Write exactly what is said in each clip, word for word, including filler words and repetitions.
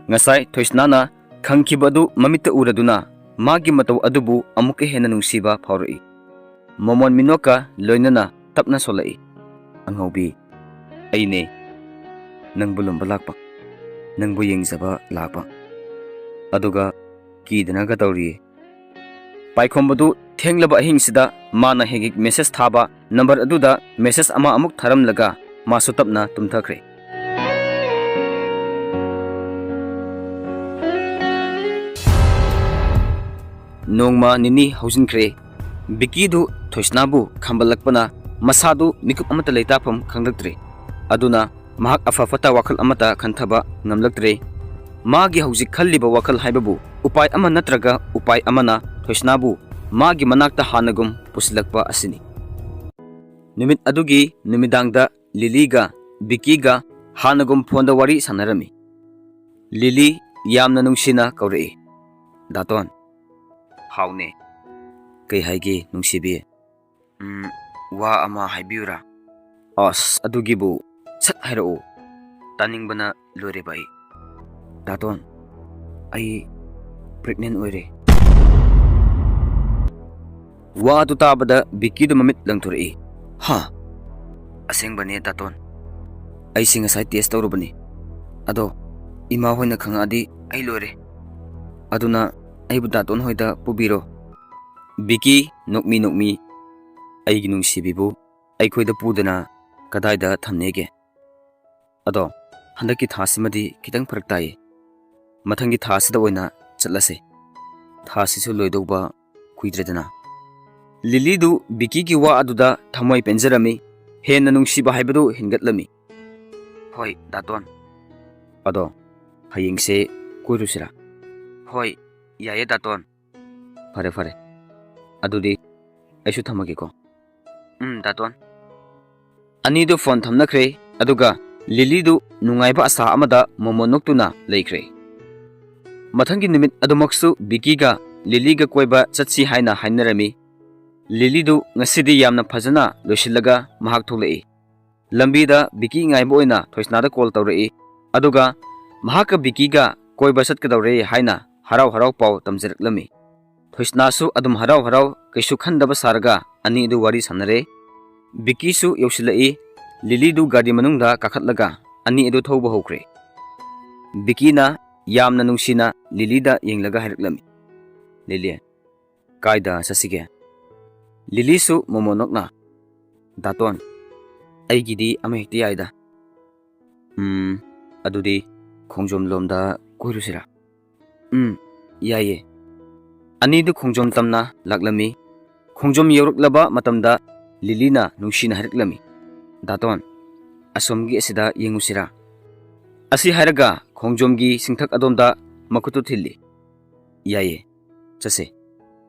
ꯉꯁꯥꯏ ꯊꯣꯏꯁꯅꯥꯅ ꯈꯪꯈꯤꯕ ꯑꯗꯨ ꯃꯃꯤꯠꯇ ꯎꯔꯗꯨꯅ ꯃꯥꯒꯤ ꯃꯇꯧ ꯑꯗꯨꯕꯨ ꯑꯃꯨꯛꯀ ꯍꯦꯟꯅ ꯅꯨꯡꯁꯤꯕ ꯐꯥꯎꯔꯛꯏ꯫ ꯃꯣꯃꯣꯟ ꯃꯤꯅꯣꯛꯀ ꯂꯣꯏꯅꯅ ꯇꯞꯅ ꯁꯣꯜꯂꯛꯏ꯫ "ꯑꯉꯧꯕꯤ, ꯑꯩꯅꯦ ꯅꯪꯕꯨ ꯂꯨꯝꯕ ꯂꯥꯛꯄ, ꯅꯪꯕꯨ ꯌꯦꯡꯖꯕ ꯂꯥꯛꯄ꯫ ꯑꯗꯨꯒ ꯀꯤꯗꯅꯒ ꯇꯧꯔꯤꯌꯦ꯫" ꯄꯥꯏꯈꯣꯝꯕꯗꯨ ꯊꯦꯡꯂꯕ ꯑꯍꯤꯡꯁꯤꯗ ꯃꯥꯅ ꯍꯦꯛ ꯍꯦꯛ ꯃꯦꯁꯦꯖ ꯊꯥꯕ ꯅꯝꯕꯔ ꯑꯗꯨꯗ ꯃꯦꯁꯦꯖ ꯑꯃ ꯑꯃꯨꯛ ꯊꯥꯔꯝꯂꯒ ꯃꯥꯁꯨ ꯇꯞꯅ ꯇꯨꯝꯊꯈ꯭ꯔꯦ꯫ ꯅꯣꯡꯃ ꯅꯤꯅꯤ ꯍꯧꯖꯤꯟꯈ꯭ꯔꯦ꯫ ꯕꯤꯀꯤꯗꯨ ꯊꯣꯏꯁꯅꯥꯕꯨ ꯈꯝꯕꯜꯂꯛꯄꯅ ꯃꯁꯥꯗꯨ ꯃꯤꯀꯨꯞ ꯑꯃꯠꯇ ꯂꯩꯇꯥꯐꯝ ꯈꯪꯂꯛꯇ꯭ꯔꯦ꯫ ꯑꯗꯨꯅ ꯃꯍꯥꯛ ꯑꯐ ꯐꯠꯇ ꯋꯥꯈꯜ ꯑꯃꯠꯇ ꯈꯟꯊꯕ ꯉꯝꯂꯛꯇ꯭ꯔꯦ꯫ ꯃꯥꯒꯤ ꯍꯧꯖꯤꯛ ꯈꯜꯂꯤꯕ ꯋꯥꯈꯜ ꯍꯥꯏꯕꯕꯨ ꯎꯄꯥꯏ ꯑꯃ ꯅꯠꯇ꯭ꯔꯒ ꯎꯄꯥꯏ ꯑꯃꯅ ꯊꯣꯏꯁꯅꯥꯕꯨ ꯃꯥꯒꯤ ꯃꯅꯥꯛꯇ ꯍꯥꯟꯅꯒꯨꯝ ꯄꯨꯁꯤꯜꯂꯛꯄ ꯑꯁꯤꯅꯤ꯫ ꯅꯨꯃꯤꯠ ꯑꯗꯨꯒꯤ ꯅꯨꯃꯤꯗꯥꯡꯗ ꯂꯤꯂꯤꯒ ꯕꯤꯀꯤꯒ ꯍꯥꯟꯅꯒꯨꯝ ꯐꯣꯟꯗ ꯋꯥꯔꯤ ꯁꯥꯟꯅꯔꯝꯃꯤ꯫ ꯂꯤꯂꯤ ꯌꯥꯝꯅ ꯅꯨꯡꯁꯤꯅ ꯀꯧꯔꯛꯏ, "ꯗꯥꯇꯣꯟ꯫" "ꯍꯥꯎꯅꯦ꯫" "ꯀꯩ ꯍꯥꯏꯒꯦ ꯅꯨꯡꯁꯤꯕꯤ?" "ꯎꯝ, ꯋꯥ ꯑꯃ ꯍꯥꯏꯕꯤꯌꯨꯔꯥ?" "ꯑꯁ, ꯑꯗꯨꯒꯤꯕꯨ ꯁꯠ ꯍꯥꯏꯔꯛꯎ, ꯇꯥꯅꯤꯡꯕꯅ ꯂꯣꯏꯔꯦꯕ ꯑꯩ꯫" "ꯗꯥꯇꯣꯟ, ꯑꯩ ꯄ꯭ꯔꯦꯒꯅꯦꯟ ꯑꯣꯏꯔꯦ꯫" ꯋꯥꯗꯨ ꯇꯥꯕꯗ ꯕꯤꯀꯤꯗꯨ ꯃꯃꯤꯠ ꯂꯪꯊꯣꯔꯛꯏ꯫ "ꯍꯥ?" "ꯑꯁꯦꯡꯕꯅꯦ ꯗꯥꯇꯣꯟ, ꯑꯩꯁꯤ ꯉꯁꯥꯏ ꯇꯦꯁ ꯇꯧꯔꯨꯕꯅꯤ꯫ ꯑꯗꯣ ꯏꯃꯥ ꯍꯣꯏꯅ ꯈꯪꯉꯛꯑꯗꯤ ꯑꯩ ꯂꯣꯏꯔꯦ꯫ ꯑꯗꯨꯅ ꯑꯩꯕꯨ ꯗꯥꯇꯣꯟ ꯍꯣꯏꯗ ꯄꯨꯕꯤꯔꯣ꯫" "ꯕꯤꯀꯤ, ꯅꯣꯛꯃꯤ ꯅꯣꯛꯃꯤ, ꯑꯩꯒꯤ ꯅꯨꯡꯁꯤꯕꯤꯕꯨ ꯑꯩꯈꯣꯏꯗ ꯄꯨꯗꯅ ꯀꯗꯥꯏꯗ ꯊꯝꯅꯦꯒꯦ? ꯑꯗꯣ ꯍꯟꯗꯛꯀꯤ ꯊꯥꯁꯤꯃꯗꯤ ꯈꯤꯇꯪ ꯐꯔꯛ ꯇꯥꯏꯌꯦ꯫ ꯃꯊꯪꯒꯤ ꯊꯥꯁꯤꯗ ꯑꯣꯏꯅ ꯆꯠꯂꯁꯦ꯫ ꯊꯥꯁꯤꯁꯨ ꯂꯣꯏꯗꯧꯕ ꯀꯨꯏꯗ꯭ꯔꯦꯗꯅ꯫" ꯂꯤꯂꯤꯗꯨ ꯕꯤꯀꯤꯒꯤ ꯋꯥ ꯑꯗꯨꯗ ꯊꯃꯣꯏ ꯄꯦꯟꯖꯔꯝꯃꯤ꯫ ꯍꯦꯟꯅ ꯅꯨꯡꯁꯤꯕ ꯍꯥꯏꯕꯗꯨ ꯍꯦꯟꯒꯠꯂꯝꯃꯤ꯫ "ꯍꯣꯏ, ꯗꯥꯇꯣꯟ꯫ ꯑꯗꯣ ꯍꯌꯦꯡꯁꯦ ꯀꯣꯏꯔꯨꯁꯤꯔꯥ?" "ꯍꯣꯏ, ꯌꯥꯏꯌꯦ, ꯗꯥꯇꯣꯟ꯫" "ꯐꯔꯦ, ꯐꯔꯦ꯫ ꯑꯗꯨꯗꯤ ꯑꯩꯁꯨ ꯊꯝꯃꯒꯦꯀꯣ꯫" "ꯎꯝ, ꯗꯥꯇꯣꯟ꯫" ꯑꯅꯤꯗꯨ ꯐꯣꯟ ꯊꯝꯅꯈ꯭ꯔꯦ, ꯑꯗꯨꯒ ꯂꯤꯂꯤꯗꯨ ꯅꯨꯡꯉꯥꯏꯕ ꯑꯁꯥ ꯑꯃꯗ ꯃꯣꯃꯣꯟ ꯅꯣꯛꯇꯨꯅ ꯂꯩꯈ꯭ꯔꯦ꯫ ꯃꯊꯪꯒꯤ ꯅꯨꯃꯤꯠ ꯑꯗꯨꯃꯛꯁꯨ ꯕꯤꯀꯤꯒ ꯂꯤꯂꯤꯒ ꯀꯣꯏꯕ ꯆꯠꯁꯤ ꯍꯥꯏꯅ ꯍꯥꯏꯅꯔꯝꯃꯤ꯫ ꯂꯤꯂꯤꯗꯨ ꯉꯁꯤꯗꯤ ꯌꯥꯝꯅ ꯐꯖꯅ ꯂꯣꯏꯁꯤꯜꯂꯒ ꯃꯍꯥꯛ ꯊꯣꯛꯂꯛꯏ꯫ ꯂꯝꯕꯤꯗ ꯕꯤꯀꯤ ꯉꯥꯏꯕ ꯑꯣꯏꯅ ꯊꯣꯏꯁꯅꯥꯗ ꯀꯣꯜ ꯇꯧꯔꯛꯏ, ꯑꯗꯨꯒ ꯃꯍꯥꯛꯀ ꯕꯤꯀꯤꯒ ꯀꯣꯏꯕ ꯆꯠꯀꯗꯧꯔꯦ ꯍꯥꯏꯅ ꯍꯔꯥꯎ ꯍꯔꯥꯎ ꯄꯥꯎ ꯇꯝꯖꯔꯛꯂꯝꯃꯤ꯫ ꯊꯣꯏꯁꯅꯥꯁꯨ ꯑꯗꯨꯝ ꯍꯔꯥꯎ ꯍꯔꯥꯎ ꯀꯩꯁꯨ ꯈꯟꯗꯕ ꯁꯥꯔꯒ ꯑꯅꯤ ꯑꯗꯨ ꯋꯥꯔꯤ ꯁꯥꯟꯅꯔꯦ꯫ ꯕꯤꯀꯤꯁꯨ ꯌꯧꯁꯤꯜꯂꯛꯏ꯫ ꯂꯤꯂꯤꯗꯨ ꯒꯥꯔꯤ ꯃꯅꯨꯡꯗ ꯀꯥꯈꯠꯂꯒ ꯑꯅꯤ ꯑꯗꯨ ꯊꯧꯕ ꯍꯧꯈ꯭ꯔꯦ꯫ ꯕꯤꯀꯤꯅ ꯌꯥꯝꯅ ꯅꯨꯡꯁꯤꯅ ꯂꯤꯂꯤꯗ ꯌꯦꯡꯂꯒ ꯍꯥꯏꯔꯛꯂꯝꯃꯤ, "ꯂꯤꯂꯤ, ꯀꯥꯏꯗ ꯆꯠꯁꯤꯒꯦ?" ꯂꯤꯂꯤꯁꯨ ꯃꯣꯃꯣꯟ ꯅꯣꯛꯅ, "ꯗꯥꯇꯣꯟ, ꯑꯩꯒꯤꯗꯤ ꯑꯃ ꯍꯦꯛꯇ ꯌꯥꯏꯗ꯫ ꯎꯝ, ꯑꯗꯨꯗꯤ ꯈꯣꯡꯖꯣꯝ ꯂꯣꯝꯗ ꯀꯣꯏꯔꯨꯁꯤꯔꯥ?" "ꯎꯝ, ꯌꯥꯏꯌꯦ꯫" ꯑꯅꯤꯗꯨ ꯈꯣꯡꯖꯣꯝ ꯇꯝꯅ ꯂꯥꯛꯂꯝꯃꯤ꯫ ꯈꯣꯡꯖꯣꯝ ꯌꯧꯔꯛꯂꯕ ꯃꯇꯝꯗ ꯂꯤꯂꯤꯅ ꯅꯨꯡꯁꯤꯅ ꯍꯥꯏꯔꯛꯂꯝꯃꯤ, "ꯗꯥꯇꯣꯟ, ꯑꯁꯣꯝꯒꯤ ꯑꯁꯤꯗ ꯌꯦꯡꯉꯨꯁꯤꯔꯥ?" ꯑꯁꯤ ꯍꯥꯏꯔꯒ ꯈꯣꯡꯖꯣꯝꯒꯤ ꯁꯤꯡꯊꯛ ꯑꯗꯣꯝꯗ ꯃꯈꯨꯠꯇꯨ ꯊꯤꯜꯂꯤ꯫ "ꯌꯥꯏꯌꯦ, ꯆꯠꯁꯦ꯫"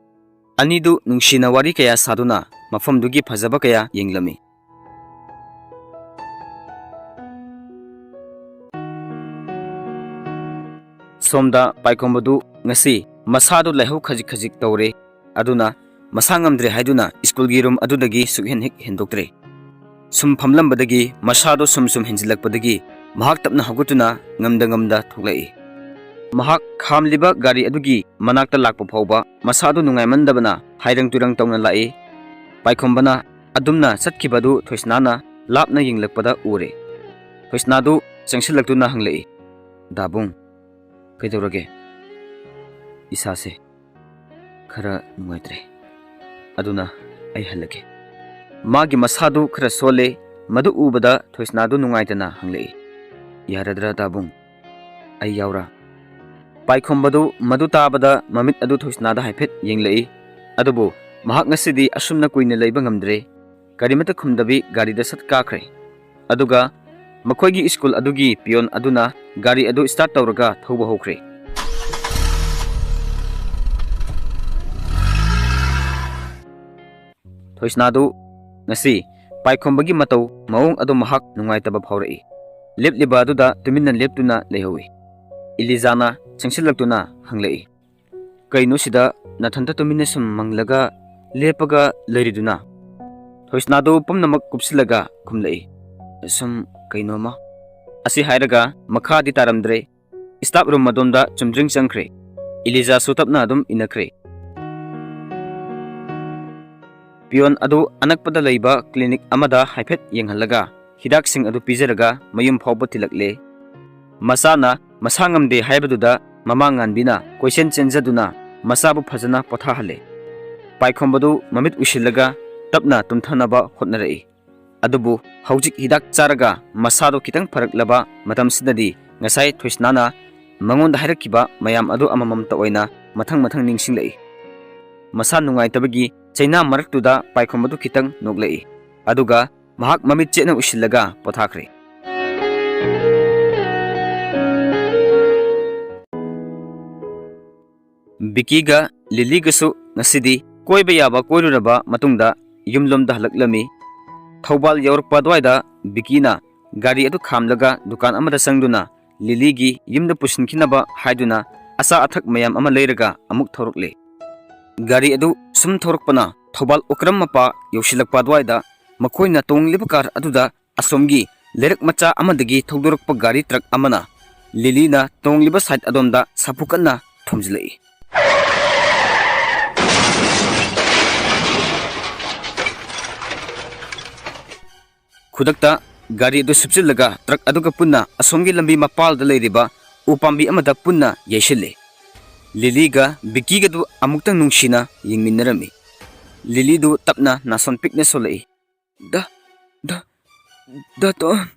ꯑꯅꯤꯗꯨ ꯅꯨꯡꯁꯤꯅ ꯋꯥꯔꯤ ꯀꯌꯥ ꯁꯥꯗꯨꯅ ꯃꯐꯝꯗꯨꯒꯤ ꯐꯖꯕ ꯀꯌꯥ ꯌꯦꯡꯂꯝꯃꯤ꯫ ꯁꯣꯝꯗ ꯄꯥꯏꯈꯣꯝꯕꯗꯨ ꯉꯁꯤ ꯃꯁꯥꯗꯨ ꯂꯥꯏꯍꯧ ꯈꯖꯤꯛ ꯈꯖꯤꯛ ꯇꯧꯔꯦ꯫ ꯑꯗꯨꯅ ꯃꯁꯥ ꯉꯝꯗ꯭ꯔꯦ ꯍꯥꯏꯗꯨꯅ ꯁ꯭ꯀꯨꯜꯒꯤ ꯔꯨꯝ ꯑꯗꯨꯗꯒꯤ ꯁꯨꯛꯍꯦꯟ ꯍꯦꯛ ꯍꯦꯟꯗꯣꯛꯇ꯭ꯔꯦ꯫ ꯁꯨꯝ ꯐꯝꯂꯝꯕꯗꯒꯤ ꯃꯁꯥꯗꯣ ꯁꯨꯝ ꯁꯨꯝ ꯍꯦꯟꯖꯤꯜꯂꯛꯄꯗꯒꯤ ꯃꯍꯥꯛ ꯇꯞꯅ ꯍꯧꯒꯠꯇꯨꯅ ꯉꯝꯗ ꯉꯝꯗ ꯊꯣꯛꯂꯛꯏ꯫ ꯃꯍꯥꯛ ꯈꯥꯝꯂꯤꯕ ꯒꯥꯔꯤ ꯑꯗꯨꯒꯤ ꯃꯅꯥꯛꯇ ꯂꯥꯛꯄ ꯐꯥꯎꯕ ꯃꯁꯥꯗꯨ ꯅꯨꯡꯉꯥꯏꯃꯟꯗꯕꯅ ꯍꯥꯏꯔꯪ ꯇꯨꯔꯪ ꯇꯧꯅ ꯂꯥꯛꯏ꯫ ꯄꯥꯏꯈꯣꯝꯕꯅ ꯑꯗꯨꯝꯅ ꯆꯠꯈꯤꯕꯗꯨ ꯊꯣꯏꯁꯅꯥꯅ ꯂꯥꯞꯅ ꯌꯦꯡꯂꯛꯄꯗ ꯎꯔꯦ꯫ ꯊꯣꯏꯁꯅꯥꯗꯨ ꯆꯪꯁꯤꯜꯂꯛꯇꯨꯅ ꯍꯪꯂꯛꯏ, "ꯗꯥꯕꯨꯡ, ꯀꯩꯗꯧꯔꯒꯦ?" "ꯏꯁꯥꯁꯦ ꯈꯔ ꯅꯨꯡꯉꯥꯏꯇ꯭ꯔꯦ꯫ ꯑꯗꯨꯅ ꯑꯩ ꯍꯜꯂꯒꯦ꯫" ꯃꯥꯒꯤ ꯃꯁꯥꯗꯨ ꯈꯔ ꯁꯣꯜꯂꯦ꯫ ꯃꯗꯨ ꯎꯕꯗ ꯊꯣꯏꯁꯅꯥꯗꯨ ꯅꯨꯡꯉꯥꯏꯇꯅ ꯍꯪꯂꯛꯏ, "ꯌꯥꯔꯗ꯭ꯔꯥ ꯗꯥꯕꯨꯡ? ꯑꯩ ꯌꯥꯎꯔꯥ?" ꯄꯥꯏꯈꯣꯝꯕꯗꯨ ꯃꯗꯨ ꯇꯥꯕꯗ ꯃꯃꯤꯠ ꯑꯗꯨ ꯊꯣꯏꯁꯅꯥꯗ ꯍꯥꯏꯐꯦꯠ ꯌꯦꯡꯂꯛꯏ꯫ ꯑꯗꯨꯕꯨ ꯃꯍꯥꯛ ꯉꯁꯤꯗꯤ ꯑꯁꯨꯝꯅ ꯀꯨꯏꯅ ꯂꯩꯕ ꯉꯝꯗ꯭ꯔꯦ꯫ ꯀꯔꯤꯃꯠꯇ ꯈꯨꯝꯗꯕꯤ ꯒꯥꯔꯤꯗ ꯁꯠ ꯀꯥꯈ꯭ꯔꯦ꯫ ꯑꯗꯨꯒ ꯃꯈꯣꯏꯒꯤ ꯁ꯭ꯀꯨꯜ ꯑꯗꯨꯒꯤ ꯄꯤꯌꯣꯟ ꯑꯗꯨꯅ ꯒꯥꯔꯤ ꯑꯗꯨ ꯁ꯭ꯇꯥꯔꯠ ꯇꯧꯔꯒ ꯊꯧꯕ ꯍꯧꯈ꯭ꯔꯦ꯫ ꯊꯣꯏꯁꯅꯥꯗꯨ ꯉꯁꯤ ꯄꯥꯏꯈꯣꯝꯕꯒꯤ ꯃꯇꯧ ꯃꯑꯣꯡ ꯑꯗꯨ ꯃꯍꯥꯛ ꯅꯨꯡꯉꯥꯏꯇꯕ ꯐꯥꯎꯔꯛꯏ꯫ ꯂꯦꯞꯂꯤꯕ ꯑꯗꯨꯗ ꯇꯨꯃꯤꯟꯅ ꯂꯦꯞꯇꯨꯅ ꯂꯩꯍꯧꯏ꯫ ꯏꯂꯤꯖꯥꯅ ꯆꯪꯁꯤꯜꯂꯛꯇꯨꯅ ꯍꯪꯂꯛꯏ, "ꯀꯩꯅꯣ ꯁꯤꯗ ꯅꯊꯟꯇ ꯇꯨꯃꯤꯟꯅ ꯁꯨꯝ ꯃꯪꯂꯒ ꯂꯦꯞꯄꯒ ꯂꯩꯔꯤꯗꯨꯅ?" ꯊꯣꯏꯁꯅꯥꯗꯨ ꯄꯨꯝꯅꯃꯛ ꯀꯨꯞꯁꯤꯜꯂꯒ ꯈꯨꯝꯂꯛꯏ, "ꯁꯨꯝ ꯀꯩꯅꯣꯝꯃ꯫" ꯑꯁꯤ ꯍꯥꯏꯔꯒ ꯃꯈꯥꯗꯤ ꯇꯥꯔꯝꯗ꯭ꯔꯦ꯫ Staff room ꯑꯗꯣꯝꯗ ꯆꯨꯝꯗ꯭ꯔꯤꯡ ꯆꯪꯈ꯭ꯔꯦ꯫ ꯏꯂꯤꯖꯥꯁꯨ ꯇꯞꯅ ꯑꯗꯨꯝ ꯏꯟꯅꯈ꯭ꯔꯦ꯫ Peon ꯑꯗꯨ ꯑꯅꯛꯄꯗ ꯂꯩꯕ clinic ꯑꯃꯗ ꯍꯥꯏꯐꯦꯠ ꯌꯦꯡꯍꯜꯂꯒ ꯍꯤꯗꯥꯛꯁꯤꯡ ꯑꯗꯨ ꯄꯤꯖꯔꯒ ꯃꯌꯨꯝ ꯐꯥꯎꯕ ꯊꯤꯜꯂꯛꯂꯦ꯫ ꯃꯆꯥꯅ ꯃꯁꯥ ꯉꯝꯗꯦ ꯍꯥꯏꯕꯗꯨꯗ ꯃꯃꯥ ꯉꯥꯟꯕꯤꯅ ꯀꯣꯏꯆꯦꯟ ꯆꯦꯟꯖꯗꯨꯅ ꯃꯆꯥꯕꯨ ꯐꯖꯅ ꯄꯣꯊꯥꯍꯜꯂꯦ꯫ ꯄꯥꯏꯈꯣꯝꯕꯗꯨ ꯃꯃꯤꯠ ꯎꯏꯁꯤꯜꯂꯒ ꯇꯞꯅ ꯇꯨꯝꯊꯅꯕ ꯍꯣꯠꯅꯔꯛꯏ꯫ ꯑꯗꯨꯕꯨ ꯍꯧꯖꯤꯛ ꯍꯤꯗꯥꯛ ꯆꯥꯔꯒ ꯃꯁꯥꯗꯣ ꯈꯤꯇꯪ ꯐꯔꯛꯂꯕ ꯃꯇꯝꯁꯤꯗꯗꯤ ꯉꯁꯥꯏ ꯊꯣꯏꯁꯅꯥꯅ ꯃꯉꯣꯟꯗ ꯍꯥꯏꯔꯛꯈꯤꯕ ꯃꯌꯥꯝ ꯑꯗꯨ ꯑꯃꯃꯝꯇ ꯑꯣꯏꯅ ꯃꯊꯪ ꯃꯊꯪ ꯅꯤꯡꯁꯤꯡꯂꯛꯏ꯫ ꯃꯁꯥ ꯅꯨꯡꯉꯥꯏꯇꯕꯒꯤ ꯆꯩꯅꯥ ꯃꯔꯛꯇꯨꯗ ꯄꯥꯏꯈꯣꯝꯕꯗꯨ ꯈꯤꯇꯪ ꯅꯣꯛꯂꯛꯏ꯫ ꯑꯗꯨꯒ ꯃꯍꯥꯛ ꯃꯃꯤꯠ ꯆꯦꯠꯅ ꯎꯏꯁꯤꯜꯂꯒ ꯄꯣꯊꯥꯈ꯭ꯔꯦ꯫ ꯕꯤꯀꯤꯒ ꯂꯤꯂꯤꯒꯁꯨ ꯉꯁꯤꯗꯤ ꯀꯣꯏꯕ ꯌꯥꯕ ꯀꯣꯏꯔꯨꯔꯕ ꯃꯇꯨꯡꯗ ꯌꯨꯝꯂꯣꯝꯗ ꯍꯜꯂꯛꯂꯝꯃꯤ꯫ ꯊꯧꯕꯥꯜ ꯌꯧꯔꯛꯄ ꯑꯗꯨꯋꯥꯏꯗ ꯕꯤꯀꯤꯅ ꯒꯥꯔꯤ ꯑꯗꯨ ꯈꯥꯝꯂꯒ ꯗꯨꯀꯥꯟ ꯑꯃꯗ ꯆꯪꯗꯨꯅ ꯂꯤꯂꯤꯒꯤ ꯌꯨꯝꯗ ꯄꯨꯁꯤꯟꯈꯤꯅꯕ ꯍꯥꯏꯗꯨꯅ ꯑꯆꯥ ꯑꯊꯛ ꯃꯌꯥꯝ ꯑꯃ ꯂꯩꯔꯒ ꯑꯃꯨꯛ ꯊꯧꯔꯛꯂꯦ꯫ ꯒꯥꯔꯤ ꯑꯗꯨ ꯁꯨꯝ ꯊꯧꯔꯛꯄꯅ ꯊꯧꯕꯥꯜ ꯎꯀ꯭ꯔꯝ ꯃꯄꯥ ꯌꯧꯁꯤꯜꯂꯛꯄ ꯑꯗꯨꯋꯥꯏꯗ ꯃꯈꯣꯏꯅ ꯇꯣꯡꯂꯤꯕ ꯀꯥꯔ ꯑꯗꯨꯗ ꯑꯁꯣꯝꯒꯤ ꯂꯩꯔꯛ ꯃꯆꯥ ꯑꯃꯗꯒꯤ ꯊꯧꯗꯣꯔꯛꯄ ꯒꯥꯔꯤ ꯇ꯭ꯔꯛ ꯑꯃꯅ ꯂꯤꯂꯤꯅ ꯇꯣꯡꯂꯤꯕ ꯁꯥꯏꯠ ꯑꯗꯣꯝꯗ ꯁꯥꯐꯨ ꯀꯟꯅ ꯊꯣꯝꯖꯤꯜꯂꯛꯏ꯫ ꯈꯨꯗꯛꯇ ꯒꯥꯔꯤ ꯑꯗꯨ ꯁꯨꯞꯆꯤꯜꯂꯒ ꯇ꯭ꯔꯛ ꯑꯗꯨꯒ ꯄꯨꯟꯅ ꯑꯁꯣꯝꯒꯤ ꯂꯝꯕꯤ ꯃꯄꯥꯜꯗ ꯂꯩꯔꯤꯕ ꯎ ꯄꯥꯝꯕꯤ ꯑꯃꯗ ꯄꯨꯟꯅ ꯌꯩꯁꯤꯜꯂꯦ꯫ ꯂꯤꯂꯤꯒ ꯕꯤꯀꯤꯒꯗꯨ ꯑꯃꯨꯛꯇꯪ ꯅꯨꯡꯁꯤꯅ ꯌꯦꯡꯃꯤꯟꯅꯔꯝꯃꯤ꯫ ꯂꯤꯂꯤꯗꯨ ꯇꯞꯅ ꯅꯥꯁꯣꯟ ꯄꯤꯛꯅ ꯁꯣꯜꯂꯛꯏ꯫ "ꯗ, ꯗ, ꯗꯇꯣꯟ!"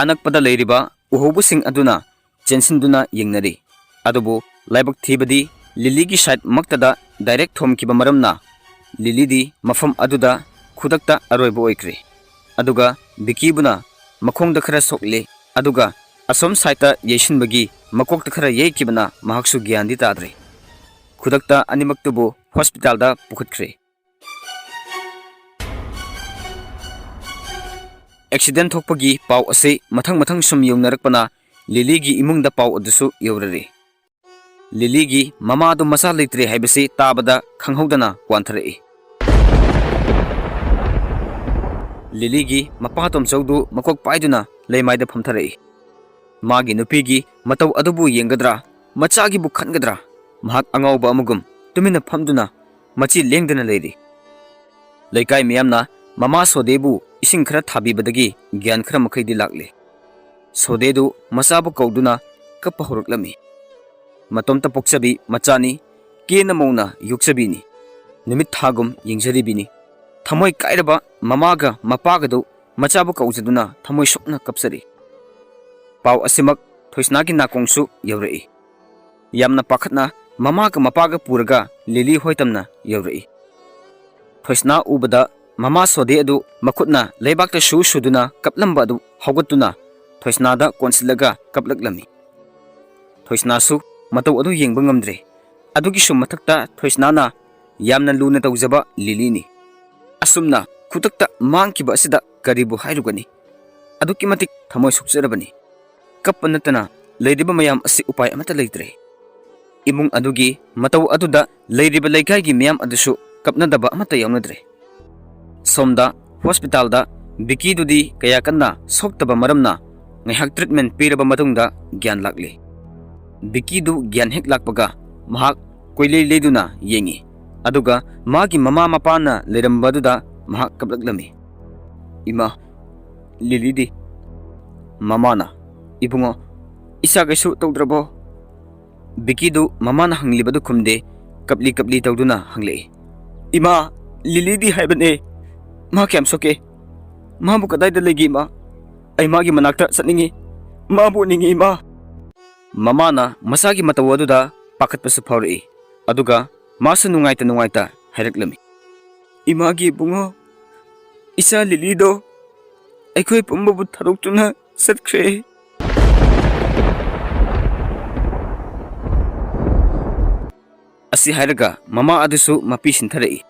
ꯑꯅꯛꯄꯗ ꯂꯩꯔꯤꯕ ꯎꯍꯧꯕꯁꯤꯡ ꯑꯗꯨꯅ ꯆꯦꯟꯁꯤꯟꯗꯨꯅ ꯌꯦꯡꯅꯔꯤ꯫ ꯑꯗꯨꯕꯨ ꯂꯥꯏꯕꯛ ꯊꯤꯕꯗꯤ ꯂꯤꯂꯤꯒꯤ ꯁꯥꯏꯠ ꯃꯛꯇꯗ ꯗꯥꯏꯔꯦꯛ ꯊꯣꯝꯈꯤꯕ ꯃꯔꯝꯅ ꯂꯤꯂꯤꯗꯤ ꯃꯐꯝ ꯑꯗꯨꯗ ꯈꯨꯗꯛꯇ ꯑꯔꯣꯏꯕ ꯑꯣꯏꯈ꯭ꯔꯦ꯫ ꯑꯗꯨꯒ ꯕꯤꯀꯤꯕꯨꯅ ꯃꯈꯣꯡꯗ ꯈꯔ ꯁꯣꯛꯂꯦ, ꯑꯗꯨꯒ ꯑꯁꯣꯝ ꯁꯥꯏꯠꯇ ꯌꯩꯁꯤꯟꯕꯒꯤ ꯃꯀꯣꯛꯇ ꯈꯔ ꯌꯩꯈꯤꯕꯅ ꯃꯍꯥꯛꯁꯨ ꯒ꯭ꯌꯥꯟꯗꯤ ꯇꯥꯗ꯭ꯔꯦ꯫ ꯈꯨꯗꯛꯇ ꯑꯅꯤꯃꯛꯇꯨꯕꯨ ꯍꯣꯁꯄꯤꯇꯥꯜꯗ ꯄꯨꯈꯠꯈ꯭ꯔꯦ꯫ ꯑꯦꯛꯁꯤꯗꯦꯟ ꯊꯣꯛꯄꯒꯤ ꯄꯥꯎ ꯑꯁꯤ ꯃꯊꯪ ꯃꯊꯪ ꯁꯨꯝ ꯌꯧꯅꯔꯛꯄꯅ ꯂꯤꯂꯤꯒꯤ ꯏꯃꯨꯡꯗ ꯄꯥꯎ ꯑꯗꯨꯁꯨ ꯌꯧꯔꯔꯦ꯫ ꯂꯤꯂꯤꯒꯤ ꯃꯃꯥꯗꯨ ꯃꯆꯥ ꯂꯩꯇ꯭ꯔꯦ ꯍꯥꯏꯕꯁꯤ ꯇꯥꯕꯗ ꯈꯪꯍꯧꯗꯅ ꯋꯥꯟꯊꯔꯛꯏ꯫ ꯂꯤꯂꯤꯒꯤ ꯃꯄꯥ ꯇꯣꯝꯆꯧꯗꯨ ꯃꯀꯣꯛ ꯄꯥꯏꯗꯨꯅ ꯂꯩꯃꯥꯏꯗ ꯐꯝꯊꯔꯛꯏ꯫ ꯃꯥꯒꯤ ꯅꯨꯄꯤꯒꯤ ꯃꯇꯧ ꯑꯗꯨꯕꯨ ꯌꯦꯡꯒꯗ꯭ꯔꯥ, ꯃꯆꯥꯒꯤꯕꯨ ꯈꯟꯒꯗ꯭ꯔꯥ, ꯃꯍꯥꯛ ꯑꯉꯥꯎꯕ ꯑꯃꯒꯨꯝ ꯇꯨꯃꯤꯟꯅ ꯐꯝꯗꯨꯅ ꯃꯆꯤ ꯂꯦꯡꯗꯅ ꯂꯩꯔꯤ꯫ ꯂꯩꯀꯥꯏ ꯃꯤꯌꯥꯝꯅ ꯃꯃꯥ ꯁꯣꯗꯦꯕꯨ ꯏꯁꯤꯡ ꯈꯔ ꯊꯥꯕꯤꯕꯗꯒꯤ ꯒ꯭ꯌꯥꯟ ꯈꯔ ꯃꯈꯩꯗꯤ ꯂꯥꯛꯂꯦ꯫ ꯁꯣꯗꯦꯗꯨ ꯃꯆꯥꯕꯨ ꯀꯧꯗꯨꯅ ꯀꯞꯄ ꯍꯧꯔꯛꯂꯝꯃꯤ꯫ ꯃꯇꯣꯝꯇ ꯄꯣꯛꯆꯕꯤ ꯃꯆꯥꯅꯤ, ꯀꯦꯅ ꯃꯧꯅ ꯌꯣꯛꯆꯕꯤꯅꯤ, ꯅꯨꯃꯤꯠ ꯊꯥꯒꯨꯝ ꯌꯦꯡꯖꯔꯤꯕꯤꯅꯤ꯫ ꯊꯃꯣꯏ ꯀꯥꯏꯔꯕ ꯃꯃꯥꯒ ꯃꯄꯥꯒꯗꯨ ꯃꯆꯥꯕꯨ ꯀꯧꯖꯗꯨꯅ ꯊꯃꯣꯏ ꯁꯣꯛꯅ ꯀꯞꯆꯔꯤ꯫ ꯄꯥꯎ ꯑꯁꯤꯃꯛ ꯊꯣꯏꯁꯅꯥꯒꯤ ꯅꯥꯀꯣꯡꯁꯨ ꯌꯧꯔꯛꯏ꯫ ꯌꯥꯝꯅ ꯄꯥꯈꯠꯅ ꯃꯃꯥꯒ ꯃꯄꯥꯒ ꯄꯨꯔꯒ ꯂꯤꯂꯤ ꯍꯣꯏ ꯇꯝꯅ ꯌꯧꯔꯛꯏ꯫ ꯊꯣꯏꯁꯅꯥ ꯎꯕꯗ ꯃꯃꯥ ꯁꯣꯗꯦ ꯑꯗꯨ ꯃꯈꯨꯠꯅ ꯂꯩꯕꯥꯛꯇ ꯁꯨ ꯁꯨꯗꯨꯅ ꯀꯞꯂꯝꯕ ꯑꯗꯨ ꯍꯧꯒꯠꯇꯨꯅ ꯊꯣꯏꯁꯅꯥꯗ ꯀꯣꯟꯁꯤꯜꯂꯒ ꯀꯞꯂꯛꯂꯝꯃꯤ꯫ ꯊꯣꯏꯁꯅꯥꯁꯨ ꯃꯇꯧ ꯑꯗꯨ ꯌꯦꯡꯕ ꯉꯝꯗ꯭ꯔꯦ꯫ ꯑꯗꯨꯒꯤꯁꯨ ꯃꯊꯛꯇ ꯊꯣꯏꯁꯅꯥꯅ ꯌꯥꯝꯅ ꯂꯨꯅ ꯇꯧꯖꯕ ꯂꯤꯂꯤꯅꯤ꯫ ꯑꯁꯨꯝꯅ ꯈꯨꯗꯛꯇ ꯃꯥꯡꯈꯤꯕ ꯑꯁꯤꯗ ꯀꯔꯤꯕꯨ ꯍꯥꯏꯔꯨꯒꯅꯤ? ꯑꯗꯨꯛꯀꯤ ꯃꯇꯤꯛ ꯊꯃꯣꯏ ꯁꯣꯛꯆꯔꯕꯅꯤ꯫ ꯀꯞꯄ ꯅꯠꯇꯅ ꯂꯩꯔꯤꯕ ꯃꯌꯥꯝ ꯑꯁꯤ ꯎꯄꯥꯏ ꯑꯃꯠꯇ ꯂꯩꯇ꯭ꯔꯦ꯫ ꯏꯃꯨꯡ ꯑꯗꯨꯒꯤ ꯃꯇꯧ ꯑꯗꯨꯗ ꯂꯩꯔꯤꯕ ꯂꯩꯀꯥꯏꯒꯤ ꯃꯤꯌꯥꯝ ꯑꯗꯨꯁꯨ ꯀꯞꯅꯗꯕ ꯑꯃꯠꯇ ꯌꯥꯎꯅꯗ꯭ꯔꯦ꯫ ꯁꯣꯝꯗ ꯍꯣꯁꯄꯤꯇꯥꯜꯗ ꯕꯤꯀꯤꯗꯨꯗꯤ ꯀꯌꯥ ꯀꯟꯅ ꯁꯣꯛꯇꯕ ꯃꯔꯝꯅ ꯉꯥꯏꯍꯥꯛ ꯇ꯭ꯔꯤꯠꯃꯦꯟ ꯄꯤꯔꯕ ꯃꯇꯨꯡꯗ ꯒ꯭ꯌꯥꯟ ꯂꯥꯛꯂꯤ꯫ ꯕꯤꯀꯤꯗꯨ ꯒ꯭ꯌꯥꯟ ꯍꯦꯛ ꯂꯥꯛꯄꯒ ꯃꯍꯥꯛ ꯀꯣꯏꯂꯩ ꯂꯩꯗꯨꯅ ꯌꯦꯡꯉꯤ꯫ ꯑꯗꯨꯒ ꯃꯥꯒꯤ ꯃꯃꯥ ꯃꯄꯥꯅ ꯂꯩꯔꯝꯕꯗꯨꯗ ꯃꯍꯥꯛ ꯀꯞꯂꯛꯂꯝꯃꯤ꯫ "ꯏꯃꯥ, ꯂꯤꯂꯤꯗꯤ?" ꯃꯃꯥꯅ, "ꯏꯕꯨꯡꯉꯣ, ꯏꯆꯥ ꯀꯩꯁꯨ ꯇꯧꯗ꯭ꯔꯕꯣ?" ꯕꯤꯀꯤꯗꯨ ꯃꯃꯥꯅ ꯍꯪꯂꯤꯕꯗꯨ ꯈꯨꯝꯗꯦ, ꯀꯞꯂꯤ ꯀꯞꯂꯤ ꯇꯧꯗꯨꯅ ꯍꯪꯂꯛꯏ꯫ "ꯏꯃꯥ, ꯂꯤꯂꯤꯗꯤ ꯍꯥꯏꯕꯅꯦ꯫ ꯃꯥ ꯀꯌꯥꯝ ꯁꯣꯛꯀꯦ? ꯃꯥꯕꯨ ꯀꯗꯥꯏꯗ ꯂꯩꯒꯦ, ꯏꯃꯥ? ꯑꯩ ꯃꯥꯒꯤ ꯃꯅꯥꯛꯇ ꯆꯠꯅꯤꯡꯉꯤ꯫ ꯃꯥꯕꯨ ꯎꯅꯤꯡꯉꯤ, ꯏꯃꯥ꯫" ꯃꯃꯥꯅ ꯃꯆꯥꯒꯤ ꯃꯇꯧ ꯑꯗꯨꯗ ꯄꯥꯈꯠꯄꯁꯨ ꯐꯥꯎꯔꯛꯏ꯫ ꯑꯗꯨꯒ ꯃꯥꯁꯨ ꯅꯨꯡꯉꯥꯏꯇ ꯅꯨꯡꯉꯥꯏꯇ ꯍꯥꯏꯔꯛꯂꯝꯃꯤ꯫ "ꯏꯃꯥꯒꯤ ꯏꯕꯨꯡꯉꯣ, ꯏꯆꯥ ꯂꯤꯂꯤꯗꯣ ꯑꯩꯈꯣꯏ ꯄꯨꯝꯕꯕꯨ ꯊꯥꯗꯣꯛꯇꯨꯅ ꯆꯠꯈ꯭ꯔꯦ꯫" ꯑꯁꯤ ꯍꯥꯏꯔꯒ ꯃꯃꯥ ꯑꯗꯨꯁꯨ ꯃꯄꯤ ꯁꯤꯟꯊꯔꯛꯏ꯫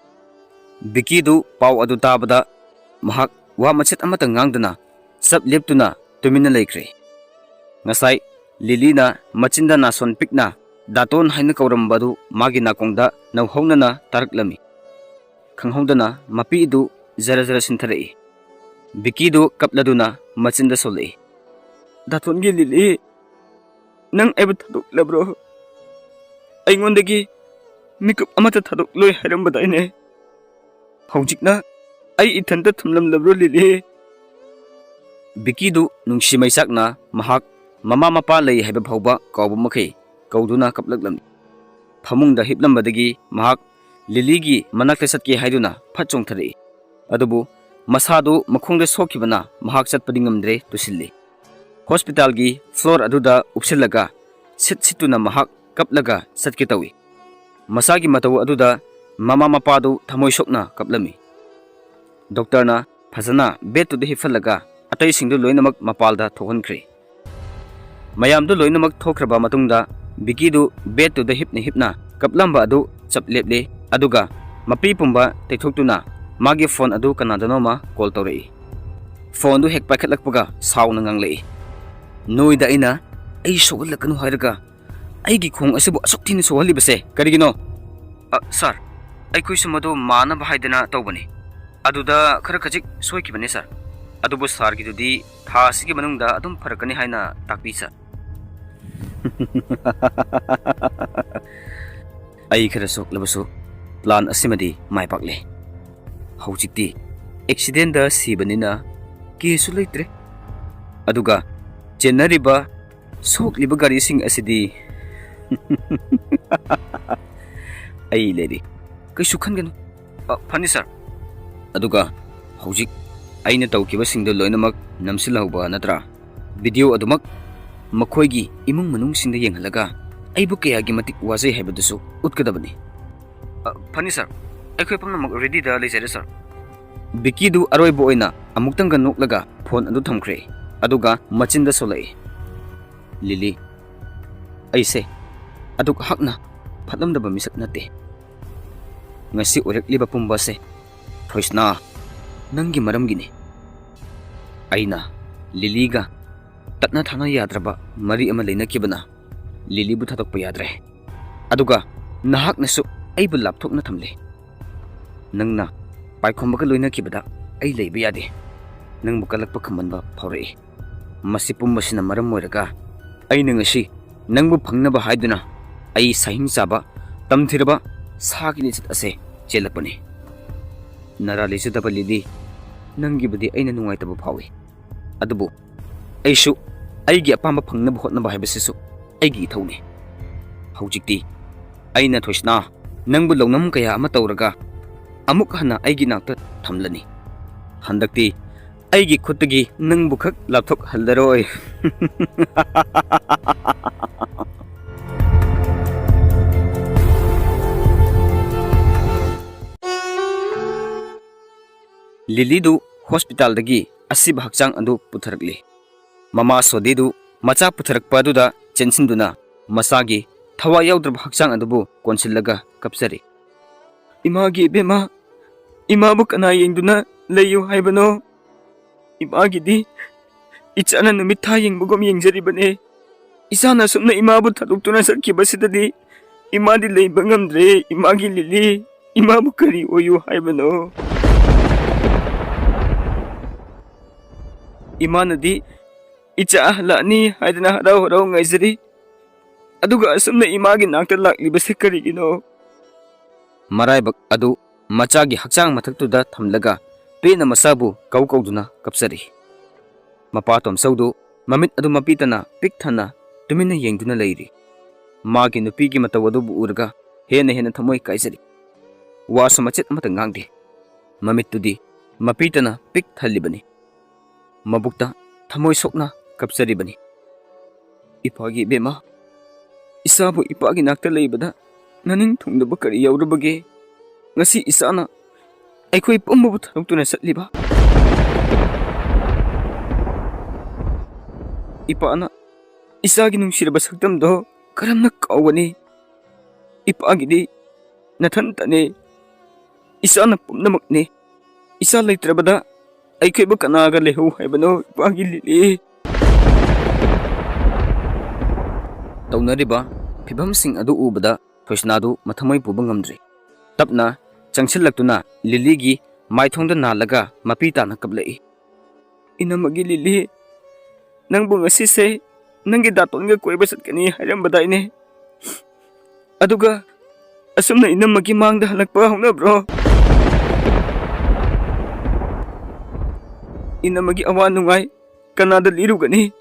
ꯕꯤꯀꯤꯗꯨ ꯄꯥꯎ ꯑꯗꯨ ꯇꯥꯕꯗ ꯃꯍꯥꯛ ꯋꯥ ꯃꯆꯦꯠ ꯑꯃꯠꯇ ꯉꯥꯡꯗꯅ ꯆꯞ ꯂꯦꯞꯇꯨꯅ ꯇꯨꯃꯤꯟꯅ ꯂꯩꯈ꯭ꯔꯦ꯫ ꯉꯁꯥꯏ ꯂꯤꯂꯤꯅ ꯃꯆꯤꯟꯗ ꯅꯥꯁꯣꯟ ꯄꯤꯛꯅ "ꯗꯥꯇꯣꯟ" ꯍꯥꯏꯅ ꯀꯧꯔꯝꯕꯗꯨ ꯃꯥꯒꯤ ꯅꯥꯀꯣꯡꯗ ꯅꯧꯍꯧꯅꯅ ꯇꯥꯔꯛꯂꯝꯃꯤ꯫ ꯈꯪꯍꯧꯗꯅ ꯃꯄꯤ ꯑꯗꯨ ꯖꯔ ꯖꯔ ꯁꯤꯟꯊꯔꯛꯏ꯫ ꯕꯤꯀꯤꯗꯨ ꯀꯞꯂꯗꯨꯅ ꯃꯆꯤꯟꯗ ꯁꯣꯜꯂꯛꯏ꯫ "ꯗꯥꯇꯣꯟꯒꯤ ꯂꯤꯂꯤ, ꯅꯪ ꯑꯩꯕꯨ ꯊꯥꯗꯣꯛꯂꯕ꯭ꯔꯣ? ꯑꯩꯉꯣꯟꯗꯒꯤ ꯃꯤꯀꯨꯞ ꯑꯃꯠꯇ ꯊꯥꯗꯣꯛꯂꯣꯏ ꯍꯥꯏꯔꯝꯕꯗꯥꯏꯅꯦ? ꯍꯧꯖꯤꯛꯅ ꯑꯩ ꯏꯊꯟꯇ ꯊꯝꯂꯝꯂꯕ꯭ꯔꯣ ꯂꯤꯂꯤ?" ꯕꯤꯀꯤꯗꯨ ꯅꯨꯡꯁꯤ ꯃꯩꯆꯥꯛꯅ ꯃꯍꯥꯛ ꯃꯃꯥ ꯃꯄꯥ ꯂꯩ ꯍꯥꯏꯕ ꯐꯥꯎꯕ ꯀꯥꯎꯕ ꯃꯈꯩ ꯀꯧꯗꯨꯅ ꯀꯞꯂꯛꯂꯝꯃꯤ꯫ ꯐꯃꯨꯡꯗ ꯍꯤꯞꯂꯝꯕꯗꯒꯤ ꯃꯍꯥꯛ ꯂꯤꯂꯤꯒꯤ ꯃꯅꯥꯛꯇ ꯆꯠꯀꯦ ꯍꯥꯏꯗꯨꯅ ꯐꯠ ꯆꯣꯡꯊꯔꯛꯏ꯫ ꯑꯗꯨꯕꯨ ꯃꯁꯥꯗꯨ ꯃꯈꯣꯡꯗ ꯁꯣꯛꯈꯤꯕꯅ ꯃꯍꯥꯛ ꯆꯠꯄꯗꯤ ꯉꯝꯗ꯭ꯔꯦ, ꯇꯨꯁꯤꯜꯂꯤ꯫ ꯍꯣꯁꯄꯤꯇꯥꯜꯒꯤ ꯐ꯭ꯂꯣꯔ ꯑꯗꯨꯗ ꯎꯞꯁꯤꯜꯂꯒ ꯁꯤꯠ ꯁꯤꯠꯇꯨꯅ ꯃꯍꯥꯛ ꯀꯞꯂꯒ ꯆꯠꯀꯦ ꯇꯧꯏ꯫ ꯃꯁꯥꯒꯤ ꯃꯇꯧ ꯑꯗꯨꯗ ꯃꯃꯥ ꯃꯄꯥꯗꯨ ꯊꯃꯣꯏ ꯁꯣꯛꯅ ꯀꯞꯂꯝꯃꯤ꯫ ꯗꯣꯛꯇꯔꯅ ꯐꯖꯅ ꯕꯦꯗꯇꯨꯗ ꯍꯤꯞꯍꯜꯂꯒ ꯑꯇꯩꯁꯤꯡꯗꯨ ꯂꯣꯏꯅꯃꯛ ꯃꯄꯥꯜꯗ ꯊꯣꯛꯍꯟꯈ꯭ꯔꯦ꯫ ꯃꯌꯥꯝꯗꯨ ꯂꯣꯏꯅꯃꯛ ꯊꯣꯛꯈ꯭ꯔꯕ ꯃꯇꯨꯡꯗ ꯕꯤꯀꯤꯗꯨ ꯕꯦꯗꯇꯨꯗ ꯍꯤꯞꯅ ꯍꯤꯞꯅ ꯀꯞꯂꯝꯕ ꯑꯗꯨ ꯆꯞ ꯂꯦꯞꯂꯦ, ꯑꯗꯨꯒ ꯃꯄꯤ ꯄꯨꯝꯕ ꯇꯩꯊꯣꯛꯇꯨꯅ ꯃꯥꯒꯤ ꯐꯣꯟ ꯑꯗꯨ ꯀꯅꯥꯗꯅꯣꯃ ꯀꯣꯜ ꯇꯧꯔꯛꯏ꯫ ꯐꯣꯟꯗꯨ ꯍꯦꯛ ꯄꯥꯏꯈꯠꯂꯛꯄꯒ ꯁꯥꯎꯅ ꯉꯥꯡꯂꯛꯏ, "ꯅꯣꯏꯗ ꯑꯩꯅ ꯑꯩ ꯁꯣꯛꯍꯜꯂꯛꯀꯅꯨ ꯍꯥꯏꯔꯒ ꯑꯩꯒꯤ ꯈꯣꯡ ꯑꯁꯤꯕꯨ ꯑꯁꯨꯛ ꯊꯤꯅ ꯁꯣꯛꯍꯜꯂꯤꯕꯁꯦ ꯀꯔꯤꯒꯤꯅꯣ?" "ꯑ, ꯁꯥꯔ, ꯑꯩꯈꯣꯏꯁꯨ ꯃꯗꯨ ꯃꯥꯟꯅꯕ ꯍꯥꯏꯗꯅ ꯇꯧꯕꯅꯤ꯫ ꯑꯗꯨꯗ ꯈꯔ ꯈꯖꯤꯛ ꯁꯣꯏꯈꯤꯕꯅꯤ, ꯁꯥꯔ꯫ ꯑꯗꯨꯕꯨ ꯁꯥꯔꯒꯤꯗꯨꯗꯤ ꯊꯥ ꯑꯁꯤꯒꯤ ꯃꯅꯨꯡꯗ ꯑꯗꯨꯝ ꯐꯔꯛꯀꯅꯤ ꯍꯥꯏꯅ ꯇꯥꯛꯄꯤ, ꯁꯥꯔ꯫" ꯑꯩ ꯈꯔ ꯁꯣꯛꯂꯕꯁꯨ ꯄ꯭ꯂꯥꯟ ꯑꯁꯤꯃꯗꯤ ꯃꯥꯏ ꯄꯥꯛꯂꯦ꯫ ꯍꯧꯖꯤꯛꯇꯤ ꯑꯦꯛꯁꯤꯗꯦꯟꯗ ꯁꯤꯕꯅꯤꯅ ꯀꯦꯁꯁꯨ ꯂꯩꯇ꯭ꯔꯦ꯫ ꯑꯗꯨꯒ ꯆꯦꯟꯅꯔꯤꯕ, ꯁꯣꯛꯂꯤꯕ ꯒꯥꯔꯤꯁꯤꯡ ꯑꯁꯤꯗꯤ ꯑꯩ ꯂꯩꯔꯤ, ꯀꯩꯁꯨ ꯈꯟꯒꯅꯨ꯫ "ꯑ, ꯐꯅꯤ, ꯁꯥꯔ꯫" "ꯑꯗꯨꯒ ꯍꯧꯖꯤꯛ ꯑꯩꯅ ꯇꯧꯈꯤꯕꯁꯤꯡꯗꯣ ꯂꯣꯏꯅꯃꯛ ꯅꯝꯁꯤꯜꯍꯧꯕ ꯅꯠꯇ꯭ꯔꯥ? ꯚꯤꯗꯤꯑꯣ ꯑꯗꯨꯃꯛ ꯃꯈꯣꯏꯒꯤ ꯏꯃꯨꯡ ꯃꯅꯨꯡꯁꯤꯡꯗ ꯌꯦꯡꯍꯜꯂꯒ ꯑꯩꯕꯨ ꯀꯌꯥꯒꯤ ꯃꯇꯤꯛ ꯋꯥꯖꯩ ꯍꯥꯏꯕꯗꯨꯁꯨ ꯎꯠꯀꯗꯕꯅꯤ꯫" "ꯑ, ꯐꯅꯤ, ꯁꯥꯔ꯫ ꯑꯩꯈꯣꯏ ꯄꯨꯝꯅꯃꯛ ꯔꯦꯗꯤꯗ ꯂꯩꯖꯔꯦ, ꯁꯥꯔ꯫" ꯕꯤꯀꯤꯗꯨ ꯑꯔꯣꯏꯕ ꯑꯣꯏꯅ ꯑꯃꯨꯛꯇꯪꯒ ꯅꯣꯛꯂꯒ ꯐꯣꯟ ꯑꯗꯨ ꯊꯝꯈ꯭ꯔꯦ, ꯑꯗꯨꯒ ꯃꯆꯤꯟꯗ ꯁꯣꯜꯂꯛꯏ, "ꯂꯤꯂꯤ, ꯑꯩꯁꯦ ꯑꯗꯨꯛ ꯍꯛꯅ ꯐꯠꯂꯝꯗꯕ ꯃꯤꯁꯛ ꯅꯠꯇꯦ꯫ ꯉꯁꯤ ꯑꯣꯏꯔꯛꯂꯤꯕ ꯄꯨꯝꯕ ꯑꯁꯦ ꯐ꯭ꯔꯣꯏꯁꯅꯥ, ꯅꯪꯒꯤ ꯃꯔꯝꯒꯤꯅꯤ꯫ ꯑꯩꯅ ꯂꯤꯂꯤꯒ ꯇꯠꯅ ꯊꯥꯅ ꯌꯥꯗ꯭ꯔꯕ ꯃꯔꯤ ꯑꯃ ꯂꯩꯅꯈꯤꯕꯅ ꯂꯤꯂꯤꯕꯨ ꯊꯥꯗꯣꯛꯄ ꯌꯥꯗ꯭ꯔꯦ꯫ ꯑꯗꯨꯒ ꯅꯍꯥꯛꯅꯁꯨ ꯑꯩꯕꯨ ꯂꯥꯞꯊꯣꯛꯅ ꯊꯝꯂꯦ꯫ ꯅꯪꯅ ꯄꯥꯏꯈꯣꯝꯕꯒ ꯂꯣꯏꯅꯈꯤꯕꯗ ꯑꯩ ꯂꯩꯕ ꯌꯥꯗꯦ꯫ ꯅꯪꯕꯨ ꯀꯜꯂꯛꯄ ꯈꯝꯕꯟꯕ ꯐꯥꯎꯔꯛꯏ꯫ ꯃꯁꯤ ꯄꯨꯝꯕꯁꯤꯅ ꯃꯔꯝ ꯑꯣꯏꯔꯒ ꯑꯩꯅ ꯉꯁꯤ ꯅꯪꯕꯨ ꯐꯪꯅꯕ ꯍꯥꯏꯗꯨꯅ ꯑꯩ ꯁꯥꯍꯤꯡ ꯆꯥꯕ ꯇꯝꯊꯤꯔꯕ ꯁꯥꯒꯤ ꯂꯤꯆꯠ ꯑꯁꯦ ꯆꯦꯜꯂꯛꯄꯅꯤ꯫ ꯅꯔꯥ ꯂꯩꯖꯗꯕ ꯂꯤꯂꯤ, ꯅꯪꯒꯤꯕꯨꯗꯤ ꯑꯩꯅ ꯅꯨꯡꯉꯥꯏꯇꯕ ꯐꯥꯎꯏ, ꯑꯗꯨꯕꯨ ꯑꯩꯁꯨ ꯑꯩꯒꯤ ꯑꯄꯥꯝꯕ ꯐꯪꯅꯕ ꯍꯣꯠꯅꯕ ꯍꯥꯏꯕꯁꯤꯁꯨ ꯑꯩꯒꯤ ꯏꯊꯧꯅꯤ꯫ ꯍꯧꯖꯤꯛꯇꯤ ꯑꯩꯅ ꯊꯣꯏꯁꯅꯥ ꯅꯪꯕꯨ ꯂꯧꯅꯝ ꯀꯌꯥ ꯑꯃ ꯇꯧꯔꯒ ꯑꯃꯨꯛ ꯍꯟꯅ ꯑꯩꯒꯤ ꯅꯥꯛꯇ ꯊꯝꯂꯅꯤ꯫ ꯍꯟꯗꯛꯇꯤ ꯑꯩꯒꯤ ꯈꯨꯠꯇꯒꯤ ꯅꯪꯕꯨ ꯈꯛ ꯂꯥꯞꯊꯣꯛꯍꯜꯂꯔꯣꯏ꯫ ꯂꯤꯂꯤꯗꯨ ꯍꯣꯁꯄꯤꯇꯥꯜꯗꯒꯤ ꯑꯁꯤꯕ ꯍꯛꯆꯥꯡ ꯑꯗꯨ ꯄꯨꯊꯔꯛꯂꯤ꯫ ꯃꯃꯥ ꯁꯣꯗꯤꯗꯨ ꯃꯆꯥ ꯄꯨꯊꯔꯛꯄ ꯑꯗꯨꯗ ꯆꯦꯟꯁꯤꯟꯗꯨꯅ ꯃꯆꯥꯒꯤ ꯊꯋꯥꯏ ꯌꯥꯎꯗ꯭ꯔꯕ ꯍꯛꯆꯥꯡ ꯑꯗꯨꯕꯨ ꯀꯣꯟꯁꯤꯜꯂꯒ ꯀꯞꯆꯔꯤ꯫ "ꯏꯃꯥꯒꯤ ꯏꯕꯦꯝꯃ, ꯏꯃꯥꯕꯨ ꯀꯅꯥ ꯌꯦꯡꯗꯨꯅ ꯂꯩꯌꯨ ꯍꯥꯏꯕꯅꯣ? ꯏꯃꯥꯒꯤꯗꯤ ꯏꯆꯥꯅ ꯅꯨꯃꯤꯠ ꯊꯥ ꯌꯦꯡꯕꯒꯨꯝ ꯌꯦꯡꯖꯔꯤꯕꯅꯦ꯫ ꯏꯆꯥꯅ ꯑꯁꯨꯝꯅ ꯏꯃꯥꯕꯨ ꯊꯥꯗꯣꯛꯇꯨꯅ ꯆꯠꯈꯤꯕꯁꯤꯗꯗꯤ ꯏꯃꯥꯗꯤ ꯂꯩꯕ ꯉꯝꯗ꯭ꯔꯦ, ꯏꯃꯥꯒꯤ ꯂꯤꯂꯤ꯫ ꯏꯃꯥꯕꯨ ꯀꯔꯤ ꯑꯣꯏꯌꯨ ꯍꯥꯏꯕꯅꯣ? ꯏꯃꯥꯅꯗꯤ ꯏꯆꯥ ꯍꯜꯂꯛꯑꯅꯤ ꯍꯥꯏꯗꯅ ꯍꯔꯥꯎ ꯍꯔꯥꯎ ꯉꯥꯏꯖꯔꯤ꯫ ꯑꯗꯨꯒ ꯑꯁꯨꯝꯅ ꯏꯃꯥꯒꯤ ꯅꯥꯛꯇ ꯂꯥꯛꯂꯤꯕꯁꯤ ꯀꯔꯤꯒꯤꯅꯣ?" ꯃꯔꯥꯏꯕꯛ ꯑꯗꯨ ꯃꯆꯥꯒꯤ ꯍꯛꯆꯥꯡ ꯃꯊꯛꯇꯨꯗ ꯊꯝꯂꯒ ꯄꯦꯟꯅ ꯃꯆꯥꯕꯨ ꯀꯧ ꯀꯧꯗꯨꯅ ꯀꯞꯆꯔꯤ꯫ ꯃꯄꯥ ꯇꯣꯝꯆꯧꯗꯨ ꯃꯃꯤꯠ ꯑꯗꯨ ꯃꯄꯤ ꯇꯅ ꯄꯤꯛ ꯊꯟꯅ ꯇꯨꯃꯤꯟꯅ ꯌꯦꯡꯗꯨꯅ ꯂꯩꯔꯤ꯫ ꯃꯥꯒꯤ ꯅꯨꯄꯤꯒꯤ ꯃꯇꯧ ꯑꯗꯨꯕꯨ ꯎꯔꯒ ꯍꯦꯟꯅ ꯍꯦꯟꯅ ꯊꯃꯣꯏ ꯀꯥꯏꯖꯔꯤ꯫ ꯋꯥꯁꯨ ꯃꯆꯦꯠ ꯑꯃꯠꯇ ꯉꯥꯡꯗꯦ꯫ ꯃꯃꯤꯠꯇꯨꯗꯤ ꯃꯄꯤ ꯇꯅ ꯄꯤꯛ ꯊꯜꯂꯤꯕꯅꯤ꯫ ꯃꯕꯨꯛꯇ ꯊꯃꯣꯏ ꯁꯣꯛꯅ ꯀꯞꯆꯔꯤꯕꯅꯤ꯫ "ꯏꯄꯥꯒꯤ ꯏꯕꯦꯝꯃ, ꯏꯆꯥꯕꯨ ꯏꯄꯥꯒꯤ ꯅꯥꯛꯇ ꯂꯩꯕꯗ ꯅꯅꯤꯡ ꯊꯨꯡꯗꯕ ꯀꯔꯤ ꯌꯥꯎꯔꯕꯒꯦ? ꯉꯁꯤ ꯏꯆꯥꯅ ꯑꯩꯈꯣꯏ ꯄꯨꯝꯕꯕꯨ ꯊꯥꯗꯣꯛꯇꯨꯅ ꯆꯠꯂꯤꯕ? ꯏꯄꯥꯅ ꯏꯆꯥꯒꯤ ꯅꯨꯡꯁꯤꯔꯕ ꯁꯛꯇꯝꯗꯣ ꯀꯔꯝꯅ ꯀꯥꯎꯒꯅꯤ? ꯏꯄꯥꯒꯤꯗꯤ ꯅꯊꯟꯇꯅꯤ꯫ ꯏꯆꯥꯅ ꯄꯨꯝꯅꯃꯛꯅꯤ꯫ ꯏꯆꯥ ꯂꯩꯇ꯭ꯔꯕꯗ ꯑꯩꯈꯣꯏꯕꯨ ꯀꯅꯥꯒ ꯂꯩꯍꯧ ꯍꯥꯏꯕꯅꯣ, ꯏꯄꯥꯒꯤ ꯂꯤꯂꯤ?" ꯇꯧꯅꯔꯤꯕ ꯐꯤꯚꯝꯁꯤꯡ ꯑꯗꯨ ꯎꯕꯗ ꯊꯣꯏꯁꯅꯥꯗꯨ ꯃꯊꯃꯣꯏ ꯄꯨꯕ ꯉꯝꯗ꯭ꯔꯦ꯫ ꯇꯞꯅ ꯆꯪꯁꯤꯜꯂꯛꯇꯨꯅ ꯂꯤꯂꯤꯒꯤ ꯃꯥꯏꯊꯣꯡꯗ ꯅꯥꯜꯂꯒ ꯃꯄꯤ ꯇꯥꯅ ꯀꯞꯂꯛꯏ꯫ "ꯏꯅꯝꯃꯒꯤ ꯂꯤꯂꯤ, ꯅꯪꯕꯨ ꯉꯁꯤꯁꯦ ꯅꯪꯒꯤ ꯗꯥꯇꯣꯟꯒ ꯀꯣꯏꯕ ꯆꯠꯀꯅꯤ ꯍꯥꯏꯔꯝꯕꯗꯥꯏꯅꯦ? ꯑꯗꯨꯒ ꯑꯁꯨꯝꯅ ꯏꯅꯝꯃꯒꯤ ꯃꯥꯡꯗ ꯍꯜꯂꯛꯄ ꯍꯧꯅꯕ꯭ꯔꯣ? ꯏꯅꯝꯃꯒꯤ ꯑꯋꯥ ꯅꯨꯡꯉꯥꯏ ꯀꯅꯥꯗ ꯂꯤꯔꯨꯒꯅꯤ?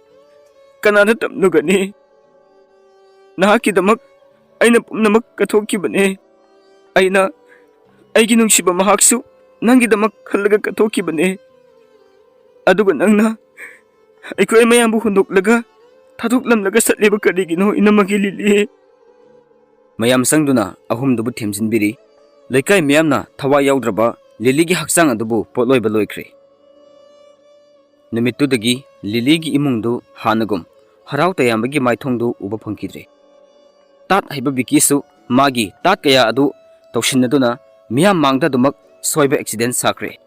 ꯀꯅꯥꯗ ꯇꯝꯂꯨꯒꯅꯤ? ꯅꯍꯥꯛꯀꯤꯗꯃꯛ ꯑꯩꯅ ꯄꯨꯝꯅꯃꯛ ꯀꯠꯊꯣꯛꯈꯤꯕꯅꯦ꯫ ꯑꯩꯅ ꯑꯩꯒꯤ ꯅꯨꯡꯁꯤꯕ ꯃꯍꯥꯛꯁꯨ ꯅꯪꯒꯤꯗꯃꯛ ꯈꯜꯂꯒ ꯀꯠꯊꯣꯛꯈꯤꯕꯅꯦ꯫ ꯑꯗꯨꯒ ꯅꯪꯅ ꯑꯩꯈꯣꯏ ꯃꯌꯥꯝꯕꯨ ꯍꯨꯟꯗꯣꯛꯂꯒ ꯊꯥꯗꯣꯛꯂꯝꯂꯒ ꯆꯠꯂꯤꯕ ꯀꯔꯤꯒꯤꯅꯣ, ꯏꯅꯝꯃꯒꯤ ꯂꯤꯂꯤ?" ꯃꯌꯥꯝ ꯆꯪꯗꯨꯅ ꯑꯍꯨꯝꯗꯨꯕꯨ ꯊꯦꯝꯖꯤꯟꯕꯤꯔꯤ꯫ ꯂꯩꯀꯥꯏ ꯃꯤꯌꯥꯝꯅ ꯊꯋꯥꯏ ꯌꯥꯎꯗ꯭ꯔꯕ ꯂꯤꯂꯤꯒꯤ ꯍꯛꯆꯥꯡ ꯑꯗꯨꯕꯨ ꯄꯣꯠꯂꯣꯏꯕ ꯂꯣꯏꯈ꯭ꯔꯦ꯫ ꯅꯨꯃꯤꯠꯇꯨꯗꯒꯤ ꯂꯤꯂꯤꯒꯤ ꯏꯃꯨꯡꯗꯨ ꯍꯥꯟꯅꯒꯨꯝ ꯍꯔꯥꯎ ꯇꯌꯥꯝꯕꯒꯤ ꯃꯥꯏꯊꯣꯡꯗꯨ ꯎꯕ ꯐꯪꯈꯤꯗ꯭ꯔꯦ꯫ ꯇꯥꯠ ꯍꯩꯕ ꯕꯤꯀꯤꯁꯨ ꯃꯥꯒꯤ ꯇꯥꯠ ꯀꯌꯥ ꯑꯗꯨ ꯇꯧꯁꯤꯟꯅꯗꯨꯅ ꯃꯤꯌꯥꯝ ꯃꯥꯡꯗ ꯑꯗꯨꯃꯛ ꯁꯣꯏꯕ ꯑꯦꯛꯁꯤꯗꯦꯟ ꯁꯥꯈ꯭ꯔꯦ꯫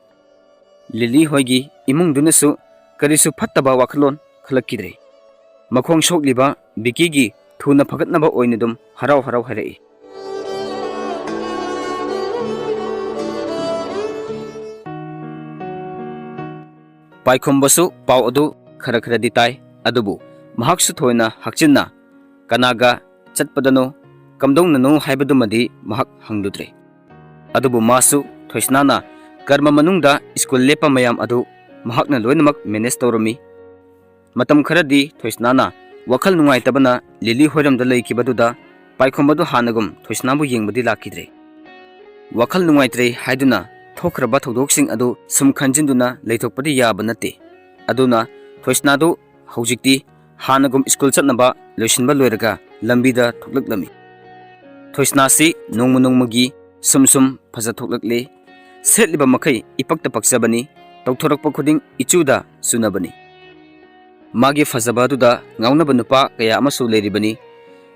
ꯂꯤꯂꯤ ꯍꯣꯏꯒꯤ ꯏꯃꯨꯡꯗꯨꯅꯁꯨ ꯀꯔꯤꯁꯨ ꯐꯠꯇꯕ ꯋꯥꯈꯜꯂꯣꯟ ꯈꯜꯂꯛꯈꯤꯗ꯭ꯔꯦ꯫ ꯃꯈꯣꯡ ꯁꯣꯛꯂꯤꯕ ꯕꯤꯀꯤꯒꯤ ꯊꯨꯅ ꯐꯒꯠꯅꯕ ꯑꯣꯏꯅ ꯑꯗꯨꯝ ꯍꯔꯥꯎ ꯍꯔꯥꯎ ꯍꯥꯏꯔꯛꯏ꯫ ꯄꯥꯏꯈꯣꯝꯕꯁꯨ ꯄꯥꯎ ꯑꯗꯨ ꯈꯔ ꯈꯔꯗꯤ ꯇꯥꯏ, ꯑꯗꯨꯕꯨ ꯃꯍꯥꯛꯁꯨ ꯊꯣꯏꯅ ꯍꯛꯆꯤꯟꯅ ꯀꯅꯥꯒ ꯆꯠꯄꯗꯅꯣ, ꯀꯝꯗꯧꯅꯅꯣ ꯍꯥꯏꯕꯗꯨꯃꯗꯤ ꯃꯍꯥꯛ ꯍꯪꯂꯨꯗ꯭ꯔꯦ꯫ ꯑꯗꯨꯕꯨ ꯃꯥꯁꯨ ꯊꯣꯏꯁꯅꯥꯅ ꯀꯔꯃ ꯃꯅꯨꯡꯗ ꯁ꯭ꯀꯨꯜ ꯂꯦꯞꯄ ꯃꯌꯥꯝ ꯑꯗꯨ ꯃꯍꯥꯛꯅ ꯂꯣꯏꯅꯃꯛ ꯃꯦꯅꯦꯖ ꯇꯧꯔꯝꯃꯤ꯫ ꯃꯇꯝ ꯈꯔꯗꯤ ꯊꯣꯏꯁꯅꯥꯅ ꯋꯥꯈꯜ ꯅꯨꯡꯉꯥꯏꯇꯕꯅ ꯂꯤꯂꯤ ꯍꯣꯏꯔꯣꯝꯗ ꯂꯩꯈꯤꯕꯗꯨꯗ ꯄꯥꯏꯈꯣꯝꯕꯗꯨ ꯍꯥꯟꯅꯒꯨꯝ ꯊꯣꯏꯁꯅꯥꯕꯨ ꯌꯦꯡꯕꯗꯤ ꯂꯥꯛꯈꯤꯗ꯭ꯔꯦ꯫ ꯋꯥꯈꯜ ꯅꯨꯡꯉꯥꯏꯇ꯭ꯔꯦ ꯍꯥꯏꯗꯨꯅ ꯊꯣꯛꯈ꯭ꯔꯕ ꯊꯧꯗꯣꯛꯁꯤꯡ ꯑꯗꯨ ꯁꯨꯝ ꯈꯟꯖꯤꯟꯗꯨꯅ ꯂꯩꯊꯣꯛꯄꯗꯤ ꯌꯥꯕ ꯅꯠꯇꯦ꯫ ꯑꯗꯨꯅ ꯊꯣꯏꯁꯅꯥꯗꯨ ꯍꯧꯖꯤꯛꯇꯤ ꯍꯥꯟꯅꯒꯨꯝ ꯁ꯭ꯀꯨꯜ ꯆꯠꯅꯕ ꯂꯣꯏꯁꯤꯟꯕ ꯂꯣꯏꯔꯒ ꯂꯝꯕꯤꯗ ꯊꯣꯛꯂꯛꯂꯝꯃꯤ꯫ ꯊꯣꯏꯁꯅꯥꯁꯤ ꯅꯣꯡꯃ ꯅꯣꯡꯃꯒꯤ ꯁꯨꯝ ꯁꯨꯝ ꯐꯖ ꯊꯣꯛꯂꯛꯂꯦ꯫ ꯁꯦꯠꯂꯤꯕ ꯃꯈꯩ ꯏꯄꯛꯇ ꯄꯛꯆꯕꯅꯤ꯫ ꯇꯧꯊꯣꯔꯛꯄ ꯈꯨꯗꯤꯡ ꯏꯆꯨꯗ ꯆꯨꯅꯕꯅꯤ꯫ ꯃꯥꯒꯤ ꯐꯖꯕ ꯑꯗꯨꯗ ꯉꯥꯎꯅꯕ ꯅꯨꯄꯥ ꯀꯌꯥ ꯑꯃꯁꯨ ꯂꯩꯔꯤꯕꯅꯤ꯫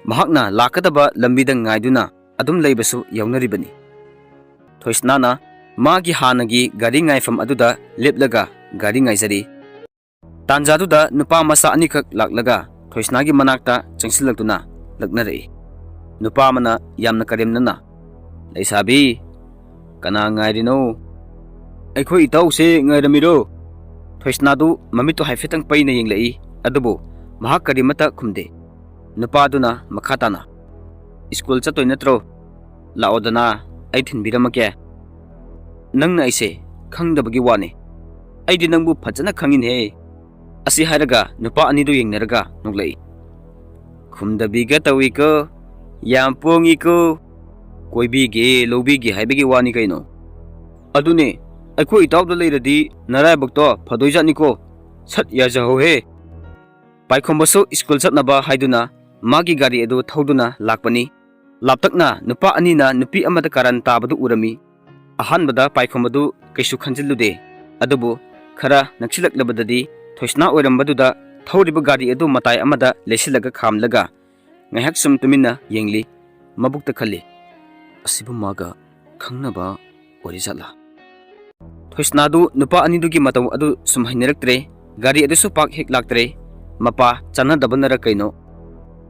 ꯃꯍꯥꯛꯅ ꯂꯥꯛꯀꯗꯕ ꯂꯝꯕꯤꯗ ꯉꯥꯏꯗꯨꯅ ꯑꯗꯨꯝ ꯂꯩꯕꯁꯨ ꯌꯥꯎꯅꯔꯤꯕꯅꯤ꯫ ꯊꯣꯏꯁꯅꯥꯅ ꯃꯥꯒꯤ ꯍꯥꯟꯅꯒꯤ ꯒꯥꯔꯤ ꯉꯥꯏꯐꯝ ꯑꯗꯨꯗ ꯂꯦꯞꯂꯒ ꯒꯥꯔꯤ ꯉꯥꯏꯖꯔꯤ꯫ ꯇꯥꯟꯖꯥꯗꯨꯗ ꯅꯨꯄꯥ ꯃꯆꯥ ꯑꯅꯤꯈꯛ ꯂꯥꯛꯂꯒ ꯊꯣꯏꯁꯅꯥꯒꯤ ꯃꯅꯥꯛꯇ ꯆꯪꯁꯤꯜꯂꯛꯇꯨꯅ ꯂꯛꯅꯔꯛꯏ꯫ ꯅꯨꯄꯥ ꯑꯃꯅ ꯌꯥꯝꯅ ꯀꯔꯦꯝꯅꯅ, "ꯂꯩꯁꯥꯕꯤ, ꯀꯅꯥ ꯉꯥꯏꯔꯤꯅꯣ?" "ꯑꯩꯈꯣꯏ ꯏꯇꯥꯎꯁꯦ ꯉꯥꯏꯔꯝꯃꯤꯔꯣ?" ꯊꯣꯏꯁꯅꯥꯗꯨ ꯃꯃꯤꯠꯇꯨ ꯍꯥꯏꯐꯦꯠꯇꯪ ꯄꯩꯅ ꯌꯦꯡꯂꯛꯏ, ꯑꯗꯨꯕꯨ ꯃꯍꯥꯛ ꯀꯔꯤꯃꯠꯇ ꯈꯨꯝꯗꯦ꯫ ꯅꯨꯄꯥꯗꯨꯅ ꯃꯈꯥ ꯇꯥꯅ, "ꯁ꯭ꯀꯨꯜ ꯆꯠꯇꯣꯏ ꯅꯠꯇ꯭ꯔꯣ? ꯂꯥꯛꯑꯣꯗꯅ, ꯑꯩ ꯊꯤꯟꯕꯤꯔꯝꯃꯒꯦ꯫ ꯅꯪꯅ ꯑꯩꯁꯦ ꯈꯪꯗꯕꯒꯤ ꯋꯥꯅꯤ꯫ ꯑꯩꯗꯤ ꯅꯪꯕꯨ ꯐꯖꯅ ꯈꯪꯉꯤꯅꯦꯍꯦ"꯫ ꯑꯁꯤ ꯍꯥꯏꯔꯒ ꯅꯨꯄꯥ ꯑꯅꯤꯗꯨ ꯌꯦꯡꯅꯔꯒ ꯅꯣꯛꯂꯛꯏ꯫ "ꯈꯨꯝꯗꯕꯤꯒ ꯇꯧꯏꯀꯣ, ꯌꯥꯝ ꯄꯣꯡꯉꯤꯀꯣ꯫ ꯀꯣꯏꯕꯤꯒꯦ, ꯂꯧꯕꯤꯒꯦ ꯍꯥꯏꯕꯒꯤ ꯋꯥꯅꯤ ꯀꯩꯅꯣ꯫ ꯑꯗꯨꯅꯦ, ꯑꯩꯈꯣꯏ ꯏꯇꯥꯎꯗ ꯂꯩꯔꯗꯤ ꯅꯔꯥꯏꯕꯛꯇꯣ ꯐꯗꯣꯏꯖꯥꯠꯅꯤꯀꯣ꯫ ꯁꯠ ꯌꯥꯖꯍꯧꯍꯦ"꯫ ꯄꯥꯏꯈꯣꯝꯕꯁꯨ ꯁ꯭ꯀꯨꯜ ꯆꯠꯅꯕ ꯍꯥꯏꯗꯨꯅ ꯃꯥꯒꯤ ꯒꯥꯔꯤ ꯑꯗꯨ ꯊꯧꯗꯨꯅ ꯂꯥꯛꯄꯅꯤ꯫ ꯂꯥꯞꯇꯛꯅ ꯅꯨꯄꯥ ꯑꯅꯤꯅ ꯅꯨꯄꯤ ꯑꯃꯗ ꯀꯥꯔꯟ ꯇꯥꯕꯗꯨ ꯎꯔꯝꯃꯤ꯫ ꯑꯍꯥꯟꯕꯗ ꯄꯥꯏꯈꯣꯝꯕꯗꯨ ꯀꯩꯁꯨ ꯈꯟꯖꯤꯜꯂꯨꯗꯦ, ꯑꯗꯨꯕꯨ ꯈꯔ ꯅꯛꯁꯤꯜꯂꯛꯂꯕꯗꯗꯤ ꯊꯣꯏꯁꯅꯥ ꯑꯣꯏꯔꯝꯕꯗꯨꯗ ꯊꯧꯔꯤꯕ ꯒꯥꯔꯤ ꯑꯗꯨ ꯃꯇꯥꯏ ꯑꯃꯗ ꯂꯩꯁꯤꯜꯂꯒ ꯈꯥꯝꯂꯒ ꯉꯥꯏꯍꯥꯛ ꯁꯨꯝ ꯇꯨꯃꯤꯟꯅ ꯌꯦꯡꯂꯤ꯫ ꯃꯕꯨꯛꯇ ꯈꯜꯂꯤ, "ꯑꯁꯤꯕꯨ ꯃꯥꯒ ꯈꯪꯅꯕ ꯑꯣꯏꯔꯤꯖꯥꯠꯂꯥ?" ꯊꯣꯏꯁꯅꯥꯗꯨ ꯅꯨꯄꯥ ꯑꯅꯤꯗꯨꯒꯤ ꯃꯇꯧ ꯑꯗꯨ ꯁꯨꯝ ꯍꯩꯅꯔꯛꯇ꯭ꯔꯦ꯫ ꯒꯥꯔꯤ ꯑꯗꯨꯁꯨ ꯄꯥꯛ ꯍꯦꯛ ꯂꯥꯛꯇ꯭ꯔꯦ꯫ ꯃꯄꯥ ꯆꯥꯟꯅꯗꯕꯅꯔ ꯀꯩꯅꯣ,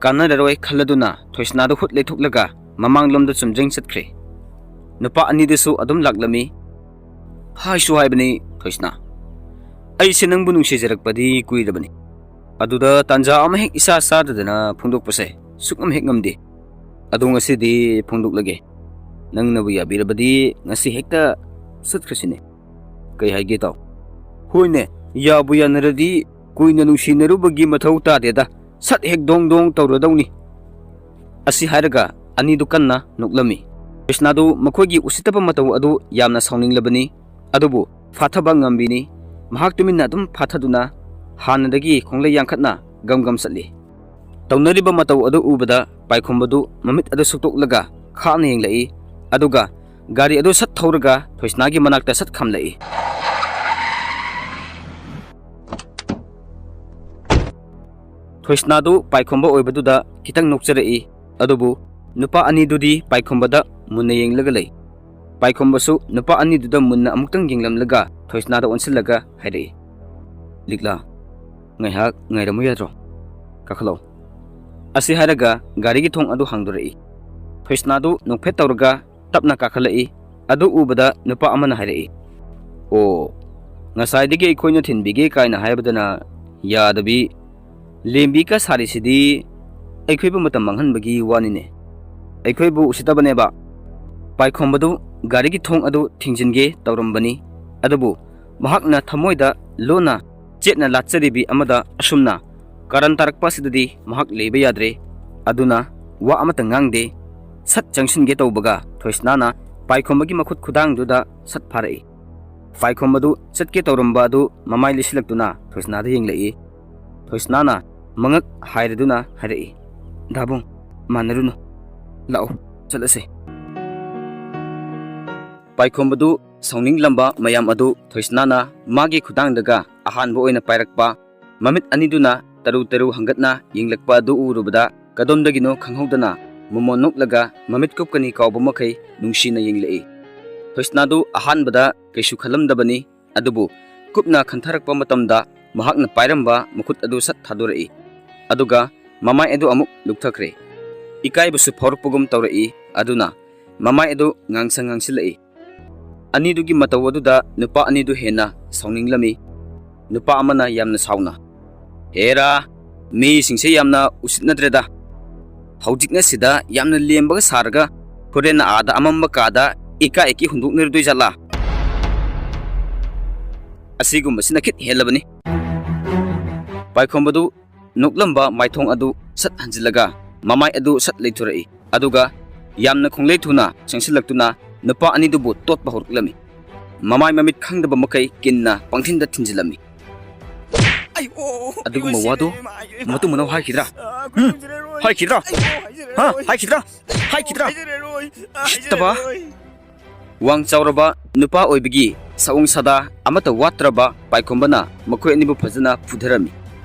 ꯀꯥꯟꯅꯔꯔꯣꯏ ꯈꯜꯂꯗꯨꯅ ꯊꯣꯏꯁꯅꯥꯗꯨ ꯍꯨꯠ ꯂꯩꯊꯣꯛꯂꯒ ꯃꯃꯥꯡꯂꯣꯝꯗ ꯆꯨꯝꯗ꯭ꯔꯤꯡ ꯆꯠꯈ꯭ꯔꯦ꯫ ꯅꯨꯄꯥ ꯑꯅꯤꯗꯨꯁꯨ ꯑꯗꯨꯝ ꯂꯥꯛꯂꯝꯃꯤ꯫ "ꯍꯥꯏꯁꯨ ꯍꯥꯏꯕꯅꯤ ꯊꯣꯏꯁꯅꯥ, ꯑꯩꯁꯦ ꯅꯪꯕꯨ ꯅꯨꯡꯁꯤꯖꯔꯛꯄꯗꯤ ꯀꯨꯏꯔꯕꯅꯤ꯫ ꯑꯗꯨꯗ ꯇꯥꯟꯖꯥ ꯑꯃ ꯍꯦꯛ ꯏꯆꯥ ꯆꯥꯗꯗꯅ ꯐꯣꯡꯗꯣꯛꯄꯁꯦ ꯁꯨꯛꯉꯝ ꯍꯦꯛ ꯉꯝꯗꯦ꯫ ꯑꯗꯣ ꯉꯁꯤꯗꯤ ꯐꯣꯡꯗꯣꯛꯂꯒꯦ꯫ ꯅꯪꯅꯕꯨ ꯌꯥꯕꯤꯔꯕꯗꯤ ꯉꯁꯤ ꯍꯦꯛꯇ ꯆꯠꯈ꯭ꯔꯁꯤꯅꯦ꯫ ꯀꯩ ꯍꯥꯏꯒꯦ ꯇꯥꯎ"꯫ "ꯍꯣꯏꯅꯦ, ꯌꯥꯕꯨ ꯌꯥꯅꯔꯗꯤ ꯀꯨꯏꯅ ꯅꯨꯡꯁꯤꯅꯔꯨꯕꯒꯤ ꯃꯊꯧ ꯇꯥꯗꯦꯗ, ꯁꯠ ꯍꯦꯛ ꯗꯣꯡ ꯗꯣꯡ ꯇꯧꯔꯗꯧꯅꯤ"꯫ ꯑꯁꯤ ꯍꯥꯏꯔꯒ ꯑꯅꯤꯗꯨ ꯀꯟꯅ ꯅꯣꯛꯂꯝꯃꯤ꯫ ꯀ꯭ꯔꯤꯁꯅꯥꯗꯨ ꯃꯈꯣꯏꯒꯤ ꯎꯁꯤꯠꯇꯕ ꯃꯇꯧ ꯑꯗꯨ ꯌꯥꯝꯅ ꯁꯥꯎꯅꯤꯡꯂꯕꯅꯤ, ꯑꯗꯨꯕꯨ ꯐꯥꯊꯕ ꯉꯝꯕꯤꯅꯤ꯫ ꯃꯍꯥꯛ ꯇꯨꯃꯤꯟꯅ ꯑꯗꯨꯝ ꯐꯥꯊꯗꯨꯅ ꯍꯥꯟꯅꯗꯒꯤ ꯈꯣꯡꯂꯩ ꯌꯥꯡꯈꯠꯅ ꯒꯝ ꯒꯝ ꯆꯠꯂꯤ꯫ ꯇꯧꯅꯔꯤꯕ ꯃꯇꯧ ꯑꯗꯨ ꯎꯕꯗ ꯄꯥꯏꯈꯣꯝꯕꯗꯨ ꯃꯃꯤꯠ ꯑꯗꯨ ꯁꯨꯛꯇꯣꯛꯂꯒ ꯈꯥꯛꯅ ꯌꯦꯡꯂꯛꯏ, ꯑꯗꯨꯒ ꯒꯥꯔꯤ ꯑꯗꯨ ꯁꯠ ꯊꯧꯔꯒ ꯊꯣꯏꯁꯅꯥꯒꯤ ꯃꯅꯥꯛꯇ ꯁꯠ ꯈꯥꯝꯂꯛꯏ꯫ ꯊꯣꯏꯁꯅꯥꯗꯨ ꯄꯥꯏꯈꯣꯝꯕ ꯑꯣꯏꯕꯗꯨꯗ ꯈꯤꯇꯪ ꯅꯣꯛꯆꯔꯛꯏ, ꯑꯗꯨꯕꯨ ꯅꯨꯄꯥ ꯑꯅꯤꯗꯨꯗꯤ ꯄꯥꯏꯈꯣꯝꯕꯗ ꯃꯨꯟꯅ ꯌꯦꯡꯂꯒ ꯂꯩ꯫ ꯄꯥꯏꯈꯣꯝꯕꯁꯨ ꯅꯨꯄꯥ ꯑꯅꯤꯗꯨꯗ ꯃꯨꯟꯅ ꯑꯃꯨꯛꯇꯪ ꯌꯦꯡꯂꯝꯂꯒ ꯊꯣꯏꯁꯅꯥꯗ ꯑꯣꯟꯁꯤꯜꯂꯒ ꯍꯥꯏꯔꯛꯏ, "ꯂꯤꯛꯂꯥ, ꯉꯥꯏꯍꯥꯛ ꯉꯥꯏꯔꯝꯃꯨ ꯌꯥꯗ꯭ꯔꯣ? ꯀꯥꯈꯠꯂꯛꯑꯣ"꯫ ꯑꯁꯤ ꯍꯥꯏꯔꯒ ꯒꯥꯔꯤꯒꯤ ꯊꯣꯡ ꯑꯗꯨ ꯍꯥꯡꯗꯣꯔꯛꯏ꯫ ꯊꯣꯏꯁꯅꯥꯗꯨ ꯅꯣꯛꯐꯦꯠ ꯇꯧꯔꯒ ꯇꯞꯅ ꯀꯥꯈꯠꯂꯛꯏ꯫ ꯑꯗꯨ ꯎꯕꯗ ꯅꯨꯄꯥ ꯑꯃꯅ ꯍꯥꯏꯔꯛꯏ, "ꯑꯣ, ꯉꯁꯥꯏꯗꯒꯤ ꯑꯩꯈꯣꯏꯅ ꯊꯤꯟꯕꯤꯒꯦ ꯀꯥꯏꯅ ꯍꯥꯏꯕꯗꯅ ꯌꯥꯗꯕꯤ, ꯂꯦꯝꯕꯤꯒ ꯁꯥꯔꯤꯁꯤꯗꯤ ꯑꯩꯈꯣꯏꯕꯨ ꯃꯇꯝ ꯃꯥꯡꯍꯟꯕꯒꯤ ꯋꯥꯅꯤꯅꯦ꯫ ꯑꯩꯈꯣꯏꯕꯨ ꯎꯁꯤꯠꯇꯕꯅꯦꯕ꯫ ꯄꯥꯏꯈꯣꯝꯕꯗꯨ ꯒꯥꯔꯤꯒꯤ ꯊꯣꯡ ꯑꯗꯨ ꯊꯤꯡꯖꯤꯟꯒꯦ ꯇꯧꯔꯝꯕꯅꯤ, ꯑꯗꯨꯕꯨ ꯃꯍꯥꯛꯅ ꯊꯃꯣꯏꯗ ꯂꯣꯟꯅ ꯆꯦꯠꯅ ꯂꯥꯠꯆꯔꯤꯕꯤ ꯑꯃꯗ ꯑꯁꯨꯝꯅ ꯀꯥꯔꯟ ꯇꯥꯔꯛꯄ ꯑꯁꯤꯗꯗꯤ ꯃꯍꯥꯛ ꯂꯩꯕ ꯌꯥꯗ꯭ꯔꯦ꯫ ꯑꯗꯨꯅ ꯋꯥ ꯑꯃꯠꯇ ꯉꯥꯡꯗꯦ꯫ ꯁꯠ ꯆꯪꯁꯤꯟꯒꯦ ꯇꯧꯕꯒ ꯊꯣꯏꯁꯅꯥꯅ ꯄꯥꯏꯈꯣꯝꯕꯒꯤ ꯃꯈꯨꯠ ꯈꯨꯗꯥꯡꯗꯨꯗ ꯁꯠ ꯐꯥꯔꯛꯏ꯫ ꯄꯥꯏꯈꯣꯝꯕꯗꯨ ꯆꯠꯀꯦ ꯇꯧꯔꯝꯕ ꯑꯗꯨ ꯃꯃꯥꯏ ꯂꯤꯁꯤꯜꯂꯛꯇꯨꯅ ꯊꯣꯏꯁꯅꯥꯗ ꯌꯦꯡꯂꯛꯏ꯫ ꯊꯣꯏꯁꯅꯥꯅ ꯃꯉꯛ ꯍꯥꯏꯔꯗꯨꯅ ꯍꯥꯏꯔꯛꯏ, "ꯗꯥꯕꯨꯡ, ꯃꯥꯟꯅꯔꯨꯅꯨ꯫ ꯂꯥꯛꯑꯣ, ꯆꯠꯂꯁꯦ꯫" ꯄꯥꯏꯈꯣꯝꯕꯗꯨ ꯁꯥꯎꯅꯤꯡꯂꯝꯕ ꯃꯌꯥꯝ ꯑꯗꯨ ꯊꯣꯏꯁꯅꯥꯅ ꯃꯥꯒꯤ ꯈꯨꯗꯥꯡꯗꯒ ꯑꯍꯥꯟꯕ ꯑꯣꯏꯅ ꯄꯥꯏꯔꯛꯄ, ꯃꯃꯤꯠ ꯑꯅꯤꯗꯨꯅ ꯇꯔꯨ ꯇꯔꯨ ꯍꯪꯒꯠꯅ ꯌꯦꯡꯂꯛꯄ ꯑꯗꯨ ꯎꯔꯨꯕꯗ ꯀꯗꯣꯝꯗꯒꯤꯅꯣ ꯈꯪꯍꯧꯗꯅ ꯃꯣꯃꯣꯟ ꯅꯣꯛꯂꯒ ꯃꯃꯤꯠ ꯀꯨꯞꯀꯅꯤ ꯀꯥꯎꯕ ꯃꯈꯩ ꯅꯨꯡꯁꯤꯅ ꯌꯦꯡꯂꯛꯏ꯫ ꯊꯣꯏꯁꯅꯥꯗꯨ ꯑꯍꯥꯟꯕꯗ ꯀꯩꯁꯨ ꯈꯜꯂꯝꯗꯕꯅꯤ, ꯑꯗꯨꯕꯨ ꯀꯨꯞꯅ ꯈꯟꯊꯔꯛꯄ ꯃꯇꯝꯗ ꯃꯍꯥꯛꯅ ꯄꯥꯏꯔꯝꯕ ꯃꯈꯨꯠ ꯑꯗꯨ ꯁꯠ ꯊꯥꯗꯣꯔꯛꯏ꯫ ꯑꯗꯨꯒ ꯃꯃꯥꯏ ꯑꯗꯨ ꯑꯃꯨꯛ ꯂꯨꯛꯊꯈ꯭ꯔꯦ꯫ ꯏꯀꯥꯏꯕꯁꯨ ꯐꯥꯎꯔꯛꯄꯒꯨꯝ ꯇꯧꯔꯛꯏ꯫ ꯑꯗꯨꯅ ꯃꯃꯥꯏ ꯑꯗꯨ ꯉꯥꯡꯁꯪ ꯉꯥꯡꯁꯤꯜꯂꯛꯏ꯫ ꯑꯅꯤꯗꯨꯒꯤ ꯃꯇꯧ ꯑꯗꯨꯗ ꯅꯨꯄꯥ ꯑꯅꯤꯗꯨ ꯍꯦꯟꯅ ꯁꯥꯎꯅꯤꯡꯂꯝꯃꯤ꯫ ꯅꯨꯄꯥ ꯑꯃꯅ ꯌꯥꯝꯅ ꯁꯥꯎꯅ, "ꯍꯦꯔꯥ, ꯃꯤꯁꯤꯡꯁꯦ ꯌꯥꯝꯅ ꯎꯁꯤꯠꯅꯗ꯭ꯔꯦꯗ꯫ ꯍꯧꯖꯤꯛꯅ ꯁꯤꯗ ꯌꯥꯝꯅ ꯂꯦꯝꯕꯒ ꯁꯥꯔꯒ ꯍꯣꯔꯦꯟ ꯑꯥꯗ ꯑꯃꯝꯕ ꯀꯥꯗ ꯏꯀꯥ ꯏꯀꯤ ꯍꯨꯟꯗꯣꯛꯅꯔꯨꯗꯣꯏ ꯖꯥꯠꯂꯥ?" ꯑꯁꯤꯒꯨꯝꯕꯁꯤꯅ ꯈꯤꯠ ꯍꯦꯜꯂꯕꯅꯤ꯫ ꯄꯥꯏꯈꯣꯝꯕꯗꯨ ꯅꯣꯛꯂꯝꯕ ꯃꯥꯏꯊꯣꯡ ꯑꯗꯨ ꯁꯠ ꯍꯟꯖꯤꯜꯂꯒ ꯃꯃꯥꯏ ꯑꯗꯨ ꯁꯠ ꯂꯩꯊꯣꯔꯛꯏ꯫ ꯑꯗꯨꯒ ꯌꯥꯝꯅ ꯈꯣꯡꯂꯩ ꯊꯨꯅ ꯆꯪꯁꯤꯜꯂꯛꯇꯨꯅ ꯅꯨꯄꯥ ꯑꯅꯤꯗꯨꯕꯨ ꯇꯣꯠꯄ ꯍꯧꯔꯛꯂꯝꯃꯤ꯫ ꯃꯃꯥꯏ ꯃꯃꯤꯠ ꯈꯪꯗꯕ ꯃꯈꯩ ꯀꯤꯟꯅ ꯄꯪꯊꯤꯟꯗ ꯊꯤꯟꯖꯤꯜꯂꯝꯃꯤ꯫ ꯑꯗꯨꯒꯨꯝꯕ ꯋꯥꯗꯣ ꯃꯇꯨꯡ ꯃꯅꯥꯎ ꯍꯥꯏꯈꯤꯗ꯭ꯔꯥ? ꯎꯝ? ꯍꯥꯏꯈꯤꯗ꯭ꯔꯥ? ꯍꯥ? ꯍꯥꯏꯈꯤꯗ꯭ꯔꯥ? ꯍꯥꯏꯈꯤꯗ꯭ꯔꯥ? ꯎꯁꯤꯠꯇꯕ! ꯋꯥꯡ ꯆꯥꯎꯔꯕ ꯅꯨꯄꯥ ꯑꯣꯏꯕꯒꯤ ꯁꯑꯣꯡ ꯁꯥꯗꯥ ꯑꯃꯠꯇ ꯋꯥꯠꯇ꯭ꯔꯕ ꯄꯥꯏꯈꯣꯝꯕꯅ ꯃꯈꯣꯏ ꯑꯅꯤꯕꯨ ꯐꯖꯅ ꯐꯨꯊꯔꯝꯃꯤ꯫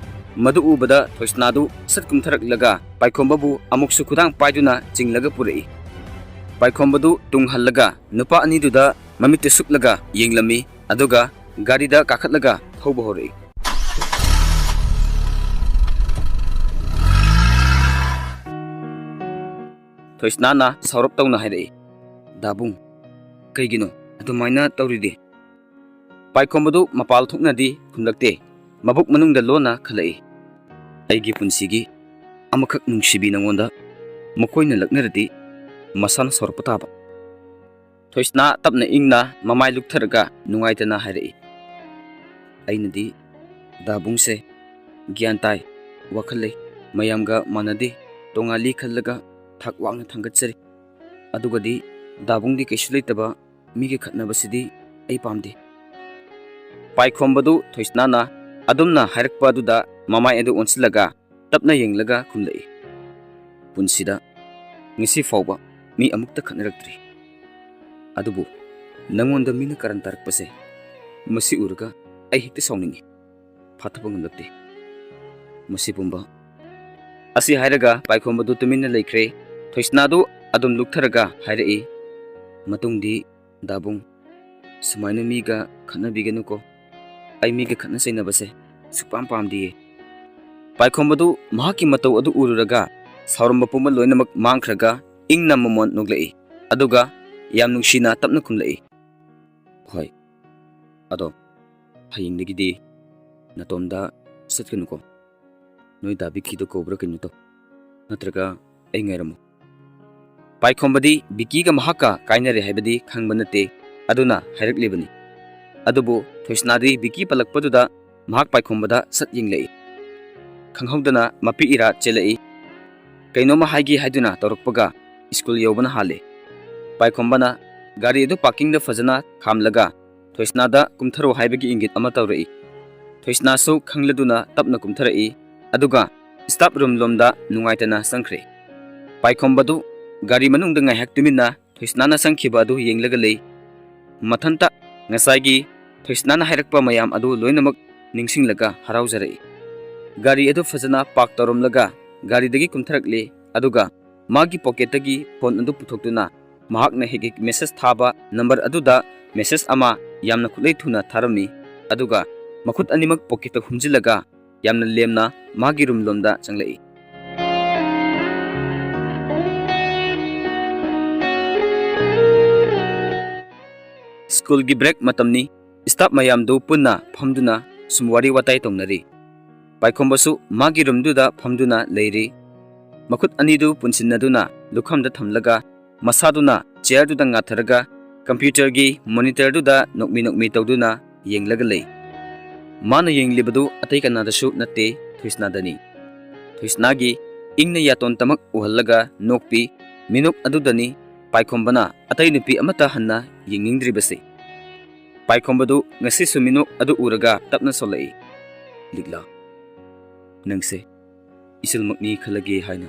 ꯃꯗꯨ ꯎꯕꯗ ꯊꯣꯏꯁꯅꯥꯗꯨ ꯁꯠ ꯀꯨꯝꯊꯔꯛꯂꯒ ꯄꯥꯏꯈꯣꯝꯕꯕꯨ ꯑꯃꯨꯛꯁꯨ ꯈꯨꯗꯥꯡ ꯄꯥꯏꯗꯨꯅ ꯆꯤꯡꯂꯒ ꯄꯨꯔꯛꯏ꯫ ꯄꯥꯏꯈꯣꯝꯕꯗꯨ ꯇꯨꯡ ꯍꯜꯂꯒ ꯅꯨꯄꯥ ꯑꯅꯤꯗꯨꯗ ꯃꯃꯤꯠꯇ ꯁꯨꯛꯂꯒ ꯌꯦꯡꯂꯝꯃꯤ, ꯑꯗꯨꯒ ꯒꯥꯔꯤꯗ ꯀꯥꯈꯠꯂꯒ ꯊꯧꯕ ꯍꯧꯔꯛꯏ꯫ ꯊꯣꯏꯁꯅꯥꯅ ꯁꯥꯎꯔꯞ ꯇꯧꯅ ꯍꯥꯏꯔꯛꯏ, "ꯗꯥꯕꯨꯡ, ꯀꯩꯒꯤꯅꯣ ꯑꯗꯨꯃꯥꯏꯅ ꯇꯧꯔꯤꯗꯤ?" ꯄꯥꯏꯈꯣꯝꯕꯗꯨ ꯃꯄꯥꯜ ꯊꯣꯛꯅꯗꯤ ꯈꯨꯝꯂꯛꯇꯦ꯫ ꯃꯕꯨꯛ ꯃꯅꯨꯡꯗ ꯂꯣꯟꯅ ꯈꯜꯂꯛꯏ, "ꯑꯩꯒꯤ ꯄꯨꯟꯁꯤꯒꯤ ꯑꯃꯈꯛ ꯅꯨꯡꯁꯤꯕꯤ ꯅꯉꯣꯟꯗ ꯃꯈꯣꯏꯅ ꯂꯛꯅꯔꯗꯤ ꯃꯁꯥꯅ ꯁꯥꯎꯔꯛꯄ ꯇꯥꯕ"꯫ ꯊꯣꯏꯁꯅꯥ ꯇꯞꯅ ꯏꯪꯅ ꯃꯃꯥꯏ ꯂꯨꯛꯊꯔꯒ ꯅꯨꯡꯉꯥꯏꯇꯅ ꯍꯥꯏꯔꯛꯏ, "ꯑꯩꯅꯗꯤ ꯗꯥꯕꯨꯡꯁꯦ ꯒ꯭ꯌꯥꯟ ꯇꯥꯏ, ꯋꯥꯈꯜ ꯂꯩ, ꯃꯌꯥꯝꯒ ꯃꯥꯟꯅꯗꯦ, ꯇꯣꯉꯥꯜꯂꯤ ꯈꯜꯂꯒ ꯊꯥꯛ ꯋꯥꯡꯅ ꯊꯥꯡꯒꯠꯆꯔꯤ꯫ ꯑꯗꯨꯒꯗꯤ ꯗꯥꯕꯨꯡꯗꯤ ꯀꯩꯁꯨ ꯂꯩꯇꯕ ꯃꯤꯒ ꯈꯠꯅꯕꯁꯤꯗꯤ ꯑꯩ ꯄꯥꯝꯗꯦ"꯫ ꯄꯥꯏꯈꯣꯝꯕꯗꯨ ꯊꯣꯏꯁꯅꯥꯅ ꯑꯗꯨꯝꯅ ꯍꯥꯏꯔꯛꯄ ꯑꯗꯨꯗ ꯃꯃꯥꯏ ꯑꯗꯨ ꯑꯣꯟꯁꯤꯜꯂꯒ ꯇꯞꯅ ꯌꯦꯡꯂꯒ ꯈꯨꯝꯂꯛꯏ, "ꯄꯨꯟꯁꯤꯗ ꯉꯁꯤ ꯐꯥꯎꯕ ꯃꯤ ꯑꯃꯨꯛꯇ ꯈꯠꯅꯔꯛꯇ꯭ꯔꯤ꯫ ꯑꯗꯨꯕꯨ ꯅꯪꯉꯣꯟꯗ ꯃꯤꯅ ꯀꯔꯟ ꯇꯥꯔꯛꯄꯁꯦ, ꯃꯁꯤ ꯎꯔꯒ ꯑꯩ ꯍꯦꯛꯇ ꯁꯥꯎꯅꯤꯡꯉꯤ꯫ ꯐꯥꯊꯕ ꯉꯝꯂꯛꯇꯦ꯫ ꯃꯁꯤ ꯄꯨꯝꯕ"꯫ ꯑꯁꯤ ꯍꯥꯏꯔꯒ ꯄꯥꯏꯈꯣꯝꯕꯗꯨ ꯇꯨꯃꯤꯟꯅ ꯂꯩꯈ꯭ꯔꯦ꯫ ꯊꯣꯏꯁꯅꯥꯗꯨ ꯑꯗꯨꯝ ꯂꯨꯛꯊꯔꯒ ꯍꯥꯏꯔꯛꯏ, "ꯃꯇꯨꯡꯗꯤ ꯗꯥꯕꯨꯡ, ꯁꯨꯃꯥꯏꯅ ꯃꯤꯒ ꯈꯠꯅꯕꯤꯒꯅꯨꯀꯣ꯫ ꯑꯩ ꯃꯤꯒ ꯈꯠꯅ ꯆꯩꯅꯕꯁꯦ ꯁꯨꯛꯄꯥꯝ ꯄꯥꯝꯗꯤꯌꯦ"꯫ ꯄꯥꯏꯈꯣꯝꯕꯗꯨ ꯃꯍꯥꯛꯀꯤ ꯃꯇꯧ ꯑꯗꯨ ꯎꯔꯨꯔꯒ ꯁꯥꯎꯔꯝꯕ ꯄꯨꯝꯕ ꯂꯣꯏꯅꯃꯛ ꯃꯥꯡꯈ꯭ꯔꯒ ꯏꯪꯅ ꯃꯃꯣꯟ ꯅꯣꯛꯂꯛꯏ꯫ ꯑꯗꯨꯒ ꯌꯥꯝ ꯅꯨꯡꯁꯤꯅ ꯇꯞꯅ ꯈꯨꯝꯂꯛꯏ, "ꯍꯣꯏ, ꯑꯗꯣ ꯍꯌꯦꯡꯗꯒꯤꯗꯤ ꯅꯇꯣꯝꯗ ꯆꯠꯀꯅꯨꯀꯣ꯫ ꯅꯣꯏ ꯗꯥ ꯕꯤꯀꯤꯗꯣ ꯀꯧꯕ꯭ꯔꯥ ꯀꯩꯅꯣ ꯇꯧ, ꯅꯠꯇ꯭ꯔꯒ ꯑꯩ ꯉꯥꯏꯔꯝꯃꯨ"꯫ ꯄꯥꯏꯈꯣꯝꯕꯗꯤ ꯕꯤꯀꯤꯒ ꯃꯍꯥꯛꯀ ꯀꯥꯏꯅꯔꯦ ꯍꯥꯏꯕꯗꯤ ꯈꯪꯕ ꯅꯠꯇꯦ, ꯑꯗꯨꯅ ꯍꯥꯏꯔꯛꯂꯤꯕꯅꯤ꯫ ꯑꯗꯨꯕꯨ ꯊꯣꯏꯁꯅꯥꯗꯤ ꯕꯤꯀꯤ ꯄꯜꯂꯛꯄꯗꯨꯗ ꯃꯍꯥꯛ ꯄꯥꯏꯈꯣꯝꯕꯗ ꯁꯠ ꯌꯦꯡꯂꯛꯏ꯫ ꯈꯪꯍꯧꯗꯅ ꯃꯄꯤ ꯏꯔꯥ ꯆꯦꯜꯂꯛꯏ꯫ ꯀꯩꯅꯣꯝꯃ ꯍꯥꯏꯒꯦ ꯍꯥꯏꯗꯨꯅ ꯇꯧꯔꯛꯄꯒ ꯁ꯭ꯀꯨꯜ ꯌꯧꯕꯅ ꯍꯥꯜꯂꯦ꯫ ꯄꯥꯏꯈꯣꯝꯕꯅ ꯒꯥꯔꯤ ꯑꯗꯨ ꯄꯥꯔꯀꯤꯡꯗ ꯐꯖꯅ ꯈꯥꯝꯂꯒ ꯊꯣꯏꯁꯅꯥꯗ ꯀꯨꯝꯊꯔꯣ ꯍꯥꯏꯕꯒꯤ ꯏꯪꯒꯤꯠ ꯑꯃ ꯇꯧꯔꯛꯏ꯫ ꯊꯣꯏꯁꯅꯥꯁꯨ ꯈꯪꯂꯗꯨꯅ ꯇꯞꯅ ꯀꯨꯝꯊꯔꯛꯏ꯫ ꯑꯗꯨꯒ ꯁ꯭ꯇꯥꯐ ꯔꯨꯝ ꯂꯣꯝꯗ ꯅꯨꯡꯉꯥꯏꯇꯅ ꯆꯪꯈ꯭ꯔꯦ꯫ ꯄꯥꯏꯈꯣꯝꯕꯗꯨ ꯒꯥꯔꯤ ꯃꯅꯨꯡꯗ ꯉꯥꯏꯍꯥꯛ ꯇꯨꯃꯤꯟꯅ ꯊꯣꯏꯁꯅꯥꯅ ꯆꯪꯈꯤꯕ ꯑꯗꯨ ꯌꯦꯡꯂꯒ ꯂꯩ꯫ ꯃꯊꯟꯇ ꯉꯁꯥꯏꯒꯤ ꯊꯣꯏꯁꯅꯥꯅ ꯍꯥꯏꯔꯛꯄ ꯃꯌꯥꯝ ꯑꯗꯨ ꯂꯣꯏꯅꯃꯛ ꯅꯤꯡꯁꯤꯡꯂꯒ ꯍꯔꯥꯎꯖꯔꯛꯏ꯫ ꯒꯥꯔꯤ ꯑꯗꯨ ꯐꯖꯅ ꯄꯥꯔꯛ ꯇꯧꯔꯝꯂꯒ ꯒꯥꯔꯤꯗꯒꯤ ꯀꯨꯝꯊꯔꯛꯂꯦ꯫ ꯑꯗꯨꯒ ꯃꯥꯒꯤ ꯄꯣꯀꯦꯠꯇꯒꯤ ꯐꯣꯟ ꯑꯗꯨ ꯄꯨꯊꯣꯛꯇꯨꯅ ꯃꯍꯥꯛꯅ ꯍꯦꯛ ꯍꯦꯛ ꯃꯦꯁꯦꯖ ꯊꯥꯕ ꯅꯝꯕꯔ ꯑꯗꯨꯗ ꯃꯦꯁꯦꯖ ꯑꯃ ꯌꯥꯝꯅ ꯈꯨꯠꯂꯩ ꯊꯨꯅ ꯊꯥꯔꯝꯃꯤ꯫ ꯑꯗꯨꯒ ꯃꯈꯨꯠ ꯑꯅꯤꯃꯛ ꯄꯣꯀꯦꯠꯇ ꯍꯨꯝꯖꯤꯜꯂꯒ ꯌꯥꯝꯅ ꯂꯦꯝꯅ ꯃꯥꯒꯤ ꯔꯨꯝ ꯂꯣꯝꯗ ꯆꯪꯂꯛꯏ꯫ ꯁ꯭ꯀꯨꯜꯒꯤ ꯕ꯭ꯔꯦꯛ ꯃꯇꯝꯅꯤ꯫ staff ꯃꯌꯥꯝꯗꯨ ꯄꯨꯟꯅ ꯐꯝꯗꯨꯅ ꯁꯨꯝ ꯋꯥꯔꯤ ꯋꯥꯇꯥꯏ ꯇꯧꯅꯔꯤ꯫ ꯄꯥꯏꯈꯣꯝꯕꯁꯨ ꯃꯥꯒꯤ ꯔꯨꯝꯗꯨꯗ ꯐꯝꯗꯨꯅ ꯂꯩꯔꯤ꯫ ꯃꯈꯨꯠ ꯑꯅꯤꯗꯨ ꯄꯨꯟꯁꯤꯟꯅꯗꯨꯅ ꯂꯨꯈꯝꯗ ꯊꯝꯂꯒ ꯃꯁꯥꯗꯨꯅ ꯆꯤꯌꯔꯗꯨꯗ ꯉꯥꯊꯔꯒ ꯀꯝꯄ꯭ꯌꯨꯇꯔꯒꯤ ꯃꯣꯅꯤꯇꯔꯗꯨꯗ ꯅꯣꯛꯃꯤ ꯅꯣꯛꯃꯤ ꯇꯧꯗꯨꯅ ꯌꯦꯡꯂꯒ ꯂꯩ꯫ ꯃꯥꯅ ꯌꯦꯡꯂꯤꯕꯗꯨ ꯑꯇꯩ ꯀꯅꯥꯗꯁꯨ ꯅꯠꯇꯦ, ꯊꯣꯏꯁꯅꯥꯗꯅꯤ꯫ ꯊꯣꯏꯁꯅꯥꯒꯤ ꯏꯪꯅ ꯌꯥꯇꯣꯟ ꯇꯃꯛ ꯎꯍꯜꯂꯒ ꯅꯣꯛꯄꯤ ꯃꯤꯅꯣꯛ ꯑꯗꯨꯗꯅꯤ ꯄꯥꯏꯈꯣꯝꯕꯅ ꯑꯇꯩ ꯅꯨꯄꯤ ꯑꯃꯠꯇ ꯍꯟꯅ ꯌꯦꯡꯅꯤꯡꯗ꯭ꯔꯤꯕꯁꯤ꯫ ꯄꯥꯏꯈꯣꯝꯕꯗꯨ ꯉꯁꯤꯁꯨ ꯃꯤꯅꯣꯛ ꯑꯗꯨ ꯎꯔꯒ ꯇꯞꯅ ꯁꯣꯜꯂꯛꯏ꯫ "ꯂꯤꯛꯂꯥ, ꯅꯪꯁꯦ ꯏꯆꯜꯃꯛꯅꯤ ꯈꯜꯂꯒꯦ ꯍꯥꯏꯅ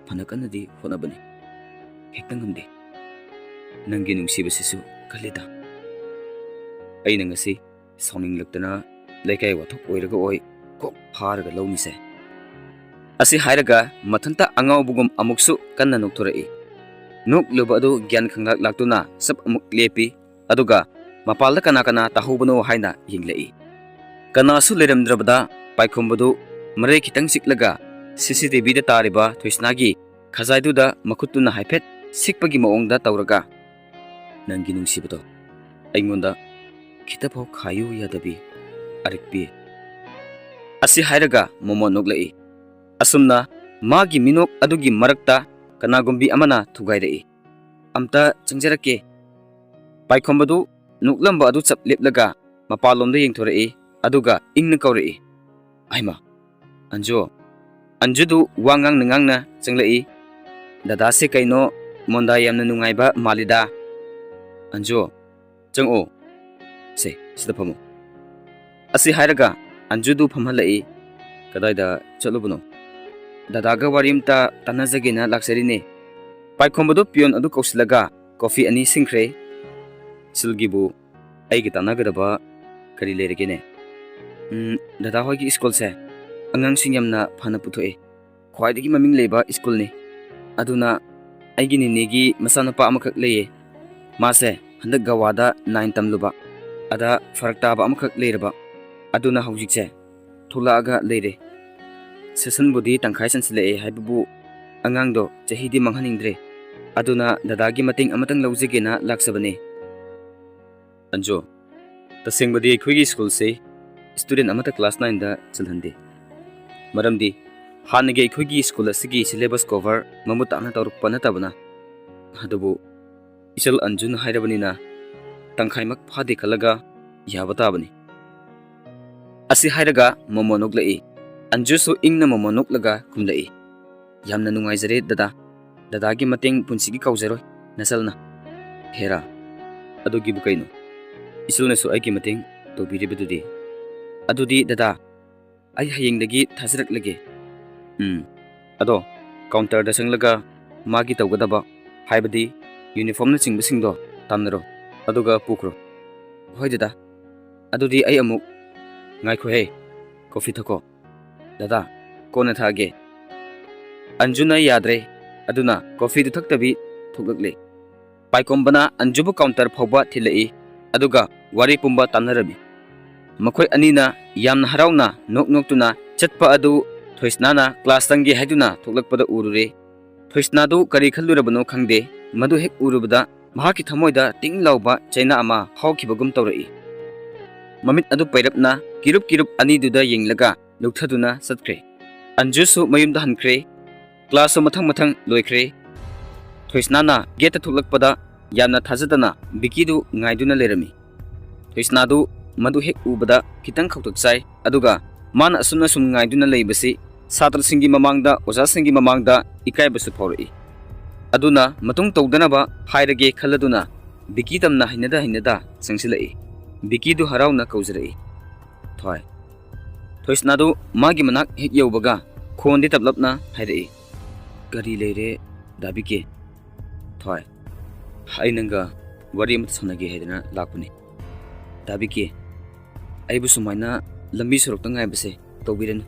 ꯐꯅ ꯀꯟꯅꯗꯤ ꯍꯣꯠꯅꯕꯅꯤ꯫ ꯍꯦꯛꯇ ꯉꯝꯗꯦ꯫ ꯅꯪꯒꯤ ꯅꯨꯡꯁꯤꯕꯁꯤꯁꯨ ꯀꯜꯂꯤꯗ꯫ ꯑꯩꯅ ꯉꯁꯤ ꯁꯥꯎꯅꯤꯡꯂꯛꯇꯅ ꯂꯩꯀꯥꯏ ꯋꯥꯊꯣꯛ ꯑꯣꯏꯔꯒ ꯑꯣꯏ ꯀꯣꯛ ꯐꯥꯔꯒ ꯂꯧꯅꯤꯁꯦ꯫" ꯑꯁꯤ ꯍꯥꯏꯔꯒ ꯃꯊꯟꯇ ꯑꯉꯥꯎꯕꯒꯨꯝ ꯑꯃꯨꯛꯁꯨ ꯀꯟꯅ ꯅꯣꯛꯊꯣꯔꯛꯏ꯫ ꯅꯣꯛꯂꯨꯕ ꯑꯗꯨ ꯒ꯭ꯌꯥꯟ ꯈꯪꯂꯥꯛ ꯂꯥꯛꯇꯨꯅ ꯁꯞ ꯑꯃꯨꯛ ꯂꯦꯞꯄꯤ꯫ ꯑꯗꯨꯒ ꯃꯄꯥꯜꯗ ꯀꯅꯥ ꯀꯅꯥ ꯇꯥꯍꯧꯕꯅꯣ ꯍꯥꯏꯅ ꯌꯦꯡꯂꯛꯏ꯫ ꯀꯅꯥꯁꯨ ꯂꯩꯔꯝꯗ꯭ꯔꯕꯗ ꯄꯥꯏꯈꯣꯝꯕꯗꯨ ꯃꯔꯩ ꯈꯤꯇꯪ ꯆꯤꯛꯂꯒ ꯁꯤ ꯁꯤ ꯇꯤ ꯚꯤꯗ ꯇꯥꯔꯤꯕ ꯊꯣꯏꯁꯅꯥꯒꯤ ꯈꯖꯥꯏꯗꯨꯗ ꯃꯈꯨꯠꯇꯨꯅ ꯍꯥꯏꯐꯦꯠ ꯁꯤꯛꯄꯒꯤ ꯃꯑꯣꯡꯗ ꯇꯧꯔꯒ, "ꯅꯪꯒꯤ ꯅꯨꯡꯁꯤꯕꯗꯣ ꯑꯩꯉꯣꯟꯗ ꯈꯤꯇꯐꯥꯎ ꯈꯥꯏꯌꯨ ꯌꯥꯗꯕꯤ ꯑꯔꯤꯛꯄꯤ꯫" ꯑꯁꯤ ꯍꯥꯏꯔꯒ ꯃꯣꯃꯣꯟ ꯅꯣꯛꯂꯛꯏ꯫ ꯑꯁꯨꯝꯅ ꯃꯥꯒꯤ ꯃꯤꯅꯣꯛ ꯑꯗꯨꯒꯤ ꯃꯔꯛꯇ ꯀꯅꯥꯒꯨꯝꯕꯤ ꯑꯃꯅ ꯊꯨꯒꯥꯏꯔꯛꯏ꯫ "ꯑꯝꯇ ꯆꯪꯖꯔꯛꯀꯦ꯫" ꯄꯥꯏꯈꯣꯝꯕꯗꯨ ꯅꯣꯛꯂꯝꯕ ꯑꯗꯨ ꯆꯞ ꯂꯦꯞꯂꯒ ꯃꯄꯥꯟꯂꯣꯝꯗ ꯌꯦꯡꯊꯣꯔꯛꯏ, ꯑꯗꯨꯒ ꯏꯪꯅ ꯀꯧꯔꯛꯏ, "ꯑꯩꯃ, ꯑꯟꯖꯨ!" ꯑꯟꯖꯨꯗꯨ ꯋꯥ ꯉꯥꯡꯅ ꯉꯥꯡꯅ ꯆꯪꯂꯛꯏ꯫ "ꯗꯗꯥꯁꯦ ꯀꯩꯅꯣ ꯃꯣꯟꯗꯥ ꯌꯥꯝꯅ ꯅꯨꯡꯉꯥꯏꯕ ꯃꯥꯜꯂꯤꯗ꯫ ꯑꯟꯖꯨ, ꯆꯪꯉꯛꯑꯣ꯫ ꯁꯦ, ꯁꯤꯗ ꯐꯝꯃꯣ꯫" ꯑꯁꯤ ꯍꯥꯏꯔꯒ ꯑꯟꯖꯨꯗꯨ ꯐꯝꯍꯜꯂꯛꯏ꯫ "ꯀꯗꯥꯏꯗ ꯆꯠꯂꯨꯕꯅꯣ?" "ꯗꯗꯥꯒ ꯋꯥꯔꯤ ꯑꯝꯇ ꯇꯥꯟꯅꯖꯒꯦꯅ ꯂꯥꯛꯆꯔꯤꯅꯦ꯫" ꯄꯥꯏꯈꯣꯝꯕꯗꯨ ꯄꯤꯌꯣꯟ ꯑꯗꯨ ꯀꯧꯁꯤꯜꯂꯒ ꯀꯣꯐꯤ ꯑꯅꯤ ꯁꯤꯡꯈ꯭ꯔꯦ꯫ "ꯁꯤꯜꯒꯤꯕꯨ ꯑꯩꯒ ꯇꯥꯟꯅꯒꯗꯕ ꯀꯔꯤ ꯂꯩꯔꯒꯦꯅꯦ?" "ꯎꯝ, ꯗꯗꯥ ꯍꯣꯏꯒꯤ ꯁ꯭ꯀꯨꯜꯁꯦ ꯑꯉꯥꯡꯁꯤꯡ ꯌꯥꯝꯅ ꯐꯅ ꯄꯨꯊꯣꯛꯑꯦ꯫ ꯈ꯭ꯋꯥꯏꯗꯒꯤ ꯃꯃꯤꯡ ꯂꯩꯕ ꯁ꯭ꯀꯨꯜꯅꯤ꯫ ꯑꯗꯨꯅ ꯑꯩꯒꯤ ꯅꯤꯅꯦꯒꯤ ꯃꯆꯥꯅꯨꯄꯥ ꯑꯃꯈꯛ ꯂꯩꯌꯦ꯫ ꯃꯥꯁꯦ ꯍꯟꯗꯛ ꯒꯋꯥꯗ ꯅꯥꯏꯟ ꯇꯝꯂꯨꯕ꯫ ꯑꯗ ꯐꯔꯛ ꯇꯥꯕ ꯑꯃꯈꯛ ꯂꯩꯔꯕ꯫ ꯑꯗꯨꯅ ꯍꯧꯖꯤꯛꯁꯦ ꯊꯣꯛꯂꯛꯑꯒ ꯂꯩꯔꯦ꯫ ꯁꯦꯁꯟꯕꯨꯗꯤ ꯇꯪꯈꯥꯏ ꯆꯟꯁꯤꯜꯂꯛꯑꯦ ꯍꯥꯏꯕꯕꯨ ꯑꯉꯥꯡꯗꯣ ꯆꯍꯤꯗꯤ ꯃꯥꯡꯍꯟꯅꯤꯡꯗ꯭ꯔꯦ꯫ ꯑꯗꯨꯅ ꯗꯗꯥꯒꯤ ꯃꯇꯦꯡ ꯑꯃꯇꯪ ꯂꯧꯖꯒꯦꯅ ꯂꯥꯛꯆꯕꯅꯦ꯫" "ꯑꯟꯖꯨ, ꯇꯁꯦꯡꯕꯗꯤ ꯑꯩꯈꯣꯏꯒꯤ ꯁ꯭ꯀꯨꯜꯁꯦ ꯁ꯭ꯇꯨꯗꯦꯟ ꯑꯃꯠꯇ ꯀ꯭ꯂꯥꯁ ꯅꯥꯏꯟꯗ ꯆꯜꯍꯟꯗꯦ꯫ ꯃꯔꯝꯗꯤ ꯍꯥꯟꯅꯒꯤ ꯑꯩꯈꯣꯏꯒꯤ ꯁ꯭ꯀꯨꯜ ꯑꯁꯤꯒꯤ ꯁꯤꯂꯦꯕꯁ ꯀꯣꯚꯔ ꯃꯃꯨꯠ ꯇꯥꯅ ꯇꯧꯔꯛꯄ ꯅꯠꯇꯕꯅ, ꯑꯗꯨꯕꯨ ꯏꯆꯜ ꯑꯟꯖꯨꯅ ꯍꯥꯏꯔꯕꯅꯤꯅ ꯇꯪꯈꯥꯏꯃꯛ ꯐꯥꯗꯦ ꯈꯜꯂꯒ ꯌꯥꯕ ꯇꯥꯕꯅꯤ꯫ ꯑꯁꯤ ꯍꯥꯏꯔꯒ ꯃꯣꯃꯣ ꯅꯣꯛꯂꯛꯏ꯫ ꯑꯟꯖꯨꯁꯨ ꯏꯪꯅ ꯃꯣꯃꯣ ꯅꯣꯛꯂꯒ ꯈꯨꯝꯂꯛꯏ꯫ "ꯌꯥꯝꯅ ꯅꯨꯡꯉꯥꯏꯖꯔꯦ ꯗꯗꯥ꯫ ꯗꯗꯥꯒꯤ ꯃꯇꯦꯡ ꯄꯨꯟꯁꯤꯒꯤ ꯀꯥꯎꯖꯔꯣꯏ ꯅꯆꯜꯅ꯫" "ꯍꯦꯔꯥ, ꯑꯗꯨꯒꯤꯕꯨ ꯀꯩꯅꯣ? ꯏꯆꯜꯅꯁꯨ ꯑꯩꯒꯤ ꯃꯇꯦꯡ ꯇꯧꯕꯤꯔꯤꯕꯗꯨꯗꯤ꯫" "ꯑꯗꯨꯗꯤ ꯗꯗꯥ, ꯑꯩ ꯍꯌꯦꯡꯗꯒꯤ ꯊꯥꯖꯔꯛꯂꯒꯦ꯫" "ꯎꯝ꯫ ꯑꯗꯣ ꯀꯥꯎꯟꯇꯔꯗ ꯆꯪꯂꯒ ꯃꯥꯒꯤ ꯇꯧꯒꯗꯕ, ꯍꯥꯏꯕꯗꯤ ꯌꯨꯅꯤꯐꯣꯔꯝꯅꯆꯤꯡꯕꯁꯤꯡꯗꯣ ꯇꯝꯅꯔꯣ, ꯑꯗꯨꯒ ꯄꯨꯈ꯭ꯔꯣ꯫" "ꯍꯣꯏ ꯗꯗꯥ꯫ ꯑꯗꯨꯗꯤ ꯑꯩ ꯑꯃꯨꯛ꯫" "ꯉꯥꯏꯈꯣꯍꯦ, ꯀꯣꯐꯤ ꯊꯛꯀꯣ꯫" "ꯗꯗꯥ, ꯀꯣꯟꯅ ꯊꯛꯑꯒꯦ꯫" ꯑꯟꯖꯨꯅ ꯌꯥꯗ꯭ꯔꯦ, ꯑꯗꯨꯅ ꯀꯣꯐꯤꯗꯨ ꯊꯛꯇꯕꯤ ꯊꯣꯛꯂꯛꯂꯦ꯫ ꯄꯥꯏꯀꯣꯝꯕꯅ ꯑꯟꯖꯨꯕꯨ ꯀꯥꯎꯟꯇꯔ ꯐꯥꯎꯕ ꯊꯤꯜꯂꯛꯏ, ꯑꯗꯨꯒ ꯋꯥꯔꯤ ꯄꯨꯝꯕ ꯇꯥꯟꯅꯔꯝꯃꯤ꯫ ꯃꯈꯣꯏ ꯑꯅꯤꯅ ꯌꯥꯝꯅ ꯍꯔꯥꯎꯅ ꯅꯣꯛ ꯅꯣꯛꯇꯨꯅ ꯆꯠꯄ ꯑꯗꯨ ꯊꯣꯏꯁꯅꯥꯅ ꯀ꯭ꯂꯥꯁ ꯆꯪꯒꯦ ꯍꯥꯏꯗꯨꯅ ꯊꯣꯛꯂꯛꯄꯗ ꯎꯔꯨꯔꯦ꯫ ꯊꯣꯏꯁꯅꯥꯗꯨ ꯀꯔꯤ ꯈꯜꯂꯨꯔꯕꯅꯣ ꯈꯪꯗꯦ, ꯃꯗꯨ ꯍꯦꯛ ꯎꯔꯨꯕꯗ ꯃꯍꯥꯛꯀꯤ ꯊꯃꯣꯏꯗ ꯇꯤꯡ ꯂꯥꯎꯕ ꯆꯩꯅꯥ ꯑꯃ ꯍꯧꯈꯤꯕꯒꯨꯝ ꯇꯧꯔꯛꯏ꯫ ꯃꯃꯤꯠ ꯑꯗꯨ ꯄꯩꯔꯞꯅ ꯀꯤꯔꯨꯞ ꯀꯤꯔꯨꯞ ꯑꯅꯤꯗꯨꯗ ꯌꯦꯡꯂꯒ ꯂꯨꯞꯊꯗꯨꯅ ꯆꯠꯈ꯭ꯔꯦ꯫ ꯑꯟꯖꯨꯁꯨ ꯃꯌꯨꯝꯗ ꯍꯟꯈ꯭ꯔꯦ꯫ ꯀ꯭ꯂꯥꯁꯁꯨ ꯃꯊꯪ ꯃꯊꯪ ꯂꯣꯏꯈ꯭ꯔꯦ꯫ ꯊꯣꯏꯁꯅꯥꯅ ꯒꯦꯠꯇ ꯊꯣꯛꯂꯛꯄꯗ ꯌꯥꯝꯅ ꯊꯥꯖꯗꯅ ꯕꯤꯀꯤꯗꯨ ꯉꯥꯏꯗꯨꯅ ꯂꯩꯔꯝꯃꯤ꯫ ꯊꯣꯏꯁꯅꯥꯗꯨ ꯃꯗꯨ ꯍꯦꯛ ꯎꯕꯗ ꯈꯤꯇꯪ ꯈꯧꯇꯛ ꯆꯥꯏ, ꯑꯗꯨꯒ ꯃꯥꯅ ꯑꯁꯨꯝꯅ ꯁꯨꯝ ꯉꯥꯏꯗꯨꯅ ꯂꯩꯕꯁꯤ ꯁꯥꯇ꯭ꯔꯁꯤꯡꯒꯤ ꯃꯃꯥꯡꯗ, ꯑꯣꯖꯥꯁꯤꯡꯒꯤ ꯃꯃꯥꯡꯗ ꯏꯀꯥꯏꯕꯁꯨ ꯐꯥꯎꯔꯛꯏ꯫ ꯑꯗꯨꯅ ꯃꯇꯨꯡ ꯇꯧꯗꯅꯕ ꯍꯥꯏꯔꯒꯦ ꯈꯜꯂꯗꯨꯅ ꯕꯤꯀꯤ ꯇꯝꯅ ꯍꯩꯅꯗ ꯍꯩꯅꯗ ꯆꯪꯁꯤꯜꯂꯛꯏ꯫ ꯕꯤꯀꯤꯗꯨ ꯍꯔꯥꯎꯅ ꯀꯧꯖꯔꯛꯏ꯫ ꯊꯣꯏ꯫ ꯊꯣꯏꯁꯅꯥꯗꯨ ꯃꯥꯒꯤ ꯃꯅꯥꯛ ꯍꯦꯛ ꯌꯧꯕꯒ ꯈꯣꯟꯗꯤ ꯇꯞꯂꯞꯅ ꯍꯥꯏꯔꯛꯏ꯫ "ꯀꯔꯤ ꯂꯩꯔꯦ, ꯗꯥ ꯕꯤꯀꯤ?" "ꯊꯣꯏ, ꯑꯩ ꯅꯪꯒ ꯋꯥꯔꯤ ꯑꯃꯇ ꯁꯥꯟꯅꯒꯦ ꯍꯥꯏꯗꯅ ꯂꯥꯛꯄꯅꯤ꯫" "ꯗꯥ ꯕꯤꯀꯤ, ꯑꯩꯕꯨ ꯁꯨꯃꯥꯏꯅ ꯂꯝꯕꯤ ꯁꯣꯔꯣꯛꯇ ꯉꯥꯏꯕꯁꯦ ꯇꯧꯕꯤꯔꯅꯨ꯫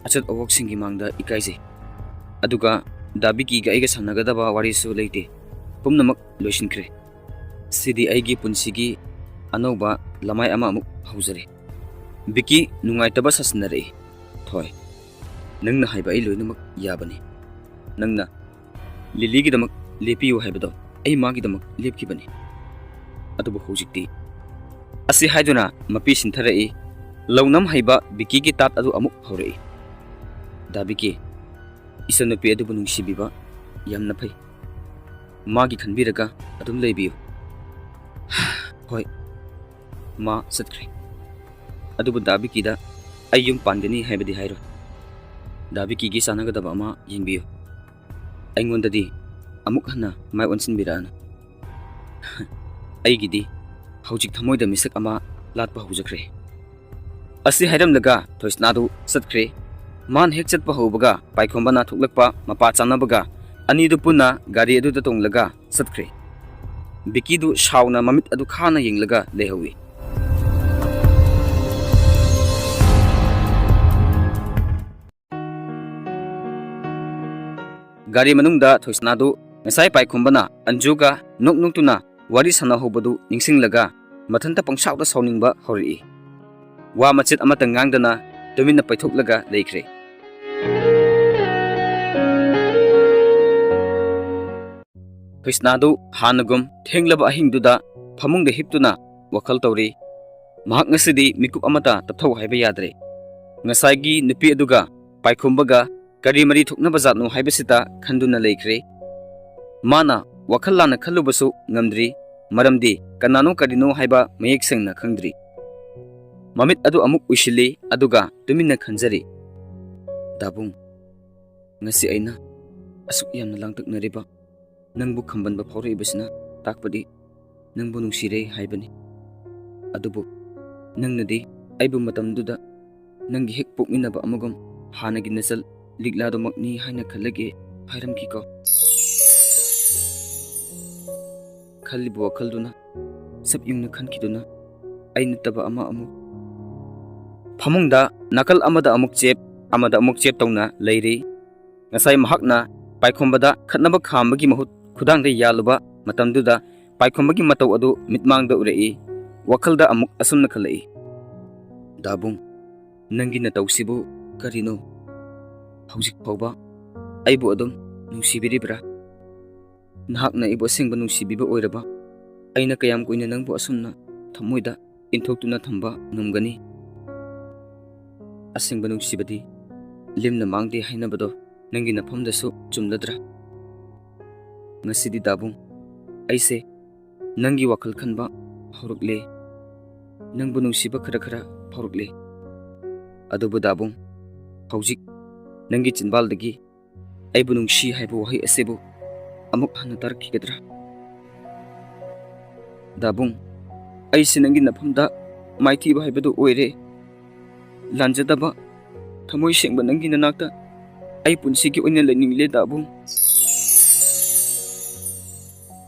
ꯑꯆꯠ ꯑꯋꯣꯛꯁꯤꯡꯒꯤ ꯃꯥꯡꯗ ꯏꯀꯥꯏꯖꯩ꯫ ꯑꯗꯨꯒ ꯗꯥ ꯕꯤꯀꯤꯒ ꯑꯩꯒ ꯁꯥꯟꯅꯒꯗꯕ ꯋꯥꯔꯤꯁꯨ ꯂꯩꯇꯦ꯫ ꯄꯨꯝꯅꯃꯛ ꯂꯣꯏꯁꯤꯟꯈ꯭ꯔꯦ꯫ ꯁꯤꯗꯤ ꯑꯩꯒꯤ ꯄꯨꯟꯁꯤꯒꯤ ꯑꯅꯧꯕ ꯂꯃꯥꯏ ꯑꯃ ꯑꯃꯨꯛ ꯍꯧꯖꯔꯦ꯫" ꯕꯤꯀꯤ ꯅꯨꯡꯉꯥꯏꯇꯕ ꯁꯥꯁꯤꯟꯅꯔꯛꯏ꯫ "ꯊꯣꯏ, ꯅꯪꯅ ꯍꯥꯏꯕ ꯑꯩ ꯂꯣꯏꯅꯃꯛ ꯌꯥꯕꯅꯤ꯫ ꯅꯪꯅ ꯂꯤꯂꯤꯒꯤꯗꯃꯛ ꯂꯦꯞꯄꯤꯌꯨ ꯍꯥꯏꯕꯗꯣ ꯑꯩ ꯃꯥꯒꯤꯗꯃꯛ ꯂꯦꯞꯈꯤꯕꯅꯤ꯫ ꯑꯗꯨꯕꯨ ꯍꯧꯖꯤꯛꯇꯤ ꯑꯁꯤ ꯍꯥꯏꯗꯨꯅ ꯃꯄꯤ ꯁꯤꯟꯊꯔꯛꯏ꯫ ꯂꯧꯅꯝ ꯍꯩꯕ ꯕꯤꯀꯤꯒꯤ ꯇꯥꯠ ꯑꯗꯨ ꯑꯃꯨꯛ ꯍꯧꯔꯛꯏ꯫ "ꯗꯥ ꯕꯤꯀꯤ, ꯏꯆꯟꯅꯨꯄꯤ ꯑꯗꯨꯕꯨ ꯅꯨꯡꯁꯤꯕꯤꯕ ꯌꯥꯝꯅ ꯐꯩ꯫ ꯃꯥꯒꯤ ꯈꯟꯕꯤꯔꯒ ꯑꯗꯨꯝ ꯂꯩꯕꯤꯌꯨ꯫" "ꯍꯣꯏ, ꯃꯥ ꯆꯠꯈ꯭ꯔꯦ꯫ ꯑꯗꯨꯕꯨ ꯗꯥ ꯕꯤꯀꯤꯗ ꯑꯩ ꯌꯨꯝ ꯄꯥꯟꯒꯅꯤ ꯍꯥꯏꯕꯗꯤ ꯍꯥꯏꯔꯣꯏ꯫ ꯗꯥ ꯕꯤꯀꯤꯒꯤ ꯆꯥꯟꯅꯒꯗꯕ ꯑꯃ ꯌꯦꯡꯕꯤꯌꯨ꯫ ꯑꯩꯉꯣꯟꯗꯗꯤ ꯑꯃꯨꯛ ꯍꯟꯅ ꯃꯥꯏ ꯑꯣꯟꯁꯤꯟꯕꯤꯔꯛꯑꯅꯨ꯫ ꯑꯩꯒꯤꯗꯤ ꯍꯧꯖꯤꯛ ꯊꯃꯣꯏꯗ ꯃꯤꯁꯛ ꯑꯃ ꯂꯥꯠꯄ ꯍꯧꯖꯈ꯭ꯔꯦ꯫" ꯑꯁꯤ ꯍꯥꯏꯔꯝꯂꯒ ꯊꯣꯏꯁꯅꯥꯗꯨ ꯆꯠꯈ꯭ꯔꯦ꯫ ꯃꯥꯅ ꯍꯦꯛ ꯆꯠꯄ ꯍꯧꯕꯒ ꯄꯥꯏꯈꯣꯝꯕꯅ ꯊꯣꯛꯂꯛꯄ ꯃꯄꯥ ꯆꯥꯅꯕꯒ ꯑꯅꯤꯗꯨ ꯄꯨꯟꯅ ꯒꯥꯔꯤ ꯑꯗꯨꯗ ꯇꯣꯡꯂꯒ ꯆꯠꯈ꯭ꯔꯦ꯫ ꯕꯤꯀꯤꯗꯨ ꯁꯥꯎꯅ ꯃꯃꯤꯠ ꯑꯗꯨ ꯈꯥꯅ ꯌꯦꯡꯂꯒ ꯂꯩꯍꯧꯏ꯫ ꯒꯥꯔꯤ ꯃꯅꯨꯡꯗ ꯊꯣꯏꯁꯅꯥꯗꯨ ꯉꯁꯥꯏ ꯄꯥꯏꯈꯣꯝꯕꯅ ꯑꯟꯖꯨꯒ ꯅꯣꯛ ꯅꯣꯛꯇꯨꯅ ꯋꯥꯔꯤ ꯁꯥꯟꯅꯍꯧꯕꯗꯨ ꯅꯤꯡꯁꯤꯡꯂꯒ ꯃꯊꯟꯇ ꯄꯪꯁꯥꯎꯗ ꯁꯥꯎꯅꯤꯡꯕ ꯍꯧꯔꯛꯏ꯫ ꯋꯥ ꯃꯆꯦꯠ ꯑꯃꯠꯇ ꯉꯥꯡꯗꯅ ꯇꯨꯃꯤꯟꯅ ꯄꯩꯊꯣꯛꯂꯒ ꯂꯩꯈ꯭ꯔꯦ꯫ ꯊꯣꯏꯁꯅꯥꯗꯨ ꯍꯥꯟꯅꯒꯨꯝ ꯊꯦꯡꯂꯕ ꯑꯍꯤꯡꯗꯨꯗ ꯐꯃꯨꯡꯗ ꯍꯤꯞꯇꯨꯅ ꯋꯥꯈꯜ ꯇꯧꯔꯤ꯫ ꯃꯍꯥꯛ ꯉꯁꯤꯗꯤ ꯃꯤꯀꯨꯞ ꯑꯃꯠꯇ ꯇꯞꯊꯧ ꯍꯥꯏꯕ ꯌꯥꯗ꯭ꯔꯦ꯫ ꯉꯁꯥꯏꯒꯤ ꯅꯨꯄꯤ ꯑꯗꯨꯒ ꯄꯥꯏꯈꯣꯝꯕꯒ ꯀꯔꯤ ꯃꯔꯤ ꯊꯣꯛꯅꯕ ꯖꯥꯠꯅꯣ ꯍꯥꯏꯕꯁꯤꯗ ꯈꯟꯗꯨꯅ ꯂꯩꯈ꯭ꯔꯦ꯫ ꯃꯥꯅ ꯋꯥꯈꯜ ꯂꯥꯟꯅ ꯈꯜꯂꯨꯕꯁꯨ ꯉꯝꯗ꯭ꯔꯤ, ꯃꯔꯝꯗꯤ ꯀꯅꯥꯅꯣ ꯀꯔꯤꯅꯣ ꯍꯥꯏꯕ ꯃꯌꯦꯛ ꯁꯦꯡꯅ ꯈꯪꯗ꯭ꯔꯤ꯫ ꯃꯃꯤꯠ ꯑꯗꯨ ꯑꯃꯨꯛ ꯎꯏꯁꯤꯜꯂꯤ, ꯑꯗꯨꯒ ꯇꯨꯃꯤꯟꯅ ꯈꯟꯖꯔꯤ꯫ "ꯗꯥꯕꯨꯡ, ꯉꯁꯤ ꯑꯩꯅ ꯑꯁꯨꯛ ꯌꯥꯝꯅ ꯂꯥꯡꯇꯛꯅꯔꯤꯕ ꯅꯪꯕꯨ ꯈꯝꯕꯟꯕ ꯐꯥꯎꯔꯛꯏꯕꯁꯤꯅ ꯇꯥꯛꯄꯗꯤ ꯅꯪꯕꯨ ꯅꯨꯡꯁꯤꯔꯦ ꯍꯥꯏꯕꯅꯤ꯫ ꯑꯗꯨꯕꯨ ꯅꯪꯅꯗꯤ ꯑꯩꯕꯨ ꯃꯇꯝꯗꯨꯗ ꯅꯪꯒꯤ ꯍꯦꯛ ꯄꯣꯛꯃꯤꯟꯅꯕ ꯑꯃꯒꯨꯝ ꯍꯥꯟꯅꯒꯤ ꯅꯆꯜ ꯂꯤꯛꯂꯥꯗꯨꯃꯛꯅꯤ ꯍꯥꯏꯅ ꯈꯜꯂꯒꯦ ꯍꯥꯏꯔꯝꯈꯤꯀꯣ꯫" ꯈꯜꯂꯤꯕ ꯋꯥꯈꯜꯗꯨꯅ ꯆꯞ ꯌꯨꯡꯅ ꯈꯟꯈꯤꯗꯨꯅ ꯑꯩ ꯅꯠꯇꯕ ꯑꯃ ꯑꯃꯨꯛ ꯐꯃꯨꯡꯗ ꯅꯥꯀꯜ ꯑꯃꯗ ꯑꯃꯨꯛ ꯆꯦꯞ, ꯑꯃꯗ ꯑꯃꯨꯛ ꯆꯦꯞ ꯇꯧꯅ ꯂꯩꯔꯤ꯫ ꯉꯁꯥꯏ ꯃꯍꯥꯛꯅ ꯄꯥꯏꯈꯣꯝꯕꯗ ꯈꯠꯅꯕ ꯈꯥꯝꯕꯒꯤ ꯃꯍꯨꯠ ꯈꯨꯗꯥꯡꯗ ꯌꯥꯜꯂꯨꯕ ꯃꯇꯝꯗꯨꯗ ꯄꯥꯏꯈꯣꯝꯕꯒꯤ ꯃꯇꯧ ꯑꯗꯨ ꯃꯤꯠꯃꯥꯡꯗ ꯎꯔꯛꯏ꯫ ꯋꯥꯈꯜꯗ ꯑꯃꯨꯛ ꯑꯁꯨꯝꯅ ꯈꯜꯂꯛꯏ, "ꯗꯥꯕꯨꯡ, ꯅꯪꯒꯤ ꯅꯇꯧꯁꯤꯕꯨ ꯀꯔꯤꯅꯣ? ꯍꯧꯖꯤꯛ ꯐꯥꯎꯕ ꯑꯩꯕꯨ ꯑꯗꯨꯝ ꯅꯨꯡꯁꯤꯕꯤꯔꯤꯕ꯭ꯔꯥ? ꯅꯍꯥꯛꯅ ꯑꯩꯕꯨ ꯑꯁꯦꯡꯕ ꯅꯨꯡꯁꯤꯕꯤꯕ ꯑꯣꯏꯔꯕ, ꯑꯩꯅ ꯀꯌꯥꯝ ꯀꯨꯏꯅ ꯅꯪꯕꯨ ꯑꯁꯨꯝꯅ ꯊꯃꯣꯏꯗ ꯏꯟꯊꯣꯛꯇꯨꯅ ꯊꯝꯕ ꯉꯝꯒꯅꯤ? ꯑꯁꯦꯡꯕ ꯅꯨꯡꯁꯤꯕꯗꯤ ꯂꯦꯝꯅ ꯃꯥꯡꯗꯦ ꯍꯥꯏꯅꯕꯗꯣ ꯅꯪꯒꯤ ꯅꯐꯝꯗꯁꯨ ꯆꯨꯝꯂꯗ꯭ꯔꯥ? ꯉꯁꯤꯗꯤ ꯗꯥꯕꯨꯡ, ꯑꯩꯁꯦ ꯅꯪꯒꯤ ꯋꯥꯈꯜ ꯈꯟꯕ ꯍꯧꯔꯛꯂꯦ꯫ ꯅꯪꯕꯨ ꯅꯨꯡꯁꯤꯕ ꯈꯔ ꯈꯔ ꯐꯥꯎꯔꯛꯂꯦ꯫ ꯑꯗꯨꯕꯨ ꯗꯥꯕꯨꯡ, ꯍꯧꯖꯤꯛ ꯅꯪꯒꯤ ꯆꯤꯟꯕꯥꯜꯗꯒꯤ "ꯑꯩꯕꯨ ꯅꯨꯡꯁꯤ" ꯍꯥꯏꯕ ꯋꯥꯍꯩ ꯑꯁꯤꯕꯨ ꯑꯃꯨꯛ ꯍꯟꯅ ꯇꯥꯔꯛꯈꯤꯒꯗ꯭ꯔꯥ? ꯗꯥꯕꯨꯡ, ꯑꯩꯁꯦ ꯅꯪꯒꯤ ꯅꯐꯝꯗ ꯃꯥꯏꯊꯤꯕ ꯍꯥꯏꯕꯗꯨ ꯑꯣꯏꯔꯦ꯫ ꯂꯥꯟꯖꯗꯕ, ꯊꯃꯣꯏ ꯁꯦꯡꯕ ꯅꯪꯒꯤ ꯅꯅꯥꯛꯇ ꯑꯩ ꯄꯨꯟꯁꯤꯒꯤ ꯑꯣꯏꯅ ꯂꯩꯅꯤꯡꯂꯦ ꯗꯥꯕꯨꯡ꯫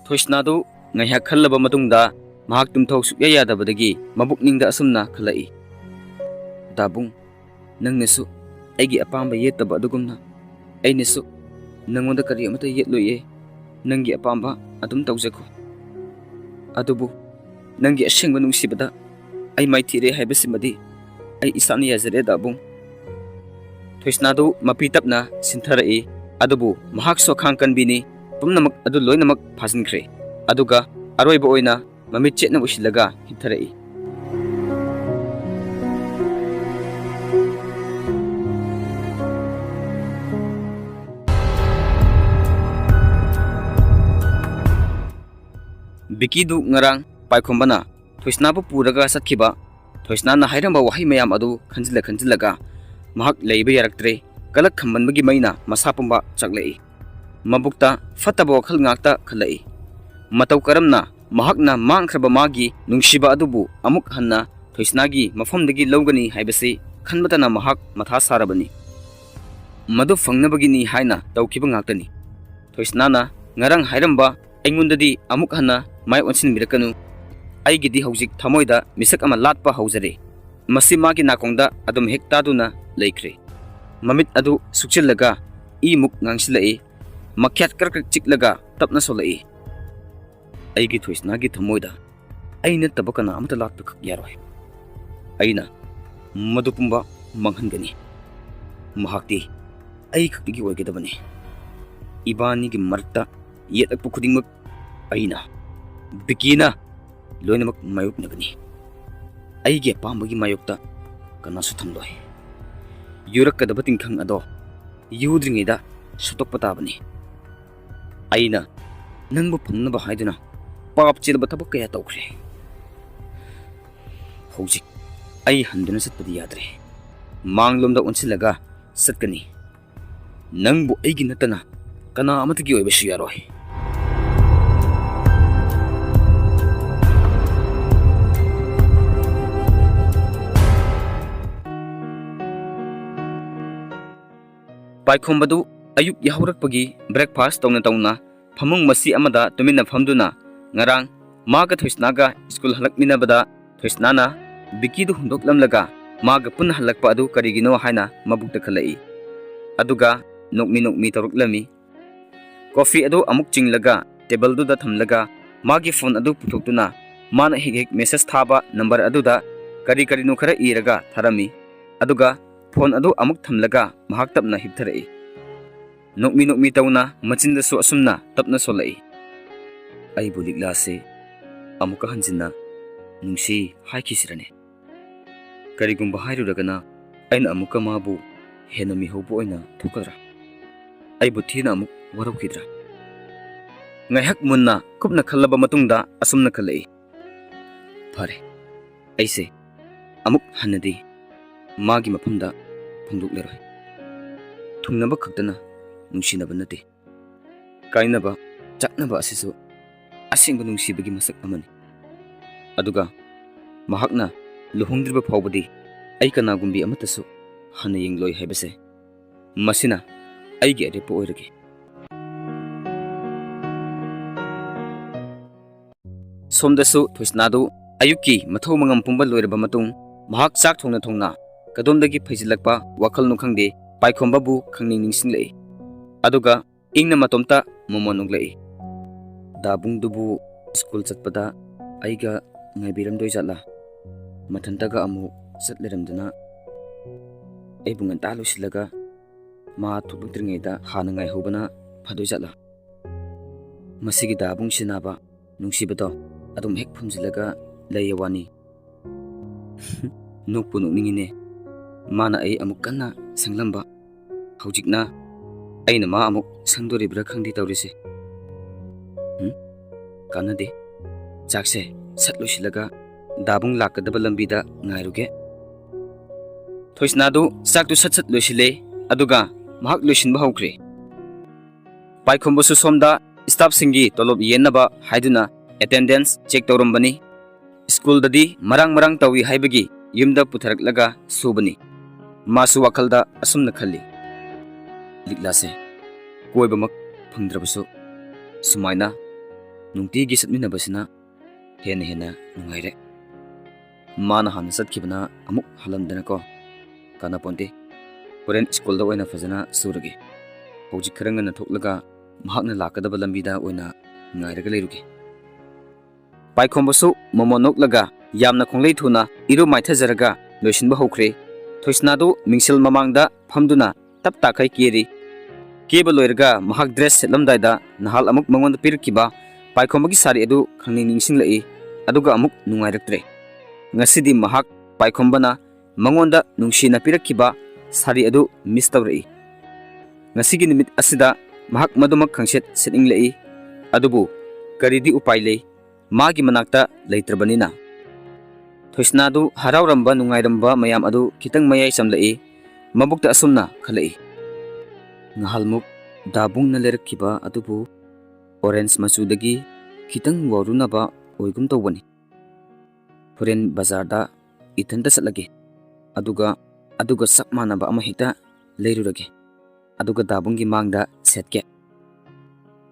ꯊꯣꯏꯁꯅꯥꯗꯨ ꯉꯥꯏꯍꯥꯛ ꯈꯜꯂꯕ ꯃꯇꯨꯡꯗ ꯃꯍꯥꯛ ꯇꯨꯝꯊꯧ ꯁꯨꯛꯌꯥ ꯌꯥꯗꯕꯗꯒꯤ ꯃꯕꯨꯛꯅꯤꯡꯗ ꯑꯁꯨꯝꯅ ꯈꯜꯂꯛꯏ, "ꯗꯥꯕꯨꯡ, ꯅꯪꯅꯁꯨ ꯑꯩꯒꯤ ꯑꯄꯥꯝꯕ ꯌꯦꯠꯇꯕ ꯑꯗꯨꯒꯨꯝꯅ ꯑꯩꯅꯁꯨ ꯅꯪꯉꯣꯟꯗ ꯀꯔꯤ ꯑꯃꯠꯇ ꯌꯦꯠꯂꯣꯏꯌꯦ꯫ ꯅꯪꯒꯤ ꯑꯄꯥꯝꯕ ꯑꯗꯨꯝ ꯇꯧꯖꯈꯣ꯫ ꯑꯗꯨꯕꯨ ꯅꯪꯒꯤ ꯑꯁꯦꯡꯕ ꯅꯨꯡꯁꯤꯕꯗ ꯑꯩ ꯃꯥꯏꯊꯤꯔꯦ ꯍꯥꯏꯕꯁꯤꯃꯗꯤ ꯑꯩ ꯏꯁꯥꯅ ꯌꯥꯖꯔꯦ ꯗꯥꯕꯨꯡ"꯫ ꯊꯣꯏꯁꯅꯥꯗꯨ ꯃꯄꯤ ꯇꯞꯅ ꯁꯤꯟꯊꯔꯛꯏ꯫ ꯑꯗꯨꯕꯨ ꯃꯍꯥꯛꯁꯨ ꯑꯈꯥꯡ ꯀꯟꯕꯤꯅꯤ꯫ ꯄꯨꯝꯅꯃꯛ ꯑꯗꯨ ꯂꯣꯏꯅꯃꯛ ꯐꯥꯖꯤꯟꯈ꯭ꯔꯦ꯫ ꯑꯗꯨꯒ ꯑꯔꯣꯏꯕ ꯑꯣꯏꯅ ꯃꯃꯤꯠ ꯆꯦꯠꯅ ꯎꯏꯁꯤꯜꯂꯒ ꯍꯤꯞꯊꯔꯛꯏ꯫ ꯕꯤꯀꯤꯗꯨ ꯉꯔꯥꯡ ꯄꯥꯏꯈꯣꯝꯕꯅ ꯊꯣꯏꯁꯅꯥꯕꯨ ꯄꯨꯔꯒ ꯆꯠꯈꯤꯕ, ꯊꯣꯏꯁꯅꯥꯅ ꯍꯥꯏꯔꯝꯕ ꯋꯥꯍꯩ ꯃꯌꯥꯝ ꯑꯗꯨ ꯈꯟꯖꯤꯜꯂ ꯈꯟꯖꯤꯜꯂꯒ ꯃꯍꯥꯛ ꯂꯩꯕ ꯌꯥꯔꯛꯇ꯭ꯔꯦ꯫ ꯀꯂꯛ ꯈꯝꯕꯟꯕꯒꯤ ꯃꯩꯅ ꯃꯁꯥ ꯄꯨꯝꯕ ꯆꯥꯛꯂꯛꯏ꯫ ꯃꯕꯨꯛꯇ ꯐꯠꯇꯕ ꯋꯥꯈꯜ ꯉꯥꯛꯇ ꯈꯜꯂꯛꯏ꯫ ꯃꯇꯧ ꯀꯔꯝꯅ ꯃꯍꯥꯛꯅ ꯃꯥꯡꯈ꯭ꯔꯕ ꯃꯥꯒꯤ ꯅꯨꯡꯁꯤꯕ ꯑꯗꯨꯕꯨ ꯑꯃꯨꯛ ꯍꯟꯅ ꯊꯣꯏꯁꯅꯥꯒꯤ ꯃꯐꯝꯗꯒꯤ ꯂꯧꯒꯅꯤ ꯍꯥꯏꯕꯁꯤ ꯈꯟꯕꯇꯅ ꯃꯍꯥꯛ ꯃꯊꯥ ꯁꯥꯔꯕꯅꯤ꯫ ꯃꯗꯨ ꯐꯪꯅꯕꯒꯤꯅꯤ ꯍꯥꯏꯅ ꯇꯧꯈꯤꯕ ꯉꯥꯛꯇꯅꯤ꯫ ꯊꯣꯏꯁꯅꯥꯅ ꯉꯔꯥꯡ ꯍꯥꯏꯔꯝꯕ "ꯑꯩꯉꯣꯟꯗꯗꯤ ꯑꯃꯨꯛ ꯍꯟꯅ ꯃꯥꯏ ꯑꯣꯟꯁꯤꯟꯕꯤꯔꯛꯀꯅꯨ꯫ ꯑꯩꯒꯤꯗꯤ ꯍꯧꯖꯤꯛ ꯊꯃꯣꯏꯗ ꯃꯤꯁꯛ ꯑꯃ ꯂꯥꯠꯄ ꯍꯧꯖꯔꯦ"꯫ ꯃꯁꯤ ꯃꯥꯒꯤ ꯅꯥꯀꯣꯡꯗ ꯑꯗꯨꯝ ꯍꯦꯛ ꯇꯥꯗꯨꯅ ꯂꯩꯈ꯭ꯔꯦ꯫ ꯃꯃꯤꯠ ꯑꯗꯨ ꯁꯨꯛꯆꯤꯜꯂꯒ ꯏꯃꯨꯛ ꯉꯥꯡꯁꯤꯜꯂꯛꯏ꯫ ꯃꯈ꯭ꯌꯥꯠ ꯀ꯭ꯔꯛ ꯀ꯭ꯔꯛ ꯆꯤꯛꯂꯒ ꯇꯞꯅ ꯁꯣꯜꯂꯛꯏ꯫ "ꯑꯩꯒꯤ ꯊꯣꯏꯁꯅꯥꯒꯤ ꯊꯃꯣꯏꯗ ꯑꯩ ꯅꯠꯇꯕ ꯀꯅꯥ ꯑꯃꯠꯇ ꯂꯥꯠꯄꯈꯛ ꯌꯥꯔꯣꯏ꯫ ꯑꯩꯅ ꯃꯗꯨ ꯄꯨꯝꯕ ꯃꯥꯡꯍꯟꯒꯅꯤ꯫ ꯃꯍꯥꯛꯇꯤ ꯑꯩ ꯈꯛꯇꯒꯤ ꯑꯣꯏꯒꯗꯕꯅꯤ꯫ ꯏꯕꯥꯅꯤꯒꯤ ꯃꯔꯛꯇ ꯌꯦꯠꯂꯛꯄ ꯈꯨꯗꯤꯡꯃꯛ ꯑꯩꯅ, ꯕꯤꯀꯤꯅ ꯂꯣꯏꯅꯃꯛ ꯃꯥꯌꯣꯛꯅꯒꯅꯤ"꯫ ꯑꯩꯒꯤ ꯑꯄꯥꯝꯕꯒꯤ ꯃꯥꯌꯣꯛꯇ ꯀꯅꯥꯁꯨ ꯊꯝꯂꯣꯏ꯫ ꯌꯨꯔꯛꯀꯗꯕ ꯇꯤꯡꯈꯪ ꯑꯗꯣ ꯌꯨꯗ꯭ꯔꯤꯉꯩꯗ ꯁꯨꯇꯣꯛꯄ ꯇꯥꯕꯅꯤ꯫ ꯑꯩꯅ ꯅꯪꯕꯨ ꯐꯪꯅꯕ ꯍꯥꯏꯗꯨꯅ ꯄꯥꯞ ꯆꯦꯜꯂꯕ ꯊꯕꯛ ꯀꯌꯥ ꯇꯧꯈ꯭ꯔꯦ꯫ ꯍꯧꯖꯤꯛ ꯑꯩ ꯍꯟꯗꯨꯅ ꯆꯠꯄꯗꯤ ꯌꯥꯗ꯭ꯔꯦ꯫ ꯃꯥꯡꯂꯣꯝꯗ ꯑꯣꯟꯁꯤꯜꯂꯒ ꯆꯠꯀꯅꯤ꯫ ꯅꯪꯕꯨ ꯑꯩꯒꯤ ꯅꯠꯇꯅ ꯀꯅꯥ ꯑꯃꯠꯇꯒꯤ ꯑꯣꯏꯕꯁꯨ ꯌꯥꯔꯣꯏ꯫ ꯄꯥꯏꯈꯣꯝꯕꯗꯨ ꯑꯌꯨꯛ ꯌꯥꯍꯧꯔꯛꯄꯒꯤ breakfast ꯇꯧꯅ ꯇꯧꯅ ꯐꯃꯨꯡ ꯃꯆꯤ ꯑꯃꯗ ꯇꯨꯃꯤꯟꯅ ꯐꯝꯗꯨꯅ ꯉꯔꯥꯡ ꯃꯥꯒ ꯊꯣꯏꯁꯅꯥꯒ ꯁ꯭ꯀꯨꯜ ꯍꯜꯂꯛꯃꯤꯟꯅꯕꯗ ꯊꯣꯏꯁꯅꯥꯅ ꯕꯤꯀꯤꯗꯨ ꯍꯨꯟꯗꯣꯛꯂꯝꯂꯒ ꯃꯥꯒ ꯄꯨꯟꯅ ꯍꯜꯂꯛꯄ ꯑꯗꯨ ꯀꯔꯤꯒꯤꯅꯣ ꯍꯥꯏꯅ ꯃꯕꯨꯛꯇ ꯈꯜꯂꯛꯏ꯫ ꯑꯗꯨꯒ ꯅꯣꯛꯃꯤ ꯅꯣꯛꯃꯤ ꯇꯧꯔꯛꯂꯝꯃꯤ꯫ ꯀꯣꯐꯤ ꯑꯗꯨ ꯑꯃꯨꯛ ꯆꯤꯡꯂꯒ ꯇꯦꯕꯜꯗꯨꯗ ꯊꯝꯂꯒ ꯃꯥꯒꯤ ꯐꯣꯟ ꯑꯗꯨ ꯄꯨꯊꯣꯛꯇꯨꯅ ꯃꯥꯅ ꯍꯦꯛ ꯍꯦꯛ message ꯊꯥꯕ number ꯑꯗꯨꯗ ꯀꯔꯤ ꯀꯔꯤꯅꯣ ꯈꯔ ꯏꯔꯒ ꯊꯥꯔꯝꯃꯤ꯫ ꯑꯗꯨꯒ ꯐꯣꯟ ꯑꯗꯨ ꯑꯃꯨꯛ ꯊꯝꯂꯒ ꯃꯍꯥꯛ ꯇꯞꯅ ꯍꯤꯞꯊꯔꯛꯏ꯫ ꯅꯣꯛꯃꯤ ꯅꯣꯛꯃꯤ ꯇꯧꯅ ꯃꯆꯤꯟꯗꯁꯨ ꯑꯁꯨꯝꯅ ꯇꯞꯅ ꯁꯣꯜꯂꯛꯏ, "ꯑꯩꯕꯨ ꯂꯤꯛꯂꯥꯁꯦ ꯑꯃꯨꯛꯀ ꯍꯟꯖꯤꯟꯅ ꯅꯨꯡꯁꯤ ꯍꯥꯏꯈꯤꯁꯤꯔꯅꯦ? ꯀꯔꯤꯒꯨꯝꯕ ꯍꯥꯏꯔꯨꯔꯒꯅ ꯑꯩꯅ ꯑꯃꯨꯛꯀ ꯃꯥꯕꯨ ꯍꯦꯟꯅ ꯃꯤꯍꯧꯕ ꯑꯣꯏꯅ ꯊꯣꯛꯀꯗ꯭ꯔꯥ? ꯑꯩꯕꯨ ꯊꯤꯅ ꯑꯃꯨꯛ ꯋꯥꯔꯧꯈꯤꯗ꯭ꯔꯥ?" ꯉꯥꯏꯍꯥꯛ ꯃꯨꯟꯅ ꯀꯨꯞꯅ ꯈꯜꯂꯕ ꯃꯇꯨꯡꯗ ꯑꯁꯨꯝꯅ ꯈꯜꯂꯛꯏ, "ꯐꯔꯦ, ꯑꯩꯁꯦ ꯑꯃꯨꯛ ꯍꯟꯅꯗꯤ ꯃꯥꯒꯤ ꯃꯐꯝꯗ ꯐꯣꯡꯗꯣꯛꯂꯔꯣꯏ꯫ ꯊꯨꯡꯅꯕ ꯈꯛꯇꯅ ꯅꯨꯡꯁꯤꯅꯕ ꯅꯠꯇꯦ꯫ ꯀꯥꯏꯅꯕ, ꯆꯥꯛꯅꯕ ꯑꯁꯤꯁꯨ ꯑꯁꯦꯡꯕ ꯅꯨꯡꯁꯤꯕꯒꯤ ꯃꯁꯛ ꯑꯃꯅꯤ꯫ ꯑꯗꯨꯒ ꯃꯍꯥꯛꯅ ꯂꯨꯍꯣꯡꯗ꯭ꯔꯤꯕ ꯐꯥꯎꯕꯗꯤ ꯑꯩ ꯀꯅꯥꯒꯨꯝꯕꯤ ꯑꯃꯠꯇꯁꯨ ꯍꯟꯅ ꯌꯦꯡꯂꯣꯏ ꯍꯥꯏꯕꯁꯦ, ꯃꯁꯤꯅ ꯑꯩꯒꯤ ꯑꯔꯦꯞꯄ ꯑꯣꯏꯔꯒꯦ꯫" ꯁꯣꯝꯗꯁꯨ ꯊꯣꯏꯁꯅꯥꯗꯨ ꯑꯌꯨꯛꯀꯤ ꯃꯊꯧ ꯃꯉꯝ ꯄꯨꯝꯕ ꯂꯣꯏꯔꯕ ꯃꯇꯨꯡ, ꯃꯍꯥꯛ ꯆꯥꯛ ꯊꯣꯡꯅ ꯊꯣꯡꯅ ꯀꯗꯣꯝꯗꯒꯤ ꯐꯩꯖꯤꯜꯂꯛꯄ ꯋꯥꯈꯜꯅꯣ ꯈꯪꯗꯦ, ꯄꯥꯏꯈꯣꯝꯕꯕꯨ ꯈꯪꯅꯤꯡ ꯅꯤꯡꯁꯤꯡꯂꯛꯏ꯫ ꯑꯗꯨꯒ ꯏꯪꯅ ꯃꯇꯣꯝꯇ ꯃꯣꯃꯣꯟ ꯅꯣꯛꯂꯛꯏ꯫ "ꯗꯥꯕꯨꯡꯗꯨꯕꯨ ꯁ꯭ꯀꯨꯜ ꯆꯠꯄꯗ ꯑꯩꯒ ꯉꯥꯏꯕꯤꯔꯝꯗꯣꯏ ꯖꯥꯠꯂꯥ? ꯃꯊꯟꯇꯒ ꯑꯃꯨꯛ ꯆꯠ ꯂꯩꯔꯝꯗꯅ꯫ ꯑꯩꯕꯨ ꯉꯟꯇꯥ ꯂꯣꯏꯁꯤꯜꯂꯒ ꯃꯥ ꯊꯣꯛꯂꯛꯇ꯭ꯔꯤꯉꯩꯗ ꯍꯥꯟꯅ ꯉꯥꯏꯍꯧꯕꯅ ꯐꯗꯣꯏ ꯖꯥꯠꯂꯥ? ꯃꯁꯤꯒꯤ ꯗꯥꯕꯨꯡ ꯁꯤꯟꯅꯕ ꯅꯨꯡꯁꯤꯕꯗꯣ ꯑꯗꯨꯝ ꯍꯦꯛ ꯐꯨꯝꯖꯤꯜꯂꯒ ꯂꯩꯌꯦ ꯋꯥꯅꯤ꯫" ꯅꯣꯛꯄꯨ ꯅꯣꯛꯅꯤꯡꯉꯤꯅꯦ꯫ ꯃꯥꯅ ꯑꯩ ꯑꯃꯨꯛ ꯀꯟꯅ ꯁꯪꯂꯝꯕ, ꯍꯧꯖꯤꯛꯅ ꯑꯩꯅ ꯃꯥ ꯑꯃꯨꯛ ꯁꯪꯗꯣꯔꯤꯕ꯭ꯔꯥ ꯈꯪꯗꯦ ꯇꯧꯔꯤꯁꯦ꯫ ꯎꯝ? ꯀꯥꯟꯅꯗꯦ꯫ ꯆꯥꯛꯁꯦ ꯁꯠ ꯂꯣꯏꯁꯤꯜꯂꯒ ꯗꯥꯕꯨꯡ ꯂꯥꯛꯀꯗꯕ ꯂꯝꯕꯤꯗ ꯉꯥꯏꯔꯨꯒꯦ꯫ ꯊꯣꯏꯁꯅꯥꯗꯨ ꯆꯥꯛꯇꯨ ꯁꯠ ꯁꯠ ꯂꯣꯏꯁꯤꯜꯂꯦ, ꯑꯗꯨꯒ ꯃꯍꯥꯛ ꯂꯣꯏꯁꯤꯟꯕ ꯍꯧꯈ꯭ꯔꯦ꯫ ꯄꯥꯏꯈꯣꯝꯕꯁꯨ ꯁꯣꯝꯗ staffꯁꯤꯡꯒꯤ ꯇꯣꯂꯣꯞ ꯌꯦꯟꯅꯕ ꯍꯥꯏꯗꯨꯅ attendance check ꯇꯧꯔꯝꯕꯅꯤ꯫ ꯁ꯭ꯀꯨꯜꯗꯗꯤ ꯃꯔꯥꯡ ꯃꯔꯥꯡ ꯇꯧꯏ ꯍꯥꯏꯕꯒꯤ ꯌꯨꯝꯗ ꯄꯨꯊꯔꯛꯂꯒ ꯁꯨꯕꯅꯤ꯫ ꯃꯥꯁꯨ ꯋꯥꯈꯜꯗ ꯑꯁꯨꯝꯅ ꯈꯜꯂꯤ, "ꯂꯤꯛꯂꯥꯁꯦ ꯀꯣꯏꯕꯃꯛ ꯐꯪꯗ꯭ꯔꯕꯁꯨ ꯁꯨꯃꯥꯏꯅ ꯅꯨꯡꯇꯤꯒꯤ ꯆꯠꯃꯤꯟꯅꯕꯁꯤꯅ ꯍꯦꯟꯅ ꯍꯦꯟꯅ ꯅꯨꯡꯉꯥꯏꯔꯦ꯫ ꯃꯥꯅ ꯍꯥꯟꯅ ꯆꯠꯈꯤꯕꯅ ꯑꯃꯨꯛ ꯍꯜꯂꯝꯗꯅꯀꯣ꯫ ꯀꯥꯟꯅꯄꯣꯟꯇꯦ꯫ ꯍꯣꯔꯦꯟ ꯁ꯭ꯀꯨꯜꯗ ꯑꯣꯏꯅ ꯐꯖꯅ ꯁꯨꯔꯒꯦ꯫ ꯍꯧꯖꯤꯛ ꯈꯔ ꯉꯟꯅ ꯊꯣꯛꯂꯒ ꯃꯍꯥꯛꯅ ꯂꯥꯛꯀꯗꯕ ꯂꯝꯕꯤꯗ ꯑꯣꯏꯅ ꯉꯥꯏꯔꯒ ꯂꯩꯔꯨꯒꯦ꯫" ꯄꯥꯏꯈꯣꯝꯕꯁꯨ ꯃꯣꯃꯣꯟ ꯅꯣꯛꯂꯒ ꯌꯥꯝꯅ ꯈꯣꯡꯂꯩ ꯊꯨꯅ ꯏꯔꯨ ꯃꯥꯏꯊꯖꯔꯒ ꯂꯣꯏꯁꯤꯟꯕ ꯍꯧꯈ꯭ꯔꯦ꯫ ꯊꯣꯏꯁꯅꯥꯗꯨ ꯃꯤꯡꯁꯦꯜ ꯃꯃꯥꯡꯗ ꯐꯝꯗꯨꯅ ꯇꯞ ꯇꯥꯈꯩ ꯀꯦꯔꯤ꯫ ꯀꯦꯕ ꯂꯣꯏꯔꯒ ꯃꯍꯥꯛ dress ꯁꯦꯠꯂꯝꯗꯥꯏꯗ ꯅꯍꯥꯜ ꯑꯃꯨꯛ ꯃꯉꯣꯟꯗ ꯄꯤꯔꯛꯈꯤꯕ ꯄꯥꯏꯈꯣꯝꯕꯒꯤ ꯁꯥꯔꯤ ꯑꯗꯨ ꯈꯪꯅꯤꯡ ꯅꯤꯡꯁꯤꯡꯂꯛꯏ, ꯑꯗꯨꯒ ꯑꯃꯨꯛ ꯅꯨꯡꯉꯥꯏꯔꯛꯇ꯭ꯔꯦ꯫ ꯉꯁꯤꯗꯤ ꯃꯍꯥꯛ ꯄꯥꯏꯈꯣꯝꯕꯅ ꯃꯉꯣꯟꯗ ꯅꯨꯡꯁꯤꯅ ꯄꯤꯔꯛꯈꯤꯕ ꯁꯥꯔꯤ ꯑꯗꯨ miss ꯇꯧꯔꯛꯏ꯫ ꯉꯁꯤꯒꯤ ꯅꯨꯃꯤꯠ ꯑꯁꯤꯗ ꯃꯍꯥꯛ ꯃꯗꯨꯃꯛ ꯈꯪꯁꯦꯠ ꯁꯦꯠꯅꯤꯡꯂꯛꯏ꯫ ꯑꯗꯨꯕꯨ ꯀꯔꯤꯗꯤ ꯎꯄꯥꯏ ꯂꯩ, ꯃꯥꯒꯤ ꯃꯅꯥꯛꯇ ꯂꯩꯇ꯭ꯔꯕꯅꯤꯅ꯫ ꯊꯣꯏꯁꯅꯥꯗꯨ ꯍꯔꯥꯎꯔꯝꯕ ꯅꯨꯡꯉꯥꯏꯔꯝꯕ ꯃꯌꯥꯝ ꯑꯗꯨ ꯈꯤꯇꯪ ꯃꯌꯥꯏ ꯆꯝꯂꯛꯏ꯫ ꯃꯕꯨꯛꯇ ꯑꯁꯨꯝꯅ ꯈꯜꯂꯛꯏ, "ꯅꯍꯥꯜꯃꯨꯛ ꯗꯥꯕꯨꯡꯅ ꯂꯩꯔꯛꯈꯤꯕ ꯑꯗꯨꯕꯨ orange ꯃꯆꯨꯗꯒꯤ ꯈꯤꯇꯪ ꯋꯥꯎꯔꯨꯅꯕ ꯑꯣꯏꯒꯨꯝ ꯇꯧꯕꯅꯤ꯫ ꯍꯣꯔꯦꯟ ꯕꯖꯥꯔꯗ ꯏꯊꯟꯇ ꯆꯠꯂꯒꯦ, ꯑꯗꯨꯒ, ꯑꯗꯨꯒ ꯆꯞ ꯃꯥꯟꯅꯕ ꯑꯃ ꯍꯦꯛꯇ ꯂꯩꯔꯨꯔꯒꯦ, ꯑꯗꯨꯒ ꯗꯥꯕꯨꯡꯒꯤ ꯃꯥꯡꯗ ꯁꯦꯠꯀꯦ꯫"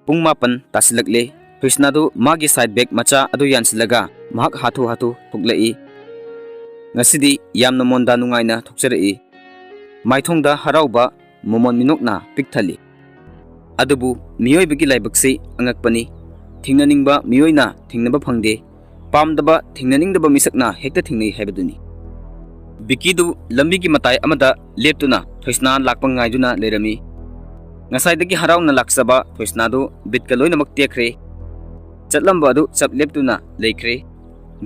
ꯄꯨꯡ ꯃꯥꯄꯟ ꯇꯥꯁꯤꯜꯂꯛꯂꯦ꯫ ꯊꯣꯏꯁꯅꯥꯗꯨ ꯃꯥꯒꯤ side bag ꯃꯆꯥ ꯑꯗꯨ ꯌꯥꯟꯁꯤꯜꯂꯒ ꯃꯍꯥꯛ ꯍꯥꯊꯨ ꯍꯥꯊꯨ ꯊꯣꯛꯂꯛꯏ꯫ ꯉꯁꯤꯗꯤ ꯌꯥꯝꯅ ꯃꯣꯟꯗꯥ ꯅꯨꯡꯉꯥꯏꯅ ꯊꯣꯛꯆꯔꯛꯏ꯫ ꯃꯥꯏꯊꯣꯡꯗ ꯍꯔꯥꯎꯕ ꯃꯣꯃꯣꯟ ꯃꯤꯅꯣꯛꯅ ꯄꯤꯛ ꯊꯜꯂꯤ꯫ ꯑꯗꯨꯕꯨ ꯃꯤꯑꯣꯏꯕꯒꯤ ꯂꯥꯏꯕꯛꯁꯤ ꯑꯉꯛꯄꯅꯤ꯫ ꯊꯦꯡꯅꯅꯤꯡꯕ ꯃꯤꯑꯣꯏꯅ ꯊꯦꯡꯅꯕ ꯐꯪꯗꯦ꯫ ꯄꯥꯝꯗꯕ, ꯊꯦꯡꯅꯅꯤꯡꯗꯕ ꯃꯤꯁꯛꯅ ꯍꯦꯛꯇ ꯊꯦꯡꯅꯩ ꯍꯥꯏꯕꯗꯨꯅꯤ꯫ ꯕꯤꯀꯤꯗꯨ ꯂꯝꯕꯤꯒꯤ ꯃꯇꯥꯏ ꯑꯃꯗ ꯂꯦꯞꯇꯨꯅ ꯊꯣꯏꯁꯅꯥ ꯂꯥꯛꯄ ꯉꯥꯏꯗꯨꯅ ꯂꯩꯔꯝꯃꯤ꯫ ꯉꯁꯥꯏꯗꯒꯤ ꯍꯔꯥꯎꯅ ꯂꯥꯛꯆꯕ ꯊꯣꯏꯁꯅꯥꯗꯨ ꯕꯤꯠꯀ ꯂꯣꯏꯅꯃꯛ ꯇꯦꯛꯈ꯭ꯔꯦ꯫ ꯆꯠꯂꯝꯕ ꯑꯗꯨ ꯆꯞ ꯂꯦꯞꯇꯨꯅ ꯂꯩꯈ꯭ꯔꯦ꯫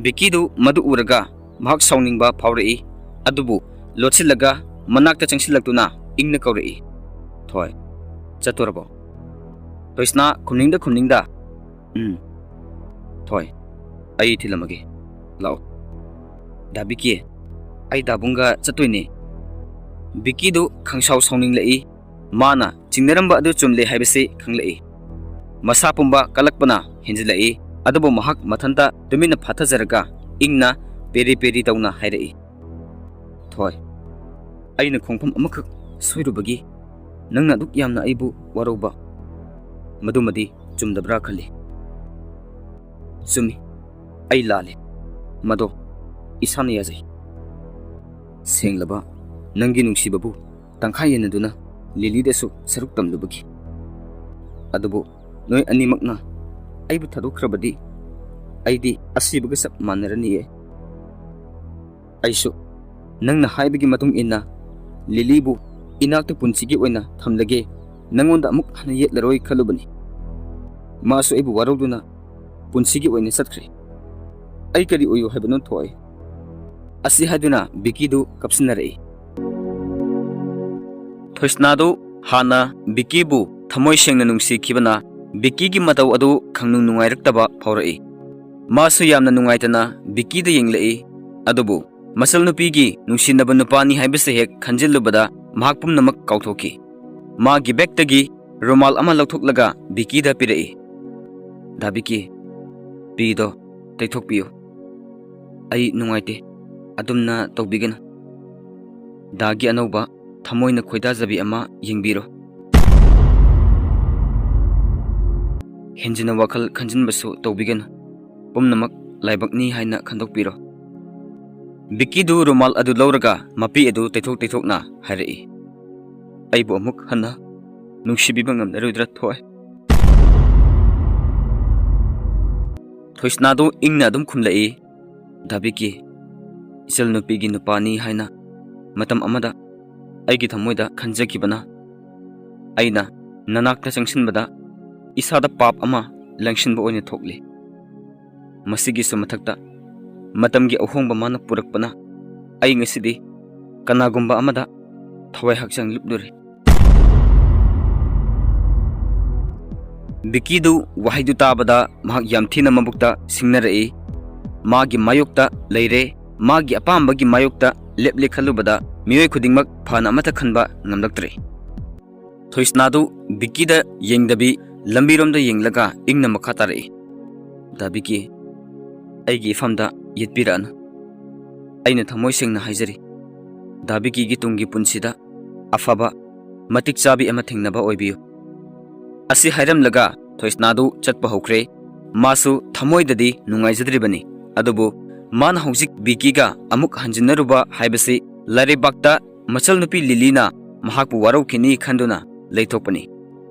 ꯕꯤꯀꯤꯗꯨ ꯃꯗꯨ ꯎꯔꯒ ꯃꯍꯥꯛ ꯁꯥꯎꯅꯤꯡꯕ ꯐꯥꯎꯔꯛꯏ꯫ ꯑꯗꯨꯕꯨ ꯂꯣꯠꯁꯤꯜꯂꯒ ꯃꯅꯥꯛꯇ ꯆꯪꯁꯤꯜꯂꯛꯇꯨꯅ ꯏꯪꯅ ꯀꯧꯔꯛꯏ, "ꯊꯣꯏ, ꯆꯠꯇꯣꯔꯕꯣ?" ꯊꯣꯏꯁꯅꯥ ꯈꯨꯝꯅꯤꯡꯗ ꯈꯨꯝꯅꯤꯡꯗ, "ꯎꯝ, ꯊꯣꯏ, ꯑꯩ ꯊꯤꯜꯂꯝꯃꯒꯦ, ꯂꯥꯛꯑꯣ꯫" "ꯗꯥ ꯕꯤꯀꯤ, ꯑꯩ ꯗꯥꯕꯨꯡꯒ ꯆꯠꯇꯣꯏꯅꯦ꯫" ꯕꯤꯀꯤꯗꯨ ꯈꯪꯁꯥꯎ ꯁꯥꯎꯅꯤꯡꯂꯛꯏ꯫ ꯃꯥꯅ ꯆꯤꯡꯅꯔꯝꯕ ꯑꯗꯨ ꯆꯨꯝꯂꯦ ꯍꯥꯏꯕꯁꯤ ꯈꯪꯂꯛꯏ꯫ ꯃꯁꯥ ꯄꯨꯝꯕ ꯀꯜꯂꯛꯄꯅ ꯍꯦꯟꯖꯤꯜꯂꯛꯏ꯫ ꯑꯗꯨꯕꯨ ꯃꯍꯥꯛ ꯃꯊꯟꯇ ꯇꯨꯃꯤꯟꯅ ꯐꯥꯊꯖꯔꯒ ꯏꯪꯅ ꯄꯦꯔꯤ ꯄꯦꯔꯤ ꯇꯧꯅ ꯍꯥꯏꯔꯛꯏ, "ꯊꯣꯏ, ꯑꯩꯅ ꯈꯣꯡꯐꯝ ꯑꯃꯈꯛ ꯁꯣꯏꯔꯨꯕꯒꯤ ꯅꯪꯅ ꯑꯗꯨꯛ ꯌꯥꯝꯅ ꯑꯩꯕꯨ ꯋꯥꯔꯧꯕ, ꯃꯗꯨꯃꯗꯤ ꯆꯨꯝꯗꯕ꯭ꯔꯥ ꯈꯜꯂꯤ꯫" "ꯆꯨꯝꯃꯤ, ꯑꯩ ꯂꯥꯜꯂꯤ꯫ ꯃꯗꯣ ꯏꯁꯥꯅ ꯌꯥꯖꯩ꯫ ꯁꯦꯡꯂꯕ ꯅꯪꯒꯤ ꯅꯨꯡꯁꯤꯕꯕꯨ ꯇꯪꯈꯥꯏ ꯌꯦꯟꯅꯗꯨꯅ ꯂꯤꯂꯤꯗꯁꯨ ꯁꯔꯨꯛ ꯇꯝꯂꯨꯕꯒꯤ꯫ ꯑꯗꯨꯕꯨ ꯅꯣꯏ ꯑꯅꯤꯃꯛꯅ ꯑꯩꯕꯨ ꯊꯥꯗꯣꯛꯈ꯭ꯔꯕꯗꯤ ꯑꯩꯗꯤ ꯑꯁꯤꯕꯒ ꯆꯞ ꯃꯥꯟꯅꯔꯅꯤꯌꯦ꯫ ꯑꯩꯁꯨ ꯅꯪꯅ ꯍꯥꯏꯕꯒꯤ ꯃꯇꯨꯡ ꯏꯟꯅ ꯂꯤꯂꯤꯕꯨ ꯏꯅꯥꯛꯇ ꯄꯨꯟꯁꯤꯒꯤ ꯑꯣꯏꯅ ꯊꯝꯂꯒꯦ, ꯅꯪꯉꯣꯟꯗ ꯑꯃꯨꯛ ꯍꯟꯅ ꯌꯦꯠꯂꯔꯣꯏ ꯈꯜꯂꯨꯕꯅꯤ꯫ ꯃꯥꯁꯨ ꯑꯩꯕꯨ ꯋꯥꯔꯧꯗꯨꯅ ꯄꯨꯟꯁꯤꯒꯤ ꯑꯣꯏꯅ ꯆꯠꯈ꯭ꯔꯦ꯫ ꯑꯩ ꯀꯔꯤ ꯑꯣꯏꯌꯨ ꯍꯥꯏꯕꯅꯣ, ꯊꯣꯏ?" ꯑꯁꯤ ꯍꯥꯏꯗꯨꯅ ꯕꯤꯀꯤꯗꯨ ꯀꯞꯁꯤꯟꯅꯔꯛꯏ꯫ ꯊꯣꯏꯁꯅꯥꯗꯨ ꯍꯥꯟꯅ ꯕꯤꯀꯤꯕꯨ ꯊꯃꯣꯏ ꯁꯦꯡꯅ ꯅꯨꯡꯁꯤꯈꯤꯕꯅ ꯕꯤꯀꯤꯒꯤ ꯃꯇꯧ ꯑꯗꯨ ꯈꯪꯅꯨꯡ ꯅꯨꯡꯉꯥꯏꯔꯛꯇꯕ ꯐꯥꯎꯔꯛꯏ꯫ ꯃꯥꯁꯨ ꯌꯥꯝꯅ ꯅꯨꯡꯉꯥꯏꯇꯅ ꯕꯤꯀꯤꯗ ꯌꯦꯡꯂꯛꯏ꯫ ꯑꯗꯨꯕꯨ ꯃꯆꯜꯅꯨꯄꯤꯒꯤ ꯅꯨꯡꯁꯤꯅꯕ ꯅꯨꯄꯥꯅꯤ ꯍꯥꯏꯕꯁꯤ ꯍꯦꯛ ꯈꯟꯖꯤꯜꯂꯨꯕꯗ ꯃꯍꯥꯛ ꯄꯨꯝꯅꯃꯛ ꯀꯥꯎꯊꯣꯛꯈꯤ꯫ ꯃꯥꯒꯤ ꯕꯦꯒꯇꯒꯤ ꯔꯨꯃꯥꯜ ꯑꯃ ꯂꯧꯊꯣꯛꯂꯒ ꯕꯤꯀꯤꯗ ꯄꯤꯔꯛꯏ꯫ "ꯗꯥ ꯕꯤꯀꯤ, ꯄꯤꯗꯣ ꯇꯩꯊꯣꯛꯄꯤꯌꯨ꯫ ꯑꯩ ꯅꯨꯡꯉꯥꯏꯇꯦ꯫ ꯑꯗꯨꯝꯅ ꯇꯧꯕꯤꯒꯅꯨ꯫ ꯗꯥꯒꯤ ꯑꯅꯧꯕ ꯊꯃꯣꯏꯅ ꯈꯣꯏꯗꯥꯖꯕꯤ ꯑꯃ ꯌꯦꯡꯕꯤꯔꯣ꯫ ꯍꯦꯟꯖꯤꯟꯅ ꯋꯥꯈꯜ ꯈꯟꯖꯤꯟꯕꯁꯨ ꯇꯧꯕꯤꯒꯅꯨ꯫ ꯄꯨꯝꯅꯃꯛ ꯂꯥꯏꯕꯛꯅꯤ ꯍꯥꯏꯅ ꯈꯟꯗꯣꯛꯄꯤꯔꯣ꯫" ꯕꯤꯀꯤꯗꯨ ꯔꯨꯃꯥꯜ ꯑꯗꯨ ꯂꯧꯔꯒ ꯃꯄꯤ ꯑꯗꯨ ꯇꯩꯊꯣꯛ ꯇꯩꯊꯣꯛꯅ ꯍꯥꯏꯔꯛꯏ, "ꯑꯩꯕꯨ ꯑꯃꯨꯛ ꯍꯟꯅ ꯅꯨꯡꯁꯤꯕꯤꯕ ꯉꯝꯂꯔꯣꯏꯗ꯭ꯔꯥ, ꯊꯣꯏ?" ꯊꯣꯏꯁꯅꯥꯗꯨ ꯏꯪꯅ ꯑꯗꯨꯝ ꯈꯨꯝꯂꯛꯏ, "ꯗꯥ ꯕꯤꯀꯤ, ꯏꯆꯜ ꯅꯨꯄꯤꯒꯤ ꯅꯨꯄꯥꯅꯤ ꯍꯥꯏꯅ ꯃꯇꯝ ꯑꯃꯗ ꯑꯩꯒꯤ ꯊꯃꯣꯏꯗ ꯈꯟꯖꯈꯤꯕꯅ ꯑꯩꯅ ꯅꯅꯥꯛꯇ ꯆꯪꯁꯤꯟꯕꯗ ꯏꯁꯥꯗ ꯄꯥꯞ ꯑꯃ ꯂꯪꯁꯤꯟꯕ ꯑꯣꯏꯅ ꯊꯣꯛꯂꯤ꯫ ꯃꯁꯤꯒꯤꯁꯨ ꯃꯊꯛꯇ ꯃꯇꯝꯒꯤ ꯑꯍꯣꯡꯕ ꯃꯥꯅ ꯄꯨꯔꯛꯄꯅ ꯑꯩ ꯉꯁꯤꯗꯤ ꯀꯅꯥꯒꯨꯝꯕ ꯑꯃꯗ ꯊꯋꯥꯏ ꯍꯛꯆꯥꯡ ꯂꯨꯞꯂꯨꯔꯦ꯫ ꯕꯤꯀꯤꯗꯨ ꯋꯥꯍꯩꯗꯨ ꯇꯥꯕꯗ ꯃꯍꯥꯛ ꯌꯥꯝ ꯊꯤꯅ ꯃꯕꯨꯛꯇ ꯁꯤꯡꯅꯔꯛꯏ꯫ ꯃꯥꯒꯤ ꯃꯥꯌꯣꯛꯇ ꯂꯩꯔꯦ, ꯃꯥꯒꯤ ꯑꯄꯥꯝꯕꯒꯤ ꯃꯥꯌꯣꯛꯇ ꯂꯦꯞꯂꯦ ꯈꯜꯂꯨꯕꯗ ꯃꯤꯑꯣꯏ ꯈꯨꯗꯤꯡꯃꯛ ꯐꯅ ꯑꯃꯠꯇ ꯈꯟꯕ ꯉꯝꯂꯛꯇ꯭ꯔꯦ꯫ ꯊꯣꯏꯁꯅꯥꯗꯨ ꯕꯤꯀꯤꯗ ꯌꯦꯡꯗꯕꯤ ꯂꯝꯕꯤꯔꯣꯝꯗ ꯌꯦꯡꯂꯒ ꯏꯪꯅ ꯃꯈꯥ ꯇꯥꯔꯛꯏ꯫ "ꯗꯥ ꯕꯤꯀꯤ, ꯑꯩꯒꯤ ꯏꯐꯝꯗ ꯌꯦꯠꯄꯤꯔꯛꯑꯅꯨ꯫ ꯑꯩꯅ ꯊꯃꯣꯏ ꯁꯦꯡꯅ ꯍꯥꯏꯖꯔꯤ, ꯗꯥ ꯕꯤꯀꯤꯒꯤ ꯇꯨꯡꯒꯤ ꯄꯨꯟꯁꯤꯗ ꯑꯐꯕ, ꯃꯇꯤꯛ ꯆꯥꯕꯤ ꯑꯃ ꯊꯦꯡꯅꯕ ꯑꯣꯏꯕꯤꯌꯨ꯫" ꯑꯁꯤ ꯍꯥꯏꯔꯝꯂꯒ ꯊꯣꯏꯁꯅꯥꯗꯨ ꯆꯠꯄ ꯍꯧꯈ꯭ꯔꯦ꯫ ꯃꯥꯁꯨ ꯊꯃꯣꯏꯗꯗꯤ ꯅꯨꯡꯉꯥꯏꯖꯗ꯭ꯔꯤꯕꯅꯤ, ꯑꯗꯨꯕꯨ ꯃꯥꯅ ꯍꯧꯖꯤꯛ ꯕꯤꯀꯤꯒ ꯑꯃꯨꯛ ꯍꯟꯖꯤꯟꯅꯔꯨꯕ ꯍꯥꯏꯕꯁꯤ ꯂꯥꯏꯔꯩꯕꯥꯛꯇ ꯃꯆꯜꯅꯨꯄꯤ ꯂꯤꯂꯤꯅ ꯃꯍꯥꯛꯄꯨ ꯋꯥꯔꯧꯈꯤꯅꯤ ꯈꯟꯗꯨꯅ ꯂꯩꯊꯣꯛꯄꯅꯤ꯫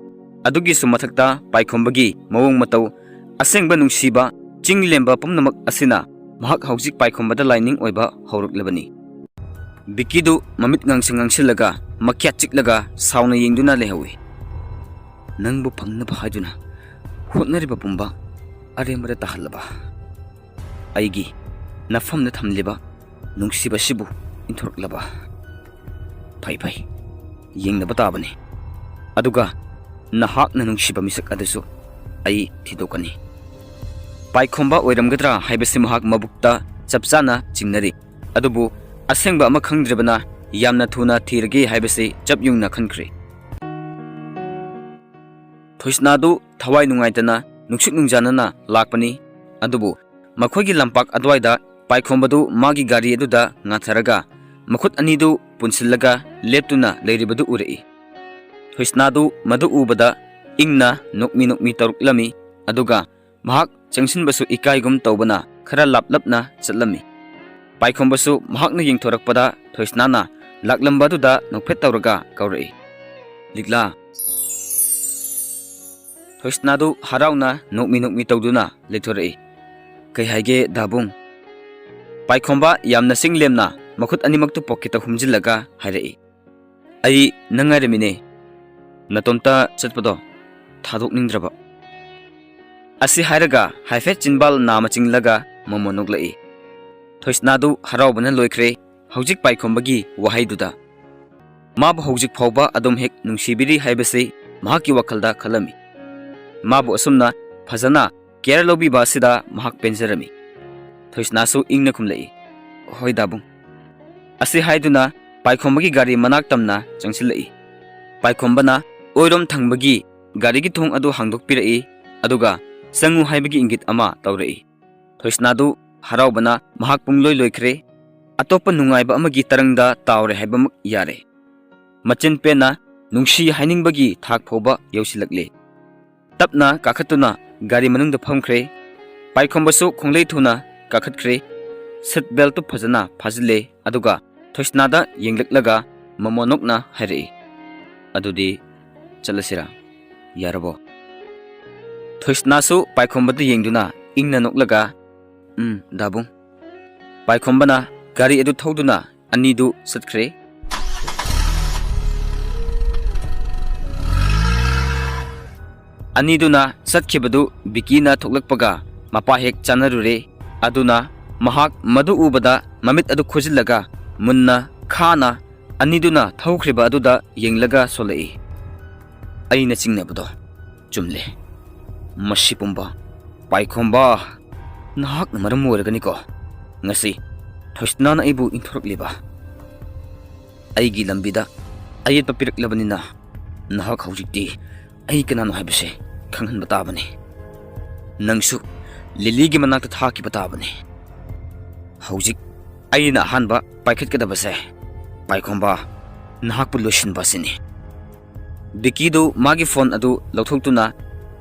ꯑꯗꯨꯒꯤꯁꯨ ꯃꯊꯛꯇ ꯄꯥꯏꯈꯣꯝꯕꯒꯤ ꯃꯑꯣꯡ ꯃꯇꯧ, ꯑꯁꯦꯡꯕ ꯅꯨꯡꯁꯤꯕ ꯆꯤꯡ ꯂꯦꯝꯕ ꯄꯨꯝꯅꯃꯛ ꯑꯁꯤꯅ ꯃꯍꯥꯛ ꯍꯧꯖꯤꯛ ꯄꯥꯏꯈꯣꯝꯕꯗ ꯂꯥꯏꯅꯤꯡ ꯑꯣꯏꯕ ꯍꯧꯔꯛꯂꯕꯅꯤ꯫ ꯕꯤꯀꯤꯗꯨ ꯃꯃꯤꯠ ꯉꯥꯡꯁꯪ ꯉꯥꯡꯁꯤꯜꯂꯒ ꯃꯈ꯭ꯌꯥꯠ ꯆꯤꯛꯂꯒ ꯁꯥꯎꯅ ꯌꯦꯡꯗꯨꯅ ꯂꯩꯍꯧꯏ꯫ "ꯅꯪꯕꯨ ꯐꯪꯅꯕ ꯍꯥꯏꯗꯨꯅ ꯍꯣꯠꯅꯔꯤꯕ ꯄꯨꯝꯕ ꯑꯔꯦꯝꯕꯗ ꯇꯥꯍꯜꯂꯕ? ꯑꯩꯒꯤ ꯅꯐꯝꯗ ꯊꯝꯂꯤꯕ ꯅꯨꯡꯁꯤꯕꯁꯤꯕꯨ ꯏꯟꯊꯣꯔꯛꯂꯕ? ꯐꯩ, ꯐꯩ, ꯌꯦꯡꯅꯕ ꯇꯥꯕꯅꯤ꯫ ꯑꯗꯨꯒ ꯅꯍꯥꯛꯅ ꯅꯨꯡꯁꯤꯕ ꯃꯤꯁꯛ ꯑꯗꯨꯁꯨ ꯑꯩ ꯊꯤꯗꯣꯛꯀꯅꯤ꯫" ꯄꯥꯏꯈꯣꯝꯕ ꯑꯣꯏꯔꯝꯒꯗ꯭ꯔꯥ ꯍꯥꯏꯕꯁꯤ ꯃꯍꯥꯛ ꯃꯕꯨꯛꯇ ꯆꯞ ꯆꯥꯅ ꯆꯤꯡꯅꯔꯤ꯫ ꯑꯗꯨꯕꯨ ꯑꯁꯦꯡꯕ ꯑꯃ ꯈꯪꯗ꯭ꯔꯤꯕꯅ ꯌꯥꯝꯅ ꯊꯨꯅ ꯊꯤꯔꯒꯦ ꯍꯥꯏꯕꯁꯤ ꯆꯞ ꯌꯨꯡꯅ ꯈꯟꯈ꯭ꯔꯦ꯫ ꯊꯣꯏꯁꯅꯥꯗꯨ ꯊꯋꯥꯏ ꯅꯨꯡꯉꯥꯏꯇꯅ ꯅꯨꯡꯁꯤꯠ ꯅꯨꯡꯖꯥꯅꯅ ꯂꯥꯛꯄꯅꯤ꯫ ꯑꯗꯨꯕꯨ ꯃꯈꯣꯏꯒꯤ ꯂꯝꯄꯥꯛ ꯑꯗꯨꯋꯥꯏꯗ ꯄꯥꯏꯈꯣꯝꯕꯗꯨ ꯃꯥꯒꯤ ꯒꯥꯔꯤ ꯑꯗꯨꯗ ꯉꯥꯊꯔꯒ ꯃꯈꯨꯠ ꯑꯅꯤꯗꯨ ꯄꯨꯟꯁꯤꯜꯂꯒ ꯂꯦꯞꯇꯨꯅ ꯂꯩꯔꯤꯕꯗꯨ ꯎꯔꯛꯏ꯫ ꯊꯣꯏꯁꯅꯥꯗꯨ ꯃꯗꯨ ꯎꯕꯗ ꯏꯪꯅ ꯅꯣꯛꯃꯤ ꯅꯣꯛꯃꯤ ꯇꯧꯔꯛꯂꯝꯃꯤ꯫ ꯑꯗꯨꯒ ꯃꯍꯥꯛ ꯆꯪꯁꯤꯟꯕꯁꯨ ꯏꯀꯥꯏꯒꯨꯝ ꯇꯧꯕꯅ ꯈꯔ ꯂꯥꯞꯂꯞꯅ ꯆꯠꯂꯝꯃꯤ꯫ ꯄꯥꯏꯈꯣꯝꯕꯁꯨ ꯃꯍꯥꯛꯅ ꯌꯦꯡꯊꯣꯔꯛꯄꯗ ꯊꯣꯏꯁꯅꯥꯅ ꯂꯥꯛꯂꯝꯕꯗꯨꯗ ꯅꯣꯛꯐꯦꯠ ꯇꯧꯔꯒ ꯀꯧꯔꯛꯏ, "ꯂꯤꯛꯂꯥ!" ꯊꯣꯏꯁꯅꯥꯗꯨ ꯍꯔꯥꯎꯅ ꯅꯣꯛꯃꯤ ꯅꯣꯛꯃꯤ ꯇꯧꯗꯨꯅ ꯂꯩꯊꯣꯔꯛꯏ꯫ "ꯀꯩ ꯍꯥꯏꯒꯦ ꯗꯥꯕꯨꯡ?" ꯄꯥꯏꯈꯣꯝꯕ ꯌꯥꯝꯅ ꯆꯤꯡ ꯂꯦꯝꯅ ꯃꯈꯨꯠ ꯑꯅꯤꯃꯛꯇꯨ ꯄꯣꯀꯦꯠꯇ ꯍꯨꯝꯖꯤꯜꯂꯒ ꯍꯥꯏꯔꯛꯏ꯫ "ꯑꯩ ꯅꯪ ꯉꯥꯏꯔꯝꯃꯤꯅꯦ꯫ ꯅꯇꯣꯝꯇ ꯆꯠꯄꯗꯣ ꯊꯥꯗꯣꯛꯅꯤꯡꯗ꯭ꯔꯕ꯫" ꯑꯁꯤ ꯍꯥꯏꯔꯒ ꯍꯥꯏꯐꯦꯠ ꯆꯤꯟꯕꯥꯜ ꯅꯥꯃ ꯆꯤꯡꯂꯒ ꯃꯣꯃꯣ ꯅꯣꯛꯂꯛꯏ꯫ ꯊꯣꯏꯁꯅꯥꯗꯨ ꯍꯔꯥꯎꯕꯅ ꯂꯣꯏꯈ꯭ꯔꯦ ꯍꯧꯖꯤꯛ ꯄꯥꯏꯈꯣꯝꯕꯒꯤ ꯋꯥꯍꯩꯗꯨꯗ꯫ ꯃꯥꯕꯨ ꯍꯧꯖꯤꯛ ꯐꯥꯎꯕ ꯑꯗꯨꯝ ꯍꯦꯛ ꯅꯨꯡꯁꯤꯕꯤꯔꯤ ꯍꯥꯏꯕꯁꯤ ꯃꯍꯥꯛꯀꯤ ꯋꯥꯈꯜꯗ ꯈꯜꯂꯝꯃꯤ꯫ ꯃꯥꯕꯨ ꯑꯁꯨꯝꯅ ꯐꯖꯅ ꯀꯦꯌꯔ ꯂꯧꯕꯤꯕ ꯑꯁꯤꯗ ꯃꯍꯥꯛ ꯄꯦꯟꯖꯔꯝꯃꯤ꯫ ꯊꯣꯏꯁꯅꯥꯁꯨ ꯏꯪꯅ ꯈꯨꯝꯂꯛꯏ, "ꯍꯣꯏ ꯗꯥꯕꯨꯡ"꯫ ꯑꯁꯤ ꯍꯥꯏꯗꯨꯅ ꯄꯥꯏꯈꯣꯝꯕꯒꯤ ꯒꯥꯔꯤ ꯃꯅꯥꯛ ꯇꯝꯅ ꯆꯪꯁꯤꯜꯂꯛꯏ꯫ ꯄꯥꯏꯈꯣꯝꯕꯅ ꯑꯣꯏꯔꯣꯝ ꯊꯪꯕꯒꯤ ꯒꯥꯔꯤꯒꯤ ꯊꯣꯡ ꯑꯗꯨ ꯍꯥꯡꯗꯣꯛꯄꯤꯔꯛꯏ, ꯑꯗꯨꯒ "ꯆꯪꯉꯨ" ꯍꯥꯏꯕꯒꯤ ꯏꯪꯒꯤꯠ ꯑꯃ ꯇꯧꯔꯛꯏ꯫ ꯊꯣꯏꯁꯅꯥꯗꯨ ꯍꯔꯥꯎꯕꯅ ꯃꯍꯥꯛ ꯄꯨꯡꯂꯣꯏ ꯂꯣꯏꯈ꯭ꯔꯦ꯫ ꯑꯇꯣꯞꯄ ꯅꯨꯡꯉꯥꯏꯕ ꯑꯃꯒꯤ ꯇꯔꯪꯗ ꯇꯥꯎꯔꯦ ꯍꯥꯏꯕꯃꯛ ꯌꯥꯔꯦ꯫ ꯃꯆꯤꯟ ꯄꯦꯟꯅ ꯅꯨꯡꯁꯤ ꯍꯥꯏꯅꯤꯡꯕꯒꯤ ꯊꯥꯛ ꯐꯥꯎꯕ ꯌꯧꯁꯤꯜꯂꯛꯂꯦ꯫ ꯇꯞꯅ ꯀꯥꯈꯠꯇꯨꯅ ꯒꯥꯔꯤ ꯃꯅꯨꯡꯗ ꯐꯝꯈ꯭ꯔꯦ꯫ ꯄꯥꯏꯈꯣꯝꯕꯁꯨ ꯈꯣꯡꯂꯩ ꯊꯨꯅ ꯀꯥꯈꯠꯈ꯭ꯔꯦ꯫ ꯁꯤꯠ ꯕꯦꯜꯠꯇꯨ ꯐꯖꯅ ꯐꯥꯖꯤꯜꯂꯦ, ꯑꯗꯨꯒ ꯊꯣꯏꯁꯅꯥꯗ ꯌꯦꯡꯂꯛꯂꯒ ꯃꯃꯣꯟꯅꯣꯛꯅ ꯍꯥꯏꯔꯛꯏ, "ꯑꯗꯨꯗꯤ ꯆꯠꯂꯁꯤꯔꯥ? ꯌꯥꯔꯕꯣ?" ꯊꯣꯏꯁꯅꯥꯁꯨ ꯄꯥꯏꯈꯣꯝꯕꯗ ꯌꯦꯡꯗꯨꯅ ꯏꯪꯅ ꯅꯣꯛꯂꯒ, "ꯎꯝ, ꯗꯥꯕꯨꯡ"꯫ ꯄꯥꯏꯈꯣꯝꯕꯅ ꯒꯥꯔꯤ ꯑꯗꯨ ꯊꯧꯗꯨꯅ ꯑꯅꯤꯗꯨ ꯆꯠꯈ꯭ꯔꯦ꯫ ꯑꯅꯤꯗꯨꯅ ꯆꯠꯈꯤꯕꯗꯨ ꯕꯤꯀꯤꯅ ꯊꯣꯛꯂꯛꯄꯒ ꯃꯄꯥ ꯍꯦꯛ ꯆꯥꯅꯔꯨꯔꯦ꯫ ꯑꯗꯨꯅ ꯃꯍꯥꯛ ꯃꯗꯨ ꯎꯕꯗ ꯃꯃꯤꯠ ꯑꯗꯨ ꯈꯨꯖꯤꯜꯂꯒ ꯃꯨꯟꯅ ꯈꯥꯅ ꯑꯅꯤꯗꯨꯅ ꯊꯧꯈ꯭ꯔꯤꯕ ꯑꯗꯨꯗ ꯌꯦꯡꯂꯒ ꯁꯣꯜꯂꯛꯏ, "ꯑꯩꯅ ꯆꯤꯡꯅꯕꯗꯣ ꯆꯨꯝꯂꯦ꯫ ꯃꯁꯤ ꯄꯨꯝꯕ ꯄꯥꯏꯈꯣꯝꯕ, ꯅꯍꯥꯛꯅ ꯃꯔꯝ ꯑꯣꯏꯔꯒꯅꯤꯀꯣ ꯉꯁꯤ ꯊꯣꯏꯁꯅꯥꯅ ꯑꯩꯕꯨ ꯏꯟꯊꯣꯔꯛꯂꯤꯕ꯫ ꯑꯩꯒꯤ ꯂꯝꯕꯤꯗ ꯑꯌꯦꯠꯄ ꯄꯤꯔꯛꯂꯕꯅꯤꯅ ꯅꯍꯥꯛ ꯍꯧꯖꯤꯛꯇꯤ ꯑꯩ ꯀꯅꯥꯅꯣ ꯍꯥꯏꯕꯁꯦ ꯈꯪꯍꯟꯕ ꯇꯥꯕꯅꯤ꯫ ꯅꯪꯁꯨ ꯂꯤꯂꯤꯒꯤ ꯃꯅꯥꯛꯇ ꯊꯥꯈꯤꯕ ꯇꯥꯕꯅꯤ꯫ ꯍꯧꯖꯤꯛ ꯑꯩꯅ ꯑꯍꯥꯟꯕ ꯄꯥꯏꯈꯠꯀꯗꯕꯁꯦ ꯄꯥꯏꯈꯣꯝꯕ, ꯅꯍꯥꯛꯄꯨ ꯂꯣꯏꯁꯤꯟꯕ ꯑꯁꯤꯅꯤ"꯫ ꯕꯤꯀꯤꯗꯨ ꯃꯥꯒꯤ ꯐꯣꯟ ꯑꯗꯨ ꯂꯧꯊꯣꯛꯇꯨꯅ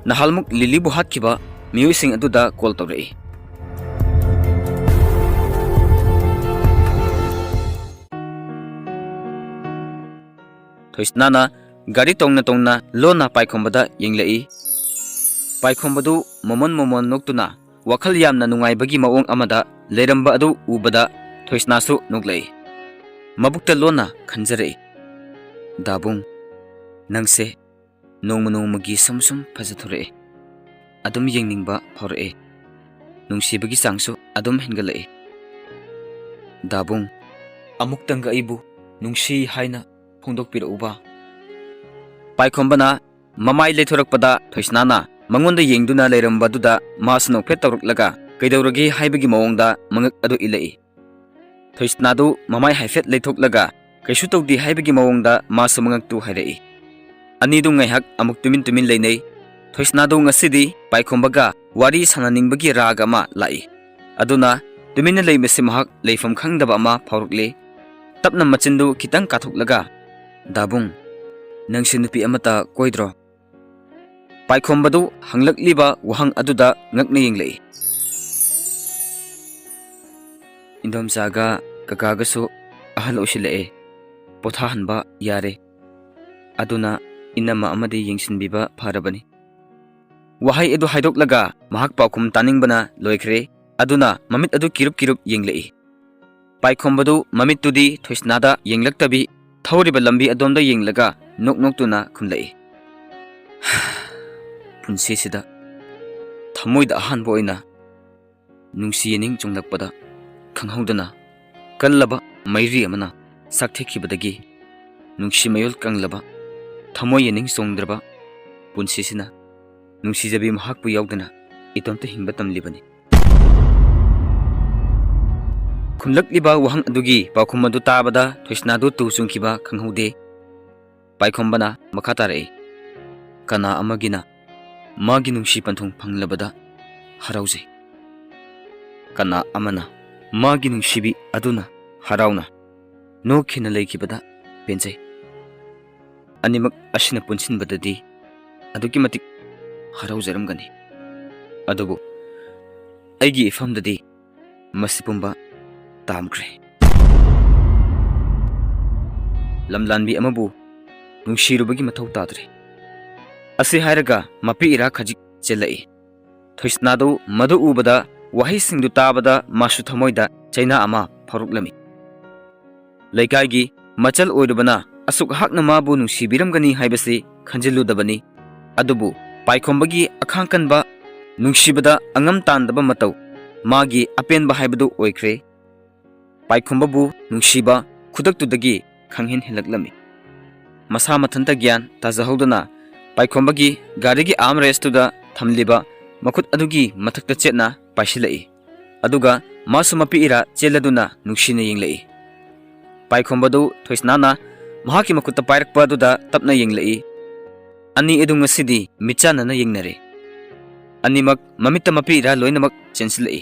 ꯅꯍꯥꯜꯃꯨꯛ ꯂꯤꯂꯤꯕꯨ ꯍꯥꯠꯈꯤꯕ ꯃꯤꯑꯣꯏꯁꯤꯡ ꯑꯗꯨꯗ ꯀꯣꯜ ꯇꯧꯔꯛꯏ꯫ ꯊꯣꯏꯁꯅꯥꯅ ꯒꯥꯔꯤ ꯇꯣꯡꯅ ꯇꯣꯡꯅ ꯂꯣꯟꯅ ꯄꯥꯏꯈꯣꯝꯕꯗ ꯌꯦꯡꯂꯛꯏ꯫ ꯄꯥꯏꯈꯣꯝꯕꯗꯨ ꯃꯣꯃꯣꯟ ꯃꯣꯃꯣꯟ ꯅꯣꯛꯇꯨꯅ ꯋꯥꯈꯜ ꯌꯥꯝꯅ ꯅꯨꯡꯉꯥꯏꯕꯒꯤ ꯃꯑꯣꯡ ꯑꯃꯗ ꯂꯩꯔꯝꯕ ꯑꯗꯨ ꯎꯕꯗ ꯊꯣꯏꯁꯅꯥꯁꯨ ꯅꯣꯛꯂꯛꯏ꯫ ꯃꯕꯨꯛꯇ ꯂꯣꯟꯅ ꯈꯟꯖꯔꯛꯏ, "ꯗꯥꯕꯨꯡ, ꯅꯪꯁꯦ ꯅꯣꯡꯃ ꯅꯣꯡꯃꯒꯤ ꯁꯨꯝ ꯁꯨꯝ ꯐꯖꯊꯣꯔꯛꯑꯦ꯫ ꯑꯗꯨꯝ ꯌꯦꯡꯅꯤꯡꯕ ꯐꯥꯎꯔꯛꯑꯦ꯫ ꯅꯨꯡꯁꯤꯕꯒꯤ ꯆꯥꯡꯁꯨ ꯑꯗꯨꯝ ꯍꯦꯟꯒꯠꯂꯛꯑꯦ"꯫ "ꯗꯥꯕꯨꯡ, ꯑꯃꯨꯛꯇꯪꯒ ꯑꯩꯕꯨ ꯅꯨꯡꯁꯤ ꯍꯥꯏꯅ ꯐꯣꯡꯗꯣꯛꯄꯤꯔꯛꯎꯕ꯫" ꯄꯥꯏꯈꯣꯝꯕꯅ ꯃꯃꯥꯏ ꯂꯩꯊꯣꯔꯛꯄꯗ ꯊꯣꯏꯁꯅꯥꯅ ꯃꯉꯣꯟꯗ ꯌꯦꯡꯗꯨꯅ ꯂꯩꯔꯝꯕꯗꯨꯗ ꯃꯥꯁꯨ ꯅꯣꯛꯐꯦꯠ ꯇꯧꯔꯛꯂꯒ ꯀꯩꯗꯧꯔꯒꯦ ꯍꯥꯏꯕꯒꯤ ꯃꯑꯣꯡꯗ ꯃꯉꯛ ꯑꯗꯨ ꯏꯜꯂꯛꯏ꯫ ꯊꯣꯏꯁꯅꯥꯗꯨ ꯃꯃꯥꯏ ꯍꯥꯏꯐꯦꯠ ꯂꯩꯊꯣꯛꯂꯒ ꯀꯩꯁꯨ ꯇꯧꯗꯦ ꯍꯥꯏꯕꯒꯤ ꯃꯑꯣꯡꯗ ꯃꯥꯁꯨ ꯃꯉꯛꯇꯨ ꯍꯥꯏꯔꯛꯏ꯫ ꯑꯅꯤꯗꯨ ꯉꯥꯏꯍꯥꯛ ꯑꯃꯨꯛ ꯇꯨꯃꯤꯟ ꯇꯨꯃꯤꯟ ꯂꯩꯅꯩ꯫ ꯊꯣꯏꯁꯅꯥꯗꯨ ꯉꯁꯤꯗꯤ ꯄꯥꯏꯈꯣꯝꯕꯒ ꯋꯥꯔꯤ ꯁꯥꯟꯅꯅꯤꯡꯕꯒꯤ ꯔꯥꯒ ꯑꯃ ꯂꯥꯛꯏ꯫ ꯑꯗꯨꯅ ꯇꯨꯃꯤꯟꯅ ꯂꯩꯕꯁꯤ ꯃꯍꯥꯛ ꯂꯩꯐꯝ ꯈꯪꯗꯕ ꯑꯃ ꯐꯥꯎꯔꯛꯂꯦ꯫ ꯇꯞꯅ ꯃꯆꯤꯟꯗꯨ ꯈꯤꯇꯪ ꯀꯥꯊꯣꯛꯂꯒ, "ꯗꯥꯕꯨꯡ, ꯅꯪꯁꯦ ꯅꯨꯄꯤ ꯑꯃꯠꯇ ꯀꯣꯏꯗ꯭ꯔꯣ?" ꯄꯥꯏꯈꯣꯝꯕꯗꯨ ꯍꯪꯂꯛꯂꯤꯕ ꯋꯥꯍꯪ ꯑꯗꯨꯗ ꯉꯛꯅ ꯌꯦꯡꯂꯛꯏ꯫ "ꯏꯟꯗꯣꯝꯆꯥꯒ ꯀꯀꯥꯒꯁꯨ ꯑꯍꯜ ꯑꯣꯏꯁꯤꯜꯂꯛꯑꯦ, ꯄꯣꯊꯥꯍꯟꯕ ꯌꯥꯔꯦ꯫ ꯑꯗꯨꯅ ꯏꯅꯝꯃ ꯑꯃꯗꯤ ꯌꯦꯡꯁꯤꯟꯕꯤꯕ ꯐꯔꯕꯅꯤ꯫" ꯋꯥꯍꯩ ꯑꯗꯨ ꯍꯥꯏꯗꯣꯛꯂꯒ ꯃꯍꯥꯛ ꯄꯥꯎꯈꯨꯝ ꯇꯥꯅꯤꯡꯕꯅ ꯂꯣꯏꯈ꯭ꯔꯦ꯫ ꯑꯗꯨꯅ ꯃꯃꯤꯠ ꯑꯗꯨ ꯀꯤꯔꯨꯞ ꯀꯤꯔꯨꯞ ꯌꯦꯡꯂꯛꯏ꯫ ꯄꯥꯏꯈꯣꯝꯕꯗꯨ ꯃꯃꯤꯠꯇꯨꯗꯤ ꯊꯣꯏꯁꯅꯥꯗ ꯌꯦꯡꯂꯛꯇꯕꯤ, ꯊꯧꯔꯤꯕ ꯂꯝꯕꯤ ꯑꯗꯣꯝꯗ ꯌꯦꯡꯂꯒ ꯅꯣꯛ ꯅꯣꯛꯇꯨꯅ ꯈꯨꯝꯂꯛꯏ꯫ "ꯄꯨꯟꯁꯤꯁꯤꯗ ꯊꯃꯣꯏꯗ ꯑꯍꯥꯟꯕ ꯑꯣꯏꯅ ꯅꯨꯡꯁꯤ ꯌꯦꯅꯤꯡ ꯆꯣꯡꯂꯛꯄꯗ ꯈꯪꯍꯧꯗꯅ ꯀꯜꯂꯕ ꯃꯩꯔꯤ ꯑꯃꯅ ꯆꯥꯛꯊꯦꯛꯈꯤꯕꯗꯒꯤ ꯅꯨꯡꯁꯤ ꯃꯌꯣꯜ ꯀꯪꯂꯕ ꯊꯃꯣꯏ ꯌꯦꯅꯤꯡ ꯆꯣꯡꯗ꯭ꯔꯕ ꯄꯨꯟꯁꯤꯁꯤꯅ ꯅꯨꯡꯁꯤꯖꯕꯤ ꯃꯍꯥꯛꯄꯨ ꯌꯥꯎꯗꯅ ꯏꯇꯣꯝꯇ ꯍꯤꯡꯕ ꯇꯝꯂꯤꯕꯅꯤ꯫" ꯈꯨꯝꯂꯛꯂꯤꯕ ꯋꯥꯍꯪ ꯑꯗꯨꯒꯤ ꯄꯥꯎꯈꯨꯝ ꯑꯗꯨ ꯇꯥꯕꯗ ꯊꯣꯏꯁꯅꯥꯗꯨ ꯇꯨ ꯆꯨꯡꯈꯤꯕ ꯈꯪꯍꯧꯗꯦ꯫ ꯄꯥꯏꯈꯣꯝꯕꯅ ꯃꯈꯥ ꯇꯥꯔꯛꯏ, "ꯀꯅꯥ ꯑꯃꯒꯤꯅ ꯃꯥꯒꯤ ꯅꯨꯡꯁꯤ ꯄꯟꯊꯨꯡ ꯐꯪꯂꯕꯗ ꯍꯔꯥꯎꯖꯩ꯫ ꯀꯅꯥ ꯑꯃꯅ ꯃꯥꯒꯤ ꯅꯨꯡꯁꯤꯕꯤ ꯑꯗꯨꯅ ꯍꯔꯥꯎꯅ ꯅꯣꯛꯈꯤꯅ ꯂꯩꯈꯤꯕꯗ ꯄꯦꯟꯖꯩ꯫ ꯑꯅꯤꯃꯛ ꯑꯁꯤꯅ ꯄꯨꯟꯁꯤꯟꯕꯗꯗꯤ ꯑꯗꯨꯛꯀꯤ ꯃꯇꯤꯛ ꯍꯔꯥꯎꯖꯔꯝꯒꯅꯤ꯫ ꯑꯗꯨꯕꯨ ꯑꯩꯒꯤ ꯏꯐꯝꯗꯗꯤ ꯃꯁꯤ ꯄꯨꯝꯕ ꯇꯥꯝꯈ꯭ꯔꯦ꯫ ꯂꯝꯂꯥꯟꯕꯤ ꯑꯃꯕꯨ ꯅꯨꯡꯁꯤꯔꯨꯕꯒꯤ ꯃꯊꯧ ꯇꯥꯗ꯭ꯔꯦ꯫" ꯑꯁꯤ ꯍꯥꯏꯔꯒ ꯃꯄꯤ ꯏꯔꯥ ꯈꯖꯤꯛ ꯆꯦꯜꯂꯛꯏ꯫ ꯊꯣꯏꯁꯅꯥꯗꯨ ꯃꯗꯨ ꯎꯕꯗ, ꯋꯥꯍꯩꯁꯤꯡꯗꯨ ꯇꯥꯕꯗ ꯃꯥꯁꯨ ꯊꯃꯣꯏꯗ ꯆꯩꯅꯥ ꯑꯃ ꯐꯥꯎꯔꯛꯂꯝꯃꯤ꯫ ꯂꯩꯀꯥꯏꯒꯤ ꯃꯆꯜ ꯑꯣꯏꯔꯨꯕꯅ ꯑꯁꯨꯛ ꯍꯥꯛꯅ ꯃꯥꯕꯨ ꯅꯨꯡꯁꯤꯕꯤꯔꯝꯒꯅꯤ ꯍꯥꯏꯕꯁꯤ ꯈꯟꯖꯤꯜꯂꯨꯗꯕꯅꯤ꯫ ꯑꯗꯨꯕꯨ ꯄꯥꯏꯈꯣꯝꯕꯒꯤ ꯑꯈꯥꯡ ꯀꯟꯕ, ꯅꯨꯡꯁꯤꯕꯗ ꯑꯉꯝ ꯇꯥꯟꯗꯕ ꯃꯇꯧ, ꯃꯥꯒꯤ ꯑꯄꯦꯟꯕ ꯍꯥꯏꯕꯗꯨ ꯑꯣꯏꯈ꯭ꯔꯦ꯫ ꯄꯥꯏꯈꯣꯝꯕꯕꯨ ꯅꯨꯡꯁꯤꯕ ꯈꯨꯗꯛꯇꯨꯗꯒꯤ ꯈꯪꯍꯦꯟ ꯍꯦꯜꯂꯛꯂꯝꯃꯤ꯫ ꯃꯁꯥ ꯃꯊꯟꯇ ꯒ꯭ꯌꯥꯟ ꯇꯥꯖꯍꯧꯗꯅ ꯄꯥꯏꯈꯣꯝꯕꯒꯤ ꯒꯥꯔꯤꯒꯤ ꯑꯥꯔꯝ ꯔꯦꯁꯇꯨꯗ ꯊꯝꯂꯤꯕ ꯃꯈꯨꯠ ꯑꯗꯨꯒꯤ ꯃꯊꯛꯇ ꯆꯦꯠꯅ ꯄꯥꯏꯁꯤꯜꯂꯛꯏ꯫ ꯑꯗꯨꯒ ꯃꯥꯁꯨ ꯃꯄꯤ ꯏꯔꯥ ꯆꯦꯜꯂꯗꯨꯅ ꯅꯨꯡꯁꯤꯅ ꯌꯦꯡꯂꯛꯏ꯫ ꯄꯥꯏꯈꯣꯝꯕꯗꯨ ꯊꯣꯏꯁꯅꯥꯅ ꯃꯍꯥꯛꯀꯤ ꯃꯈꯨꯠꯇ ꯄꯥꯏꯔꯛꯄ ꯑꯗꯨꯗ ꯇꯞꯅ ꯌꯦꯡꯂꯛꯏ꯫ ꯑꯅꯤ ꯑꯗꯨ ꯉꯁꯤꯗꯤ ꯃꯤꯠꯆꯥꯟꯅꯅ ꯌꯦꯡꯅꯔꯦ꯫ ꯑꯅꯤꯃꯛ ꯃꯃꯤꯠꯇ ꯃꯄꯤ ꯏꯔꯥ ꯂꯣꯏꯅꯃꯛ ꯆꯦꯟꯁꯤꯜꯂꯛꯏ꯫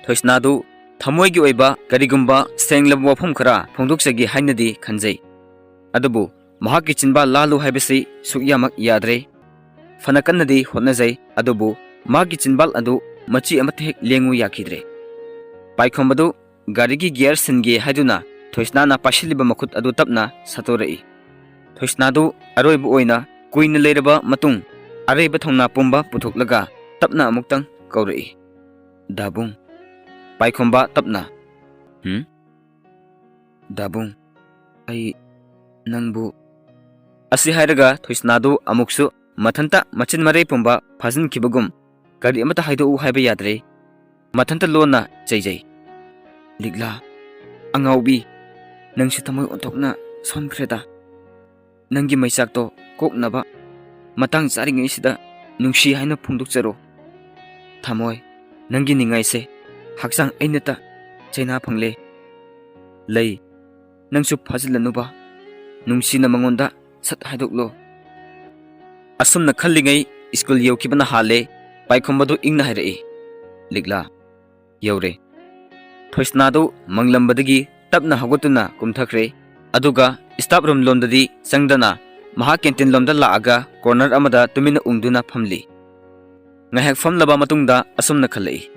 ꯊꯣꯏꯁꯅꯥꯗꯨ ꯊꯃꯣꯏꯒꯤ ꯑꯣꯏꯕ ꯀꯔꯤꯒꯨꯝꯕ ꯁꯦꯡꯂꯕ ꯋꯥꯐꯝ ꯈꯔ ꯐꯣꯡꯗꯣꯛꯆꯒꯦ ꯍꯥꯏꯅꯗꯤ ꯈꯟꯖꯩ꯫ ꯑꯗꯨꯕꯨ ꯃꯍꯥꯛꯀꯤ ꯆꯤꯟꯕꯥꯜ ꯂꯥꯜꯂꯨ ꯍꯥꯏꯕꯁꯤ ꯁꯨꯛꯌꯥꯃꯛ ꯌꯥꯗ꯭ꯔꯦ꯫ ꯐꯅ ꯀꯟꯅꯗꯤ ꯍꯣꯠꯅꯖꯩ, ꯑꯗꯨꯕꯨ ꯃꯍꯥꯛꯀꯤ ꯆꯤꯟꯕꯥꯜ ꯑꯗꯨ ꯃꯆꯤ ꯑꯃꯠꯇ ꯍꯦꯛ ꯂꯦꯡꯉꯨ ꯌꯥꯈꯤꯗ꯭ꯔꯦ꯫ ꯄꯥꯏꯈꯣꯝꯕꯗꯨ ꯒꯥꯔꯤꯒꯤ ꯒꯤꯌꯔ ꯁꯤꯟꯒꯦ ꯍꯥꯏꯗꯨꯅ ꯊꯣꯏꯁꯅꯥꯅ ꯄꯥꯏꯁꯤꯜꯂꯤꯕ ꯃꯈꯨꯠ ꯑꯗꯨ ꯇꯞꯅ ꯁꯠꯇꯣꯔꯛꯏ꯫ ꯊꯣꯏꯁꯅꯥꯗꯨ ꯑꯔꯣꯏꯕ ꯑꯣꯏꯅ ꯀꯨꯏꯅ ꯂꯩꯔꯕ ꯃꯇꯨꯡ ꯑꯔꯩꯕ ꯊꯧꯅꯥ ꯄꯨꯝꯕ ꯄꯨꯊꯣꯛꯂꯒ ꯇꯞꯅ ꯑꯃꯨꯛꯇꯪ ꯀꯧꯔꯛꯏ, "ꯗꯥꯕꯨꯡ꯫" ꯄꯥꯏꯈꯣꯝꯕ ꯇꯞꯅ, "ꯍꯨꯝ? ꯗꯥꯕꯨꯡ, ꯑꯩ ꯅꯪꯕꯨ," ꯑꯁꯤ ꯍꯥꯏꯔꯒ ꯊꯣꯏꯁꯅꯥꯗꯨ ꯑꯃꯨꯛꯁꯨ ꯃꯊꯟꯇ ꯃꯆꯤꯟ ꯃꯔꯩ ꯄꯨꯝꯕ ꯐꯥꯖꯤꯟꯈꯤꯕꯒꯨꯝ, ꯀꯔꯤ ꯑꯃꯠꯇ ꯍꯥꯏꯗꯣꯛꯎ ꯍꯥꯏꯕ ꯌꯥꯗ꯭ꯔꯦ꯫ ꯃꯊꯟꯇ ꯂꯣꯟꯅ ꯆꯩꯖꯩ, "ꯂꯤꯛꯂꯥ, ꯑꯉꯥꯎꯕꯤ, ꯅꯪꯁꯨ ꯊꯃꯣꯏ ꯑꯣꯟꯊꯣꯛꯅ ꯁꯣꯟꯈ꯭ꯔꯦꯗ꯫ ꯅꯪꯒꯤ ꯃꯩꯆꯥꯛꯇꯣ ꯀꯣꯛꯅꯕ ꯃꯇꯥꯡ ꯆꯥꯔꯤꯉꯩꯁꯤꯗ ꯅꯨꯡꯁꯤ ꯍꯥꯏꯅ ꯐꯣꯡꯗꯣꯛꯆꯔꯣ꯫ ꯊꯃꯣꯏ, ꯅꯪꯒꯤ ꯅꯤꯡꯉꯥꯏꯁꯦ ꯍꯛꯆꯥꯡ ꯑꯩꯅꯇ ꯆꯩꯅꯥ ꯐꯪꯂꯦ꯫ ꯂꯩ, ꯅꯪꯁꯨ ꯐꯥꯖꯤꯜꯂꯅꯨꯕ꯫ ꯅꯨꯡꯁꯤꯅ ꯃꯉꯣꯟꯗ ꯁꯠ ꯍꯥꯏꯗꯣꯛꯂꯣ꯫" ꯑꯁꯨꯝꯅ ꯈꯜꯂꯤꯉꯩ ꯁ꯭ꯀꯨꯜ ꯌꯧꯈꯤꯕꯅ ꯍꯥꯜꯂꯦ꯫ ꯄꯥꯏꯈꯣꯝꯕꯗꯨ ꯏꯪꯅ ꯍꯥꯏꯔꯛꯏ, "ꯂꯤꯛꯂꯥ, ꯌꯧꯔꯦ꯫" ꯊꯣꯏꯁꯅꯥꯗꯨ ꯃꯪꯂꯝꯕꯗꯒꯤ ꯇꯞꯅ ꯍꯧꯒꯠꯇꯨꯅ ꯀꯨꯝꯊꯈ꯭ꯔꯦ꯫ ꯑꯗꯨꯒ ꯁ꯭ꯇꯥꯐ ꯔꯨꯝ ꯂꯣꯝꯗꯗꯤ ꯆꯪꯗꯅ ꯃꯍꯥꯛ ꯀꯦꯟꯇꯤꯟ ꯂꯣꯝꯗ ꯂꯥꯛꯑꯒ ꯀꯣꯔꯅꯔ ꯑꯃꯗ ꯇꯨꯃꯤꯟꯅ ꯎꯪꯗꯨꯅ ꯐꯝꯂꯤ꯫ ꯉꯥꯏꯍꯥꯛ ꯐꯝꯂꯕ ꯃꯇꯨꯡꯗ ꯑꯁꯨꯝꯅ ꯈꯜꯂꯛꯏ,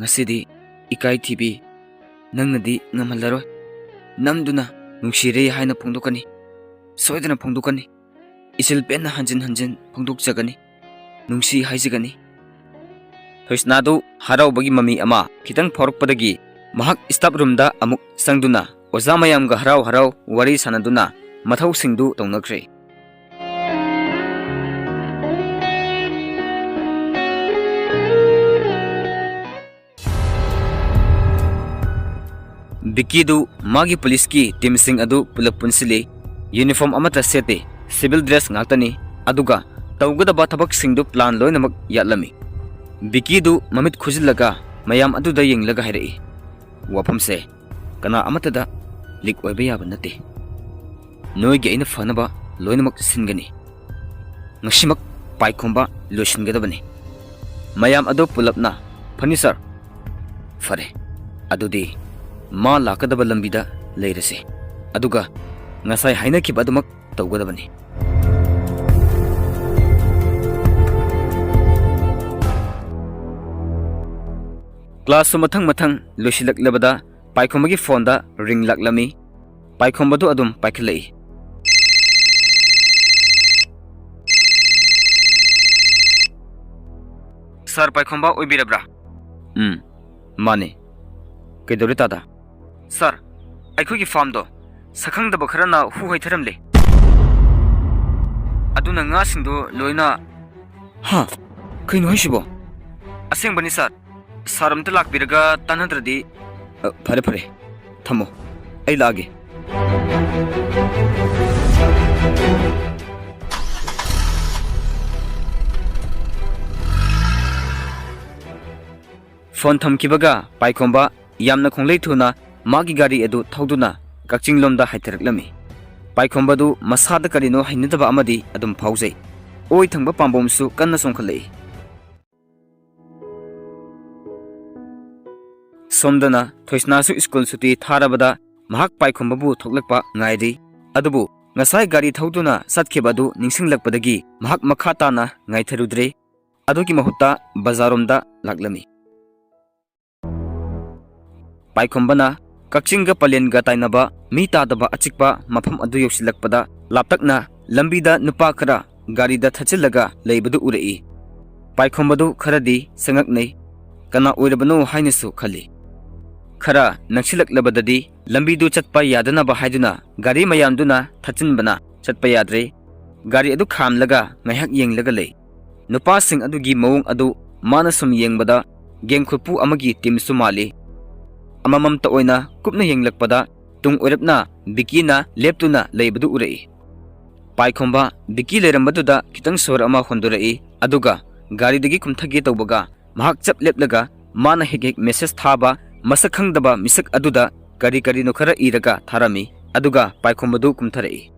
"ꯉꯁꯤꯗꯤ ꯏꯀꯥꯏ ꯊꯤꯕꯤ, ꯅꯪꯅꯗꯤ ꯉꯝꯍꯜꯂꯔꯣꯏ꯫ ꯅꯝꯗꯨꯅ ꯅꯨꯡꯁꯤꯔꯦ ꯍꯥꯏꯅ ꯐꯣꯡꯗꯣꯛꯀꯅꯤ꯫ ꯁꯣꯏꯗꯅ ꯐꯣꯡꯗꯣꯛꯀꯅꯤ꯫ ꯏꯆꯤꯜ ꯄꯦꯟꯅ ꯍꯟꯖꯤꯟ ꯍꯟꯖꯤꯟ ꯐꯣꯡꯗꯣꯛꯆꯒꯅꯤ꯫ ꯅꯨꯡꯁꯤ ꯍꯥꯏꯖꯒꯅꯤ꯫" ꯊꯣꯏꯁꯅꯥꯗꯨ ꯍꯔꯥꯎꯕꯒꯤ ꯃꯃꯤ ꯑꯃ ꯈꯤꯇꯪ ꯐꯥꯎꯔꯛꯄꯗꯒꯤ ꯃꯍꯥꯛ ꯁ꯭ꯇꯥꯐ ꯔꯨꯝꯗ ꯑꯃꯨꯛ ꯆꯪꯗꯨꯅ ꯑꯣꯖꯥ ꯃꯌꯥꯝꯒ ꯍꯔꯥꯎ ꯍꯔꯥꯎ ꯋꯥꯔꯤ ꯁꯥꯟꯅꯗꯨꯅ ꯃꯊꯧꯁꯤꯡꯗꯨ ꯇꯧꯅꯈ꯭ꯔꯦ꯫ ꯕꯤꯀꯤꯗꯨ ꯃꯥꯒꯤ ꯄꯨꯂꯤꯁꯀꯤ ꯇꯤꯝꯁꯤꯡ ꯑꯗꯨ ꯄꯨꯂꯞ ꯄꯨꯟꯁꯤꯜꯂꯤ꯫ ꯌꯨꯅꯤꯐꯣꯔꯝ ꯑꯃꯠꯇ ꯁꯦꯠꯇꯦ, ꯁꯤꯚꯤꯜ ꯗ꯭ꯔꯦꯁ ꯉꯥꯛꯇꯅꯤ꯫ ꯑꯗꯨꯒ ꯇꯧꯒꯗꯕ ꯊꯕꯛꯁꯤꯡꯗꯨ ꯄ꯭ꯂꯥꯟ ꯂꯣꯏꯅꯃꯛ ꯌꯥꯠꯂꯝꯃꯤ꯫ ꯕꯤꯀꯤꯗꯨ ꯃꯃꯤꯠ ꯈꯨꯖꯤꯜꯂꯒ ꯃꯌꯥꯝ ꯑꯗꯨꯗ ꯌꯦꯡꯂꯒ ꯍꯥꯏꯔꯛꯏ, "ꯋꯥꯐꯝꯁꯦ ꯀꯅꯥ ꯑꯃꯠꯇꯗ ꯂꯤꯛ ꯑꯣꯏꯕ ꯌꯥꯕ ꯅꯠꯇꯦ꯫ ꯅꯣꯏꯒꯤ ꯑꯩꯅ ꯐꯅꯕ ꯂꯣꯏꯅꯃꯛ ꯁꯤꯟꯒꯅꯤ꯫ ꯉꯁꯤꯃꯛ ꯄꯥꯏꯈꯣꯝꯕ ꯂꯣꯏꯁꯤꯟꯒꯗꯕꯅꯤ꯫" ꯃꯌꯥꯝ ꯑꯗꯨ ꯄꯨꯂꯞꯅ, "ꯐꯅꯤ ꯁꯥꯔ꯫" "ꯐꯔꯦ, ꯑꯗꯨꯗꯤ ꯃꯥ ꯂꯥꯛꯀꯗꯕ ꯂꯝꯕꯤꯗ ꯂꯩꯔꯁꯤ, ꯑꯗꯨꯒ ꯉꯁꯥꯏ ꯍꯥꯏꯅꯈꯤꯕ ꯑꯗꯨꯃꯛ ꯇꯧꯒꯗꯕꯅꯤ꯫" ꯀ꯭ꯂꯥꯁꯁꯨ ꯃꯊꯪ ꯃꯊꯪ ꯂꯣꯏꯁꯤꯜꯂꯛꯂꯕꯗ ꯄꯥꯏꯈꯣꯝꯕꯒꯤ ꯐꯣꯟꯗ ꯔꯤꯡ ꯂꯥꯛꯂꯝꯃꯤ꯫ ꯄꯥꯏꯈꯣꯝꯕꯗꯨ ꯑꯗꯨꯝ ꯄꯥꯏꯈꯠꯂꯛꯏ꯫ "ꯁꯥꯔ ꯄꯥꯏꯈꯣꯝꯕ ꯑꯣꯏꯕꯤꯔꯕ꯭ꯔꯥ?" "ꯎꯝ, ꯃꯥꯅꯦ꯫ ꯀꯩꯗꯧꯔꯦ ꯇꯥꯗ?" "ꯁꯥꯔ, ꯑꯩꯈꯣꯏꯒꯤ ꯐꯥꯔꯝꯗꯣ ꯁꯛꯈꯪꯗꯕ ꯈꯔꯅ ꯍꯨ ꯍꯩꯊꯔꯝꯂꯦ꯫ ꯑꯗꯨꯅ ꯉꯥꯁꯤꯡꯗꯣ ꯂꯣꯏꯅ..." "ꯍꯥ? ꯀꯩꯅꯣ ꯍꯥꯏꯁꯤꯕꯣ?" "ꯑꯁꯦꯡꯕꯅꯤ ꯁꯥꯔ꯫ ꯁꯥꯔ ꯑꯝꯇ ꯂꯥꯛꯄꯤꯔꯒ ꯇꯥꯟꯅꯗ꯭ꯔꯗꯤ..." "ꯑ, ꯐꯔꯦ, ꯐꯔꯦ꯫ ꯊꯝꯃꯣ꯫ ꯑꯩ ꯂꯥꯛꯑꯒꯦ꯫" ꯐꯣꯟ ꯊꯝꯈꯤꯕꯒ ꯄꯥꯏꯈꯣꯝꯕ ꯌꯥꯝꯅ ꯈꯣꯡꯂꯩ ꯊꯨꯅ ꯃꯥꯒꯤ ꯒꯥꯔꯤ ꯑꯗꯨ ꯊꯧꯗꯨꯅ ꯀꯛꯆꯤꯡ ꯂꯣꯝꯗ ꯍꯥꯏꯊꯔꯛꯂꯝꯃꯤ꯫ ꯄꯥꯏꯈꯣꯝꯕꯗꯨ ꯃꯁꯥꯗ ꯀꯔꯤꯅꯣ ꯍꯩꯅꯗꯕ ꯑꯃꯗꯤ ꯑꯗꯨꯝ ꯐꯥꯎꯖꯩ꯫ ꯑꯣꯏ ꯊꯪꯕ ꯄꯥꯝꯕꯣꯝꯁꯨ ꯀꯟꯅ ꯆꯣꯡꯈꯠꯂꯛꯏ꯫ ꯁꯣꯝꯗꯅ ꯊꯣꯏꯁꯅꯥꯁꯨ ꯁ꯭ꯀꯨꯜ ꯁꯨꯇꯤ ꯊꯥꯔꯕꯗ ꯃꯍꯥꯛ ꯄꯥꯏꯈꯣꯝꯕꯕꯨ ꯊꯣꯛꯂꯛꯄ ꯉꯥꯏꯔꯤ꯫ ꯑꯗꯨꯕꯨ ꯉꯁꯥꯏ ꯒꯥꯔꯤ ꯊꯧꯗꯨꯅ ꯆꯠꯈꯤꯕ ꯑꯗꯨ ꯅꯤꯡꯁꯤꯡꯂꯛꯄꯗꯒꯤ ꯃꯍꯥꯛ ꯃꯈꯥ ꯇꯥꯅ ꯉꯥꯏꯊꯔꯨꯗ꯭ꯔꯦ꯫ ꯑꯗꯨꯒꯤ ꯃꯍꯨꯠꯇ ꯕꯖꯥꯔꯔꯣꯝꯗ ꯂꯥꯛꯂꯝꯃꯤ꯫ ꯄꯥꯏꯈꯣꯝꯕꯅ ꯀꯛꯆꯤꯡꯒ ꯄꯂꯦꯟꯒ ꯇꯥꯏꯅꯕ ꯃꯤ ꯇꯥꯗꯕ ꯑꯆꯤꯛꯄ ꯃꯐꯝ ꯑꯗꯨ ꯌꯧꯁꯤꯜꯂꯛꯄꯗ, ꯂꯥꯞꯇꯛꯅ ꯂꯝꯕꯤꯗ ꯅꯨꯄꯥ ꯈꯔ ꯒꯥꯔꯤꯗ ꯊꯠꯆꯤꯜꯂꯒ ꯂꯩꯕꯗꯨ ꯎꯔꯛꯏ꯫ ꯄꯥꯏꯈꯣꯝꯕꯗꯨ ꯈꯔꯗꯤ ꯆꯉꯛꯅꯩ꯫ ꯀꯅꯥ ꯑꯣꯏꯔꯕꯅꯣ ꯍꯥꯏꯅꯁꯨ ꯈꯜꯂꯤ꯫ ꯈꯔ ꯅꯛꯁꯤꯜꯂꯛꯂꯕꯗꯗꯤ ꯂꯝꯕꯤꯗꯨ ꯆꯠꯄ ꯌꯥꯗꯅꯕ ꯍꯥꯏꯗꯨꯅ ꯒꯥꯔꯤ ꯃꯌꯥꯝꯗꯨꯅ ꯊꯠꯆꯤꯟꯕꯅ ꯆꯠꯄ ꯌꯥꯗ꯭ꯔꯦ꯫ ꯒꯥꯔꯤ ꯑꯗꯨ ꯈꯥꯝꯂꯒ ꯉꯥꯏꯍꯥꯛ ꯌꯦꯡꯂꯒ ꯂꯩ꯫ ꯅꯨꯄꯥꯁꯤꯡ ꯑꯗꯨꯒꯤ ꯃꯑꯣꯡ ꯑꯗꯨ ꯃꯥꯅ ꯁꯨꯝ ꯌꯦꯡꯕꯗ ꯒꯦꯡ ꯈꯨꯠꯄꯨ ꯑꯃꯒꯤ ꯇꯤꯝꯁꯨ ꯃꯥꯜꯂꯤ꯫ ꯑꯃꯃꯝꯇ ꯑꯣꯏꯅ ꯀꯨꯞꯅ ꯌꯦꯡꯂꯛꯄꯗ, ꯇꯨꯡ ꯑꯣꯏꯔꯞꯅ ꯕꯤꯀꯤꯅ ꯂꯦꯞꯇꯨꯅ ꯂꯩꯕꯗꯨ ꯎꯔꯛꯏ꯫ ꯄꯥꯏꯈꯣꯝꯕ ꯕꯤꯀꯤ ꯂꯩꯔꯝꯕꯗꯨꯗ ꯈꯤꯇꯪ ꯁꯣꯔ ꯑꯃ ꯍꯣꯟꯗꯣꯔꯛꯏ, ꯑꯗꯨꯒ ꯒꯥꯔꯤꯗꯒꯤ ꯀꯨꯝꯊꯒꯦ ꯇꯧꯕꯒ, ꯃꯍꯥꯛ ꯆꯞ ꯂꯦꯞꯂꯒ ꯃꯥꯅ ꯍꯦꯛ ꯍꯦꯛ ꯃꯦꯁꯦꯖ ꯊꯥꯕ ꯃꯁꯛ ꯈꯪꯗꯕ ꯃꯤꯁꯛ ꯑꯗꯨꯗ ꯀꯔꯤ ꯀꯔꯤꯅꯣ ꯈꯔ ꯏꯔꯒ ꯊꯥꯔꯝꯃꯤ, ꯑꯗꯨꯒ ꯄꯥꯏꯈꯣꯝꯕꯗꯨ ꯀꯨꯝꯊꯔꯛꯏ꯫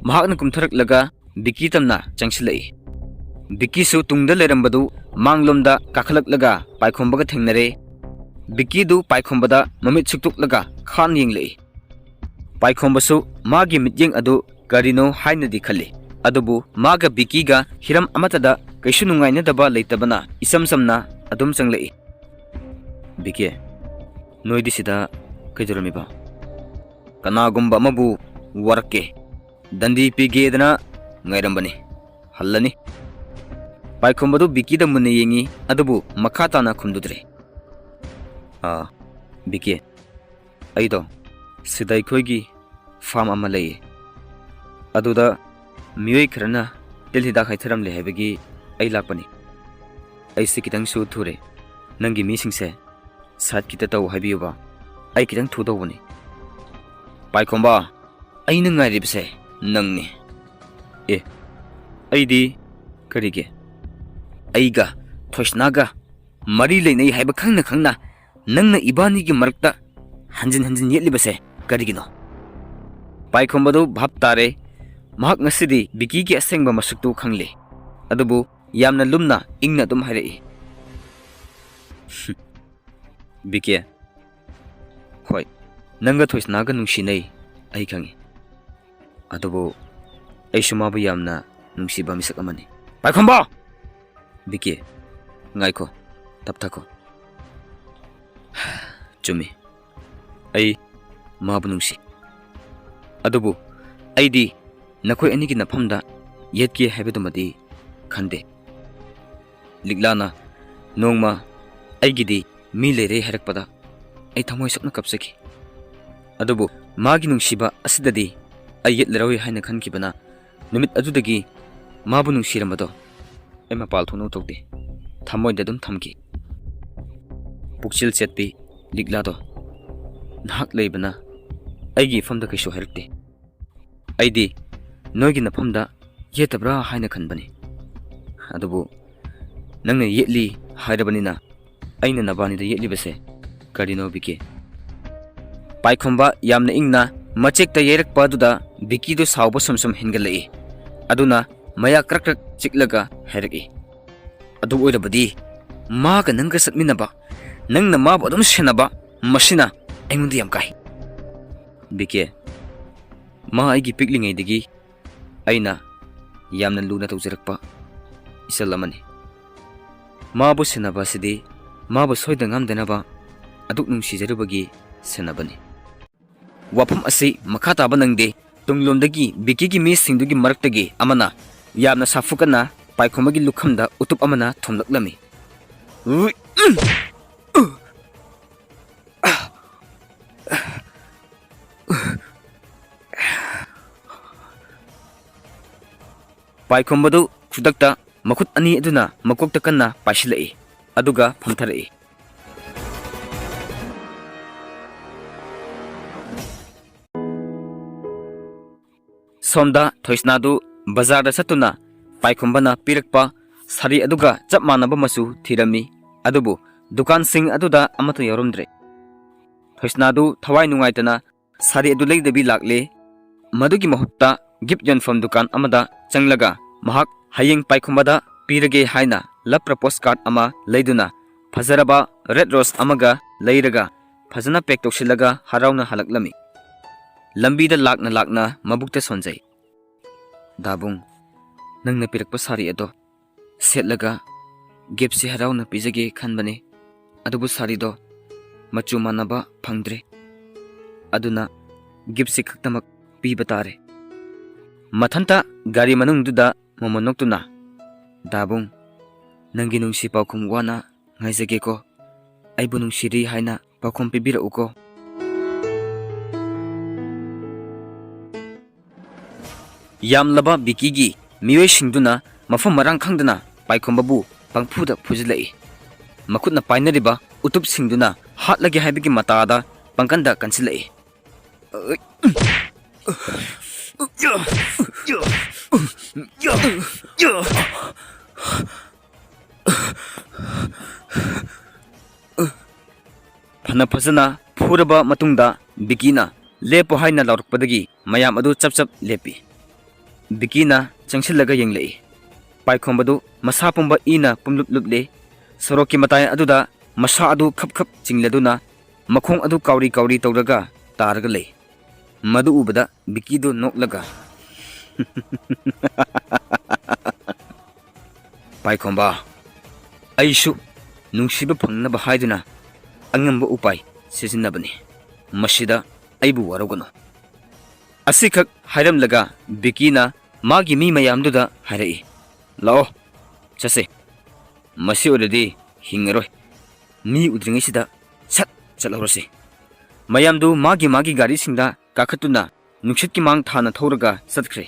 ꯃꯍꯥꯛꯅ ꯀꯨꯝꯊꯔꯛꯂꯒ ꯕꯤꯀꯤ ꯇꯝꯅ ꯆꯪꯁꯤꯜꯂꯛꯏ꯫ ꯕꯤꯀꯤꯁꯨ ꯇꯨꯡꯗ ꯂꯩꯔꯝꯕꯗꯨ ꯃꯥꯡꯂꯣꯝꯗ ꯀꯥꯈꯠꯂꯛꯂꯒ ꯄꯥꯏꯈꯣꯝꯕꯒ ꯊꯦꯡꯅꯔꯦ꯫ ꯕꯤꯀꯤꯗꯨ ꯄꯥꯏꯈꯣꯝꯕꯗ ꯃꯃꯤꯠ ꯁꯨꯛꯇꯣꯛꯂꯒ ꯈꯥꯟ ꯌꯦꯡꯂꯛꯏ꯫ ꯄꯥꯏꯈꯣꯝꯕꯁꯨ ꯃꯥꯒꯤ ꯃꯤꯠꯌꯦꯡ ꯑꯗꯨ ꯀꯔꯤꯅꯣ ꯍꯥꯏꯅꯗꯤ ꯈꯜꯂꯤ, ꯑꯗꯨꯕꯨ ꯃꯥꯒ ꯕꯤꯀꯤꯒ ꯍꯤꯔꯝ ꯑꯃꯠꯇꯗ ꯀꯩꯁꯨ ꯅꯨꯡꯉꯥꯏꯅꯗꯕ ꯂꯩꯇꯕꯅ ꯏꯆꯝ ꯆꯝꯅ ꯑꯗꯨꯝ ꯆꯪꯂꯛꯏ꯫ "ꯕꯤꯀꯤ, ꯅꯣꯏꯗꯤ ꯁꯤꯗ ꯀꯩꯗꯧꯔꯝꯃꯤꯕ?" "ꯀꯅꯥꯒꯨꯝꯕ ꯑꯃꯕꯨ ꯋꯥꯔꯛꯀꯦ, ꯗꯟꯗꯤ ꯄꯤꯒꯦꯗꯅ ꯉꯥꯏꯔꯝꯕꯅꯤ꯫ ꯍꯜꯂꯅꯤ꯫" ꯄꯥꯏꯈꯣꯝꯕꯗꯨ ꯕꯤꯀꯤꯗ ꯃꯨꯟꯅ ꯌꯦꯡꯉꯤ, ꯑꯗꯨꯕꯨ ꯃꯈꯥ ꯇꯥꯅ ꯈꯨꯝꯗꯨꯗ꯭ꯔꯦ꯫ "ꯑꯥ, ꯕꯤꯀꯤ, ꯑꯩꯗꯣ ꯁꯤꯗ ꯑꯩꯈꯣꯏꯒꯤ ꯐꯥꯝ ꯑꯃ ꯂꯩꯌꯦ꯫ ꯑꯗꯨꯗ ꯃꯤꯑꯣꯏ ꯈꯔꯅ ꯇꯤꯜ ꯍꯤꯗꯥꯛ ꯍꯥꯏꯊꯔꯝꯂꯦ ꯍꯥꯏꯕꯒꯤ ꯑꯩ ꯂꯥꯛꯄꯅꯤ꯫ ꯑꯩꯁꯦ ꯈꯤꯇꯪꯁꯨ ꯊꯨꯔꯦ꯫ ꯅꯪꯒꯤ ꯃꯤꯁꯤꯡꯁꯦ ꯁꯥꯏꯠ ꯈꯤꯇ ꯇꯧ ꯍꯥꯏꯕꯤꯌꯨꯕ꯫ ꯑꯩ ꯈꯤꯇꯪ ꯊꯨꯗꯧꯕꯅꯤ꯫" "ꯄꯥꯏꯈꯣꯝꯕ, ꯑꯩꯅ ꯉꯥꯏꯔꯤꯕꯁꯦ ꯅꯪꯅꯤ꯫" "ꯑꯦ, ꯑꯩꯗꯤ ꯀꯔꯤꯒꯤ?" "ꯑꯩꯒ ꯊꯣꯏꯁꯅꯥꯒ ꯃꯔꯤ ꯂꯩꯅꯩ ꯍꯥꯏꯕ ꯈꯪꯅ ꯈꯪꯅ ꯅꯪꯅ ꯏꯕꯥꯅꯤꯒꯤ ꯃꯔꯛꯇ ꯍꯟꯖꯤꯟ ꯍꯟꯖꯤꯟ ꯌꯦꯠꯂꯤꯕꯁꯦ ꯀꯔꯤꯒꯤꯅꯣ?" ꯄꯥꯏꯈꯣꯝꯕꯗꯨ ꯚꯥꯞ ꯇꯥꯔꯦ꯫ ꯃꯍꯥꯛ ꯉꯁꯤꯗꯤ ꯕꯤꯀꯤꯒꯤ ꯑꯁꯦꯡꯕ ꯃꯁꯛꯇꯨ ꯈꯪꯂꯦ꯫ ꯑꯗꯨꯕꯨ ꯌꯥꯝꯅ ꯂꯨꯝꯅ ꯏꯪꯅ ꯑꯗꯨꯝ ꯍꯥꯏꯔꯛꯏ꯫ "ꯕꯤꯀꯤ, ꯍꯣꯏ, ꯅꯪꯒ ꯊꯣꯏꯁꯅꯥꯒ ꯅꯨꯡꯁꯤꯅꯩ, ꯑꯩ ꯈꯪꯉꯤ꯫ ꯑꯗꯨꯕꯨ ꯑꯩꯁꯨ ꯃꯥꯕꯨ ꯌꯥꯝꯅ ꯅꯨꯡꯁꯤꯕ ꯃꯤꯁꯛ ꯑꯃꯅꯤ꯫" "ꯄꯥꯏꯈꯣꯝꯕ!" "ꯕꯤꯀꯤ, ꯉꯥꯏꯈꯣ, ꯇꯞꯊꯈꯣ꯫ ꯆꯨꯝꯃꯤ, ꯑꯩ ꯃꯥꯕꯨ ꯅꯨꯡꯁꯤ꯫ ꯑꯗꯨꯕꯨ ꯑꯩꯗꯤ ꯅꯈꯣꯏ ꯑꯅꯤꯒꯤ ꯅꯐꯝꯗ ꯌꯦꯠꯀꯦ ꯍꯥꯏꯕꯗꯨꯃꯗꯤ ꯈꯟꯗꯦ꯫ ꯂꯤꯛꯂꯥꯅ ꯅꯣꯡꯃ ꯑꯩꯒꯤꯗꯤ ꯃꯤ ꯂꯩꯔꯦ ꯍꯥꯏꯔꯛꯄꯗ ꯑꯩ ꯊꯃꯣꯏ ꯁꯣꯛꯅ ꯀꯞꯆꯈꯤ꯫ ꯑꯗꯨꯕꯨ ꯃꯥꯒꯤ ꯅꯨꯡꯁꯤꯕ ꯑꯁꯤꯗꯗꯤ ꯑꯩ ꯌꯦꯠꯂꯔꯣꯏ ꯍꯥꯏꯅ ꯈꯟꯈꯤꯕꯅ, ꯅꯨꯃꯤꯠ ꯑꯗꯨꯗꯒꯤ ꯃꯥꯕꯨ ꯅꯨꯡꯁꯤꯔꯝꯕꯗꯣ ꯑꯩ ꯃꯄꯥꯜ ꯊꯣꯛꯅ ꯎꯊꯣꯛꯇꯦ꯫ ꯊꯃꯣꯏꯗ ꯑꯗꯨꯝ ꯊꯝꯈꯤ꯫" ꯄꯨꯛꯆꯦꯜ ꯆꯦꯠꯄꯤ "ꯂꯤꯛꯂꯥꯗꯣ, ꯅꯍꯥꯛ ꯂꯩꯕꯅ ꯑꯩꯒꯤ ꯏꯐꯝꯗ ꯀꯩꯁꯨ ꯍꯥꯏꯔꯛꯇꯦ꯫ ꯑꯩꯗꯤ ꯅꯣꯏꯒꯤ ꯅꯐꯝꯗ ꯌꯦꯠꯇꯕ꯭ꯔꯥ ꯍꯥꯏꯅ ꯈꯟꯕꯅꯤ꯫ ꯑꯗꯨꯕꯨ ꯅꯪꯅ ꯌꯦꯠꯂꯤ ꯍꯥꯏꯔꯕꯅꯤꯅ ꯑꯩꯅ ꯅꯕꯥꯅꯤꯗ ꯌꯦꯠꯂꯤꯕꯁꯦ ꯀꯔꯤꯅꯣ, ꯕꯤꯀꯦ?" ꯄꯥꯏꯈꯣꯝꯕ ꯌꯥꯝꯅ ꯏꯪꯅ ꯃꯆꯦꯛꯇ ꯌꯩꯔꯛꯄ ꯑꯗꯨꯗ ꯕꯤꯀꯤꯗꯨ ꯁꯥꯎꯕ ꯁꯨꯝ ꯁꯨꯝ ꯍꯦꯟꯒꯠꯂꯛꯏ꯫ ꯑꯗꯨꯅ ꯃꯌꯥ ꯀ꯭ꯔꯛ ꯀ꯭ꯔꯛ ꯆꯤꯛꯂꯒ ꯍꯥꯏꯔꯛꯏ, "ꯑꯗꯨ ꯑꯣꯏꯔꯕꯗꯤ ꯃꯥꯒ ꯅꯪꯒ ꯆꯠꯃꯤꯟꯅꯕ, ꯅꯪꯅ ꯃꯥꯕꯨ ꯑꯗꯨꯝ ꯁꯦꯟꯅꯕ, ꯃꯁꯤꯅ ꯑꯩꯉꯣꯟꯗ ꯌꯥꯝ ꯀꯥꯏ꯫" "ꯕꯤꯀꯦ, ꯃꯥ ꯑꯩꯒꯤ ꯄꯤꯛꯂꯤꯉꯩꯗꯒꯤ ꯑꯩꯅ ꯌꯥꯝꯅ ꯂꯨꯅ ꯇꯧꯖꯔꯛꯄ ꯏꯆꯜ ꯑꯃꯅꯤ꯫ ꯃꯥꯕꯨ ꯁꯦꯟꯅꯕ ꯑꯁꯤꯗꯤ ꯃꯥꯕꯨ ꯁꯣꯏꯗ ꯉꯥꯝꯗꯅꯕ ꯑꯗꯨꯛ ꯅꯨꯡꯁꯤꯖꯔꯨꯕꯒꯤ ꯁꯦꯟꯅꯕꯅꯤ꯫" ꯋꯥꯐꯝ ꯑꯁꯤ ꯃꯈꯥ ꯇꯥꯕ ꯅꯪꯗꯦ꯫ ꯇꯨꯡꯂꯣꯝꯗꯒꯤ ꯕꯤꯀꯤꯒꯤ ꯃꯤꯁꯤꯡꯗꯨꯒꯤ ꯃꯔꯛꯇꯒꯤ ꯑꯃꯅ ꯌꯥꯝꯅ ꯁꯥꯐꯨ ꯀꯟꯅ ꯄꯥꯏꯈꯣꯝꯕꯒꯤ ꯂꯨꯈꯝꯗ ꯎꯇꯨꯞ ꯑꯃꯅ ꯊꯣꯝꯂꯛꯂꯝꯃꯤ꯫ ꯄꯥꯏꯈꯣꯝꯕꯗꯨ ꯈꯨꯗꯛꯇ ꯃꯈꯨꯠ ꯑꯅꯤ ꯑꯗꯨꯅ ꯃꯀꯣꯛꯇ ꯀꯟꯅ ꯄꯥꯏꯁꯤꯜꯂꯛꯏ, ꯑꯗꯨꯒ ꯐꯝꯊꯔꯛꯏ꯫ ꯁꯣꯝꯗ ꯊꯣꯏꯁꯅꯥꯗꯨ ꯕꯖꯥꯔꯗ ꯆꯠꯇꯨꯅ ꯄꯥꯏꯈꯣꯝꯕꯅ ꯄꯤꯔꯛꯄ ꯁꯥꯔꯤ ꯑꯗꯨꯒ ꯆꯞ ꯃꯥꯟꯅꯕ ꯃꯆꯨ ꯊꯤꯔꯝꯃꯤ, ꯑꯗꯨꯕꯨ ꯗꯨꯀꯥꯟꯁꯤꯡ ꯑꯗꯨꯗ ꯑꯃꯠꯇ ꯌꯥꯎꯔꯝꯗ꯭ꯔꯦ꯫ ꯊꯣꯏꯁꯅꯥꯗꯨ ꯊꯋꯥꯏ ꯅꯨꯡꯉꯥꯏꯇꯅ ꯁꯥꯔꯤ ꯑꯗꯨ ꯂꯩꯗꯕꯤ ꯂꯥꯛꯂꯦ꯫ ꯃꯗꯨꯒꯤ ꯃꯍꯨꯠꯇ ꯒꯤꯐ ꯌꯣꯟꯐꯝ ꯗꯨꯀꯥꯟ ꯑꯃꯗ ꯆꯪꯂꯒ ꯃꯍꯥꯛ ꯍꯌꯦꯡ ꯄꯥꯏꯈꯣꯝꯕꯗ ꯄꯤꯔꯒꯦ ꯍꯥꯏꯅ ꯂꯞ ꯄ꯭ꯔꯄꯣꯁ ꯀꯥꯔꯗ ꯑꯃ ꯂꯩꯗꯨꯅ ꯐꯖꯔꯕ ꯔꯦꯗ ꯔꯣꯁ ꯑꯃꯒ ꯂꯩꯔꯒ ꯐꯖꯅ ꯄꯦꯛ ꯇꯧꯁꯤꯜꯂꯒ ꯍꯔꯥꯎꯅ ꯍꯜꯂꯛꯂꯝꯃꯤ꯫ ꯂꯝꯕꯤꯗ ꯂꯥꯛꯅ ꯂꯥꯛꯅ ꯃꯕꯨꯛꯇ ꯁꯣꯟꯖꯩ꯫ "ꯗꯥꯕꯨꯡ, ꯅꯪꯅ ꯄꯤꯔꯛꯄ ꯁꯥꯔꯤ ꯑꯗꯣ ꯁꯦꯠꯂꯒ ꯒꯤꯐꯁꯤ ꯍꯔꯥꯎꯅ ꯄꯤꯖꯒꯦ ꯈꯟꯕꯅꯤ, ꯑꯗꯨꯕꯨ ꯁꯥꯔꯤꯗꯣ ꯃꯆꯨ ꯃꯥꯟꯅꯕ ꯐꯪꯗ꯭ꯔꯦ, ꯑꯗꯨꯅ ꯒꯤꯐꯁꯤ ꯈꯛꯇꯃꯛ ꯄꯤꯕ ꯇꯥꯔꯦ꯫" ꯃꯊꯟꯇ ꯒꯥꯔꯤ ꯃꯅꯨꯡꯗꯨꯗ ꯃꯣꯃꯣꯟ ꯅꯣꯛꯇꯨꯅ, "ꯗꯥꯕꯨꯡ, ꯅꯪꯒꯤ ꯅꯨꯡꯁꯤ ꯄꯥꯎꯈꯨꯝ ꯋꯥꯅ ꯉꯥꯏꯖꯒꯦꯀꯣ꯫ ꯑꯩꯕꯨ ꯅꯨꯡꯁꯤꯔꯤ ꯍꯥꯏꯅ ꯄꯥꯎꯈꯨꯝ ꯄꯤꯕꯤꯔꯛꯎꯀꯣ꯫" ꯌꯥꯝꯂꯕ ꯕꯤꯀꯤꯒꯤ ꯃꯤꯑꯣꯏꯁꯤꯡꯗꯨꯅ ꯃꯐꯝ ꯃꯔꯥꯡ ꯈꯪꯗꯅ ꯄꯥꯏꯈꯣꯝꯕꯕꯨ ꯄꯪꯐꯨꯗ ꯐꯨꯖꯤꯜꯂꯛꯏ꯫ ꯃꯈꯨꯠꯅ ꯄꯥꯏꯅꯔꯤꯕ ꯎꯇꯨꯞꯁꯤꯡꯗꯨꯅ ꯍꯥꯠꯂꯒꯦ ꯍꯥꯏꯕꯒꯤ ꯃꯇꯥꯗ ꯄꯥꯡꯒꯟꯗ ꯀꯟꯁꯤꯜꯂꯛꯏ꯫ ꯐꯅ ꯐꯖꯅ ꯐꯨꯔꯕ ꯃꯇꯨꯡꯗ ꯕꯤꯀꯤꯅ "ꯂꯦꯞꯄꯣ" ꯍꯥꯏꯅ ꯂꯥꯎꯔꯛꯄꯗꯒꯤ ꯃꯌꯥꯝ ꯑꯗꯨ ꯆꯞ ꯆꯞ ꯂꯦꯞꯄꯤ꯫ ꯕꯤꯀꯤꯅ ꯆꯪꯁꯤꯜꯂꯒ ꯌꯦꯡꯂꯛꯏ꯫ ꯄꯥꯏꯈꯣꯝꯕꯗꯨ ꯃꯁꯥ ꯄꯨꯝꯕ ꯏꯅ ꯄꯨꯝꯂꯨꯞ ꯂꯨꯞꯂꯤ꯫ ꯁꯣꯔꯣꯛꯀꯤ ꯃꯇꯥꯏ ꯑꯗꯨꯗ ꯃꯁꯥ ꯑꯗꯨ ꯈꯞ ꯈꯞ ꯆꯤꯡꯂꯗꯨꯅ ꯃꯈꯣꯡ ꯑꯗꯨ ꯀꯥꯎꯔꯤ ꯀꯥꯎꯔꯤ ꯇꯧꯔꯒ ꯇꯥꯔꯒ ꯂꯩ꯫ ꯃꯗꯨ ꯎꯕꯗ ꯕꯤꯀꯤꯗꯨ ꯅꯣꯛꯂꯒ, "ꯄꯥꯏꯈꯣꯝꯕ, ꯑꯩꯁꯨ ꯅꯨꯡꯁꯤꯕ ꯐꯪꯅꯕ ꯍꯥꯏꯗꯨꯅ ꯑꯉꯝꯕ ꯎꯄꯥꯏ ꯁꯤꯖꯤꯟꯅꯕꯅꯤ꯫ ꯃꯁꯤꯗ ꯑꯩꯕꯨ ꯋꯥꯔꯧꯒꯅꯨ꯫" ꯑꯁꯤꯈꯛ ꯍꯥꯏꯔꯝꯂꯒ ꯕꯤꯀꯤꯅ ꯃꯥꯒꯤ ꯃꯤ ꯃꯌꯥꯝꯗꯨꯗ ꯍꯥꯏꯔꯛꯏ, "ꯂꯥꯛꯑꯣ, ꯆꯠꯁꯦ꯫ ꯃꯁꯤ ꯑꯣꯏꯔꯗꯤ ꯍꯤꯡꯉꯔꯣꯏ꯫ ꯃꯤ ꯎꯗ꯭ꯔꯤꯉꯩꯁꯤꯗ ꯁꯠ ꯆꯠꯍꯧꯔꯁꯤ꯫" ꯃꯌꯥꯝꯗꯨ ꯃꯥꯒꯤ ꯃꯥꯒꯤ ꯒꯥꯔꯤꯁꯤꯡꯗ ꯀꯥꯈꯠꯇꯨꯅ ꯅꯨꯡꯁꯤꯠꯀꯤ ꯃꯥꯡ ꯊꯥꯅ ꯊꯧꯔꯒ ꯆꯠꯈ꯭ꯔꯦ꯫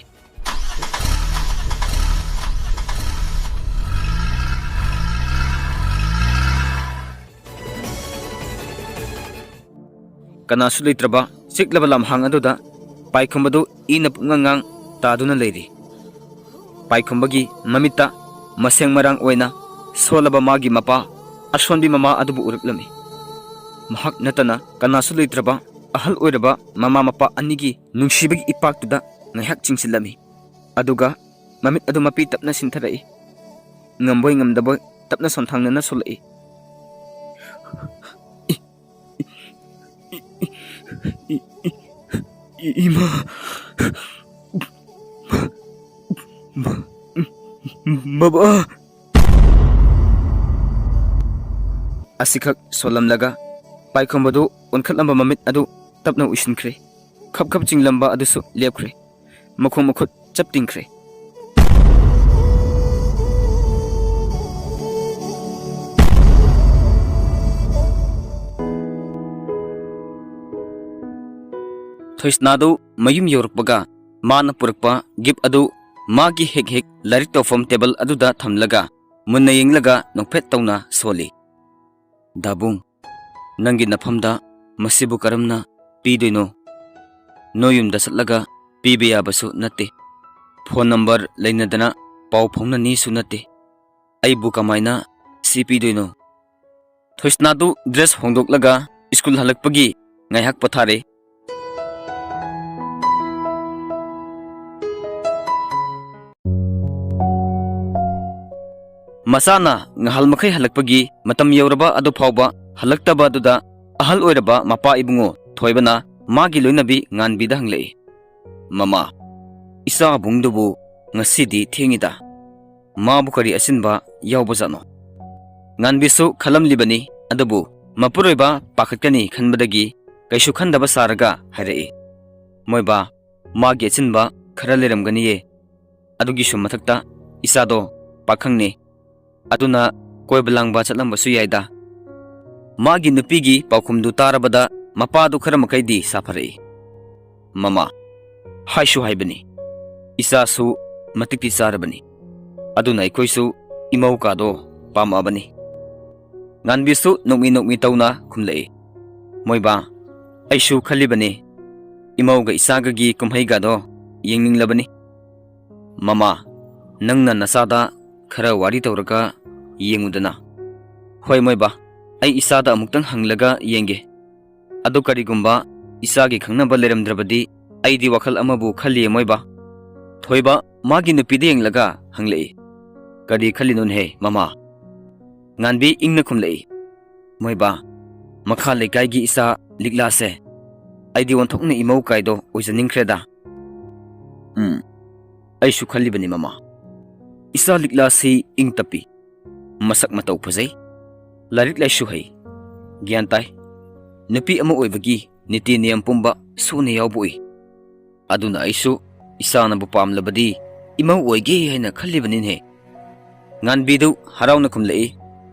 ꯀꯅꯥꯁꯨ ꯂꯩꯇ꯭ꯔꯕ ꯆꯤꯛꯂꯕ ꯂꯝꯍꯥꯡ ꯑꯗꯨꯗ ꯄꯥꯏꯈꯣꯝꯕꯗꯨ ꯏꯅ ꯄꯨꯡꯉꯥꯡ ꯉꯥꯡ ꯇꯥꯗꯨꯅ ꯂꯩꯔꯤ꯫ ꯄꯥꯏꯈꯣꯝꯕꯒꯤ ꯃꯃꯤꯠꯇ ꯃꯁꯦꯡ ꯃꯔꯥꯡ ꯑꯣꯏꯅ ꯁꯣꯜꯂꯕ ꯃꯥꯒꯤ ꯃꯄꯥ, ꯑꯁꯣꯟꯕꯤ ꯃꯃꯥ ꯑꯗꯨꯕꯨ ꯎꯔꯛꯂꯝꯃꯤ꯫ ꯃꯍꯥꯛ ꯅꯠꯇꯅ ꯀꯅꯥꯁꯨ ꯂꯩꯇ꯭ꯔꯕ ꯑꯍꯜ ꯑꯣꯏꯔꯕ ꯃꯃꯥ ꯃꯄꯥ ꯑꯅꯤꯒꯤ ꯅꯨꯡꯁꯤꯕꯒꯤ ꯏꯄꯥꯛꯇꯨꯗ ꯉꯥꯏꯍꯥꯛ ꯆꯤꯡꯁꯤꯜꯂꯝꯃꯤ꯫ ꯑꯗꯨꯒ ꯃꯃꯤꯠ ꯑꯗꯨ ꯃꯄꯤ ꯇꯞꯅ ꯁꯤꯟꯊꯔꯛꯏ꯫ ꯉꯝꯕꯣꯏ ꯉꯝꯗꯕꯣꯏ ꯇꯞꯅ ꯁꯣꯟꯊꯥꯡꯅꯅ ꯁꯣꯜꯂꯛꯏ꯫ E-, E-, E-, E-, E-, ꯏꯃꯥ꯫ ꯃ-, ꯃ-, ꯃꯕꯥ꯫ ꯑꯁꯤꯈꯛ ꯁꯣꯜꯂꯝꯂꯒ ꯄꯥꯏꯈꯣꯝꯕꯗꯨ ꯑꯣꯟꯈꯠꯂꯝꯕ ꯃꯃꯤꯠ ꯑꯗꯨ ꯇꯞꯅ ꯎꯏꯁꯤꯟꯈ꯭ꯔꯦ꯫ ꯈꯞ ꯈꯞ ꯆꯤꯡꯂꯝꯕ ꯑꯗꯨꯁꯨ ꯂꯦꯞꯈ꯭ꯔꯦ꯫ ꯃꯈꯣꯡ ꯃꯈꯨꯠ ꯆꯞ ꯇꯤꯡꯈ꯭ꯔꯦ꯫ ꯊꯣꯏꯁꯅꯥꯗꯨ ꯃꯌꯨꯝ ꯌꯧꯔꯛꯄꯒ ꯃꯥꯅ ꯄꯨꯔꯛꯄ ꯒꯤꯐ ꯑꯗꯨ ꯃꯥꯒꯤ ꯍꯦꯛ ꯍꯦꯛ ꯂꯥꯏꯔꯤꯛ ꯇꯧꯐꯝ ꯇꯦꯕꯜ ꯑꯗꯨꯗ ꯊꯝꯂꯒ ꯃꯨꯟꯅ ꯌꯦꯡꯂꯒ ꯅꯣꯛꯐꯦꯠ ꯇꯧꯅ ꯁꯣꯜꯂꯤ꯫ "ꯗꯥꯕꯨꯡ, "ꯅꯪꯒꯤ ꯅꯐꯝꯗ ꯃꯁꯤꯕꯨ ꯀꯔꯝꯅ ꯄꯤꯗꯣꯏꯅꯣ? ꯅꯣꯏ ꯌꯨꯝꯗ ꯆꯠꯂꯒ ꯄꯤꯕ ꯌꯥꯕꯁꯨ ꯅꯠꯇꯦ꯫ ꯐꯣꯟ ꯅꯝꯕꯔ ꯂꯩꯅꯗꯅ ꯄꯥꯎ ꯐꯥꯎꯅꯅꯤꯁꯨ ꯅꯠꯇꯦ꯫ ꯑꯩꯕꯨ ꯀꯃꯥꯏꯅ ꯁꯤ ꯄꯤꯗꯣꯏꯅꯣ?" ꯊꯣꯏꯁꯅꯥꯗꯨ ꯗ꯭ꯔꯦꯁ ꯍꯣꯡꯗꯣꯛꯂꯒ ꯁ꯭ꯀꯨꯜ ꯍꯜꯂꯛꯄꯒꯤ ꯉꯥꯏꯍꯥꯛ ꯄꯣꯊꯥꯔꯦ꯫ ꯃꯆꯥꯅ ꯉꯍꯥꯜ ꯃꯈꯩ ꯍꯜꯂꯛꯄꯒꯤ ꯃꯇꯝ ꯌꯧꯔꯕ ꯑꯗꯨ ꯐꯥꯎꯕ ꯍꯜꯂꯛꯇꯕ ꯑꯗꯨꯗ, ꯑꯍꯜ ꯑꯣꯏꯔꯕ ꯃꯄꯥ ꯏꯕꯨꯡꯉꯣ ꯊꯣꯏꯕꯅ ꯃꯥꯒꯤ ꯂꯣꯏꯅꯕꯤ ꯉꯥꯟꯕꯤꯗ ꯍꯪꯂꯛꯏ, "ꯃꯃꯥ, ꯏꯆꯥ ꯑꯕꯨꯡꯗꯨꯕꯨ ꯉꯁꯤꯗꯤ ꯊꯦꯡꯉꯤꯗ꯫ ꯃꯥꯕꯨ ꯀꯔꯤ ꯑꯆꯤꯟꯕ ꯌꯥꯎꯕꯖꯥꯠꯅꯣ?" ꯉꯥꯟꯕꯤꯁꯨ ꯈꯜꯂꯝꯂꯤꯕꯅꯤ, ꯑꯗꯨꯕꯨ ꯃꯄꯨꯔꯣꯏꯕ ꯄꯥꯈꯠꯀꯅꯤ ꯈꯟꯕꯗꯒꯤ ꯀꯩꯁꯨ ꯈꯟꯗꯕ ꯁꯥꯔꯒ ꯍꯥꯏꯔꯛꯏ, "ꯃꯣꯏꯕꯥ, ꯃꯥꯒꯤ ꯑꯆꯤꯟꯕ ꯈꯔ ꯂꯩꯔꯝꯒꯅꯤꯌꯦ꯫ ꯑꯗꯨꯒꯤꯁꯨ ꯃꯊꯛꯇ ꯏꯆꯥꯗꯣ ꯄꯥꯈꯪꯅꯤ꯫ ꯑꯗꯨꯅ ꯀꯣꯏꯕ ꯂꯥꯡꯕ ꯆꯠꯂꯝꯕꯁꯨ ꯌꯥꯏꯗ꯫" ꯃꯥꯒꯤ ꯅꯨꯄꯤꯒꯤ ꯄꯥꯎꯈꯨꯝꯗꯨ ꯇꯥꯔꯕꯗ ꯃꯄꯥꯗꯨ ꯈꯔ ꯃꯈꯩꯗꯤ ꯁꯥꯐꯔꯛꯏ꯫ "ꯃꯃꯥ, ꯍꯥꯏꯁꯨ ꯍꯥꯏꯕꯅꯤ, ꯏꯆꯥꯁꯨ ꯃꯇꯤꯛꯇꯤ ꯆꯥꯔꯕꯅꯤ꯫ ꯑꯗꯨꯅ ꯑꯩꯈꯣꯏꯁꯨ ꯏꯃꯧ ꯀꯥꯗꯣ ꯄꯥꯝꯃꯛꯑꯕꯅꯤ꯫" ꯉꯥꯟꯕꯤꯁꯨ ꯅꯣꯛꯃꯤ ꯅꯣꯛꯃꯤ ꯇꯧꯅ ꯈꯨꯝꯂꯛꯏ, "ꯃꯣꯏꯕꯥ, ꯑꯩꯁꯨ ꯈꯜꯂꯤꯕꯅꯤ, ꯏꯃꯧꯒ ꯏꯆꯥꯒꯒꯤ ꯀꯨꯝꯍꯩꯒꯗꯣ ꯌꯦꯡꯅꯤꯡꯂꯕꯅꯤ꯫" "ꯃꯃꯥ, ꯅꯪꯅ ꯅꯆꯥꯗ ꯈꯔ ꯋꯥꯔꯤ ꯇꯧꯔꯒ ꯌꯦꯡꯉꯨꯗꯅ꯫" "ꯍꯣꯏ ꯃꯣꯏꯕꯥ, ꯑꯩ ꯏꯆꯥꯗ ꯑꯃꯨꯛꯇꯪ ꯍꯪꯂꯒ ꯌꯦꯡꯒꯦ꯫ ꯑꯗꯨ ꯀꯔꯤꯒꯨꯝꯕ ꯏꯆꯥꯒꯤ ꯈꯪꯅꯕ ꯂꯩꯔꯝꯗ꯭ꯔꯕꯗꯤ ꯑꯩꯗꯤ ꯋꯥꯈꯜ ꯑꯃꯕꯨ ꯈꯜꯂꯤꯌꯦ ꯃꯣꯏꯕꯥ꯫" ꯊꯣꯏꯕ ꯃꯥꯒꯤ ꯅꯨꯄꯤꯗ ꯌꯦꯡꯂꯒ ꯍꯪꯂꯛꯏ, "ꯀꯔꯤ ꯈꯜꯂꯤꯅꯣꯅꯦꯍꯦ ꯃꯃꯥ?" ꯉꯥꯟꯕꯤ ꯏꯪꯅ ꯈꯨꯝꯂꯛꯏ, "ꯃꯣꯏꯕꯥ, ꯃꯈꯥ ꯂꯩꯀꯥꯏꯒꯤ ꯏꯆꯥ ꯂꯤꯛꯂꯥꯁꯦ ꯑꯩꯗꯤ ꯑꯣꯟꯊꯣꯛꯅ ꯏꯃꯧ ꯀꯥꯏꯗꯣ ꯑꯣꯏꯖꯅꯤꯡꯈ꯭ꯔꯦꯗ꯫" "ꯎꯝ, ꯑꯩꯁꯨ ꯈꯜꯂꯤꯕꯅꯤ ꯃꯃꯥ꯫ ꯏꯆꯥ ꯂꯤꯛꯂꯥꯁꯤ ꯏꯪ ꯇꯞꯄꯤ, ꯃꯁꯛ ꯃꯇꯧ ꯐꯖꯩ, ꯂꯥꯏꯔꯤꯛ ꯂꯥꯏꯁꯨ ꯍꯩ, ꯒ꯭ꯌꯥꯟ ꯇꯥꯏ꯫ ꯅꯨꯄꯤ ꯑꯃ ꯑꯣꯏꯕꯒꯤ ꯅꯤꯇꯤ ꯅꯤꯌꯝ ꯄꯨꯝꯕ ꯁꯨꯅ ꯌꯥꯎꯕ ꯎꯏ꯫ ꯑꯗꯨꯅ ꯑꯩꯁꯨ ꯏꯆꯥꯅꯕꯨ ꯄꯥꯝꯂꯕꯗꯤ ꯏꯃꯧ ꯑꯣꯏꯒꯦ ꯍꯥꯏꯅ ꯈꯜꯂꯤꯕꯅꯤꯅꯦ꯫" ꯉꯥꯟꯕꯤꯗꯨ ꯍꯔꯥꯎꯅ ꯈꯨꯝꯂꯛꯏ,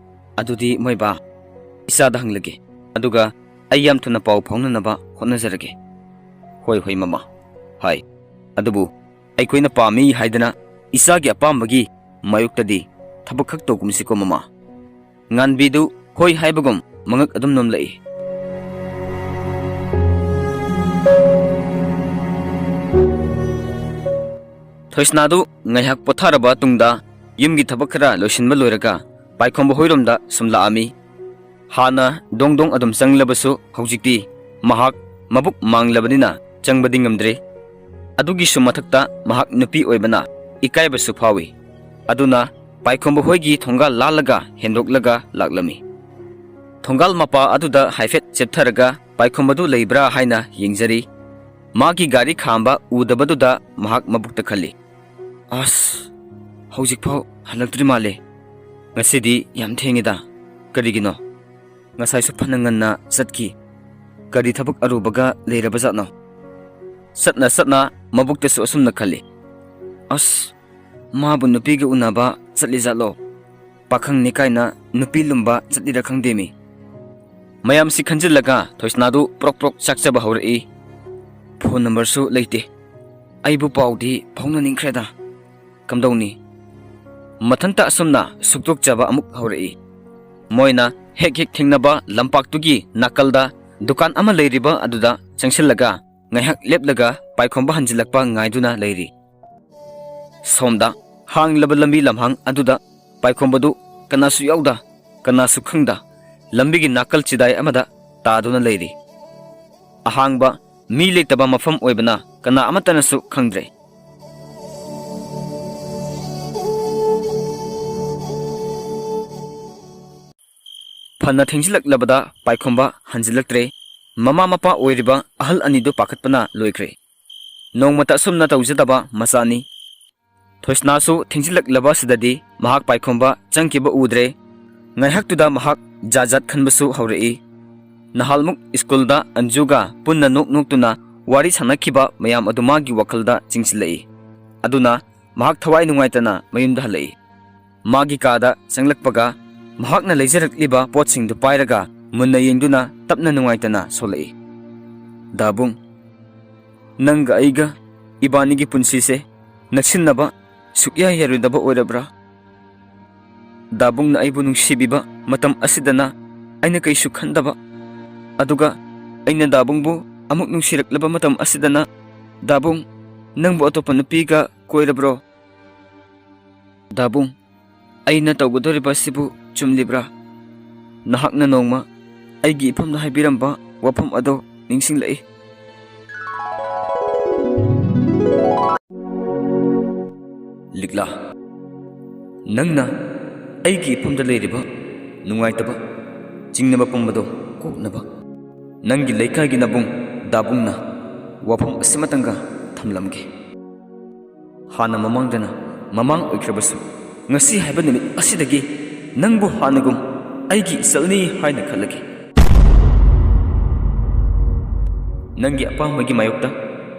"ꯑꯗꯨꯗꯤ ꯃꯣꯏꯕꯥ, ꯏꯆꯥꯗ ꯍꯪꯂꯒꯦ, ꯑꯗꯨꯒ ꯑꯩ ꯌꯥꯝ ꯊꯨꯅ ꯄꯥꯎ ꯐꯥꯎꯅꯅꯕ ꯍꯣꯠꯅꯖꯔꯒꯦ꯫" "ꯍꯣꯏ, ꯍꯣꯏ ꯃꯃꯥ, ꯍꯥꯏ꯫ ꯑꯗꯨꯕꯨ ꯑꯩꯈꯣꯏꯅ ꯄꯥꯝꯃꯤ ꯍꯥꯏꯗꯅ ꯏꯆꯥꯒꯤ ꯑꯄꯥꯝꯕꯒꯤ ꯃꯥꯌꯣꯛꯇꯗꯤ ꯊꯕꯛ ꯈꯛ ꯇꯧꯒꯨꯝꯁꯤꯀꯣ ꯃꯃꯥ꯫" ꯉꯥꯟꯕꯤꯗꯨ ꯍꯣꯏ ꯍꯥꯏꯕꯒꯨꯝ ꯃꯉꯛ ꯑꯗꯨꯝ ꯅꯣꯝꯂꯛꯏ꯫ ꯊꯣꯏꯁꯅꯥꯗꯨ ꯉꯥꯏꯍꯥꯛ ꯄꯣꯊꯥꯔꯕ ꯇꯨꯡꯗ ꯌꯨꯝꯒꯤ ꯊꯕꯛ ꯈꯔ ꯂꯣꯏꯁꯤꯟꯕ ꯂꯣꯏꯔꯒ ꯄꯥꯏꯈꯣꯝꯕ ꯍꯣꯏꯔꯣꯝꯗ ꯁꯨꯝ ꯂꯥꯛꯑꯝꯃꯤ꯫ ꯍꯥꯟꯅ ꯗꯣꯡ ꯗꯣꯡ ꯑꯗꯨꯝ ꯆꯪꯂꯕꯁꯨ ꯍꯧꯖꯤꯛꯇꯤ ꯃꯍꯥꯛ ꯃꯕꯨꯛ ꯃꯥꯡꯂꯕꯅꯤꯅ ꯆꯪꯕꯗꯤ ꯉꯝꯗ꯭ꯔꯦ꯫ ꯑꯗꯨꯒꯤꯁꯨ ꯃꯊꯛꯇ ꯃꯍꯥꯛ ꯅꯨꯄꯤ ꯑꯣꯏꯕꯅ ꯏꯀꯥꯏꯕꯁꯨ ꯐꯥꯎꯏ꯫ ꯑꯗꯨꯅ ꯄꯥꯏꯈꯣꯝꯕ ꯍꯣꯏꯒꯤ ꯊꯣꯡꯒꯥꯜ ꯂꯥꯜꯂꯒ ꯍꯦꯟꯗꯣꯛꯂꯒ ꯂꯥꯛꯂꯝꯃꯤ꯫ ꯊꯣꯡꯒꯥꯜ ꯃꯄꯥ ꯑꯗꯨꯗ ꯍꯥꯏꯐꯦꯠ ꯆꯦꯞꯊꯔꯒ ꯄꯥꯏꯈꯣꯝꯕꯗꯨ ꯂꯩꯕ꯭ꯔꯥ ꯍꯥꯏꯅ ꯌꯦꯡꯖꯔꯤ꯫ ꯃꯥꯒꯤ ꯒꯥꯔꯤ ꯈꯥꯝꯕ ꯎꯗꯕꯗꯨꯗ ꯃꯍꯥꯛ ꯃꯕꯨꯛꯇ ꯈꯜꯂꯤ, "ꯑꯁ, ꯍꯧꯖꯤꯛꯐꯥꯎ ꯍꯜꯂꯛꯇ꯭ꯔꯤ ꯃꯥꯜꯂꯦ꯫ ꯉꯁꯤꯗꯤ ꯌꯥꯝ ꯊꯦꯡꯉꯤꯗ꯫ ꯀꯔꯤꯒꯤꯅꯣ? ꯉꯁꯥꯏꯁꯨ ꯐꯅ ꯉꯟꯅ ꯆꯠꯈꯤ꯫ ꯀꯔꯤ ꯊꯕꯛ ꯑꯔꯨꯕꯒ ꯂꯩꯔꯕꯖꯥꯠꯅꯣ?" ꯆꯠꯅ ꯆꯠꯅ ꯃꯕꯨꯛꯇꯁꯨ ꯑꯁꯨꯝꯅ ꯈꯜꯂꯤ, "ꯑꯁ, ꯃꯥꯕꯨ ꯅꯨꯄꯤꯒ ꯎꯅꯕ ꯆꯠꯂꯤꯖꯥꯠꯂꯣ? ꯄꯥꯈꯪꯅꯤ ꯀꯥꯏꯅ ꯅꯨꯄꯤ ꯂꯨꯝꯕ ꯆꯠꯂꯤꯔ ꯈꯪꯗꯦꯃꯤ"꯫ ꯃꯌꯥꯝꯁꯤ ꯈꯟꯖꯤꯜꯂꯒ ꯊꯣꯏꯁꯅꯥꯗꯨ ꯄ꯭ꯔꯣꯛ ꯄ꯭ꯔꯣꯛ ꯆꯥꯛꯆꯕ ꯍꯧꯔꯛꯏ꯫ "ꯐꯣꯟ ꯅꯝꯕꯔꯁꯨ ꯂꯩꯇꯦ꯫ ꯑꯩꯕꯨ ꯄꯥꯎꯗꯤ ꯐꯥꯎꯅꯅꯤꯡꯈ꯭ꯔꯦꯗ꯫ ꯀꯝꯗꯧꯅꯤ?" ꯃꯊꯟꯇ ꯑꯁꯨꯝꯅ ꯁꯨꯛꯇꯣꯛꯆꯕ ꯑꯃꯨꯛ ꯍꯧꯔꯛꯏ꯫ ꯃꯣꯏꯅ ꯍꯦꯛ ꯍꯦꯛ ꯊꯦꯡꯅꯕ ꯂꯝꯄꯥꯛꯇꯨꯒꯤ ꯅꯥꯀꯜꯗ ꯗꯨꯀꯥꯟ ꯑꯃ ꯂꯩꯔꯤꯕ ꯑꯗꯨꯗ ꯆꯪꯁꯤꯜꯂꯒ ꯉꯥꯏꯍꯥꯛ ꯂꯦꯞꯂꯒ ꯄꯥꯏꯈꯣꯝꯕ ꯍꯟꯖꯤꯜꯂꯛꯄ ꯉꯥꯏꯗꯨꯅ ꯂꯩꯔꯤ꯫ ꯁꯣꯝꯗ ꯍꯥꯡꯂꯕ ꯂꯝꯕꯤ ꯂꯝꯍꯥꯡ ꯑꯗꯨꯗ ꯄꯥꯏꯈꯣꯝꯕꯗꯨ ꯀꯅꯥꯁꯨ ꯌꯥꯎꯗ, ꯀꯅꯥꯁꯨ ꯈꯪꯗ, ꯂꯝꯕꯤꯒꯤ ꯅꯥꯀꯜ ꯆꯤꯗꯥꯏ ꯑꯃꯗ ꯇꯥꯗꯨꯅ ꯂꯩꯔꯤ꯫ ꯑꯍꯥꯡꯕ, ꯃꯤ ꯂꯩꯇꯕ ꯃꯐꯝ ꯑꯣꯏꯕꯅ ꯀꯅꯥ ꯑꯃꯠꯇꯅꯁꯨ ꯈꯪꯗ꯭ꯔꯦ꯫ ꯐꯅ ꯊꯦꯡꯖꯤꯜꯂꯛꯂꯕꯗ ꯄꯥꯏꯈꯣꯝꯕ ꯍꯟꯖꯤꯜꯂꯛꯇ꯭ꯔꯦ꯫ ꯃꯃꯥ ꯃꯄꯥ ꯑꯣꯏꯔꯤꯕ ꯑꯍꯜ ꯑꯅꯤꯗꯨ ꯄꯥꯈꯠꯄꯅ ꯂꯣꯏꯈ꯭ꯔꯦ꯫ ꯅꯣꯡꯃꯇ ꯑꯁꯨꯝꯅ ꯇꯧꯖꯗꯕ ꯃꯆꯥꯅꯤ꯫ ꯊꯣꯏꯁꯅꯥꯁꯨ ꯊꯦꯡꯖꯤꯜꯂꯛꯂꯕ ꯑꯁꯤꯗꯗꯤ ꯃꯍꯥꯛ ꯄꯥꯏꯈꯣꯝꯕ ꯆꯪꯈꯤꯕ ꯎꯗ꯭ꯔꯦ꯫ ꯉꯥꯏꯍꯥꯛꯇꯨꯗ ꯃꯍꯥꯛ ꯖꯥꯠ ꯖꯥꯠ ꯈꯟꯕꯁꯨ ꯍꯧꯔꯛꯏ꯫ ꯅꯍꯥꯜꯃꯨꯛ ꯁ꯭ꯀꯨꯜꯗ ꯑꯟꯖꯨꯒ ꯄꯨꯟꯅ ꯅꯣꯛ ꯅꯣꯛꯇꯨꯅ ꯋꯥꯔꯤ ꯁꯥꯟꯅꯈꯤꯕ ꯃꯌꯥꯝ ꯑꯗꯨ ꯃꯥꯒꯤ ꯋꯥꯈꯜꯗ ꯆꯤꯡꯁꯤꯜꯂꯛꯏ꯫ ꯑꯗꯨꯅ ꯃꯍꯥꯛ ꯊꯋꯥꯏ ꯅꯨꯡꯉꯥꯏꯇꯅ ꯃꯌꯨꯝꯗ ꯍꯜꯂꯛꯏ꯫ ꯃꯥꯒꯤ ꯀꯥꯗ ꯆꯪꯂꯛꯄꯒ ꯃꯍꯥꯛꯅ ꯂꯩꯖꯔꯛꯂꯤꯕ ꯄꯣꯠꯁꯤꯡꯗꯨ ꯄꯥꯏꯔꯒ ꯃꯨꯟꯅ ꯌꯦꯡꯗꯨꯅ ꯇꯞꯅ ꯅꯨꯡꯉꯥꯏꯇꯅ ꯁꯣꯜꯂꯛꯏ꯫ "ꯗꯥꯕꯨꯡ, ꯅꯪꯒ ꯑꯩꯒ ꯏꯕꯥꯅꯤꯒꯤ ꯄꯨꯟꯁꯤꯁꯦ ꯅꯛꯁꯤꯟꯅꯕ ꯁꯨꯛꯌꯥ ꯌꯥꯔꯣꯏꯗꯕ ꯑꯣꯏꯔꯕ꯭ꯔꯥ? ꯗꯥꯕꯨꯡꯅ ꯑꯩꯕꯨ ꯅꯨꯡꯁꯤꯕꯤꯕ ꯃꯇꯝ ꯑꯁꯤꯗꯅ ꯑꯩꯅ ꯀꯩꯁꯨ ꯈꯟꯗꯕ꯫ ꯑꯗꯨꯒ ꯑꯩꯅ ꯗꯥꯕꯨꯡꯕꯨ ꯑꯃꯨꯛ ꯅꯨꯡꯁꯤꯔꯛꯂꯕ ꯃꯇꯝ ꯑꯁꯤꯗꯅ, "ꯗꯥꯕꯨꯡ, ꯅꯪꯕꯨ ꯑꯇꯣꯞꯄ ꯅꯨꯄꯤꯒ ꯀꯣꯏꯔꯕ꯭ꯔꯣ?" "ꯗꯥꯕꯨꯡ, ꯑꯩꯅ ꯇꯧꯒꯗꯧꯔꯤꯕ ꯑꯁꯤꯕꯨ ꯆꯨꯝꯂꯤꯕ꯭ꯔꯥ? ꯅꯍꯥꯛꯅ ꯅꯣꯡꯃ ꯑꯩꯒꯤ ꯏꯐꯝꯗ ꯍꯥꯏꯕꯤꯔꯝꯕ ꯋꯥꯐꯝ ꯑꯗꯣ ꯅꯤꯡꯁꯤꯡꯂꯛꯏ꯫" "ꯂꯤꯛꯂꯥ, ꯅꯪꯅ ꯑꯩꯒꯤ ꯏꯐꯝꯗ ꯂꯩꯔꯤꯕ ꯅꯨꯡꯉꯥꯏꯇꯕ, ꯆꯤꯡꯅꯕ ꯄꯨꯝꯕꯗꯣ ꯀꯣꯛꯅꯕ ꯅꯪꯒꯤ ꯂꯩꯀꯥꯏꯒꯤ ꯅꯕꯨꯡ ꯗꯥꯕꯨꯡꯅ ꯋꯥꯐꯝ ꯑꯁꯤꯃꯇꯪꯒ ꯊꯝꯂꯝꯒꯦ꯫ ꯍꯥꯟꯅ ꯃꯃꯥꯡꯗꯅ ꯃꯃꯥꯡ ꯑꯣꯏꯈ꯭ꯔꯕꯁꯨ, ꯉꯁꯤ ꯍꯥꯏꯕ ꯅꯨꯃꯤꯠ ꯑꯁꯤꯗꯒꯤ ꯅꯪꯕꯨ ꯍꯥꯟꯅꯒꯨꯝ ꯑꯩꯒꯤ ꯏꯆꯜꯅꯤ ꯍꯥꯏꯅ ꯈꯜꯂꯒꯦ꯫ ꯅꯪꯒꯤ ꯑꯄꯥꯝꯕꯒꯤ ꯃꯥꯌꯣꯛꯇ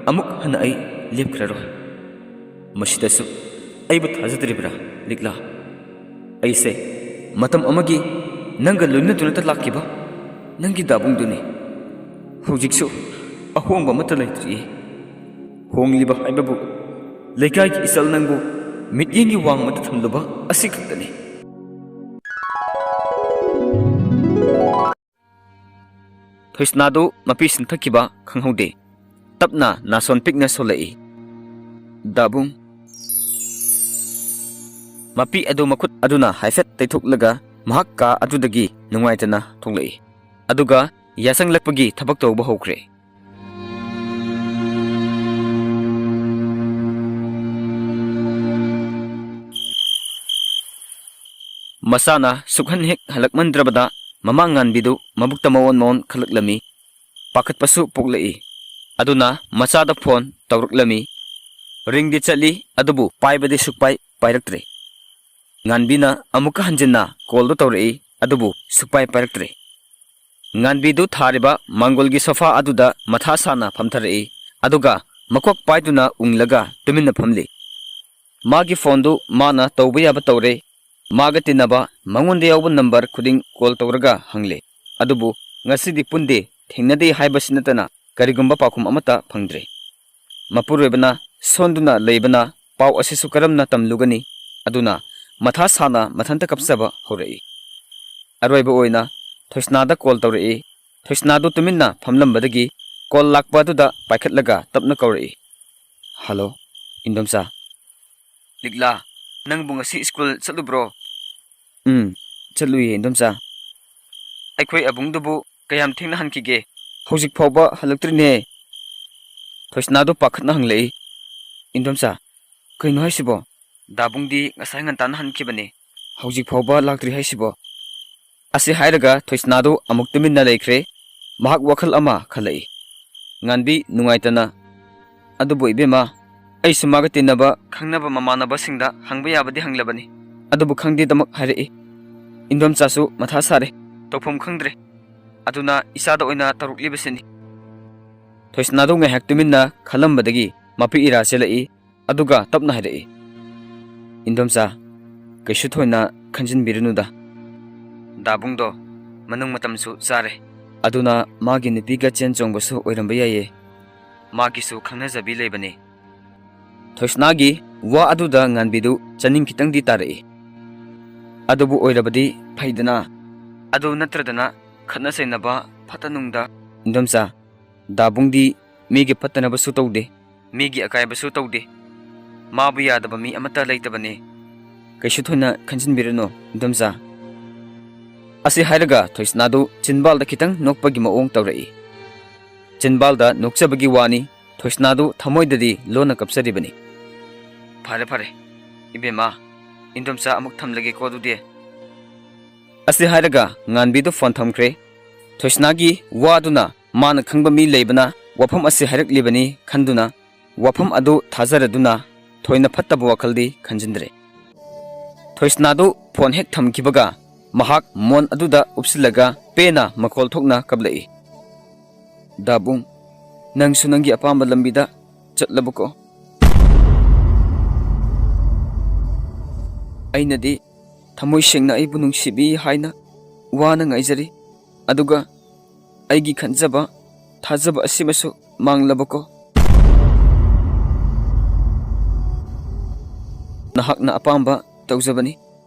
ꯑꯃꯨꯛ ꯍꯟꯅ ꯑꯩ ꯂꯦꯞꯈ꯭ꯔꯔꯣꯏ꯫ ꯃꯁꯤꯗꯁꯨ ꯑꯩꯕꯨ ꯊꯥꯖꯗ꯭ꯔꯤꯕ꯭ꯔꯥ, ꯂꯤꯛꯂꯥ? ꯑꯩꯁꯦ ꯃꯇꯝ ꯑꯃꯒꯤ ꯅꯪꯒ ꯂꯣꯏꯅꯗꯨꯅꯇ ꯂꯥꯛꯈꯤꯕ ꯅꯪꯒꯤ ꯗꯥꯕꯨꯡꯗꯨꯅꯤ꯫ ꯍꯧꯖꯤꯛꯁꯨ ꯑꯍꯣꯡꯕ ꯑꯃꯠꯇ ꯂꯩꯇ꯭ꯔꯤꯌꯦ꯫ ꯍꯣꯡꯂꯤꯕ ꯍꯥꯏꯕꯕꯨ ꯂꯩꯀꯥꯏꯒꯤ ꯏꯆꯜ ꯅꯪꯕꯨ ꯃꯤꯠꯌꯦꯡꯒꯤ ꯋꯥꯡꯃꯗ ꯊꯝꯂꯨꯕ ꯑꯁꯤ ꯈꯛꯇꯅꯤ꯫" ꯊꯣꯏꯁꯅꯥꯗꯨ ꯃꯄꯤ ꯁꯤꯟꯊꯈꯤꯕ ꯈꯪꯍꯧꯗꯦ꯫ ꯇꯞꯅ ꯅꯥꯁꯣꯟ ꯄꯤꯛꯅ ꯁꯣꯜꯂꯛꯏ꯫ "ꯗꯥꯕꯨꯡ꯫" ꯃꯄꯤ ꯑꯗꯨ ꯃꯈꯨꯠ ꯑꯗꯨꯅ ꯍꯥꯏꯐꯦꯠ ꯇꯩꯊꯣꯛꯂꯒ ꯃꯍꯥꯛ ꯀꯥ ꯑꯗꯨꯗꯒꯤ ꯅꯨꯡꯉꯥꯏꯇꯅ ꯊꯣꯛꯂꯛꯏ꯫ ꯑꯗꯨꯒ ꯌꯥꯆꯪꯂꯛꯄꯒꯤ ꯊꯕꯛ ꯇꯧꯕ ꯍꯧꯈ꯭ꯔꯦ꯫ ꯃꯆꯥꯅ ꯁꯨꯛꯍꯟ ꯍꯦꯛ ꯍꯜꯂꯛꯃꯟꯗ꯭ꯔꯕꯗ ꯃꯃꯥ ꯉꯥꯟꯕꯤꯗꯨ ꯃꯕꯨꯛꯇ ꯃꯋꯣꯟ ꯃꯋꯣꯟ ꯈꯜꯂꯛꯂꯝꯃꯤ꯫ ꯄꯥꯈꯠꯄꯁꯨ ꯄꯣꯛꯂꯛꯏ꯫ ꯑꯗꯨꯅ ꯃꯆꯥꯗ ꯐꯣꯟ ꯇꯧꯔꯛꯂꯝꯃꯤ꯫ ꯔꯤꯡꯗꯤ ꯆꯠꯂꯤ, ꯑꯗꯨꯕꯨ ꯄꯥꯏꯕꯗꯤ ꯁꯨꯛꯄꯥꯏ ꯄꯥꯏꯔꯛꯇ꯭ꯔꯦ꯫ ꯉꯥꯟꯕꯤꯅ ꯑꯃꯨꯛꯀ ꯍꯟꯖꯤꯟꯅ ꯀꯣꯜꯗꯨ ꯇꯧꯔꯛꯏ, ꯑꯗꯨꯕꯨ ꯁꯨꯛꯄꯥꯏ ꯄꯥꯏꯔꯛꯇ꯭ꯔꯦ꯫ ꯉꯥꯟꯕꯤꯗꯨ ꯊꯥꯔꯤꯕ ꯃꯥꯡꯒꯣꯜꯒꯤ ꯁꯣꯐꯥ ꯑꯗꯨꯗ ꯃꯊꯥ ꯁꯥꯅ ꯐꯝꯊꯔꯛꯏ, ꯑꯗꯨꯒ ꯃꯀꯣꯛ ꯄꯥꯏꯗꯨꯅ ꯎꯪꯂꯒ ꯇꯨꯃꯤꯟꯅ ꯐꯝꯂꯤ꯫ ꯃꯥꯒꯤ ꯐꯣꯟꯗꯨ ꯃꯥꯅ ꯇꯧꯕ ꯌꯥꯕ ꯇꯧꯔꯦ꯫ ꯃꯥꯒ ꯇꯤꯟꯅꯕ, ꯃꯉꯣꯟꯗ ꯌꯥꯎꯕ ꯅꯝꯕꯔ ꯈꯨꯗꯤꯡ ꯀꯣꯜ ꯇꯧꯔꯒ ꯍꯪꯂꯦ꯫ ꯑꯗꯨꯕꯨ ꯉꯁꯤꯗꯤ ꯄꯨꯟꯗꯦ, ꯊꯦꯡꯅꯗꯦ ꯍꯥꯏꯕꯁꯤ ꯅꯠꯇꯅ ꯀꯔꯤꯒꯨꯝꯕ ꯄꯥꯎꯈꯨꯝ ꯑꯃꯠꯇ ꯐꯪꯗ꯭ꯔꯦ꯫ ꯃꯄꯨꯔꯣꯏꯕꯅ ꯁꯣꯟꯗꯨꯅ ꯂꯩꯕꯅ ꯄꯥꯎ ꯑꯁꯤꯁꯨ ꯀꯔꯝꯅ ꯇꯝꯂꯨꯒꯅꯤ? ꯑꯗꯨꯅ ꯃꯊꯥ ꯁꯥꯅ ꯃꯊꯟꯇ ꯀꯞꯆꯕ ꯍꯧꯔꯛꯏ꯫ ꯑꯔꯣꯏꯕ ꯑꯣꯏꯅ ꯊꯣꯏꯁꯅꯥꯗ ꯀꯣꯜ ꯇꯧꯔꯛꯏ꯫ ꯊꯣꯏꯁꯅꯥꯗꯨ ꯇꯨꯃꯤꯟꯅ ꯐꯝꯂꯝꯕꯗꯒꯤ ꯀꯣꯜ ꯂꯥꯛꯄ ꯑꯗꯨꯗ ꯄꯥꯏꯈꯠꯂꯒ ꯇꯞꯅ ꯀꯧꯔꯛꯏ꯫ "ꯍꯜꯂꯣ, ꯏꯟꯗꯣꯝꯆꯥ꯫" "ꯂꯤꯛꯂꯥ, ꯅꯪꯕꯨ ꯉꯁꯤ ꯁ꯭ꯀꯨꯜ ꯆꯠꯂꯨꯕ꯭ꯔꯣ?" "ꯎꯝ, ꯆꯠꯂꯨꯏꯌꯦ, ꯏꯟꯗꯣꯝꯆꯥ꯫" "ꯑꯩꯈꯣꯏ ꯑꯕꯨꯡꯗꯨꯕꯨ ꯀꯌꯥꯝ ꯊꯦꯡꯅ ꯍꯟꯈꯤꯒꯦ?" "ꯍꯧꯖꯤꯛ ꯐꯥꯎꯕ ꯍꯜꯂꯛꯇ꯭ꯔꯤꯅꯦ꯫" ꯊꯣꯏꯁꯅꯥꯗꯨ ꯄꯥꯈꯠꯅ ꯍꯪꯂꯛꯏ꯫ "ꯏꯟꯗꯣꯝꯆꯥ, ꯀꯩꯅꯣ ꯍꯥꯏꯁꯤꯕꯣ? ꯗꯥꯕꯨꯡꯗꯤ ꯉꯁꯥꯏ ꯉꯟꯇꯥꯅ ꯍꯟꯈꯤꯕꯅꯦ꯫ ꯍꯧꯖꯤꯛ ꯐꯥꯎꯕ ꯂꯥꯛꯇ꯭ꯔꯤ ꯍꯥꯏꯁꯤꯕꯣ?" ꯑꯁꯤ ꯍꯥꯏꯔꯒ ꯊꯣꯏꯁꯅꯥꯗꯨ ꯑꯃꯨꯛ ꯇꯨꯃꯤꯟꯅ ꯂꯩꯈ꯭ꯔꯦ꯫ ꯃꯍꯥꯛ ꯋꯥꯈꯜ ꯑꯃ ꯈꯜꯂꯛꯏ꯫ ꯉꯥꯟꯕꯤ ꯅꯨꯡꯉꯥꯏꯇꯅ, "ꯑꯗꯨꯕꯨ ꯏꯕꯦꯝꯃ, ꯑꯩꯁꯨ ꯃꯥꯒ ꯇꯤꯟꯅꯕ ꯈꯪꯅꯕ ꯃꯃꯥꯟꯅꯕꯁꯤꯡꯗ ꯍꯪꯕ ꯌꯥꯕꯗꯤ ꯍꯪꯂꯕꯅꯤ꯫ ꯑꯗꯨꯕꯨ ꯈꯪꯗꯦꯗꯃꯛ ꯍꯥꯏꯔꯛꯏ꯫ ꯏꯟꯗꯣꯝꯆꯥꯁꯨ ꯃꯊꯥ ꯁꯥꯔꯦ꯫ ꯇꯧꯐꯝ ꯈꯪꯗ꯭ꯔꯦ꯫ ꯑꯗꯨꯅ ꯏꯆꯥꯗ ꯑꯣꯏꯅ ꯇꯧꯔꯛꯂꯤꯕꯁꯤꯅꯤ꯫" ꯊꯣꯏꯁꯅꯥꯗꯨ ꯉꯥꯏꯍꯥꯛ ꯇꯨꯃꯤꯟꯅ ꯈꯜꯂꯝꯕꯗꯒꯤ ꯃꯄꯤ ꯏꯔꯥ ꯆꯦꯜꯂꯛꯏ꯫ ꯑꯗꯨꯒ ꯇꯞꯅ ꯍꯥꯏꯔꯛꯏ, "ꯏꯟꯗꯣꯝꯆꯥ, ꯀꯩꯁꯨ ꯊꯣꯏꯅ ꯈꯟꯖꯤꯟꯕꯤꯔꯨꯅꯨꯗ꯫ ꯗꯥꯕꯨꯡꯗꯣ ꯃꯅꯨꯡ ꯃꯇꯝꯁꯨ ꯆꯥꯔꯦ꯫ ꯑꯗꯨꯅ ꯃꯥꯒꯤ ꯅꯨꯄꯤꯒ ꯆꯦꯟ ꯆꯣꯡꯕꯁꯨ ꯑꯣꯏꯔꯝꯕ ꯌꯥꯏꯌꯦ꯫ ꯃꯥꯒꯤꯁꯨ ꯈꯪꯅꯖꯕꯤ ꯂꯩꯕꯅꯦ꯫" ꯊꯣꯏꯁꯅꯥꯒꯤ ꯋꯥ ꯑꯗꯨꯗ ꯉꯥꯟꯕꯤꯗꯨ ꯆꯥꯅꯤꯡ ꯈꯤꯇꯪꯗꯤ ꯇꯥꯔꯛꯏ꯫ "ꯑꯗꯨꯕꯨ ꯑꯣꯏꯔꯕꯗꯤ ꯐꯩꯗꯅ꯫ ꯑꯗꯨ ꯅꯠꯇ꯭ꯔꯗꯅ ꯈꯠꯅ ꯆꯩꯅꯕ ꯐꯠꯇ ꯅꯨꯡꯗ꯫" "ꯏꯟꯗꯣꯝꯆꯥ, ꯗꯥꯕꯨꯡꯗꯤ ꯃꯤꯒꯤ ꯐꯠꯇꯅꯕꯁꯨ ꯇꯧꯗꯦ, ꯃꯤꯒꯤ ꯑꯀꯥꯏꯕꯁꯨ ꯇꯧꯗꯦ꯫ ꯃꯥꯕꯨ ꯌꯥꯗꯕ ꯃꯤ ꯑꯃꯠꯇ ꯂꯩꯇꯕꯅꯦ꯫ ꯀꯩꯁꯨ ꯊꯣꯏꯅ ꯈꯟꯖꯤꯟꯕꯤꯔꯨꯅꯨ, ꯏꯟꯗꯣꯝꯆꯥ꯫" ꯑꯁꯤ ꯍꯥꯏꯔꯒ ꯊꯣꯏꯁꯅꯥꯗꯨ ꯆꯤꯟꯕꯥꯜꯗ ꯈꯤꯇꯪ ꯅꯣꯛꯄꯒꯤ ꯃꯑꯣꯡ ꯇꯧꯔꯛꯏ꯫ ꯆꯤꯟꯕꯥꯜꯗ ꯅꯣꯛꯆꯕꯒꯤ ꯋꯥꯅꯤ, ꯊꯣꯏꯁꯅꯥꯗꯨ ꯊꯃꯣꯏꯗꯗꯤ ꯂꯣꯟꯅ ꯀꯞꯆꯔꯤꯕꯅꯤ꯫ "ꯐꯔꯦ, ꯐꯔꯦ, ꯏꯕꯦꯝꯃ, ꯏꯟꯗꯣꯝꯆꯥ ꯑꯃꯨꯛ ꯊꯝꯂꯒꯦꯀꯣ ꯑꯗꯨꯗꯤ꯫" ꯑꯁꯤ ꯍꯥꯏꯔꯒ ꯉꯥꯟꯕꯤꯗꯨ ꯐꯣꯟ ꯊꯝꯈ꯭ꯔꯦ꯫ ꯊꯣꯏꯁꯅꯥꯒꯤ ꯋꯥꯗꯨꯅ ꯃꯥꯅ ꯈꯪꯕ ꯃꯤ ꯂꯩꯕꯅ ꯋꯥꯐꯝ ꯑꯁꯤ ꯍꯥꯏꯔꯛꯂꯤꯕꯅꯤ ꯈꯟꯗꯨꯅ ꯋꯥꯐꯝ ꯑꯗꯨ ꯊꯥꯖꯔꯗꯨꯅ ꯊꯣꯏꯅ ꯐꯠꯇꯕ ꯋꯥꯈꯜꯗꯤ ꯈꯟꯖꯤꯟꯗ꯭ꯔꯦ꯫ ꯊꯣꯏꯁꯅꯥꯗꯨ ꯐꯣꯟ ꯍꯦꯛ ꯊꯝꯈꯤꯕꯒ ꯃꯍꯥꯛ ꯃꯣꯟ ꯑꯗꯨꯗ ꯎꯞꯁꯤꯜꯂꯒ ꯄꯦꯟꯅ ꯃꯈꯣꯜ ꯊꯣꯛꯅ ꯀꯞꯂꯛꯏ꯫ "ꯗꯥꯕꯨꯡ, ꯅꯪꯁꯨ ꯅꯪꯒꯤ ꯑꯄꯥꯝꯕ ꯂꯝꯕꯤꯗ ꯆꯠꯂꯕꯀꯣ? ꯑꯩꯅꯗꯤ ꯊꯃꯣꯏ ꯁꯦꯡꯅ ꯑꯩꯕꯨ ꯅꯨꯡꯁꯤꯕꯤ ꯍꯥꯏꯅ ꯋꯥꯅ ꯉꯥꯏꯖꯔꯤ꯫ ꯑꯗꯨꯒ ꯑꯩꯒꯤ ꯈꯟꯖꯕ, ꯊꯥꯖꯕ ꯑꯁꯤꯃꯁꯨ ꯃꯥꯡꯂꯕꯀꯣ? ꯅꯍꯥꯛꯅ ꯑꯄꯥꯝꯕ ꯇꯧꯖꯕꯅꯤ꯫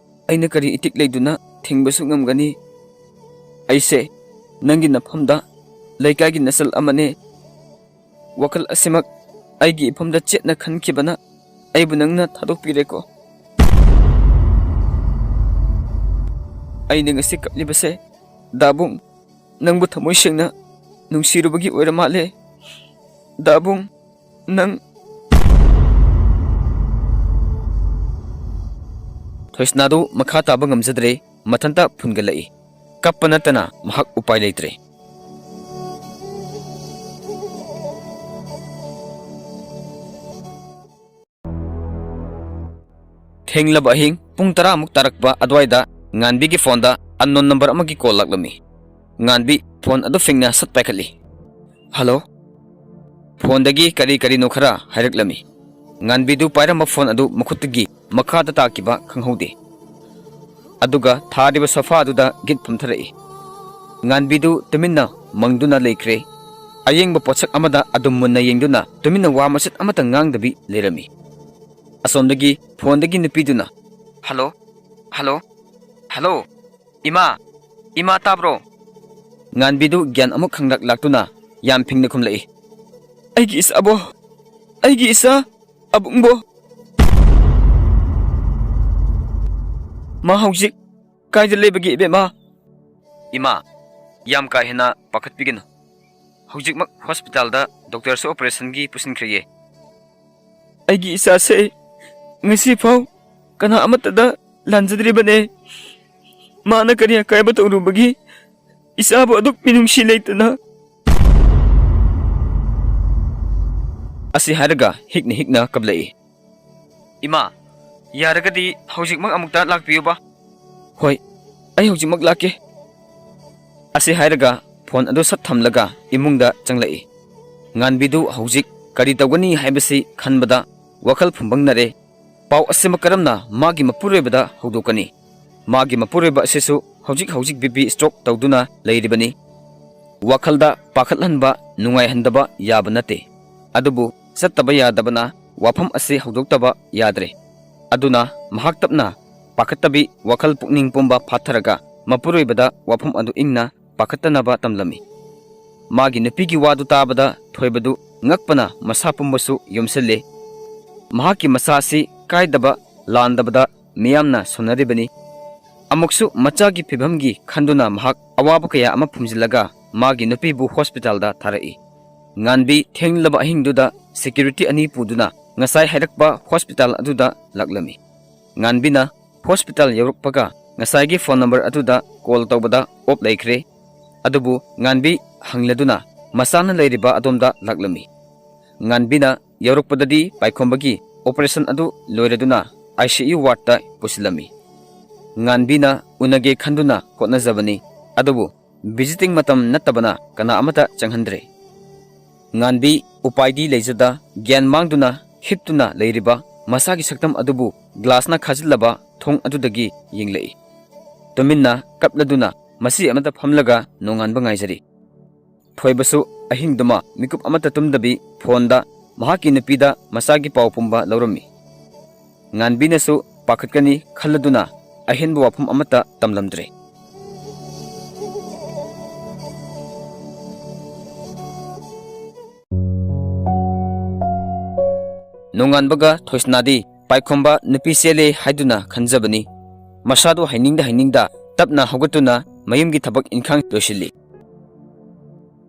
ꯑꯩꯅ ꯀꯔꯤ ꯏꯇꯤꯛ ꯂꯩꯗꯨꯅ ꯊꯤꯡꯕꯁꯨ ꯉꯝꯒꯅꯤ? ꯑꯩꯁꯦ ꯅꯪꯒꯤ ꯅꯐꯝꯗ ꯂꯩꯀꯥꯏꯒꯤ ꯅꯆꯜ ꯑꯃꯅꯦ꯫ ꯋꯥꯈꯜ ꯑꯁꯤꯃꯛ ꯑꯩꯒꯤ ꯏꯐꯝꯗ ꯆꯦꯠꯅ ꯈꯟꯈꯤꯕꯅ ꯑꯩꯕꯨ ꯅꯪꯅ ꯊꯥꯗꯣꯛꯄꯤꯔꯦꯀꯣ꯫ ꯑꯩꯅ ꯉꯁꯤ ꯀꯞꯂꯤꯕꯁꯦ, ꯗꯥꯕꯨꯡ, ꯅꯪꯕꯨ ꯊꯃꯣꯏ ꯁꯦꯡꯅ ꯅꯨꯡꯁꯤꯔꯨꯕꯒꯤ ꯑꯣꯏꯔ ꯃꯥꯜꯂꯦ꯫ ꯗꯥꯕꯨꯡ, ꯅꯪ꯫ ꯊꯣꯏꯁꯅꯥꯗꯨ ꯃꯈꯥ ꯇꯥꯕ ꯉꯝꯖꯗ꯭ꯔꯦ, ꯃꯊꯟꯇ ꯐꯨꯟꯒꯠꯂꯛꯏ꯫ ꯀꯞꯄ ꯅꯠꯇꯅ ꯃꯍꯥꯛ ꯎꯄꯥꯏ ꯂꯩꯇ꯭ꯔꯦ꯫ ꯊꯦꯡꯂꯕ ꯑꯍꯤꯡ ꯄꯨꯡ ꯇꯔꯥꯃꯨꯛ ꯇꯥꯔꯛꯄ ꯑꯗꯨꯋꯥꯏꯗ ꯉꯥꯟꯕꯤꯒꯤ ꯐꯣꯟꯗ unknown number ꯑꯃꯒꯤ call ꯂꯥꯛꯂꯝꯃꯤ꯫ ꯉꯥꯟꯕꯤ ꯐꯣꯟ ꯑꯗꯨ ꯐꯤꯡꯅ ꯁꯠ ꯄꯥꯏꯈꯠꯂꯤ꯫ "ꯍꯜꯂꯣ?" ꯐꯣꯟꯗꯒꯤ ꯀꯔꯤ ꯀꯔꯤꯅꯣ ꯈꯔ ꯍꯥꯏꯔꯛꯂꯝꯃꯤ꯫ ꯉꯥꯟꯕꯤꯗꯨ ꯄꯥꯏꯔꯝꯕ ꯐꯣꯟ ꯑꯗꯨ ꯃꯈꯨꯠꯇꯒꯤ ꯃꯈꯥꯗ ꯇꯥꯈꯤꯕ ꯈꯪꯍꯧꯗꯦ꯫ ꯑꯗꯨꯒ ꯊꯥꯔꯤꯕ ꯁꯣꯐꯥ ꯑꯗꯨꯗ ꯒꯤꯠ ꯐꯝꯊꯔꯛꯏ꯫ ꯉꯥꯟꯕꯤꯗꯨ ꯇꯨꯃꯤꯟꯅ ꯃꯪꯗꯨꯅ ꯂꯩꯈ꯭ꯔꯦ꯫ ꯑꯌꯦꯡꯕ ꯄꯣꯠꯁꯛ ꯑꯃꯗ ꯑꯗꯨꯝ ꯃꯨꯟꯅ ꯌꯦꯡꯗꯨꯅ ꯇꯨꯃꯤꯟꯅ ꯋꯥ ꯃꯆꯦꯠ ꯑꯃꯠꯇ ꯉꯥꯡꯗꯕꯤ ꯂꯩꯔꯝꯃꯤ꯫ ꯑꯁꯣꯝꯗꯒꯤ ꯐꯣꯟꯗꯒꯤ ꯅꯨꯄꯤꯗꯨꯅ, "ꯍꯜꯂꯣ, ꯍꯜꯂꯣ, ꯍꯜꯂꯣ, ꯏꯃꯥ, ꯏꯃꯥ ꯇꯥꯕ꯭ꯔꯣ?" ꯉꯥꯟꯕꯤꯗꯨ ꯒ꯭ꯌꯥꯟ ꯑꯃꯨꯛ ꯈꯪꯂꯛ ꯂꯥꯛꯇꯨꯅ ꯌꯥꯝ ꯐꯤꯡꯅ ꯈꯨꯝꯂꯛꯏ, "ꯑꯩꯒꯤ ꯏꯆꯥꯕꯣ, ꯑꯩꯒꯤ ꯏꯆꯥ ꯑꯕꯨꯡꯕꯣ, ꯃꯥ ꯍꯧꯖꯤꯛ ꯀꯥꯏꯗ ꯂꯩꯕꯒꯦ ꯏꯕꯦꯝꯃ?" "ꯏꯃꯥ, ꯌꯥꯝ ꯀꯥ ꯍꯦꯟꯅ ꯄꯥꯈꯠꯄꯤꯒꯅꯨ꯫ ꯍꯧꯖꯤꯛꯃꯛ ꯍꯣꯁꯄꯤꯇꯥꯜꯗ ꯗꯣꯛꯇꯔꯁꯨ ꯑꯣꯄꯔꯦꯁꯟꯒꯤ ꯄꯨꯁꯤꯟꯈ꯭ꯔꯦꯌꯦ꯫ ꯑꯩꯒꯤ ꯏꯆꯥꯁꯦ ꯉꯁꯤ ꯐꯥꯎ ꯀꯅꯥ ꯑꯃꯠꯇꯗ ꯂꯥꯟꯖꯗ꯭ꯔꯤꯕꯅꯦ꯫ ꯃꯥꯅ ꯀꯔꯤ ꯑꯀꯥꯏꯕ ꯇꯧꯔꯨꯕꯒꯤ ꯏꯆꯥꯕꯨ ꯑꯗꯨꯛ ꯃꯤꯅꯨꯡꯁꯤ ꯂꯩꯇꯅ?" ꯑꯁꯤ ꯍꯥꯏꯔꯒ ꯍꯤꯛꯅ ꯍꯤꯛꯅ ꯀꯞꯂꯛꯏ꯫ "ꯏꯃꯥ, ꯌꯥꯔꯒꯗꯤ ꯍꯧꯖꯤꯛꯃꯛ ꯑꯃꯨꯛꯇ ꯂꯥꯛꯄꯤꯌꯨꯕ꯫" "ꯍꯣꯏ, ꯑꯩ ꯍꯧꯖꯤꯛꯃꯛ ꯂꯥꯛꯀꯦ꯫" ꯑꯁꯤ ꯍꯥꯏꯔꯒ ꯐꯣꯟ ꯑꯗꯨ ꯁꯠ ꯊꯝꯂꯒ ꯏꯃꯨꯡꯗ ꯆꯪꯂꯛꯏ꯫ ꯉꯥꯟꯕꯤꯗꯨ ꯍꯧꯖꯤꯛ ꯀꯔꯤ ꯇꯧꯒꯅꯤ ꯍꯥꯏꯕꯁꯤ ꯈꯟꯕꯗ ꯋꯥꯈꯜ ꯐꯨꯝꯕꯪꯅꯔꯦ꯫ ꯄꯥꯎ ꯑꯁꯤꯃꯛ ꯀꯔꯝꯅ ꯃꯥꯒꯤ ꯃꯄꯨꯔꯣꯏꯕꯗ ꯍꯧꯗꯣꯛꯀꯅꯤ? ꯃꯥꯒꯤ ꯃꯄꯨꯔꯣꯏꯕ ꯑꯁꯤꯁꯨ ꯍꯧꯖꯤꯛ ꯍꯧꯖꯤꯛ ꯕꯤ ꯄꯤ ꯁ꯭ꯇ꯭ꯔꯣꯛ ꯇꯧꯗꯨꯅ ꯂꯩꯔꯤꯕꯅꯤ꯫ ꯋꯥꯈꯜꯗ ꯄꯥꯈꯠꯍꯟꯕ, ꯅꯨꯡꯉꯥꯏꯍꯟꯗꯕ ꯌꯥꯕ ꯅꯠꯇꯦ꯫ ꯑꯗꯨꯕꯨ ꯆꯠꯇꯕ ꯌꯥꯗꯕꯅ ꯋꯥꯐꯝ ꯑꯁꯤ ꯍꯧꯗꯣꯛꯇꯕ ꯌꯥꯗ꯭ꯔꯦ꯫ ꯑꯗꯨꯅ ꯃꯍꯥꯛ ꯇꯞꯅ ꯄꯥꯈꯠꯇꯕꯤ ꯋꯥꯈꯜ ꯄꯨꯛꯅꯤꯡ ꯄꯨꯝꯕ ꯐꯥꯊꯔꯒ ꯃꯄꯨꯔꯣꯏꯕꯗ ꯋꯥꯐꯝ ꯑꯗꯨ ꯏꯪꯅ ꯄꯥꯈꯠꯇꯅꯕ ꯇꯝꯂꯝꯃꯤ꯫ ꯃꯥꯒꯤ ꯅꯨꯄꯤꯒꯤ ꯋꯥꯗꯨ ꯇꯥꯕꯗ ꯊꯣꯏꯕꯗꯨ ꯉꯛꯄꯅ ꯃꯁꯥ ꯄꯨꯝꯕꯁꯨ ꯌꯣꯝꯁꯤꯜꯂꯦ꯫ ꯃꯍꯥꯛꯀꯤ ꯃꯆꯥꯁꯤ ꯀꯥꯏꯗꯕ ꯂꯥꯟꯗꯕꯗ ꯃꯤꯌꯥꯝꯅ ꯁꯣꯟꯅꯔꯤꯕꯅꯤ꯫ ꯑꯃꯨꯛꯁꯨ ꯃꯆꯥꯒꯤ ꯐꯤꯕꯝꯒꯤ ꯈꯟꯗꯨꯅ ꯃꯍꯥꯛ ꯑꯋꯥꯕ ꯀꯌꯥ ꯑꯃ ꯐꯨꯝꯖꯤꯜꯂꯒ ꯃꯥꯒꯤ ꯅꯨꯄꯤꯕꯨ ꯍꯣꯁꯄꯤꯇꯥꯜꯗ ꯊꯥꯔꯛꯏ꯫ ꯉꯥꯟꯕꯤ ꯊꯦꯡꯂꯕ ꯑꯍꯤꯡꯗꯨꯗ ꯁꯦꯀ꯭ꯌꯨꯔꯤꯇꯤ ꯑꯅꯤ ꯄꯨꯗꯨꯅ ꯉꯁꯥꯏ ꯍꯥꯏꯔꯛꯄ ꯍꯣꯁꯄꯤꯇꯥꯜ ꯑꯗꯨꯗ ꯂꯥꯛꯂꯝꯃꯤ꯫ ꯉꯥꯟꯕꯤꯅ ꯍꯣꯁꯄꯤꯇꯥꯜ ꯌꯧꯔꯛꯄꯒ ꯉꯁꯥꯏꯒꯤ ꯐꯣꯟ ꯅꯝꯕꯔ ꯑꯗꯨꯗ ꯀꯣꯜ ꯇꯧꯕꯗ ꯑꯣꯞ ꯂꯩꯈ꯭ꯔꯦ꯫ ꯑꯗꯨꯕꯨ ꯉꯥꯟꯕꯤ ꯍꯪꯂꯗꯨꯅ ꯃꯆꯥꯅ ꯂꯩꯔꯤꯕ ꯑꯗꯣꯝꯗ ꯂꯥꯛꯂꯝꯃꯤ꯫ ꯉꯥꯟꯕꯤꯅ ꯌꯧꯔꯛꯄꯗꯗꯤ ꯄꯥꯏꯈꯣꯝꯕꯒꯤ ꯑꯣꯄꯔꯦꯁꯟ ꯑꯗꯨ ꯂꯣꯏꯔꯗꯨꯅ ꯑꯥꯏ ꯁꯤ ꯌꯨ ꯋꯥꯔꯗꯇ ꯄꯨꯁꯤꯜꯂꯝꯃꯤ꯫ ꯉꯥꯟꯕꯤꯅ ꯎꯅꯒꯦ ꯈꯟꯗꯨꯅ ꯍꯣꯠꯅꯖꯕꯅꯤ, ꯑꯗꯨꯕꯨ ꯚꯤꯖꯤꯇꯤꯡ ꯃꯇꯝ ꯅꯠꯇꯕꯅ ꯀꯅꯥ ꯑꯃꯠꯇ ꯆꯪꯍꯟꯗ꯭ꯔꯦ꯫ ꯉꯥꯟꯕꯤ ꯎꯄꯥꯏꯗꯤ ꯂꯩꯖꯗ ꯒ꯭ꯌꯥꯟ ꯃꯥꯡꯗꯨꯅ ꯍꯤꯞꯇꯨꯅ ꯂꯩꯔꯤꯕ ꯃꯁꯥꯒꯤ ꯁꯛꯇꯝ ꯑꯗꯨꯕꯨ ꯒ꯭ꯂꯥꯁꯅ ꯈꯥꯖꯤꯜꯂꯕ ꯊꯣꯡ ꯑꯗꯨꯗꯒꯤ ꯌꯦꯡꯂꯛꯏ꯫ ꯇꯨꯃꯤꯟꯅ ꯀꯞꯂꯗꯨꯅ ꯃꯁꯤ ꯑꯃꯗ ꯐꯝꯂꯒ ꯅꯣꯡꯉꯥꯟꯕ ꯉꯥꯏꯖꯔꯤ꯫ ꯊꯣꯏꯕꯁꯨ ꯑꯍꯤꯡꯗꯨꯃ ꯃꯤꯀꯨꯞ ꯑꯃꯠꯇ ꯇꯨꯝꯗꯕꯤ ꯐꯣꯟꯗ ꯃꯍꯥꯛꯀꯤ ꯅꯨꯄꯤꯗ ꯃꯆꯥꯒꯤ ꯄꯥꯎ ꯄꯨꯝꯕ ꯂꯧꯔꯝꯃꯤ꯫ ꯉꯥꯟꯕꯤꯅꯁꯨ ꯄꯥꯈꯠꯀꯅꯤ ꯈꯜꯂꯗꯨꯅ ꯑꯍꯦꯟꯕ ꯋꯥꯐꯝ ꯑꯃꯠꯇ ꯇꯝꯂꯝꯗ꯭ꯔꯦ꯫ ꯅꯣꯡꯉꯥꯟꯕꯒ ꯊꯣꯏꯁꯅꯥꯗꯤ ꯄꯥꯏꯈꯣꯝꯕ ꯅꯨꯄꯤ ꯆꯦꯜꯂꯦ ꯍꯥꯏꯗꯨꯅ ꯈꯟꯖꯕꯅꯤ꯫ ꯃꯁꯥꯗꯨ ꯍꯩꯅꯤꯡꯗ ꯍꯩꯅꯤꯡꯗ ꯇꯞꯅ ꯍꯧꯒꯠꯇꯨꯅ ꯃꯌꯨꯝꯒꯤ ꯊꯕꯛ ꯏꯟꯈꯥꯡ ꯂꯣꯏꯁꯤꯜꯂꯤ꯫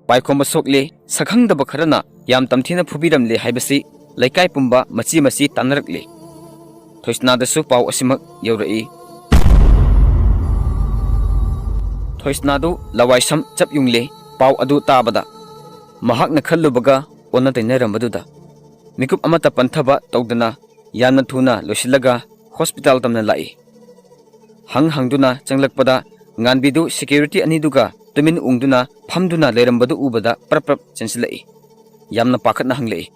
ꯄꯥꯏꯈꯣꯝꯕ ꯁꯣꯛꯂꯦ, ꯁꯛꯈꯪꯗꯕ ꯈꯔꯅ ꯌꯥꯝ ꯇꯝꯊꯤꯅ ꯐꯨꯕꯤꯔꯝꯂꯦ ꯍꯥꯏꯕꯁꯤ ꯂꯩꯀꯥꯏ ꯄꯨꯝꯕ ꯃꯆꯤ ꯃꯆꯤ ꯇꯥꯟꯅꯔꯛꯂꯦ꯫ ꯊꯣꯏꯁꯅꯥꯗꯁꯨ ꯄꯥꯎ ꯑꯁꯤꯃꯛ ꯌꯧꯔꯛꯏ꯫ ꯊꯣꯏꯁꯅꯥꯗꯨ ꯂꯋꯥꯏꯁꯝ ꯆꯞ ꯌꯨꯡꯂꯦ꯫ ꯄꯥꯎ ꯑꯗꯨ ꯇꯥꯕꯗ ꯃꯍꯥꯛꯅ ꯈꯜꯂꯨꯕꯒ ꯑꯣꯟꯅ ꯇꯩꯅꯔꯝꯕꯗꯨꯗ ꯃꯤꯀꯨꯞ ꯑꯃꯠꯇ ꯄꯟꯊꯕ ꯇꯧꯗꯅ ꯌꯥꯝꯅ ꯊꯨꯅ ꯂꯣꯏꯁꯤꯜꯂꯒ ꯍꯣꯁꯄꯤꯇꯥꯜ ꯇꯝꯅ ꯂꯥꯛꯏ꯫ ꯍꯪ ꯍꯪꯗꯨꯅ ꯆꯪꯂꯛꯄꯗ ꯉꯥꯟꯕꯤꯗꯨ ꯁꯦꯀ꯭ꯌꯨꯔꯤꯇꯤ ꯑꯅꯤꯗꯨꯒ ꯇꯨꯃꯤꯟ ꯎꯪꯗꯨꯅ ꯐꯝꯗꯨꯅ ꯂꯩꯔꯝꯕꯗꯨ ꯎꯕꯗ ꯄ꯭ꯔꯞ ꯄ꯭ꯔꯞ ꯆꯦꯟꯁꯤꯜꯂꯛꯏ꯫ ꯌꯥꯝꯅ ꯄꯥꯈꯠꯅ ꯍꯪꯂꯛꯏ,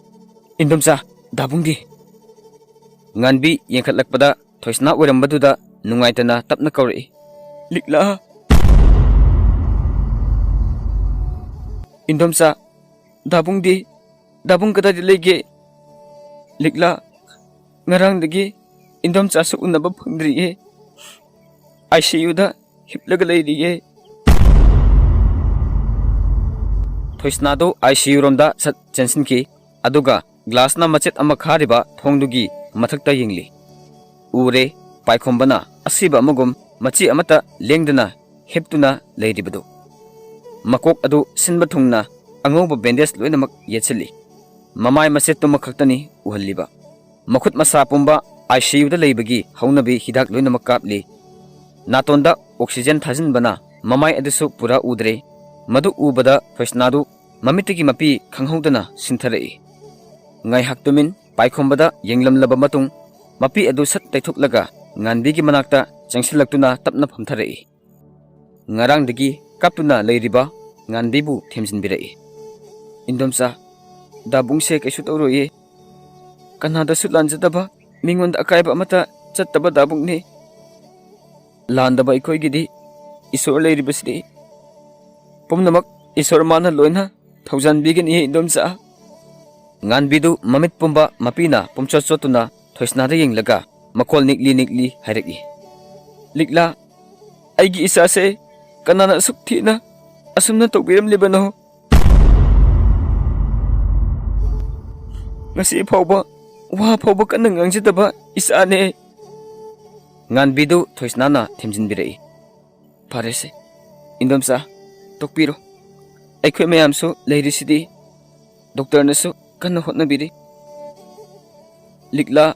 "ꯏꯟꯗꯣꯝꯆꯥ, ꯗꯥꯕꯨꯡꯗꯤ?" ꯉꯥꯟꯕꯤ ꯌꯦꯡꯈꯠꯂꯛꯄꯗ ꯊꯣꯏꯁꯅꯥ ꯑꯣꯏꯔꯝꯕꯗꯨꯗ ꯅꯨꯡꯉꯥꯏꯇꯅ ꯇꯞꯅ ꯀꯧꯔꯛꯏ, "ꯂꯤꯛꯂꯥ! ꯏꯟꯗꯣꯝꯆꯥ, ꯗꯥꯕꯨꯡꯗꯤ? ꯗꯥꯕꯨꯡ ꯀꯗꯥꯏꯗ ꯂꯩꯒꯦ? ꯂꯤꯛꯂꯥ, ꯉꯔꯥꯡꯗꯒꯤ ꯏꯟꯗꯣꯝꯆꯥꯁꯨ ꯎꯅꯕ ꯐꯪꯗ꯭ꯔꯤꯌꯦ꯫ ꯑꯥꯏ ꯁꯤ ꯌꯨꯗ ꯍꯤꯞꯂꯒ ꯂꯩꯔꯤꯌꯦ꯫ ꯊꯣꯏꯁꯅꯥꯗꯨ ꯑꯥꯏ ꯁꯤ ꯌꯨ ꯔꯣꯝꯗ ꯁꯠ ꯆꯦꯟꯁꯤꯟꯈꯤ, ꯑꯗꯨꯒ ꯒ꯭ꯂꯥꯁꯅ ꯃꯆꯦꯠ ꯑꯃ ꯈꯥꯔꯤꯕ ꯊꯣꯡꯗꯨꯒꯤ ꯃꯊꯛꯇ ꯌꯦꯡꯂꯤ꯫ ꯎꯔꯦ, ꯄꯥꯏꯈꯣꯝꯕꯅ ꯑꯁꯤꯕ ꯑꯃꯒꯨꯝ ꯃꯆꯤ ꯑꯃꯠꯇ ꯂꯦꯡꯗꯅ ꯍꯤꯞꯇꯨꯅ ꯂꯩꯔꯤꯕꯗꯨ꯫ ꯃꯀꯣꯛ ꯑꯗꯨ ꯁꯤꯟꯕ ꯊꯨꯡꯅ ꯑꯉꯧꯕ ꯕꯦꯟꯗꯦꯖ ꯂꯣꯏꯅꯃꯛ ꯌꯦꯠꯁꯤꯜꯂꯤ꯫ ꯃꯃꯥꯏ ꯃꯆꯦꯠꯇꯨꯃ ꯈꯛꯇꯅꯤ ꯎꯍꯜꯂꯤꯕ꯫ ꯃꯈꯨꯠ ꯃꯁꯥ ꯄꯨꯝꯕ ꯑꯥꯏ ꯁꯤ ꯌꯨꯗ ꯂꯩꯕꯒꯤ ꯍꯧꯅꯕꯤ ꯍꯤꯗꯥꯛ ꯂꯣꯏꯅꯃꯛ ꯀꯥꯞꯂꯤ꯫ ꯅꯥꯇꯣꯟꯗ ꯑꯣꯛꯁꯤꯖꯦꯟ ꯊꯥꯖꯤꯟꯕꯅ ꯃꯃꯥꯏ ꯑꯗꯨꯁꯨ ꯄꯨꯔꯥ ꯎꯗ꯭ꯔꯦ꯫ ꯃꯗꯨ ꯎꯕꯗ ꯊꯣꯏꯁꯅꯥꯗꯨ ꯃꯃꯤꯠꯇꯒꯤ ꯃꯄꯤ ꯈꯪꯍꯧꯗꯅ ꯁꯤꯟꯊꯔꯛꯏ꯫ ꯉꯥꯏꯍꯥꯛ ꯇꯨꯃꯤꯟ ꯄꯥꯏꯈꯣꯝꯕꯗ ꯌꯦꯡꯂꯝꯂꯕ ꯃꯇꯨꯡ, ꯃꯄꯤ ꯑꯗꯨ ꯁꯠ ꯇꯩꯊꯣꯛꯂꯒ ꯉꯥꯟꯕꯤꯒꯤ ꯃꯅꯥꯛꯇ ꯆꯪꯁꯤꯜꯂꯛꯇꯨꯅ ꯇꯞꯅ ꯐꯝꯊꯔꯛꯏ꯫ ꯉꯔꯥꯡꯗꯒꯤ ꯀꯞꯇꯨꯅ ꯂꯩꯔꯤꯕ ꯉꯥꯟꯕꯤꯕꯨ ꯊꯦꯝꯖꯤꯟꯕꯤꯔꯛꯏ꯫ "ꯏꯟꯗꯣꯝꯆꯥ, ꯗꯥꯕꯨꯡꯁꯦ ꯀꯩꯁꯨ ꯇꯧꯔꯣꯏꯌꯦ꯫ ꯀꯅꯥꯗꯁꯨ ꯂꯥꯟꯖꯗꯕ, ꯃꯤꯉꯣꯟꯗ ꯑꯀꯥꯏꯕ ꯑꯃꯠꯇ ꯆꯠꯇꯕ ꯗꯥꯕꯨꯡꯅꯤ꯫ ꯂꯥꯟꯗꯕ ꯑꯩꯈꯣꯏꯒꯤꯗꯤ ꯏꯁꯣꯔ ꯂꯩꯔꯤꯕꯁꯤꯗꯤ꯫ ꯄꯨꯝꯅꯃꯛ ꯏꯁꯣꯔ ꯃꯥꯅ ꯂꯣꯏꯅ ꯊꯧꯖꯥꯟꯕꯤꯒꯅꯤ, ꯏꯟꯗꯣꯝꯆꯥ꯫" ꯉꯥꯟꯕꯤꯗꯨ ꯃꯃꯤꯠ ꯄꯨꯝꯕ ꯃꯄꯤꯅ ꯄꯨꯝꯆꯣꯠ ꯆꯣꯠꯇꯨꯅ ꯊꯣꯏꯁꯅꯥꯗ ꯌꯦꯡꯂꯒ ꯃꯈꯣꯜ ꯅꯤꯛꯂꯤ ꯅꯤꯛꯂꯤ ꯍꯥꯏꯔꯛꯏ꯫ "ꯂꯤꯛꯂꯥ, ꯑꯩꯒꯤ ꯏꯆꯥꯁꯦ ꯀꯅꯥꯅ ꯑꯁꯨꯛ ꯊꯤꯅ ꯑꯁꯨꯝꯅ ꯇꯧꯕꯤꯔꯝꯂꯤꯕꯅꯣ? ꯉꯁꯤ ꯐꯥꯎꯕ ꯋꯥ ꯐꯥꯎꯕ ꯀꯟꯅ ꯉꯥꯡꯖꯗꯕ ꯏꯆꯥꯅꯦ꯫" ꯉꯥꯟꯕꯤꯗꯨ ꯊꯣꯏꯁꯅꯥꯅ ꯊꯦꯝꯖꯤꯟꯕꯤꯔꯛꯏ꯫ "ꯐꯔꯦꯁꯦ, ꯏꯟꯗꯣꯝꯆꯥ, ꯇꯣꯛꯄꯤꯔꯣ꯫ ꯑꯩꯈꯣꯏ ꯃꯌꯥꯝꯁꯨ ꯂꯩꯔꯤꯁꯤꯗꯤ꯫ ꯗꯣꯛꯇꯔꯅꯁꯨ ꯀꯟꯅ ꯍꯣꯠꯅꯕꯤꯔꯤ꯫ ꯂꯤꯛꯂꯥ,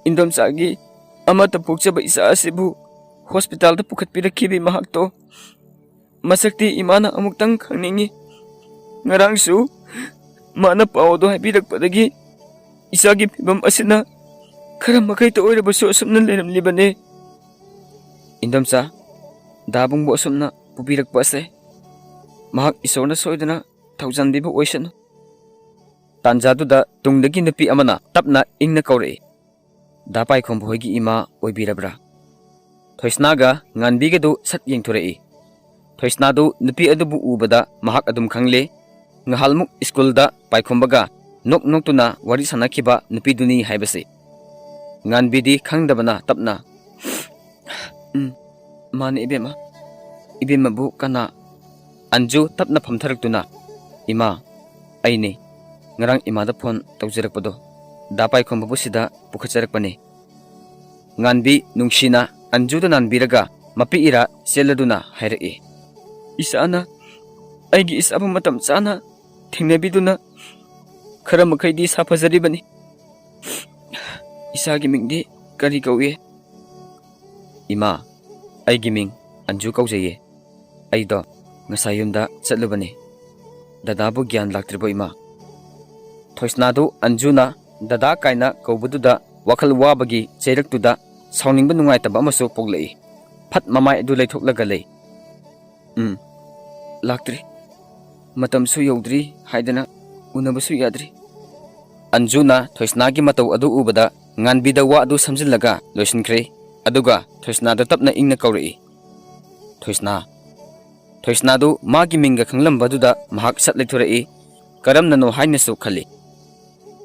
ꯏꯟꯗꯣꯝꯆꯥꯒꯤ ꯑꯃꯠꯇ ꯄꯣꯛꯆꯕ ꯏꯆꯥ ꯑꯁꯤꯕꯨ ꯍꯣꯁꯄꯤꯇꯥꯜꯗ ꯄꯨꯈꯠꯄꯤꯔꯛꯈꯤꯕꯤ ꯃꯍꯥꯛꯇꯣ ꯃꯁꯛꯇꯤ ꯏꯃꯥꯅ ꯑꯃꯨꯛꯇꯪ ꯈꯪꯅꯤꯡꯏ꯫ ꯉꯔꯥꯡꯁꯨ ꯃꯥꯅ ꯄꯥꯎ ꯑꯗꯨ ꯍꯥꯏꯕꯤꯔꯛꯄꯗꯒꯤ ꯏꯆꯥꯒꯤ ꯐꯤꯕꯝ ꯑꯁꯤꯅ ꯈꯔ ꯃꯈꯩꯇ ꯑꯣꯏꯔꯕꯁꯨ ꯑꯁꯨꯝꯅ ꯂꯩꯔꯝꯂꯤꯕꯅꯤ꯫" "ꯏꯟꯗꯣꯝꯆꯥ, ꯗꯥꯕꯨꯡꯕꯨ ꯑꯁꯨꯝꯅ ꯄꯨꯕꯤꯔꯛꯄ ꯑꯁꯦ ꯃꯍꯥꯛ ꯏꯁꯣꯔꯅ ꯁꯣꯏꯗꯅ ꯊꯧꯖꯥꯟꯕꯤꯕ ꯑꯣꯏꯁꯅꯨ꯫" ꯇꯥꯟꯖꯥꯗꯨꯗ ꯇꯨꯡꯗꯒꯤ ꯅꯨꯄꯤ ꯑꯃꯅ ꯇꯞꯅ ꯏꯪꯅ ꯀꯧꯔꯛꯏ꯫ "ꯗꯥ ꯄꯥꯏꯈꯣꯝꯕ ꯍꯣꯏꯒꯤ ꯏꯃꯥ ꯑꯣꯏꯕꯤꯔꯕ꯭ꯔꯥ?" ꯊꯣꯏꯁꯅꯥꯒ ꯉꯥꯟꯕꯤꯒꯗꯨ ꯁꯠ ꯌꯦꯡꯊꯣꯔꯛꯏ꯫ ꯊꯣꯏꯁꯅꯥꯗꯨ ꯅꯨꯄꯤ ꯑꯗꯨꯕꯨ ꯎꯕꯗ ꯃꯍꯥꯛ ꯑꯗꯨꯝ ꯈꯪꯂꯦ꯫ ꯉꯍꯥꯜꯃꯨꯛ ꯁ꯭ꯀꯨꯜꯗ ꯄꯥꯏꯈꯣꯝꯕꯒ ꯅꯣꯛ ꯅꯣꯛꯇꯨꯅ ꯋꯥꯔꯤ ꯁꯥꯟꯅꯈꯤꯕ ꯅꯨꯄꯤꯗꯨꯅꯤ ꯍꯥꯏꯕꯁꯤ꯫ ꯉꯥꯟꯕꯤꯗꯤ ꯈꯪꯗꯕꯅ ꯇꯞꯅ, "ꯎꯝ, "ꯃꯥꯅꯦ, ꯏꯕꯦꯝꯃ꯫ ꯏꯕꯦꯝꯃꯕꯨ ꯀꯅꯥ?" ꯑꯟꯖꯨ ꯇꯞꯅ ꯐꯝꯊꯔꯛꯇꯨꯅ, "ꯏꯃꯥ, ꯑꯩꯅꯦ꯫ ꯉꯔꯥꯡ ꯏꯃꯥꯗ ꯐꯣꯟ ꯇꯧꯖꯔꯛꯄꯗꯣ, ꯗꯥ ꯄꯥꯏꯈꯣꯝꯕꯕꯨ ꯁꯤꯗ ꯄꯨꯈꯠꯆꯔꯛꯄꯅꯦ꯫" ꯉꯥꯟꯕꯤ ꯅꯨꯡꯁꯤꯅ ꯑꯟꯖꯨꯗ ꯅꯥꯟꯕꯤꯔꯒ ꯃꯄꯤ ꯏꯔꯥ ꯆꯦꯜꯂꯗꯨꯅ ꯍꯥꯏꯔꯛꯏ, "ꯏꯁꯥꯅ ꯑꯩꯒꯤ ꯏꯁꯥꯕꯨ ꯃꯇꯝ ꯆꯥꯅ ꯊꯦꯡꯅꯕꯤꯗꯨꯅ ꯈꯔ ꯃꯈꯩꯗꯤ ꯁꯥꯐꯖꯔꯤꯕꯅꯤ꯫ ꯏꯁꯥꯒꯤ ꯃꯤꯡꯗꯤ ꯀꯔꯤ ꯀꯧꯏ?" "ꯏꯃꯥ, ꯑꯩꯒꯤ ꯃꯤꯡ ꯑꯟꯖꯨ ꯀꯧꯖꯩꯌꯦ꯫ ꯑꯩꯗꯣ ꯉꯁꯥꯏ ꯌꯨꯝꯗ ꯆꯠꯂꯨꯕꯅꯤ꯫ ꯗꯗꯥꯕꯨ ꯒ꯭ꯌꯥꯟ ꯂꯥꯛꯇ꯭ꯔꯤꯕꯣ, ꯏꯃꯥ?" ꯊꯣꯏꯁꯅꯥꯗꯨ ꯑꯟꯖꯨꯅ ꯗꯗꯥ ꯀꯥꯏꯅ ꯀꯧꯕꯗꯨꯗ ꯋꯥꯈꯜ ꯋꯥꯕꯒꯤ ꯆꯩꯔꯛꯇꯨꯗ ꯁꯥꯎꯅꯤꯡꯕ ꯅꯨꯡꯉꯥꯏꯇꯕ ꯑꯃꯁꯨ ꯄꯣꯛꯂꯛꯏ꯫ ꯐꯠ ꯃꯃꯥꯏ ꯑꯗꯨ ꯂꯩꯊꯣꯛꯂꯒ ꯂꯩ꯫ "ꯎꯝ, ꯂꯥꯛꯇ꯭ꯔꯤ꯫ ꯃꯇꯝꯁꯨ ꯌꯧꯗ꯭ꯔꯤ ꯍꯥꯏꯗꯅ ꯎꯅꯕꯁꯨ ꯌꯥꯗ꯭ꯔꯤ꯫" ꯑꯟꯖꯨꯅ ꯊꯣꯏꯁꯅꯥꯒꯤ ꯃꯇꯧ ꯑꯗꯨ ꯎꯕꯗ ꯉꯥꯟꯕꯤꯗ ꯋꯥ ꯑꯗꯨ ꯁꯝꯖꯤꯜꯂꯒ ꯂꯣꯏꯁꯤꯟꯈ꯭ꯔꯦ꯫ ꯑꯗꯨꯒ ꯊꯣꯏꯁꯅꯥꯗ ꯇꯞꯅ ꯏꯪꯅ ꯀꯧꯔꯛꯏ, "ꯊꯣꯏꯁꯅꯥ꯫" ꯊꯣꯏꯁꯅꯥꯗꯨ ꯃꯥꯒꯤ ꯃꯤꯡꯒ ꯈꯪꯂꯝꯕꯗꯨꯗ ꯃꯍꯥꯛ ꯁꯠ ꯂꯩꯊꯣꯔꯛꯏ꯫ ꯀꯔꯝꯅꯅꯣ ꯍꯥꯏꯅꯁꯨ ꯈꯜꯂꯤ꯫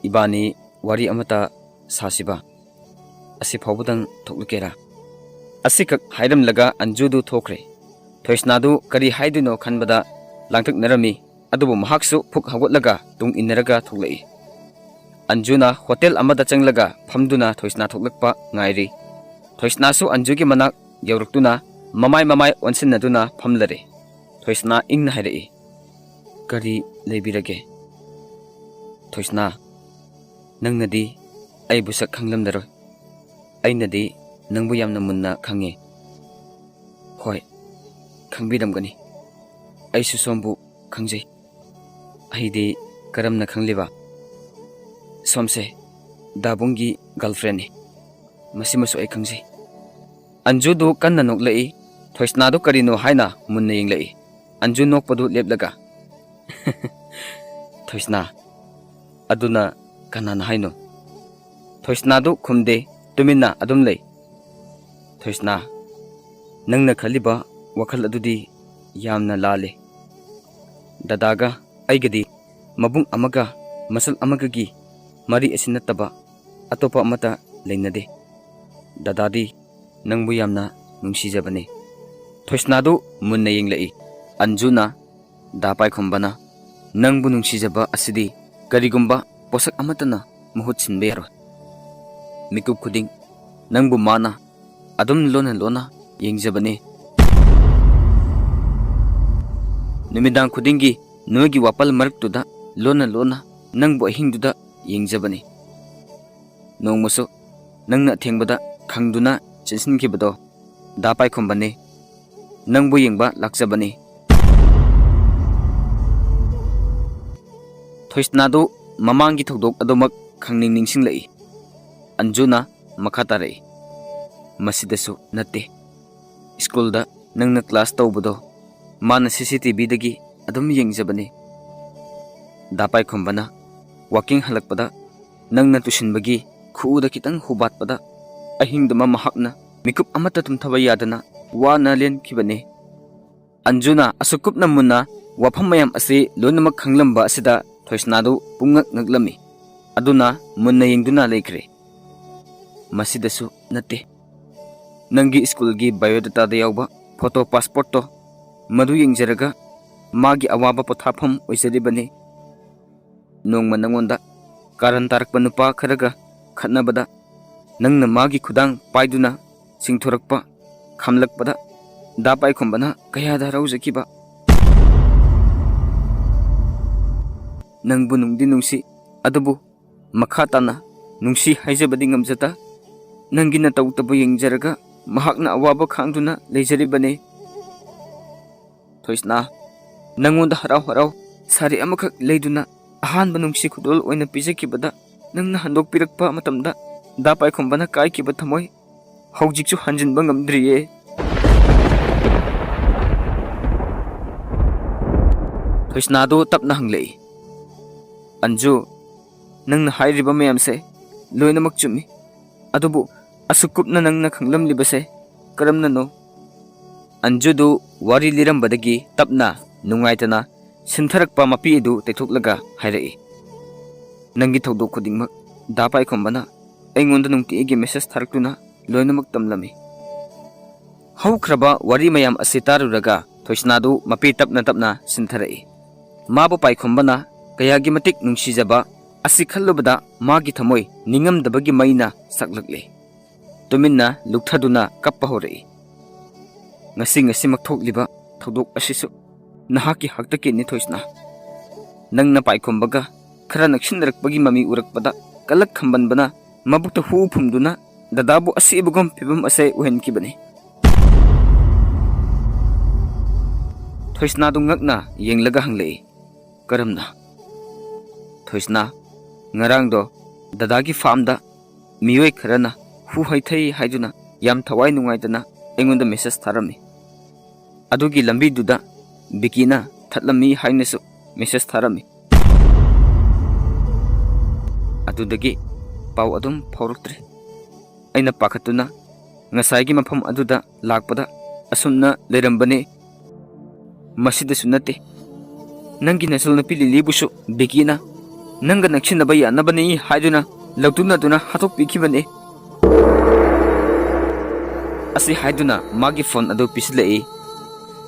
"ꯏꯕꯥꯅꯤ ꯋꯥꯔꯤ ꯑꯃꯇ ꯁꯥꯁꯤꯕ? ꯑꯁꯤ ꯐꯥꯎꯕꯗꯪ ꯊꯣꯛꯂꯛꯀꯦꯔꯥ?" ꯑꯁꯤꯈꯛ ꯍꯥꯏꯔꯝꯂꯒ ꯑꯟꯖꯨꯗꯨ ꯊꯣꯛꯈ꯭ꯔꯦ꯫ ꯊꯣꯏꯁꯅꯥꯗꯨ ꯀꯔꯤ ꯍꯥꯏꯗꯣꯏꯅꯣ ꯈꯟꯕꯗ ꯂꯥꯡꯇꯛꯅꯔꯝꯃꯤ꯫ ꯑꯗꯨꯕꯨ ꯃꯍꯥꯛꯁꯨ ꯐꯨꯛ ꯍꯧꯒꯠꯂꯒ ꯇꯨꯡ ꯏꯟꯅꯔꯒ ꯊꯣꯛꯂꯛꯏ꯫ ꯑꯟꯖꯨꯅ ꯍꯣꯇꯦꯜ ꯑꯃꯗ ꯆꯪꯂꯒ ꯐꯝꯗꯨꯅ ꯊꯣꯏꯁꯅꯥ ꯊꯣꯛꯂꯛꯄ ꯉꯥꯏꯔꯤ꯫ ꯊꯣꯏꯁꯅꯥꯁꯨ ꯑꯟꯖꯨꯒꯤ ꯃꯅꯥꯛ ꯌꯧꯔꯛꯇꯨꯅ ꯃꯃꯥꯏ ꯃꯃꯥꯏ ꯑꯣꯟꯁꯤꯟꯅꯗꯨꯅ ꯐꯝꯂꯔꯦ꯫ ꯊꯣꯏꯁꯅꯥ ꯏꯪꯅ ꯍꯥꯏꯔꯛꯏ, "ꯀꯔꯤ ꯂꯩꯕꯤꯔꯒꯦ?" "ꯊꯣꯏꯁꯅꯥ, ꯅꯪꯅꯗꯤ ꯑꯩꯕꯨ ꯁꯛ ꯈꯪꯂꯝꯂꯔꯣꯏ꯫ ꯑꯩꯅꯗꯤ ꯅꯪꯕꯨ ꯌꯥꯝꯅ ꯃꯨꯟꯅ ꯈꯪꯉꯤ꯫" "ꯍꯣꯏ, ꯈꯪꯕꯤꯔꯝꯒꯅꯤ꯫ ꯑꯩꯁꯨ ꯁꯣꯝꯕꯨ ꯈꯪꯖꯩ꯫" "ꯑꯩꯗꯤ ꯀꯔꯝꯅ ꯈꯪꯂꯤꯕ?" "ꯁꯣꯝꯁꯦ ꯗꯥꯕꯨꯡꯒꯤ ꯒꯔꯜꯐ꯭ꯔꯦꯟꯅꯤ꯫ ꯃꯁꯤꯃꯁꯨ ꯑꯩ ꯈꯪꯖꯩ꯫" ꯑꯟꯖꯨꯗꯨ ꯀꯟꯅ ꯅꯣꯛꯂꯛꯏ꯫ ꯊꯣꯏꯁꯅꯥꯗꯨ ꯀꯔꯤꯅꯣ ꯍꯥꯏꯅ ꯃꯨꯟꯅ ꯌꯦꯡꯂꯛꯏ꯫ ꯑꯟꯖꯨ ꯅꯣꯛꯄꯗꯨ ꯂꯦꯞꯂꯒ, "ꯊꯣꯏꯁꯅꯥ, ꯑꯗꯨꯅ ꯀꯅꯥꯅ ꯍꯥꯏꯅꯣ?" ꯊꯣꯏꯁꯅꯥꯗꯨ ꯈꯨꯝꯗꯦ, ꯇꯨꯃꯤꯟꯅ ꯑꯗꯨꯝ ꯂꯩ꯫ "ꯊꯣꯏꯁꯅꯥ, ꯅꯪꯅ ꯈꯜꯂꯤꯕ ꯋꯥꯈꯜ ꯑꯗꯨꯗꯤ ꯌꯥꯝꯅ ꯂꯥꯜꯂꯤ꯫ ꯗꯗꯥꯒ ꯑꯩꯒꯗꯤ ꯃꯕꯨꯡ ꯑꯃꯒ ꯃꯆꯜ ꯑꯃꯒꯒꯤ ꯃꯔꯤ ꯑꯁꯤ ꯅꯠꯇꯕ ꯑꯇꯣꯞꯄ ꯑꯃꯠꯇ ꯂꯩꯅꯗꯦ꯫ ꯗꯗꯥꯗꯤ ꯅꯪꯕꯨ ꯌꯥꯝꯅ ꯅꯨꯡꯁꯤꯖꯕꯅꯤ꯫" ꯊꯣꯏꯁꯅꯥꯗꯨ ꯃꯨꯟꯅ ꯌꯦꯡꯂꯛꯏ꯫ ꯑꯟꯖꯨꯅ ꯗꯥ ꯄꯥꯏꯈꯣꯝꯕꯅ ꯅꯪꯕꯨ ꯅꯨꯡꯁꯤꯖꯕ ꯑꯁꯤꯗꯤ ꯀꯔꯤꯒꯨꯝꯕ ꯄꯣꯠꯁꯛ ꯑꯃꯠꯇꯅ ꯃꯍꯨꯠ ꯁꯤꯟꯕ ꯌꯥꯔꯣꯏ꯫ ꯃꯤꯀꯨꯞ ꯈꯨꯗꯤꯡ ꯅꯪꯕꯨ ꯃꯥꯅ ꯑꯗꯨꯝ ꯂꯣꯟꯅ ꯂꯣꯟꯅ ꯌꯦꯡꯖꯕꯅꯤ꯫ ꯅꯨꯃꯤꯗꯥꯡ ꯈꯨꯗꯤꯡꯒꯤ ꯅꯣꯏꯒꯤ ꯋꯥꯄꯜ ꯃꯔꯛꯇꯨꯗ ꯂꯣꯟꯅ ꯂꯣꯟꯅ ꯅꯪꯕꯨ ꯑꯍꯤꯡꯗꯨꯗ ꯌꯦꯡꯖꯕꯅꯤ꯫ ꯅꯣꯡꯃꯁꯨ ꯅꯪꯅ ꯑꯊꯦꯡꯕꯗ ꯈꯪꯗꯨꯅ ꯆꯦꯟꯁꯤꯟꯈꯤꯕꯗꯣ ꯗꯥ ꯄꯥꯏꯈꯣꯝꯕꯅꯤ꯫ ꯅꯪꯕꯨ ꯌꯦꯡꯕ ꯂꯥꯛꯆꯕꯅꯤ꯫ ꯊꯣꯏꯁꯅꯥꯗꯨ ꯃꯃꯥꯡꯒꯤ ꯊꯧꯗꯣꯛ ꯑꯗꯨꯃꯛ ꯈꯪꯅꯤꯡ ꯅꯤꯡꯁꯤꯡꯂꯛꯏ꯫ ꯑꯟꯖꯨꯅ ꯃꯈꯥ ꯇꯥꯔꯛꯏ, ꯃꯁꯤꯗꯁꯨ ꯅꯠꯇꯦ꯫ ꯁ꯭ꯀꯨꯜꯗ ꯅꯪꯅ ꯀ꯭ꯂꯥꯁ ꯇꯧꯕꯗꯣ ꯃꯥꯅ ꯁꯤ ꯁꯤ ꯇꯤ ꯚꯤꯗꯒꯤ ꯑꯗꯨꯝ ꯌꯦꯡꯖꯕꯅꯤ꯫ ꯗꯥ ꯄꯥꯏꯈꯣꯝꯕꯅ ꯋꯥꯀꯤꯡ ꯍꯜꯂꯛꯄꯗ ꯅꯪꯅ ꯇꯨꯁꯤꯟꯕꯒꯤ ꯈꯨꯎꯗ ꯈꯤꯇꯪ ꯍꯨꯕꯥꯠꯄꯗ ꯑꯍꯤꯡꯗꯨꯃ ꯃꯍꯥꯛꯅ ꯃꯤꯀꯨꯞ ꯑꯃꯠꯇ ꯇꯨꯝꯊꯕ ꯌꯥꯗꯅ ꯋꯥꯅ ꯂꯦꯟꯈꯤꯕꯅꯤ꯫ ꯑꯟꯖꯨꯅ ꯑꯁꯨꯛ ꯀꯨꯞꯅ ꯃꯨꯟꯅ ꯋꯥꯐꯝ ꯃꯌꯥꯝ ꯑꯁꯤ ꯂꯣꯏꯅꯃꯛ ꯈꯪꯂꯝꯕ ꯑꯁꯤꯗ ꯊꯣꯏꯁꯅꯥꯗꯨ ꯄꯨꯡꯉꯛ ꯉꯛꯂꯝꯃꯤ꯫ ꯑꯗꯨꯅ ꯃꯨꯟꯅ ꯌꯦꯡꯗꯨꯅ ꯂꯩꯈ꯭ꯔꯦ꯫ ꯃꯁꯤꯗꯁꯨ ꯅꯠꯇꯦ꯫ ꯅꯪꯒꯤ ꯁ꯭ꯀꯨꯜꯒꯤ ꯕꯥꯏꯑꯣꯗꯥꯇꯥꯗ ꯌꯥꯎꯕ ꯐꯣꯇꯣ ꯄꯥꯁꯄꯣꯔꯠꯇꯣ ꯃꯗꯨ ꯌꯦꯡꯖꯔꯒ ꯃꯥꯒꯤ ꯑꯋꯥꯕ ꯄꯣꯊꯥꯐꯝ ꯑꯣꯏꯖꯔꯤꯕꯅꯤ꯫ ꯅꯣꯡꯃ ꯅꯉꯣꯟꯗ ꯀꯥꯔꯟ ꯇꯥꯔꯛꯄ ꯅꯨꯄꯥ ꯈꯔꯒ ꯈꯠꯅꯕꯗ ꯅꯪꯅ ꯃꯥꯒꯤ ꯈꯨꯗꯥꯡ ꯄꯥꯏꯗꯨꯅ ꯆꯤꯡꯊꯣꯔꯛꯄ ꯈꯥꯝꯂꯛꯄꯗ ꯗꯥ ꯄꯥꯏꯈꯣꯝꯕꯅ ꯀꯌꯥꯗ ꯍꯔꯥꯎꯖꯈꯤꯕ꯫ ꯅꯪꯕꯨ ꯅꯨꯡꯗꯤ ꯅꯨꯡꯁꯤ, ꯑꯗꯨꯕꯨ ꯃꯈꯥ ꯇꯥꯅ ꯅꯨꯡꯁꯤ ꯍꯥꯏꯖꯕꯗꯤ ꯉꯝꯖꯗ꯫ ꯅꯪꯒꯤ ꯅꯇꯧ ꯇꯕꯨ ꯌꯦꯡꯖꯔꯒ ꯃꯍꯥꯛꯅ ꯑꯋꯥꯕ ꯈꯥꯡꯗꯨꯅ ꯂꯩꯖꯔꯤꯕꯅꯤ꯫ ꯊꯣꯏꯁꯅꯥ, ꯅꯪꯉꯣꯟꯗ ꯍꯔꯥꯎ ꯍꯔꯥꯎ ꯁꯥꯔꯤ ꯑꯃꯈꯛ ꯂꯩꯗꯨꯅ ꯑꯍꯥꯟꯕ ꯅꯨꯡꯁꯤ ꯈꯨꯗꯣꯜ ꯑꯣꯏꯅ ꯄꯤꯖꯈꯤꯕꯗ ꯅꯪꯅ ꯍꯟꯗꯣꯛꯄꯤꯔꯛꯄ ꯃꯇꯝꯗ ꯗꯥ ꯄꯥꯏꯈꯣꯝꯕꯅ ꯀꯥꯏꯈꯤꯕ ꯊꯃꯣꯏ ꯍꯧꯖꯤꯛꯁꯨ ꯍꯟꯖꯤꯟꯕ ꯉꯝꯗ꯭ꯔꯤꯌꯦ꯫ ꯊꯣꯏꯁꯅꯥꯗꯨ ꯇꯞꯅ ꯍꯪꯂꯛꯏ, ꯑꯟꯖꯨ, ꯅꯪꯅ ꯍꯥꯏꯔꯤꯕ ꯃꯌꯥꯝꯁꯦ ꯂꯣꯏꯅꯃꯛ ꯆꯨꯝꯃꯤ, ꯑꯗꯨꯕꯨ ꯑꯁꯨꯛ ꯀꯨꯞꯅ ꯅꯪꯅ ꯈꯪꯂꯝꯂꯤꯕꯁꯦ ꯀꯔꯝꯅꯅꯣ? ꯑꯟꯖꯨꯗꯨ ꯋꯥꯔꯤ ꯂꯤꯔꯝꯕꯗꯒꯤ ꯇꯞꯅ ꯅꯨꯡꯉꯥꯏꯇꯅ ꯁꯤꯟꯊꯔꯛꯄ ꯃꯄꯤ ꯑꯗꯨ ꯇꯩꯊꯣꯛꯂꯒ ꯍꯥꯏꯔꯛꯏ, ꯅꯪꯒꯤ ꯊꯧꯗꯣꯛ ꯈꯨꯗꯤꯡꯃꯛ ꯗꯥ ꯄꯥꯏꯈꯣꯝꯕꯅ ꯑꯩꯉꯣꯟꯗ ꯅꯨꯡꯇꯤꯒꯤ ꯃꯦꯁꯦꯖ ꯊꯥꯔꯛꯇꯨꯅ ꯂꯣꯏꯅꯃꯛ ꯇꯝꯂꯝꯃꯤ꯫ ꯍꯧꯈ꯭ꯔꯕ ꯋꯥꯔꯤ ꯃꯌꯥꯝ ꯑꯁꯤ ꯇꯥꯔꯨꯔꯒ ꯊꯣꯏꯁꯅꯥꯗꯨ ꯃꯄꯤ ꯇꯞꯅ ꯇꯞꯅ ꯁꯤꯟꯊꯔꯛꯏ꯫ ꯃꯥꯕꯨ ꯄꯥꯏꯈꯣꯝꯕꯅ ꯀꯌꯥꯒꯤ ꯃꯇꯤꯛ ꯅꯨꯡꯁꯤꯖꯕ ꯑꯁꯤ ꯈꯜꯂꯨꯕꯗ ꯃꯥꯒꯤ ꯊꯃꯣꯏ ꯅꯤꯡꯉꯝꯗꯕꯒꯤ ꯃꯩꯅ ꯁꯛꯂꯛꯂꯤ꯫ ꯇꯨꯃꯤꯟꯅ ꯂꯨꯞꯊꯗꯨꯅ ꯀꯞꯄ ꯍꯧꯔꯛꯏ꯫ "ꯉꯁꯤ ꯉꯁꯤꯃꯛ ꯊꯣꯛꯂꯤꯕ ꯊꯧꯗꯣꯛ ꯑꯁꯤꯁꯨ ꯅꯍꯥꯛꯀꯤ ꯍꯥꯛꯇꯛꯀꯤꯅꯤ ꯊꯣꯏꯁꯅꯥ꯫ ꯅꯪꯅ ꯄꯥꯏꯈꯣꯝꯕꯒ ꯈꯔ ꯅꯛꯁꯤꯟꯅꯔꯛꯄꯒꯤ ꯃꯃꯤ ꯎꯔꯛꯄꯗ ꯀꯂꯛ ꯈꯝꯕꯟꯕꯅ ꯃꯕꯨꯛꯇ ꯍꯨ ꯐꯨꯝꯗꯨꯅ ꯗꯗꯥꯕꯨ ꯑꯁꯤꯕꯒꯨꯝ ꯐꯤꯕꯝ ꯑꯁꯦ ꯑꯣꯏꯍꯟꯈꯤꯕꯅꯤ꯫" ꯊꯣꯏꯁꯅꯥꯗꯨ ꯉꯛꯅ ꯌꯦꯡꯂꯒ ꯍꯪꯂꯛꯏ, "ꯀꯔꯝꯅ?" ꯊꯣꯏꯁꯅꯥ, "ꯉꯔꯥꯡꯗꯣ ꯗꯗꯥꯒꯤ ꯐꯥꯝꯗ ꯃꯤꯑꯣꯏ ꯈꯔꯅ ꯍꯨ ꯍꯩꯊꯩ ꯍꯥꯏꯗꯨꯅ ꯌꯥꯝ ꯊꯋꯥꯏ ꯅꯨꯡꯉꯥꯏꯇꯅ ꯑꯩꯉꯣꯟꯗ ꯃꯦꯁꯦꯖ ꯊꯥꯔꯝꯃꯤ꯫ ꯑꯗꯨꯒꯤ ꯂꯝꯕꯤꯗꯨꯗ ꯕꯤꯀꯤꯅ ꯊꯠꯂꯝꯃꯤ ꯍꯥꯏꯅꯁꯨ ꯃꯦꯁꯦꯖ ꯊꯥꯔꯝꯃꯤ꯫ ꯑꯗꯨꯗꯒꯤ ꯄꯥꯎ ꯑꯗꯨꯝ ꯐꯥꯎꯔꯛꯇ꯭ꯔꯦ꯫ ꯑꯩꯅ ꯄꯥꯈꯠꯇꯨꯅ ꯉꯁꯥꯏꯒꯤ ꯃꯐꯝ ꯑꯗꯨꯗ ꯂꯥꯛꯄꯗ ꯑꯁꯨꯝꯅ ꯂꯩꯔꯝꯕꯅꯤ꯫ ꯃꯁꯤꯗꯁꯨ ꯅꯠꯇꯦ, ꯅꯪꯒꯤ ꯅꯆꯜꯅꯨꯄꯤ ꯂꯤꯂꯤꯕꯨꯁꯨ ꯕꯤꯀꯤꯅ ꯅꯪꯒ ꯅꯛꯁꯤꯟꯅꯕ ꯌꯥꯅꯕꯅꯤ ꯍꯥꯏꯗꯨꯅ ꯂꯧꯇꯨꯅꯗꯨꯅ ꯍꯥꯠꯇꯣꯛꯄꯤꯈꯤꯕꯅꯤ꯫" ꯑꯁꯤ ꯍꯥꯏꯗꯨꯅ ꯃꯥꯒꯤ ꯐꯣꯟ ꯑꯗꯨ ꯄꯤꯁꯤꯜꯂꯛꯏ꯫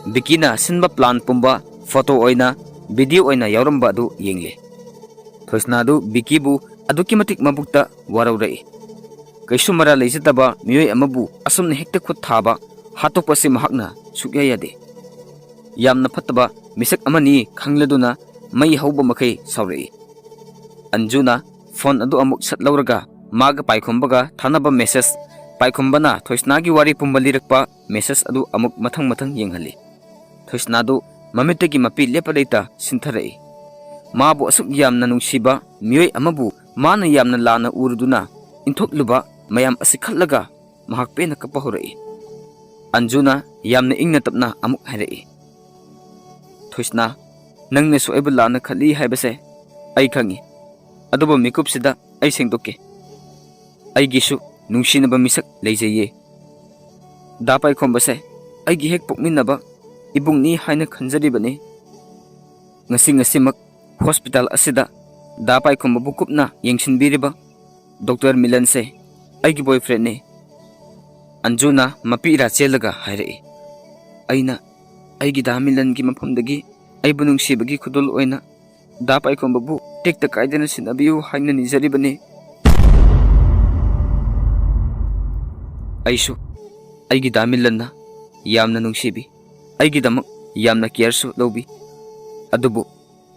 ꯕꯤꯀꯤꯅ ꯁꯤꯟꯕ ꯄ꯭ꯂꯥꯟ ꯄꯨꯝꯕ ꯐꯣꯇꯣ ꯑꯣꯏꯅ, ꯚꯤꯗꯤꯑꯣ ꯑꯣꯏꯅ ꯌꯥꯎꯔꯝꯕ ꯑꯗꯨ ꯌꯦꯡꯂꯦ꯫ ꯊꯣꯏꯁꯅꯥꯗꯨ ꯕꯤꯀꯤꯕꯨ ꯑꯗꯨꯛꯀꯤ ꯃꯇꯤꯛ ꯃꯕꯨꯛꯇ ꯋꯥꯔꯧꯔꯛꯏ꯫ ꯀꯩꯁꯨ ꯃꯔꯥꯜ ꯂꯩꯖꯗꯕ ꯃꯤꯑꯣꯏ ꯑꯃꯕꯨ ꯑꯁꯨꯝꯅ ꯍꯦꯛꯇ ꯈꯨꯠ ꯊꯥꯕ, ꯍꯥꯠꯇꯣꯛꯄꯁꯤ ꯃꯍꯥꯛꯅ ꯁꯨꯛꯌꯥ ꯌꯥꯗꯦ꯫ ꯌꯥꯝꯅ ꯐꯠꯇꯕ ꯃꯤꯁꯛ ꯑꯃꯅꯤ ꯈꯪꯂꯗꯨꯅ ꯃꯩ ꯍꯧꯕ ꯃꯈꯩ ꯁꯥꯎꯔꯛꯏ꯫ ꯑꯟꯖꯨꯅ ꯐꯣꯟ ꯑꯗꯨ ꯑꯃꯨꯛ ꯁꯠ ꯂꯧꯔꯒ ꯃꯥꯒ ꯄꯥꯏꯈꯣꯝꯕꯒ ꯊꯥꯅꯕ ꯃꯦꯁꯦꯖ, ꯄꯥꯏꯈꯣꯝꯕꯅ ꯊꯣꯏꯁꯅꯥꯒꯤ ꯋꯥꯔꯤ ꯄꯨꯝꯕ ꯂꯤꯔꯛꯄ ꯃꯦꯁꯦꯖ ꯑꯗꯨ ꯑꯃꯨꯛ ꯃꯊꯪ ꯃꯊꯪ ꯌꯦꯡꯍꯜꯂꯤ꯫ ꯊꯣꯏꯁꯅꯥꯗꯨ ꯃꯃꯤꯠꯇꯒꯤ ꯃꯄꯤ ꯂꯦꯞꯄ ꯂꯩꯇ ꯁꯤꯟꯊꯔꯛꯏ꯫ ꯃꯥꯕꯨ ꯑꯁꯨꯛ ꯌꯥꯝꯅ ꯅꯨꯡꯁꯤꯕ ꯃꯤꯑꯣꯏ ꯑꯃꯕꯨ ꯃꯥꯅ ꯌꯥꯝꯅ ꯂꯥꯟꯅ ꯎꯔꯨꯗꯨꯅ ꯏꯟꯊꯣꯛꯂꯨꯕ ꯃꯌꯥꯝ ꯑꯁꯤ ꯈꯜꯂꯒ ꯃꯍꯥꯛ ꯄꯦꯟꯅ ꯀꯞꯄ ꯍꯧꯔꯛꯏ꯫ ꯑꯟꯖꯨꯅ ꯌꯥꯝꯅ ꯏꯪꯅ ꯇꯞꯅ ꯑꯃꯨꯛ ꯍꯥꯏꯔꯛꯏ, "ꯊꯣꯏꯁꯅꯥ, ꯅꯪꯅꯁꯨ ꯑꯩꯕꯨ ꯂꯥꯟꯅ ꯈꯜꯂꯤ ꯍꯥꯏꯕꯁꯦ ꯑꯩ ꯈꯪꯏ꯫ ꯑꯗꯨꯕꯨ ꯃꯤꯀꯨꯞꯁꯤꯗ ꯑꯩ ꯁꯦꯡꯗꯣꯛꯀꯦ꯫ ꯑꯩꯒꯤꯁꯨ ꯅꯨꯡꯁꯤꯅꯕ ꯃꯤꯁꯛ ꯂꯩꯖꯩꯌꯦ꯫ ꯗꯥ ꯄꯥꯏꯈꯣꯝꯕꯁꯦ ꯑꯩꯒꯤ ꯍꯦꯛ ꯄꯣꯛꯃꯤꯟꯅꯕ ꯏꯕꯨꯡꯅꯤ ꯍꯥꯏꯅ ꯈꯟꯖꯔꯤꯕꯅꯤ꯫ ꯉꯁꯤ ꯉꯁꯤꯃꯛ ꯍꯣꯁꯄꯤꯇꯥꯜ ꯑꯁꯤꯗ ꯗꯥ ꯄꯥꯏꯈꯣꯝꯕꯕꯨ ꯀꯨꯞꯅ ꯌꯦꯡꯁꯤꯟꯕꯤꯔꯤꯕ ꯗꯣꯛꯇꯔ ꯃꯤꯂꯟꯁꯦ ꯑꯩꯒꯤ ꯕꯣꯏꯐ꯭ꯔꯦꯟꯅꯤ꯫" ꯑꯟꯖꯨꯅ ꯃꯄꯤ ꯏꯔꯥ ꯆꯦꯜꯂꯒ ꯍꯥꯏꯔꯛꯏ, "ꯑꯩꯅ ꯑꯩꯒꯤ ꯗꯥ ꯃꯤꯂꯟꯒꯤ ꯃꯐꯝꯗꯒꯤ ꯑꯩꯕꯨ ꯅꯨꯡꯁꯤꯕꯒꯤ ꯈꯨꯗꯣꯜ ꯑꯣꯏꯅ ꯗꯥ ꯄꯥꯏꯈꯣꯝꯕꯕꯨ ꯇꯦꯛꯇ ꯀꯥꯏꯗꯅ ꯁꯤꯟꯅꯕꯤꯌꯨ ꯍꯥꯏꯅ ꯅꯤꯖꯔꯤꯕꯅꯤ꯫ ꯑꯩꯁꯨ ꯑꯩꯒꯤ ꯗꯥ ꯃꯤꯂꯟꯅ ꯌꯥꯝꯅ ꯅꯨꯡꯁꯤꯕꯤ, ꯑꯩꯒꯤꯗꯃꯛ ꯌꯥꯝꯅ ꯀꯦꯌꯔꯁꯨ ꯂꯧꯕꯤ꯫ ꯑꯗꯨꯕꯨ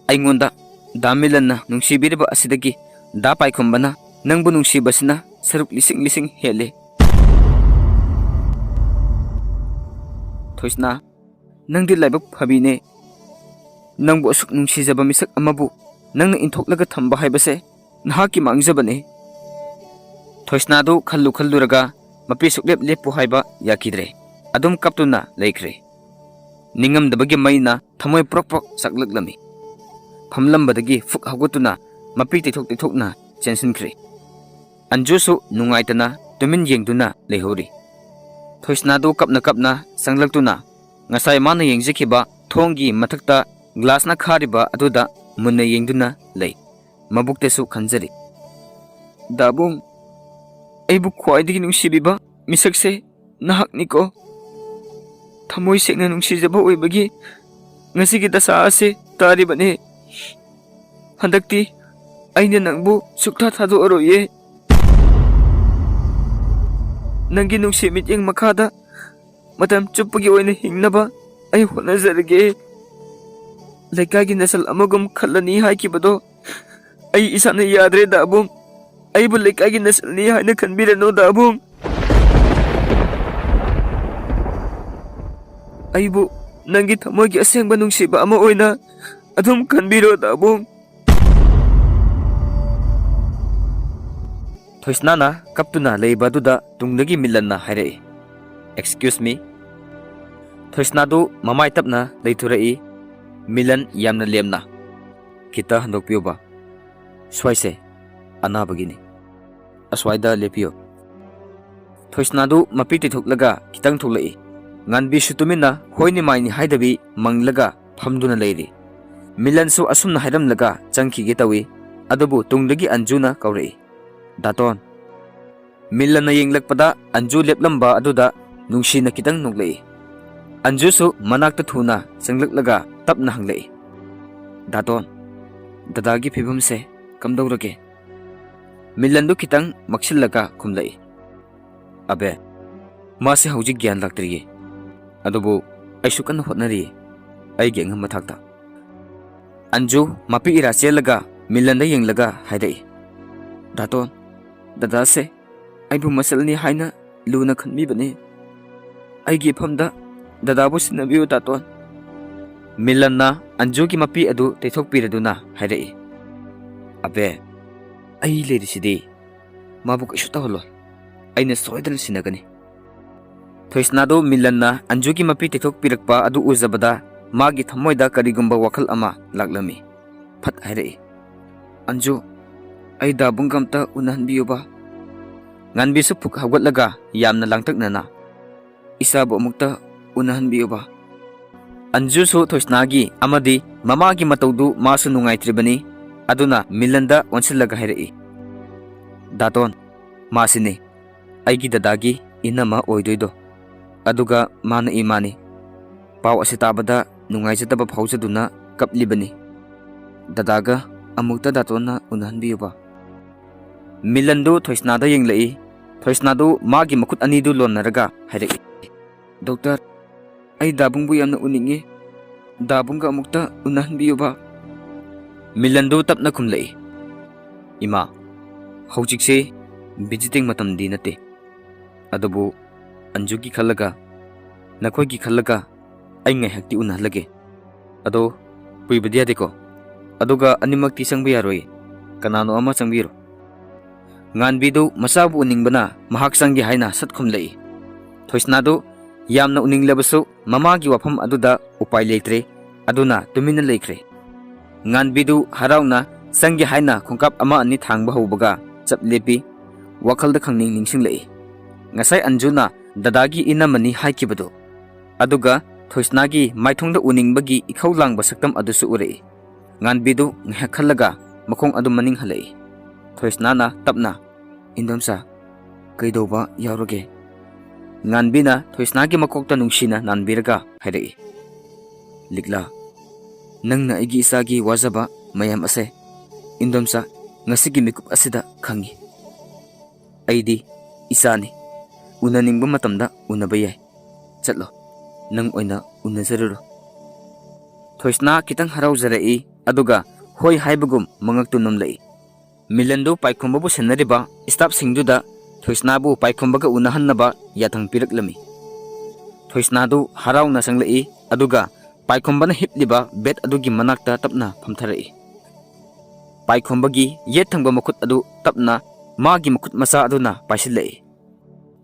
ꯑꯩꯉꯣꯟꯗ ꯗꯥ ꯃꯤꯂꯟꯅ ꯅꯨꯡꯁꯤꯕꯤꯔꯤꯕ ꯑꯁꯤꯗꯒꯤ ꯗꯥ ꯄꯥꯏꯈꯣꯝꯕꯅ ꯅꯪꯕꯨ ꯅꯨꯡꯁꯤꯕꯁꯤꯅ ꯁꯔꯨꯛ ꯂꯤꯁꯤꯡ ꯂꯤꯁꯤꯡ ꯍꯦꯜꯂꯦ꯫ ꯊꯣꯏꯁꯅꯥ, ꯅꯪꯗꯤ ꯂꯥꯏꯕꯛ ꯐꯕꯤꯅꯦ꯫ ꯅꯪꯕꯨ ꯑꯁꯨꯛ ꯅꯨꯡꯁꯤꯖꯕ ꯃꯤꯁꯛ ꯑꯃꯕꯨ ꯅꯪꯅ ꯏꯟꯊꯣꯛꯂꯒ ꯊꯝꯕ ꯍꯥꯏꯕꯁꯦ ꯅꯍꯥꯛꯀꯤ ꯃꯥꯡꯖꯕꯅꯦ꯫" ꯊꯣꯏꯁꯅꯥꯗꯨ ꯈꯜꯂꯨ ꯈꯜꯂꯨꯔꯒ ꯃꯄꯤ ꯁꯨꯛꯂꯦꯞ ꯂꯦꯞꯄꯨ ꯍꯥꯏꯕ ꯌꯥꯈꯤꯗ꯭ꯔꯦ꯫ ꯑꯗꯨꯝ ꯀꯞꯇꯨꯅ ꯂꯩꯈ꯭ꯔꯦ꯫ ꯅꯤꯡꯉꯝꯗꯕꯒꯤ ꯃꯩꯅ ꯊꯃꯣꯏ ꯄ꯭ꯔꯣꯛ ꯄ꯭ꯔꯣꯛ ꯆꯥꯛꯂꯛꯂꯝꯃꯤ꯫ ꯐꯝꯂꯝꯕꯗꯒꯤ ꯐꯨꯛ ꯍꯧꯒꯠꯇꯨꯅ ꯃꯄꯤ ꯇꯩꯊꯣꯛ ꯇꯩꯊꯣꯛꯅ ꯆꯦꯟꯁꯤꯟꯈ꯭ꯔꯦ꯫ ꯑꯟꯖꯨꯁꯨ ꯅꯨꯡꯉꯥꯏꯇꯅ ꯇꯨꯃꯤꯟ ꯌꯦꯡꯗꯨꯅ ꯂꯩꯍꯧꯔꯤ꯫ ꯊꯣꯏꯁꯅꯥꯗꯨ ꯀꯞꯅ ꯀꯞꯅ ꯆꯪꯂꯛꯇꯨꯅ ꯉꯁꯥꯏ ꯃꯥꯅ ꯌꯦꯡꯖꯈꯤꯕ ꯊꯣꯡꯒꯤ ꯃꯊꯛꯇ ꯒ꯭ꯂꯥꯁꯅ ꯈꯥꯔꯤꯕ ꯑꯗꯨꯗ ꯃꯨꯟꯅ ꯌꯦꯡꯗꯨꯅ ꯂꯩ꯫ ꯃꯕꯨꯛꯇꯁꯨ ꯈꯟꯖꯔꯤ, "ꯗꯥꯕꯨꯡ, ꯑꯩꯕꯨ ꯈ꯭ꯋꯥꯏꯗꯒꯤ ꯅꯨꯡꯁꯤꯕꯤꯕ ꯃꯤꯁꯛꯁꯦ ꯅꯍꯥꯛꯅꯤꯀꯣ꯫ ꯊꯃꯣꯏ ꯁꯦꯡꯅ ꯅꯨꯡꯁꯤꯖꯕ ꯑꯣꯏꯕꯒꯤ ꯉꯁꯤꯒꯤ ꯗꯁꯥ ꯑꯁꯤ ꯇꯥꯔꯤꯕꯅꯤ꯫ ꯍꯟꯗꯛꯇꯤ ꯑꯩꯅ ꯅꯪꯕꯨ ꯁꯨꯛꯊꯥ ꯊꯥꯗꯣꯛꯑꯔꯣꯏꯌꯦ꯫ ꯅꯪꯒꯤ ꯅꯨꯡꯁꯤ ꯃꯤꯠꯌꯦꯡ ꯃꯈꯥꯗ ꯃꯇꯝ ꯆꯨꯞꯄꯒꯤ ꯑꯣꯏꯅ ꯍꯤꯡꯅꯕ ꯑꯩ ꯍꯣꯠꯅꯖꯔꯒꯦ꯫ ꯂꯩꯀꯥꯏꯒꯤ ꯅꯁꯜ ꯑꯃꯒꯨꯝ ꯈꯜꯂꯅꯤ ꯍꯥꯏꯈꯤꯕꯗꯣ ꯑꯩ ꯏꯁꯥꯅ ꯌꯥꯗ꯭ꯔꯦ, ꯗꯥꯕꯨꯡ꯫ ꯑꯩꯕꯨ ꯂꯩꯀꯥꯏꯒꯤ ꯅꯁꯜꯅꯤ ꯍꯥꯏꯅ ꯈꯟꯕꯤꯔꯅꯨ, ꯗꯥꯕꯨꯡ꯫ ꯑꯩꯕꯨ ꯅꯪꯒꯤ ꯊꯃꯣꯏꯒꯤ ꯑꯁꯦꯡꯕ ꯅꯨꯡꯁꯤꯕ ꯑꯃ ꯑꯣꯏꯅ ꯑꯗꯨꯝ ꯈꯟꯕꯤꯔꯣ, ꯗꯥꯕꯨꯡ꯫" ꯊꯣꯏꯁꯅꯥꯅ ꯀꯞꯇꯨꯅ ꯂꯩꯕ ꯑꯗꯨꯗ ꯇꯨꯡꯗꯒꯤ ꯃꯤꯂꯟꯅ ꯍꯥꯏꯔꯛꯏ, "Excuse me꯫" ꯊꯣꯏꯁꯅꯥꯗꯨ ꯃꯃꯥꯏ ꯇꯞꯅ ꯂꯩꯊꯣꯔꯛꯏ꯫ ꯃꯤꯂꯟ ꯌꯥꯝꯅ ꯂꯦꯝꯅ, "ꯈꯤꯇ ꯍꯟꯗꯣꯛꯄꯤꯌꯨꯕ, ꯁ꯭ꯋꯥꯏꯁꯦ ꯑꯅꯥꯕꯒꯤꯅꯤ, ꯑꯁ꯭ꯋꯥꯏꯗ ꯂꯦꯞꯄꯤꯌꯨ꯫" ꯊꯣꯏꯁꯅꯥꯗꯨ ꯃꯄꯤ ꯇꯩꯊꯣꯛꯂꯒ ꯈꯤꯇꯪ ꯊꯣꯛꯂꯛꯏ꯫ ꯉꯥꯟꯕꯤꯁꯨ ꯇꯨꯃꯤꯟꯅ ꯍꯣꯏꯅꯤ ꯃꯥꯏꯅꯤ ꯍꯥꯏꯗꯕꯤ ꯃꯪꯂꯒ ꯐꯝꯗꯨꯅ ꯂꯩꯔꯤ꯫ ꯃꯤꯂꯟꯁꯨ ꯑꯁꯨꯝꯅ ꯍꯥꯏꯔꯝꯂꯒ ꯆꯪꯈꯤꯒꯦ ꯇꯧꯏ꯫ ꯑꯗꯨꯕꯨ ꯇꯨꯡꯗꯒꯤ ꯑꯟꯖꯨꯅ ꯀꯧꯔꯛꯏ, "ꯗꯥꯇꯣꯟ, ꯃꯤꯂꯟꯅ ꯌꯦꯡꯂꯛꯄꯗ ꯑꯟꯖꯨ ꯂꯦꯞꯂꯝꯕ ꯑꯗꯨꯗ ꯅꯨꯡꯁꯤꯅ ꯈꯤꯇꯪ ꯅꯣꯛꯂꯛꯏ꯫ ꯑꯟꯖꯨꯁꯨ ꯃꯅꯥꯛꯇ ꯊꯨꯅ ꯆꯪꯂꯛꯂꯒ ꯇꯞꯅ ꯍꯪꯂꯛꯏ, "ꯗꯥꯇꯣꯟ, ꯗꯗꯥꯒꯤ ꯐꯤꯕꯝꯁꯦ ꯀꯝꯗꯧꯔꯒꯦ?" ꯃꯤꯂꯟꯗꯨ ꯈꯤꯇꯪ ꯃꯛꯁꯤꯜꯂꯒ ꯈꯨꯝꯂꯛꯏ, "ꯑꯕꯦ, ꯃꯥꯁꯦ ꯍꯧꯖꯤꯛ ꯒ꯭ꯌꯥꯟ ꯂꯥꯛꯇ꯭ꯔꯤꯌꯦ, ꯑꯗꯨꯕꯨ ꯑꯩꯁꯨ ꯀꯟꯅ ꯍꯣꯠꯅꯔꯤꯌꯦ, ꯑꯩꯒꯤ ꯑꯉꯝꯕ ꯊꯥꯛꯇ꯫" ꯑꯟꯖꯨ ꯃꯄꯤ ꯏꯔꯥ ꯆꯦꯜꯂꯒ ꯃꯤꯂꯟꯗ ꯌꯦꯡꯂꯒ ꯍꯥꯏꯔꯛꯏ, "ꯗꯥꯇꯣꯟ, ꯗꯗꯥꯁꯦ ꯑꯩꯕꯨ ꯃꯆꯜꯅꯤ ꯍꯥꯏꯅ ꯂꯨꯅ ꯈꯟꯕꯤꯕꯅꯤ꯫ ꯑꯩꯒꯤ ꯏꯐꯝꯗ ꯗꯗꯥꯕꯨ ꯁꯤꯟꯅꯕꯤꯌꯨ, ꯗꯥꯇꯣꯟ꯫" ꯃꯤꯂꯟꯅ ꯑꯟꯖꯨꯒꯤ ꯃꯄꯤ ꯑꯗꯨ ꯇꯩꯊꯣꯛꯄꯤꯔꯗꯨꯅ ꯍꯥꯏꯔꯛꯏ, "ꯑꯕꯦ, ꯑꯩ ꯂꯩꯔꯤꯁꯤꯗꯤ, ꯃꯥꯕꯨ ꯀꯩꯁꯨ ꯇꯧꯍꯜꯂꯣꯏ꯫ ꯑꯩꯅ ꯁꯣꯏꯗꯅ ꯁꯤꯟꯅꯒꯅꯤ꯫" ꯊꯣꯏꯁꯅꯥꯗꯨ ꯃꯤꯂꯟꯅ ꯑꯟꯖꯨꯒꯤ ꯃꯄꯤ ꯇꯩꯊꯣꯛꯄꯤꯔꯛꯄ ꯑꯗꯨ ꯎꯖꯕꯗ ꯃꯥꯒꯤ ꯊꯃꯣꯏꯗ ꯀꯔꯤꯒꯨꯝꯕ ꯋꯥꯈꯜ ꯑꯃ ꯂꯥꯛꯂꯝꯃꯤ꯫ ꯐꯠ ꯍꯥꯏꯔꯛꯏ, "ꯑꯟꯖꯨ, ꯑꯩ ꯗꯥꯕꯨꯡꯒ ꯑꯝꯇ ꯎꯅꯍꯟꯕꯤꯌꯨꯕ꯫" ꯉꯥꯟꯕꯤꯁꯨ ꯐꯨꯛ ꯍꯧꯒꯠꯂꯒ ꯌꯥꯝꯅ ꯂꯥꯡꯇꯛꯅꯅ, "ꯏꯆꯥꯕꯨ ꯑꯃꯨꯛꯇ ꯎꯅꯍꯟꯕꯤꯌꯨꯕ꯫" ꯑꯟꯖꯨꯁꯨ ꯊꯣꯏꯁꯅꯥꯒꯤ ꯑꯃꯗꯤ ꯃꯃꯥꯒꯤ ꯃꯇꯧꯗꯨ ꯃꯥꯁꯨ ꯅꯨꯡꯉꯥꯏꯇ꯭ꯔꯤꯕꯅꯤ꯫ ꯑꯗꯨꯅ ꯃꯤꯂꯟꯗ ꯑꯣꯟꯁꯤꯜꯂꯒ ꯍꯥꯏꯔꯛꯏ, "ꯗꯥꯇꯣꯟ, ꯃꯥꯁꯤꯅꯤ ꯑꯩꯒꯤ ꯗꯗꯥꯒꯤ ꯏꯅꯝꯃ ꯑꯣꯏꯗꯣꯏꯗꯣ꯫ ꯑꯗꯨꯒ ꯃꯥꯅ ꯏꯃꯥꯅꯤ꯫ ꯄꯥꯎ ꯑꯁꯤ ꯇꯥꯕꯗ ꯅꯨꯡꯉꯥꯏꯖꯗꯕ ꯐꯥꯎꯖꯗꯨꯅ ꯀꯞꯂꯤꯕꯅꯤ꯫ ꯗꯗꯥꯒ ꯑꯃꯨꯛꯇ ꯗꯥꯇꯣꯟꯅ ꯎꯅꯍꯟꯕꯤꯌꯨꯕ꯫" ꯃꯤꯂꯟꯗꯨ ꯊꯣꯏꯁꯅꯥꯗ ꯌꯦꯡꯂꯛꯏ꯫ ꯊꯣꯏꯁꯅꯥꯗꯨ ꯃꯥꯒꯤ ꯃꯈꯨꯠ ꯑꯅꯤꯗꯨ ꯂꯣꯟꯅꯔꯒ ꯍꯥꯏꯔꯛꯏ, "ꯗꯣꯛꯇꯔ, ꯑꯩ ꯗꯥꯕꯨꯡꯕꯨ ꯌꯥꯝꯅ ꯎꯅꯤꯡꯉꯤ꯫ ꯗꯥꯕꯨꯡꯒ ꯑꯃꯨꯛꯇ ꯎꯅꯍꯟꯕꯤꯌꯨꯕ꯫" ꯃꯤꯂꯟꯗꯨ ꯇꯞꯅ ꯈꯨꯝꯂꯛꯏ, "ꯏꯃꯥ, ꯍꯧꯖꯤꯛꯁꯦ ꯚꯤꯖꯤꯇꯤꯡ ꯃꯇꯝꯗꯤ ꯅꯠꯇꯦ꯫ ꯑꯗꯨꯕꯨ ꯑꯟꯖꯨꯒꯤ ꯈꯜꯂꯒ, ꯅꯈꯣꯏꯒꯤ ꯈꯜꯂꯒ ꯑꯩ ꯉꯥꯏꯍꯥꯛꯇꯤ ꯎꯅꯍꯜꯂꯒꯦ꯫ ꯑꯗꯣ ꯀꯨꯏꯕꯗꯤ ꯌꯥꯗꯦꯀꯣ꯫ ꯑꯗꯨꯒ ꯑꯅꯤꯃꯛꯇꯤ ꯆꯪꯕ ꯌꯥꯔꯣꯏ꯫ ꯀꯅꯥꯅꯣ ꯑꯃ ꯆꯪꯕꯤꯔꯣ꯫" ꯉꯥꯟꯕꯤꯗꯨ ꯃꯆꯥꯕꯨ ꯎꯅꯤꯡꯕꯅ ꯃꯍꯥꯛ ꯆꯪꯒꯦ ꯍꯥꯏꯅ ꯁꯠ ꯈꯨꯝꯂꯛꯏ꯫ ꯊꯣꯏꯁꯅꯥꯗꯨ ꯌꯥꯝꯅ ꯎꯅꯤꯡꯂꯕꯁꯨ ꯃꯃꯥꯒꯤ ꯋꯥꯐꯝ ꯑꯗꯨꯗ ꯎꯄꯥꯏ ꯂꯩꯇ꯭ꯔꯦ꯫ ꯑꯗꯨꯅ ꯇꯨꯃꯤꯟꯅ ꯂꯩꯈ꯭ꯔꯦ꯫ ꯉꯥꯟꯕꯤꯗꯨ ꯍꯔꯥꯎꯅ ꯆꯪꯒꯦ ꯍꯥꯏꯅ ꯈꯣꯡꯀꯥꯞ ꯑꯃ ꯑꯅꯤ ꯊꯥꯡꯕ ꯍꯧꯕꯒ ꯆꯞ ꯂꯦꯞꯄꯤ꯫ ꯋꯥꯈꯜꯗ ꯈꯪꯅꯤꯡ ꯅꯤꯡꯁꯤꯡꯂꯛꯏ꯫ ꯉꯁꯥꯏ ꯑꯟꯖꯨꯅ ꯗꯗꯥꯒꯤ ꯏꯅꯝꯃꯅꯤ ꯍꯥꯏꯈꯤꯕꯗꯨ꯫ ꯑꯗꯨꯒ ꯊꯣꯏꯁꯅꯥꯒꯤ ꯃꯥꯏꯊꯣꯡꯗ ꯎꯅꯤꯡꯕꯒꯤ ꯏꯈꯧ ꯂꯥꯡꯕ ꯁꯛꯇꯝ ꯑꯗꯨꯁꯨ ꯎꯔꯛꯏ꯫ ꯉꯥꯟꯕꯤꯗꯨ ꯉꯥꯏꯍꯥꯛ ꯈꯜꯂꯒ ꯃꯈꯣꯡ ꯑꯗꯨ ꯃꯅꯤꯡ ꯍꯜꯂꯛꯏ꯫ ꯊꯣꯏꯁꯅꯥꯅ ꯇꯞꯅ, "ꯏꯟꯗꯣꯝꯆꯥ, ꯀꯩꯗꯧꯕ ꯌꯥꯎꯔꯒꯦ?" ꯉꯥꯟꯕꯤꯅ ꯊꯣꯏꯁꯅꯥꯒꯤ ꯃꯀꯣꯛꯇ ꯅꯨꯡꯁꯤꯅ ꯅꯥꯟꯕꯤꯔꯒ ꯍꯥꯏꯔꯛꯏ, "ꯂꯤꯛꯂꯥ, ꯅꯪꯅ ꯑꯩꯒꯤ ꯏꯆꯥꯒꯤ ꯋꯥꯖꯕ ꯃꯌꯥꯝ ꯑꯁꯦ ꯏꯟꯗꯣꯝꯆꯥ ꯉꯁꯤꯒꯤ ꯃꯤꯀꯨꯞ ꯑꯁꯤꯗ ꯈꯪꯉꯤ꯫ ꯑꯩꯗꯤ ꯏꯆꯥꯅꯤ, ꯎꯅꯅꯤꯡꯕ ꯃꯇꯝꯗ ꯎꯅꯕ ꯌꯥꯏ꯫ ꯆꯠꯂꯣ, ꯅꯪ ꯑꯣꯏꯅ ꯎꯅꯖꯔꯨꯔꯣ꯫" ꯊꯣꯏꯁꯅꯥ ꯈꯤꯇꯪ ꯍꯔꯥꯎꯖꯔꯛꯏ, ꯑꯗꯨꯒ ꯍꯣꯏ ꯍꯥꯏꯕꯒꯨꯝ ꯃꯉꯛꯇꯨ ꯅꯣꯝꯂꯛꯏ꯫ ꯃꯤꯂꯟꯗꯨ ꯄꯥꯏꯈꯣꯝꯕꯕꯨ ꯁꯦꯟꯅꯔꯤꯕ staffꯁꯤꯡꯗꯨꯗ ꯊꯣꯏꯁꯅꯥꯕꯨ ꯄꯥꯏꯈꯣꯝꯕꯒ ꯎꯅꯍꯟꯅꯕ ꯌꯥꯊꯪ ꯄꯤꯔꯛꯂꯝꯃꯤ꯫ ꯊꯣꯏꯁꯅꯥꯗꯨ ꯍꯔꯥꯎꯅ ꯆꯪꯂꯛꯏ, ꯑꯗꯨꯒ ꯄꯥꯏꯈꯣꯝꯕꯅ ꯍꯤꯞꯂꯤꯕ bed ꯑꯗꯨꯒꯤ ꯃꯅꯥꯛꯇ ꯇꯞꯅ ꯐꯝꯊꯔꯛꯏ꯫ ꯄꯥꯏꯈꯣꯝꯕꯒꯤ ꯌꯦꯠ ꯊꯪꯕ ꯃꯈꯨꯠ ꯑꯗꯨ ꯇꯞꯅ ꯃꯥꯒꯤ ꯃꯈꯨꯠ ꯃꯆꯥ ꯑꯗꯨꯅ ꯄꯥꯏꯁꯤꯜꯂꯛꯏ,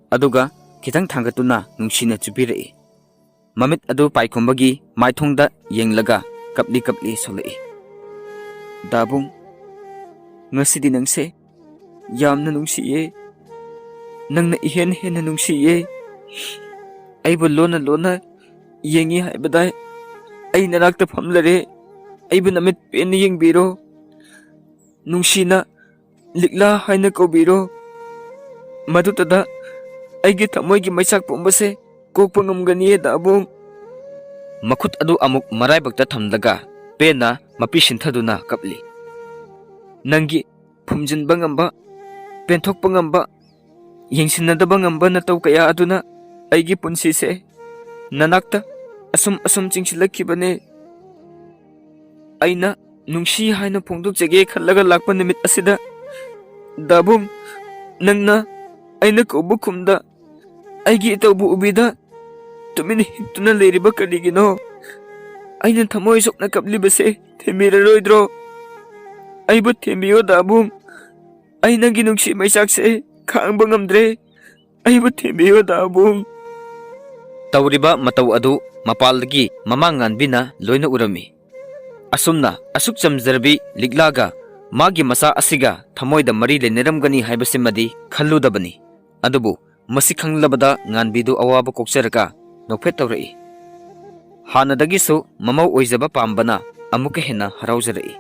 ꯑꯗꯨꯒ ꯈꯤꯇꯪ ꯊꯥꯡꯒꯠꯇꯨꯅ ꯅꯨꯡꯁꯤꯅ ꯆꯨꯞꯄꯤꯔꯛꯏ꯫ ꯃꯃꯤꯠ ꯑꯗꯨ ꯄꯥꯏꯈꯣꯝꯕꯒꯤ ꯃꯥꯏꯊꯣꯡꯗ ꯌꯦꯡꯂꯒ ꯀꯞꯂꯤ ꯀꯞꯂꯤ ꯁꯣꯛꯂꯛꯏ꯫ "ꯗꯥꯕꯨꯡ, ꯉꯁꯤꯗꯤ ꯅꯪꯁꯦ ꯌꯥꯝꯅ ꯅꯨꯡꯁꯤꯌꯦ꯫ ꯅꯪꯅ ꯏꯍꯦꯟ ꯍꯦꯟꯅ ꯅꯨꯡꯁꯤꯌꯦ꯫ ꯑꯩꯕꯨ ꯂꯣꯟꯅ ꯂꯣꯟꯅ ꯌꯦꯡꯉꯤ ꯍꯥꯏꯕꯗꯥꯏ? ꯑꯩ ꯅꯅꯥꯛꯇ ꯐꯝꯂꯔꯦ꯫ ꯑꯩꯕꯨ ꯅꯃꯤꯠ ꯄꯦꯟꯅ ꯌꯦꯡꯕꯤꯔꯣ꯫ ꯅꯨꯡꯁꯤꯅ ꯂꯤꯛꯂꯥ ꯍꯥꯏꯅ ꯀꯧꯕꯤꯔꯣ꯫ ꯃꯗꯨꯇꯗ ꯑꯩꯒꯤ ꯊꯃꯣꯏꯒꯤ ꯃꯩꯆꯥꯛ ꯄꯨꯝꯕꯁꯦ ꯀꯣꯛꯄ ꯉꯝꯒꯅꯤꯌꯦ, ꯗꯥꯕꯨꯡ꯫" ꯃꯈꯨꯠ ꯑꯗꯨ ꯑꯃꯨꯛ ꯃꯔꯥꯏꯕꯛꯇ ꯊꯝꯂꯒ ꯄꯦꯟꯅ ꯃꯄꯤ ꯁꯤꯟꯊꯗꯨꯅ ꯀꯞꯂꯤ꯫ "ꯅꯪꯒꯤ ꯐꯨꯝꯖꯤꯟꯕ ꯉꯝꯕ, ꯄꯦꯟꯊꯣꯛꯄ ꯉꯝꯕ, ꯌꯦꯡꯁꯤꯟꯅꯗꯕ ꯉꯝꯕ ꯅꯇꯧ ꯀꯌꯥ ꯑꯗꯨꯅ ꯑꯩꯒꯤ ꯄꯨꯟꯁꯤꯁꯦ ꯅꯅꯥꯛꯇ ꯑꯁꯨꯝ ꯑꯁꯨꯝ ꯆꯤꯡꯁꯤꯜꯂꯛꯈꯤꯕꯅꯦ꯫ ꯑꯩꯅ ꯅꯨꯡꯁꯤ ꯍꯥꯏꯅ ꯐꯣꯡꯗꯣꯛꯆꯒꯦ ꯈꯜꯂꯒ ꯂꯥꯛꯄ ꯅꯨꯃꯤꯠ ꯑꯁꯤꯗ, ꯗꯥꯕꯨꯡ, ꯅꯪꯅ ꯑꯩꯅ ꯀꯧꯕ ꯈꯨꯝꯗ, ꯑꯩꯒꯤ ꯏꯇꯧꯕꯨ ꯎꯕꯤꯗ ꯇꯨꯃꯤꯟꯅ ꯍꯤꯞꯇꯨꯅ ꯂꯩꯔꯤꯕ ꯀꯔꯤꯒꯤꯅꯣ? ꯑꯩꯅ ꯊꯃꯣꯏ ꯁꯣꯛꯅ ꯀꯞꯂꯤꯕꯁꯦ ꯊꯦꯝꯕꯤꯔꯔꯣꯏꯗ꯭ꯔꯣ? ꯑꯩꯕꯨ ꯊꯦꯝꯕꯤꯌꯣ, ꯗꯥꯕꯨꯡ꯫ ꯑꯩ ꯅꯪꯒꯤ ꯅꯨꯡꯁꯤ ꯃꯩꯆꯥꯛꯁꯦ ꯈꯥꯡꯕ ꯉꯝꯗ꯭ꯔꯦ꯫ ꯑꯩꯕꯨ ꯊꯦꯝꯕꯤꯌꯨ, ꯗꯥꯕꯨꯡ꯫" ꯇꯧꯔꯤꯕ ꯃꯇꯧ ꯑꯗꯨ ꯃꯄꯥꯜꯗꯒꯤ ꯃꯃꯥ ꯉꯥꯟꯕꯤꯅ ꯂꯣꯏꯅ ꯎꯔꯝꯃꯤ꯫ ꯑꯁꯨꯝꯅ ꯑꯁꯨꯛ ꯆꯝꯖꯔꯕꯤ ꯂꯤꯛꯂꯥꯒ ꯃꯥꯒꯤ ꯃꯆꯥ ꯑꯁꯤꯒ ꯊꯃꯣꯏꯗ ꯃꯔꯤ ꯂꯩꯅꯔꯝꯒꯅꯤ ꯍꯥꯏꯕꯁꯤꯃꯗꯤ ꯈꯜꯂꯨꯗꯕꯅꯤ꯫ ꯑꯗꯨꯕꯨ ꯃꯁꯤ ꯈꯪꯂꯕꯗ ꯉꯥꯟꯕꯤꯗꯨ ꯑꯋꯥꯕ ꯀꯣꯛꯆꯔꯒ ꯅꯣꯛꯐꯦꯠ ꯇꯧꯔꯛꯏ꯫ ꯍꯥꯟꯅꯗꯒꯤꯁꯨ ꯃꯃꯧ ꯑꯣꯏꯖꯕ ꯄꯥꯝꯕꯅ ꯑꯃꯨꯛꯀ ꯍꯦꯟꯅ ꯍꯔꯥꯎꯖꯔꯛꯏ꯫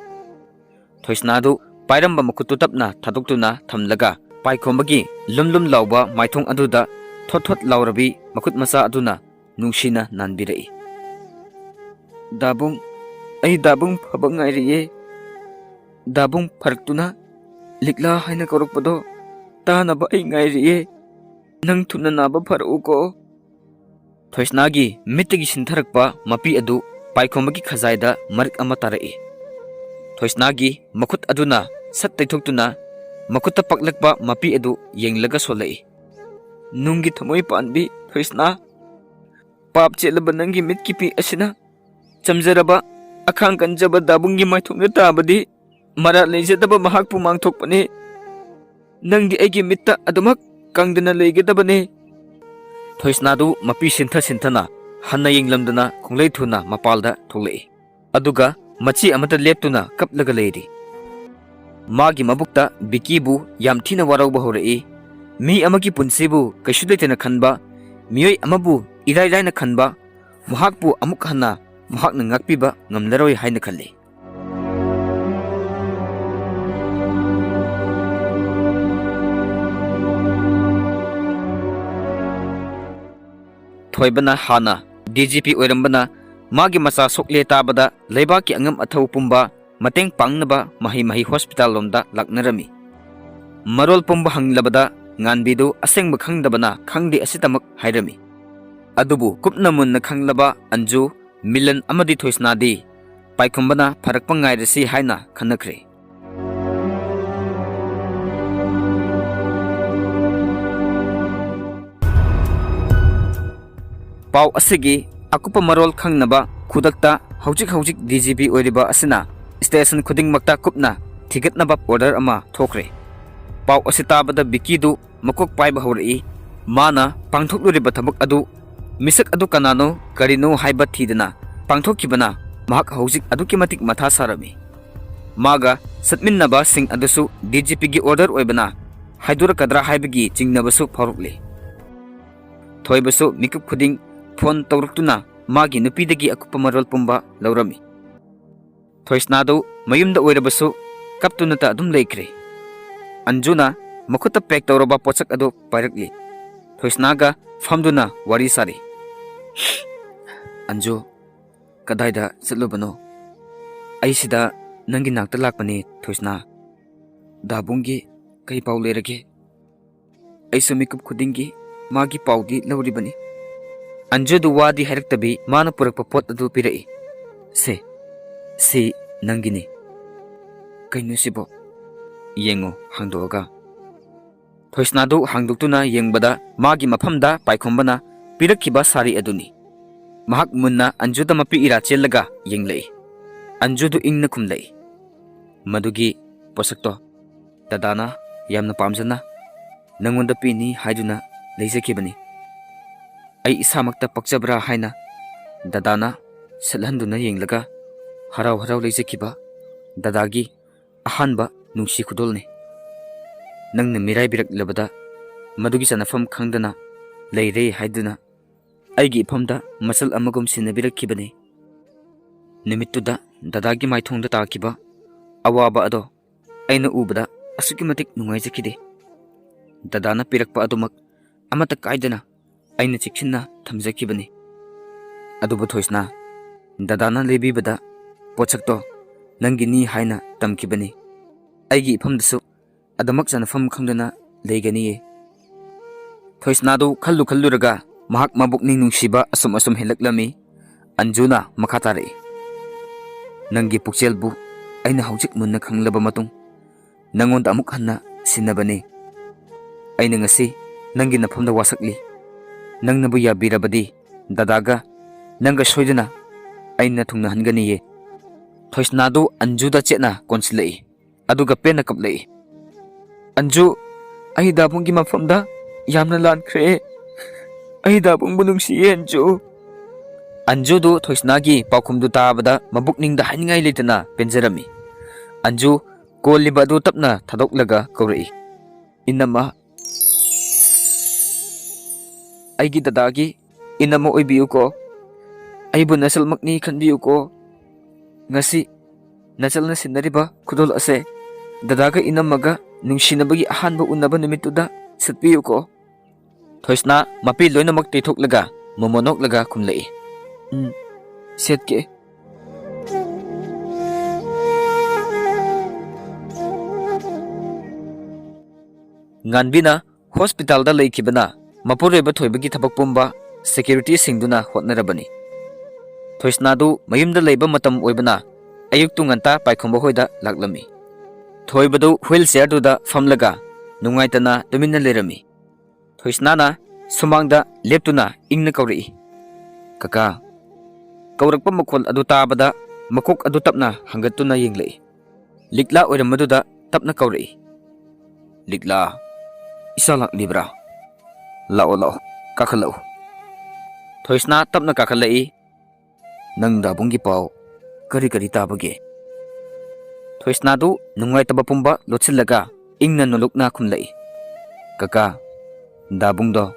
ꯊꯣꯏꯁꯅꯥꯗꯨ ꯄꯥꯏꯔꯝꯕ ꯃꯈꯨꯠꯇꯨ ꯇꯞꯅ ꯊꯥꯗꯣꯛꯇꯨꯅ ꯊꯝꯂꯒ ꯄꯥꯏꯈꯣꯝꯕꯒꯤ ꯂꯨꯝ ꯂꯨꯝ ꯂꯥꯎꯕ ꯃꯥꯏꯊꯣꯡ ꯑꯗꯨꯗ ꯊꯣꯠ ꯊꯣꯠ ꯂꯥꯎꯔꯕꯤ ꯃꯈꯨꯠ ꯃꯆꯥ ꯑꯗꯨꯅ ꯅꯨꯡꯁꯤꯅ ꯅꯥꯟꯕꯤꯔꯛꯏ꯫ "ꯗꯥꯕꯨꯡ, ꯑꯩ ꯗꯥꯕꯨꯡ ꯐꯕ ꯉꯥꯏꯔꯤꯌꯦ꯫ ꯗꯥꯕꯨꯡ ꯐꯔꯛꯇꯨꯅ ꯂꯤꯛꯂꯥ ꯍꯥꯏꯅ ꯀꯧꯔꯛꯄꯗꯣ ꯇꯥꯅꯕ ꯑꯩ ꯉꯥꯏꯔꯤꯌꯦ꯫ ꯅꯪ ꯊꯨꯅ ꯅꯥꯕ ꯐꯔꯛꯎꯀꯣ꯫" ꯊꯣꯏꯁꯅꯥꯒꯤ ꯃꯤꯠꯇꯒꯤ ꯁꯤꯟꯊꯔꯛꯄ ꯃꯄꯤ ꯑꯗꯨ ꯄꯥꯏꯈꯣꯝꯕꯒꯤ ꯈꯖꯥꯏꯗ ꯃꯔꯤꯛ ꯑꯃ ꯇꯥꯔꯛꯏ꯫ ꯊꯣꯏꯁꯅꯥꯒꯤ ꯃꯈꯨꯠ ꯑꯗꯨꯅ ꯁꯠ ꯇꯩꯊꯣꯛꯇꯨꯅ ꯃꯈꯨꯠꯇ ꯄꯛꯂꯛꯄ ꯃꯄꯤ ꯑꯗꯨ ꯌꯦꯡꯂꯒ ꯁꯣꯜꯂꯛꯏ꯫ "ꯅꯨꯡꯒꯤ ꯊꯃꯣꯏ ꯄꯥꯟꯕꯤ ꯊꯣꯏꯁꯅꯥ, ꯄꯥꯞ ꯆꯦꯜꯂꯕ ꯅꯪꯒꯤ ꯃꯤꯠꯀꯤ ꯄꯤ ꯑꯁꯤꯅ ꯆꯝꯖꯔꯕ, ꯑꯈꯥꯡ ꯀꯟꯖꯕ ꯗꯥꯕꯨꯡꯒꯤ ꯃꯥꯏꯊꯣꯡꯗ ꯇꯥꯕꯗꯤ ꯃꯔꯥꯜ ꯂꯩꯖꯗꯕ ꯃꯍꯥꯛꯄꯨ ꯃꯥꯡꯊꯣꯛꯄꯅꯤ꯫ ꯅꯪꯗꯤ ꯑꯩꯒꯤ ꯃꯤꯠꯇ ꯑꯗꯨꯃꯛ ꯀꯪꯗꯅ ꯂꯩꯒꯗꯕꯅꯤ꯫" ꯊꯣꯏꯁꯅꯥꯗꯨ ꯃꯄꯤ ꯁꯤꯟꯊ ꯁꯤꯟꯊꯅ ꯍꯟꯅ ꯌꯦꯡꯂꯝꯗꯅ ꯈꯣꯡꯂꯩ ꯊꯨꯅ ꯃꯄꯥꯜꯗ ꯊꯣꯛꯂꯛꯏ꯫ ꯑꯗꯨꯒ ꯃꯆꯤ ꯑꯃꯗ ꯂꯦꯞꯇꯨꯅ ꯀꯞꯂꯒ ꯂꯩꯔꯤ꯫ ꯃꯥꯒꯤ ꯃꯕꯨꯛꯇ ꯕꯤꯀꯤꯕꯨ ꯌꯥꯝ ꯊꯤꯅ ꯋꯥꯔꯧꯕ ꯍꯧꯔꯛꯏ꯫ ꯃꯤ ꯑꯃꯒꯤ ꯄꯨꯟꯁꯤꯕꯨ ꯀꯩꯁꯨ ꯂꯩꯇꯅ ꯈꯟꯕ, ꯃꯤꯑꯣꯏ ꯑꯃꯕꯨ ꯏꯔꯥꯏ ꯂꯥꯏꯅ ꯈꯟꯕ, ꯃꯍꯥꯛꯄꯨ ꯑꯃꯨꯛ ꯍꯟꯅ ꯃꯍꯥꯛꯅ ꯉꯥꯛꯄꯤꯕ ꯉꯝꯂꯔꯣꯏ ꯍꯥꯏꯅ ꯈꯜꯂꯤ꯫ ꯊꯣꯏꯕꯅ ꯍꯥꯟꯅ ꯗꯤ ꯖꯤ ꯄꯤ ꯑꯣꯏꯔꯝꯕꯅ ꯃꯥꯒꯤ ꯃꯆꯥ ꯁꯣꯛꯂꯦ ꯇꯥꯕꯗ ꯂꯩꯕꯥꯛꯀꯤ ꯑꯉꯝ ꯑꯊꯧ ꯄꯨꯝꯕ ꯃꯇꯦꯡ ꯄꯥꯡꯅꯕ ꯃꯍꯩ ꯃꯍꯩ ꯍꯣꯁꯄꯤꯇꯥꯜ ꯂꯣꯝꯗ ꯂꯥꯛꯅꯔꯝꯃꯤ꯫ ꯃꯔꯣꯜ ꯄꯨꯝꯕ ꯍꯪꯂꯕꯗ ꯉꯥꯟꯕꯤꯗꯨ ꯑꯁꯦꯡꯕ ꯈꯪꯗꯕꯅ ꯈꯪꯗꯦ ꯑꯁꯤꯇꯃꯛ ꯍꯥꯏꯔꯝꯃꯤ꯫ ꯑꯗꯨꯕꯨ ꯀꯨꯞꯅ ꯃꯨꯟꯅ ꯈꯪꯂꯕ ꯑꯟꯖꯨ, ꯃꯤꯂꯟ ꯑꯃꯗꯤ ꯊꯣꯏꯁꯅꯥꯗꯤ ꯄꯥꯏꯈꯣꯝꯕꯅ ꯐꯔꯛꯄ ꯉꯥꯏꯔꯁꯤ ꯍꯥꯏꯅ ꯈꯟꯅꯈ꯭ꯔꯦ꯫ ꯄꯥꯎ ꯑꯁꯤꯒꯤ ꯑꯀꯨꯞꯄ ꯃꯔꯣꯜ ꯈꯪꯅꯕ ꯈꯨꯗꯛꯇ ꯍꯧꯖꯤꯛ ꯍꯧꯖꯤꯛ ꯗꯤ ꯖꯤ ꯄꯤ ꯑꯣꯏꯔꯤꯕ ꯑꯁꯤꯅ ꯁ꯭ꯇꯦꯁꯟ ꯈꯨꯗꯤꯡꯃꯛꯇ ꯀꯨꯞꯅ ꯊꯤꯒꯠꯅꯕ ꯑꯣꯔꯗꯔ ꯑꯃ ꯊꯣꯛꯈ꯭ꯔꯦ꯫ ꯄꯥꯎ ꯑꯁꯤ ꯇꯥꯕꯗ ꯕꯤꯀꯤꯗꯨ ꯃꯀꯣꯛ ꯄꯥꯏꯕ ꯍꯧꯔꯛꯏ꯫ ꯃꯥꯅ ꯄꯥꯡꯊꯣꯛꯂꯨꯔꯤꯕ ꯊꯕꯛ ꯑꯗꯨ, ꯃꯤꯁꯛ ꯑꯗꯨ ꯀꯅꯥꯅꯣ, ꯀꯔꯤꯅꯣ ꯍꯥꯏꯕ ꯊꯤꯗꯅ ꯄꯥꯡꯊꯣꯛꯈꯤꯕꯅ ꯃꯍꯥꯛ ꯍꯧꯖꯤꯛ ꯑꯗꯨꯛꯀꯤ ꯃꯇꯤꯛ ꯃꯊꯥ ꯁꯥꯔꯝꯃꯤ꯫ ꯃꯥꯒ ꯆꯠꯃꯤꯟꯅꯕꯁꯤꯡ ꯑꯗꯨꯁꯨ ꯗꯤ ꯖꯤ ꯄꯤꯒꯤ ꯑꯣꯔꯗꯔ ꯑꯣꯏꯕꯅ ꯍꯥꯏꯗꯣꯔꯛꯀꯗ꯭ꯔꯥ ꯍꯥꯏꯕꯒꯤ ꯆꯤꯡꯅꯕꯁꯨ ꯐꯥꯎꯔꯛꯂꯤ꯫ ꯊꯣꯏꯕꯁꯨ ꯃꯤꯀꯨꯞ ꯈꯨꯗꯤꯡ ꯐꯣꯟ ꯇꯧꯔꯛꯇꯨꯅ ꯃꯥꯒꯤ ꯅꯨꯄꯤꯗꯒꯤ ꯑꯀꯨꯞꯄ ꯃꯔꯣꯜ ꯄꯨꯝꯕ ꯂꯧꯔꯝꯃꯤ꯫ ꯊꯣꯏꯁꯅꯥꯗꯨ ꯃꯌꯨꯝꯗ ꯑꯣꯏꯔꯕꯁꯨ ꯀꯞꯇꯨꯅꯇ ꯑꯗꯨꯝ ꯂꯩꯈ꯭ꯔꯦ꯫ ꯑꯟꯖꯨꯅ ꯃꯈꯨꯠꯇ ꯄꯦꯛ ꯇꯧꯔꯕ ꯄꯣꯠꯁꯛ ꯑꯗꯨ ꯄꯥꯏꯔꯛꯂꯤ꯫ ꯊꯣꯏꯁꯅꯥꯒ ꯐꯝꯗꯨꯅ ꯋꯥꯔꯤ ꯁꯥꯔꯤ꯫ "ꯑꯟꯖꯨ, ꯀꯗꯥꯏꯗ ꯆꯠꯂꯨꯕꯅꯣ? ꯑꯩ ꯁꯤꯗ ꯅꯪꯒꯤ ꯅꯥꯛꯇ ꯂꯥꯛꯄꯅꯦ, ꯊꯣꯏꯁꯅꯥ꯫ ꯗꯥꯕꯨꯡꯒꯤ ꯀꯩ ꯄꯥꯎ ꯂꯩꯔꯒꯦ? ꯑꯩꯁꯨ ꯃꯤꯀꯨꯞ ꯈꯨꯗꯤꯡꯒꯤ ꯃꯥꯒꯤ ꯄꯥꯎꯗꯤ ꯂꯧꯔꯤꯕꯅꯤ꯫" ꯑꯟꯖꯨꯗꯨ ꯋꯥꯗꯤ ꯍꯥꯏꯔꯛꯇꯕꯤ ꯃꯥꯅ ꯄꯨꯔꯛꯄ ꯄꯣꯠ ꯑꯗꯨ ꯄꯤꯔꯛꯏ꯫ "ꯁꯦ, ꯁꯤ ꯅꯪꯒꯤꯅꯤ꯫ ꯀꯩꯅꯣ ꯁꯤꯕꯣ? ꯌꯦꯡꯉꯣ ꯍꯥꯡꯗꯣꯛꯑꯒ꯫" ꯊꯣꯏꯁꯅꯥꯗꯨ ꯍꯥꯡꯗꯣꯛꯇꯨꯅ ꯌꯦꯡꯕꯗ ꯃꯥꯒꯤ ꯃꯐꯝꯗ ꯄꯥꯏꯈꯣꯝꯕꯅ ꯄꯤꯔꯛꯈꯤꯕ ꯁꯥꯔꯤ ꯑꯗꯨꯅꯤ꯫ ꯃꯍꯥꯛ ꯃꯨꯟꯅ ꯑꯟꯖꯨꯗ ꯃꯄꯤ ꯏꯔꯥ ꯆꯦꯜꯂꯒ ꯌꯦꯡꯂꯛꯏ꯫ ꯑꯟꯖꯨꯗꯨ ꯏꯪꯅ ꯈꯨꯝꯂꯛꯏ꯫ "ꯃꯗꯨꯒꯤ ꯄꯣꯠꯁꯛꯇꯣ ꯗꯗꯥꯅ ꯌꯥꯝꯅ ꯄꯥꯝꯖꯅ ꯅꯪꯉꯣꯟꯗ ꯄꯤꯅꯤ ꯍꯥꯏꯗꯨꯅ ꯂꯩꯖꯈꯤꯕꯅꯤ꯫ ꯑꯩ ꯏꯁꯥꯃꯛꯇ ꯄꯛꯆꯕ꯭ꯔꯥ ꯍꯥꯏꯅ ꯗꯗꯥꯅ ꯁꯠꯍꯟꯗꯨꯅ ꯌꯦꯡꯂꯒ ꯍꯔꯥꯎ ꯍꯔꯥꯎ ꯂꯩꯖꯈꯤꯕ ꯗꯗꯥꯒꯤ ꯑꯍꯥꯟꯕ ꯅꯨꯡꯁꯤ ꯈꯨꯗꯣꯜꯅꯤ꯫ ꯅꯪꯅ ꯃꯤꯔꯥꯏꯕꯤꯔꯛꯂꯕꯗ ꯃꯗꯨꯒꯤ ꯆꯟꯅꯐꯝ ꯈꯪꯗꯅ ꯂꯩꯔꯦ ꯍꯥꯏꯗꯨꯅ ꯑꯩꯒꯤ ꯏꯐꯝꯗ ꯃꯆꯜ ꯑꯃꯒꯨꯝ ꯁꯤꯟꯅꯕꯤꯔꯛꯈꯤꯕꯅꯤ꯫ ꯅꯨꯃꯤꯠꯇꯨꯗ ꯗꯗꯥꯒꯤ ꯃꯥꯏꯊꯣꯡꯗ ꯇꯥꯈꯤꯕ ꯑꯋꯥꯕ ꯑꯗꯣ ꯑꯩꯅ ꯎꯕꯗ ꯑꯁꯨꯛꯀꯤ ꯃꯇꯤꯛ ꯅꯨꯡꯉꯥꯏꯖꯈꯤꯗꯦ꯫ ꯗꯗꯥꯅ ꯄꯤꯔꯛꯄ ꯑꯗꯨꯃꯛ ꯑꯃꯠꯇ ꯀꯥꯏꯗꯅ ꯑꯩꯅ ꯆꯦꯛꯁꯤꯟꯅ ꯊꯝꯖꯈꯤꯕꯅꯤ꯫ ꯑꯗꯨꯕꯨ ꯊꯣꯏꯁꯅꯥ, ꯗꯗꯥꯅ ꯂꯩꯕꯤꯕꯗ ꯄꯣꯠꯁꯛꯇꯣ ꯅꯪꯒꯤꯅꯤ ꯍꯥꯏꯅ ꯇꯝꯈꯤꯕꯅꯤ꯫ ꯑꯩꯒꯤ ꯏꯐꯝꯗꯁꯨ ꯑꯗꯨꯃꯛ ꯆꯟꯅꯐꯝ ꯈꯪꯗꯅ ꯂꯩꯒꯅꯤꯌꯦ꯫" ꯊꯣꯏꯁꯅꯥꯗꯨ ꯈꯜꯂꯨ ꯈꯜꯂꯨꯔꯒ ꯃꯍꯥꯛ ꯃꯕꯨꯛꯅꯤꯡ ꯅꯨꯡꯁꯤꯕ ꯑꯁꯨꯝ ꯑꯁꯨꯝ ꯍꯦꯜꯂꯛꯂꯝꯃꯤ꯫ ꯑꯟꯖꯨꯅ ꯃꯈꯥ ꯇꯥꯔꯛꯏ꯫ "ꯅꯪꯒꯤ ꯄꯨꯛꯆꯦꯜꯕꯨ ꯑꯩꯅ ꯍꯧꯖꯤꯛ ꯃꯨꯟꯅ ꯈꯪꯂꯕ ꯃꯇꯨꯡ ꯅꯪꯉꯣꯟꯗ ꯑꯃꯨꯛ ꯍꯟꯅ ꯁꯤꯟꯅꯕꯅꯤ꯫ ꯑꯩꯅ ꯉꯁꯤ ꯅꯪꯒꯤ ꯅꯐꯝꯗ ꯋꯥꯁꯛꯂꯤ꯫ ꯅꯪꯅꯕꯨ ꯌꯥꯕꯤꯔꯕꯗꯤ ꯗꯗꯥꯒ ꯅꯪꯒ ꯁꯣꯏꯗꯅ ꯑꯩꯅ ꯊꯨꯡꯅꯍꯟꯒꯅꯤꯌꯦ꯫" ꯊꯣꯏꯁꯅꯥꯗꯨ ꯑꯟꯖꯨꯗ ꯆꯦꯠꯅ ꯀꯣꯟꯁꯤꯜꯂꯛꯏ꯫ ꯑꯗꯨꯒ ꯄꯦꯟꯅ ꯀꯞꯂꯛꯏ꯫ "ꯑꯟꯖꯨ, ꯑꯩ ꯗꯥꯕꯨꯡꯒꯤ ꯃꯐꯝꯗ ꯌꯥꯝꯅ ꯂꯥꯟꯈ꯭ꯔꯦ꯫ ꯑꯩ ꯗꯥꯕꯨꯡꯕꯨ ꯅꯨꯡꯁꯤꯌꯦ, ꯑꯟꯖꯨ꯫" ꯑꯟꯖꯨꯗꯨ ꯊꯣꯏꯁꯅꯥꯒꯤ ꯄꯥꯎꯈꯨꯝꯗꯨ ꯇꯥꯕꯗ ꯃꯕꯨꯛꯅꯤꯡꯗ ꯍꯥꯏꯅꯤꯡꯉꯥꯏ ꯂꯩꯇꯅ ꯄꯦꯟꯖꯔꯝꯃꯤ꯫ ꯑꯟꯖꯨ ꯀꯣꯜꯂꯤꯕ ꯑꯗꯨ ꯇꯞꯅ ꯊꯥꯗꯣꯛꯂꯒ ꯀꯧꯔꯛꯏ꯫ "ꯏꯅꯝꯃ, ꯑꯩꯒꯤ ꯗꯗꯥꯒꯤ ꯏꯅꯝꯃ ꯑꯣꯏꯕꯤꯌꯨꯀꯣ꯫ ꯑꯩꯕꯨ ꯅꯆꯜꯃꯛꯅꯤ ꯈꯟꯕꯤꯌꯨꯀꯣ꯫ ꯉꯁꯤ ꯅꯆꯜꯅ ꯁꯤꯟꯅꯔꯤꯕ ꯈꯨꯗꯣꯜ ꯑꯁꯦ ꯗꯗꯥꯒ ꯏꯅꯝꯃꯒ ꯅꯨꯡꯁꯤꯅꯕꯒꯤ ꯑꯍꯥꯟꯕ ꯎꯅꯕ ꯅꯨꯃꯤꯠꯇꯨꯗ ꯁꯦꯠꯄꯤꯌꯨꯀꯣ꯫ ꯊꯣꯏꯁꯅꯥ ꯃꯄꯤ ꯂꯣꯏꯅꯃꯛ ꯇꯩꯊꯣꯛꯂꯒ ꯃꯣꯃꯣꯟ ꯅꯣꯛꯂꯒ ꯈꯨꯝꯂꯛꯏ, "ꯎꯝ, ꯁꯦꯠꯀꯦ"꯫ ꯉꯥꯟꯕꯤꯅ ꯍꯣꯁꯄꯤꯇꯥꯜꯗ ꯂꯩꯈꯤꯕꯅ ꯃꯄꯨꯔꯣꯏꯕ ꯊꯣꯏꯕꯒꯤ ꯊꯕꯛ ꯄꯨꯝꯕ ꯁꯦꯀ꯭ꯌꯨꯔꯤꯇꯤꯁꯤꯡꯗꯨꯅ ꯍꯣꯠꯅꯔꯕꯅꯤ꯫ ꯊꯣꯏꯁꯅꯥꯗꯨ ꯃꯌꯨꯝꯗ ꯂꯩꯕ ꯃꯇꯝ ꯑꯣꯏꯕꯅ ꯑꯌꯨꯛꯇꯨ ꯉꯟꯇꯥ ꯄꯥꯏꯈꯣꯝꯕ ꯍꯣꯏꯗ ꯂꯥꯛꯂꯝꯃꯤ꯫ ꯊꯣꯏꯕꯗꯨ ꯍ꯭ꯋꯤꯜ ꯆꯤꯌꯔꯗꯨꯗ ꯐꯝꯂꯒ ꯅꯨꯡꯉꯥꯏꯇꯅ ꯇꯨꯃꯤꯟꯅ ꯂꯩꯔꯝꯃꯤ꯫ ꯊꯣꯏꯁꯅꯥꯅ ꯁꯨꯃꯥꯡꯗ ꯂꯦꯞꯇꯨꯅ ꯏꯪꯅ ꯀꯧꯔꯛꯏ, "ꯀꯀꯥ"꯫ ꯀꯧꯔꯛꯄ ꯃꯈꯣꯜ ꯑꯗꯨ ꯇꯥꯕꯗ ꯃꯀꯣꯛ ꯑꯗꯨ ꯇꯞꯅ ꯍꯪꯒꯠꯇꯨꯅ ꯌꯦꯡꯂꯛꯏ꯫ ꯂꯤꯛꯂꯥ ꯑꯣꯏꯔꯝꯕꯗꯨꯗ ꯇꯞꯅ ꯀꯧꯔꯛꯏ, "ꯂꯤꯛꯂꯥ, ꯏꯆꯥ ꯂꯥꯛꯂꯤꯕ꯭ꯔꯥ? ꯂꯥꯛꯑꯣ, ꯂꯥꯛꯑꯣ, ꯀꯥꯈꯠꯂꯛꯎ"꯫ ꯊꯣꯏꯁꯅꯥ ꯇꯞꯅ ꯀꯥꯈꯠꯂꯛꯏ꯫ "ꯅꯪ ꯗꯥꯕꯨꯡꯒꯤ ꯄꯥꯎ ꯀꯔꯤ ꯀꯔꯤ ꯇꯥꯕꯒꯦ?" ꯊꯣꯏꯁꯅꯥꯗꯨ ꯅꯨꯡꯉꯥꯏꯇꯕ ꯄꯨꯝꯕ ꯂꯣꯠꯁꯤꯜꯂꯒ ꯏꯪꯅ ꯅꯣꯂꯨꯛꯅ ꯈꯨꯝꯂꯛꯏ, "ꯀꯀꯥ, ꯗꯥꯕꯨꯡꯗꯣ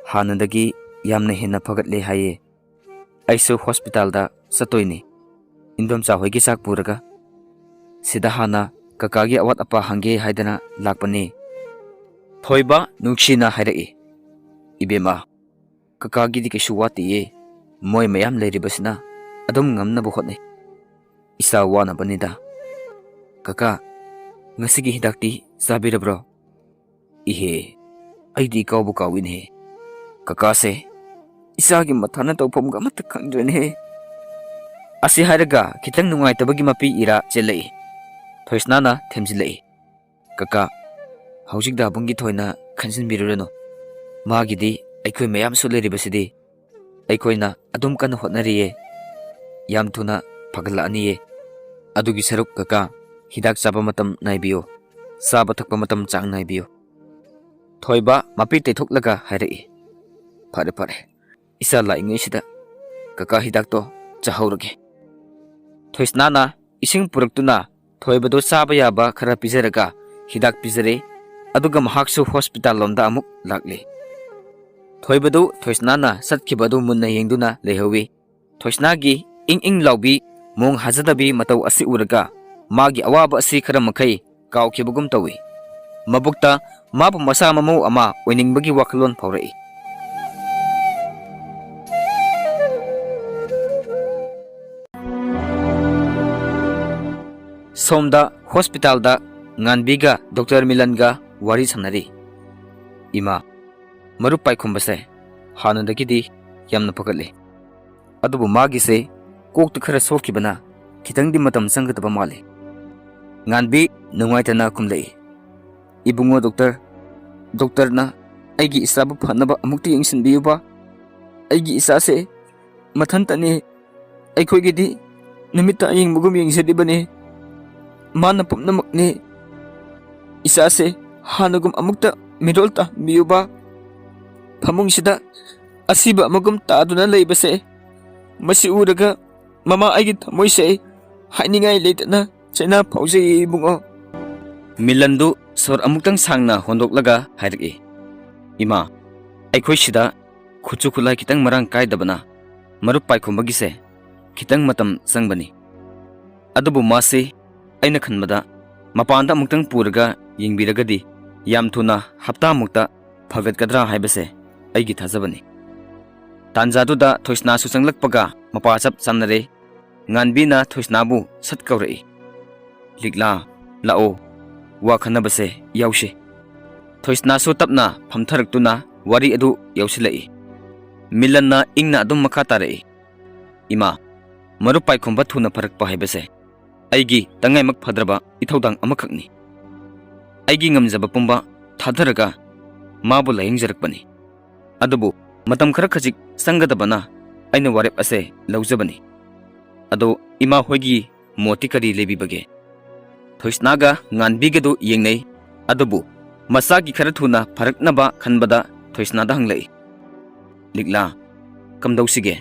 ꯍꯥꯟꯅꯗꯒꯤ ꯌꯥꯝꯅ ꯍꯦꯟꯅ ꯐꯒꯠꯂꯦ ꯍꯥꯏꯌꯦ꯫ ꯑꯩꯁꯨ ꯍꯣꯁꯄꯤꯇꯥꯜꯗ ꯆꯠꯇꯣꯏꯅꯤ꯫ ꯏꯟꯗꯣꯝꯆꯥ ꯍꯣꯏꯒꯤ ꯆꯥꯛ ꯄꯨꯔꯒ ꯁꯤꯗ ꯍꯥꯟꯅ ꯀꯀꯥꯒꯤ ꯑꯋꯥꯠ ꯑꯄꯥ ꯍꯪꯒꯦ ꯍꯥꯏꯗꯅ ꯂꯥꯛꯄꯅꯤ"꯫ ꯊꯣꯏꯕ ꯅꯨꯡꯁꯤꯅ ꯍꯥꯏꯔꯛꯏ, "ꯏꯕꯦꯝꯃ, ꯀꯀꯥꯒꯤꯗꯤ ꯀꯩꯁꯨ ꯋꯥꯠꯇꯤꯌꯦ꯫ ꯃꯣꯏ ꯃꯌꯥꯝ ꯂꯩꯔꯤꯕꯁꯤꯅ ꯑꯗꯨꯝ ꯉꯝꯅꯕ ꯍꯣꯠꯅꯩ꯫ ꯏꯆꯥ ꯋꯥꯅꯕꯅꯤꯗ꯫ ꯀꯀꯥ, ꯉꯁꯤꯒꯤ ꯍꯤꯗꯥꯛꯇꯤ ꯆꯥꯕꯤꯔꯕ꯭ꯔꯣ?" "ꯏꯍꯦ, ꯑꯩꯗꯤ ꯀꯥꯎꯕꯨ ꯀꯥꯎꯏꯅꯦ꯫ ꯀꯀꯥꯁꯦ ꯏꯆꯥꯒꯤ ꯃꯊꯥꯅ ꯇꯧꯐꯝꯒ ꯑꯃꯠꯇ ꯈꯪꯗ꯭ꯔꯦꯅꯦ"꯫ ꯑꯁꯤ ꯍꯥꯏꯔꯒ ꯈꯤꯇꯪ ꯅꯨꯡꯉꯥꯏꯇꯕꯒꯤ ꯃꯄꯤ ꯏꯔꯥ ꯆꯦꯜꯂꯛꯏ꯫ ꯊꯣꯏꯁꯅꯥꯅ ꯊꯦꯝꯖꯤꯜꯂꯛꯏ, "ꯀꯀꯥ, ꯍꯧꯖꯤꯛ ꯗꯥꯕꯨꯡꯒꯤ ꯊꯣꯏꯅ ꯈꯟꯖꯤꯟꯕꯤꯔꯨꯔꯅꯨ꯫ ꯃꯥꯒꯤꯗꯤ ꯑꯩꯈꯣꯏ ꯃꯌꯥꯝꯁꯨ ꯂꯩꯔꯤꯕꯁꯤꯗꯤ꯫ ꯑꯩꯈꯣꯏꯅ ꯑꯗꯨꯝ ꯀꯟꯅ ꯍꯣꯠꯅꯔꯤꯌꯦ꯫ ꯌꯥꯝ ꯊꯨꯅ ꯐꯒꯠꯂꯛꯑꯅꯤꯌꯦ꯫ ꯑꯗꯨꯒꯤ ꯁꯔꯨꯛ ꯀꯀꯥ, ꯍꯤꯗꯥꯛ ꯆꯥꯕ ꯃꯇꯝ ꯅꯥꯏꯕꯤꯌꯨ꯫ ꯆꯥꯕ ꯊꯛꯄ ꯃꯇꯝ ꯆꯥꯡ ꯅꯥꯏꯕꯤꯌꯨ"꯫ ꯊꯣꯏꯕ ꯃꯄꯤ ꯇꯩꯊꯣꯛꯂꯒ ꯍꯥꯏꯔꯛꯏ, "ꯐꯔꯦ, ꯐꯔꯦ꯫ ꯏꯆꯥ ꯂꯥꯛꯏꯉꯩꯁꯤꯗ ꯀꯀꯥ ꯍꯤꯗꯥꯛꯇꯣ ꯆꯥꯍꯧꯔꯒꯦ"꯫ ꯊꯣꯏꯁꯅꯥꯅ ꯏꯁꯤꯡ ꯄꯨꯔꯛꯇꯨꯅ ꯊꯣꯏꯕꯗꯨ ꯆꯥꯕ ꯌꯥꯕ ꯈꯔ ꯄꯤꯖꯔꯒ ꯍꯤꯗꯥꯛ ꯄꯤꯖꯔꯦ꯫ ꯑꯗꯨꯒ ꯃꯍꯥꯛꯁꯨ ꯍꯣꯁꯄꯤꯇꯥꯜ ꯂꯣꯝꯗ ꯑꯃꯨꯛ ꯂꯥꯛꯂꯦ꯫ ꯊꯣꯏꯕꯗꯨ ꯊꯣꯏꯁꯅꯥꯅ ꯆꯠꯈꯤꯕ ꯑꯗꯨ ꯃꯨꯟꯅ ꯌꯦꯡꯗꯨꯅ ꯂꯩꯍꯧꯏ꯫ ꯊꯣꯏꯁꯅꯥꯒꯤ ꯏꯪ ꯏꯪ ꯂꯥꯎꯕꯤ, ꯃꯣꯡ ꯍꯥꯖꯗꯕꯤ ꯃꯇꯧ ꯑꯁꯤ ꯎꯔꯒ ꯃꯥꯒꯤ ꯑꯋꯥꯕ ꯑꯁꯤ ꯈꯔ ꯃꯈꯩ ꯀꯥꯎꯈꯤꯕꯒꯨꯝ ꯇꯧꯏ꯫ ꯃꯕꯨꯛꯇ ꯃꯥꯕꯨ ꯃꯁꯥ ꯃꯃꯧ ꯑꯃ ꯑꯣꯏꯅꯤꯡꯕꯒꯤ ꯋꯥꯈꯜꯂꯣꯟ ꯐꯥꯎꯔꯛꯏ꯫ ꯁꯣꯝꯗ ꯍꯣꯁꯄꯤꯇꯥꯜꯗ ꯉꯥꯟꯕꯤꯒ ꯗꯣꯛꯇꯔ ꯃꯤꯂꯟꯒ ꯋꯥꯔꯤ ꯁꯥꯟꯅꯔꯤ꯫ "ꯏꯃꯥ, ꯃꯔꯨꯞ ꯄꯥꯏꯈꯨꯝꯕꯁꯦ ꯍꯥꯟꯅꯗꯒꯤꯗꯤ ꯌꯥꯝꯅ ꯐꯒꯠꯂꯦ꯫ ꯑꯗꯨꯕꯨ ꯃꯥꯒꯤꯁꯦ ꯀꯣꯛꯇ ꯈꯔ ꯁꯣꯛꯈꯤꯕꯅ ꯈꯤꯇꯪꯗꯤ ꯃꯇꯝ ꯆꯪꯒꯗꯕ ꯃꯥꯜꯂꯤ꯫" ꯉꯥꯟꯕꯤ ꯅꯨꯡꯉꯥꯏꯇꯅ ꯈꯨꯝꯂꯛꯏ꯫ "ꯏꯕꯨꯡꯉꯣ ꯗꯣꯛꯇꯔ, ꯗꯣꯛꯇꯔꯅ ꯑꯩꯒꯤ ꯏꯆꯥꯕꯨ ꯐꯅꯕ ꯑꯃꯨꯛꯇ ꯌꯦꯡꯁꯤꯟꯕꯤꯌꯨꯕ꯫ ꯑꯩꯒꯤ ꯏꯆꯥꯁꯦ ꯃꯊꯟꯇꯅꯤ꯫ ꯑꯩꯈꯣꯏꯒꯤꯗꯤ ꯅꯨꯃꯤꯠꯇ ꯌꯦꯡꯕꯒꯨꯝ ꯌꯦꯡꯖꯔꯤꯕꯅꯤ꯫ ꯃꯥꯅ ꯄꯨꯝꯅꯃꯛꯅꯤ꯫ ꯏꯆꯥꯁꯦ ꯍꯥꯟꯅꯒꯨꯝ ꯑꯃꯨꯛꯇ ꯃꯤꯔꯣꯜ ꯇꯥꯍꯟꯕꯤꯌꯨꯕ꯫ ꯐꯃꯨꯡꯁꯤꯗ ꯑꯁꯤꯕ ꯑꯃꯒꯨꯝ ꯇꯥꯗꯨꯅ ꯂꯩꯕꯁꯦ, ꯃꯁꯤ ꯎꯔꯒ ꯃꯃꯥ ꯑꯩꯒꯤ ꯊꯃꯣꯏꯁꯦ ꯍꯥꯏꯅꯤꯡꯉꯥꯏ ꯂꯩꯇꯅ ꯆꯩꯅꯥ ꯐꯥꯎꯖꯩ ꯏꯕꯨꯡꯉꯣ꯫" ꯃꯤꯂꯟꯗꯨ ꯁꯣꯔ ꯑꯃꯨꯛꯇꯪ ꯁꯥꯡꯅ ꯍꯣꯟꯗꯣꯛꯂꯒ ꯍꯥꯏꯔꯛꯏ, "ꯏꯃꯥ, ꯑꯩꯈꯣꯏ ꯁꯤꯗ ꯈꯨꯠꯁꯨ ꯈꯨꯠꯂꯥꯏ ꯈꯤꯇꯪ ꯃꯔꯥꯡ ꯀꯥꯏꯗꯕꯅ ꯃꯔꯨꯞ ꯄꯥꯏꯈꯨꯝꯕꯒꯤꯁꯦ ꯈꯤꯇꯪ ꯃꯇꯝ ꯆꯪꯕꯅꯤ꯫ ꯑꯗꯨꯕꯨ ꯃꯥꯁꯤ ꯑꯩꯅ ꯈꯟꯕꯗ ꯃꯄꯥꯟꯗ ꯑꯃꯨꯛꯇꯪ ꯄꯨꯔꯒ ꯌꯦꯡꯕꯤꯔꯒꯗꯤ ꯌꯥꯝ ꯊꯨꯅ ꯍꯞꯇꯥꯃꯨꯛꯇ ꯐꯒꯠꯀꯗ꯭ꯔꯥ ꯍꯥꯏꯕꯁꯦ ꯑꯩꯒꯤ ꯊꯥꯖꯕꯅꯤ꯫" ꯇꯥꯟꯖꯥꯗꯨꯗ ꯊꯣꯏꯁꯅꯥꯁꯨ ꯆꯪꯂꯛꯄꯒ ꯃꯄꯥ ꯆꯞ ꯆꯥꯟꯅꯔꯦ꯫ ꯉꯥꯟꯕꯤꯅ ꯊꯣꯏꯁꯅꯥꯕꯨ ꯁꯠ ꯀꯧꯔꯛꯏ, "ꯂꯤꯛꯂꯥ, ꯂꯥꯛꯑꯣ, ꯋꯥ ꯈꯟꯅꯕꯁꯦ ꯌꯥꯎꯁꯤ꯫" ꯊꯣꯏꯁꯅꯥꯁꯨ ꯇꯞꯅ ꯐꯝꯊꯔꯛꯇꯨꯅ ꯋꯥꯔꯤ ꯑꯗꯨ ꯌꯥꯎꯁꯤꯜꯂꯛꯏ꯫ ꯃꯤꯂꯟꯅ ꯏꯪꯅ ꯑꯗꯨꯝ ꯃꯈꯥ ꯇꯥꯔꯛꯏ, "ꯏꯃꯥ, ꯃꯔꯨꯞ ꯄꯥꯏꯈꯨꯝꯕ ꯊꯨꯅ ꯐꯔꯛꯄ ꯍꯥꯏꯕꯁꯦ ꯑꯩꯒꯤ ꯇꯉꯥꯏꯃꯛ ꯐꯗ꯭ꯔꯕ ꯏꯊꯧꯗꯥꯡ ꯑꯃꯈꯛꯅꯤ꯫ ꯑꯩꯒꯤ ꯉꯝꯖꯕ ꯄꯨꯝꯕ ꯊꯥꯗꯔꯒ ꯃꯥꯕꯨ ꯂꯥꯌꯦꯡꯖꯔꯛꯄꯅꯤ꯫ ꯑꯗꯨꯕꯨ ꯃꯇꯝ ꯈꯔ ꯈꯖꯤꯛ ꯆꯪꯒꯗꯕꯅ ꯑꯩꯅ ꯋꯥꯔꯦꯞ ꯑꯁꯦ ꯂꯧꯖꯕꯅꯤ꯫ ꯑꯗꯣ ꯏꯃꯥ ꯍꯣꯏꯒꯤ ꯃꯣꯠꯇꯤ ꯀꯔꯤ ꯂꯩꯕꯤꯕꯒꯦ?" ꯊꯣꯏꯁꯅꯥꯒ ꯉꯥꯟꯕꯤꯒꯗꯨ ꯌꯦꯡꯅꯩ꯫ ꯑꯗꯨꯕꯨ ꯃꯆꯥꯒꯤ ꯈꯔ ꯊꯨꯅ ꯐꯔꯛꯅꯕ ꯈꯟꯕꯗ ꯊꯣꯏꯁꯅꯥꯗ ꯍꯪꯂꯛꯏ, "ꯂꯤꯛꯂꯥ, ꯀꯝꯗꯧꯁꯤꯒꯦ?"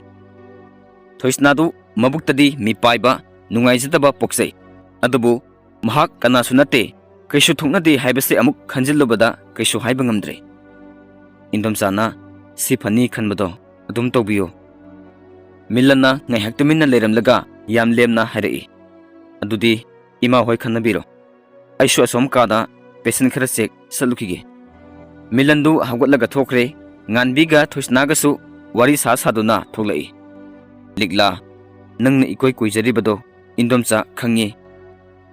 ꯊꯣꯏꯁꯅꯥꯗꯨ ꯃꯕꯨꯛꯇꯗꯤ ꯃꯤꯄꯥꯏꯕ, ꯅꯨꯡꯉꯥꯏꯖꯗꯕ ꯄꯣꯛꯆꯩ꯫ ꯑꯗꯨꯕꯨ ꯃꯍꯥꯛ ꯀꯅꯥꯁꯨ ꯅꯠꯇꯦ, ꯀꯩꯁꯨ ꯊꯣꯛꯅꯗꯦ ꯍꯥꯏꯕꯁꯤ ꯑꯃꯨꯛ ꯈꯟꯖꯤꯜꯂꯨꯕꯗ ꯀꯩꯁꯨ ꯍꯥꯏꯕ ꯉꯝꯗ꯭ꯔꯦ꯫ ꯏꯟꯗꯣꯝꯆꯥꯅ ꯁꯤ ꯐꯅꯤ ꯈꯟꯕꯗꯣ ꯑꯗꯨꯝ ꯇꯧꯕꯤꯌꯨ꯫ ꯃꯤꯂꯟꯅ ꯉꯥꯏꯍꯥꯛ ꯇꯨꯃꯤꯟꯅ ꯂꯩꯔꯝꯂꯒ ꯌꯥꯝ ꯂꯦꯝꯅ ꯍꯥꯏꯔꯛꯏ, "ꯑꯗꯨꯗꯤ ꯏꯃꯥ ꯍꯣꯏ ꯈꯟꯅꯕꯤꯔꯣ꯫ ꯑꯩꯁꯨ ꯑꯁꯣꯝ ꯀꯥꯗ ꯄꯦꯁꯦꯟ ꯈꯔ ꯆꯦꯛ ꯆꯠꯂꯨꯈꯤꯒꯦ꯫ ꯃꯤꯂꯟꯗꯨ ꯍꯧꯒꯠꯂꯒ ꯊꯣꯛꯈ꯭ꯔꯦ꯫ ꯉꯥꯟꯕꯤꯒ ꯊꯣꯏꯁꯅꯥꯒꯁꯨ ꯋꯥꯔꯤ ꯁꯥ ꯁꯥꯗꯨꯅ ꯊꯣꯛꯂꯛꯏ꯫ "ꯂꯤꯛꯂꯥ, ꯅꯪꯅ ꯏꯀꯣꯏ ꯀꯣꯏꯖꯔꯤꯕꯗꯣ ꯏꯟꯗꯣꯝꯆꯥ ꯈꯪꯉꯤ꯫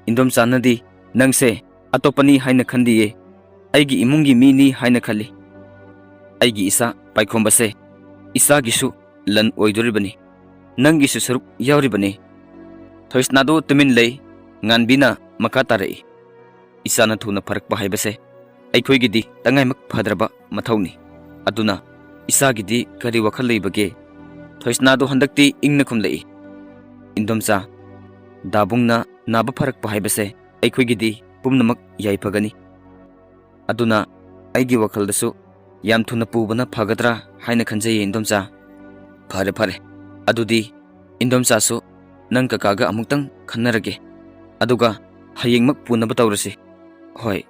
ꯏꯟꯗꯣꯝꯆꯥꯅꯗꯤ ꯅꯪꯁꯦ ꯑꯇꯣꯞꯄꯅꯤ ꯍꯥꯏꯅ ꯈꯟꯗꯤꯌꯦ꯫ ꯑꯩꯒꯤ ꯏꯃꯨꯡꯒꯤ ꯃꯤꯅꯤ ꯍꯥꯏꯅ ꯈꯜꯂꯤ꯫ ꯑꯩꯒꯤ ꯏꯆꯥ ꯄꯥꯏꯈꯣꯝꯕꯁꯦ ꯏꯆꯥꯒꯤꯁꯨ ꯂꯟ ꯑꯣꯏꯗꯣꯔꯤꯕꯅꯤ꯫ ꯅꯪꯒꯤꯁꯨ ꯁꯔꯨꯛ ꯌꯥꯎꯔꯤꯕꯅꯤ꯫" ꯊꯣꯏꯁꯅꯥꯗꯨ ꯇꯨꯃꯤꯟ ꯂꯩ꯫ ꯉꯥꯟꯕꯤꯅ ꯃꯈꯥ ꯇꯥꯔꯛꯏ, "ꯏꯆꯥꯅ ꯊꯨꯅ ꯐꯔꯛꯄ ꯍꯥꯏꯕꯁꯦ ꯑꯩꯈꯣꯏꯒꯤꯗꯤ ꯇꯉꯥꯏꯃꯛ ꯐꯗ꯭ꯔꯕ ꯃꯊꯧꯅꯤ꯫ ꯑꯗꯨꯅ ꯏꯆꯥꯒꯤꯗꯤ ꯀꯔꯤ ꯋꯥꯈꯜ ꯂꯩꯕꯒꯦ?" ꯊꯣꯏꯁꯅꯥꯗꯨ ꯍꯟꯗꯛꯇꯤ ꯏꯪꯅ ꯈꯨꯝꯂꯛꯏ, "ꯏꯟꯗꯣꯝꯆꯥ, ꯗꯥꯕꯨꯡꯅ ꯅꯥꯕ ꯐꯔꯛꯄ ꯍꯥꯏꯕꯁꯦ ꯑꯩꯈꯣꯏꯒꯤꯗꯤ ꯄꯨꯝꯅꯃꯛ ꯌꯥꯏꯐꯒꯅꯤ꯫ ꯑꯗꯨꯅ ꯑꯩꯒꯤ ꯋꯥꯈꯜꯗꯁꯨ ꯌꯥꯝ ꯊꯨꯅ ꯄꯨꯕꯅ ꯐꯒꯗ꯭ꯔꯥ ꯍꯥꯏꯅ ꯈꯟꯖꯩꯌꯦ ꯏꯟꯗꯣꯝꯆꯥ꯫" "ꯐꯔꯦ, ꯐꯔꯦ꯫ ꯑꯗꯨꯗꯤ ꯏꯟꯗꯣꯝꯆꯥꯁꯨ ꯅꯪ ꯀꯀꯥꯒ ꯑꯃꯨꯛꯇꯪ ꯈꯟꯅꯔꯒꯦ꯫ ꯑꯗꯨꯒ ꯍꯌꯦꯡꯃꯛ ꯄꯨꯅꯕ ꯇꯧꯔꯁꯤ꯫" "ꯍꯣꯏ꯫"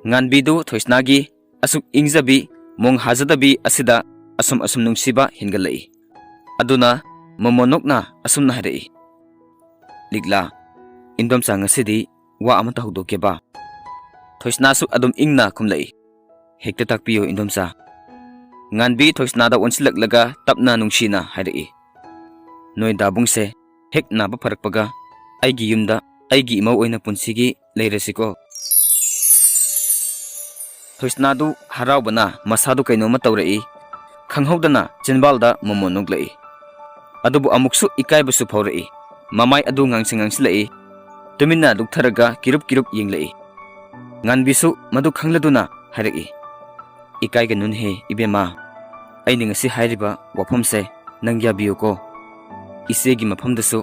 ꯉꯥꯟꯕꯤꯗꯨ ꯊꯣꯏꯁꯅꯥꯒꯤ ꯑꯁꯨꯛ ꯏꯪꯖꯕꯤ, ꯃꯣꯡ ꯍꯥꯖꯗꯕꯤ ꯑꯁꯤꯗ ꯑꯁꯨꯝ ꯑꯁꯨꯝ ꯅꯨꯡꯁꯤꯕ ꯍꯦꯟꯒꯠꯂꯛꯏ꯫ ꯑꯗꯨꯅ ꯃꯣꯃꯣꯅꯣꯛꯅ ꯑꯁꯨꯝꯅ ꯍꯥꯏꯔꯛꯏ, "ꯂꯤꯛꯂꯥ, ꯏꯟꯗꯣꯝꯆꯥ ꯉꯁꯤꯗꯤ ꯋꯥ ꯑꯃꯇ ꯍꯧꯗꯣꯛꯀꯦꯕ?" ꯊꯣꯏꯁꯅꯥꯁꯨ ꯑꯗꯨꯝ ꯏꯪꯅ ꯈꯨꯝꯂꯛꯏ, "ꯍꯦꯛꯇ ꯇꯥꯛꯄꯤꯌꯨ ꯏꯟꯗꯣꯝꯆꯥ꯫" ꯉꯥꯟꯕꯤ ꯊꯣꯏꯁꯅꯥꯗ ꯑꯣꯟꯁꯤꯜꯂꯛꯂꯒ ꯇꯞꯅ ꯅꯨꯡꯁꯤꯅ ꯍꯥꯏꯔꯛꯏ, "ꯅꯣꯏ ꯗꯥꯕꯨꯡꯁꯦ ꯍꯦꯛ ꯅꯥꯕ ꯐꯔꯛꯄꯒ ꯑꯩꯒꯤ ꯌꯨꯝꯗ ꯑꯩꯒꯤ ꯏꯃꯧ ꯑꯣꯏꯅ ꯄꯨꯟꯁꯤꯒꯤ ꯂꯩꯔꯁꯤꯀꯣ꯫" ꯊꯣꯏꯁꯅꯥꯗꯨ ꯍꯔꯥꯎꯕꯅ ꯃꯁꯥꯗꯨ ꯀꯩꯅꯣꯝꯃ ꯇꯧꯔꯛꯏ꯫ ꯈꯪꯍꯧꯗꯅ ꯆꯤꯟꯕꯥꯜꯗ ꯃꯣꯃꯣꯟ ꯅꯣꯛꯂꯛꯏ꯫ ꯑꯗꯨꯕꯨ ꯑꯃꯨꯛꯁꯨ ꯏꯀꯥꯏꯕꯁꯨ ꯐꯥꯎꯔꯛꯏ꯫ ꯃꯃꯥꯏ ꯑꯗꯨ ꯉꯥꯡꯁꯤꯡ ꯉꯥꯡꯁꯤꯜꯂꯛꯏ꯫ ꯇꯨꯃꯤꯟꯅ ꯂꯨꯞꯊꯔꯒ ꯀꯤꯔꯨꯞ ꯀꯤꯔꯨꯞ ꯌꯦꯡꯂꯛꯏ꯫ ꯉꯥꯟꯕꯤꯁꯨ ꯃꯗꯨ ꯈꯪꯂꯗꯨꯅ ꯍꯥꯏꯔꯛꯏ, "ꯏꯀꯥꯏꯒꯅꯨꯅꯦꯍꯦ ꯏꯕꯦꯝꯃ, ꯑꯩꯅ ꯉꯁꯤ ꯍꯥꯏꯔꯤꯕ ꯋꯥꯐꯝꯁꯦ ꯅꯪ ꯌꯥꯕꯤꯌꯨꯀꯣ꯫ ꯏꯆꯦꯒꯤ ꯃꯐꯝꯗꯁꯨ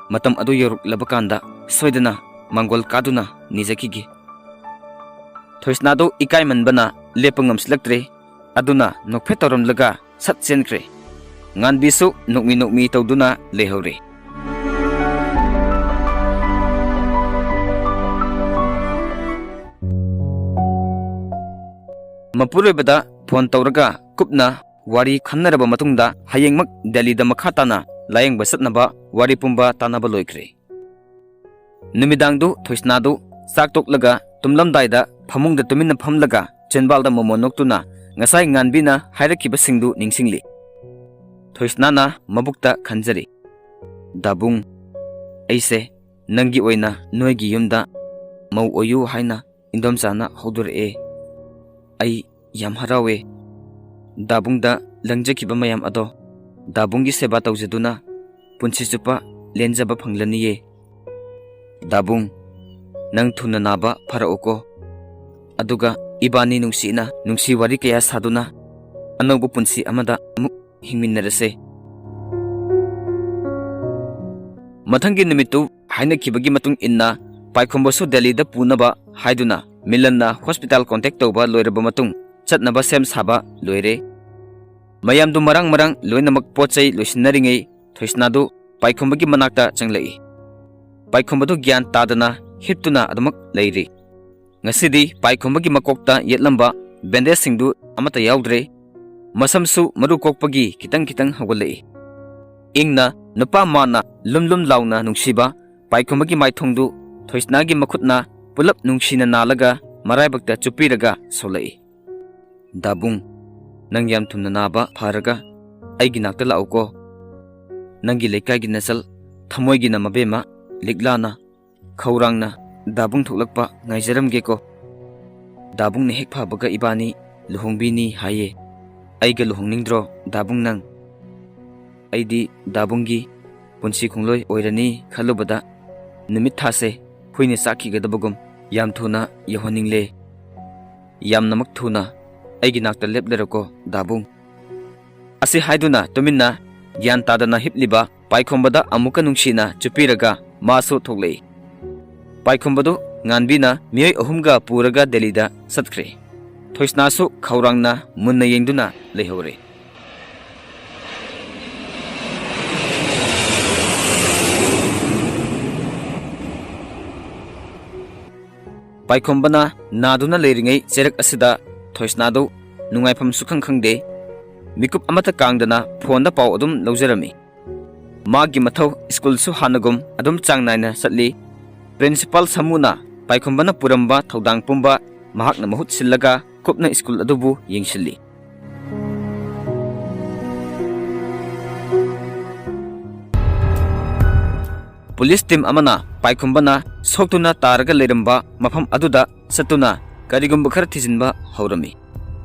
ꯃꯇꯝ ꯑꯗꯨ ꯌꯧꯔꯛꯂꯕ ꯀꯥꯟꯗ ꯁꯣꯏꯗꯅ ꯃꯥꯡꯒꯣꯜ ꯀꯥꯗꯨꯅ ꯅꯤꯖꯈꯤꯒꯦ꯫" ꯊꯣꯏꯁꯅꯥꯗꯨ ꯏꯀꯥꯏꯃꯟꯕꯅ ꯂꯦꯞꯄ ꯉꯝꯁꯤꯜꯂꯛꯇ꯭ꯔꯦ꯫ ꯑꯗꯨꯅ ꯅꯣꯛꯐꯦꯠ ꯇꯧꯔꯝꯂꯒ ꯁꯠ ꯆꯦꯟꯈ꯭ꯔꯦ꯫ ꯉꯥꯟꯕꯤꯁꯨ ꯅꯣꯛꯃꯤ ꯅꯣꯛꯃꯤ ꯇꯧꯗꯨꯅ ꯂꯩꯍꯧꯔꯦ꯫ ꯃꯄꯨꯔꯣꯏꯕꯗ ꯐꯣꯟ ꯇꯧꯔꯒ ꯀꯨꯞꯅ ꯋꯥꯔꯤ ꯈꯟꯅꯔꯕ ꯃꯇꯨꯡꯗ ꯍꯌꯦꯡꯃꯛ ꯗꯦꯜꯂꯤꯗ ꯃꯈꯥ ꯇꯥꯅ ꯂꯥꯌꯦꯡꯕ ꯆꯠꯅꯕ ꯋꯥꯔꯤ ꯄꯨꯝꯕ ꯇꯥꯟꯅꯕ ꯂꯣꯏꯈ꯭ꯔꯦ꯫ ꯅꯨꯃꯤꯗꯥꯡꯗꯨ ꯊꯣꯏꯁꯅꯥꯗꯨ ꯆꯥꯛ ꯇꯣꯛꯂꯒ ꯇꯨꯝꯂꯝꯗꯥꯏꯗ ꯐꯃꯨꯡꯗ ꯇꯨꯃꯤꯟꯅ ꯐꯝꯂꯒ ꯆꯤꯟꯕꯥꯜꯗ ꯃꯣꯃꯣꯟ ꯅꯣꯛꯇꯨꯅ ꯉꯁꯥꯏ ꯉꯥꯟꯕꯤꯅ ꯍꯥꯏꯔꯛꯈꯤꯕꯁꯤꯡꯗꯨ ꯅꯤꯡꯁꯤꯡꯂꯤ꯫ ꯊꯣꯏꯁꯅꯥꯅ ꯃꯕꯨꯛꯇ ꯈꯟꯖꯔꯤ, "ꯗꯥꯕꯨꯡ, ꯑꯩꯁꯦ ꯅꯪꯒꯤ ꯑꯣꯏꯅ ꯅꯣꯏꯒꯤ ꯌꯨꯝꯗ ꯃꯧ ꯑꯣꯏꯌꯨ ꯍꯥꯏꯅ ꯏꯟꯗꯣꯝꯆꯥꯅ ꯍꯧꯗꯣꯔꯛꯑꯦ꯫ ꯑꯩ ꯌꯥꯝ ꯍꯔꯥꯎꯋꯦ꯫ ꯗꯥꯕꯨꯡꯗ ꯂꯪꯖꯈꯤꯕ ꯃꯌꯥꯝ ꯑꯗꯣ ꯗꯥꯕꯨꯡꯒꯤ ꯁꯦꯕꯥ ꯇꯧꯖꯗꯨꯅ ꯄꯨꯟꯁꯤ ꯆꯨꯞꯄ ꯂꯦꯟꯖꯕ ꯐꯪꯂꯅꯤꯌꯦ꯫ ꯗꯥꯕꯨꯡ, ꯅꯪ ꯊꯨꯅ ꯅꯥꯕ ꯐꯔꯛꯎꯀꯣ꯫ ꯑꯗꯨꯒ ꯏꯕꯥꯅꯤ ꯅꯨꯡꯁꯤꯅ ꯅꯨꯡꯁꯤ ꯋꯥꯔꯤ ꯀꯌꯥ ꯁꯥꯗꯨꯅ ꯑꯅꯧꯕ ꯄꯨꯟꯁꯤ ꯑꯃꯗ ꯑꯃꯨꯛ ꯍꯤꯡꯃꯤꯟꯅꯔꯁꯦ꯫" ꯃꯊꯪꯒꯤ ꯅꯨꯃꯤꯠꯇꯨ ꯍꯥꯏꯅꯈꯤꯕꯒꯤ ꯃꯇꯨꯡ ꯏꯟꯅ ꯄꯥꯏꯈꯣꯝꯕꯁꯨ ꯗꯦꯜꯂꯤꯗ ꯄꯨꯅꯕ ꯍꯥꯏꯗꯨꯅ ꯃꯤꯂꯟꯅ ꯍꯣꯁꯄꯤꯇꯥꯜ ꯀꯣꯟꯇꯦꯛ ꯇꯧꯕ ꯂꯣꯏꯔꯕ ꯃꯇꯨꯡ ꯆꯠꯅꯕ ꯁꯦꯝ ꯁꯥꯕ ꯂꯣꯏꯔꯦ꯫ ꯃꯌꯥꯝꯗꯨ ꯃꯔꯥꯡ ꯃꯔꯥꯡ ꯂꯣꯏꯅꯃꯛ ꯄꯣꯠ ꯆꯩ ꯂꯣꯏꯁꯤꯟꯅꯔꯤꯉꯩ ꯊꯣꯏꯁꯅꯥꯗꯨ ꯄꯥꯏꯈꯣꯝꯕꯒꯤ ꯃꯅꯥꯛꯇ ꯆꯪꯂꯛꯏ꯫ ꯄꯥꯏꯈꯣꯝꯕꯗꯨ ꯒ꯭ꯌꯥꯟ ꯇꯥꯗꯅ ꯍꯤꯞꯇꯨꯅ ꯑꯗꯨꯃꯛ ꯂꯩꯔꯤ꯫ ꯉꯁꯤꯗꯤ ꯄꯥꯏꯈꯣꯝꯕꯒꯤ ꯃꯀꯣꯛꯇ ꯌꯦꯠꯂꯝꯕ ꯕꯦꯟꯗꯦꯖꯁꯤꯡꯗꯨ ꯑꯃꯠꯇ ꯌꯥꯎꯗ꯭ꯔꯦ꯫ ꯃꯁꯝꯁꯨ ꯃꯔꯨ ꯀꯣꯛꯄꯒꯤ ꯈꯤꯇꯪ ꯈꯤꯇꯪ ꯍꯧꯒꯠꯂꯛꯏ꯫ ꯏꯪꯅ ꯅꯨꯄꯥ ꯃꯥꯟꯅ ꯂꯨꯝ ꯂꯨꯝ ꯂꯥꯎꯅ ꯅꯨꯡꯁꯤꯕ ꯄꯥꯏꯈꯣꯝꯕꯒꯤ ꯃꯥꯏꯊꯣꯡꯗꯨ ꯊꯣꯏꯁꯅꯥꯒꯤ ꯃꯈꯨꯠꯅ ꯄꯨꯂꯞ ꯅꯨꯡꯁꯤꯅ ꯅꯥꯜꯂꯒ ꯃꯔꯥꯏꯕꯛꯇ ꯆꯨꯞꯄꯤꯔꯒ ꯁꯣꯜꯂꯛꯏ꯫ "ꯗꯥꯕꯨꯡ, ꯅꯪ ꯌꯥꯝ ꯊꯨꯅ ꯅꯥꯕ ꯐꯔꯒ ꯑꯩꯒꯤ ꯅꯥꯛꯇ ꯂꯥꯛꯎꯀꯣ꯫ ꯅꯪꯒꯤ ꯂꯩꯀꯥꯏꯒꯤ ꯅꯆꯜ ꯊꯃꯣꯏꯒꯤꯅ ꯃꯕꯦꯝꯃ ꯂꯤꯛꯂꯥꯅ ꯈꯧꯔꯥꯡꯅ ꯗꯥꯕꯨꯡ ꯊꯣꯛꯂꯛꯄ ꯉꯥꯏꯖꯔꯝꯒꯦꯀꯣ꯫ ꯗꯥꯕꯨꯡꯅ ꯍꯦꯛ ꯐꯕꯒ ꯏꯕꯥꯅꯤ ꯂꯨꯍꯣꯡꯕꯤꯅꯤ ꯍꯥꯏꯌꯦ꯫ ꯑꯩꯒ ꯂꯨꯍꯣꯡꯅꯤꯡꯗ꯭ꯔꯣ ꯗꯥꯕꯨꯡ ꯅꯪ? ꯑꯩꯗꯤ ꯗꯥꯕꯨꯡꯒꯤ ꯄꯨꯟꯁꯤ ꯈꯣꯡꯂꯣꯏ ꯑꯣꯏꯔꯅꯤ ꯈꯜꯂꯨꯕꯗ ꯅꯨꯃꯤꯠ ꯊꯥꯁꯦ ꯍꯨꯏꯅ ꯆꯥꯛꯈꯤꯒꯗꯕꯒꯨꯝ ꯌꯥꯝ ꯊꯨꯅ ꯌꯧꯍꯟꯅꯤꯡꯂꯦ꯫ ꯌꯥꯝꯅꯃꯛ ꯊꯨꯅ ꯑꯩꯒꯤ ꯅꯥꯛꯇ ꯂꯦꯞꯂꯔꯣꯀꯣ ꯗꯥꯕꯨꯡ꯫" ꯑꯁꯤ ꯍꯥꯏꯗꯨꯅ ꯇꯨꯃꯤꯟꯅ ꯒ꯭ꯌꯥꯟ ꯇꯥꯗꯅ ꯍꯤꯞꯂꯤꯕ ꯄꯥꯏꯈꯣꯝꯕꯗ ꯑꯃꯨꯛꯀ ꯅꯨꯡꯁꯤꯅ ꯆꯨꯞꯄꯤꯔꯒ ꯃꯥꯁꯨ ꯊꯣꯛꯂꯛꯏ꯫ ꯄꯥꯏꯈꯣꯝꯕꯗꯨ ꯉꯥꯟꯕꯤꯅ ꯃꯤꯑꯣꯏ ꯑꯍꯨꯝꯒ ꯄꯨꯔꯒ ꯗꯦꯜꯂꯤꯗ ꯆꯠꯈ꯭ꯔꯦ꯫ ꯊꯣꯏꯁꯅꯥꯁꯨ ꯈꯧꯔꯥꯡꯅ ꯃꯨꯟꯅ ꯌꯦꯡꯗꯨꯅ ꯂꯩꯍꯧꯔꯦ꯫ ꯄꯥꯏꯈꯣꯝꯕꯅ ꯅꯥꯗꯨꯅ ꯂꯩꯔꯤꯉꯩ ꯆꯩꯔꯛ ꯑꯁꯤꯗ ꯊꯣꯏꯁꯅꯥꯗꯨ ꯅꯨꯡꯉꯥꯏꯐꯝ ꯁꯨꯈꯪ ꯈꯪꯗꯦ꯫ ꯃꯤꯀꯨꯞ ꯑꯃꯠꯇ ꯀꯥꯡꯗꯅ ꯐꯣꯟꯗ ꯄꯥꯎ ꯑꯗꯨꯝ ꯂꯧꯖꯔꯝꯃꯤ꯫ ꯃꯥꯒꯤ ꯃꯊꯧ ꯁ꯭ꯀꯨꯜꯁꯨ ꯍꯥꯟꯅꯒꯨꯝ ꯑꯗꯨꯝ ꯆꯥꯡ ꯅꯥꯏꯅ ꯆꯠꯂꯤ꯫ ꯄ꯭ꯔꯤꯟꯁꯤꯄꯥꯜ ꯁꯥꯃꯨꯅ ꯄꯥꯏꯈꯣꯝꯕꯅ ꯄꯨꯔꯝꯕ ꯊꯧꯗꯥꯡ ꯄꯨꯝꯕ ꯃꯍꯥꯛꯅ ꯃꯍꯨꯠ ꯁꯤꯜꯂꯒ ꯀꯨꯞꯅ ꯁ꯭ꯀꯨꯜ ꯑꯗꯨꯕꯨ ꯌꯦꯡꯁꯤꯜꯂꯤ꯫ ꯄꯨꯂꯤꯁ ꯇꯤꯝ ꯑꯃꯅ ꯄꯥꯏꯈꯣꯝꯕꯅ ꯁꯣꯛꯇꯨꯅ ꯇꯥꯔꯒ ꯂꯩꯔꯝꯕ ꯃꯐꯝ ꯑꯗꯨꯗ ꯆꯠꯇꯨꯅ ꯀꯔꯤꯒꯨꯝꯕ ꯈꯔ ꯊꯤꯖꯤꯟꯕ ꯍꯧꯔꯝꯃꯤ꯫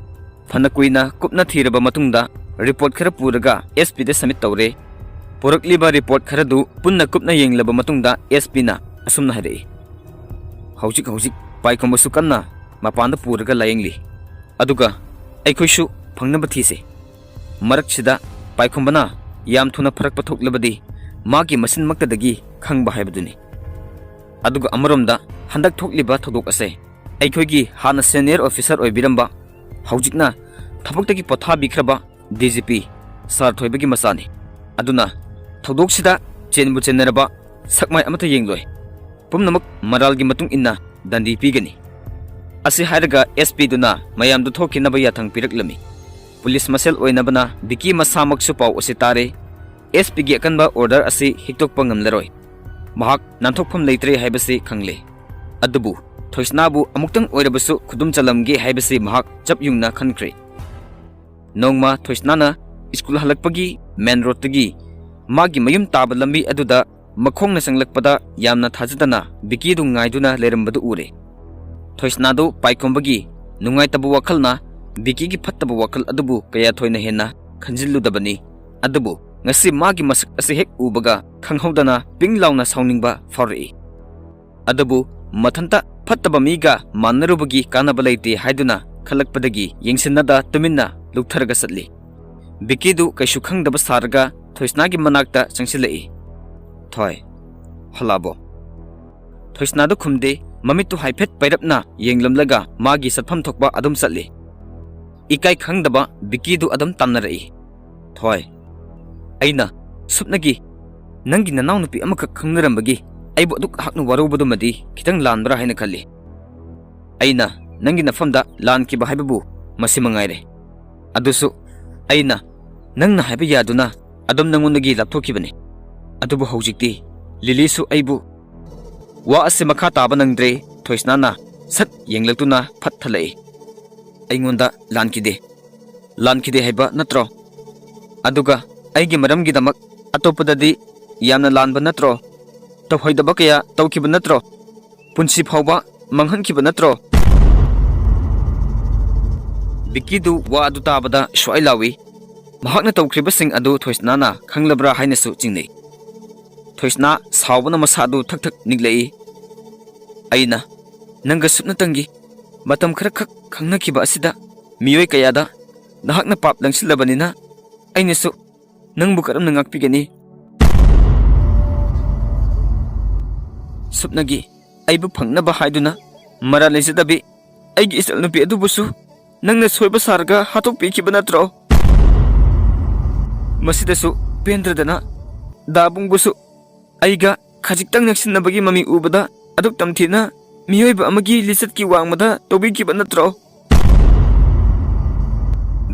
ꯐꯅ ꯀꯨꯏꯅ ꯀꯨꯞꯅ ꯊꯤꯔꯕ ꯃꯇꯨꯡꯗ ꯔꯤꯄꯣꯔꯠ ꯈꯔ ꯄꯨꯔꯒ ꯑꯦꯁ ꯄꯤꯗ ꯁꯕꯃꯤꯠ ꯇꯧꯔꯦ꯫ ꯄꯨꯔꯛꯂꯤꯕ ꯔꯤꯄꯣꯔꯠ ꯈꯔꯗꯨ ꯄꯨꯟꯅ ꯀꯨꯞꯅ ꯌꯦꯡꯂꯕ ꯃꯇꯨꯡꯗ ꯑꯦꯁ ꯄꯤꯅ ꯑꯁꯨꯝꯅ ꯍꯥꯏꯔꯛꯏ, "ꯍꯧꯖꯤꯛ ꯍꯧꯖꯤꯛ ꯄꯥꯏꯈꯣꯝꯕꯁꯨ ꯀꯟꯅ ꯃꯄꯥꯟꯗ ꯄꯨꯔꯒ ꯂꯥꯌꯦꯡꯂꯤ꯫ ꯑꯗꯨꯒ ꯑꯩꯈꯣꯏꯁꯨ ꯐꯪꯅꯕ ꯊꯤꯁꯦ꯫ ꯃꯔꯛꯁꯤꯗ ꯄꯥꯏꯈꯣꯝꯕꯅ ꯌꯥꯝ ꯊꯨꯅ ꯐꯔꯛꯄ ꯊꯣꯛꯂꯕꯗꯤ ꯃꯥꯒꯤ ꯃꯆꯤꯟꯃꯛꯇꯗꯒꯤ ꯈꯪꯕ ꯍꯥꯏꯕꯗꯨꯅꯤ꯫ ꯑꯗꯨꯒ ꯑꯃꯔꯣꯝꯗ ꯍꯟꯗꯛ ꯊꯣꯛꯂꯤꯕ ꯊꯧꯗꯣꯛ ꯑꯁꯦ ꯑꯩꯈꯣꯏꯒꯤ ꯍꯥꯟꯅ ꯁꯦꯅꯤꯌꯔ ꯑꯣꯐꯤꯁꯔ ꯑꯣꯏꯕꯤꯔꯝꯕ, ꯍꯧꯖꯤꯛꯅ ꯊꯕꯛꯇꯒꯤ ꯄꯣꯊꯥꯕꯤꯈ꯭ꯔꯕ ꯗꯤ ꯖꯤ ꯄꯤ ꯁꯥꯔ ꯊꯣꯏꯕꯒꯤ ꯃꯆꯥꯅꯤ꯫ ꯑꯗꯨꯅ ꯊꯧꯗꯣꯛꯁꯤꯗ ꯆꯦꯟꯕꯨ ꯆꯦꯟꯅꯔꯕ ꯁꯛꯃꯥꯏ ꯑꯃꯠꯇ ꯌꯦꯡꯂꯣꯏ꯫ ꯄꯨꯝꯅꯃꯛ ꯃꯔꯥꯜꯒꯤ ꯃꯇꯨꯡ ꯏꯟꯅ ꯗꯟꯗꯤ ꯄꯤꯒꯅꯤ"꯫ ꯑꯁꯤ ꯍꯥꯏꯔꯒ ꯑꯦꯁ ꯄꯤꯗꯨꯅ ꯃꯌꯥꯝꯗꯨ ꯊꯣꯛꯈꯤꯅꯕ ꯌꯥꯊꯪ ꯄꯤꯔꯛꯂꯝꯃꯤ꯫ ꯄꯨꯂꯤꯁ ꯃꯁꯦꯜ ꯑꯣꯏꯅꯕꯅ ꯕꯤꯀꯤ ꯃꯁꯥꯃꯛꯁꯨ ꯄꯥꯎ ꯑꯁꯤ ꯇꯥꯔꯦ꯫ ꯑꯦꯁ ꯄꯤꯒꯤ ꯑꯀꯟꯕ ꯑꯣꯔꯗꯔ ꯑꯁꯤ ꯍꯤꯛꯇꯣꯛꯄ ꯉꯝꯂꯔꯣꯏ꯫ ꯃꯍꯥꯛ ꯅꯥꯟꯊꯣꯛꯐꯝ ꯂꯩꯇ꯭ꯔꯦ ꯍꯥꯏꯕꯁꯤ ꯈꯪꯂꯦ꯫ ꯑꯗꯨꯕꯨ ꯊꯣꯏꯁꯅꯥꯕꯨ ꯑꯃꯨꯛꯇꯪ ꯑꯣꯏꯔꯕꯁꯨ ꯈꯨꯗꯨꯝ ꯆꯜꯂꯝꯒꯦ ꯍꯥꯏꯕꯁꯤ ꯃꯍꯥꯛ ꯆꯞ ꯌꯨꯡꯅ ꯈꯟꯈ꯭ꯔꯦ꯫ ꯅꯣꯡꯃ ꯊꯣꯏꯁꯅꯥꯅ ꯁ꯭ꯀꯨꯜ ꯍꯜꯂꯛꯄꯒꯤ ꯃꯦꯟ ꯔꯣꯗꯇꯒꯤ ꯃꯥꯒꯤ ꯃꯌꯨꯝ ꯇꯥꯕ ꯂꯝꯕꯤ ꯑꯗꯨꯗ ꯃꯈꯣꯡꯅ ꯆꯪꯂꯛꯄꯗ ꯌꯥꯝꯅ ꯊꯥꯖꯗꯅ ꯕꯤꯀꯤꯗꯨ ꯉꯥꯏꯗꯨꯅ ꯂꯩꯔꯝꯕꯗꯨ ꯎꯔꯦ꯫ ꯊꯣꯏꯁꯅꯥꯗꯨ ꯄꯥꯏꯈꯣꯝꯕꯒꯤ ꯅꯨꯡꯉꯥꯏꯇꯕ ꯋꯥꯈꯜꯅ ꯕꯤꯀꯤꯒꯤ ꯐꯠꯇꯕ ꯋꯥꯈꯜ ꯑꯗꯨꯕꯨ ꯀꯌꯥ ꯊꯣꯏꯅ ꯍꯦꯟꯅ ꯈꯟꯖꯤꯜꯂꯨꯗꯕꯅꯤ꯫ ꯑꯗꯨꯕꯨ ꯉꯁꯤ ꯃꯥꯒꯤ ꯃꯁꯛ ꯑꯁꯤ ꯍꯦꯛ ꯎꯕꯒ ꯈꯪꯍꯧꯗꯅ ꯄꯤꯡ ꯂꯥꯎꯅ ꯁꯥꯎꯅꯤꯡꯕ ꯐꯥꯎꯔꯛꯏ꯫ ꯑꯗꯨꯕꯨ ꯃꯊꯟꯇ ꯐꯠꯇꯕ ꯃꯤꯒ ꯃꯥꯟꯅꯔꯨꯕꯒꯤ ꯀꯥꯟꯅꯕ ꯂꯩꯇꯦ ꯍꯥꯏꯗꯨꯅ ꯈꯜꯂꯛꯄꯗꯒꯤ ꯌꯦꯡꯁꯤꯟꯅꯗ ꯇꯨꯃꯤꯟꯅ ꯂꯨꯞꯊꯔꯒ ꯆꯠꯂꯤ꯫ ꯕꯤꯀꯤꯗꯨ ꯀꯩꯁꯨ ꯈꯪꯗꯕ ꯁꯥꯔꯒ ꯊꯣꯏꯁꯅꯥꯒꯤ ꯃꯅꯥꯛꯇ ꯆꯪꯁꯤꯜꯂꯛꯏ꯫ "ꯊꯣꯏ, ꯍꯜꯂꯛꯑꯕꯣ?" ꯊꯣꯏꯁꯅꯥꯗꯨ ꯈꯨꯝꯗꯦ, ꯃꯃꯤꯠꯇꯨ ꯍꯥꯏꯐꯦꯠ ꯄꯩꯔꯞꯅ ꯌꯦꯡꯂꯝꯂꯒ ꯃꯥꯒꯤ ꯆꯠꯐꯝ ꯊꯣꯛꯄ ꯑꯗꯨꯝ ꯆꯠꯂꯤ꯫ ꯏꯀꯥꯏ ꯈꯪꯗꯕ ꯕꯤꯀꯤꯗꯨ ꯑꯗꯨꯝ ꯇꯥꯟꯅꯔꯛꯏ꯫ "ꯊꯣꯏ, ꯑꯩꯅ ꯁꯨꯞꯅꯒꯤ ꯅꯪꯒꯤ ꯅꯅꯥꯎꯅꯨꯄꯤ ꯑꯃꯈꯛ ꯈꯪꯅꯔꯝꯕꯒꯤ ꯑꯩꯕꯨ ꯑꯗꯨꯛ ꯍꯥꯛꯅ ꯋꯥꯔꯧꯕꯗꯨꯃꯗꯤ ꯈꯤꯇꯪ ꯂꯥꯟꯕ꯭ꯔꯥ ꯍꯥꯏꯅ ꯈꯜꯂꯤ꯫ ꯑꯩꯅ ꯅꯪꯒꯤ ꯅꯐꯝꯗ ꯂꯥꯟꯈꯤꯕ ꯍꯥꯏꯕꯕꯨ ꯃꯁꯤ ꯃꯉꯥꯏꯔꯦ꯫ ꯑꯗꯨꯁꯨ ꯑꯩꯅ ꯅꯪꯅ ꯍꯥꯏꯕ ꯌꯥꯗꯨꯅ ꯑꯗꯨꯝ ꯅꯪꯉꯣꯟꯗꯒꯤ ꯂꯥꯞꯊꯣꯛꯈꯤꯕꯅꯤ꯫ ꯑꯗꯨꯕꯨ ꯍꯧꯖꯤꯛꯇꯤ ꯂꯤꯂꯤꯁꯨ ꯑꯩꯕꯨ"꯫ ꯋꯥ ꯑꯁꯤ ꯃꯈꯥ ꯇꯥꯕ ꯅꯪꯗ꯭ꯔꯦ꯫ ꯊꯣꯏꯁꯅꯥꯅ ꯁꯠ ꯌꯦꯡꯂꯛꯇꯨꯅ ꯐꯠ ꯊꯠꯂꯛꯏ꯫ "ꯑꯩꯉꯣꯟꯗ ꯂꯥꯟꯈꯤꯗꯦ꯫ ꯂꯥꯟꯈꯤꯗꯦ ꯍꯥꯏꯕ ꯅꯠꯇ꯭ꯔꯣ? ꯑꯗꯨꯒ ꯑꯩꯒꯤ ꯃꯔꯝꯒꯤꯗꯃꯛ ꯑꯇꯣꯞꯄꯗꯗꯤ ꯌꯥꯝꯅ ꯂꯥꯟꯕ ꯅꯠꯇ꯭ꯔꯣ? ꯇꯧꯍꯩꯗꯕ ꯀꯌꯥ ꯇꯧꯈꯤꯕ ꯅꯠꯇ꯭ꯔꯣ? ꯄꯨꯟꯁꯤ ꯐꯥꯎꯕ ꯃꯥꯡꯍꯟꯈꯤꯕ ꯅꯠꯇ꯭ꯔꯣ?" ꯕꯤꯀꯤꯗꯨ ꯋꯥ ꯑꯗꯨ ꯇꯥꯕꯗ ꯁ꯭ꯋꯥꯏ ꯂꯥꯎꯏ꯫ ꯃꯍꯥꯛꯅ ꯇꯧꯈ꯭ꯔꯤꯕꯁꯤꯡ ꯑꯗꯨ ꯊꯣꯏꯁꯅꯥꯅ ꯈꯪꯂꯕ꯭ꯔꯥ ꯍꯥꯏꯅꯁꯨ ꯆꯤꯡꯅꯩ꯫ ꯊꯣꯏꯁꯅꯥ ꯁꯥꯎꯕꯅ ꯃꯁꯥꯗꯨ ꯊꯛ ꯊꯛ ꯅꯤꯛꯂꯛꯏ꯫ "ꯑꯩꯅ ꯅꯪꯒ ꯁꯨꯞꯅꯇꯪꯒꯤ ꯃꯇꯝ ꯈꯔꯈꯛ ꯈꯪꯅꯈꯤꯕ ꯑꯁꯤꯗ ꯃꯤꯑꯣꯏ ꯀꯌꯥꯗ ꯅꯍꯥꯛꯅ ꯄꯥꯞ ꯂꯪꯁꯤꯜꯂꯕꯅꯤꯅ ꯑꯩꯅꯁꯨ ꯅꯪꯕꯨ ꯀꯔꯝꯅ ꯉꯥꯛꯄꯤꯒꯅꯤ? ꯁꯨꯞꯅꯒꯤ ꯑꯩꯕꯨ ꯐꯪꯅꯕ ꯍꯥꯏꯗꯨꯅ ꯃꯔꯥꯜ ꯂꯩꯖꯗꯕꯤ ꯑꯩꯒꯤ ꯏꯆꯜꯅꯨꯄꯤ ꯑꯗꯨꯕꯨꯁꯨ ꯅꯪꯅ ꯁꯣꯏꯕ ꯁꯥꯔꯒ ꯍꯥꯠꯇꯣꯛꯄꯤꯈꯤꯕ ꯅꯠꯇ꯭ꯔꯣ? ꯃꯁꯤꯗꯁꯨ ꯄꯦꯟꯗ꯭ꯔꯗꯅ ꯗꯥꯕꯨꯡꯕꯨꯁꯨ ꯑꯩꯒ ꯈꯖꯤꯛꯇꯪ ꯅꯛꯁꯤꯟꯅꯕꯒꯤ ꯃꯃꯤ ꯎꯕꯗ ꯑꯗꯨꯛ ꯇꯝꯊꯤꯅ ꯃꯤꯑꯣꯏꯕ ꯑꯃꯒꯤ ꯂꯤꯆꯠꯀꯤ ꯋꯥꯡꯃꯗ ꯇꯧꯕꯤꯈꯤꯕ ꯅꯠꯇ꯭ꯔꯣ?"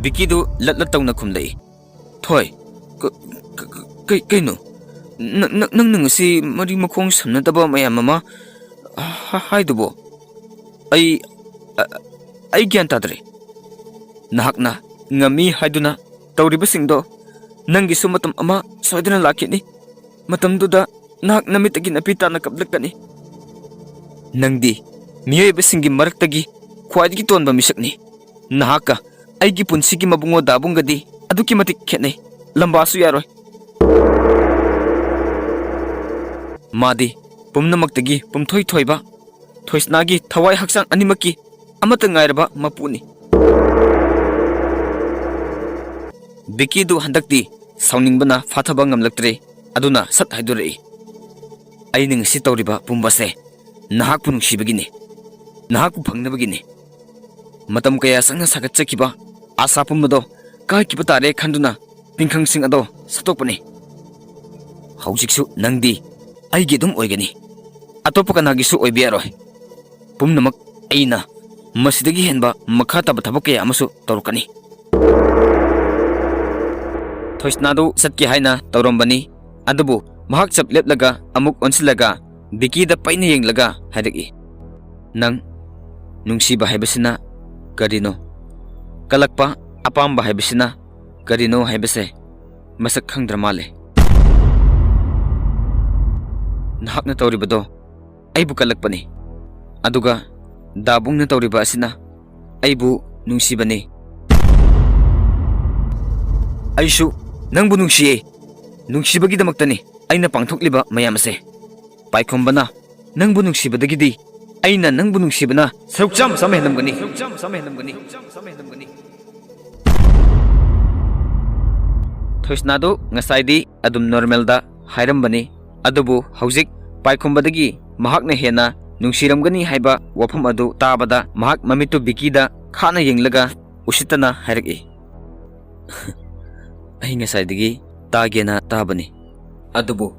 ꯕꯤꯀꯤꯗꯨ ꯂꯠ ꯂꯠ ꯇꯧꯅ ꯈꯨꯝꯂꯛꯏ꯫ "ꯊꯣꯏ, ꯀ-, ꯀ-, ꯀ-, ꯀꯩ-, ꯀꯩꯅꯣ? ꯅ-, ꯅ-, ꯅꯪꯅ ꯉꯁꯤ ꯃꯔꯤ ꯃꯈꯣꯡ ꯁꯝꯅꯗꯕ ꯃꯌꯥꯝ ꯑꯃ ꯍ-, ꯍꯥꯏꯗꯨꯕꯣ? ꯑꯩ, ꯑ-, ꯑꯩ ꯒ꯭ꯌꯥꯟ ꯇꯥꯗ꯭ꯔꯦ꯫ ꯅꯍꯥꯛꯅ ꯉꯝꯃꯤ ꯍꯥꯏꯗꯨꯅ ꯇꯧꯔꯤꯕꯁꯤꯡꯗꯣ ꯅꯪꯒꯤꯁꯨ ꯃꯇꯝ ꯑꯃ ꯁꯣꯏꯗꯅ ꯂꯥꯛꯈꯤꯅꯤ꯫ ꯃꯇꯝꯗꯨꯗ ꯅꯍꯥꯛ ꯅꯃꯤꯠꯇꯒꯤ ꯅꯄꯤ ꯇꯥꯅ ꯀꯞꯂꯛꯀꯅꯤ꯫ ꯅꯪꯗꯤ ꯃꯤꯑꯣꯏꯕꯁꯤꯡꯒꯤ ꯃꯔꯛꯇꯒꯤ ꯈ꯭ꯋꯥꯏꯗꯒꯤ ꯇꯣꯟꯕ ꯃꯤꯁꯛꯅꯤ꯫ ꯅꯍꯥꯛꯀ ꯑꯩꯒꯤ ꯄꯨꯟꯁꯤꯒꯤ ꯃꯕꯨꯡꯉꯣ ꯗꯥꯕꯨꯡꯒꯗꯤ ꯑꯗꯨꯛꯀꯤ ꯃꯇꯤꯛ ꯈꯦꯠꯅꯩ꯫ ꯂꯝꯕꯥꯁꯨ ꯌꯥꯔꯣꯏ꯫ ꯃꯥꯗꯤ ꯄꯨꯝꯅꯃꯛꯇꯒꯤ ꯄꯨꯝꯊꯣꯏ ꯊꯣꯏꯕ, ꯊꯣꯏꯁꯅꯥꯒꯤ ꯊꯋꯥꯏ ꯍꯛꯆꯥꯡ ꯑꯅꯤꯃꯛꯀꯤ ꯑꯃꯠꯇ ꯉꯥꯏꯔꯕ ꯃꯄꯨꯅꯤ꯫" ꯕꯤꯀꯤꯗꯨ ꯍꯟꯗꯛꯇꯤ ꯁꯥꯎꯅꯤꯡꯕꯅ ꯐꯥꯊꯕ ꯉꯝꯂꯛꯇ꯭ꯔꯦ꯫ ꯑꯗꯨꯅ ꯁꯠ ꯍꯥꯏꯗꯣꯔꯛꯏ, "ꯑꯩꯅ ꯉꯁꯤ ꯇꯧꯔꯤꯕ ꯄꯨꯝꯕꯁꯦ ꯅꯍꯥꯛꯄꯨ ꯅꯨꯡꯁꯤꯕꯒꯤꯅꯤ, ꯅꯍꯥꯛꯄꯨ ꯐꯪꯅꯕꯒꯤꯅꯤ꯫ ꯃꯇꯝ ꯀꯌꯥ ꯆꯪꯅ ꯁꯥꯒꯠꯆꯈꯤꯕ ꯑꯥꯁꯥ ꯄꯨꯝꯕꯗꯣ ꯀꯥꯏꯈꯤꯕ ꯇꯥꯔꯦ ꯈꯟꯗꯨꯅ ꯇꯤꯡꯈꯪꯁꯤꯡ ꯑꯗꯣ ꯁꯠꯇꯣꯛꯄꯅꯤ꯫ ꯍꯧꯖꯤꯛꯁꯨ ꯅꯪꯗꯤ ꯑꯩꯒꯤ ꯑꯗꯨꯝ ꯑꯣꯏꯒꯅꯤ, ꯑꯇꯣꯞꯄ ꯀꯅꯥꯒꯤꯁꯨ ꯑꯣꯏꯕ ꯌꯥꯔꯣꯏ꯫ ꯄꯨꯝꯅꯃꯛ ꯑꯩꯅ ꯃꯁꯤꯗꯒꯤ ꯍꯦꯟꯕ ꯃꯈꯥ ꯇꯥꯕ ꯊꯕꯛ ꯀꯌꯥ ꯑꯃꯁꯨ ꯇꯧꯔꯛꯀꯅꯤ꯫" ꯊꯣꯏꯁꯅꯥꯗꯨ ꯆꯠꯀꯦ ꯍꯥꯏꯅ ꯇꯧꯔꯝꯕꯅꯤ, ꯑꯗꯨꯕꯨ ꯃꯍꯥꯛ ꯆꯞ ꯂꯦꯞꯂꯒ ꯑꯃꯨꯛ ꯑꯣꯟꯁꯤꯜꯂꯒ ꯕꯤꯀꯤꯗ ꯄꯩꯅ ꯌꯦꯡꯂꯒ ꯍꯥꯏꯔꯛꯏ, ꯅꯪ ꯅꯨꯡꯁꯤꯕ ꯍꯥꯏꯕꯁꯤꯅ ꯀꯔꯤꯅꯣ, ꯀꯜꯂꯛꯄ, ꯑꯄꯥꯝꯕ ꯍꯥꯏꯕꯁꯤꯅ ꯀꯔꯤꯅꯣ ꯍꯥꯏꯕꯁꯦ ꯃꯁꯛ ꯈꯪꯗ꯭ꯔ ꯃꯥꯜꯂꯦ꯫ ꯅꯍꯥꯛꯅ ꯇꯧꯔꯤꯕꯗꯣ ꯑꯩꯕꯨ ꯀꯜꯂꯛꯄꯅꯤ, ꯑꯗꯨꯒ ꯗꯥꯕꯨꯡꯅ ꯇꯧꯔꯤꯕ ꯑꯁꯤꯅ ꯑꯩꯕꯨ ꯅꯨꯡꯁꯤꯕꯅꯤ꯫ ꯑꯩꯁꯨ ꯅꯪꯕꯨ ꯅꯨꯡꯁꯤꯌꯦ꯫ ꯅꯨꯡꯁꯤꯕꯒꯤꯗꯃꯛꯇꯅꯤ ꯑꯩꯅ ꯄꯥꯡꯊꯣꯛꯂꯤꯕ ꯃꯌꯥꯝ ꯑꯁꯦ꯫ ꯄꯥꯏꯈꯣꯝꯕꯅ ꯅꯪꯕꯨ ꯅꯨꯡꯁꯤꯕꯗꯒꯤꯗꯤ ꯑꯩꯅ ꯅꯪꯕꯨ ꯅꯨꯡꯁꯤꯕꯅ ꯁꯔꯨꯛ ꯆꯥꯝꯃ ꯆꯥꯝꯃ ꯍꯦꯜꯂꯝꯒꯅꯤ꯫ ꯊꯣꯏꯁꯅꯥꯗꯨ ꯉꯁꯥꯏꯗꯤ ꯑꯗꯨꯝ ꯅꯣꯔꯃꯦꯜꯗ ꯍꯥꯏꯔꯝꯕꯅꯤ, ꯑꯗꯨꯕꯨ ꯍꯧꯖꯤꯛ ꯄꯥꯏꯈꯨꯝꯕꯗꯒꯤ ꯃꯍꯥꯛꯅ ꯍꯦꯟꯅ ꯅꯨꯡꯁꯤꯔꯝꯒꯅꯤ ꯍꯥꯏꯕ ꯋꯥꯐꯝ ꯑꯗꯨ ꯇꯥꯕꯗ ꯃꯍꯥꯛ ꯃꯃꯤꯠꯇꯨ ꯕꯤꯀꯤꯗ ꯈꯥꯅ ꯌꯦꯡꯂꯒ ꯎꯁꯤꯠꯇꯅ ꯍꯥꯏꯔꯛꯏ꯫ "ꯑꯩ ꯉꯁꯥꯏꯗꯒꯤ ꯇꯥꯒꯦꯅ ꯇꯥꯕꯅꯤ, ꯑꯗꯨꯕꯨ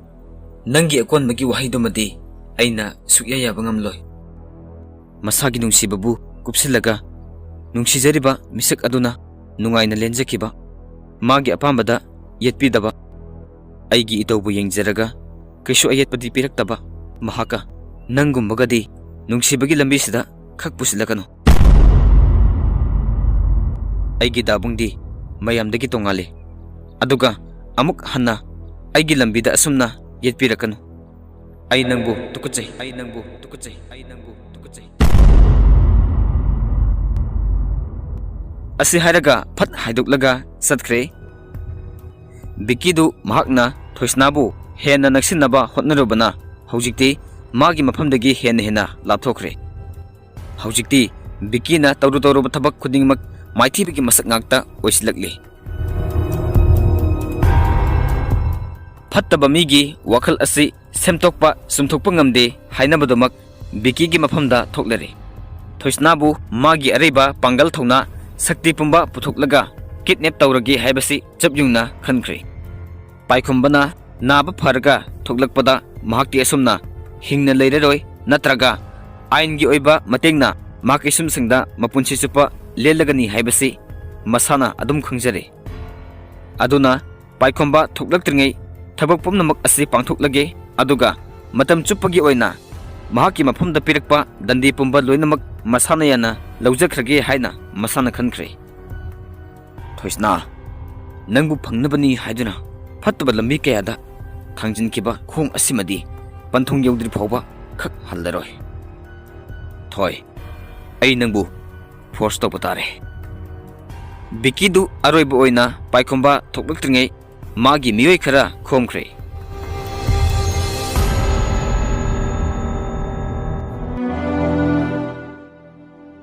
ꯅꯪꯒꯤ ꯑꯀꯣꯟꯕꯒꯤ ꯋꯥꯍꯩꯗꯨꯃꯗꯤ ꯑꯩꯅ ꯁꯨꯛꯌꯥ ꯌꯥꯕ ꯉꯝꯂꯣꯏ꯫ ꯃꯁꯥꯒꯤ ꯅꯨꯡꯁꯤꯕꯕꯨ ꯀꯨꯞꯁꯤꯜꯂꯒ ꯅꯨꯡꯁꯤꯖꯔꯤꯕ ꯃꯤꯁꯛ ꯑꯗꯨꯅ ꯅꯨꯡꯉꯥꯏꯅ ꯂꯦꯟꯖꯈꯤꯕ, ꯃꯥꯒꯤ ꯑꯄꯥꯝꯕꯗ ꯌꯦꯠꯄꯤꯗꯕ, ꯑꯩꯒꯤ ꯏꯇꯧꯕꯨ ꯌꯦꯡꯖꯔꯒ ꯀꯩꯁꯨ ꯑꯌꯦꯠꯄꯗꯤ ꯄꯤꯔꯛꯇꯕ ꯃꯍꯥꯛꯀ ꯅꯪꯒꯨꯝꯕꯒꯗꯤ ꯅꯨꯡꯁꯤꯕꯒꯤ ꯂꯝꯕꯤꯁꯤꯗ ꯈꯛ ꯄꯨꯁꯤꯜꯂꯒꯅꯨ꯫ ꯑꯩꯒꯤ ꯗꯥꯕꯨꯡꯗꯤ ꯃꯌꯥꯝꯗꯒꯤ ꯇꯣꯉꯥꯜꯂꯤ, ꯑꯗꯨꯒ ꯑꯃꯨꯛ ꯍꯟꯅ ꯑꯩꯒꯤ ꯂꯝꯕꯤꯗ ꯑꯁꯨꯝꯅ ꯌꯦꯠꯄꯤꯔꯛꯀꯅꯨ꯫ ꯑꯩ ꯅꯪꯕꯨ ꯇꯨꯀꯠꯆꯩ, ꯑꯩ ꯅꯪꯕꯨ ꯇꯨꯀꯠꯆꯩ, ꯑꯩ ꯅꯪꯕꯨ ꯇꯨꯀꯠꯆꯩ"꯫ ꯑꯁꯤ ꯍꯥꯏꯔꯒ ꯐꯠ ꯍꯥꯏꯗꯣꯛꯂꯒ ꯆꯠꯈ꯭ꯔꯦ꯫ ꯕꯤꯀꯤꯗꯨ ꯃꯍꯥꯛꯅ ꯊꯣꯏꯁꯅꯥꯕꯨ ꯍꯦꯟꯅ ꯅꯛꯁꯤꯟꯅꯕ ꯍꯣꯠꯅꯔꯨꯕꯅ ꯍꯧꯖꯤꯛꯇꯤ ꯃꯥꯒꯤ ꯃꯐꯝꯗꯒꯤ ꯍꯦꯟꯅ ꯍꯦꯟꯅ ꯂꯥꯞꯊꯣꯛꯈ꯭ꯔꯦ꯫ ꯍꯧꯖꯤꯛꯇꯤ ꯕꯤꯀꯤꯅ ꯇꯧꯔꯨ ꯇꯧꯔꯨꯕ ꯊꯕꯛ ꯈꯨꯗꯤꯡꯃꯛ ꯃꯥꯏꯊꯤꯕꯒꯤ ꯃꯁꯛ ꯉꯥꯛꯇ ꯑꯣꯏꯁꯤꯜꯂꯛꯂꯤ꯫ ꯐꯠꯇꯕ ꯃꯤꯒꯤ ꯋꯥꯈꯜ ꯑꯁꯤ ꯁꯦꯝꯗꯣꯛꯄ, ꯆꯨꯝꯊꯣꯛꯄ ꯉꯝꯗꯦ ꯍꯥꯏꯅꯕꯗꯨꯃꯛ ꯕꯤꯀꯤꯒꯤ ꯃꯐꯝꯗ ꯊꯣꯛꯂꯔꯦ꯫ ꯊꯣꯏꯁꯅꯥꯕꯨ ꯃꯥꯒꯤ ꯑꯔꯩꯕ ꯄꯥꯡꯒꯜ ꯊꯧꯅꯥ ꯁꯛꯇꯤ ꯄꯨꯝꯕ ꯄꯨꯊꯣꯛꯂꯒ ꯀꯤꯗꯅꯦꯞ ꯇꯧꯔꯒꯦ ꯍꯥꯏꯕꯁꯤ ꯆꯞ ꯌꯨꯡꯅ ꯈꯟꯈ꯭ꯔꯦ꯫ ꯄꯥꯏꯈꯨꯝꯕꯅ ꯅꯥꯕ ꯐꯔꯒ ꯊꯣꯛꯂꯛꯄꯗ ꯃꯍꯥꯛꯇꯤ ꯑꯁꯨꯝꯅ ꯍꯤꯡꯅ ꯂꯩꯔꯔꯣꯏ, ꯅꯠꯇ꯭ꯔꯒ ꯑꯥꯏꯟꯒꯤ ꯑꯣꯏꯕ ꯃꯇꯦꯡꯅ ꯃꯍꯥꯛ ꯏꯁꯨꯝꯁꯤꯡꯗ ꯃꯄꯨꯟꯁꯤ ꯆꯨꯞꯄ ꯂꯦꯜꯂꯒꯅꯤ ꯍꯥꯏꯕꯁꯤ ꯃꯁꯥꯅ ꯑꯗꯨꯝ ꯈꯪꯖꯔꯦ꯫ ꯑꯗꯨꯅ ꯄꯥꯏꯈꯣꯝꯕ ꯊꯣꯛꯂꯛꯇ꯭ꯔꯤꯉꯩ ꯊꯕꯛ ꯄꯨꯝꯅꯃꯛ ꯑꯁꯤ ꯄꯥꯡꯊꯣꯛꯂꯒꯦ, ꯑꯗꯨꯒ ꯃꯇꯝ ꯆꯨꯞꯄꯒꯤ ꯑꯣꯏꯅ ꯃꯍꯥꯛꯀꯤ ꯃꯐꯝꯗ ꯄꯤꯔꯛꯄ ꯗꯟꯗꯤ ꯄꯨꯝꯕ ꯂꯣꯏꯅꯃꯛ ꯃꯁꯥꯅ ꯌꯥꯅ ꯂꯧꯖꯈ꯭ꯔꯒꯦ ꯍꯥꯏꯅ ꯃꯁꯥꯅ ꯈꯟꯈ꯭ꯔꯦ꯫ ꯊꯣꯏꯁꯅꯥ, ꯅꯪꯕꯨ ꯐꯪꯅꯕꯅꯤ ꯍꯥꯏꯗꯨꯅ ꯐꯠꯇꯕ ꯂꯝꯕꯤ ꯀꯌꯥꯗ ꯊꯥꯡꯖꯤꯟꯈꯤꯕ ꯈꯣꯡ ꯑꯁꯤꯃꯗꯤ ꯄꯟꯊꯨꯡ ꯌꯧꯗ꯭ꯔꯤ ꯐꯥꯎꯕ ꯈꯛ ꯍꯜꯂꯔꯣꯏ꯫ ꯊꯣꯏ, ꯑꯩ ꯅꯪꯕꯨ ꯐꯣꯔꯁ ꯇꯧꯕ ꯇꯥꯔꯦ꯫ ꯕꯤꯀꯤꯗꯨ ꯑꯔꯣꯏꯕ ꯑꯣꯏꯅ ꯄꯥꯏꯈꯣꯝꯕ ꯊꯣꯛꯂꯛꯇ꯭ꯔꯤꯉꯩ ꯃꯥꯒꯤ ꯃꯤꯑꯣꯏ ꯈꯔ ꯈꯣꯝꯈ꯭ꯔꯦ꯫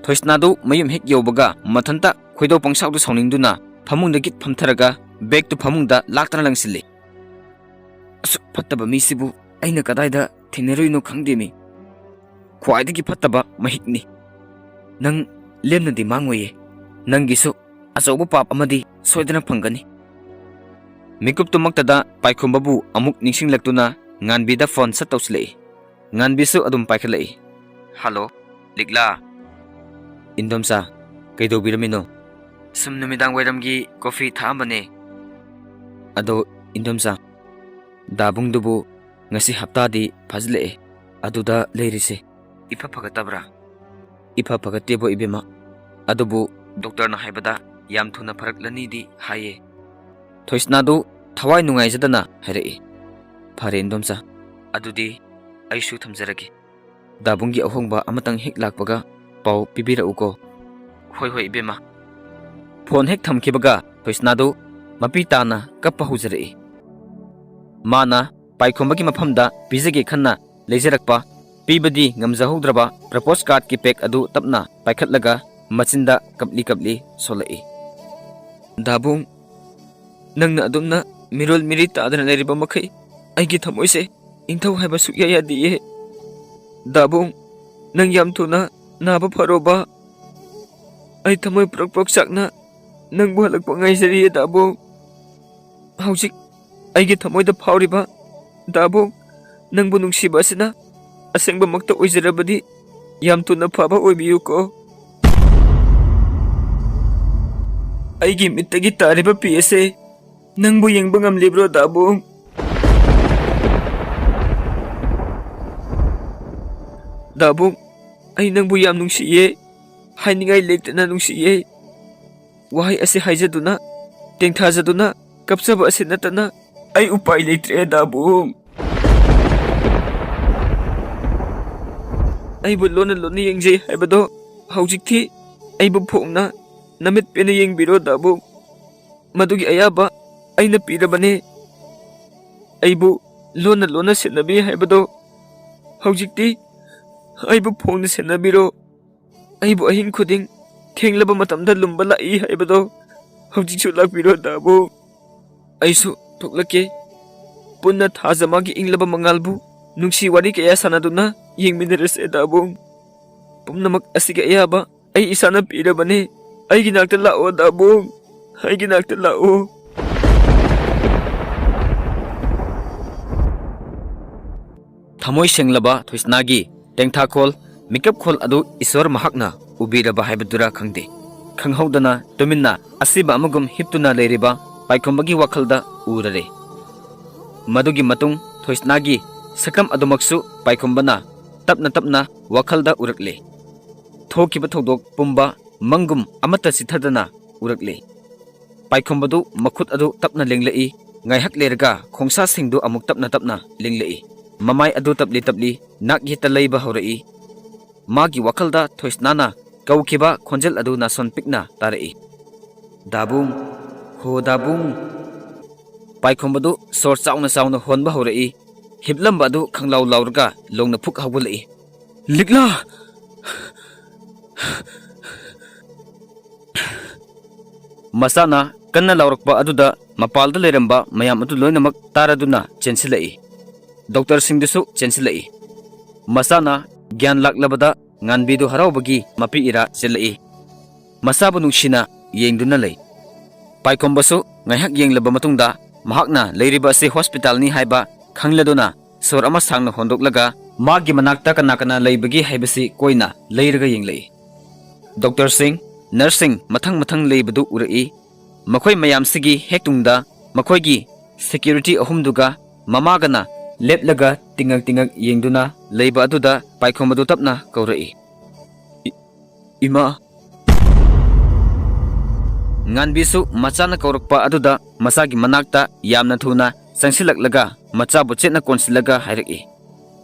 ꯊꯣꯏꯁꯅꯥꯗꯨ ꯃꯌꯨꯝ ꯍꯦꯛ ꯌꯧꯕꯒ ꯃꯊꯟꯇ ꯈꯣꯏꯗꯧ ꯄꯪꯁꯥꯎꯗ ꯁꯥꯎꯅꯤꯡꯗꯨꯅ ꯐꯃꯨꯡꯗꯒꯤ ꯐꯝꯊꯔꯒ ꯕꯦꯒꯇꯨ ꯐꯃꯨꯡꯗ ꯂꯥꯛꯇꯅ ꯂꯪꯁꯤꯜꯂꯤ꯫ "ꯑꯁꯨꯛ ꯐꯠꯇꯕ ꯃꯤꯁꯤꯕꯨ ꯑꯩꯅ ꯀꯗꯥꯏꯗ ꯊꯦꯡꯅꯔꯨꯏꯅꯣ ꯈꯪꯗꯦꯃꯤ꯫ ꯈ꯭ꯋꯥꯏꯗꯒꯤ ꯐꯠꯇꯕ ꯃꯍꯤꯛꯅꯤ꯫ ꯅꯪ ꯂꯦꯝꯅꯗꯤ ꯃꯥꯡꯉꯣꯏꯌꯦ꯫ ꯅꯪꯒꯤꯁꯨ ꯑꯆꯧꯕ ꯄꯥꯞ ꯑꯃꯗꯤ ꯁꯣꯏꯗꯅ ꯐꯪꯒꯅꯤ꯫" ꯃꯤꯀꯨꯞꯇꯨꯃꯛꯇꯗ ꯄꯥꯏꯈꯣꯝꯕꯕꯨ ꯑꯃꯨꯛ ꯅꯤꯡꯁꯤꯡꯂꯛꯇꯨꯅ ꯉꯥꯟꯕꯤꯗ ꯐꯣꯟ ꯁꯠ ꯇꯧꯁꯤꯜꯂꯛꯏ꯫ ꯉꯥꯟꯕꯤꯁꯨ ꯑꯗꯨꯝ ꯄꯥꯏꯈꯠꯂꯛꯏ꯫ "ꯍꯜꯂꯣ, ꯂꯤꯛꯂꯥ꯫" "ꯏꯟꯗꯣꯝꯆꯥ, ꯀꯩꯗꯧꯕꯤꯔꯝꯃꯤꯅꯣ?" "ꯁꯨꯝ ꯅꯨꯃꯤꯗꯥꯡ ꯋꯥꯏꯔꯝꯒꯤ ꯀꯣꯐꯤ ꯊꯥꯛꯑꯝꯕꯅꯦ꯫" "ꯑꯗꯣ ꯏꯟꯗꯣꯝꯆꯥ, ꯗꯥꯕꯨꯡꯗꯨꯕꯨ ꯉꯁꯤ ꯍꯞꯇꯥꯗꯤ ꯐꯥꯖꯤꯜꯂꯛꯑꯦ, ꯑꯗꯨꯗ ꯂꯩꯔꯤꯁꯦ ꯏꯐ ꯐꯒꯠꯇꯕ꯭ꯔꯥ?" "ꯏꯐ ꯐꯒꯠꯇꯦꯕꯣ ꯏꯕꯦꯝꯃ, ꯑꯗꯨꯕꯨ ꯗꯣꯛꯇꯔꯅ ꯍꯥꯏꯕꯗ ꯌꯥꯝ ꯊꯨꯅ ꯐꯔꯛꯂꯅꯤꯗꯤ ꯍꯥꯏꯌꯦ꯫" ꯊꯣꯏꯁꯅꯥꯗꯨ ꯊꯋꯥꯏ ꯅꯨꯡꯉꯥꯏꯖꯗꯅ ꯍꯥꯏꯔꯛꯏ꯫ "ꯐꯔꯦ ꯏꯟꯗꯣꯝꯆꯥ, ꯑꯗꯨꯗꯤ ꯑꯩꯁꯨ ꯊꯝꯖꯔꯒꯦ꯫ ꯗꯥꯕꯨꯡꯒꯤ ꯑꯍꯣꯡꯕ ꯑꯃꯇꯪ ꯍꯦꯛ ꯂꯥꯛꯄꯒ ꯄꯥꯎ ꯄꯤꯕꯤꯔꯛꯎꯀꯣ꯫" "ꯍꯣꯏ ꯍꯣꯏ ꯏꯕꯦꯝꯃ꯫" ꯐꯣꯟ ꯍꯦꯛ ꯊꯝꯈꯤꯕꯒ ꯊꯣꯏꯁꯅꯥꯗꯨ ꯃꯄꯤ ꯇꯥꯅ ꯀꯞꯄ ꯍꯧꯖꯔꯛꯏ꯫ ꯃꯥꯅ ꯄꯥꯏꯈꯣꯝꯕꯒꯤ ꯃꯐꯝꯗ ꯄꯤꯖꯒꯦ ꯈꯟꯅ ꯂꯩꯖꯔꯛꯄ, ꯄꯤꯕꯗꯤ ꯉꯝꯖꯍꯧꯗ꯭ꯔꯕ ꯄ꯭ꯔꯄꯣꯁ ꯀꯥꯔꯗꯀꯤ ꯄꯦꯛ ꯑꯗꯨ ꯇꯞꯅ ꯄꯥꯏꯈꯠꯂꯒ ꯃꯆꯤꯟꯗ ꯀꯞꯂꯤ ꯀꯞꯂꯤ ꯁꯣꯜꯂꯛꯏ꯫ "ꯗꯥꯕꯨꯡ, ꯅꯪꯅ ꯑꯗꯨꯝꯅ ꯃꯤꯔꯣꯜ ꯃꯤꯔꯤ ꯇꯥꯗꯅ ꯂꯩꯔꯤꯕ ꯃꯈꯩ ꯑꯩꯒꯤ ꯊꯃꯣꯏꯁꯦ ꯏꯪꯊꯧ ꯍꯥꯏꯕ ꯁꯨꯛꯌꯥ ꯌꯥꯗꯤꯌꯦ꯫ ꯗꯥꯕꯨꯡ, ꯅꯪ ꯌꯥꯝ ꯊꯨꯅ ꯅꯥꯕ ꯐꯔꯣꯕ꯫ ꯑꯩ ꯊꯃꯣꯏ ꯄ꯭ꯔꯣꯛ ꯄ꯭ꯔꯣꯛ ꯆꯥꯛꯅ ꯅꯪꯕꯨ ꯍꯜꯂꯛꯄ ꯉꯥꯏꯖꯔꯤꯌꯦ ꯗꯥꯕꯨꯡ꯫ ꯍꯧꯖꯤꯛ ꯑꯩꯒꯤ ꯊꯃꯣꯏꯗ ꯐꯥꯎꯔꯤꯕ ꯗꯥꯕꯨꯡ, ꯅꯪꯕꯨ ꯅꯨꯡꯁꯤꯕ ꯑꯁꯤꯅ ꯑꯁꯦꯡꯕꯃꯛꯇ ꯑꯣꯏꯖꯔꯕꯗꯤ ꯌꯥꯝ ꯊꯨꯅ ꯐꯕ ꯑꯣꯏꯕꯤꯌꯨꯀꯣ꯫" "ꯑꯩꯒꯤ ꯃꯤꯠꯇꯒꯤ ꯇꯥꯔꯤꯕ ꯄꯤ ꯑꯁꯦ ꯅꯪꯕꯨ ꯌꯦꯡꯕ ꯉꯝꯂꯤꯕ꯭ꯔꯣ ꯗꯥꯕꯨꯡ?" "ꯗꯥꯕꯨꯡ, ꯑꯩ ꯅꯪꯕꯨ ꯌꯥꯝ ꯅꯨꯡꯁꯤꯌꯦ, ꯍꯥꯏꯅꯤꯡꯉꯥꯏ ꯂꯩꯇꯅ ꯅꯨꯡꯁꯤꯌꯦ꯫ ꯋꯥꯍꯩ ꯑꯁꯤ ꯍꯥꯏꯖꯗꯨꯅ, ꯇꯦꯡꯊꯥꯖꯗꯨꯅ ꯀꯞꯆꯕ ꯑꯁꯤ ꯅꯠꯇꯅ ꯑꯩ ꯎꯄꯥꯏ ꯂꯩꯇ꯭ꯔꯦ, ꯗꯥꯕꯨꯡ꯫ ꯑꯩꯕꯨ ꯂꯣꯟꯅ ꯂꯣꯟꯅ ꯌꯦꯡꯖꯩ ꯍꯥꯏꯕꯗꯣ ꯍꯧꯖꯤꯛꯇꯤ ꯑꯩꯕꯨ ꯐꯣꯡꯅ ꯅꯃꯤꯠ ꯄꯦꯟꯅ ꯌꯦꯡꯕꯤꯔꯣ, ꯗꯥꯕꯨꯡ꯫ ꯃꯗꯨꯒꯤ ꯑꯌꯥꯕ ꯑꯩꯅ ꯄꯤꯔꯕꯅꯦ꯫ ꯑꯩꯕꯨ ꯂꯣꯟꯅ ꯂꯣꯟꯅ ꯁꯦꯟꯅꯕꯤ ꯍꯥꯏꯕꯗꯣ ꯍꯧꯖꯤꯛꯇꯤ ꯑꯩꯕꯨ ꯐꯣꯡꯅ ꯁꯦꯟꯅꯕꯤꯔꯣ꯫ ꯑꯩꯕꯨ ꯑꯍꯤꯡ ꯈꯨꯗꯤꯡ ꯊꯦꯡꯂꯕ ꯃꯇꯝꯗ ꯂꯨꯝꯕ ꯂꯥꯛꯏ ꯍꯥꯏꯕꯗꯣ ꯍꯧꯖꯤꯛꯁꯨ ꯂꯥꯛꯄꯤꯔꯣ, ꯗꯥꯕꯨꯡ꯫ ꯑꯩꯁꯨ ꯊꯣꯛꯂꯛꯀꯦ꯫ ꯄꯨꯟꯅ ꯊꯥꯖ ꯃꯥꯒꯤ ꯏꯪꯂꯕ ꯃꯉꯥꯜꯕꯨ ꯅꯨꯡꯁꯤ ꯋꯥꯔꯤ ꯀꯌꯥ ꯁꯥꯟꯅꯗꯨꯅ ꯌꯦꯡꯃꯤꯟꯅꯔꯁꯦ, ꯗꯥꯕꯨꯡ꯫ ꯄꯨꯝꯅꯃꯛ ꯑꯁꯤꯒꯤ ꯑꯌꯥꯕ ꯑꯩ ꯏꯁꯥꯅ ꯄꯤꯔꯕꯅꯤ꯫ ꯑꯩꯒꯤ ꯅꯥꯛꯇ ꯂꯥꯛꯑꯣ, ꯗꯥꯕꯨꯡ꯫ ꯑꯩꯒꯤ ꯅꯥꯛꯇ ꯂꯥꯛꯑꯣ꯫ ꯊꯃꯣꯏ ꯁꯦꯡꯂꯕ ꯊꯣꯏꯁꯅꯥꯒꯤ ꯇꯦꯡꯊꯥꯈꯣꯜ, ꯃꯤꯀꯞꯈꯣꯜ ꯑꯗꯨ ꯏꯁꯣꯔ ꯃꯍꯥꯛꯅ ꯎꯕꯤꯔꯕ ꯍꯥꯏꯕꯗꯨꯔ ꯈꯪꯗꯦ, ꯈꯪꯍꯧꯗꯅ ꯇꯨꯃꯤꯟꯅ ꯑꯁꯤꯕ ꯑꯃꯒꯨꯝ ꯍꯤꯞꯇꯨꯅ ꯂꯩꯔꯤꯕ ꯄꯥꯏꯈꯣꯝꯕꯒꯤ ꯋꯥꯈꯜꯗ ꯎꯔꯔꯦ꯫ ꯃꯗꯨꯒꯤ ꯃꯇꯨꯡ ꯊꯣꯏꯁꯅꯥꯒꯤ ꯁꯛꯇꯝ ꯑꯗꯨꯃꯛꯁꯨ ꯄꯥꯏꯈꯣꯝꯕꯅ ꯇꯞꯅ ꯇꯞꯅ ꯋꯥꯈꯜꯗ ꯎꯔꯛꯂꯦ꯫ ꯊꯣꯛꯈꯤꯕ ꯊꯧꯗꯣꯛ ꯄꯨꯝꯕ ꯃꯪꯒꯨꯝ ꯑꯃꯠꯇ ꯆꯤꯊꯗꯅ ꯎꯔꯛꯂꯦ꯫ ꯄꯥꯏꯈꯣꯝꯕꯗꯨ ꯃꯈꯨꯠ ꯑꯗꯨ ꯇꯞꯅ ꯂꯦꯡꯂꯛꯏ꯫ ꯉꯥꯏꯍꯥꯛ ꯂꯩꯔꯒ ꯈꯣꯡꯁꯥꯁꯤꯡꯗꯨ ꯑꯃꯨꯛ ꯇꯞꯅ ꯇꯞꯅ ꯂꯦꯡꯂꯛꯏ꯫ ꯃꯃꯥꯏ ꯑꯗꯨ ꯇꯞꯂꯤ ꯇꯞꯂꯤ ꯅꯥꯛ ꯌꯦꯠꯇ ꯂꯩꯕ ꯍꯧꯔꯛꯏ꯫ ꯃꯥꯒꯤ ꯋꯥꯈꯜꯗ ꯊꯣꯏꯁꯅꯥꯅ ꯀꯧꯈꯤꯕ ꯈꯣꯟꯖꯦꯜ ꯑꯗꯨ ꯅꯥꯁꯣꯟ ꯄꯤꯛꯅ ꯇꯥꯔꯛꯏ꯫ "ꯗꯥꯕꯨꯡ, ꯍꯣ ꯗꯥꯕꯨꯡ!" ꯄꯥꯏꯈꯣꯝꯕꯗꯨ ꯁꯣꯔ ꯆꯥꯎꯅ ꯆꯥꯎꯅ ꯍꯣꯟꯕ ꯍꯧꯔꯛꯏ꯫ ꯍꯤꯞꯂꯝꯕ ꯑꯗꯨ ꯈꯪꯂꯥꯎ ꯂꯥꯎꯔꯒ ꯂꯣꯡꯅ ꯐꯨꯛ ꯍꯧꯒꯠꯂꯛꯏ꯫ "ꯂꯤꯛꯂꯥ!" ꯃꯆꯥꯅ ꯀꯟꯅ ꯂꯥꯎꯔꯛꯄ ꯑꯗꯨꯗ ꯃꯄꯥꯜꯗ ꯂꯩꯔꯝꯕ ꯃꯌꯥꯝ ꯑꯗꯨ ꯂꯣꯏꯅꯃꯛ ꯇꯥꯔꯗꯨꯅ ꯆꯦꯟꯁꯤꯜꯂꯛꯏ꯫ ꯗꯣꯛꯇꯔꯁꯤꯡꯗꯨꯁꯨ ꯆꯦꯟꯁꯤꯜꯂꯛꯏ꯫ ꯃꯆꯥꯅ ꯒ꯭ꯌꯥꯟ ꯂꯥꯛꯂꯕꯗ ꯉꯥꯟꯕꯤꯗꯨ ꯍꯔꯥꯎꯕꯒꯤ ꯃꯄꯤ ꯏꯔꯥ ꯆꯦꯜꯂꯛꯏ꯫ ꯃꯆꯥꯕꯨ ꯅꯨꯡꯁꯤꯅ ꯌꯦꯡꯗꯨꯅ ꯂꯩ꯫ ꯄꯥꯏꯈꯣꯝꯕꯁꯨ ꯉꯥꯏꯍꯥꯛ ꯌꯦꯡꯂꯕ ꯃꯇꯨꯡꯗ ꯃꯍꯥꯛꯅ ꯂꯩꯔꯤꯕ ꯑꯁꯤ ꯍꯣꯁꯄꯤꯇꯥꯜꯅꯤ ꯍꯥꯏꯕ ꯈꯪꯂꯗꯨꯅ ꯁꯣꯔ ꯑꯃ ꯁꯥꯡꯅ ꯍꯣꯟꯗꯣꯛꯂꯒ ꯃꯥꯒꯤ ꯃꯅꯥꯛꯇ ꯀꯅꯥ ꯀꯅꯥ ꯂꯩꯕꯒꯦ ꯍꯥꯏꯕꯁꯤ ꯀꯣꯏꯅ ꯂꯩꯔꯒ ꯌꯦꯡꯂꯛꯏ꯫ ꯗꯣꯛꯇꯔꯁꯤꯡ, ꯅꯔꯁꯁꯤꯡ ꯃꯊꯪ ꯃꯊꯪ ꯂꯩꯕꯗꯨ ꯎꯔꯛꯏ꯫ ꯃꯈꯣꯏ ꯃꯌꯥꯝꯁꯤꯒꯤ ꯍꯦꯛ ꯇꯨꯡꯗ ꯃꯈꯣꯏꯒꯤ ꯁꯦꯀ꯭ꯌꯨꯔꯤꯇꯤ ꯑꯍꯨꯝꯗꯨꯒ ꯃꯃꯥꯒꯅ ꯂꯦꯞꯂꯒ ꯇꯤꯡꯉꯛ ꯇꯤꯡꯉꯛ ꯌꯦꯡꯗꯨꯅ ꯂꯩꯕ ꯑꯗꯨꯗ ꯄꯥꯏꯈꯣꯝꯕꯗꯨ ꯇꯞꯅ ꯀꯧꯔꯛꯏ, "ꯏ-, ꯏꯃꯥ!" ꯉꯥꯟꯕꯤꯁꯨ ꯃꯆꯥꯅ ꯀꯧꯔꯛꯄ ꯑꯗꯨꯗ ꯃꯆꯥꯒꯤ ꯃꯅꯥꯛꯇ ꯌꯥꯝꯅ ꯊꯨꯅ ꯆꯪꯁꯤꯜꯂꯛꯂꯒ ꯃꯆꯥꯕꯨ ꯆꯦꯠꯅ ꯀꯣꯟꯁꯤꯜꯂꯒ ꯍꯥꯏꯔꯛꯏ,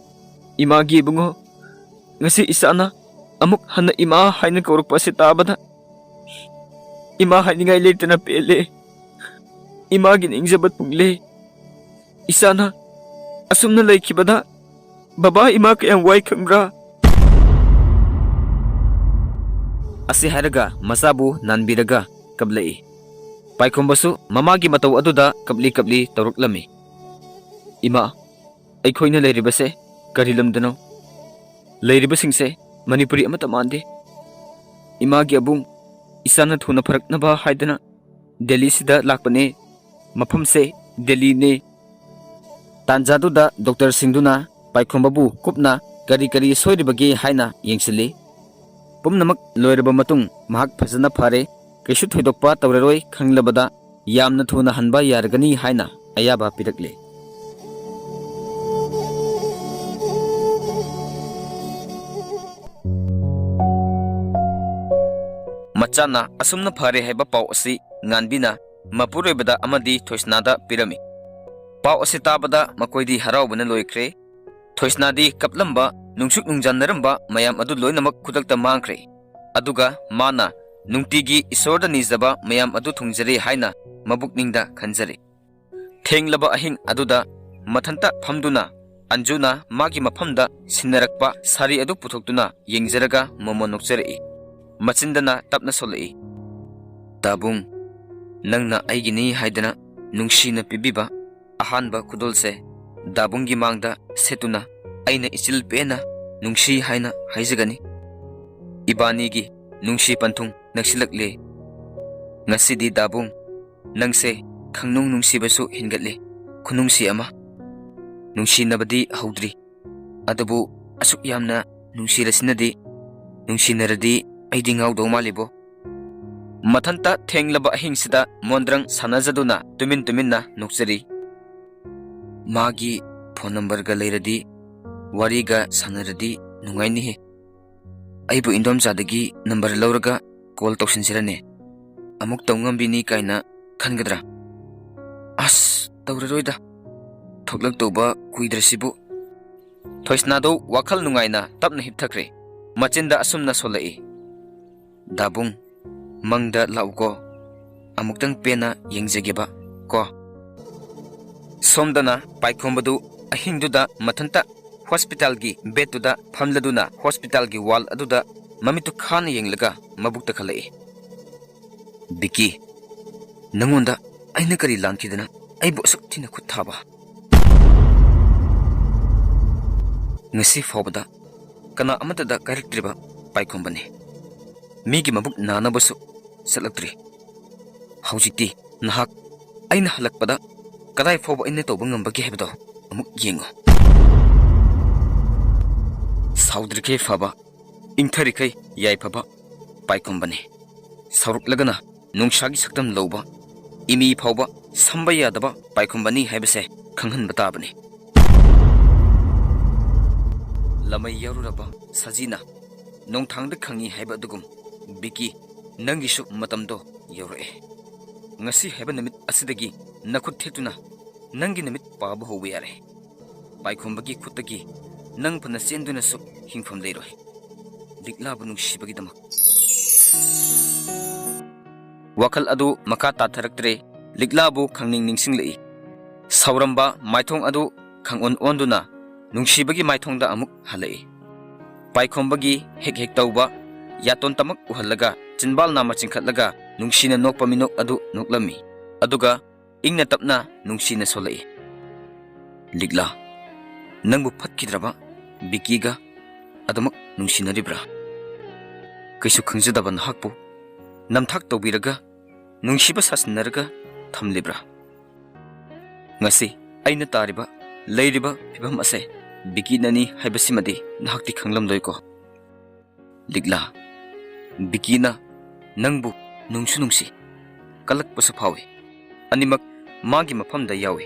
"ꯏꯃꯥꯒꯤ ꯏꯕꯨꯡꯉꯣ, ꯉꯁꯤ ꯏꯆꯥꯅ ꯑꯃꯨꯛ ꯍꯟꯅ ꯏꯃꯥ ꯍꯥꯏꯅ ꯀꯧꯔꯛꯄ ꯑꯁꯤ ꯇꯥꯕꯗ ꯏꯃꯥ ꯍꯥꯏꯅꯤꯡꯉꯥꯏ ꯂꯩꯇꯅ ꯄꯦꯜꯂꯦ꯫ ꯏꯃꯥꯒꯤ ꯅꯤꯡꯖꯕ ꯊꯨꯡꯂꯦ꯫ ꯏꯆꯥꯅ ꯑꯁꯨꯝꯅ ꯂꯩꯈꯤꯕꯗ ꯕꯕꯥ ꯏꯃꯥ ꯀꯌꯥꯝ ꯋꯥꯏ ꯈꯪꯕ꯭ꯔꯥ?" ꯑꯁꯤ ꯍꯥꯏꯔꯒ ꯃꯆꯥꯕꯨ ꯅꯥꯟꯕꯤꯔꯒ ꯀꯞꯂꯛꯏ꯫ ꯄꯥꯏꯈꯣꯝꯕꯁꯨ ꯃꯃꯥꯒꯤ ꯃꯇꯧ ꯑꯗꯨꯗ ꯀꯞꯂꯤ ꯀꯞꯂꯤ ꯇꯧꯔꯛꯂꯝꯃꯤ꯫ "ꯏꯃꯥ, ꯑꯩꯈꯣꯏꯅ ꯂꯩꯔꯤꯕꯁꯦ ꯀꯔꯤ ꯂꯝꯗꯅꯣ? ꯂꯩꯔꯤꯕꯁꯤꯡꯁꯦ ꯃꯅꯤꯄꯨꯔꯤ ꯑꯃꯠꯇ ꯃꯥꯟꯗꯦ꯫ ꯏꯃꯥꯒꯤ ꯑꯕꯨꯡ, ꯏꯆꯥꯅ ꯊꯨꯅ ꯐꯔꯛꯅꯕ ꯍꯥꯏꯗꯅ ꯗꯦꯜꯂꯤꯁꯤꯗ ꯂꯥꯛꯄꯅꯦ꯫ ꯃꯐꯝꯁꯦ ꯗꯦꯜꯂꯤꯅꯦ꯫" ꯇꯥꯟꯖꯥꯗꯨꯗ ꯗꯣꯛꯇꯔꯁꯤꯡꯗꯨꯅ ꯄꯥꯏꯈꯣꯝꯕꯕꯨ ꯀꯨꯞꯅ ꯀꯔꯤ ꯀꯔꯤ ꯁꯣꯏꯔꯤꯕꯒꯦ ꯍꯥꯏꯅ ꯌꯦꯡꯁꯤꯜꯂꯤ꯫ ꯄꯨꯝꯅꯃꯛ ꯂꯣꯏꯔꯕ ꯃꯇꯨꯡ ꯃꯍꯥꯛ ꯐꯖꯅ ꯐꯔꯦ, ꯀꯩꯁꯨ ꯊꯣꯏꯗꯣꯛꯄ ꯇꯧꯔꯔꯣꯏ ꯈꯪꯂꯕꯗ ꯌꯥꯝꯅ ꯊꯨꯅ ꯍꯟꯕ ꯌꯥꯔꯒꯅꯤ ꯍꯥꯏꯅ ꯑꯌꯥꯕ ꯄꯤꯔꯛꯂꯦ꯫ ꯃꯆꯥꯅ ꯑꯁꯨꯝꯅ ꯐꯔꯦ ꯍꯥꯏꯕ ꯄꯥꯎ ꯑꯁꯤ ꯉꯥꯟꯕꯤꯅ ꯃꯄꯨꯔꯣꯏꯕꯗ ꯑꯃꯗꯤ ꯊꯣꯏꯁꯅꯥꯗ ꯄꯤꯔꯝꯃꯤ꯫ ꯄꯥꯎ ꯑꯁꯤ ꯇꯥꯕꯗ ꯃꯈꯣꯏꯗꯤ ꯍꯔꯥꯎꯕꯅ ꯂꯣꯏꯈ꯭ꯔꯦ꯫ ꯊꯣꯏꯁꯅꯥꯗꯤ ꯀꯞꯂꯝꯕ, ꯅꯨꯡꯁꯨꯛ ꯅꯨꯡꯖꯥꯟꯅꯔꯝꯕ ꯃꯌꯥꯝ ꯑꯗꯨ ꯂꯣꯏꯅꯃꯛ ꯈꯨꯗꯛꯇ ꯃꯥꯡꯈ꯭ꯔꯦ꯫ ꯑꯗꯨꯒ ꯃꯥꯅ ꯅꯨꯡꯇꯤꯒꯤ ꯏꯁꯣꯔꯗ ꯅꯤꯖꯕ ꯃꯌꯥꯝ ꯑꯗꯨ ꯊꯨꯡꯖꯔꯦ ꯍꯥꯏꯅ ꯃꯕꯨꯛꯅꯤꯡꯗ ꯈꯟꯖꯔꯦ꯫ ꯊꯦꯡꯂꯕ ꯑꯍꯤꯡ ꯑꯗꯨꯗ ꯃꯊꯟꯇ ꯐꯝꯗꯨꯅ ꯑꯟꯖꯨꯅ ꯃꯥꯒꯤ ꯃꯐꯝꯗ ꯁꯤꯟꯅꯔꯛꯄ ꯁꯥꯔꯤ ꯑꯗꯨ ꯄꯨꯊꯣꯛꯇꯨꯅ ꯌꯦꯡꯖꯔꯒ ꯃꯣꯃꯣꯟ ꯅꯣꯛꯆꯔꯛꯏ꯫ ꯃꯆꯤꯟꯗꯅ ꯇꯞꯅ ꯁꯣꯜꯂꯛꯏ, "ꯗꯥꯕꯨꯡ, ꯅꯪꯅ ꯑꯩꯒꯤꯅꯤ ꯍꯥꯏꯗꯅ ꯅꯨꯡꯁꯤꯅ ꯄꯤꯕꯤꯕ ꯑꯍꯥꯟꯕ ꯈꯨꯗꯣꯜꯁꯦ ꯗꯥꯕꯨꯡꯒꯤ ꯃꯥꯡꯗ ꯁꯦꯠꯇꯨꯅ ꯑꯩꯅ ꯏꯆꯤꯜ ꯄꯦꯟꯅ ꯅꯨꯡꯁꯤ ꯍꯥꯏꯅ ꯍꯥꯏꯖꯒꯅꯤ꯫ ꯏꯕꯥꯅꯤꯒꯤ ꯅꯨꯡꯁꯤ ꯄꯟꯊꯨꯡ ꯅꯛꯁꯤꯜꯂꯛꯂꯦ꯫ ꯉꯁꯤꯗꯤ ꯗꯥꯕꯨꯡ, ꯅꯪꯁꯦ ꯈꯪꯅꯨꯡ ꯅꯨꯡꯁꯤꯕꯁꯨ ꯍꯦꯟꯒꯠꯂꯦ, ꯈꯨꯅꯨꯡꯁꯤ ꯑꯃ꯫ ꯅꯨꯡꯁꯤꯅꯕꯗꯤ ꯍꯧꯗ꯭ꯔꯤ, ꯑꯗꯨꯕꯨ ꯑꯁꯨꯛ ꯌꯥꯝꯅ ꯅꯨꯡꯁꯤꯔꯁꯤꯅꯗꯤ ꯅꯨꯡꯁꯤꯅꯔꯗꯤ ꯑꯩꯗꯤ ꯉꯥꯎꯗꯧ ꯃꯥꯜꯂꯤꯕꯣ꯫" ꯃꯊꯟꯇ ꯊꯦꯡꯂꯕ ꯑꯍꯤꯡꯁꯤꯗ ꯃꯣꯟꯗ꯭ꯔꯪ ꯁꯥꯟꯅꯖꯗꯨꯅ ꯇꯨꯃꯤꯟ ꯇꯨꯃꯤꯟꯅ ꯅꯣꯛꯆꯔꯤ꯫ ꯃꯥꯒꯤ ꯐꯣꯟ ꯅꯝꯕꯔꯒ ꯂꯩꯔꯗꯤ ꯋꯥꯔꯤꯒ ꯁꯥꯟꯅꯔꯗꯤ ꯅꯨꯡꯉꯥꯏꯅꯤꯍꯦ꯫ ꯑꯩꯕꯨ ꯏꯟꯗꯣꯝꯆꯥꯗꯒꯤ ꯅꯝꯕꯔ ꯂꯧꯔꯒ ꯀꯣꯜ ꯇꯧꯁꯤꯟꯁꯤꯔꯅꯦ? ꯑꯃꯨꯛ ꯇꯧ ꯉꯝꯕꯤꯅꯤ ꯀꯥꯏꯅ ꯈꯟꯒꯗ꯭ꯔꯥ? ꯑꯁ, ꯇꯧꯔꯔꯣꯏꯗ꯫ ꯊꯣꯛꯂꯛꯇꯧꯕ ꯀꯨꯏꯗ꯭ꯔꯁꯤꯕꯨ꯫ ꯊꯣꯏꯁꯅꯥꯗꯣ ꯋꯥꯈꯜ ꯅꯨꯡꯉꯥꯏꯅ ꯇꯞꯅ ꯍꯤꯞꯊꯈ꯭ꯔꯦ꯫ ꯃꯆꯤꯟꯗ ꯑꯁꯨꯝꯅ ꯁꯣꯜꯂꯛꯏ, "ꯗꯥꯕꯨꯡ, ꯃꯪꯗ ꯂꯥꯛꯎꯀꯣ꯫ ꯑꯃꯨꯛꯇꯪ ꯄꯦꯟꯅ ꯌꯦꯡꯖꯒꯦꯕ ꯀꯣ꯫" ꯁꯣꯝꯗꯅ ꯄꯥꯏꯈꯣꯝꯕꯗꯨ ꯑꯍꯤꯡꯗꯨꯗ ꯃꯊꯟꯇ ꯍꯣꯁꯄꯤꯇꯥꯜꯒꯤ ꯕꯦꯗꯇꯨꯗ ꯐꯝꯂꯗꯨꯅ ꯍꯣꯁꯄꯤꯇꯥꯜꯒꯤ ꯋꯥꯜ ꯑꯗꯨꯗ ꯃꯃꯤꯠꯇꯨ ꯈꯥꯅ ꯌꯦꯡꯂꯒ ꯃꯕꯨꯛꯇ ꯈꯜꯂꯛꯏ, "ꯕꯤꯀꯤ, ꯅꯪꯉꯣꯟꯗ ꯑꯩꯅ ꯀꯔꯤ ꯂꯥꯟꯈꯤꯗꯅ ꯑꯩꯕꯨ ꯑꯁꯨꯛ ꯊꯤꯅ ꯈꯨꯠ ꯊꯥꯕ?" ꯉꯁꯤ ꯐꯥꯎꯕꯗ ꯀꯅꯥ ꯑꯃꯠꯇꯗ ꯀꯥꯏꯔꯛꯇ꯭ꯔꯤꯕ ꯄꯥꯏꯈꯣꯝꯕꯅꯤ꯫ ꯃꯤꯒꯤ ꯃꯕꯨꯛ ꯅꯥꯅꯕꯁꯨ ꯆꯠꯂꯛꯇ꯭ꯔꯤ꯫ ꯍꯧꯖꯤꯛꯇꯤ ꯅꯍꯥꯛ ꯑꯩꯅ ꯍꯜꯂꯛꯄꯗ ꯀꯗꯥꯏ ꯐꯥꯎꯕ ꯑꯩꯅ ꯇꯧꯕ ꯉꯝꯕꯒꯦ ꯍꯥꯏꯕꯗꯣ ꯑꯃꯨꯛ ꯌꯦꯡꯉꯨ꯫ ꯁꯥꯎꯗ꯭ꯔꯤꯈꯩ ꯐꯕ, ꯏꯪꯊꯔꯤꯈꯩ ꯌꯥꯏꯐꯕ ꯄꯥꯏꯈꯣꯝꯕꯅꯤ꯫ ꯁꯥꯎꯔꯛꯂꯒꯅ ꯅꯨꯡꯁꯥꯒꯤ ꯁꯛꯇꯝ ꯂꯧꯕ, ꯏꯃꯤ ꯐꯥꯎꯕ ꯁꯝꯕ ꯌꯥꯗꯕ ꯄꯥꯏꯈꯣꯝꯕꯅꯤ ꯍꯥꯏꯕꯁꯦ ꯈꯪꯍꯟꯕ ꯇꯥꯕꯅꯤ꯫ ꯂꯃꯩ ꯌꯥꯎꯔꯨꯔꯕ ꯁꯖꯤꯅ ꯅꯣꯡꯊꯥꯡꯗ ꯈꯪꯉꯤ ꯍꯥꯏꯕ ꯑꯗꯨꯒꯨꯝ, ꯕꯤꯀꯤ, ꯅꯪꯒꯤꯁꯨ ꯃꯇꯝꯗꯣ ꯌꯧꯔꯛꯑꯦ꯫ ꯉꯁꯤ ꯍꯥꯏꯕ ꯅꯨꯃꯤꯠ ꯑꯁꯤꯗꯒꯤ ꯅꯈꯨꯠ ꯊꯦꯛꯇꯨꯅ ꯅꯪꯒꯤ ꯅꯨꯃꯤꯠ ꯄꯥꯕ ꯍꯧꯕ ꯌꯥꯔꯦ꯫ ꯄꯥꯏꯈꯣꯝꯕꯒꯤ ꯈꯨꯠꯇꯒꯤ ꯅꯪ ꯐꯅ ꯆꯦꯟꯗꯨꯅꯁꯨ ꯍꯤꯡꯐꯝ ꯂꯩꯔꯣꯏ꯫ ꯂꯤꯛꯂꯥꯕꯨ ꯅꯨꯡꯁꯤꯕꯒꯤꯗꯃꯛ꯫ ꯋꯥꯈꯜ ꯑꯗꯨ ꯃꯈꯥ ꯇꯥꯊꯔꯛꯇ꯭ꯔꯦ꯫ ꯂꯤꯛꯂꯥꯕꯨ ꯈꯪꯅꯤꯡ ꯅꯤꯡꯁꯤꯡꯂꯛꯏ꯫ ꯁꯥꯎꯔꯝꯕ ꯃꯥꯏꯊꯣꯡ ꯑꯗꯨ ꯈꯪꯑꯣꯟ ꯑꯣꯟꯗꯨꯅ ꯅꯨꯡꯁꯤꯕꯒꯤ ꯃꯥꯏꯊꯣꯡꯗ ꯑꯃꯨꯛ ꯍꯜꯂꯛꯏ꯫ ꯄꯥꯏꯈꯣꯝꯕꯒꯤ ꯍꯦꯛ ꯍꯦꯛ ꯇꯧꯕ ꯌꯥꯇꯣꯟ ꯇꯃꯛ ꯎꯍꯜꯂꯒ ꯆꯤꯟꯕꯥꯜ ꯅꯥꯝꯃ ꯆꯤꯡꯈꯠꯂꯒ ꯅꯨꯡꯁꯤꯅ ꯅꯣꯛꯄ ꯃꯤꯅꯣꯛ ꯑꯗꯨ ꯅꯣꯛꯂꯝꯃꯤ꯫ ꯑꯗꯨꯒ ꯏꯪꯅ ꯇꯞꯅ ꯅꯨꯡꯁꯤꯅ ꯁꯣꯜꯂꯛꯏ꯫ ꯂꯤꯛꯂꯥ, ꯅꯪꯕꯨ ꯐꯠꯈꯤꯗ꯭ꯔꯕ ꯕꯤꯀꯤꯒ ꯑꯗꯨꯃꯛ ꯅꯨꯡꯁꯤꯅꯔꯤꯕ꯭ꯔꯥ? ꯀꯩꯁꯨ ꯈꯪꯖꯗꯕ ꯅꯍꯥꯛꯄꯨ ꯅꯝꯊꯥꯛ ꯇꯧꯕꯤꯔꯒ ꯅꯨꯡꯁꯤꯕ ꯁꯥꯁꯤꯟꯅꯔꯒ ꯊꯝꯂꯤꯕ꯭ꯔꯥ? ꯉꯁꯤ ꯑꯩꯅ ꯇꯥꯔꯤꯕ, ꯂꯩꯔꯤꯕ ꯐꯤꯕꯝ ꯑꯁꯦ ꯕꯤꯀꯤꯅꯅꯤ ꯍꯥꯏꯕꯁꯤꯃꯗꯤ ꯅꯍꯥꯛꯇꯤ ꯈꯪꯂꯝꯂꯣꯏꯀꯣ꯫ ꯂꯤꯛꯂꯥ, ꯕꯤꯀꯤꯅ ꯅꯪꯕꯨ ꯅꯨꯡꯁꯨ ꯅꯨꯡꯁꯤ, ꯀꯜꯂꯛꯄꯁꯨ ꯐꯥꯎꯏ꯫ ꯑꯅꯤꯃꯛ ꯃꯥꯒꯤ ꯃꯐꯝꯗ ꯌꯥꯎꯏ꯫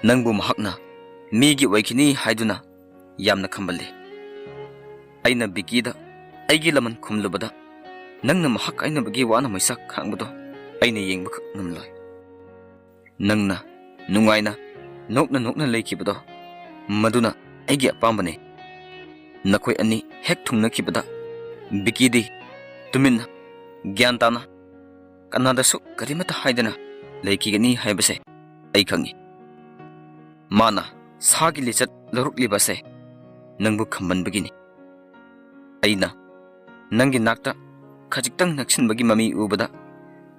ꯅꯪꯕꯨ ꯃꯍꯥꯛꯅ ꯃꯤꯒꯤ ꯑꯣꯏꯈꯤꯅꯤ ꯍꯥꯏꯗꯨꯅ ꯌꯥꯝꯅ ꯈꯝꯕꯜꯂꯤ꯫ ꯑꯩꯅ ꯕꯤꯀꯤꯗ ꯑꯩꯒꯤ ꯂꯃꯟ ꯈꯨꯝꯂꯨꯕꯗ, "ꯅꯪꯅ ꯃꯍꯥꯛ ꯀꯥꯏꯅꯕꯒꯤ ꯋꯥꯅ ꯃꯩꯁꯥꯛ ꯈꯥꯡꯕꯗꯣ ꯑꯩꯅ ꯌꯦꯡꯕꯈꯛ ꯉꯝꯂꯣꯏ꯫ ꯅꯪꯅ ꯅꯨꯡꯉꯥꯏꯅ ꯅꯣꯛꯅ ꯅꯣꯛꯅ ꯂꯩꯈꯤꯕꯗꯣ, ꯃꯗꯨꯅ ꯑꯩꯒꯤ ꯑꯄꯥꯝꯕꯅꯤ꯫" ꯅꯈꯣꯏ ꯑꯅꯤ ꯍꯦꯛ ꯊꯨꯡꯅꯈꯤꯕꯗ, ꯕꯤꯀꯤꯗꯤ ꯇꯨꯃꯤꯟꯅ, ꯒ꯭ꯌꯥꯟ ꯇꯥꯅ, ꯀꯅꯥꯗꯁꯨ ꯀꯔꯤꯃꯠꯇ ꯍꯥꯏꯗꯅ ꯂꯩꯈꯤꯒꯅꯤ ꯍꯥꯏꯕꯁꯦ ꯑꯩ ꯈꯪꯏ꯫ ꯃꯥꯅ ꯁꯥꯒꯤ ꯂꯤꯆꯠ ꯂꯧꯔꯛꯂꯤꯕ ꯑꯁꯦ ꯅꯪꯕꯨ ꯈꯝꯕꯟꯕꯒꯤꯅꯤ꯫ ꯑꯩꯅ ꯅꯪꯒꯤ ꯅꯥꯛꯇ ꯈꯖꯤꯛꯇꯪ ꯅꯛꯁꯤꯟꯕꯒꯤ ꯃꯃꯤ ꯎꯕꯗ,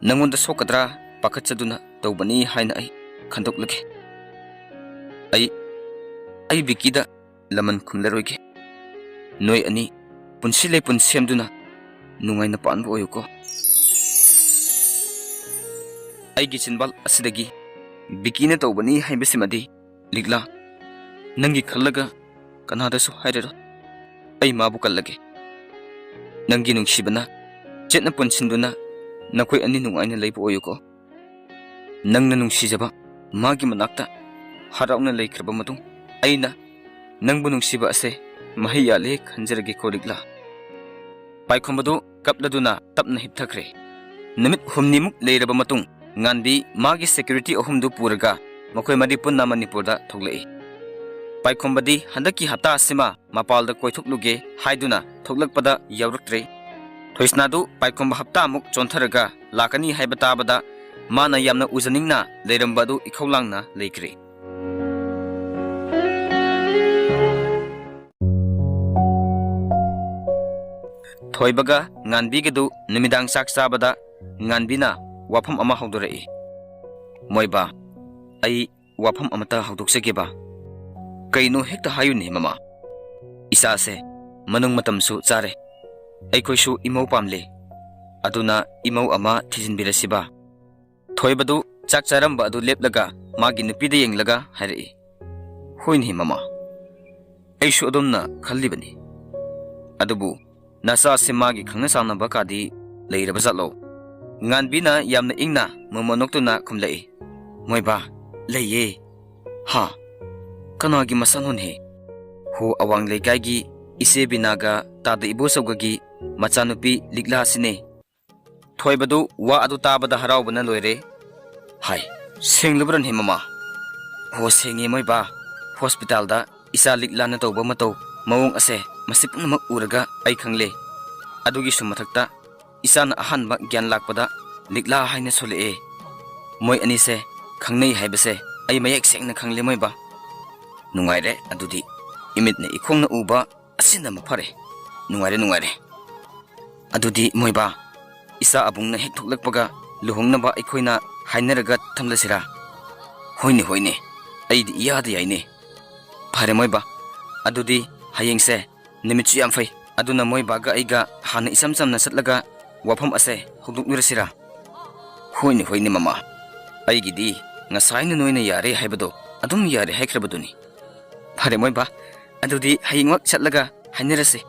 ꯅꯪꯉꯣꯟꯗ ꯁꯣꯛꯀꯗ꯭ꯔꯥ ꯄꯥꯈꯠꯆꯗꯨꯅ ꯇꯧꯕꯅꯤ ꯍꯥꯏꯅ ꯑꯩ ꯈꯟꯗꯣꯛꯂꯒꯦ꯫ ꯑꯩ, ꯑꯩ ꯕꯤꯀꯤꯗ ꯂꯃꯟ ꯈꯨꯝꯂꯔꯣꯏꯒꯦ꯫ ꯅꯣꯏ ꯑꯅꯤ ꯄꯨꯟꯁꯤ ꯂꯩꯄꯨꯟ ꯁꯦꯝꯗꯨꯅ ꯅꯨꯡꯉꯥꯏꯅ ꯄꯥꯟꯕ ꯑꯣꯏꯌꯨꯀꯣ꯫ ꯑꯩꯒꯤ ꯆꯤꯟꯕꯥꯜ ꯑꯁꯤꯗꯒꯤ ꯕꯤꯀꯤꯅ ꯇꯧꯕꯅꯤ ꯍꯥꯏꯕꯁꯤꯃꯗꯤ, ꯂꯤꯛꯂꯥ, ꯅꯪꯒꯤ ꯈꯜꯂꯒ ꯀꯅꯥꯗꯁꯨ ꯍꯥꯏꯔꯔꯣꯏ꯫ ꯑꯩ ꯃꯥꯕꯨ ꯀꯜꯂꯒꯦ꯫ ꯅꯪꯒꯤ ꯅꯨꯡꯁꯤꯕꯅ ꯆꯦꯠꯅ ꯄꯨꯟꯁꯤꯟꯗꯨꯅ ꯅꯈꯣꯏ ꯑꯅꯤ ꯅꯨꯡꯉꯥꯏꯅ ꯂꯩꯕ ꯑꯣꯏꯌꯨꯀꯣ꯫ ꯅꯪꯅ ꯅꯨꯡꯁꯤꯖꯕ ꯃꯥꯒꯤ ꯃꯅꯥꯛꯇ ꯍꯔꯥꯎꯅ ꯂꯩꯈ꯭ꯔꯕ ꯃꯇꯨꯡ, ꯑꯩꯅ ꯅꯪꯕꯨ ꯅꯨꯡꯁꯤꯕ ꯑꯁꯦ ꯃꯍꯩ ꯌꯥꯜꯂꯦ ꯈꯟꯖꯔꯒꯦꯀꯣ, ꯂꯤꯛꯂꯥ꯫ ꯄꯥꯏꯈꯣꯝꯕꯗꯨ ꯀꯞꯂꯗꯨꯅ ꯇꯞꯅ ꯍꯤꯞꯊꯈ꯭ꯔꯦ꯫ ꯅꯨꯃꯤꯠ ꯍꯨꯝꯅꯤꯃꯨꯛ ꯂꯩꯔꯕ ꯃꯇꯨꯡ, ꯉꯥꯟꯕꯤ ꯃꯥꯒꯤ ꯁꯦꯀ꯭ꯌꯨꯔꯤꯇꯤ ꯑꯍꯨꯝꯗꯨ ꯄꯨꯔꯒ ꯃꯈꯣꯏ ꯃꯔꯤ ꯄꯨꯟꯅ ꯃꯅꯤꯄꯨꯔꯗ ꯊꯣꯛꯂꯛꯏ꯫ ꯄꯥꯏꯈꯣꯝꯕꯗꯤ ꯍꯟꯗꯛꯀꯤ ꯍꯞꯇꯥ ꯑꯁꯤꯃ ꯃꯄꯥꯜꯗ ꯀꯣꯏꯊꯣꯛꯂꯨꯒꯦ ꯍꯥꯏꯗꯨꯅ ꯊꯣꯛꯂꯛꯄꯗ ꯌꯥꯎꯔꯛꯇ꯭ꯔꯦ꯫ ꯊꯣꯏꯁꯅꯥꯗꯨ ꯄꯥꯏꯈꯣꯝꯕ ꯍꯞꯇꯥꯃꯨꯛ ꯆꯣꯟꯊꯔꯒ ꯂꯥꯛꯀꯅꯤ ꯍꯥꯏꯕ ꯇꯥꯕꯗ, ꯃꯥꯅ ꯌꯥꯝꯅ ꯎꯖꯅꯤꯡꯅ ꯂꯩꯔꯝꯕ ꯑꯗꯨ ꯏꯈꯧ ꯂꯥꯡꯅ ꯂꯩꯈ꯭ꯔꯦ꯫ ꯊꯣꯏꯕꯒ ꯉꯥꯟꯕꯤꯒꯗꯨ ꯅꯨꯃꯤꯗꯥꯡ ꯆꯥꯛ ꯆꯥꯕꯗ ꯉꯥꯟꯕꯤꯅ ꯋꯥꯐꯝ ꯑꯃ ꯍꯧꯗꯣꯔꯛꯏ꯫ "ꯃꯣꯏꯕꯥ, ꯑꯩ ꯋꯥꯐꯝ ꯑꯃꯇ ꯍꯧꯗꯣꯛꯆꯒꯦꯕ꯫ ꯀꯩꯅꯣ ꯍꯦꯛꯇ ꯍꯥꯏꯌꯨꯅꯦ, ꯃꯃꯥ꯫ ꯏꯆꯥꯁꯦ ꯃꯅꯨꯡ ꯃꯇꯝꯁꯨ ꯆꯥꯔꯦ꯫ ꯑꯩꯈꯣꯏꯁꯨ ꯏꯃꯧ ꯄꯥꯝꯂꯦ꯫ ꯑꯗꯨꯅ ꯏꯃꯧ ꯑꯃ ꯊꯤꯖꯤꯟꯕꯤꯔꯁꯤꯕ?" ꯊꯣꯏꯕꯗꯨ ꯆꯥꯛ ꯆꯥꯔꯝꯕ ꯑꯗꯨ ꯂꯦꯞꯂꯒ ꯃꯥꯒꯤ ꯅꯨꯄꯤꯗ ꯌꯦꯡꯂꯒ ꯍꯥꯏꯔꯛꯏ, "ꯍꯣꯏꯅꯦ, ꯃꯃꯥ꯫ ꯑꯩꯁꯨ ꯑꯗꯨꯝꯅ ꯈꯜꯂꯤꯕꯅꯤ꯫ ꯑꯗꯨꯕꯨ ꯅꯆꯥꯁꯦ ꯃꯥꯒꯤ ꯈꯪꯅ ꯆꯥꯟꯅꯕ ꯀꯥꯗꯤ ꯂꯩꯔꯕ ꯖꯥꯠꯂꯣ?" ꯉꯥꯟꯕꯤꯅ ꯌꯥꯝꯅ ꯏꯪꯅ ꯃꯃꯣꯟ ꯅꯣꯛꯇꯨꯅ ꯈꯨꯝꯂꯛꯏ, "ꯃꯣꯏꯕꯥ, ꯂꯩꯌꯦ꯫ ꯍꯥ? ꯀꯅꯥꯒꯤ ꯃꯆꯥꯅꯣꯅꯦ? ꯍꯣ, ꯑꯋꯥꯡ ꯂꯩꯀꯥꯏꯒꯤ ꯏꯆꯦ ꯕꯤꯅꯥꯒ ꯇꯥꯗ ꯏꯕꯣꯆꯧꯒꯒꯤ ꯃꯆꯥꯅꯨꯄꯤ ꯂꯤꯛꯂꯥꯁꯤꯅꯦ꯫ ꯊꯣꯏꯕꯗꯨ ꯋꯥ ꯑꯗꯨ ꯇꯥꯕꯗ ꯍꯔꯥꯎꯕꯅ ꯂꯣꯏꯔꯦ꯫ ꯍꯥꯏ, ꯁꯦꯡꯂꯕ꯭ꯔꯅꯦ ꯃꯃꯥ? ꯍꯣ, ꯁꯦꯡꯉꯦ ꯃꯣꯏꯕꯥ꯫ ꯍꯣꯁꯄꯤꯇꯥꯜꯗ ꯏꯆꯥ ꯂꯤꯛꯂꯥꯅ ꯇꯧꯕ ꯃꯇꯧ ꯃꯑꯣꯡ ꯑꯁꯦ ꯃꯁꯤ ꯄꯨꯝꯅꯃꯛ ꯎꯔꯒ ꯑꯩ ꯈꯪꯂꯦ꯫ ꯑꯗꯨꯒꯤꯁꯨ ꯃꯊꯛꯇ ꯏꯆꯥꯅ ꯑꯍꯥꯟꯕ ꯒ꯭ꯌꯥꯟ ꯂꯥꯛꯄꯗ ꯂꯤꯛꯂꯥ ꯍꯥꯏꯅ ꯁꯣꯜꯂꯛꯑꯦ꯫ ꯃꯣꯏ ꯑꯅꯤꯁꯦ ꯈꯪꯅꯩ ꯍꯥꯏꯕꯁꯦ ꯑꯩ ꯃꯌꯦꯛ ꯁꯦꯡꯅ ꯈꯪꯂꯦ ꯃꯣꯏꯕꯥ꯫ ꯅꯨꯡꯉꯥꯏꯔꯦ ꯑꯗꯨꯗꯤ꯫ ꯏꯃꯤꯠꯅ ꯏꯈꯣꯡꯅ ꯎꯕ ꯑꯁꯤꯅ ꯃꯐꯔꯦ꯫ ꯅꯨꯡꯉꯥꯏꯔꯦ, ꯅꯨꯡꯉꯥꯏꯔꯦ꯫ ꯑꯗꯨꯗꯤ ꯃꯣꯏꯕꯥ, ꯏꯆꯥ ꯑꯕꯨꯡꯅ ꯍꯦꯛ ꯊꯣꯛꯂꯛꯄꯒ ꯂꯨꯍꯣꯡꯅꯕ ꯑꯩꯈꯣꯏꯅ ꯍꯥꯏꯅꯔꯒ ꯊꯝꯂꯁꯤꯔꯥ? ꯍꯣꯏꯅꯦ, ꯍꯣꯏꯅꯦ, ꯑꯩꯗꯤ ꯏꯌꯥꯗ ꯌꯥꯏꯅꯦ꯫ ꯐꯔꯦ ꯃꯣꯏꯕꯥ, ꯑꯗꯨꯗꯤ ꯍꯌꯦꯡꯁꯦ ꯅꯨꯃꯤꯠꯁꯨ ꯌꯥꯝ ꯐꯩ, ꯑꯗꯨꯅ ꯃꯣꯏꯕꯥꯒ ꯑꯩꯒ ꯍꯥꯟꯅ ꯏꯆꯝ ꯆꯝꯅ ꯆꯠꯂꯒ ꯋꯥꯐꯝ ꯑꯁꯦ ꯍꯧꯗꯣꯛꯂꯨꯔꯁꯤꯔꯥ? ꯍꯣꯏꯅꯦ, ꯍꯣꯏꯅꯦ ꯃꯃꯥ, ꯑꯩꯒꯤꯗꯤ ꯉꯁꯥꯏꯅ ꯅꯣꯏꯅ ꯌꯥꯔꯦ ꯍꯥꯏꯕꯗꯣ ꯑꯗꯨꯝ ꯌꯥꯔꯦ ꯍꯥꯏꯈ꯭ꯔꯕꯗꯨꯅꯤ꯫ ꯐꯔꯦ ꯃꯣꯏꯕꯥ, ꯑꯗꯨꯗꯤ ꯍꯌꯦꯡꯃꯛ ꯆꯠꯂꯒ ꯍꯥꯏꯅꯔꯁꯤ꯫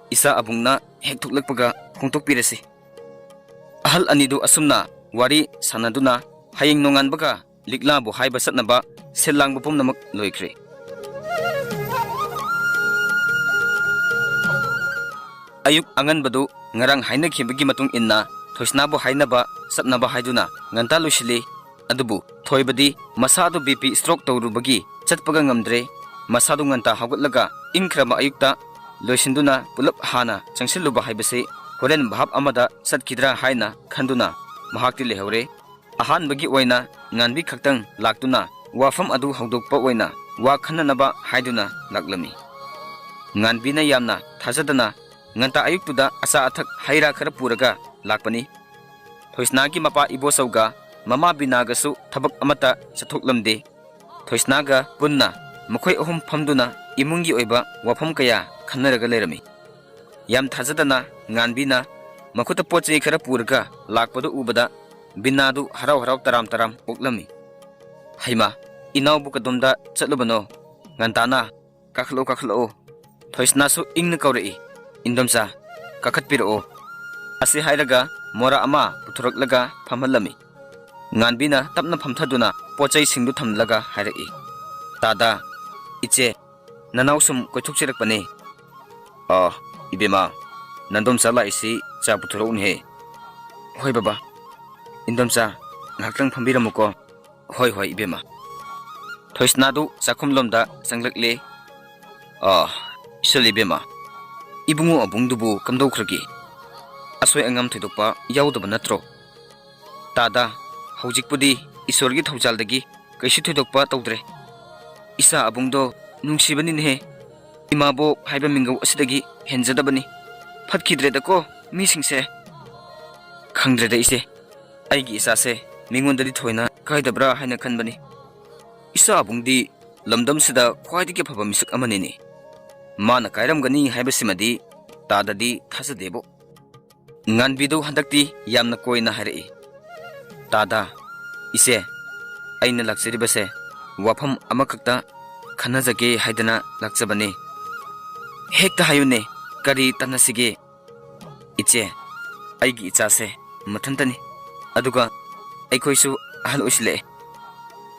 ꯏꯆꯥ ꯑꯕꯨꯡꯅ ꯍꯦꯛ ꯊꯣꯛꯂꯛꯄꯒ ꯐꯣꯡꯗꯣꯛꯄꯤꯔꯁꯤ꯫ ꯑꯍꯜ ꯑꯅꯤꯗꯨ ꯑꯁꯨꯝꯅ ꯋꯥꯔꯤ ꯁꯥꯟꯅꯗꯨꯅ ꯍꯌꯦꯡ ꯅꯣꯡꯉꯥꯟꯕꯒ ꯂꯤꯛꯂꯥꯕꯨ ꯍꯥꯏꯕ ꯆꯠꯅꯕ ꯁꯤꯜ ꯂꯥꯡꯕ ꯄꯨꯝꯅꯃꯛ ꯂꯣꯏꯈ꯭ꯔꯦ꯫ ꯑꯌꯨꯛ ꯑꯉꯟꯕꯗꯨ ꯉꯔꯥꯡ ꯍꯥꯏꯅꯈꯤꯕꯒꯤ ꯃꯇꯨꯡ ꯏꯟꯅ ꯊꯣꯏꯁꯅꯥꯕꯨ ꯍꯥꯏꯅꯕ ꯆꯠꯅꯕ ꯍꯥꯏꯗꯨꯅ ꯉꯟꯇꯥ ꯂꯣꯏꯁꯤꯜꯂꯤ꯫ ꯑꯗꯨꯕꯨ ꯊꯣꯏꯕꯗꯤ ꯃꯁꯥꯗꯨ ꯕꯤ ꯄꯤ ꯁ꯭ꯇ꯭ꯔꯣꯛ ꯇꯧꯔꯨꯕꯒꯤ ꯆꯠꯄꯒ ꯉꯝꯗ꯭ꯔꯦ꯫ ꯃꯁꯥꯗꯨ ꯉꯟꯇꯥ ꯍꯧꯒꯠꯂꯒ ꯏꯪꯈ꯭ꯔꯕ ꯑꯌꯨꯛꯇ ꯂꯣꯏꯁꯤꯟꯗꯨꯅ ꯄꯨꯂꯞ ꯍꯥꯟꯅ ꯆꯪꯁꯤꯜꯂꯨꯕ ꯍꯥꯏꯕꯁꯤ ꯍꯣꯔꯦꯟ ꯚꯥꯞ ꯑꯃꯗ ꯆꯠꯈꯤꯗ꯭ꯔꯥ ꯍꯥꯏꯅ ꯈꯟꯗꯨꯅ ꯃꯍꯥꯛꯇꯤ ꯂꯩꯍꯧꯔꯦ꯫ ꯑꯍꯥꯟꯕꯒꯤ ꯑꯣꯏꯅ ꯉꯥꯟꯕꯤ ꯈꯛꯇꯪ ꯂꯥꯛꯇꯨꯅ ꯋꯥꯐꯝ ꯑꯗꯨ ꯍꯧꯗꯣꯛꯄ ꯑꯣꯏꯅ ꯋꯥ ꯈꯟꯅꯅꯕ ꯍꯥꯏꯗꯨꯅ ꯂꯥꯛꯂꯝꯃꯤ꯫ ꯉꯥꯟꯕꯤꯅ ꯌꯥꯝꯅ ꯊꯥꯖꯗꯅ ꯉꯟꯇꯥ ꯑꯌꯨꯛꯇꯨꯗ ꯑꯆꯥ ꯑꯊꯛ ꯍꯩ ꯔꯥ ꯈꯔ ꯄꯨꯔꯒ ꯂꯥꯛꯄꯅꯤ꯫ ꯊꯣꯏꯁꯅꯥꯒꯤ ꯃꯄꯥ ꯏꯕꯣꯆꯧꯒ ꯃꯃꯥ ꯕꯤꯅꯥꯒꯁꯨ ꯊꯕꯛ ꯑꯃꯠꯇ ꯆꯠꯊꯣꯛꯂꯝꯗꯦ꯫ ꯊꯣꯏꯁꯅꯥꯒ ꯄꯨꯟꯅ ꯃꯈꯣꯏ ꯑꯍꯨꯝ ꯐꯝꯗꯨꯅ ꯏꯃꯨꯡꯒꯤ ꯑꯣꯏꯕ ꯋꯥꯐꯝ ꯀꯌꯥ ꯈꯟꯅꯔꯒ ꯂꯩꯔꯝꯃꯤ꯫ ꯌꯥꯝ ꯊꯥꯖꯗꯅ ꯉꯥꯟꯕꯤꯅ ꯃꯈꯨꯠꯇ ꯄꯣꯠ ꯆꯩ ꯈꯔ ꯄꯨꯔꯒ ꯂꯥꯛꯄꯗꯨ ꯎꯕꯗ ꯕꯤꯅꯥꯗꯨ ꯍꯔꯥꯎ ꯍꯔꯥꯎ ꯇꯔꯥꯝ ꯇꯔꯥꯝ ꯑꯣꯛꯂꯝꯃꯤ꯫ "ꯍꯩꯃꯥ, ꯏꯅꯥꯎꯕꯨ ꯀꯗꯣꯝꯗ ꯆꯠꯂꯨꯕꯅꯣ? ꯉꯟꯇꯥꯅ ꯀꯥꯈꯠꯂꯛꯑꯣ, ꯀꯥꯈꯠꯂꯛꯑꯣ!" ꯊꯣꯏꯁꯅꯥꯁꯨ ꯏꯪꯅ ꯀꯧꯔꯛꯏ꯫ "ꯏꯟꯗꯣꯝꯆꯥ, ꯀꯥꯈꯠꯄꯤꯔꯛꯑꯣ!" ꯑꯁꯤ ꯍꯥꯏꯔꯒ ꯃꯣꯔꯥ ꯑꯃ ꯄꯨꯊꯣꯔꯛꯂꯒ ꯐꯝꯍꯜꯂꯝꯃꯤ꯫ ꯉꯥꯟꯕꯤꯅ ꯇꯞꯅ ꯐꯝꯊꯗꯨꯅ ꯄꯣꯠ ꯆꯩꯁꯤꯡꯗꯨ ꯊꯝꯂꯒ ꯍꯥꯏꯔꯛꯏ, "ꯇꯥꯗ, "ꯏꯆꯦ, ꯅꯅꯥꯎ ꯁꯨꯝ ꯀꯣꯏꯊꯣꯛꯆꯔꯛꯄꯅꯦ꯫" "ꯑ, ꯏꯕꯦꯝꯃ, ꯅꯟꯗꯣꯝꯆꯥ ꯂꯥꯛꯏꯁꯤ ꯆꯥ ꯄꯨꯊꯣꯔꯛꯎꯅꯦꯍꯦ꯫" "ꯍꯣꯏ ꯕꯕꯥ꯫" "ꯏꯟꯗꯣꯝꯆꯥ, ꯉꯥꯏꯍꯥꯛꯇꯪ ꯐꯝꯕꯤꯔꯝꯃꯨꯀꯣ꯫" "ꯍꯣꯏ, ꯍꯣꯏ, ꯏꯕꯦꯝꯃ꯫" ꯊꯣꯏꯁꯅꯥꯗꯨ ꯆꯥꯛꯈꯨꯝꯂꯣꯝꯗ ꯆꯪꯂꯛꯂꯦ꯫ "ꯑ, ꯏꯁꯜ ꯏꯕꯦꯝꯃ, ꯏꯕꯨꯡꯉꯣ ꯑꯕꯨꯡꯗꯨꯕꯨ ꯀꯝꯗꯧꯈ꯭ꯔꯒꯦ? ꯑꯁꯣꯏ ꯑꯉꯥꯝ ꯊꯣꯏꯗꯣꯛꯄ ꯌꯥꯎꯗꯕ ꯅꯠꯇ꯭ꯔꯣ?" "ꯇꯥꯗ, ꯍꯧꯖꯤꯛꯄꯨꯗꯤ ꯏꯁꯣꯔꯒꯤ ꯊꯧꯖꯥꯜꯗꯒꯤ ꯀꯩꯁꯨ ꯊꯣꯏꯗꯣꯛꯄ ꯇꯧꯗ꯭ꯔꯦ꯫ ꯏꯆꯥ ꯑꯕꯨꯡꯗꯣ ꯅꯨꯡꯁꯤꯕꯅꯤꯅꯦꯍꯦ꯫ ꯏꯃꯥꯕꯣꯛ ꯍꯥꯏꯕ ꯃꯤꯡꯒꯧ ꯑꯁꯤꯗꯒꯤ ꯍꯦꯟꯖꯗꯕꯅꯤ꯫ ꯐꯠꯈꯤꯗ꯭ꯔꯦꯗꯀꯣ ꯃꯤꯁꯤꯡꯁꯦ꯫" "ꯈꯪꯗ꯭ꯔꯦꯗ ꯏꯆꯦ, ꯑꯩꯒꯤ ꯏꯆꯥꯁꯦ ꯃꯤꯉꯣꯟꯗꯗꯤ ꯊꯣꯏꯅ ꯀꯥꯏꯗꯕ꯭ꯔꯥ ꯍꯥꯏꯅ ꯈꯟꯕꯅꯤ꯫ ꯏꯆꯥ ꯑꯕꯨꯡꯗꯤ ꯂꯝꯗꯝꯁꯤꯗ ꯈ꯭ꯋꯥꯏꯗꯒꯤ ꯐꯕ ꯃꯤꯁꯛ ꯑꯃꯅꯤꯅꯦ꯫ ꯃꯥꯅ ꯀꯥꯏꯔꯝꯒꯅꯤ ꯍꯥꯏꯕꯁꯤꯃꯗꯤ ꯇꯥꯗꯗꯤ ꯊꯥꯖꯗꯦꯕꯣ꯫" ꯉꯥꯟꯕꯤꯗꯨ ꯍꯟꯗꯛꯇꯤ ꯌꯥꯝꯅ ꯀꯣꯏꯅ ꯍꯥꯏꯔꯛꯏ꯫ "ꯇꯥꯗ, ꯏꯆꯦ, ꯑꯩꯅ ꯂꯥꯛꯆꯔꯤꯕꯁꯦ ꯋꯥꯐꯝ ꯑꯃꯈꯛꯇ ꯈꯟꯅꯖꯒꯦ ꯍꯥꯏꯗꯅ ꯂꯥꯛꯆꯕꯅꯤ꯫" "ꯍꯦꯛꯇ ꯍꯥꯏꯌꯨꯅꯦ, ꯀꯔꯤ ꯇꯥꯟꯅꯁꯤꯒꯦ?" "ꯏꯆꯦ, ꯑꯩꯒꯤ ꯏꯆꯥꯁꯦ ꯃꯊꯟꯇꯅꯤ, ꯑꯗꯨꯒ ꯑꯩꯈꯣꯏꯁꯨ ꯑꯍꯜ ꯑꯣꯏꯁꯤꯜꯂꯛꯑꯦ꯫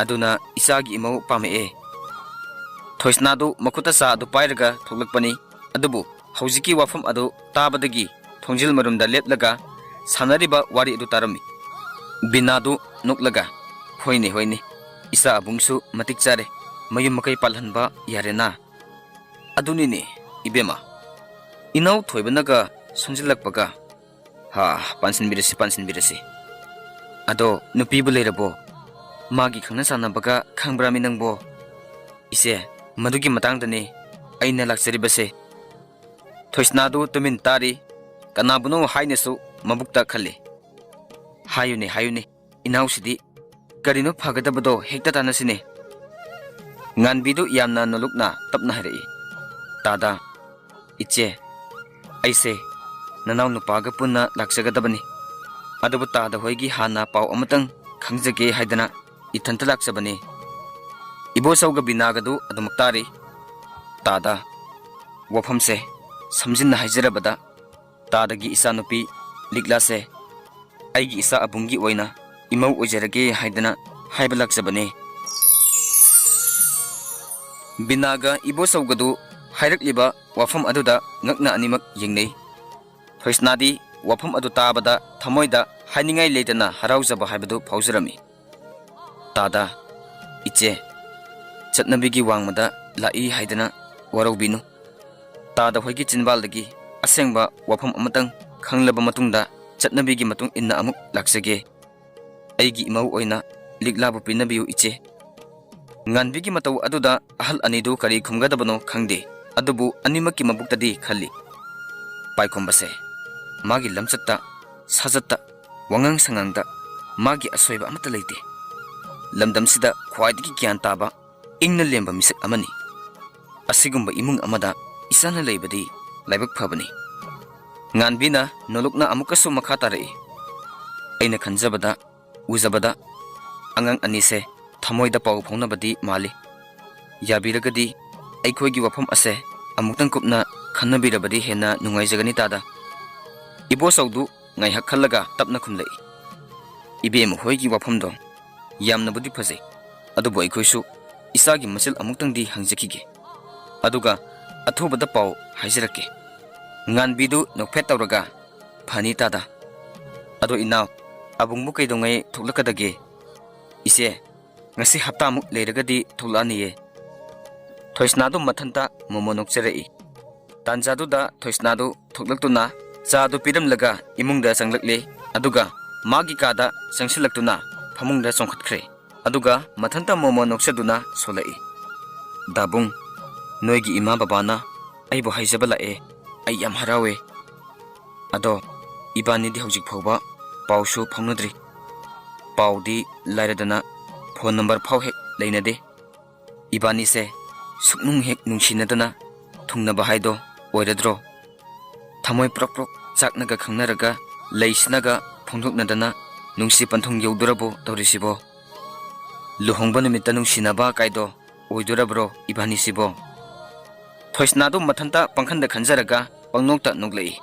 ꯑꯗꯨꯅ ꯏꯆꯥꯒꯤ ꯏꯃꯧ ꯄꯥꯝꯃꯛꯑꯦ꯫" ꯊꯣꯏꯁꯅꯥꯗꯨ ꯃꯈꯨꯠꯇ ꯆꯥ ꯑꯗꯨ ꯄꯥꯏꯔꯒ ꯊꯣꯛꯂꯛꯄꯅꯤ꯫ ꯑꯗꯨꯕꯨ ꯍꯧꯖꯤꯛꯀꯤ ꯋꯥꯐꯝ ꯑꯗꯨ ꯇꯥꯕꯗꯒꯤ ꯊꯣꯡꯖꯤꯜ ꯃꯔꯨꯝꯗ ꯂꯦꯞꯂꯒ ꯁꯥꯟꯅꯔꯤꯕ ꯋꯥꯔꯤ ꯑꯗꯨ ꯇꯥꯔꯝꯃꯤ꯫ ꯕꯤꯅꯥꯗꯨ ꯅꯣꯛꯂꯒ, "ꯍꯣꯏꯅꯦ, ꯍꯣꯏꯅꯦ, ꯏꯆꯥ ꯑꯕꯨꯡꯁꯨ ꯃꯇꯤꯛ ꯆꯥꯔꯦ, ꯃꯌꯨꯝ ꯃꯀꯩ ꯄꯥꯜꯍꯟꯕ ꯌꯥꯔꯦꯅ꯫" "ꯑꯗꯨꯅꯤꯅꯦ, ꯏꯕꯦꯝꯃ, ꯏꯅꯥꯎ ꯊꯣꯏꯕꯅꯒ ꯁꯣꯟꯖꯤꯜꯂꯛꯄꯒ꯫" "ꯍꯥ, ꯄꯥꯟꯁꯤꯟꯕꯤꯔꯁꯤ, ꯄꯥꯟꯁꯤꯟꯕꯤꯔꯁꯤ꯫ ꯑꯗꯣ ꯅꯨꯄꯤꯕꯨ ꯂꯩꯔꯕꯣ? ꯃꯥꯒꯤ ꯈꯪꯅ ꯆꯥꯟꯅꯕꯒ ꯈꯪꯕ꯭ꯔꯥꯃꯤ ꯅꯪꯕꯣ?" "ꯏꯆꯦ, ꯃꯗꯨꯒꯤ ꯃꯇꯥꯡꯗꯅꯤ ꯑꯩꯅ ꯂꯥꯛꯆꯔꯤꯕꯁꯦ꯫" ꯊꯣꯏꯁꯅꯥꯗꯨ ꯇꯨꯃꯤꯟ ꯇꯥꯔꯤ꯫ ꯀꯅꯥꯕꯨꯅꯣ ꯍꯥꯏꯅꯁꯨ ꯃꯕꯨꯛꯇ ꯈꯜꯂꯤ꯫ "ꯍꯥꯏꯌꯨꯅꯦ, ꯍꯥꯏꯌꯨꯅꯦ, ꯏꯅꯥꯎꯁꯤꯗꯤ ꯀꯔꯤꯅꯣ ꯐꯒꯗꯕꯗꯣ ꯍꯦꯛꯇ ꯇꯥꯟꯅꯁꯤꯅꯦ꯫" ꯉꯥꯟꯕꯤꯗꯨ ꯌꯥꯝꯅ ꯅꯣꯂꯨꯛꯅ ꯇꯞꯅ ꯍꯥꯏꯔꯛꯏ꯫ "ꯇꯥꯗ, ꯏꯆꯦ, ꯑꯩꯁꯦ ꯅꯅꯥꯎ ꯅꯨꯄꯥꯒ ꯄꯨꯟꯅ ꯂꯥꯛꯆꯒꯗꯕꯅꯤ꯫ ꯑꯗꯨꯕꯨ ꯇꯥꯗ ꯍꯣꯏꯒꯤ ꯍꯥꯟꯅ ꯄꯥꯎ ꯑꯃꯇꯪ ꯈꯪꯖꯒꯦ ꯍꯥꯏꯗꯅ ꯏꯊꯟꯇ ꯂꯥꯛꯆꯕꯅꯤ꯫" ꯏꯕꯣꯆꯧꯒ ꯕꯤꯅꯥꯒꯗꯨ ꯑꯗꯨꯃꯛ ꯇꯥꯔꯤ꯫ ꯇꯥꯗ, ꯋꯥꯐꯝꯁꯦ ꯁꯝꯖꯤꯟꯅ ꯍꯥꯏꯖꯔꯕꯗ, ꯇꯥꯗꯒꯤ ꯏꯆꯥꯅꯨꯄꯤ ꯂꯤꯛꯂꯥꯁꯦ ꯑꯩꯒꯤ ꯏꯆꯥ ꯑꯕꯨꯡꯒꯤ ꯑꯣꯏꯅ ꯏꯃꯧ ꯑꯣꯏꯖꯔꯒꯦ ꯍꯥꯏꯗꯅ ꯍꯥꯏꯕ ꯂꯥꯛꯆꯕꯅꯦ꯫ ꯕꯤꯅꯥꯒ ꯏꯕꯣꯆꯧꯒꯗꯨ ꯍꯥꯏꯔꯛꯂꯤꯕ ꯋꯥꯐꯝ ꯑꯗꯨꯗ ꯉꯛꯅ ꯑꯅꯤꯃꯛ ꯌꯦꯡꯅꯩ꯫ ꯊꯣꯏꯁꯅꯥꯗꯤ ꯋꯥꯐꯝ ꯑꯗꯨ ꯇꯥꯕꯗ ꯊꯃꯣꯏꯗ ꯍꯥꯏꯅꯤꯡꯉꯥꯏ ꯂꯩꯇꯅ ꯍꯔꯥꯎꯖꯕ ꯍꯥꯏꯕꯗꯨ ꯐꯥꯎꯖꯔꯝꯃꯤ꯫ "ꯇꯥꯗ, ꯏꯆꯦ, ꯆꯠꯅꯕꯤꯒꯤ ꯋꯥꯡꯃꯗ ꯂꯥꯛꯏ ꯍꯥꯏꯗꯅ ꯋꯥꯔꯧꯕꯤꯅꯨ꯫ ꯇꯥꯗ ꯍꯣꯏꯒꯤ ꯆꯤꯟꯕꯥꯜꯗꯒꯤ ꯑꯁꯦꯡꯕ ꯋꯥꯐꯝ ꯑꯃꯇꯪ ꯈꯪꯂꯕ ꯃꯇꯨꯡꯗ ꯆꯠꯅꯕꯤꯒꯤ ꯃꯇꯨꯡ ꯏꯟꯅ ꯑꯃꯨꯛ ꯂꯥꯛꯆꯒꯦ꯫ ꯑꯩꯒꯤ ꯏꯃꯧ ꯑꯣꯏꯅ ꯂꯤꯛꯂꯥꯕꯨ ꯄꯤꯅꯕꯤꯌꯨ, ꯏꯆꯦ꯫" ꯉꯥꯟꯕꯤꯒꯤ ꯃꯇꯧ ꯑꯗꯨꯗ ꯑꯍꯜ ꯑꯅꯤꯗꯨ ꯀꯔꯤ ꯈꯨꯝꯒꯗꯕꯅꯣ ꯈꯪꯗꯦ, ꯑꯗꯨꯕꯨ ꯑꯅꯤꯃꯛꯀꯤ ꯃꯕꯨꯛꯇꯗꯤ ꯈꯜꯂꯤ, "ꯄꯥꯏꯈꯣꯝꯕꯁꯦ ꯃꯥꯒꯤ ꯂꯝꯆꯠꯇ, ꯁꯥꯖꯠꯇ, ꯋꯥꯉꯥꯡ ꯁꯉꯥꯡꯗ ꯃꯥꯒꯤ ꯑꯁꯣꯏꯕ ꯑꯃꯠꯇ ꯂꯩꯇꯦ꯫ ꯂꯝꯗꯝꯁꯤꯗ ꯈ꯭ꯋꯥꯏꯗꯒꯤ ꯒ꯭ꯌꯥꯟ ꯇꯥꯕ, ꯏꯪꯅ ꯂꯦꯝꯕ ꯃꯤꯁꯛ ꯑꯃꯅꯤ꯫ ꯑꯁꯤꯒꯨꯝꯕ ꯏꯃꯨꯡ ꯑꯃꯗ ꯏꯆꯥꯅ ꯂꯩꯕꯗꯤ ꯂꯥꯏꯕꯛ ꯐꯕꯅꯤ꯫" ꯉꯥꯟꯕꯤꯅ ꯅꯣꯂꯨꯛꯅ ꯑꯃꯨꯛꯀꯁꯨ ꯃꯈꯥ ꯇꯥꯔꯛꯏ, "ꯑꯩꯅ ꯈꯟꯖꯕꯗ, ꯎꯖꯕꯗ ꯑꯉꯥꯡ ꯑꯅꯤꯁꯦ ꯊꯃꯣꯏꯗ ꯄꯥꯎ ꯐꯥꯎꯅꯕꯗꯤ ꯃꯥꯜꯂꯤ꯫ ꯌꯥꯕꯤꯔꯒꯗꯤ ꯑꯩꯈꯣꯏꯒꯤ ꯋꯥꯐꯝ ꯑꯁꯦ ꯑꯃꯨꯛꯇꯪ ꯀꯨꯞꯅ ꯈꯟꯅꯕꯤꯔꯕꯗꯤ ꯍꯦꯟꯅ ꯅꯨꯡꯉꯥꯏꯖꯒꯅꯤ ꯇꯥꯗ꯫" ꯏꯕꯣꯆꯧꯗꯨ ꯉꯥꯏꯍꯥꯛ ꯈꯜꯂꯒ ꯇꯞꯅ ꯈꯨꯝꯂꯛꯏ, "ꯏꯕꯦꯝꯃ ꯍꯣꯏꯒꯤ ꯋꯥꯐꯝꯗꯣ ꯌꯥꯝꯅꯕꯨꯗꯤ ꯐꯖꯩ, ꯑꯗꯨꯕꯨ ꯑꯩꯈꯣꯏꯁꯨ ꯏꯆꯥꯒꯤ ꯃꯆꯜ ꯑꯃꯨꯛꯇꯪꯗꯤ ꯍꯪꯖꯈꯤꯒꯦ, ꯑꯗꯨꯒ ꯑꯊꯨꯕꯗ ꯄꯥꯎ ꯍꯥꯏꯖꯔꯛꯀꯦ꯫" ꯉꯥꯟꯕꯤꯗꯨ ꯅꯣꯛꯐꯦꯠ ꯇꯧꯔꯒ, "ꯐꯅꯤ ꯇꯥꯗ꯫ ꯑꯗꯣ ꯏꯅꯥꯎ, ꯑꯕꯨꯡꯕꯨ ꯀꯩꯗꯧꯉꯩ ꯊꯣꯛꯂꯛꯀꯗꯒꯦ?" "ꯏꯆꯦ, ꯉꯁꯤ ꯍꯞꯇꯥꯃꯨꯛ ꯂꯩꯔꯒꯗꯤ ꯊꯣꯛꯂꯛꯑꯅꯤꯌꯦ꯫" ꯊꯣꯏꯁꯅꯥꯗꯨ ꯃꯊꯟꯇ ꯃꯣꯃꯣ ꯅꯣꯛꯆꯔꯛꯏ꯫ ꯇꯥꯟꯖꯥꯗꯨꯗ ꯊꯣꯏꯁꯅꯥꯗꯨ ꯊꯣꯛꯂꯛꯇꯨꯅ ꯆꯥꯗꯨ ꯄꯤꯔꯝꯂꯒ ꯏꯃꯨꯡꯗ ꯆꯪꯂꯛꯂꯦ꯫ ꯑꯗꯨꯒ ꯃꯥꯒꯤ ꯀꯥꯗ ꯆꯪꯁꯤꯜꯂꯛꯇꯨꯅ ꯐꯃꯨꯡꯗ ꯆꯣꯡꯈꯠꯈ꯭ꯔꯦ꯫ ꯑꯗꯨꯒ ꯃꯊꯟꯇ ꯃꯣꯃꯣ ꯅꯣꯛꯆꯗꯨꯅ ꯁꯣꯜꯂꯛꯏ, "ꯗꯥꯕꯨꯡ, ꯅꯣꯏꯒꯤ ꯏꯃꯥ ꯕꯕꯥꯅ ꯑꯩꯕꯨ ꯍꯥꯏꯖꯕ ꯂꯥꯛꯑꯦ꯫ ꯑꯩ ꯌꯥꯝ ꯍꯔꯥꯎꯋꯦ꯫ ꯑꯗꯣ ꯏꯕꯥꯅꯤꯗꯤ ꯍꯧꯖꯤꯛ ꯐꯥꯎꯕ ꯄꯥꯎꯁꯨ ꯐꯥꯎꯅꯗ꯭ꯔꯤ꯫ ꯄꯥꯎꯗꯤ ꯂꯥꯏꯔꯗꯅ ꯐꯣꯟ ꯅꯝꯕꯔ ꯐꯥꯎ ꯍꯦꯛ ꯂꯩꯅꯗꯦ꯫ ꯏꯕꯥꯅꯤꯁꯦ ꯁꯨꯛꯅꯨꯡ ꯍꯦꯛ ꯅꯨꯡꯁꯤꯅꯗꯅ ꯊꯨꯡꯅꯕ ꯍꯥꯏꯗꯣ ꯑꯣꯏꯔꯗ꯭ꯔꯣ? ꯊꯃꯣꯏ ꯄ꯭ꯔꯣꯛ ꯄ꯭ꯔꯣꯛ ꯆꯥꯛꯅꯒ ꯈꯪꯅꯔꯒ ꯂꯩꯁꯤꯅꯒ ꯐꯣꯡꯗꯣꯛꯅꯗꯅ ꯅꯨꯡꯁꯤ ꯄꯟꯊꯨꯡ ꯌꯧꯗꯣꯔꯕꯣ ꯇꯧꯔꯤꯁꯤꯕꯣ? ꯂꯨꯍꯣꯡꯕ ꯅꯨꯃꯤꯠꯇ ꯅꯨꯡꯁꯤꯅꯕ ꯀꯥꯏꯗꯣ ꯑꯣꯏꯗꯣꯔꯕ꯭ꯔꯣ ꯏꯕꯥꯅꯤꯁꯤꯕꯣ?" ꯊꯣꯏꯁꯅꯥꯗꯨ ꯃꯊꯟꯇ ꯄꯪꯈꯟꯗ ꯈꯟꯖꯔꯒ ꯄꯪꯅꯣꯛꯇ ꯅꯣꯛꯂꯛꯏ꯫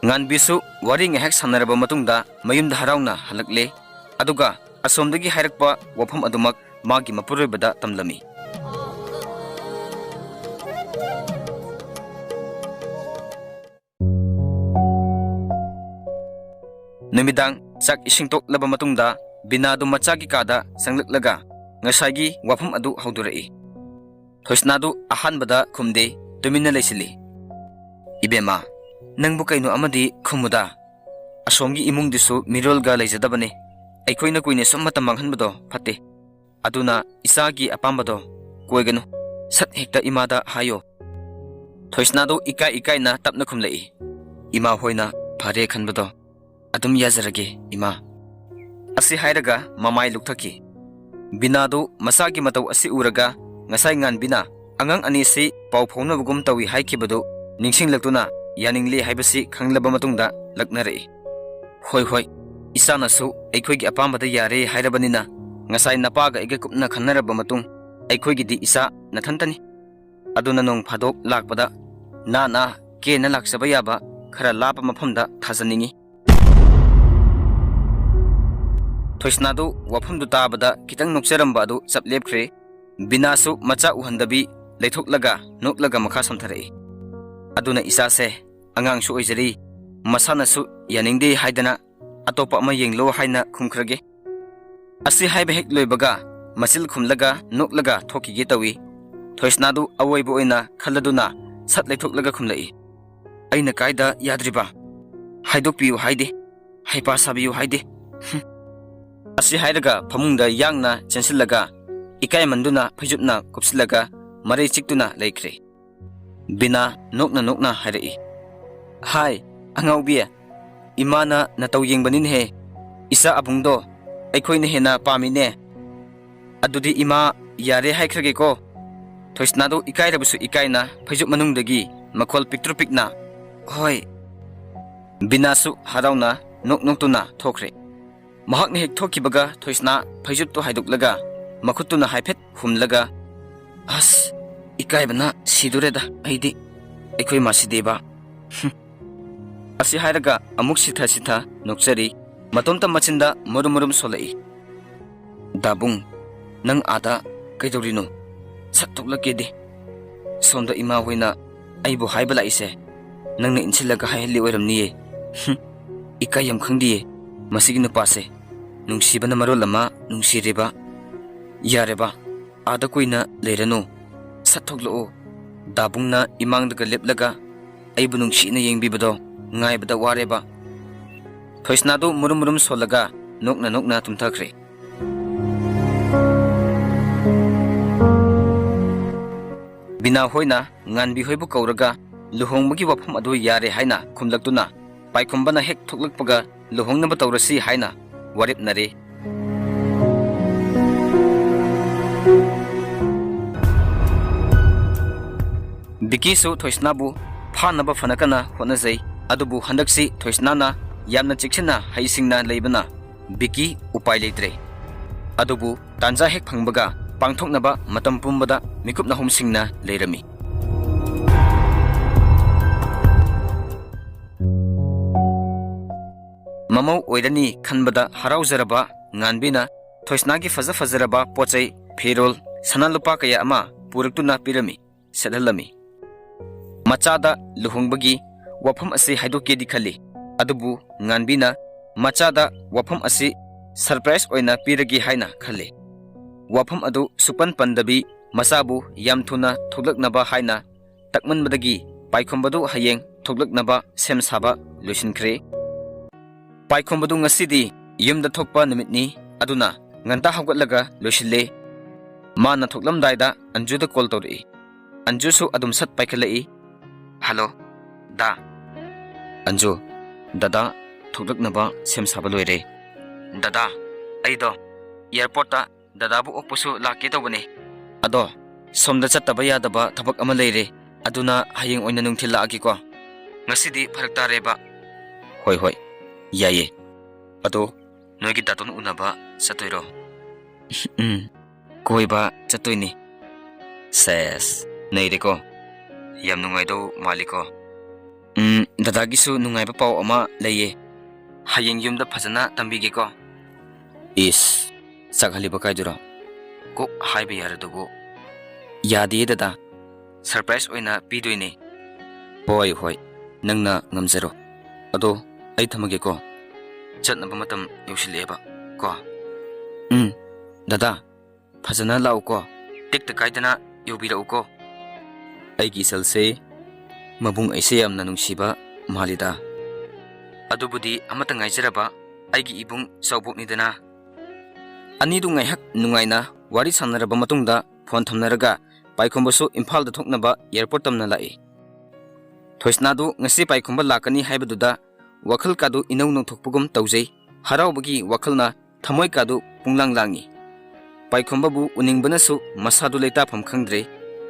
ꯉꯥꯟꯕꯤꯁꯨ ꯋꯥꯔꯤ ꯉꯥꯏꯍꯥꯛ ꯁꯥꯟꯅꯔꯕ ꯃꯇꯨꯡꯗ ꯃꯌꯨꯝꯗ ꯍꯔꯥꯎꯅ ꯍꯜꯂꯛꯂꯦ꯫ ꯑꯗꯨꯒ ꯑꯁꯣꯝꯗꯒꯤ ꯍꯥꯏꯔꯛꯄ ꯋꯥꯐꯝ ꯑꯗꯨꯃꯛ ꯃꯥꯒꯤ ꯃꯄꯨꯔꯣꯏꯕꯗ ꯇꯝꯂꯝꯃꯤ꯫ ꯅꯨꯃꯤꯗꯥꯡ ꯆꯥꯛ ꯏꯁꯤꯡ ꯇꯣꯛꯂꯕ ꯃꯇꯨꯡꯗ ꯕꯤꯅꯥꯗꯨ ꯃꯆꯥꯒꯤ ꯀꯥꯗ ꯆꯪꯂꯛꯂꯒ ꯉꯁꯥꯏꯒꯤ ꯋꯥꯐꯝ ꯑꯗꯨ ꯍꯧꯗꯣꯔꯛꯏ꯫ ꯊꯣꯏꯁꯅꯥꯗꯨ ꯑꯍꯥꯟꯕꯗ ꯈꯨꯝꯗꯦ, ꯇꯨꯃꯤꯟꯅ ꯂꯩꯁꯤꯜꯂꯤ꯫ "ꯏꯕꯦꯝꯃ, ꯅꯪꯕꯨ ꯀꯩꯅꯣ ꯑꯃꯗꯤ ꯈꯨꯝꯃꯨꯗ꯫ ꯑꯁꯣꯝꯒꯤ ꯏꯃꯨꯡꯗꯨꯁꯨ ꯃꯤꯔꯣꯜꯒ ꯂꯩꯖꯗꯕꯅꯦ꯫ ꯑꯩꯈꯣꯏꯅ ꯀꯨꯏꯅ ꯁꯨꯝ ꯃꯇꯝ ꯃꯥꯡꯍꯟꯕꯗꯣ ꯐꯠꯇꯦ꯫ ꯑꯗꯨꯅ ꯏꯆꯥꯒꯤ ꯑꯄꯥꯝꯕꯗꯣ ꯀꯣꯏꯒꯅꯨ꯫ ꯁꯠ ꯍꯦꯛꯇ ꯏꯃꯥꯗ ꯍꯥꯏꯌꯣ꯫" ꯊꯣꯏꯁꯅꯥꯗꯨ ꯏꯀꯥꯏ ꯏꯀꯥꯏꯅ ꯇꯞꯅ ꯈꯨꯝꯂꯛꯏ꯫ "ꯏꯃꯥ ꯍꯣꯏꯅ ꯐꯔꯦ ꯈꯟꯕꯗꯣ ꯑꯗꯨꯝ ꯌꯥꯖꯔꯒꯦ, ꯏꯃꯥ꯫" ꯑꯁꯤ ꯍꯥꯏꯔꯒ ꯃꯃꯥꯏ ꯂꯨꯛꯊꯈꯤ꯫ ꯕꯤꯅꯥꯗꯨ ꯃꯆꯥꯒꯤ ꯃꯇꯧ ꯑꯁꯤ ꯎꯔꯒ ꯉꯁꯥꯏ ꯉꯥꯟꯕꯤꯅ ꯑꯉꯥꯡ ꯑꯅꯤꯁꯤ ꯄꯥꯎ ꯐꯥꯎꯅꯕꯒꯨꯝ ꯇꯧꯏ ꯍꯥꯏꯈꯤꯕꯗꯨ ꯅꯤꯡꯁꯤꯡꯂꯛꯇꯨꯅ ꯌꯥꯅꯤꯡꯂꯦ ꯍꯥꯏꯕꯁꯤ ꯈꯪꯂꯕ ꯃꯇꯨꯡꯗ ꯂꯛꯅꯔꯛꯏ꯫ "ꯍꯣꯏ, ꯍꯣꯏ, ꯏꯆꯥꯅꯁꯨ ꯑꯩꯈꯣꯏꯒꯤ ꯑꯄꯥꯝꯕꯗ ꯌꯥꯔꯦ ꯍꯥꯏꯔꯕꯅꯤꯅ ꯉꯁꯥꯏ ꯅꯄꯥꯒ ꯑꯩꯒ ꯀꯨꯞꯅ ꯈꯟꯅꯔꯕ ꯃꯇꯨꯡ ꯑꯩꯈꯣꯏꯒꯤꯗꯤ ꯏꯆꯥ ꯅꯊꯟꯇꯅꯤ꯫ ꯑꯗꯨꯅ ꯅꯣꯡ ꯐꯥꯗꯣꯛ ꯂꯥꯛꯄꯗ ꯅꯥꯅ ꯀꯦꯅ ꯂꯥꯛꯆꯕ ꯌꯥꯕ ꯈꯔ ꯂꯥꯞꯄ ꯃꯐꯝꯗ ꯊꯥꯖꯅꯤꯡꯏ꯫" ꯊꯣꯏꯁꯅꯥꯗꯨ ꯋꯥꯐꯝꯗꯨ ꯇꯥꯕꯗ ꯈꯤꯇꯪ ꯅꯣꯛꯆꯔꯝꯕ ꯑꯗꯨ ꯆꯞ ꯂꯦꯞꯈ꯭ꯔꯦ꯫ ꯕꯤꯅꯥꯁꯨ ꯃꯆꯥ ꯎꯍꯟꯗꯕꯤ ꯂꯩꯊꯣꯛꯂꯒ ꯅꯣꯛꯂꯒ ꯃꯈꯥ ꯁꯣꯟꯊꯔꯛꯏ꯫ "ꯑꯗꯨꯅ ꯏꯆꯥꯁꯦ ꯑꯉꯥꯡꯁꯨ ꯑꯣꯏꯖꯔꯤ, ꯃꯁꯥꯅꯁꯨ ꯌꯥꯅꯤꯡꯗꯦ ꯍꯥꯏꯗꯅ ꯑꯇꯣꯞꯄ ꯑꯃ ꯌꯦꯡꯂꯣ ꯍꯥꯏꯅ ꯈꯨꯝꯈ꯭ꯔꯒꯦ꯫" ꯑꯁꯤ ꯍꯥꯏꯕ ꯍꯦꯛ ꯂꯣꯏꯕꯒ ꯃꯆꯤꯜ ꯈꯨꯝꯂꯒ ꯅꯣꯛꯂꯒ ꯊꯣꯛꯈꯤꯒꯦ ꯇꯧꯏ꯫ ꯊꯣꯏꯁꯅꯥꯗꯨ ꯑꯋꯣꯏꯕ ꯑꯣꯏꯅ ꯈꯜꯂꯗꯨꯅ ꯁꯠ ꯂꯩꯊꯣꯛꯂꯒ ꯈꯨꯝꯂꯛꯏ꯫ "ꯑꯩꯅ ꯀꯥꯏꯗ ꯌꯥꯗ꯭ꯔꯤꯕ? ꯍꯥꯏꯗꯣꯛꯄꯤꯌꯨ ꯍꯥꯏꯗꯦ꯫ ꯍꯩꯄꯥ ꯁꯥꯕꯤꯌꯨ ꯍꯥꯏꯗꯦ꯫" ꯍꯨꯝ꯫ ꯑꯁꯤ ꯍꯥꯏꯔꯒ ꯐꯃꯨꯡꯗ ꯌꯥꯡꯅ ꯆꯦꯟꯁꯤꯜꯂꯒ ꯏꯀꯥꯏꯃꯟꯗꯨꯅ ꯐꯩꯖꯨꯞꯅ ꯀꯨꯞꯁꯤꯜꯂꯒ ꯃꯔꯩ ꯆꯤꯛꯇꯨꯅ ꯂꯩꯈ꯭ꯔꯦ꯫ ꯕꯤꯅꯥ ꯅꯣꯛꯅ ꯅꯣꯛꯅ ꯍꯥꯏꯔꯛꯏ꯫ "ꯍꯥꯏ, ꯑꯉꯥꯎꯕꯤ, ꯏꯃꯥꯅ ꯅꯇꯧ ꯌꯦꯡꯕꯅꯤꯅꯦꯍꯦ꯫ ꯏꯆꯥ ꯑꯕꯨꯡꯗꯣ ꯑꯩꯈꯣꯏꯅ ꯍꯦꯟꯅ ꯄꯥꯝꯃꯤꯅꯦ꯫ ꯑꯗꯨꯗꯤ ꯏꯃꯥ ꯌꯥꯔꯦ ꯍꯥꯏꯈ꯭ꯔꯒꯦꯀꯣ꯫" ꯊꯣꯏꯁꯅꯥꯗꯨ ꯏꯀꯥꯏꯔꯕꯁꯨ ꯏꯀꯥꯏꯅ ꯐꯩꯖꯨꯞ ꯃꯅꯨꯡꯗꯒꯤ ꯃꯈꯣꯜ ꯄꯤꯛꯇ꯭ꯔꯨ ꯄꯤꯛꯅ, "ꯍꯣꯏ꯫" ꯕꯤꯅꯥꯁꯨ ꯍꯔꯥꯎꯅ ꯅꯣꯛ ꯅꯣꯛꯇꯨꯅ ꯊꯣꯛꯈ꯭ꯔꯦ꯫ ꯃꯍꯥꯛꯅ ꯍꯦꯛ ꯊꯣꯛꯈꯤꯕꯒ ꯊꯣꯏꯁꯅꯥ ꯐꯩꯖꯨꯞꯇꯨ ꯍꯥꯏꯗꯣꯛꯂꯒ ꯃꯈꯨꯠꯇꯨꯅ ꯍꯥꯏꯐꯦꯠ ꯍꯨꯝꯂꯒ, "ꯑꯁ, ꯏꯀꯥꯏꯕꯅ ꯁꯤꯗꯣꯔꯦꯗ ꯑꯩꯗꯤ꯫ ꯑꯩꯈꯣꯏ ꯃꯥꯁꯤꯗꯦꯕ꯫ ꯍꯨꯝ꯫" ꯑꯁꯤ ꯍꯥꯏꯔꯒ ꯑꯃꯨꯛ ꯁꯤꯊ ꯁꯤꯊ ꯅꯣꯛꯆꯔꯤ꯫ ꯃꯇꯣꯝꯇ ꯃꯆꯤꯟꯗ ꯃꯔꯨꯝ ꯃꯔꯨꯝ ꯁꯣꯜꯂꯛꯏ꯫ "ꯗꯥꯕꯨꯡ, ꯅꯪ ꯑꯥꯗ ꯀꯩꯗꯧꯔꯤꯅꯣ? ꯁꯠ ꯊꯣꯛꯂꯛꯀꯦꯗꯤ꯫ ꯁꯣꯝꯗ ꯏꯃꯥ ꯍꯣꯏꯅ ꯑꯩꯕꯨ ꯍꯥꯏꯕ ꯂꯥꯛꯏꯁꯦ ꯅꯪꯅ ꯏꯟꯁꯤꯜꯂꯒ ꯍꯥꯏꯍꯜꯂꯤ ꯑꯣꯏꯔꯝꯅꯤꯌꯦ꯫ ꯍꯨꯝ꯫ ꯏꯀꯥꯏ ꯌꯥꯝ ꯈꯪꯗꯤꯌꯦ ꯃꯁꯤꯒꯤ ꯅꯨꯄꯥꯁꯦ꯫ ꯅꯨꯡꯁꯤꯕꯅ ꯃꯔꯣꯜ ꯑꯃ ꯅꯨꯡꯁꯤꯔꯤꯕ꯫ ꯌꯥꯔꯦꯕ, ꯑꯥꯗ ꯀꯨꯏꯅ ꯂꯩꯔꯅꯨ꯫ ꯁꯠ ꯊꯣꯛꯂꯛꯑꯣ꯫ ꯗꯥꯕꯨꯡꯅ ꯏꯃꯥꯡꯗꯒ ꯂꯦꯞꯂꯒ ꯑꯩꯕꯨ ꯅꯨꯡꯁꯤꯅ ꯌꯦꯡꯕꯤꯕꯗꯣ ꯉꯥꯏꯕꯗ ꯋꯥꯔꯦꯕ꯫ ꯊꯣꯏꯁꯅꯥꯗꯨ ꯃꯨꯔꯨꯝ ꯃꯨꯔꯨꯝ ꯁꯣꯜꯂꯒ ꯅꯣꯛꯅ ꯅꯣꯛꯅ ꯇꯨꯝꯊꯈ꯭ꯔꯦ꯫ ꯕꯤꯅꯥ ꯍꯣꯏꯅ ꯉꯥꯟꯕꯤ ꯍꯣꯏꯕꯨ ꯀꯧꯔꯒ ꯂꯨꯍꯣꯡꯕꯒꯤ ꯋꯥꯐꯝ ꯑꯗꯨ ꯌꯥꯔꯦ ꯍꯥꯏꯅ ꯈꯨꯝꯂꯛꯇꯨꯅ ꯄꯥꯏꯈꯣꯝꯕꯅ ꯍꯦꯛ ꯊꯣꯛꯂꯛꯄꯒ ꯂꯨꯍꯣꯡꯅꯕ ꯇꯧꯔꯁꯤ ꯍꯥꯏꯅ ꯋꯥꯔꯦꯞꯅꯔꯦ꯫ ꯕꯤꯀꯤꯁꯨ ꯊꯣꯏꯁꯅꯥꯕꯨ ꯐꯥꯅꯕ ꯐꯅ ꯀꯟꯅ ꯍꯣꯠꯅꯖꯩ꯫ ꯑꯗꯨꯕꯨ ꯍꯟꯗꯛꯁꯤ ꯊꯣꯏꯁꯅꯥꯅ ꯌꯥꯝꯅ ꯆꯦꯛꯁꯤꯟꯅ ꯍꯩꯁꯤꯡꯅ ꯂꯩꯕꯅ ꯕꯤꯀꯤ ꯎꯄꯥꯏ ꯂꯩꯇ꯭ꯔꯦ꯫ ꯑꯗꯨꯕꯨ ꯇꯥꯟꯖꯥ ꯍꯦꯛ ꯐꯪꯕꯒ ꯄꯥꯡꯊꯣꯛꯅꯕ ꯃꯇꯝ ꯄꯨꯝꯕꯗ ꯃꯤꯀꯨꯞ ꯅꯥꯍꯨꯝꯁꯤꯡꯅ ꯂꯩꯔꯝꯃꯤ꯫ ꯃꯃꯧ ꯑꯣꯏꯔꯅꯤ ꯈꯟꯕꯗ ꯍꯔꯥꯎꯖꯔꯕ ꯉꯥꯟꯕꯤꯅ ꯊꯣꯏꯁꯅꯥꯒꯤ ꯐꯖ ꯐꯖꯔꯕ ꯄꯣꯠ ꯆꯩ, ꯐꯤꯔꯣꯜ, ꯁꯅꯥ ꯂꯨꯄꯥ ꯀꯌꯥ ꯑꯃ ꯄꯨꯔꯛꯇꯨꯅ ꯄꯤꯔꯝꯃꯤ, ꯁꯦꯠꯍꯜꯂꯝꯃꯤ꯫ ꯃꯆꯥꯗ ꯂꯨꯍꯣꯡꯕꯒꯤ ꯋꯥꯐꯝ ꯑꯁꯤ ꯍꯥꯏꯗꯣꯛꯀꯦꯗꯤ ꯈꯜꯂꯤ, ꯑꯗꯨꯕꯨ ꯉꯥꯟꯕꯤꯅ ꯃꯆꯥꯗ ꯋꯥꯐꯝ ꯑꯁꯤ ꯁꯔꯄ꯭ꯔꯥꯏꯖ ꯑꯣꯏꯅ ꯄꯤꯔꯒꯦ ꯍꯥꯏꯅ ꯈꯜꯂꯤ꯫ ꯋꯥꯐꯝ ꯑꯗꯨ ꯁꯨꯄꯟ ꯄꯟꯗꯕꯤ ꯃꯆꯥꯕꯨ ꯌꯥꯝ ꯊꯨꯅ ꯊꯣꯛꯂꯛꯅꯕ ꯍꯥꯏꯅ ꯇꯛꯃꯟꯕꯗꯒꯤ ꯄꯥꯏꯈꯣꯝꯕꯗꯨ ꯍꯌꯦꯡ ꯊꯣꯛꯂꯛꯅꯕ ꯁꯦꯝ ꯁꯥꯕ ꯂꯣꯏꯁꯤꯟꯈ꯭ꯔꯦ꯫ ꯄꯥꯏꯈꯣꯝꯕꯗꯨ ꯉꯁꯤꯗꯤ ꯌꯨꯝꯗ ꯊꯣꯛꯄ ꯅꯨꯃꯤꯠꯅꯤ, ꯑꯗꯨꯅ ꯉꯟꯇꯥ ꯍꯧꯒꯠꯂꯒ ꯂꯣꯏꯁꯤꯜꯂꯦ꯫ ꯃꯥꯅ ꯊꯣꯛꯂꯝꯗꯥꯏꯗ ꯑꯟꯖꯨꯗ ꯀꯣꯜ ꯇꯧꯔꯛꯏ꯫ ꯑꯟꯖꯨꯁꯨ ꯑꯗꯨꯝ ꯁꯠ ꯄꯥꯏꯈꯠꯂꯛꯏ꯫ "ꯍꯜꯂꯣ, ꯗꯥ꯫" "ꯑꯟꯖꯨ, ꯗꯗꯥ ꯊꯣꯛꯂꯛꯅꯕ ꯁꯦꯝ ꯁꯥꯕ ꯂꯣꯏꯔꯦ꯫ ꯗꯗꯥ, ꯑꯩꯗꯣ ꯑꯦꯌꯥꯔꯄꯣꯔꯠꯇ ꯗꯗꯥꯕꯨ ꯑꯣꯛꯄꯁꯨ ꯂꯥꯛꯀꯦ ꯇꯧꯕꯅꯦ꯫ ꯑꯗꯣ ꯁꯣꯝꯗ ꯆꯠꯇꯕ ꯌꯥꯗꯕ ꯊꯕꯛ ꯑꯃ ꯂꯩꯔꯦ, ꯑꯗꯨꯅ ꯍꯌꯦꯡ ꯑꯣꯏꯅ ꯅꯨꯡꯊꯤꯜ ꯂꯥꯛꯑꯒꯦꯀꯣ꯫ ꯉꯁꯤꯗꯤ ꯐꯔꯛ ꯇꯥꯔꯦꯕ꯫" "ꯍꯣꯏ, ꯍꯣꯏ, ꯌꯥꯏꯌꯦ꯫ ꯑꯗꯣ ꯅꯣꯏꯒꯤ ꯗꯥꯇꯣꯟ ꯎꯅꯕ ꯆꯠꯇꯣꯏꯔꯣ?" "ꯎꯝ, ꯀꯣꯏꯕ ꯆꯠꯇꯣꯏꯅꯦ꯫" "ꯁꯦꯁ, ꯅꯩꯔꯦꯀꯣ꯫ ꯌꯥꯝ ꯅꯨꯡꯉꯥꯏꯗꯧ ꯃꯥꯜꯂꯤꯀꯣ꯫" "ꯎꯝ, ꯗꯗꯥꯒꯤꯁꯨ ꯅꯨꯡꯉꯥꯏꯕ ꯄꯥꯎ ꯑꯃ ꯂꯩꯌꯦ꯫ ꯍꯌꯦꯡ ꯌꯨꯝꯗ ꯐꯖꯅ ꯇꯝꯕꯤꯒꯦꯀꯣ꯫" "ꯏꯁ, ꯆꯥꯛꯍꯜꯂꯤꯕ ꯀꯥꯏꯗꯨꯔꯣ? ꯀꯣꯛ ꯍꯥꯏꯕ ꯌꯥꯔꯗꯨꯕꯨ꯫" "ꯌꯥꯗꯤꯌꯦ ꯗꯗꯥ, ꯁꯔꯄ꯭ꯔꯥꯏꯖ ꯑꯣꯏꯅ ꯄꯤꯗꯣꯏꯅꯦ꯫" "ꯍꯣꯏ, ꯍꯣꯏ, ꯅꯪꯅ ꯉꯝꯖꯔꯣ꯫ ꯑꯗꯣ ꯑꯩ ꯊꯝꯃꯒꯦꯀꯣ꯫ ꯆꯠꯅꯕ ꯃꯇꯝ ꯌꯧꯁꯤꯜꯂꯛꯑꯦꯕ ꯀꯣ꯫ ꯎꯝ, ꯗꯗꯥ, ꯐꯖꯅ ꯂꯥꯛꯎꯀꯣ꯫ ꯇꯦꯛꯇ ꯀꯥꯏꯗꯅ ꯌꯧꯕꯤꯔꯛꯎꯀꯣ꯫ ꯑꯩꯒꯤ ꯏꯆꯜꯁꯦ ꯃꯕꯨꯡ ꯑꯩꯁꯦ ꯌꯥꯝꯅ ꯅꯨꯡꯁꯤꯕ ꯃꯥꯜꯂꯤꯗ꯫ ꯑꯗꯨꯕꯨꯗꯤ ꯑꯃꯠꯇ ꯉꯥꯏꯖꯔꯕ ꯑꯩꯒꯤ ꯏꯕꯨꯡ ꯆꯥꯎꯕꯣꯛꯅꯤꯗꯅ꯫ ꯑꯅꯤꯗꯨ ꯉꯥꯏꯍꯥꯛ ꯅꯨꯡꯉꯥꯏꯅ ꯋꯥꯔꯤ ꯁꯥꯟꯅꯔꯕ ꯃꯇꯨꯡꯗ ꯐꯣꯟ ꯊꯝꯅꯔꯒ ꯄꯥꯏꯈꯣꯝꯕꯁꯨ ꯏꯝꯐꯥꯜꯗ ꯊꯣꯛꯅꯕ ꯑꯦꯌꯔꯄꯣꯔꯠ ꯇꯝꯅ ꯂꯥꯛꯏ꯫ ꯊꯣꯏꯁꯅꯥꯗꯨ ꯉꯁꯤ ꯄꯥꯏꯈꯣꯝꯕ ꯂꯥꯛꯀꯅꯤ ꯍꯥꯏꯕꯗꯨꯗ ꯋꯥꯈꯜ ꯀꯥꯗꯨ ꯏꯅꯧ ꯅꯧꯊꯣꯛꯄꯒꯨꯝ ꯇꯧꯖꯩ꯫ ꯍꯔꯥꯎꯕꯒꯤ ꯋꯥꯈꯜꯅ ꯊꯃꯣꯏ ꯀꯥꯗꯨ ꯄꯨꯡꯂꯥꯡ ꯂꯥꯡꯏ꯫ ꯄꯥꯏꯈꯣꯝꯕꯕꯨ ꯎꯅꯤꯡꯕꯅꯁꯨ ꯃꯁꯥꯗꯨ ꯂꯩꯇꯥꯐꯝ ꯈꯪꯗ꯭ꯔꯦ꯫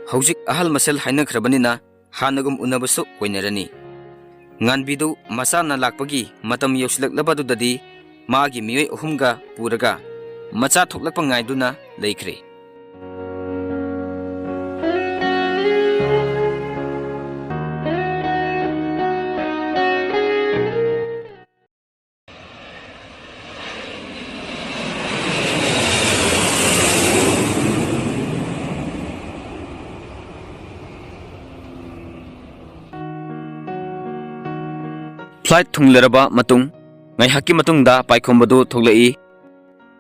ꯍꯧꯖꯤꯛ ꯑꯍꯜ ꯃꯁꯦꯜ ꯍꯥꯏꯅꯈ꯭ꯔꯕꯅꯤꯅ ꯍꯥꯟꯅꯒꯨꯝ ꯎꯅꯕꯁꯨ ꯑꯣꯏꯅꯔꯅꯤ꯫ ꯉꯥꯟꯕꯤꯗꯨ ꯃꯆꯥꯅ ꯂꯥꯛꯄꯒꯤ ꯃꯇꯝ ꯌꯧꯁꯤꯜꯂꯛꯂꯕꯗꯨꯗꯗꯤ ꯃꯥꯒꯤ ꯃꯤꯑꯣꯏ ꯑꯍꯨꯝꯒ ꯄꯨꯔꯒ ꯃꯆꯥ ꯊꯣꯛꯂꯛꯄ ꯉꯥꯏꯗꯨꯅ ꯂꯩꯈ꯭ꯔꯦ꯫ Flight ꯊꯨꯡꯂꯔꯕ ꯃꯇꯨꯡ ꯉꯥꯏꯍꯥꯛꯀꯤ ꯃꯇꯨꯡꯗ ꯄꯥꯏꯈꯣꯝꯕꯗꯨ ꯊꯣꯛꯂꯛꯏ꯫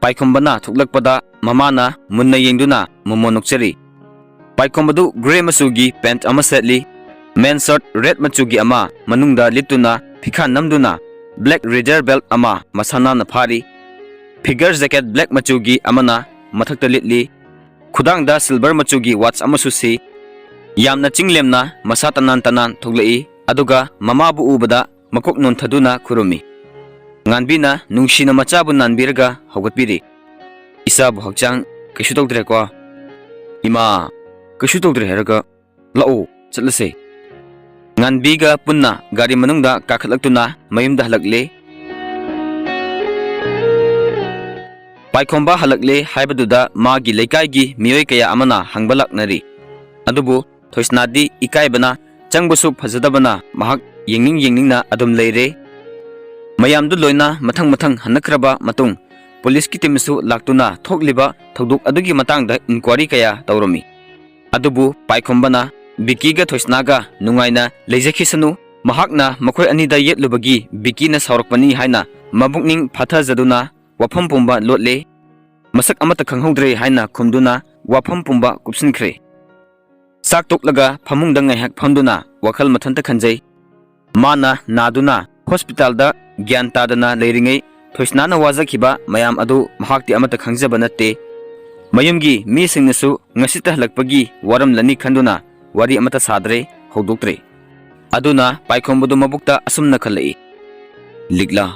ꯄꯥꯏꯈꯣꯝꯕꯅ ꯊꯣꯛꯂꯛꯄꯗ ꯃꯃꯥꯅ ꯃꯨꯟꯅ ꯌꯦꯡꯗꯨꯅ ꯃꯣꯃꯣꯟ ꯅꯣꯛꯆꯔꯤ꯫ ꯄꯥꯏꯈꯣꯝꯕꯗꯨ grey ꯃꯆꯨꯒꯤ pant ꯑꯃ ꯁꯦꯠꯂꯤ꯫ Men shirt red ꯃꯆꯨꯒꯤ ꯑꯃ ꯃꯅꯨꯡꯗ ꯂꯤꯠꯇꯨꯅ ꯐꯤꯈꯥ ꯅꯝꯗꯨꯅ black leather belt ꯑꯃ ꯃꯁꯥ ꯅꯥꯟꯅ ꯐꯥꯔꯤ꯫ Figure jacket black ꯃꯆꯨꯒꯤ ꯑꯃꯅ ꯃꯊꯛꯇ ꯂꯤꯠꯂꯤ꯫ ꯈꯨꯗꯥꯡꯗ silver ꯃꯆꯨꯒꯤ watch ꯑꯃꯁꯨ ꯁꯤ꯫ ꯌꯥꯝꯅ ꯆꯤꯡꯂꯦꯝꯅ ꯃꯁꯥ ꯇꯅꯥꯟ ꯇꯅꯥꯟ ꯊꯣꯛꯂꯛꯏ꯫ ꯑꯗꯨꯒ ꯃꯃꯥꯕꯨ ꯎꯕꯗ ꯃꯀꯣꯛ ꯅꯣꯟꯊꯗꯨꯅ ꯈꯨꯔꯨꯝꯃꯤ꯫ ꯉꯥꯟꯕꯤꯅ ꯅꯨꯡꯁꯤꯅ ꯃꯆꯥꯕꯨ ꯅꯥꯟꯕꯤꯔꯒ ꯍꯧꯒꯠꯄꯤꯔꯤ꯫ "ꯏꯆꯥꯕꯨ ꯍꯛꯆꯥꯡ ꯀꯩꯁꯨ ꯇꯧꯗ꯭ꯔꯦꯀꯣ?" "ꯏꯃꯥ, ꯀꯩꯁꯨ ꯇꯧꯗ꯭ꯔꯦ ꯍꯥꯏꯔꯒ ꯂꯥꯛꯑꯣ, ꯆꯠꯂꯁꯦ꯫" ꯉꯥꯟꯕꯤꯒ ꯄꯨꯟꯅ ꯒꯥꯔꯤ ꯃꯅꯨꯡꯗ ꯀꯥꯈꯠꯂꯛꯇꯨꯅ ꯃꯌꯨꯝꯗ ꯍꯜꯂꯛꯂꯦ꯫ ꯄꯥꯏꯈꯣꯝꯕ ꯍꯜꯂꯛꯂꯦ ꯍꯥꯏꯕꯗꯨꯗ ꯃꯥꯒꯤ ꯂꯩꯀꯥꯏꯒꯤ ꯃꯤꯑꯣꯏ ꯀꯌꯥ ꯑꯃꯅ ꯍꯪꯕ ꯂꯥꯛꯅꯔꯤ꯫ ꯑꯗꯨꯕꯨ ꯊꯣꯏꯁꯅꯥꯗꯤ ꯏꯀꯥꯏꯕꯅ ꯆꯪꯕꯁꯨ ꯐꯖꯗꯕꯅ ꯃꯍꯥꯛ ꯌꯦꯡꯅꯤꯡ ꯌꯦꯡꯅꯤꯡꯅ ꯑꯗꯨꯝ ꯂꯩꯔꯦ꯫ ꯃꯌꯥꯝꯗꯨ ꯂꯣꯏꯅ ꯃꯊꯪ ꯃꯊꯪ ꯍꯟꯅꯈ꯭ꯔꯕ ꯃꯇꯨꯡ ꯄꯨꯂꯤꯁꯀꯤ ꯇꯤꯝꯁꯨ ꯂꯥꯛꯇꯨꯅ ꯊꯣꯛꯂꯤꯕ ꯊꯧꯗꯣꯛ ꯑꯗꯨꯒꯤ ꯃꯇꯥꯡꯗ ꯏꯟꯀ꯭ꯋꯥꯔꯤ ꯀꯌꯥ ꯇꯧꯔꯝꯃꯤ꯫ ꯑꯗꯨꯕꯨ ꯄꯥꯏꯈꯣꯝꯕꯅ ꯕꯤꯀꯤꯒ ꯊꯣꯏꯁꯅꯥꯒ ꯅꯨꯡꯉꯥꯏꯅ ꯂꯩꯖꯈꯤꯁꯅꯨ, ꯃꯍꯥꯛꯅ ꯃꯈꯣꯏ ꯑꯅꯤꯗ ꯌꯦꯠꯂꯨꯕꯒꯤ ꯕꯤꯀꯤꯅ ꯁꯥꯎꯔꯛꯄꯅꯤ ꯍꯥꯏꯅ ꯃꯕꯨꯛꯅꯤꯡ ꯐꯥꯊꯖꯗꯨꯅ ꯋꯥꯐꯝ ꯄꯨꯝꯕ ꯂꯣꯠꯂꯦ꯫ ꯃꯁꯛ ꯑꯃꯠꯇ ꯈꯪꯍꯧꯗ꯭ꯔꯦ ꯍꯥꯏꯅ ꯈꯨꯝꯗꯨꯅ ꯋꯥꯐꯝ ꯄꯨꯝꯕ ꯀꯨꯞꯁꯤꯟꯈ꯭ꯔꯦ꯫ ꯆꯥꯛ ꯇꯣꯛꯂꯒ ꯐꯃꯨꯡꯗ ꯉꯥꯏꯍꯥꯛ ꯐꯝꯗꯨꯅ ꯋꯥꯈꯜ ꯃꯊꯟꯇ ꯈꯟꯖꯩ꯫ ꯃꯥꯅ ꯅꯥꯗꯨꯅ ꯍꯣꯁꯄꯤꯇꯥꯜꯗ ꯒ꯭ꯌꯥꯟ ꯇꯥꯗꯅ ꯂꯩꯔꯤꯉꯩ ꯊꯣꯏꯁꯅꯥꯅ ꯋꯥꯖꯈꯤꯕ ꯃꯌꯥꯝ ꯑꯗꯨ ꯃꯍꯥꯛꯇꯤ ꯑꯃꯠꯇ ꯈꯪꯖꯕ ꯅꯠꯇꯦ꯫ ꯃꯌꯨꯝꯒꯤ ꯃꯤꯁꯤꯡꯅꯁꯨ ꯉꯁꯤꯇ ꯍꯜꯂꯛꯄꯒꯤ ꯋꯥꯔꯝꯂꯅꯤ ꯈꯟꯗꯨꯅ ꯋꯥꯔꯤ ꯑꯃꯠꯇ ꯁꯥꯗ꯭ꯔꯦ, ꯍꯧꯗꯣꯛꯇ꯭ꯔꯦ꯫ ꯑꯗꯨꯅ ꯄꯥꯏꯈꯣꯝꯕꯗꯨ ꯃꯕꯨꯛꯇ ꯑꯁꯨꯝꯅ ꯈꯜꯂꯛꯏ, "ꯂꯤꯛꯂꯥ,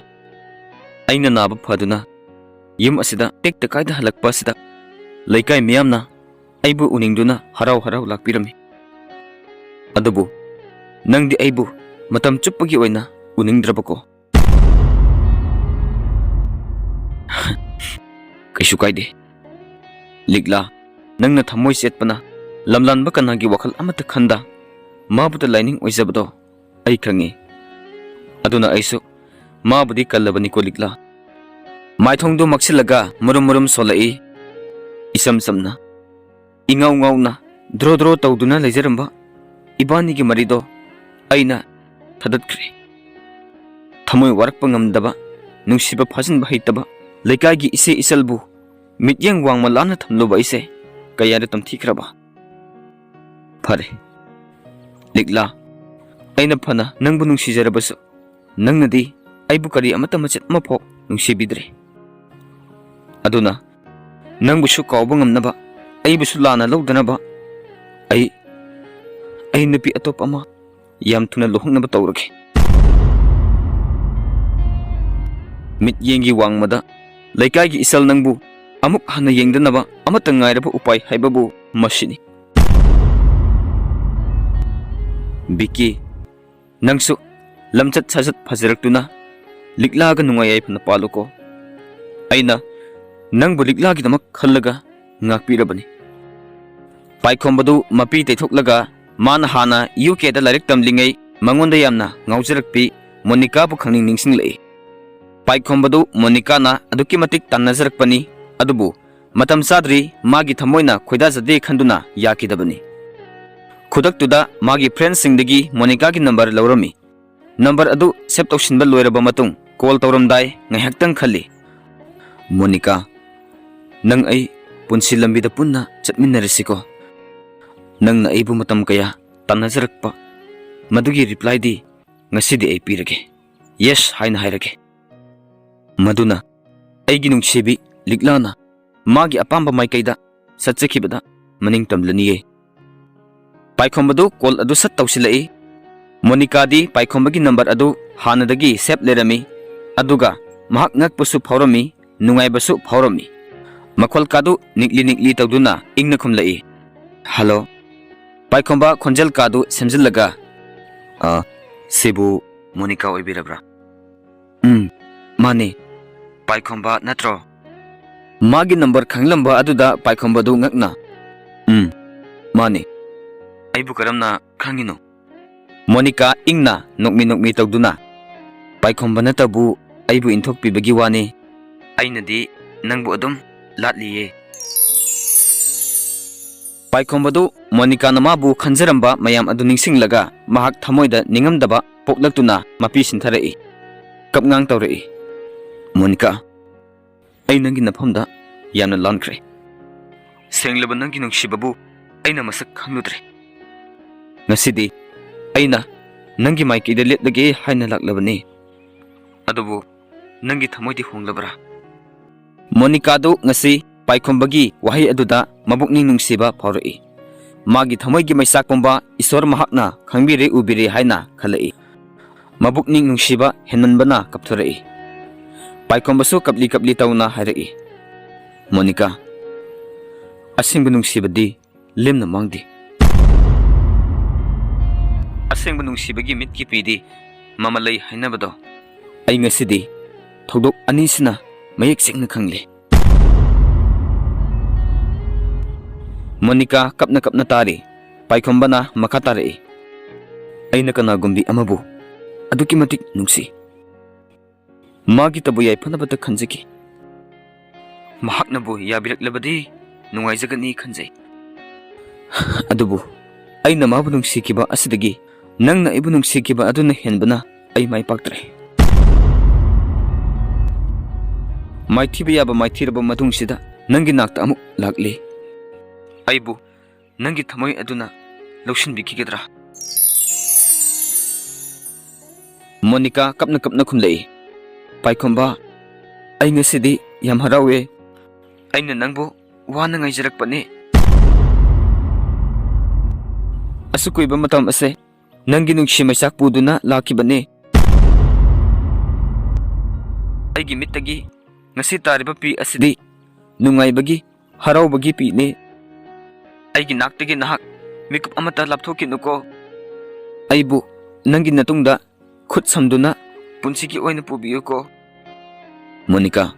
ꯑꯩꯅ ꯅꯥꯕ ꯐꯗꯨꯅ ꯌꯨꯝ ꯑꯁꯤꯗ ꯇꯦꯛꯇ ꯀꯥꯏꯗ ꯍꯜꯂꯛꯄ ꯑꯁꯤꯗ ꯂꯩꯀꯥꯏ ꯃꯤꯌꯥꯝꯅ ꯑꯩꯕꯨ ꯎꯅꯤꯡꯗꯨꯅ ꯍꯔꯥꯎ ꯍꯔꯥꯎ ꯂꯥꯛꯄꯤꯔꯝꯃꯤ꯫ ꯑꯗꯨꯕꯨ ꯅꯪꯗꯤ ꯑꯩꯕꯨ ꯃꯇꯝ ꯆꯨꯞꯄꯒꯤ ꯑꯣꯏꯅ ꯎꯅꯤꯡꯗ꯭ꯔꯕꯀꯣ?" "ꯀꯩꯁꯨ ꯀꯥꯏꯗꯦ꯫ ꯂꯤꯛꯂꯥ, ꯅꯪꯅ ꯊꯃꯣꯏ ꯆꯦꯠꯄꯅ ꯂꯝꯂꯥꯟꯕ ꯀꯅꯥꯒꯤ ꯋꯥꯈꯜ ꯑꯃꯠꯇ ꯈꯟꯗ ꯃꯥꯕꯨꯇ ꯂꯥꯏꯅꯤꯡ ꯑꯣꯏꯖꯕꯗꯣ ꯑꯩ ꯈꯪꯉꯤ꯫ ꯑꯗꯨꯅ ꯑꯩꯁꯨ ꯃꯥꯕꯨꯗꯤ ꯀꯜꯂꯕꯅꯤꯀꯣ ꯂꯤꯛꯂꯥ꯫" ꯃꯥꯏꯊꯣꯡꯗꯨ ꯃꯛꯁꯤꯜꯂꯒ ꯃꯨꯔꯨꯝ ꯃꯨꯔꯨꯝ ꯁꯣꯜꯂꯛꯏ꯫ ꯏꯆꯝ ꯆꯝꯅ, ꯏꯉꯥꯎ ꯉꯥꯎꯅ ꯗ꯭ꯔꯣ ꯗ꯭ꯔꯣ ꯇꯧꯗꯨꯅ ꯂꯩꯖꯔꯝꯕ ꯏꯕꯥꯅꯤꯒꯤ ꯃꯔꯤꯗꯣ ꯑꯩꯅ ꯊꯗꯠꯈ꯭ꯔꯦ꯫ ꯊꯃꯣꯏ ꯋꯥꯔꯛꯄ ꯉꯝꯗꯕ, ꯅꯨꯡꯁꯤꯕ ꯐꯥꯖꯤꯟꯕ ꯍꯩꯇꯕ ꯂꯩꯀꯥꯏꯒꯤ ꯏꯆꯦ ꯏꯆꯜꯕꯨ ꯃꯤꯠꯌꯦꯡ ꯋꯥꯡꯃ ꯂꯥꯟꯅ ꯊꯝꯂꯨꯕ ꯑꯩꯁꯦ ꯀꯌꯥꯗ ꯇꯝꯊꯤꯈ꯭ꯔꯕ꯫ ꯐꯔꯦ, ꯂꯤꯛꯂꯥ, ꯑꯩꯅ ꯐꯅ ꯅꯪꯕꯨ ꯅꯨꯡꯁꯤꯖꯔꯕꯁꯨ, ꯅꯪꯅꯗꯤ ꯑꯩꯕꯨ ꯀꯔꯤ ꯑꯃꯠꯇ ꯃꯆꯦꯠ ꯑꯃꯐꯥꯎ ꯅꯨꯡꯁꯤꯕꯤꯗ꯭ꯔꯦ꯫ ꯑꯗꯨꯅ ꯅꯪꯕꯨꯁꯨ ꯀꯥꯎꯕ ꯉꯝꯅꯕ, ꯑꯩꯕꯨꯁꯨ ꯂꯥꯟꯅ ꯂꯧꯗꯅꯕ ꯑꯩ, ꯑꯩ ꯅꯨꯄꯤ ꯑꯇꯣꯞꯄ ꯑꯃ ꯌꯥꯝ ꯊꯨꯅ ꯂꯨꯍꯣꯡꯅꯕ ꯇꯧꯔꯒꯦ꯫ ꯃꯤꯠꯌꯦꯡꯒꯤ ꯋꯥꯡꯃꯗ ꯂꯩꯀꯥꯏꯒꯤ ꯏꯆꯜ ꯅꯪꯕꯨ ꯑꯃꯨꯛ ꯍꯟꯅ ꯌꯦꯡꯗꯅꯕ ꯑꯃꯠꯇ ꯉꯥꯏꯔꯕ ꯎꯄꯥꯏ ꯍꯥꯏꯕꯕꯨ ꯃꯁꯤꯅꯤ꯫ ꯕꯤꯀꯤ, ꯅꯪꯁꯨ ꯂꯝꯆꯠ ꯁꯥꯖꯠ ꯐꯖꯔꯛꯇꯨꯅ ꯂꯤꯛꯂꯥꯒ ꯅꯨꯡꯉꯥꯏ ꯌꯥꯏꯐꯅ ꯄꯥꯜꯂꯨꯀꯣ꯫ ꯑꯩꯅ ꯅꯪꯕꯨ ꯂꯤꯛꯂꯥꯒꯤꯗꯃꯛ ꯈꯜꯂꯒ ꯉꯥꯛꯄꯤꯔꯕꯅꯤ꯫ ꯄꯥꯏꯈꯣꯝꯕꯗꯨ ꯃꯄꯤ ꯇꯩꯊꯣꯛꯂꯒ ꯃꯥꯅ ꯍꯥꯟꯅ ꯌꯨ ꯀꯦꯗ ꯂꯥꯏꯔꯤꯛ ꯇꯝꯂꯤꯉꯩ ꯃꯉꯣꯟꯗ ꯌꯥꯝꯅ ꯉꯥꯎꯖꯔꯛꯄꯤ ꯃꯣꯅꯤꯀꯥꯕꯨ ꯈꯪꯅꯤꯡ ꯅꯤꯡꯁꯤꯡꯂꯛꯏ꯫ ꯄꯥꯏꯈꯣꯝꯕꯗꯨ ꯃꯣꯅꯤꯀꯥꯅ ꯑꯗꯨꯛꯀꯤ ꯃꯇꯤꯛ ꯇꯥꯟꯅꯖꯔꯛꯄꯅꯤ, ꯑꯗꯨꯕꯨ ꯃꯇꯝ ꯆꯥꯗ꯭ꯔꯤ ꯃꯥꯒꯤ ꯊꯃꯣꯏꯅ ꯈꯣꯏꯗꯥꯖꯗꯦ ꯈꯟꯗꯨꯅ ꯌꯥꯈꯤꯗꯕꯅꯤ꯫ ꯈꯨꯗꯛꯇꯨꯗ ꯃꯥꯒꯤ ꯐ꯭ꯔꯦꯟꯁꯤꯡꯗꯒꯤ ꯃꯣꯅꯤꯀꯥꯒꯤ ꯅꯝꯕꯔ ꯂꯧꯔꯝꯃꯤ꯫ ꯅꯝꯕꯔ ꯑꯗꯨ ꯁꯦꯚ ꯇꯧꯁꯤꯟꯕ ꯂꯣꯏꯔꯕ ꯃꯇꯨꯡ ꯀꯣꯜ ꯇꯧꯔꯝꯗꯥꯏ ꯉꯥꯏꯍꯥꯛꯇꯪ ꯈꯜꯂꯤ꯫ "ꯃꯣꯅꯤꯀꯥ, ꯅꯪ ꯑꯩ ꯄꯨꯟꯁꯤ ꯂꯝꯕꯤꯗ ꯄꯨꯟꯅ ꯆꯠꯃꯤꯟꯅꯔꯁꯤꯀꯣ?" ꯅꯪꯅ ꯑꯩꯕꯨ ꯃꯇꯝ ꯀꯌꯥ ꯇꯥꯟꯅꯖꯔꯛꯄ, ꯃꯗꯨꯒꯤ ꯔꯤꯄ꯭ꯂꯥꯏꯗꯤ ꯉꯁꯤꯗꯤ ꯑꯩ ꯄꯤꯔꯒꯦ꯫ "ꯌꯦꯁ" ꯍꯥꯏꯅ ꯍꯥꯏꯔꯒꯦ꯫ ꯃꯗꯨꯅ ꯑꯩꯒꯤ ꯅꯨꯡꯁꯤꯕꯤ ꯂꯤꯛꯂꯥꯅ ꯃꯥꯒꯤ ꯑꯄꯥꯝꯕ ꯃꯥꯏꯀꯩꯗ ꯆꯠꯆꯈꯤꯕꯗ ꯃꯅꯤꯡ ꯇꯝꯂꯅꯤꯌꯦ꯫ ꯄꯥꯏꯈꯣꯝꯕꯗꯨ ꯀꯣꯜ ꯑꯗꯨ ꯁꯠ ꯇꯧꯁꯤꯜꯂꯛꯏ꯫ ꯃꯣꯅꯤꯀꯥꯗꯤ ꯄꯥꯏꯈꯣꯝꯕꯒꯤ ꯅꯝꯕꯔ ꯑꯗꯨ ꯍꯥꯟꯅꯗꯒꯤ ꯁꯦꯚ ꯂꯩꯔꯝꯃꯤ, ꯑꯗꯨꯒ ꯃꯍꯥꯛ ꯉꯛꯄꯁꯨ ꯐꯥꯎꯔꯝꯃꯤ, ꯅꯨꯡꯉꯥꯏꯕꯁꯨ ꯐꯥꯎꯔꯝꯃꯤ꯫ ꯃꯈꯣꯜ ꯀꯥꯗꯨ ꯅꯤꯛꯂꯤ ꯅꯤꯛꯂꯤ ꯇꯧꯗꯨꯅ ꯏꯪꯅ ꯈꯨꯝꯂꯛꯏ, "ꯍꯜꯂꯣ?" ꯄꯥꯏꯈꯣꯝꯕ ꯈꯣꯟꯖꯦꯜ ꯀꯥꯗꯨ ꯁꯦꯝꯖꯤꯜꯂꯒ, "ꯑ, ꯁꯤꯕꯨ ꯃꯣꯅꯤꯀꯥ ꯑꯣꯏꯕꯤꯔꯕ꯭ꯔꯥ?" "ꯎꯝ, ꯃꯥꯅꯦ꯫ ꯄꯥꯏꯈꯣꯝꯕ ꯅꯠꯇ꯭ꯔꯣ?" ꯃꯥꯒꯤ ꯅꯝꯕꯔ ꯈꯪꯂꯝꯕ ꯑꯗꯨꯗ ꯄꯥꯏꯈꯣꯝꯕꯗꯨ ꯉꯛꯅ, "ꯎꯝ, ꯃꯥꯅꯦ꯫ ꯑꯩꯕꯨ ꯀꯔꯝꯅ ꯈꯪꯉꯤꯅꯣ?" ꯃꯣꯅꯤꯀꯥ ꯏꯪꯅ ꯅꯣꯛꯃꯤ ꯅꯣꯛꯃꯤ ꯇꯧꯗꯨꯅ, "ꯄꯥꯏꯈꯣꯝꯕ ꯅꯠꯇꯕꯨ ꯑꯩꯕꯨ ꯏꯟꯊꯣꯛꯄꯤꯕꯒꯤ ꯋꯥꯅꯤ꯫ ꯑꯩꯅꯗꯤ ꯅꯪꯕꯨ ꯑꯗꯨꯝ ꯂꯥꯠꯂꯤꯌꯦ꯫" ꯄꯥꯏꯈꯣꯝꯕꯗꯨ ꯃꯣꯅꯤꯀꯥꯅ ꯃꯥꯕꯨ ꯈꯟꯖꯔꯝꯕ ꯃꯌꯥꯝ ꯑꯗꯨ ꯅꯤꯡꯁꯤꯡꯂꯒ ꯃꯍꯥꯛ ꯊꯃꯣꯏꯗ ꯅꯤꯡꯉꯝꯗꯕ ꯄꯣꯛꯂꯛꯇꯨꯅ ꯃꯄꯤ ꯁꯤꯟꯊꯔꯛꯏ꯫ ꯀꯞꯉꯥꯡ ꯇꯧꯔꯛꯏ, "ꯃꯣꯅꯤꯀꯥ, ꯑꯩ ꯅꯪꯒꯤ ꯅꯐꯝꯗ ꯌꯥꯝꯅ ꯂꯥꯟꯈ꯭ꯔꯦ꯫ ꯁꯦꯡꯂꯕ ꯅꯪꯒꯤ ꯅꯨꯡꯁꯤꯕꯕꯨ ꯑꯩꯅ ꯃꯁꯛ ꯈꯪꯂꯨꯗ꯭ꯔꯦ꯫ ꯉꯁꯤꯗꯤ ꯑꯩꯅ ꯅꯪꯒꯤ ꯃꯥꯏꯀꯩꯗ ꯂꯦꯞꯂꯒꯦ ꯍꯥꯏꯅ ꯂꯥꯛꯂꯕꯅꯤ꯫ ꯑꯗꯨꯕꯨ ꯅꯪꯒꯤ ꯊꯃꯣꯏꯗꯤ ꯍꯣꯡꯂꯕ꯭ꯔꯥ?" ꯃꯣꯅꯤꯀꯥꯗꯨ ꯉꯁꯤ ꯄꯥꯏꯈꯣꯝꯕꯒꯤ ꯋꯥꯍꯩ ꯑꯗꯨꯗ ꯃꯕꯨꯛꯅꯤꯡ ꯅꯨꯡꯁꯤꯕ ꯐꯥꯎꯔꯛꯏ꯫ ꯃꯥꯒꯤ ꯊꯃꯣꯏꯒꯤ ꯃꯩꯆꯥꯛ ꯄꯨꯝꯕ ꯏꯁꯣꯔ ꯃꯍꯥꯛꯅ ꯈꯪꯕꯤꯔꯦ ꯎꯕꯤꯔꯦ ꯍꯥꯏꯅ ꯈꯜꯂꯛꯏ꯫ ꯃꯕꯨꯛꯅꯤꯡ ꯅꯨꯡꯁꯤꯕ ꯍꯦꯟꯃꯟꯕꯅ ꯀꯞꯊꯣꯔꯛꯏ꯫ ꯄꯥꯏꯈꯣꯝꯕꯁꯨ ꯀꯞꯂꯤ ꯀꯞꯂꯤ ꯇꯧꯅ ꯍꯥꯏꯔꯛꯏ, "ꯃꯣꯅꯤꯀꯥ, ꯑꯁꯦꯡꯕ ꯅꯨꯡꯁꯤꯕꯗꯤ ꯂꯦꯝꯅ ꯃꯥꯡꯗꯦ꯫ ꯑꯁꯦꯡꯕ ꯅꯨꯡꯁꯤꯕꯒꯤ ꯃꯤꯠꯀꯤ ꯄꯤꯗꯤ ꯃꯃꯜ ꯂꯩ ꯍꯥꯏꯅꯕꯗꯣ ꯑꯩ ꯉꯁꯤꯗꯤ ꯊꯧꯗꯣꯛ ꯑꯅꯤꯁꯤꯅ ꯃꯌꯦꯛ ꯁꯦꯡꯅ ꯈꯪꯂꯦ꯫" ꯃꯣꯅꯤꯀꯥ ꯀꯞꯅ ꯀꯞꯅ ꯇꯥꯔꯤ꯫ ꯄꯥꯏꯈꯣꯝꯕꯅ ꯃꯈꯥ ꯇꯥꯔꯛꯏ, "ꯑꯩꯅ ꯀꯅꯥꯒꯨꯝꯕꯤ ꯑꯃꯕꯨ ꯑꯗꯨꯛꯀꯤ ꯃꯇꯤꯛ ꯅꯨꯡꯁꯤ꯫ ꯃꯥꯒꯤꯇꯕꯨ ꯌꯥꯏꯐꯅꯕꯇ ꯈꯟꯖꯈꯤ꯫ ꯃꯍꯥꯛꯅꯕꯨ ꯌꯥꯕꯤꯔꯛꯂꯕꯗꯤ ꯅꯨꯡꯉꯥꯏꯖꯒꯅꯤ ꯈꯟꯖꯩ꯫ ꯑꯗꯨꯕꯨ ꯑꯩꯅ ꯃꯥꯕꯨ ꯅꯨꯡꯁꯤꯈꯤꯕ ꯑꯁꯤꯗꯒꯤ ꯅꯪꯅ ꯑꯩꯕꯨ ꯅꯨꯡꯁꯤꯈꯤꯕ ꯑꯗꯨꯅ ꯍꯦꯟꯕꯅ ꯑꯩ ꯃꯥꯏ ꯄꯥꯛꯇ꯭ꯔꯦ꯫ ꯃꯥꯏꯊꯤꯕ ꯌꯥꯕ ꯃꯥꯏꯊꯤꯔꯕ ꯃꯇꯨꯡꯁꯤꯗ ꯅꯪꯒꯤ ꯅꯥꯛꯇ ꯑꯃꯨꯛ ꯂꯥꯛꯂꯤ꯫ ꯑꯩꯕꯨ ꯅꯪꯒꯤ ꯊꯃꯣꯏ ꯑꯗꯨꯅ ꯂꯧꯁꯤꯟꯕꯤꯈꯤꯒꯗ꯭ꯔꯥ? ꯃꯣꯅꯤꯀꯥ ꯀꯞꯅ ꯀꯞꯅ ꯈꯨꯝꯂꯛꯏ, "ꯄꯥꯏꯈꯣꯝꯕ, ꯑꯩ ꯉꯁꯤꯗꯤ ꯌꯥꯝ ꯍꯔꯥꯎꯋꯦ꯫ ꯑꯩꯅ ꯅꯪꯕꯨ ꯋꯥꯅ ꯉꯥꯏꯖꯔꯛꯄꯅꯦ꯫ ꯑꯁꯨꯛ ꯀꯨꯏꯕ ꯃꯇꯝ ꯑꯁꯦ ꯅꯪꯒꯤ ꯅꯨꯡꯁꯤ ꯃꯩꯆꯥꯛ ꯄꯨꯗꯨꯅ ꯂꯥꯛꯈꯤꯕꯅꯦ꯫ ꯑꯩꯒꯤ ꯃꯤꯠꯇꯒꯤ ꯉꯁꯤ ꯇꯥꯔꯤꯕ ꯄꯤ ꯑꯁꯤꯗꯤ ꯅꯨꯡꯉꯥꯏꯕꯒꯤ, ꯍꯔꯥꯎꯕꯒꯤ ꯄꯤꯅꯦ꯫ ꯑꯩꯒꯤ ꯅꯥꯛꯇꯒꯤ ꯅꯍꯥꯛ ꯃꯤꯀꯨꯞ ꯑꯃꯠꯇ ꯂꯥꯞꯊꯣꯛꯈꯤꯅꯨꯀꯣ꯫ ꯑꯩꯕꯨ ꯅꯪꯒꯤ ꯅꯇꯨꯡꯗ ꯈꯨꯠ ꯁꯝꯗꯨꯅ ꯄꯨꯟꯁꯤꯒꯤ ꯑꯣꯏꯅ ꯄꯨꯕꯤꯌꯨꯀꯣ꯫" "ꯃꯣꯅꯤꯀꯥ,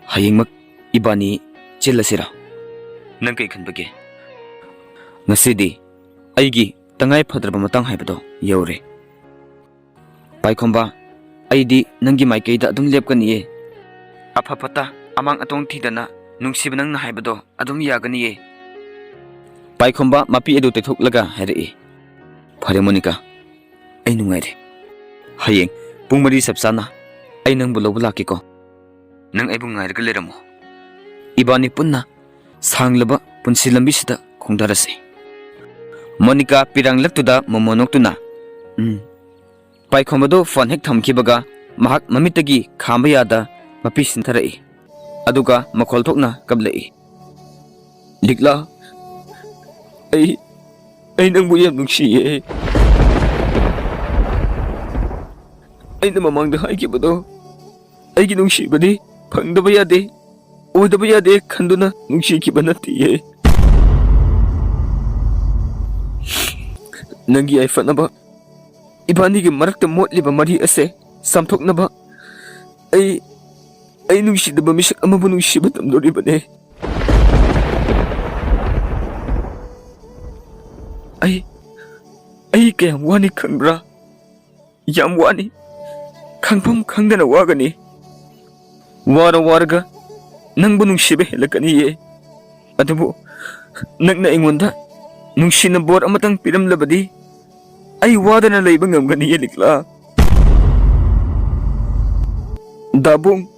ꯍꯌꯦꯡꯃꯛ ꯏꯕꯥꯅꯤ ꯆꯦꯜꯂꯁꯤꯔꯥ? ꯅꯪ ꯀꯩ ꯈꯟꯕꯒꯦ? ꯉꯁꯤꯗꯤ ꯑꯩꯒꯤ ꯇꯉꯥꯏ ꯐꯗ꯭ꯔꯕ ꯃꯇꯥꯡ ꯍꯥꯏꯕꯗꯣ ꯌꯧꯔꯦ꯫ ꯄꯥꯏꯈꯣꯝꯕ, ꯑꯩꯗꯤ ꯅꯪꯒꯤ ꯃꯥꯏꯀꯩꯗ ꯑꯗꯨꯝ ꯂꯦꯞꯀꯅꯤꯌꯦ꯫ ꯑꯐ ꯐꯠꯇ, ꯑꯃꯥꯡ ꯑꯇꯣꯡ ꯊꯤꯗꯅ ꯅꯨꯡꯁꯤꯕ ꯅꯪꯅ ꯍꯥꯏꯕꯗꯣ ꯑꯗꯨꯝ ꯌꯥꯒꯅꯤꯌꯦ꯫" ꯄꯥꯏꯈꯣꯝꯕ ꯃꯄꯤ ꯑꯗꯨ ꯇꯩꯊꯣꯛꯂꯒ ꯍꯥꯏꯔꯛꯏ, "ꯐꯔꯦ ꯃꯣꯅꯤꯀꯥ, ꯑꯩ ꯅꯨꯡꯉꯥꯏꯔꯦ꯫ ꯍꯌꯦꯡ ꯄꯨꯡ ꯃꯔꯤ ꯆꯞ ꯆꯥꯅ ꯑꯩ ꯅꯪꯕꯨ ꯂꯧꯕ ꯂꯥꯛꯀꯦꯀꯣ꯫ ꯅꯪ ꯑꯩꯕꯨ ꯉꯥꯏꯔꯒ ꯂꯩꯔꯝꯃꯣ꯫ ꯏꯕꯥꯅꯤ ꯄꯨꯟꯅ ꯁꯥꯡꯂꯕ ꯄꯨꯟꯁꯤ ꯂꯝꯕꯤꯁꯤꯗ ꯈꯣꯡꯗꯥꯔꯁꯤ꯫" ꯃꯣꯅꯤꯀꯥ ꯄꯤꯔꯥꯡꯂꯛꯇꯨꯗ ꯃꯣꯃꯣ ꯅꯣꯛꯇꯨꯅ, "ꯎꯝ꯫" ꯄꯥꯏꯈꯣꯝꯕꯗꯨ ꯐꯣꯟ ꯍꯦꯛ ꯊꯝꯈꯤꯕꯒ ꯃꯍꯥꯛ ꯃꯃꯤꯠꯇꯒꯤ ꯈꯥꯝꯕ ꯌꯥꯗ ꯃꯄꯤ ꯁꯤꯟꯊꯔꯛꯏ꯫ ꯑꯗꯨꯒ ꯃꯈꯣꯜ ꯊꯣꯛꯅ ꯀꯞꯂꯛꯏ, "ꯂꯤꯛꯂꯥ, ꯑꯩ, ꯑꯩ ꯅꯪꯕꯨ ꯌꯥꯝ ꯅꯨꯡꯁꯤꯌꯦ꯫ ꯑꯩꯅ ꯃꯃꯥꯡꯗ ꯍꯥꯏꯈꯤꯕꯗꯣ, ꯑꯩꯒꯤ ꯅꯨꯡꯁꯤꯕꯗꯤ ꯐꯪꯗꯕ ꯌꯥꯗꯦ, ꯑꯣꯏꯗꯕ ꯌꯥꯗꯦ ꯈꯟꯗꯨꯅ ꯅꯨꯡꯁꯤꯈꯤꯕ ꯅꯠꯇꯤꯌꯦ꯫ ꯅꯪꯒꯤ ꯌꯥꯏꯐꯅꯕ, ꯏꯕꯥꯅꯤꯒꯤ ꯃꯔꯛꯇ ꯃꯣꯠꯂꯤꯕ ꯃꯔꯤ ꯑꯁꯦ ꯆꯥꯝꯊꯣꯛꯅꯕ ꯑꯩ, ꯑꯩ ꯅꯨꯡꯁꯤꯗꯕ ꯃꯤꯁꯛ ꯑꯃꯕꯨ ꯅꯨꯡꯁꯤꯕ ꯇꯝꯗꯣꯔꯤꯕꯅꯦ꯫ ꯑꯩ, ꯑꯩ ꯀꯌꯥꯝ ꯋꯥꯅꯤ ꯈꯪꯕ꯭ꯔꯥ? ꯌꯥꯝ ꯋꯥꯅꯤ꯫ ꯈꯪꯐꯝ ꯈꯪꯗꯅ ꯋꯥꯒꯅꯤ꯫ ꯋꯥꯔ ꯋꯥꯔꯒ ꯅꯪꯕꯨ ꯅꯨꯡꯁꯤꯕ ꯍꯦꯜꯂꯛꯀꯅꯤꯌꯦ꯫ ꯑꯗꯨꯕꯨ ꯅꯪꯅ ꯑꯩꯉꯣꯟꯗ ꯅꯨꯡꯁꯤꯅ ꯕꯣꯔ ꯑꯃꯇꯪ ꯄꯤꯔꯝꯂꯕꯗꯤ ꯑꯩ ꯋꯥꯗꯅ ꯂꯩꯕ ꯉꯝꯒꯅꯤꯌꯦ, ꯂꯤꯛꯂꯥ꯫ ꯗꯥꯕꯨꯡ,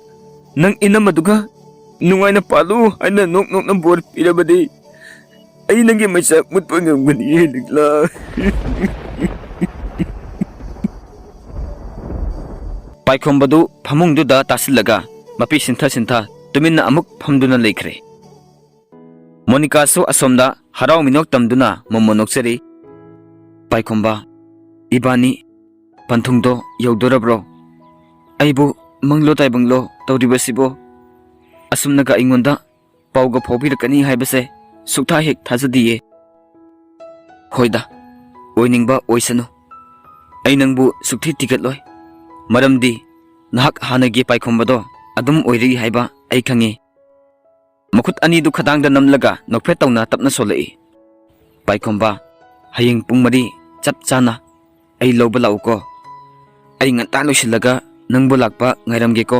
ꯅꯪ ꯏꯅꯝꯃꯗꯨꯒ ꯅꯨꯡꯉꯥꯏꯅ ꯄꯥꯜꯂꯨ ꯍꯥꯏꯅ ꯅꯣꯛ ꯅꯣꯛꯅ ꯕꯣꯔ ꯄꯤꯔꯕꯗꯤ ꯑꯩ ꯅꯪꯒꯤ ꯃꯩꯆꯥꯛ ꯃꯨꯠꯄ ꯉꯝꯒꯅꯤꯌꯦ, ꯂꯤꯛꯂꯥ꯫ ꯄꯥꯏꯈꯣꯝꯕꯗꯨ ꯐꯃꯨꯡꯗꯨꯗ ꯇꯥꯁꯤꯜꯂꯒ ꯃꯄꯤ ꯁꯤꯟꯊ ꯁꯤꯟꯊ ꯇꯨꯃꯤꯟꯅ ꯑꯃꯨꯛ ꯐꯝꯗꯨꯅ ꯂꯩꯈ꯭ꯔꯦ꯫ ꯃꯣꯅꯤꯀꯥꯁꯨ ꯑꯁꯣꯝꯗ ꯍꯔꯥꯎ ꯃꯤꯅꯣꯛ ꯇꯝꯗꯨꯅ ꯃꯣꯃꯣꯟ ꯅꯣꯛꯆꯔꯤ꯫ "ꯄꯥꯏꯈꯣꯝꯕ, ꯏꯕꯥꯅꯤ ꯄꯟꯊꯨꯡꯗꯣ ꯌꯧꯗꯣꯔꯕ꯭ꯔꯣ? ꯑꯩꯕꯨ ꯃꯪꯂꯣ ꯇꯥꯏꯕꯪꯂꯣ ꯇꯧꯔꯤꯕꯁꯤꯕꯣ? ꯑꯁꯨꯝꯅꯒ ꯑꯩꯉꯣꯟꯗ ꯄꯥꯎꯒ ꯐꯥꯎꯕꯤꯔꯛꯀꯅꯤ ꯍꯥꯏꯕꯁꯦ ꯁꯨꯛꯊꯥ ꯍꯦꯛ ꯊꯥꯖꯗꯤꯌꯦ꯫" "ꯍꯣꯏꯗ, ꯑꯣꯏꯅꯤꯡꯕ ꯑꯣꯏꯁꯅꯨ꯫ ꯑꯩ ꯅꯪꯕꯨ ꯁꯨꯛꯊꯤ ꯊꯤꯒꯠꯂꯣꯏ꯫ ꯃꯔꯝꯗꯤ ꯅꯍꯥꯛ ꯍꯥꯟꯅꯒꯤ ꯄꯥꯏꯈꯣꯝꯕꯗꯣ ꯑꯗꯨꯝ ꯑꯣꯏꯔꯤ ꯍꯥꯏꯕ ꯑꯩ ꯈꯪꯉꯤ꯫" ꯃꯈꯨꯠ ꯑꯅꯤꯗꯨ ꯈꯗꯥꯡꯗ ꯅꯝꯂꯒ ꯅꯣꯛꯐꯦꯠ ꯇꯧꯅ ꯇꯞꯅ ꯁꯣꯜꯂꯛꯏ꯫ "ꯄꯥꯏꯈꯣꯝꯕ, ꯍꯌꯦꯡ ꯄꯨꯡ ꯃꯔꯤ ꯆꯞ ꯆꯥꯅ ꯑꯩ ꯂꯧꯕ ꯂꯥꯛꯎꯀꯣ꯫ ꯑꯩ ꯉꯟꯇꯥ ꯂꯣꯏꯁꯤꯜꯂꯒ ꯅꯪꯕꯨ ꯂꯥꯛꯄ ꯉꯥꯏꯔꯝꯒꯦꯀꯣ꯫"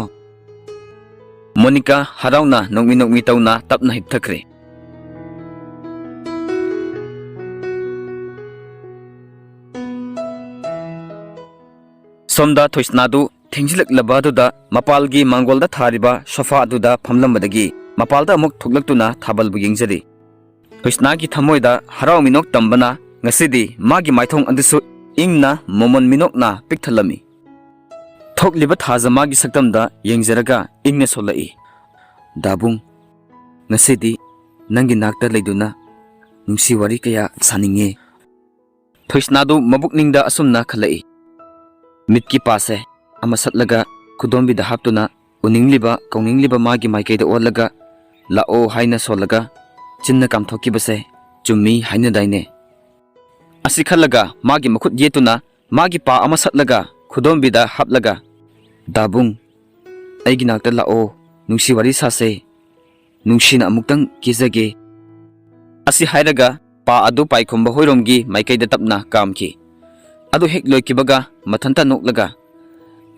ꯃꯣꯅꯤꯀꯥ ꯍꯔꯥꯎꯅ ꯅꯣꯛꯃꯤ ꯅꯣꯛꯃꯤ ꯇꯧꯅ ꯇꯞꯅ ꯍꯤꯞꯊꯈ꯭ꯔꯦ꯫ ꯁꯣꯝꯗ ꯊꯣꯏꯁꯅꯥꯗꯨ ꯊꯦꯡꯖꯤꯜꯂꯛꯂꯕ ꯑꯗꯨꯗ ꯃꯄꯥꯜꯒꯤ ꯃꯥꯡꯒꯣꯜꯗ ꯊꯥꯔꯤꯕ ꯁꯣꯐꯥ ꯑꯗꯨꯗ ꯐꯝꯂꯝꯕꯗꯒꯤ ꯃꯄꯥꯜꯗ ꯑꯃꯨꯛ ꯊꯣꯛꯂꯛꯇꯨꯅ ꯊꯥꯕꯜꯕꯨ ꯌꯦꯡꯖꯔꯤ꯫ ꯊꯣꯏꯁꯅꯥꯒꯤ ꯊꯃꯣꯏꯗ ꯍꯔꯥꯎ ꯃꯤꯅꯣꯛ ꯇꯝꯕꯅ ꯉꯁꯤꯗꯤ ꯃꯥꯒꯤ ꯃꯥꯏꯊꯣꯡ ꯑꯗꯨꯁꯨ ꯏꯪꯅ ꯃꯣꯃꯣꯟ ꯃꯤꯅꯣꯛꯅ ꯄꯤꯛ ꯊꯜꯂꯝꯃꯤ꯫ ꯊꯣꯛꯂꯤꯕ ꯊꯥꯖ ꯃꯥꯒꯤ ꯁꯛꯇꯝꯗ ꯌꯦꯡꯖꯔꯒ ꯏꯪꯅ ꯁꯣꯜꯂꯛꯏ꯫ "ꯗꯥꯕꯨꯡ, ꯉꯁꯤꯗꯤ ꯅꯪꯒꯤ ꯅꯥꯛꯇ ꯂꯩꯗꯨꯅ ꯅꯨꯡꯁꯤ ꯋꯥꯔꯤ ꯀꯌꯥ ꯁꯥꯅꯤꯡꯉꯦ꯫" ꯊꯣꯏꯁꯅꯥꯗꯨ ꯃꯕꯨꯛꯅꯤꯡꯗ ꯑꯁꯨꯝꯅ ꯈꯜꯂꯛꯏ꯫ ꯃꯤꯠꯀꯤ ꯄꯥꯁꯦ ꯑꯃ ꯁꯠꯂꯒ ꯈꯨꯗꯣꯝꯕꯤꯗ ꯍꯥꯞꯇꯨꯅ ꯎꯅꯤꯡꯂꯤꯕ ꯀꯧꯅꯤꯡꯂꯤꯕ ꯃꯥꯒꯤ ꯃꯥꯏꯀꯩꯗ ꯑꯣꯜꯂꯒ "ꯂꯥꯛꯑꯣ" ꯍꯥꯏꯅ ꯁꯣꯜꯂꯒ ꯆꯤꯟꯅ ꯀꯥꯝꯊꯣꯛꯈꯤꯕꯁꯦ ꯆꯨꯝꯃꯤ ꯍꯥꯏꯅꯗꯥꯏꯅꯦ? ꯑꯁꯤ ꯈꯜꯂꯒ ꯃꯥꯒꯤ ꯃꯈꯨꯠ ꯌꯦꯠꯇꯨꯅ ꯃꯥꯒꯤ ꯄꯥ ꯑꯃ ꯁꯠꯂꯒ ꯈꯨꯗꯣꯝꯕꯤꯗ ꯍꯥꯞꯂꯒ, "ꯗꯥꯕꯨꯡ, ꯑꯩꯒꯤ ꯅꯥꯛꯇ ꯂꯥꯛꯑꯣ, ꯅꯨꯡꯁꯤ ꯋꯥꯔꯤ ꯁꯥꯁꯦ, ꯅꯨꯡꯁꯤꯅ ꯑꯃꯨꯛꯇꯪ ꯀꯦꯖꯒꯦ" ꯑꯁꯤ ꯍꯥꯏꯔꯒ ꯄꯥ ꯑꯗꯨ ꯄꯥꯏꯈꯣꯝꯕ ꯍꯣꯏꯔꯣꯝꯒꯤ ꯃꯥꯏꯀꯩꯗ ꯇꯞꯅ ꯀꯥꯝꯈꯤ꯫ ꯑꯗꯨ ꯍꯦꯛ ꯂꯣꯏꯈꯤꯕꯒ ꯃꯊꯟꯇ ꯅꯣꯛꯂꯒ,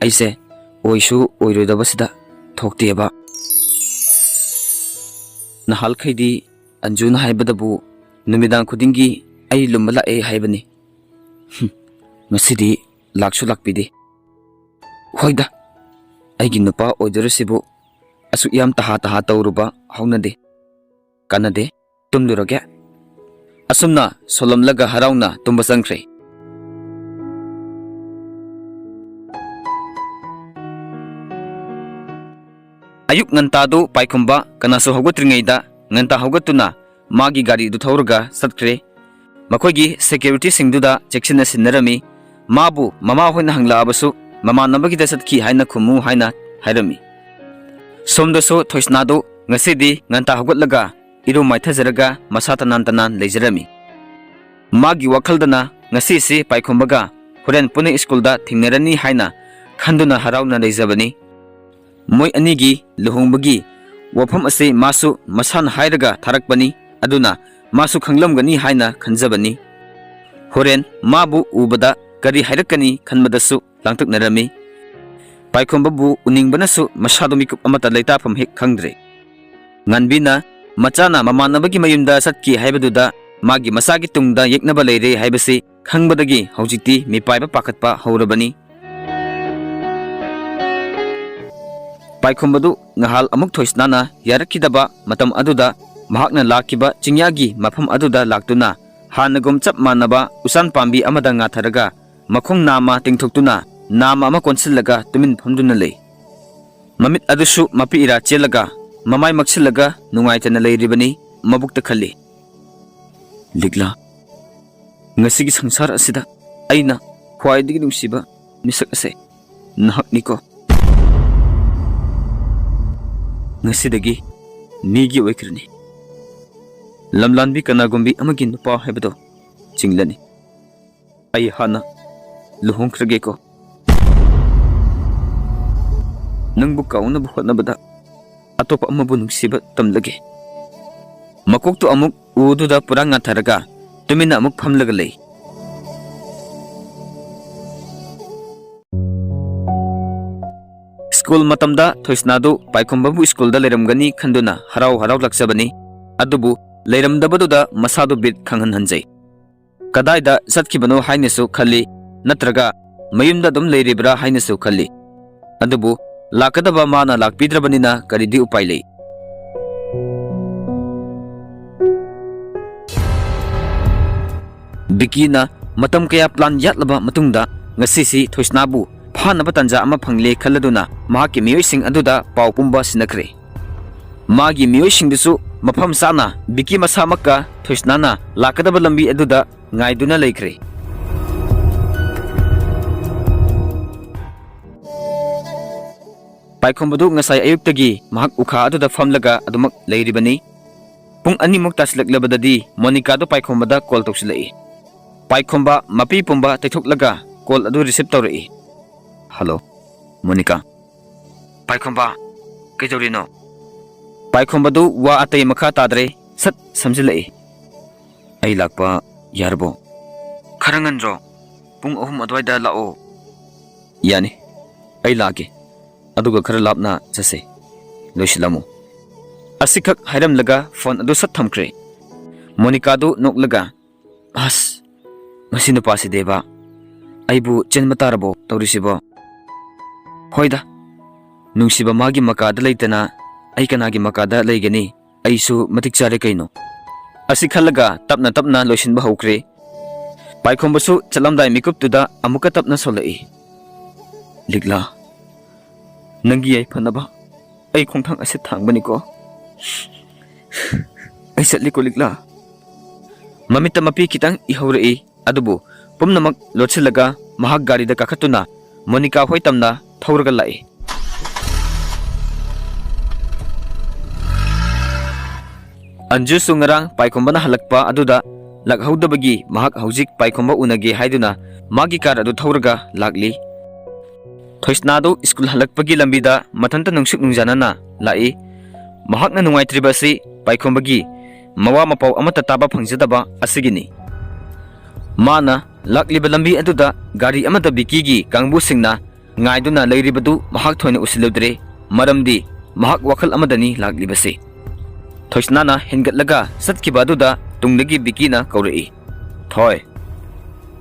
"ꯑꯩꯁꯦ ꯑꯣꯏꯁꯨ ꯑꯣꯏꯔꯣꯏꯗꯕꯁꯤꯗ ꯊꯣꯛꯇꯦꯕ꯫ ꯅꯍꯥꯜꯈꯩꯗꯤ ꯑꯟꯖꯨꯅ ꯍꯥꯏꯕꯗꯕꯨ ꯅꯨꯃꯤꯗꯥꯡ ꯈꯨꯗꯤꯡꯒꯤ ꯑꯩ ꯂꯨꯝꯕ ꯂꯥꯛꯑꯦ ꯍꯥꯏꯕꯅꯤ꯫ ꯍꯨꯝ, ꯉꯁꯤꯗꯤ ꯂꯥꯛꯁꯨ ꯂꯥꯛꯄꯤꯗꯦ꯫ ꯍꯣꯏꯗ, ꯑꯩꯒꯤ ꯅꯨꯄꯥ ꯑꯣꯏꯗꯣꯔꯤꯁꯤꯕꯨ ꯑꯁꯨꯛ ꯌꯥꯝ ꯇꯍꯥ ꯇꯍꯥ ꯇꯧꯔꯨꯕ ꯍꯧꯅꯗꯦ꯫ ꯀꯥꯟꯅꯗꯦ, ꯇꯨꯝꯂꯨꯔꯒꯦ꯫ ꯑꯁꯨꯝꯅ ꯁꯣꯜꯂꯝꯂꯒ ꯍꯔꯥꯎꯅ ꯇꯨꯝꯕ ꯆꯪꯈ꯭ꯔꯦ꯫ ꯑꯌꯨꯛ ꯉꯟꯇꯥꯗꯨ ꯄꯥꯏꯈꯨꯝꯕ ꯀꯅꯥꯁꯨ ꯍꯧꯒꯠꯇ꯭ꯔꯤꯉꯩꯗ ꯉꯟꯇꯥ ꯍꯧꯒꯠꯇꯨꯅ ꯃꯥꯒꯤ ꯒꯥꯔꯤꯗꯨ ꯊꯧꯔꯒ ꯆꯠꯈ꯭ꯔꯦ꯫ ꯃꯈꯣꯏꯒꯤ ꯁꯦꯀ꯭ꯌꯨꯔꯤꯇꯤꯁꯤꯡꯗꯨꯗ ꯆꯦꯛꯁꯤꯟꯅ ꯁꯤꯟꯅꯔꯝꯃꯤ꯫ ꯃꯥꯕꯨ ꯃꯃꯥ ꯍꯣꯏꯅ ꯍꯪꯂꯛꯑꯕꯁꯨ ꯃꯃꯥꯟꯅꯕꯒꯤꯗ ꯆꯠꯈꯤ ꯍꯥꯏꯅ ꯈꯨꯝꯃꯨ ꯍꯥꯏꯅ ꯍꯥꯏꯔꯝꯃꯤ꯫ ꯁꯣꯝꯗꯁꯨ ꯊꯣꯏꯁꯅꯥꯗꯨ ꯉꯁꯤꯗꯤ ꯉꯟꯇꯥ ꯍꯧꯒꯠꯂꯒ ꯏꯔꯨ ꯃꯥꯏꯊꯖꯔꯒ ꯃꯁꯥ ꯇꯅꯥꯟ ꯇꯅꯥꯟ ꯂꯩꯖꯔꯝꯃꯤ꯫ ꯃꯥꯒꯤ ꯋꯥꯈꯜꯗꯅ ꯉꯁꯤꯁꯤ ꯄꯥꯏꯈꯨꯝꯕꯒ ꯍꯣꯔꯦꯟ ꯄꯨꯟꯅ ꯁ꯭ꯀꯨꯜꯗ ꯊꯦꯡꯅꯔꯅꯤ ꯍꯥꯏꯅ ꯈꯟꯗꯨꯅ ꯍꯔꯥꯎꯅ ꯂꯩꯖꯕꯅꯤ꯫ ꯃꯣꯏ ꯑꯅꯤꯒꯤ ꯂꯨꯍꯣꯡꯕꯒꯤ ꯋꯥꯐꯝ ꯑꯁꯤ ꯃꯥꯁꯨ ꯃꯁꯥꯅ ꯍꯥꯏꯔꯒ ꯊꯥꯔꯛꯄꯅꯤ, ꯑꯗꯨꯅ ꯃꯥꯁꯨ ꯈꯪꯂꯝꯒꯅꯤ ꯍꯥꯏꯅ ꯈꯟꯖꯕꯅꯤ꯫ ꯍꯣꯔꯦꯟ ꯃꯥꯕꯨ ꯎꯕꯗ ꯀꯔꯤ ꯍꯥꯏꯔꯛꯀꯅꯤ ꯈꯟꯕꯗꯁꯨ ꯂꯥꯡꯇꯛꯅꯔꯝꯃꯤ꯫ ꯄꯥꯏꯈꯣꯝꯕꯕꯨ ꯎꯅꯤꯡꯕꯅꯁꯨ ꯃꯁꯥꯗꯨ ꯃꯤꯀꯨꯞ ꯑꯃꯠꯇ ꯂꯩꯇꯥꯐꯝ ꯍꯦꯛ ꯈꯪꯗ꯭ꯔꯦ꯫ ꯉꯥꯟꯕꯤꯅ ꯃꯆꯥꯅ ꯃꯃꯥꯟꯅꯕꯒꯤ ꯃꯌꯨꯝꯗ ꯆꯠꯈꯤ ꯍꯥꯏꯕꯗꯨꯗ ꯃꯥꯒꯤ ꯃꯆꯥꯒꯤ ꯇꯨꯡꯗ ꯌꯦꯛꯅꯕ ꯂꯩꯔꯦ ꯍꯥꯏꯕꯁꯤ ꯈꯪꯕꯗꯒꯤ ꯍꯧꯖꯤꯛꯇꯤ ꯃꯤꯄꯥꯏꯕ ꯄꯥꯈꯠꯄ ꯍꯧꯔꯕꯅꯤ꯫ ꯄꯥꯏꯈꯨꯝꯕꯗꯨ ꯉꯍꯥꯜ ꯑꯃꯨꯛ ꯊꯣꯏꯁꯅꯥꯅ ꯌꯥꯔꯛꯈꯤꯗꯕ ꯃꯇꯝ ꯑꯗꯨꯗ ꯃꯍꯥꯛꯅ ꯂꯥꯛꯈꯤꯕ ꯆꯤꯡꯌꯥꯒꯤ ꯃꯐꯝ ꯑꯗꯨꯗ ꯂꯥꯛꯇꯨꯅ ꯍꯥꯟꯅꯒꯨꯝ ꯆꯞ ꯃꯥꯟꯅꯕ ꯎꯆꯥꯟ ꯄꯥꯝꯕꯤ ꯑꯃꯗ ꯉꯥꯊꯔꯒ ꯃꯈꯣꯡ ꯅꯥꯝꯃ ꯇꯤꯡꯊꯣꯛꯇꯨꯅ ꯅꯥꯝꯃ ꯑꯃ ꯀꯣꯟꯁꯤꯜꯂꯒ ꯇꯨꯃꯤꯟ ꯐꯝꯗꯨꯅ ꯂꯩ꯫ ꯃꯃꯤꯠ ꯑꯗꯨꯁꯨ ꯃꯄꯤ ꯏꯔꯥ ꯆꯦꯜꯂꯒ ꯃꯃꯥꯏ ꯃꯛꯁꯤꯜꯂꯒ ꯅꯨꯡꯉꯥꯏꯇꯅ ꯂꯩꯔꯤꯕꯅꯤ꯫ ꯃꯕꯨꯛꯇ ꯈꯜꯂꯤ, "ꯂꯤꯛꯂꯥ, ꯉꯁꯤꯒꯤ ꯁꯪꯁꯥꯔ ꯑꯁꯤꯗ ꯑꯩꯅ ꯈ꯭ꯋꯥꯏꯗꯒꯤ ꯅꯨꯡꯁꯤꯕ ꯃꯤꯁꯛ ꯑꯁꯦ ꯅꯍꯥꯛꯅꯤꯀꯣ꯫ ꯉꯁꯤꯗꯒꯤ ꯃꯤꯒꯤ ꯑꯣꯏꯈ꯭ꯔꯅꯤ꯫ ꯂꯝꯂꯥꯟꯕꯤ ꯀꯅꯥꯒꯨꯝꯕꯤ ꯑꯃꯒꯤ ꯅꯨꯄꯥ ꯍꯥꯏꯕꯗꯣ ꯆꯤꯡꯂꯅꯤ꯫ ꯑꯩ ꯍꯥꯟꯅ ꯂꯨꯍꯣꯡꯈ꯭ꯔꯒꯦꯀꯣ꯫ ꯅꯪꯕꯨ ꯀꯥꯎꯅꯕ ꯍꯣꯠꯅꯕꯗ ꯑꯇꯣꯞꯄ ꯑꯃꯕꯨ ꯅꯨꯡꯁꯤꯕ ꯇꯝꯂꯒꯦ꯫" ꯃꯀꯣꯛꯇꯨ ꯑꯃꯨꯛ ꯎꯗꯨꯗ ꯄꯨꯔꯥ ꯉꯥꯊꯔꯒ ꯇꯨꯃꯤꯟꯅ ꯑꯃꯨꯛ ꯐꯝꯂꯒ ꯂꯩ꯫ ꯁ꯭ꯀꯨꯜ ꯃꯇꯝꯗ ꯊꯣꯏꯁꯅꯥꯗꯨ ꯄꯥꯏꯈꯨꯝꯕꯕꯨ ꯁ꯭ꯀꯨꯜꯗ ꯂꯩꯔꯝꯒꯅꯤ ꯈꯟꯗꯨꯅ ꯍꯔꯥꯎ ꯍꯔꯥꯎ ꯂꯥꯛꯆꯕꯅꯤ꯫ ꯑꯗꯨꯕꯨ ꯂꯩꯔꯝꯗꯕꯗꯨꯗ ꯃꯁꯥꯗꯨ ꯕꯤꯠ ꯈꯪꯍꯟ ꯍꯟꯖꯩ꯫ ꯀꯗꯥꯏꯗ ꯆꯠꯈꯤꯕꯅꯣ ꯍꯥꯏꯅꯁꯨ ꯈꯜꯂꯤ꯫ ꯅꯠꯇ꯭ꯔꯒ ꯃꯌꯨꯝꯗ ꯑꯗꯨꯝ ꯂꯩꯔꯤꯕ꯭ꯔꯥ ꯍꯥꯏꯅꯁꯨ ꯈꯜꯂꯤ꯫ ꯑꯗꯨꯕꯨ ꯂꯥꯛꯀꯗꯕ ꯃꯥꯅ ꯂꯥꯛꯄꯤꯗ꯭ꯔꯕꯅꯤꯅ ꯀꯔꯤꯗꯤ ꯎꯄꯥꯏ ꯂꯩ? ꯕꯤꯀꯤꯅ ꯃꯇꯝ ꯀꯌꯥ ꯄ꯭ꯂꯥꯟ ꯌꯥꯠꯂꯕ ꯃꯇꯨꯡꯗ ꯉꯁꯤꯁꯤ ꯊꯣꯏꯁꯅꯥꯕꯨ ꯐꯥꯅꯕ ꯇꯥꯟꯖꯥ ꯑꯃ ꯐꯪꯂꯦ ꯈꯜꯂꯗꯨꯅ ꯃꯍꯥꯛꯀꯤ ꯃꯤꯑꯣꯏꯁꯤꯡ ꯑꯗꯨꯗ ꯄꯥꯎ ꯄꯨꯝꯕ ꯁꯤꯟꯅꯈ꯭ꯔꯦ꯫ ꯃꯥꯒꯤ ꯃꯤꯑꯣꯏꯁꯤꯡꯗꯨꯁꯨ ꯃꯐꯝ ꯆꯥꯅ ꯕꯤꯀꯤ ꯃꯁꯥꯃꯛꯀ ꯊꯣꯏꯁꯅꯥꯅ ꯂꯥꯛꯀꯗꯕ ꯂꯝꯕꯤ ꯑꯗꯨꯗ ꯉꯥꯏꯗꯨꯅ ꯂꯩꯈ꯭ꯔꯦ꯫ ꯄꯥꯏꯈꯣꯝꯕꯗꯨ ꯉꯁꯥꯏ ꯑꯌꯨꯛꯇꯒꯤ ꯃꯍꯥꯛ ꯎꯈꯥ ꯑꯗꯨꯗ ꯐꯝꯂꯒ ꯑꯗꯨꯃꯛ ꯂꯩꯔꯤꯕꯅꯤ꯫ ꯄꯨꯡ ꯑꯅꯤꯃꯨꯛ ꯇꯥꯁꯤꯜꯂꯛꯂꯕꯗꯗꯤ ꯃꯣꯅꯤꯀꯥꯗꯨ ꯄꯥꯏꯈꯣꯝꯕꯗ ꯀꯣꯜ ꯇꯧꯁꯤꯜꯂꯛꯏ꯫ ꯄꯥꯏꯈꯣꯝꯕ ꯃꯄꯤ ꯄꯨꯝꯕ ꯇꯩꯊꯣꯛꯂꯒ ꯀꯣꯜ ꯑꯗꯨ ꯔꯤꯁꯤꯞ ꯇꯧꯔꯛꯏ꯫ "Hello, Monica." "ꯄꯥꯏꯈꯣꯝꯕ, ꯀꯩꯗꯧꯔꯤꯅꯣ?" ꯄꯥꯏꯈꯣꯝꯕꯗꯨ ꯋꯥ ꯑꯇꯩ ꯃꯈꯥ ꯇꯥꯗ꯭ꯔꯦ, ꯁꯠ ꯁꯝꯖꯤꯜꯂꯛꯏ꯫ "ꯑꯩ ꯂꯥꯛꯄ ꯌꯥꯔꯕꯣ?" "ꯈꯔ ꯉꯟꯗ꯭ꯔꯣ? ꯄꯨꯡ ꯑꯍꯨꯝ ꯑꯗꯨꯋꯥꯏꯗ ꯂꯥꯛꯑꯣ꯫" "ꯌꯥꯅꯤ, ꯑꯩ ꯂꯥꯛꯀꯦ꯫ ꯑꯗꯨꯒ ꯈꯔ ꯂꯥꯞꯅ ꯆꯠꯁꯦ꯫ ꯂꯣꯏꯁꯤꯜꯂꯝꯃꯨ꯫" ꯑꯁꯤꯈꯛ ꯍꯥꯏꯔꯝꯂꯒ ꯐꯣꯟ ꯑꯗꯨ ꯁꯠ ꯊꯝꯈ꯭ꯔꯦ꯫ ꯃꯣꯅꯤꯀꯥꯗꯨ ꯅꯣꯛꯂꯒ, "ꯑꯁ, ꯃꯁꯤ ꯅꯨꯄꯥꯁꯤꯗꯤꯕ, ꯑꯩꯕꯨ ꯆꯦꯟꯕ ꯇꯥꯔꯕꯣ ꯇꯧꯔꯤꯁꯤꯕꯣ? ꯍꯣꯏꯗ, ꯅꯨꯡꯁꯤꯕ ꯃꯥꯒꯤ ꯃꯀꯥꯗ ꯂꯩꯇꯅ ꯑꯩ ꯀꯅꯥꯒꯤ ꯃꯀꯥꯗ ꯂꯩꯒꯅꯤ? ꯑꯩꯁꯨ ꯃꯇꯤꯛ ꯆꯥꯔꯦ ꯀꯩꯅꯣ꯫" ꯑꯁꯤ ꯈꯜꯂꯒ ꯇꯞꯅ ꯇꯞꯅ ꯂꯣꯏꯁꯤꯟꯕ ꯍꯧꯈ꯭ꯔꯦ꯫ ꯄꯥꯏꯈꯣꯝꯕꯁꯨ ꯆꯠꯂꯝꯗꯥꯏ ꯃꯤꯀꯨꯞꯇꯨꯗ ꯑꯃꯨꯛꯀ ꯇꯞꯅ ꯁꯣꯜꯂꯛꯏ꯫ "ꯂꯤꯛꯂꯥ, ꯅꯪꯒꯤ ꯌꯥꯏꯐꯅꯕ ꯑꯩ ꯈꯣꯡꯊꯥꯡ ꯑꯁꯤ ꯊꯥꯡꯕꯅꯤꯀꯣ꯫ ꯑꯩ ꯆꯠꯂꯤꯀꯣ, ꯂꯤꯛꯂꯥ꯫" ꯃꯃꯤꯠꯇ ꯃꯄꯤ ꯈꯤꯇꯪ ꯏꯍꯧꯔꯛꯏ, ꯑꯗꯨꯕꯨ ꯄꯨꯝꯅꯃꯛ ꯂꯣꯠꯁꯤꯜꯂꯒ ꯃꯍꯥꯛ ꯒꯥꯔꯤꯗ ꯀꯥꯈꯠꯇꯨꯅ ꯃꯣꯅꯤꯀꯥ ꯍꯣꯏ ꯇꯝꯅ ꯊꯧꯔꯒ ꯂꯥꯛꯏ꯫ ꯑꯟꯖꯨꯁꯨ ꯉꯔꯥꯡ ꯄꯥꯏꯈꯣꯝꯕꯅ ꯍꯜꯂꯛꯄ ꯑꯗꯨꯗ ꯂꯥꯛꯍꯧꯗꯕꯒꯤ ꯃꯍꯥꯛ ꯍꯧꯖꯤꯛ ꯄꯥꯏꯈꯣꯝꯕ ꯎꯅꯒꯦ ꯍꯥꯏꯗꯨꯅ ꯃꯥꯒꯤ ꯀꯥꯔ ꯑꯗꯨ ꯊꯧꯔꯒ ꯂꯥꯛꯂꯤ꯫ ꯊꯣꯏꯁꯅꯥꯗꯨ ꯁ꯭ꯀꯨꯜ ꯍꯜꯂꯛꯄꯒꯤ ꯂꯝꯕꯤꯗ ꯃꯊꯟꯇ ꯅꯨꯡꯁꯨꯛ ꯅꯨꯡꯖꯥꯅꯅ ꯂꯥꯛꯏ꯫ ꯃꯍꯥꯛꯅ ꯅꯨꯡꯉꯥꯏꯇ꯭ꯔꯤꯕ ꯑꯁꯤ ꯄꯥꯏꯈꯣꯝꯕꯒꯤ ꯃꯋꯥ ꯃꯄꯥꯎ ꯑꯃꯠꯇ ꯇꯥꯕ ꯐꯪꯖꯗꯕ ꯑꯁꯤꯒꯤꯅꯤ꯫ ꯃꯥꯅ ꯂꯥꯛꯂꯤꯕ ꯂꯝꯕꯤ ꯑꯗꯨꯗ ꯒꯥꯔꯤ ꯑꯃꯗ ꯕꯤꯀꯤꯒꯤ ꯀꯥꯡꯕꯨꯁꯤꯡꯅ ꯉꯥꯏꯗꯨꯅ ꯂꯩꯔꯤꯕꯗꯨ ꯃꯍꯥꯛ ꯊꯣꯏꯅ ꯎꯁꯤꯜꯂꯨꯗ꯭ꯔꯦ, ꯃꯔꯝꯗꯤ ꯃꯍꯥꯛ ꯋꯥꯈꯜ ꯑꯃꯗꯅꯤ ꯂꯥꯛꯂꯤꯕꯁꯤ꯫ ꯊꯣꯏꯁꯅꯥꯅ ꯍꯦꯟꯒꯠꯂꯒ ꯆꯠꯈꯤꯕ ꯑꯗꯨꯗ ꯇꯨꯡꯗꯒꯤ ꯕꯤꯀꯤꯅ ꯀꯧꯔꯛꯏ, "ꯊꯣꯏ,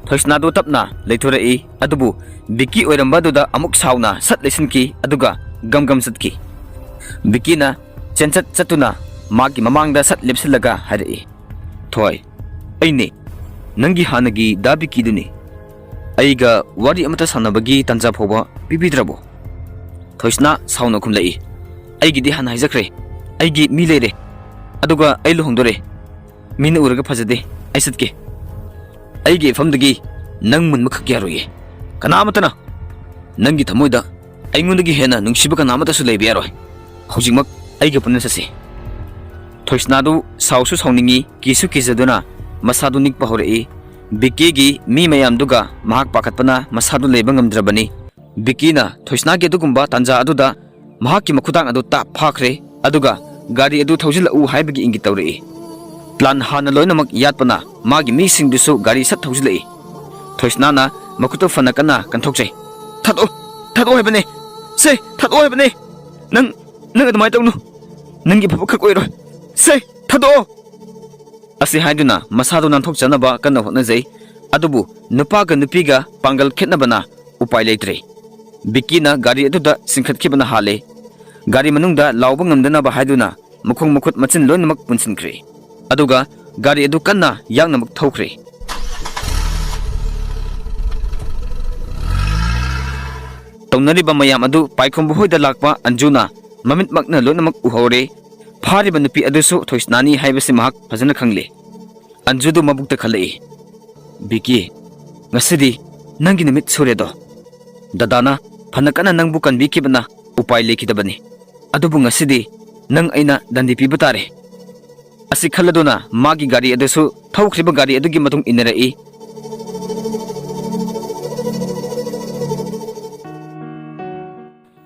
ꯊꯣꯏꯁꯅꯥꯗꯨ ꯇꯞꯅ ꯂꯩꯊꯣꯔꯛꯏ, ꯑꯗꯨꯕꯨ ꯕꯤꯀꯤ ꯑꯣꯏꯔꯝꯕ ꯑꯗꯨꯗ ꯑꯃꯨꯛ ꯁꯥꯎꯅ ꯁꯠ ꯂꯩꯁꯤꯟꯈꯤ, ꯑꯗꯨꯒ ꯒꯝ ꯒꯝ ꯆꯠꯈꯤ꯫ ꯕꯤꯀꯤꯅ ꯆꯦꯟꯆꯠ ꯆꯠꯇꯨꯅ ꯃꯥꯒꯤ ꯃꯃꯥꯡꯗ ꯁꯠ ꯂꯦꯞꯁꯤꯜꯂꯒ ꯍꯥꯏꯔꯛꯏ, "ꯊꯣꯏ, ꯑꯩꯅꯦ, ꯅꯪꯒꯤ ꯍꯥꯟꯅꯒꯤ ꯗꯥ ꯕꯤꯀꯤꯗꯨꯅꯤ꯫ ꯑꯩꯒ ꯋꯥꯔꯤ ꯑꯃꯠꯇ ꯁꯥꯟꯅꯕꯒꯤ ꯇꯥꯟꯖꯥ ꯐꯥꯎꯕ ꯄꯤꯕꯤꯗ꯭ꯔꯕꯣ?" ꯊꯣꯏꯁꯅꯥ ꯁꯥꯎꯅ ꯈꯨꯝꯂꯛꯏ, "ꯑꯩꯒꯤꯗꯤ ꯍꯥꯟꯅ ꯍꯥꯏꯖꯈ꯭ꯔꯦ, ꯑꯩꯒꯤ ꯃꯤ ꯂꯩꯔꯦ, ꯑꯗꯨꯒ ꯑꯩ ꯂꯨꯍꯣꯡꯗꯣꯔꯦ꯫ ꯃꯤꯅ ꯎꯔꯒ ꯐꯖꯗꯦ, ꯑꯩ ꯆꯠꯀꯦ꯫ ꯑꯩꯒꯤ ꯏꯐꯝꯗꯒꯤ ꯅꯪ ꯃꯨꯟꯕꯈꯛ ꯌꯥꯔꯣꯏꯌꯦ꯫ ꯀꯅꯥ ꯑꯃꯠꯇꯅ ꯅꯪꯒꯤ ꯊꯃꯣꯏꯗ ꯑꯩꯉꯣꯟꯗꯒꯤ ꯍꯦꯟꯅ ꯅꯨꯡꯁꯤꯕ ꯀꯅꯥ ꯑꯃꯠꯇꯁꯨ ꯂꯩꯕ ꯌꯥꯔꯣꯏ꯫ ꯍꯧꯖꯤꯛꯃꯛ ꯑꯩꯒ ꯄꯨꯟꯅ ꯆꯠꯁꯤ꯫" ꯊꯣꯏꯁꯅꯥꯗꯨ ꯁꯥꯎꯁꯨ ꯁꯥꯎꯅꯤꯡꯉꯤ, ꯀꯤꯁꯨ ꯀꯤꯖꯗꯨꯅ ꯃꯁꯥꯗꯨ ꯅꯤꯛꯄ ꯍꯧꯔꯛꯏ꯫ ꯕꯤꯀꯤꯒꯤ ꯃꯤ ꯃꯌꯥꯝꯗꯨꯒ ꯃꯍꯥꯛ ꯄꯥꯈꯠꯄꯅ ꯃꯁꯥꯗꯨ ꯂꯩꯕ ꯉꯝꯗ꯭ꯔꯕꯅꯤ꯫ ꯕꯤꯀꯤꯅ ꯊꯣꯏꯁꯅꯥꯒꯤ ꯑꯗꯨꯒꯨꯝꯕ ꯇꯥꯟꯖꯥ ꯑꯗꯨꯗ ꯃꯍꯥꯛꯀꯤ ꯃꯈꯨꯗꯥꯡ ꯑꯗꯨ ꯇꯥꯞ ꯐꯥꯈ꯭ꯔꯦ, ꯑꯗꯨꯒ ꯒꯥꯔꯤ ꯑꯗꯨ ꯊꯧꯖꯤꯜꯂꯛꯎ ꯍꯥꯏꯕꯒꯤ ꯏꯪꯒꯤꯠ ꯇꯧꯔꯛꯏ꯫ ꯄ꯭ꯂꯥꯟ ꯍꯥꯟꯅ ꯂꯣꯏꯅꯃꯛ ꯌꯥꯠꯄꯅ ꯃꯥꯒꯤ ꯃꯤꯁꯤꯡꯗꯨꯁꯨ ꯒꯥꯔꯤ ꯁꯠ ꯊꯧꯖꯤꯜꯂꯛꯏ꯫ ꯊꯣꯏꯁꯅꯥꯅ ꯃꯈꯨꯠꯇꯨ ꯐꯅ ꯀꯟꯅ ꯀꯟꯊꯣꯛꯆꯩ꯫ "ꯊꯥꯗꯣꯛꯑꯣ! ꯊꯥꯗꯣꯛꯑꯣ ꯍꯥꯏꯕꯅꯦ! ꯁꯦ, ꯊꯥꯗꯣꯛꯑꯣ ꯍꯥꯏꯕꯅꯦ! ꯅꯪ, ꯅꯪ ꯑꯗꯨꯃꯥꯏꯅ ꯇꯧꯅꯨ! ꯅꯪꯒꯤ ꯐꯕ ꯈꯛ ꯑꯣꯏꯔꯣꯏ! ꯁꯦ, ꯊꯥꯗꯣꯛꯑꯣ!" ꯑꯁꯤ ꯍꯥꯏꯗꯨꯅ ꯃꯁꯥꯗꯨ ꯅꯥꯟꯊꯣꯛꯆꯅꯕ ꯀꯟꯅ ꯍꯣꯠꯅꯖꯩ꯫ ꯑꯗꯨꯕꯨ ꯅꯨꯄꯥꯒ ꯅꯨꯄꯤꯒ ꯄꯥꯡꯒꯜ ꯈꯦꯠꯅꯕꯅ ꯎꯄꯥꯏ ꯂꯩꯇ꯭ꯔꯦ꯫ ꯕꯤꯀꯤꯅ ꯒꯥꯔꯤ ꯑꯗꯨꯗ ꯆꯤꯡꯈꯠꯈꯤꯕꯅ ꯍꯥꯜꯂꯦ꯫ ꯒꯥꯔꯤ ꯃꯅꯨꯡꯗ ꯂꯥꯎꯕ ꯉꯝꯗꯅꯕ ꯍꯥꯏꯗꯨꯅ ꯃꯈꯣꯡ ꯃꯈꯨꯠ ꯃꯆꯤꯟ ꯂꯣꯏꯅꯃꯛ ꯄꯨꯟꯁꯤꯟꯈ꯭ꯔꯦ꯫ ꯑꯗꯨꯒ ꯒꯥꯔꯤ ꯑꯗꯨ ꯀꯟꯅ ꯌꯥꯡꯅꯃꯛ ꯊꯧꯈ꯭ꯔꯦ꯫ ꯇꯧꯅꯔꯤꯕ ꯃꯌꯥꯝ ꯑꯗꯨ ꯄꯥꯏꯈꯣꯝꯕ ꯍꯣꯏꯗ ꯂꯥꯛꯄ ꯑꯟꯖꯨꯅ ꯃꯃꯤꯠꯃꯛꯅ ꯂꯣꯏꯅꯃꯛ ꯎꯍꯧꯔꯦ꯫ ꯐꯥꯔꯤꯕ ꯅꯨꯄꯤ ꯑꯗꯨꯁꯨ ꯊꯣꯏꯁꯅꯥꯅꯤ ꯍꯥꯏꯕꯁꯤ ꯃꯍꯥꯛ ꯐꯖꯅ ꯈꯪꯂꯦ꯫ ꯑꯟꯖꯨꯗꯨ ꯃꯕꯨꯛꯇ ꯈꯜꯂꯛꯏ, "ꯕꯤꯀꯤ, ꯉꯁꯤꯗꯤ ꯅꯪꯒꯤ ꯅꯨꯃꯤꯠ ꯁꯨꯔꯦꯗꯣ꯫ ꯗꯗꯥꯅ ꯐꯅ ꯀꯟꯅ ꯅꯪꯕꯨ ꯀꯟꯕꯤꯈꯤꯕꯅ ꯎꯄꯥꯏ ꯂꯩꯈꯤꯗꯕꯅꯤ꯫ ꯑꯗꯨꯕꯨ ꯉꯁꯤꯗꯤ ꯅꯪ ꯑꯩꯅ ꯗꯟꯗꯤ ꯄꯤꯕ ꯇꯥꯔꯦ꯫" ꯑꯁꯤ ꯈꯜꯂꯗꯨꯅ ꯃꯥꯒꯤ ꯒꯥꯔꯤ ꯑꯗꯨꯁꯨ ꯊꯧꯈ꯭ꯔꯤꯕ ꯒꯥꯔꯤ ꯑꯗꯨꯒꯤ ꯃꯇꯨꯡ ꯏꯟꯅꯔꯛꯏ꯫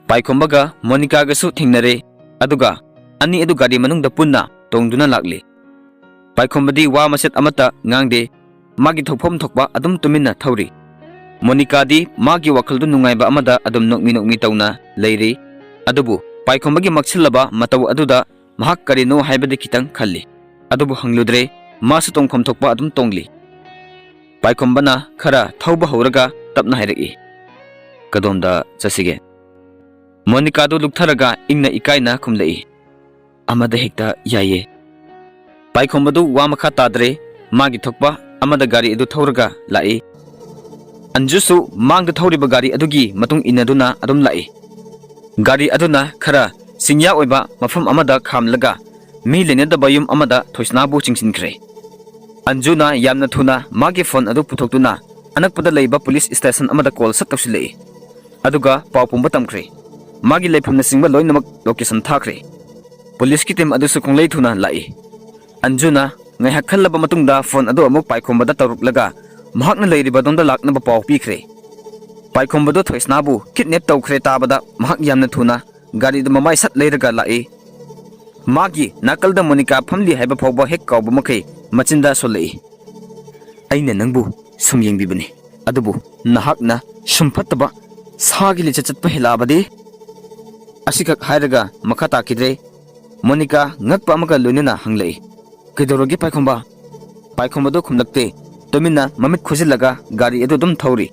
ꯄꯥꯏꯈꯣꯝꯕꯒ ꯃꯣꯅꯤꯀꯥꯒꯁꯨ ꯊꯦꯡꯅꯔꯦ, ꯑꯗꯨꯒ ꯑꯅꯤ ꯑꯗꯨ ꯒꯥꯔꯤ ꯃꯅꯨꯡꯗ ꯄꯨꯟꯅ ꯇꯣꯡꯗꯨꯅ ꯂꯥꯛꯂꯤ꯫ ꯄꯥꯏꯈꯣꯝꯕꯗꯤ ꯋꯥ ꯃꯆꯦꯠ ꯑꯃꯠꯇ ꯉꯥꯡꯗꯦ, ꯃꯥꯒꯤ ꯊꯣꯛꯐꯝ ꯊꯣꯛꯄ ꯑꯗꯨꯝ ꯇꯨꯃꯤꯟꯅ ꯊꯧꯔꯤ꯫ ꯃꯣꯅꯤꯀꯥꯗꯤ ꯃꯥꯒꯤ ꯋꯥꯈꯜꯗꯨ ꯅꯨꯡꯉꯥꯏꯕ ꯑꯃꯗ ꯑꯗꯨꯝ ꯅꯣꯛꯃꯤ ꯅꯣꯛꯃꯤ ꯇꯧꯅ ꯂꯩꯔꯤ꯫ ꯑꯗꯨꯕꯨ ꯄꯥꯏꯈꯣꯝꯕꯒꯤ ꯃꯛꯁꯤꯜꯂꯕ ꯃꯇꯧ ꯑꯗꯨꯗ ꯃꯍꯥꯛ ꯀꯔꯤꯅꯣ ꯍꯥꯏꯕꯗꯤ ꯈꯤꯇꯪ ꯈꯜꯂꯤ꯫ ꯑꯗꯨꯕꯨ ꯍꯪꯂꯨꯗ꯭ꯔꯦ, ꯃꯥꯁꯨ ꯇꯣꯡꯐꯝ ꯊꯣꯛꯄ ꯑꯗꯨꯝ ꯇꯣꯡꯂꯤ꯫ ꯄꯥꯏꯈꯣꯝꯕꯅ ꯈꯔ ꯊꯧꯕ ꯍꯧꯔꯒ ꯇꯞꯅ ꯍꯥꯏꯔꯛꯏ, "ꯀꯗꯣꯝꯗ ꯆꯠꯁꯤꯒꯦ?" ꯃꯣꯅꯤꯀꯥꯗꯨ ꯂꯨꯞꯊꯔꯒ ꯏꯪꯅ ꯏꯀꯥꯏꯅ ꯈꯨꯝꯂꯛꯏ, "ꯑꯃꯗ ꯍꯦꯛꯇ ꯌꯥꯏꯌꯦ꯫" ꯄꯥꯏꯈꯣꯝꯕꯗꯨ ꯋꯥ ꯃꯈꯥ ꯇꯥꯗ꯭ꯔꯦ꯫ ꯃꯥꯒꯤ ꯊꯣꯛꯄ ꯑꯃꯗ ꯒꯥꯔꯤ ꯑꯗꯨ ꯊꯧꯔꯒ ꯂꯥꯛꯏ꯫ ꯑꯟꯖꯨꯁꯨ ꯃꯥꯡꯗ ꯊꯧꯔꯤꯕ ꯒꯥꯔꯤ ꯑꯗꯨꯒꯤ ꯃꯇꯨꯡ ꯏꯟꯅꯗꯨꯅ ꯑꯗꯨꯝ ꯂꯥꯛꯏ꯫ ꯒꯥꯔꯤ ꯑꯗꯨꯅ ꯈꯔ ꯆꯤꯡꯌꯥ ꯑꯣꯏꯕ ꯃꯐꯝ ꯑꯃꯗ ꯈꯥꯝꯂꯒ ꯃꯤ ꯂꯩꯅꯗꯕ ꯌꯨꯝ ꯑꯃꯗ ꯊꯣꯏꯁꯅꯥꯕꯨ ꯆꯤꯡꯁꯤꯟꯈ꯭ꯔꯦ꯫ ꯑꯟꯖꯨꯅ ꯌꯥꯝꯅ ꯊꯨꯅ ꯃꯥꯒꯤ ꯐꯣꯟ ꯑꯗꯨ ꯄꯨꯊꯣꯛꯇꯨꯅ ꯑꯅꯛꯄꯗ ꯂꯩꯕ ꯄꯨꯂꯤꯁ ꯁ꯭ꯇꯦꯁꯟ ꯑꯃꯗ ꯀꯣꯜ ꯁꯠ ꯇꯧꯁꯤꯜꯂꯛꯏ꯫ ꯑꯗꯨꯒ ꯄꯥꯎ ꯄꯨꯝꯕ ꯇꯝꯈ꯭ꯔꯦ꯫ ꯃꯥꯒꯤ ꯂꯩꯐꯝꯅꯆꯤꯡꯕ ꯂꯣꯏꯅꯃꯛ ꯂꯣꯀꯦꯁꯟ ꯊꯥꯈ꯭ꯔꯦ꯫ ꯄꯨꯂꯤꯁꯀꯤ ꯇꯤꯝ ꯑꯗꯨꯁꯨ ꯈꯣꯡꯂꯩ ꯊꯨꯅ ꯂꯥꯛꯏ꯫ ꯑꯟꯖꯨꯅ ꯉꯥꯏꯍꯥꯛ ꯈꯜꯂꯕ ꯃꯇꯨꯡꯗ ꯐꯣꯟ ꯑꯗꯨ ꯑꯃꯨꯛ ꯄꯥꯏꯈꯣꯝꯕꯗ ꯇꯧꯔꯛꯂꯒ ꯃꯍꯥꯛꯅ ꯂꯩꯔꯤꯕ ꯑꯗꯣꯝꯗ ꯂꯥꯛꯅꯕ ꯄꯥꯎ ꯄꯤꯈ꯭ꯔꯦ꯫ ꯄꯥꯏꯈꯣꯝꯕꯗꯨ ꯊꯣꯏꯁꯅꯥꯕꯨ ꯀꯤꯗꯅꯦꯞ ꯇꯧꯈ꯭ꯔꯦ ꯇꯥꯕꯗ ꯃꯍꯥꯛ ꯌꯥꯝꯅ ꯊꯨꯅ ꯒꯥꯔꯤꯗꯨ ꯃꯃꯥꯏ ꯁꯠ ꯂꯩꯔꯒ ꯂꯥꯛꯏ꯫ ꯃꯥꯒꯤ ꯅꯥꯀꯜꯗ ꯃꯣꯅꯤꯀꯥ ꯐꯝꯂꯤ ꯍꯥꯏꯕ ꯐꯥꯎꯕ ꯍꯦꯛ ꯀꯥꯎꯕ ꯃꯈꯩ ꯃꯆꯤꯟꯗ ꯁꯣꯜꯂꯛꯏ꯫ "ꯑꯩꯅ ꯅꯪꯕꯨ ꯁꯨꯝ ꯌꯦꯡꯕꯤꯕꯅꯤ, ꯑꯗꯨꯕꯨ ꯅꯍꯥꯛꯅ ꯁꯨꯝ ꯐꯠꯇꯕ ꯁꯥꯒꯤ ꯂꯤꯆꯠ ꯆꯠꯄ ꯍꯦꯜꯂꯛꯑꯕꯗꯤ?" ꯑꯁꯤꯈꯛ ꯍꯥꯏꯔꯒ ꯃꯈꯥ ꯇꯥꯈꯤꯗ꯭ꯔꯦ꯫ ꯃꯣꯅꯤꯀꯥ ꯉꯛꯄ ꯑꯃꯒ ꯂꯣꯏꯅꯅ ꯍꯪꯂꯛꯏ, "ꯀꯩꯗꯧꯔꯒꯦ ꯄꯥꯏꯈꯣꯝꯕ?" ꯄꯥꯏꯈꯣꯝꯕꯗꯨ ꯈꯨꯝꯂꯛꯇꯦ꯫ ꯇꯨꯃꯤꯟꯅ ꯃꯃꯤꯠ ꯈꯨꯖꯤꯜꯂꯒ ꯒꯥꯔꯤ ꯑꯗꯨ ꯑꯗꯨꯝ ꯊꯧꯔꯤ꯫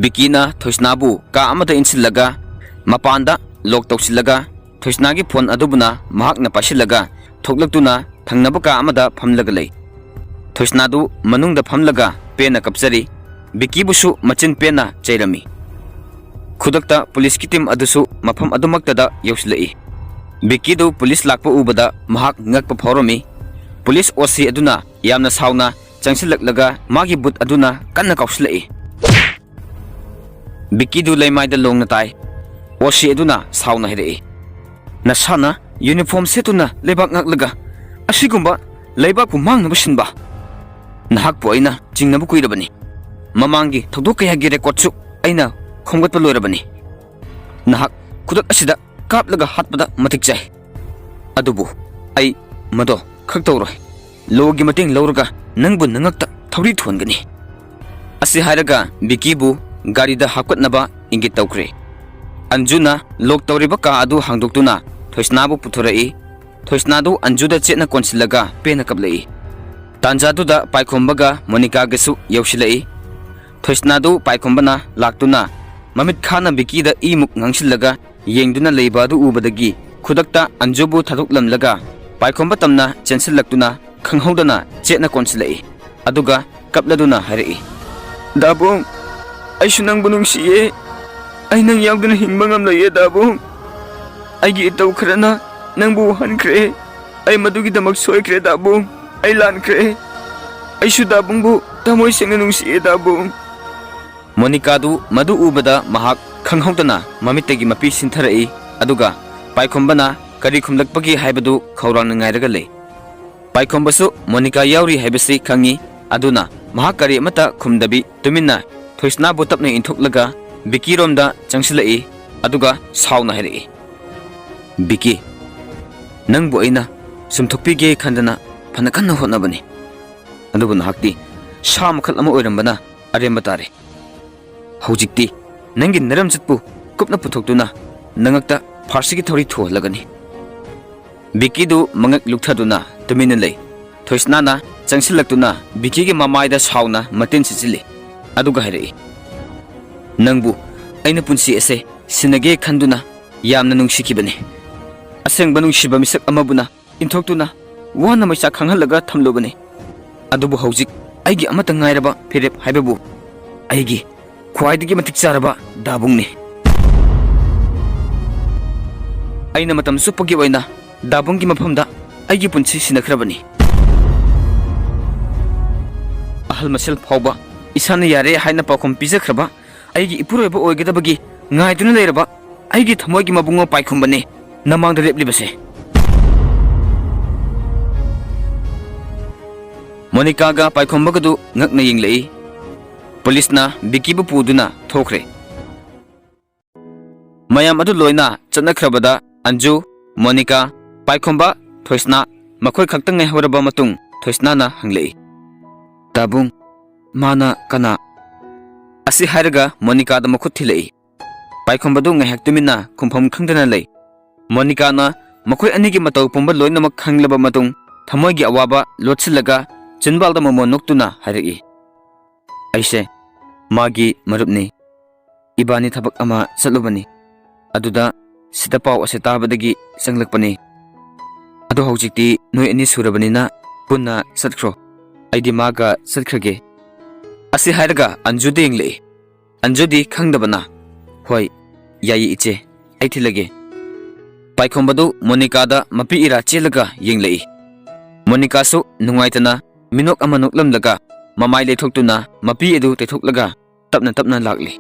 ꯕꯤꯀꯤꯅ ꯊꯣꯏꯁꯅꯥꯕꯨ ꯀꯥ ꯑꯃꯗ ꯏꯟꯁꯤꯜꯂꯒ ꯃꯄꯥꯟꯗ ꯂꯣꯛ ꯇꯧꯁꯤꯜꯂꯒ ꯊꯣꯏꯁꯅꯥꯒꯤ ꯐꯣꯟ ꯑꯗꯨꯕꯨꯅ ꯃꯍꯥꯛꯅ ꯄꯥꯏꯁꯤꯜꯂꯒ ꯊꯣꯛꯂꯛꯇꯨꯅ ꯊꯪꯅꯕ ꯀꯥ ꯑꯃꯗ ꯐꯝꯂꯒ ꯂꯩ꯫ ꯊꯣꯏꯁꯅꯥꯗꯨ ꯃꯅꯨꯡꯗ ꯐꯝꯂꯒ ꯄꯦꯟꯅ ꯀꯞꯆꯔꯤ꯫ ꯕꯤꯀꯤꯕꯨꯁꯨ ꯃꯆꯤꯟ ꯄꯦꯟꯅ ꯆꯩꯔꯝꯃꯤ꯫ ꯈꯨꯗꯛꯇ ꯄꯨꯂꯤꯁꯀꯤ ꯇꯤꯝ ꯑꯗꯨꯁꯨ ꯃꯐꯝ ꯑꯗꯨꯃꯛꯇꯗ ꯌꯧꯁꯤꯜꯂꯛꯏ꯫ ꯕꯤꯀꯤꯗꯨ ꯄꯨꯂꯤꯁ ꯂꯥꯛꯄ ꯎꯕꯗ ꯃꯍꯥꯛ ꯉꯛꯄ ꯐꯥꯎꯔꯝꯃꯤ꯫ ꯄꯨꯂꯤꯁ ꯑꯣ ꯁꯤ ꯑꯗꯨꯅ ꯌꯥꯝꯅ ꯁꯥꯎꯅ ꯆꯪꯁꯤꯜꯂꯛꯂꯒ ꯃꯥꯒꯤ ꯕꯨꯠ ꯑꯗꯨꯅ ꯀꯟꯅ ꯀꯥꯎꯁꯤꯜꯂꯛꯏ꯫ ꯕꯤꯀꯤꯗꯨ ꯂꯩꯃꯥꯏꯗ ꯂꯣꯡꯅ ꯇꯥꯏ꯫ ꯑꯣ ꯁꯤ ꯑꯗꯨꯅ ꯁꯥꯎꯅ ꯍꯥꯏꯔꯛꯏ, "ꯅꯁꯥꯅ ꯌꯨꯅꯤꯐꯣꯔꯝ ꯁꯦꯠꯇꯨꯅ ꯂꯩꯕꯥꯛ ꯉꯥꯛꯂꯒ ꯑꯁꯤꯒꯨꯝꯕ ꯂꯩꯕꯥꯛꯄꯨ ꯃꯥꯡꯅꯕ ꯁꯤꯟꯕ? ꯅꯍꯥꯛꯄꯨ ꯑꯩꯅ ꯆꯤꯡꯅꯕ ꯀꯨꯏꯔꯕꯅꯤ꯫ ꯃꯃꯥꯡꯒꯤ ꯊꯧꯗꯣꯛ ꯀꯌꯥꯒꯤ ꯔꯦꯀꯣꯔꯗꯁꯨ ꯑꯩꯅ ꯈꯣꯝꯒꯠꯄ ꯂꯣꯏꯔꯕꯅꯤ꯫ ꯅꯍꯥꯛ ꯈꯨꯗꯛ ꯑꯁꯤꯗ ꯀꯥꯞꯂꯒ ꯍꯥꯠꯄꯗ ꯃꯇꯤꯛ ꯆꯥꯏ꯫ ꯑꯗꯨꯕꯨ ꯑꯩ ꯃꯗꯣ ꯈꯛ ꯇꯧꯔꯣꯏ꯫ ꯂꯣꯒꯤ ꯃꯇꯦꯡ ꯂꯧꯔꯒ ꯅꯪꯕꯨ ꯅꯉꯛꯇ ꯊꯧꯔꯤ ꯊꯣꯟꯒꯅꯤ꯫" ꯑꯁꯤ ꯍꯥꯏꯔꯒ ꯕꯤꯀꯤꯕꯨ ꯒꯥꯔꯤꯗ ꯍꯥꯞꯀꯠꯅꯕ ꯏꯪꯒꯤꯠ ꯇꯧꯈ꯭ꯔꯦ꯫ ꯑꯟꯖꯨꯅ ꯂꯣꯛ ꯇꯧꯔꯤꯕ ꯀꯥ ꯑꯗꯨ ꯍꯥꯡꯗꯣꯛꯇꯨꯅ ꯊꯣꯏꯁꯅꯥꯕꯨ ꯄꯨꯊꯣꯔꯛꯏ꯫ ꯊꯣꯏꯁꯅꯥꯗꯨ ꯑꯟꯖꯨꯗ ꯆꯦꯠꯅ ꯀꯣꯟꯁꯤꯜꯂꯒ ꯄꯦꯟꯅ ꯀꯞꯂꯛꯏ꯫ ꯇꯥꯟꯖꯥꯗꯨꯗ ꯄꯥꯏꯈꯣꯝꯕꯒ ꯃꯣꯅꯤꯀꯥꯒꯁꯨ ꯌꯧꯁꯤꯜꯂꯛꯏ꯫ ꯊꯣꯏꯁꯅꯥꯗꯨ ꯄꯥꯏꯈꯣꯝꯕꯅ ꯂꯥꯛꯇꯨꯅ ꯃꯃꯤꯠ ꯈꯥꯅ ꯕꯤꯀꯤꯗ ꯏꯃꯨꯛ ꯉꯥꯡꯁꯤꯜꯂꯒ ꯌꯦꯡꯗꯨꯅ ꯂꯩꯕ ꯑꯗꯨ ꯎꯕꯗꯒꯤ ꯈꯨꯗꯛꯇ ꯑꯟꯖꯨꯕꯨ ꯊꯥꯗꯣꯛꯂꯝꯂꯒ ꯄꯥꯏꯈꯣꯝꯕ ꯇꯝꯅ ꯆꯦꯟꯁꯤꯜꯂꯛꯇꯨꯅ ꯈꯪꯍꯧꯗꯅ ꯆꯦꯠꯅ ꯀꯣꯟꯁꯤꯜꯂꯛꯏ꯫ ꯑꯗꯨꯒ ꯀꯞꯂꯗꯨꯅ ꯍꯥꯏꯔꯛꯏ, "ꯗꯥꯕꯨꯡ, ꯑꯩꯁꯨ ꯅꯪꯕꯨ ꯅꯨꯡꯁꯤꯌꯦ꯫ ꯑꯩ ꯅꯪ ꯌꯥꯎꯗꯅ ꯍꯤꯡꯕ ꯉꯝꯂꯣꯏꯌꯦ ꯗꯥꯕꯨꯡ꯫ ꯑꯩꯒꯤ ꯏꯇꯧ ꯈꯔꯅ ꯅꯪꯕꯨ ꯋꯥꯍꯟꯈ꯭ꯔꯦ꯫ ꯑꯩ ꯃꯗꯨꯒꯤꯗꯃꯛ ꯁꯣꯏꯈ꯭ꯔꯦ ꯗꯥꯕꯨꯡ꯫ ꯑꯩ ꯂꯥꯟꯈ꯭ꯔꯦ꯫ ꯑꯩꯁꯨ ꯗꯥꯕꯨꯡꯕꯨ ꯊꯃꯣꯏ ꯁꯦꯡꯅ ꯅꯨꯡꯁꯤꯌꯦ ꯗꯥꯕꯨꯡ"꯫ ꯃꯣꯅꯤꯀꯥꯗꯨ ꯃꯗꯨ ꯎꯕꯗ ꯃꯍꯥꯛ ꯈꯪꯍꯧꯗꯅ ꯃꯃꯤꯠꯇꯒꯤ ꯃꯄꯤ ꯁꯤꯟꯊꯔꯛꯏ꯫ ꯑꯗꯨꯒ ꯄꯥꯏꯈꯣꯝꯕꯅ ꯀꯔꯤ ꯈꯨꯝꯂꯛꯄꯒꯦ ꯍꯥꯏꯕꯗꯨ ꯈꯧꯔꯥꯡꯅ ꯉꯥꯏꯔꯒ ꯂꯩ꯫ ꯄꯥꯏꯈꯣꯝꯕꯁꯨ ꯃꯣꯅꯤꯀꯥ ꯌꯥꯎꯔꯤ ꯍꯥꯏꯕꯁꯤ ꯈꯪꯏ꯫ ꯑꯗꯨꯅ ꯃꯍꯥꯛ ꯀꯔꯤ ꯑꯃꯠꯇ ꯈꯨꯝꯗꯕꯤ ꯇꯨꯃꯤꯟꯅ ꯊꯣꯏꯁꯅꯥꯕꯨ ꯇꯞꯅ ꯏꯟꯊꯣꯛꯂꯒ ꯕꯤꯀꯤꯔꯣꯝꯗ ꯆꯪꯁꯤꯜꯂꯛꯏ꯫ ꯑꯗꯨꯒ ꯁꯥꯎꯅ ꯍꯥꯏꯔꯛꯏ, "ꯕꯤꯀꯤ, ꯅꯪꯕꯨ ꯑꯩꯅ ꯁꯨꯝꯊꯣꯛꯄꯤꯒꯦ ꯈꯟꯗꯅ ꯐꯅ ꯀꯟꯅ ꯍꯣꯠꯅꯕꯅꯤ꯫ ꯑꯗꯨꯕꯨ ꯅꯍꯥꯛꯇꯤ ꯁꯥ ꯃꯈꯜ ꯑꯃ ꯑꯣꯏꯔꯝꯕꯅ ꯑꯔꯦꯝꯕ ꯇꯥꯔꯦ꯫ ꯍꯧꯖꯤꯛꯇꯤ ꯅꯪꯒꯤ ꯅꯔꯝꯆꯠꯄꯨ ꯀꯨꯞꯅ ꯄꯨꯊꯣꯛꯇꯨꯅ ꯅꯉꯛꯇ ꯐꯥꯔꯁꯤꯒꯤ ꯊꯧꯔꯤ ꯊꯨꯍꯜꯂꯒꯅꯤ"꯫ ꯕꯤꯀꯤꯗꯨ ꯃꯉꯛ ꯂꯨꯛꯊꯗꯨꯅ ꯇꯨꯃꯤꯟꯅ ꯂꯩ꯫ ꯊꯣꯏꯁꯅꯥꯅ ꯆꯪꯁꯤꯜꯂꯛꯇꯨꯅ ꯕꯤꯀꯤꯒꯤ ꯃꯃꯥꯏꯗ ꯁꯥꯎꯅ ꯃꯇꯤꯟ ꯁꯤꯠꯆꯤꯜꯂꯤ꯫ ꯑꯗꯨꯒ ꯍꯥꯏꯔꯛꯏ, "ꯅꯪꯕꯨ ꯑꯩꯅ ꯄꯨꯟꯁꯤ ꯑꯁꯦ ꯁꯤꯟꯅꯒꯦ ꯈꯟꯗꯨꯅ ꯌꯥꯝꯅ ꯅꯨꯡꯁꯤꯈꯤꯕꯅꯤ꯫ ꯑꯁꯦꯡꯕ ꯅꯨꯡꯁꯤꯕ ꯃꯤꯁꯛ ꯑꯃꯕꯨꯅ ꯏꯟꯊꯣꯛꯇꯨꯅ ꯋꯥꯅ ꯃꯩꯆꯥꯛ ꯈꯥꯡꯍꯜꯂꯒ ꯊꯝꯂꯨꯕꯅꯤ꯫ ꯑꯗꯨꯕꯨ ꯍꯧꯖꯤꯛ ꯑꯩꯒꯤ ꯑꯃꯠꯇ ꯉꯥꯏꯔꯕ ꯐꯤꯔꯦꯞ ꯍꯥꯏꯕꯕꯨ ꯑꯩꯒꯤ ꯈ꯭ꯋꯥꯏꯗꯒꯤ ꯃꯇꯤꯛ ꯆꯥꯔꯕ ꯗꯥꯕꯨꯡꯅꯤ꯫ ꯑꯩꯅ ꯃꯇꯝ ꯆꯨꯞꯄꯒꯤ ꯑꯣꯏꯅ ꯗꯥꯕꯨꯡꯒꯤ ꯃꯐꯝꯗ ꯑꯩꯒꯤ ꯄꯨꯟꯁꯤ ꯁꯤꯟꯅꯈ꯭ꯔꯕꯅꯤ꯫ ꯑꯍꯜ ꯃꯁꯦꯜ ꯐꯥꯎꯕ ꯏꯁꯥꯅ ꯌꯥꯔꯦ ꯍꯥꯏꯅ ꯄꯥꯎꯈꯨꯝ ꯄꯤꯖꯈ꯭ꯔꯕ ꯑꯩꯒꯤ ꯏꯄꯨꯔꯣꯏꯕ ꯑꯣꯏꯒꯗꯕꯒꯤ ꯉꯥꯏꯗꯨꯅ ꯂꯩꯔꯕ ꯑꯩꯒꯤ ꯊꯃꯣꯏꯒꯤ ꯃꯕꯨꯡꯉꯣ ꯄꯥꯏꯈꯣꯝꯕꯅꯤ ꯅꯃꯥꯡꯗ ꯂꯦꯞꯂꯤꯕꯁꯦ"꯫ ꯃꯣꯅꯤꯀꯥꯒ ꯄꯥꯏꯈꯣꯝꯕꯒꯗꯨ ꯉꯛꯅ ꯌꯦꯡꯂꯛꯏ꯫ ꯄꯨꯂꯤꯁꯅ ꯕꯤꯀꯤꯕꯨ ꯄꯨꯗꯨꯅ ꯊꯣꯛꯈ꯭ꯔꯦ꯫ ꯃꯌꯥꯝ ꯑꯗꯨ ꯂꯣꯏꯅ ꯆꯠꯅꯈ꯭ꯔꯕꯗ ꯑꯟꯖꯨ, ꯃꯣꯅꯤꯀꯥ, ꯄꯥꯏꯈꯣꯝꯕ, ꯊꯣꯏꯁꯅꯥ ꯃꯈꯣꯏ ꯈꯛꯇ ꯉꯥꯏꯍꯧꯔꯕ ꯃꯇꯨꯡ ꯊꯣꯏꯁꯅꯥꯅ ꯍꯪꯂꯛꯏ, "ꯗꯥꯕꯨꯡ, ꯃꯥꯅ ꯀꯅꯥ?" ꯑꯁꯤ ꯍꯥꯏꯔꯒ ꯃꯣꯅꯤꯀꯥꯗ ꯃꯈꯨꯠ ꯊꯤꯜꯂꯛꯏ꯫ ꯄꯥꯏꯈꯣꯝꯕꯗꯨ ꯉꯥꯏꯍꯥꯛ ꯇꯨꯃꯤꯟꯅ ꯈꯨꯝꯐꯝ ꯈꯪꯗꯅ ꯂꯩ꯫ ꯃꯣꯅꯤꯀꯥꯅ ꯃꯈꯣꯏ ꯑꯅꯤꯒꯤ ꯃꯇꯧ ꯄꯨꯝꯕ ꯂꯣꯏꯅꯃꯛ ꯈꯪꯂꯕ ꯃꯇꯨꯡ, ꯊꯃꯣꯏꯒꯤ ꯑꯋꯥꯕ ꯂꯣꯠꯁꯤꯜꯂꯒ ꯆꯤꯟꯕꯥꯜꯗ ꯃꯣꯃꯣꯟ ꯅꯣꯛꯇꯨꯅ ꯍꯥꯏꯔꯛꯏ, "ꯑꯩꯁꯦ ꯃꯥꯒꯤ ꯃꯔꯨꯞꯅꯤ꯫ ꯏꯕꯥꯅꯤ ꯊꯕꯛ ꯑꯃ ꯆꯠꯂꯨꯕꯅꯤ꯫ ꯑꯗꯨꯗ ꯁꯤꯗ ꯄꯥꯎ ꯑꯁꯤ ꯇꯥꯕꯗꯒꯤ ꯆꯪꯂꯛꯄꯅꯤ꯫ ꯑꯗꯣ ꯍꯧꯖꯤꯛꯇꯤ ꯅꯣꯏ ꯑꯅꯤ ꯁꯨꯔꯕꯅꯤꯅ ꯄꯨꯟꯅ ꯆꯠꯈ꯭ꯔꯣ꯫ ꯑꯩꯗꯤ ꯃꯥꯒ ꯆꯠꯈ꯭ꯔꯒꯦ"꯫ ꯑꯁꯤ ꯍꯥꯏꯔꯒ ꯑꯟꯖꯨꯗ ꯌꯦꯡꯂꯛꯏ꯫ ꯑꯟꯖꯨꯗꯤ ꯈꯪꯗꯕꯅ, "ꯍꯣꯏ, ꯌꯥꯏꯌꯦ ꯏꯆꯦ, ꯑꯩ ꯊꯤꯜꯂꯒꯦ"꯫ ꯄꯥꯏꯈꯣꯝꯕꯗꯨ ꯃꯣꯅꯤꯀꯥꯗ ꯃꯄꯤ ꯏꯔꯥ ꯆꯦꯜꯂꯒ ꯌꯦꯡꯂꯛꯏ꯫ ꯃꯣꯅꯤꯀꯥꯁꯨ ꯅꯨꯡꯉꯥꯏꯇꯅ ꯃꯤꯅꯣꯛ ꯑꯃ ꯅꯣꯛꯂꯝꯂꯒ ꯃꯃꯥꯏ ꯂꯩꯊꯣꯛꯇꯨꯅ ꯃꯄꯤ ꯑꯗꯨ ꯇꯩꯊꯣꯛꯂꯒ ꯇꯞꯅ ꯇꯞꯅ ꯂꯥꯛꯂꯤ꯫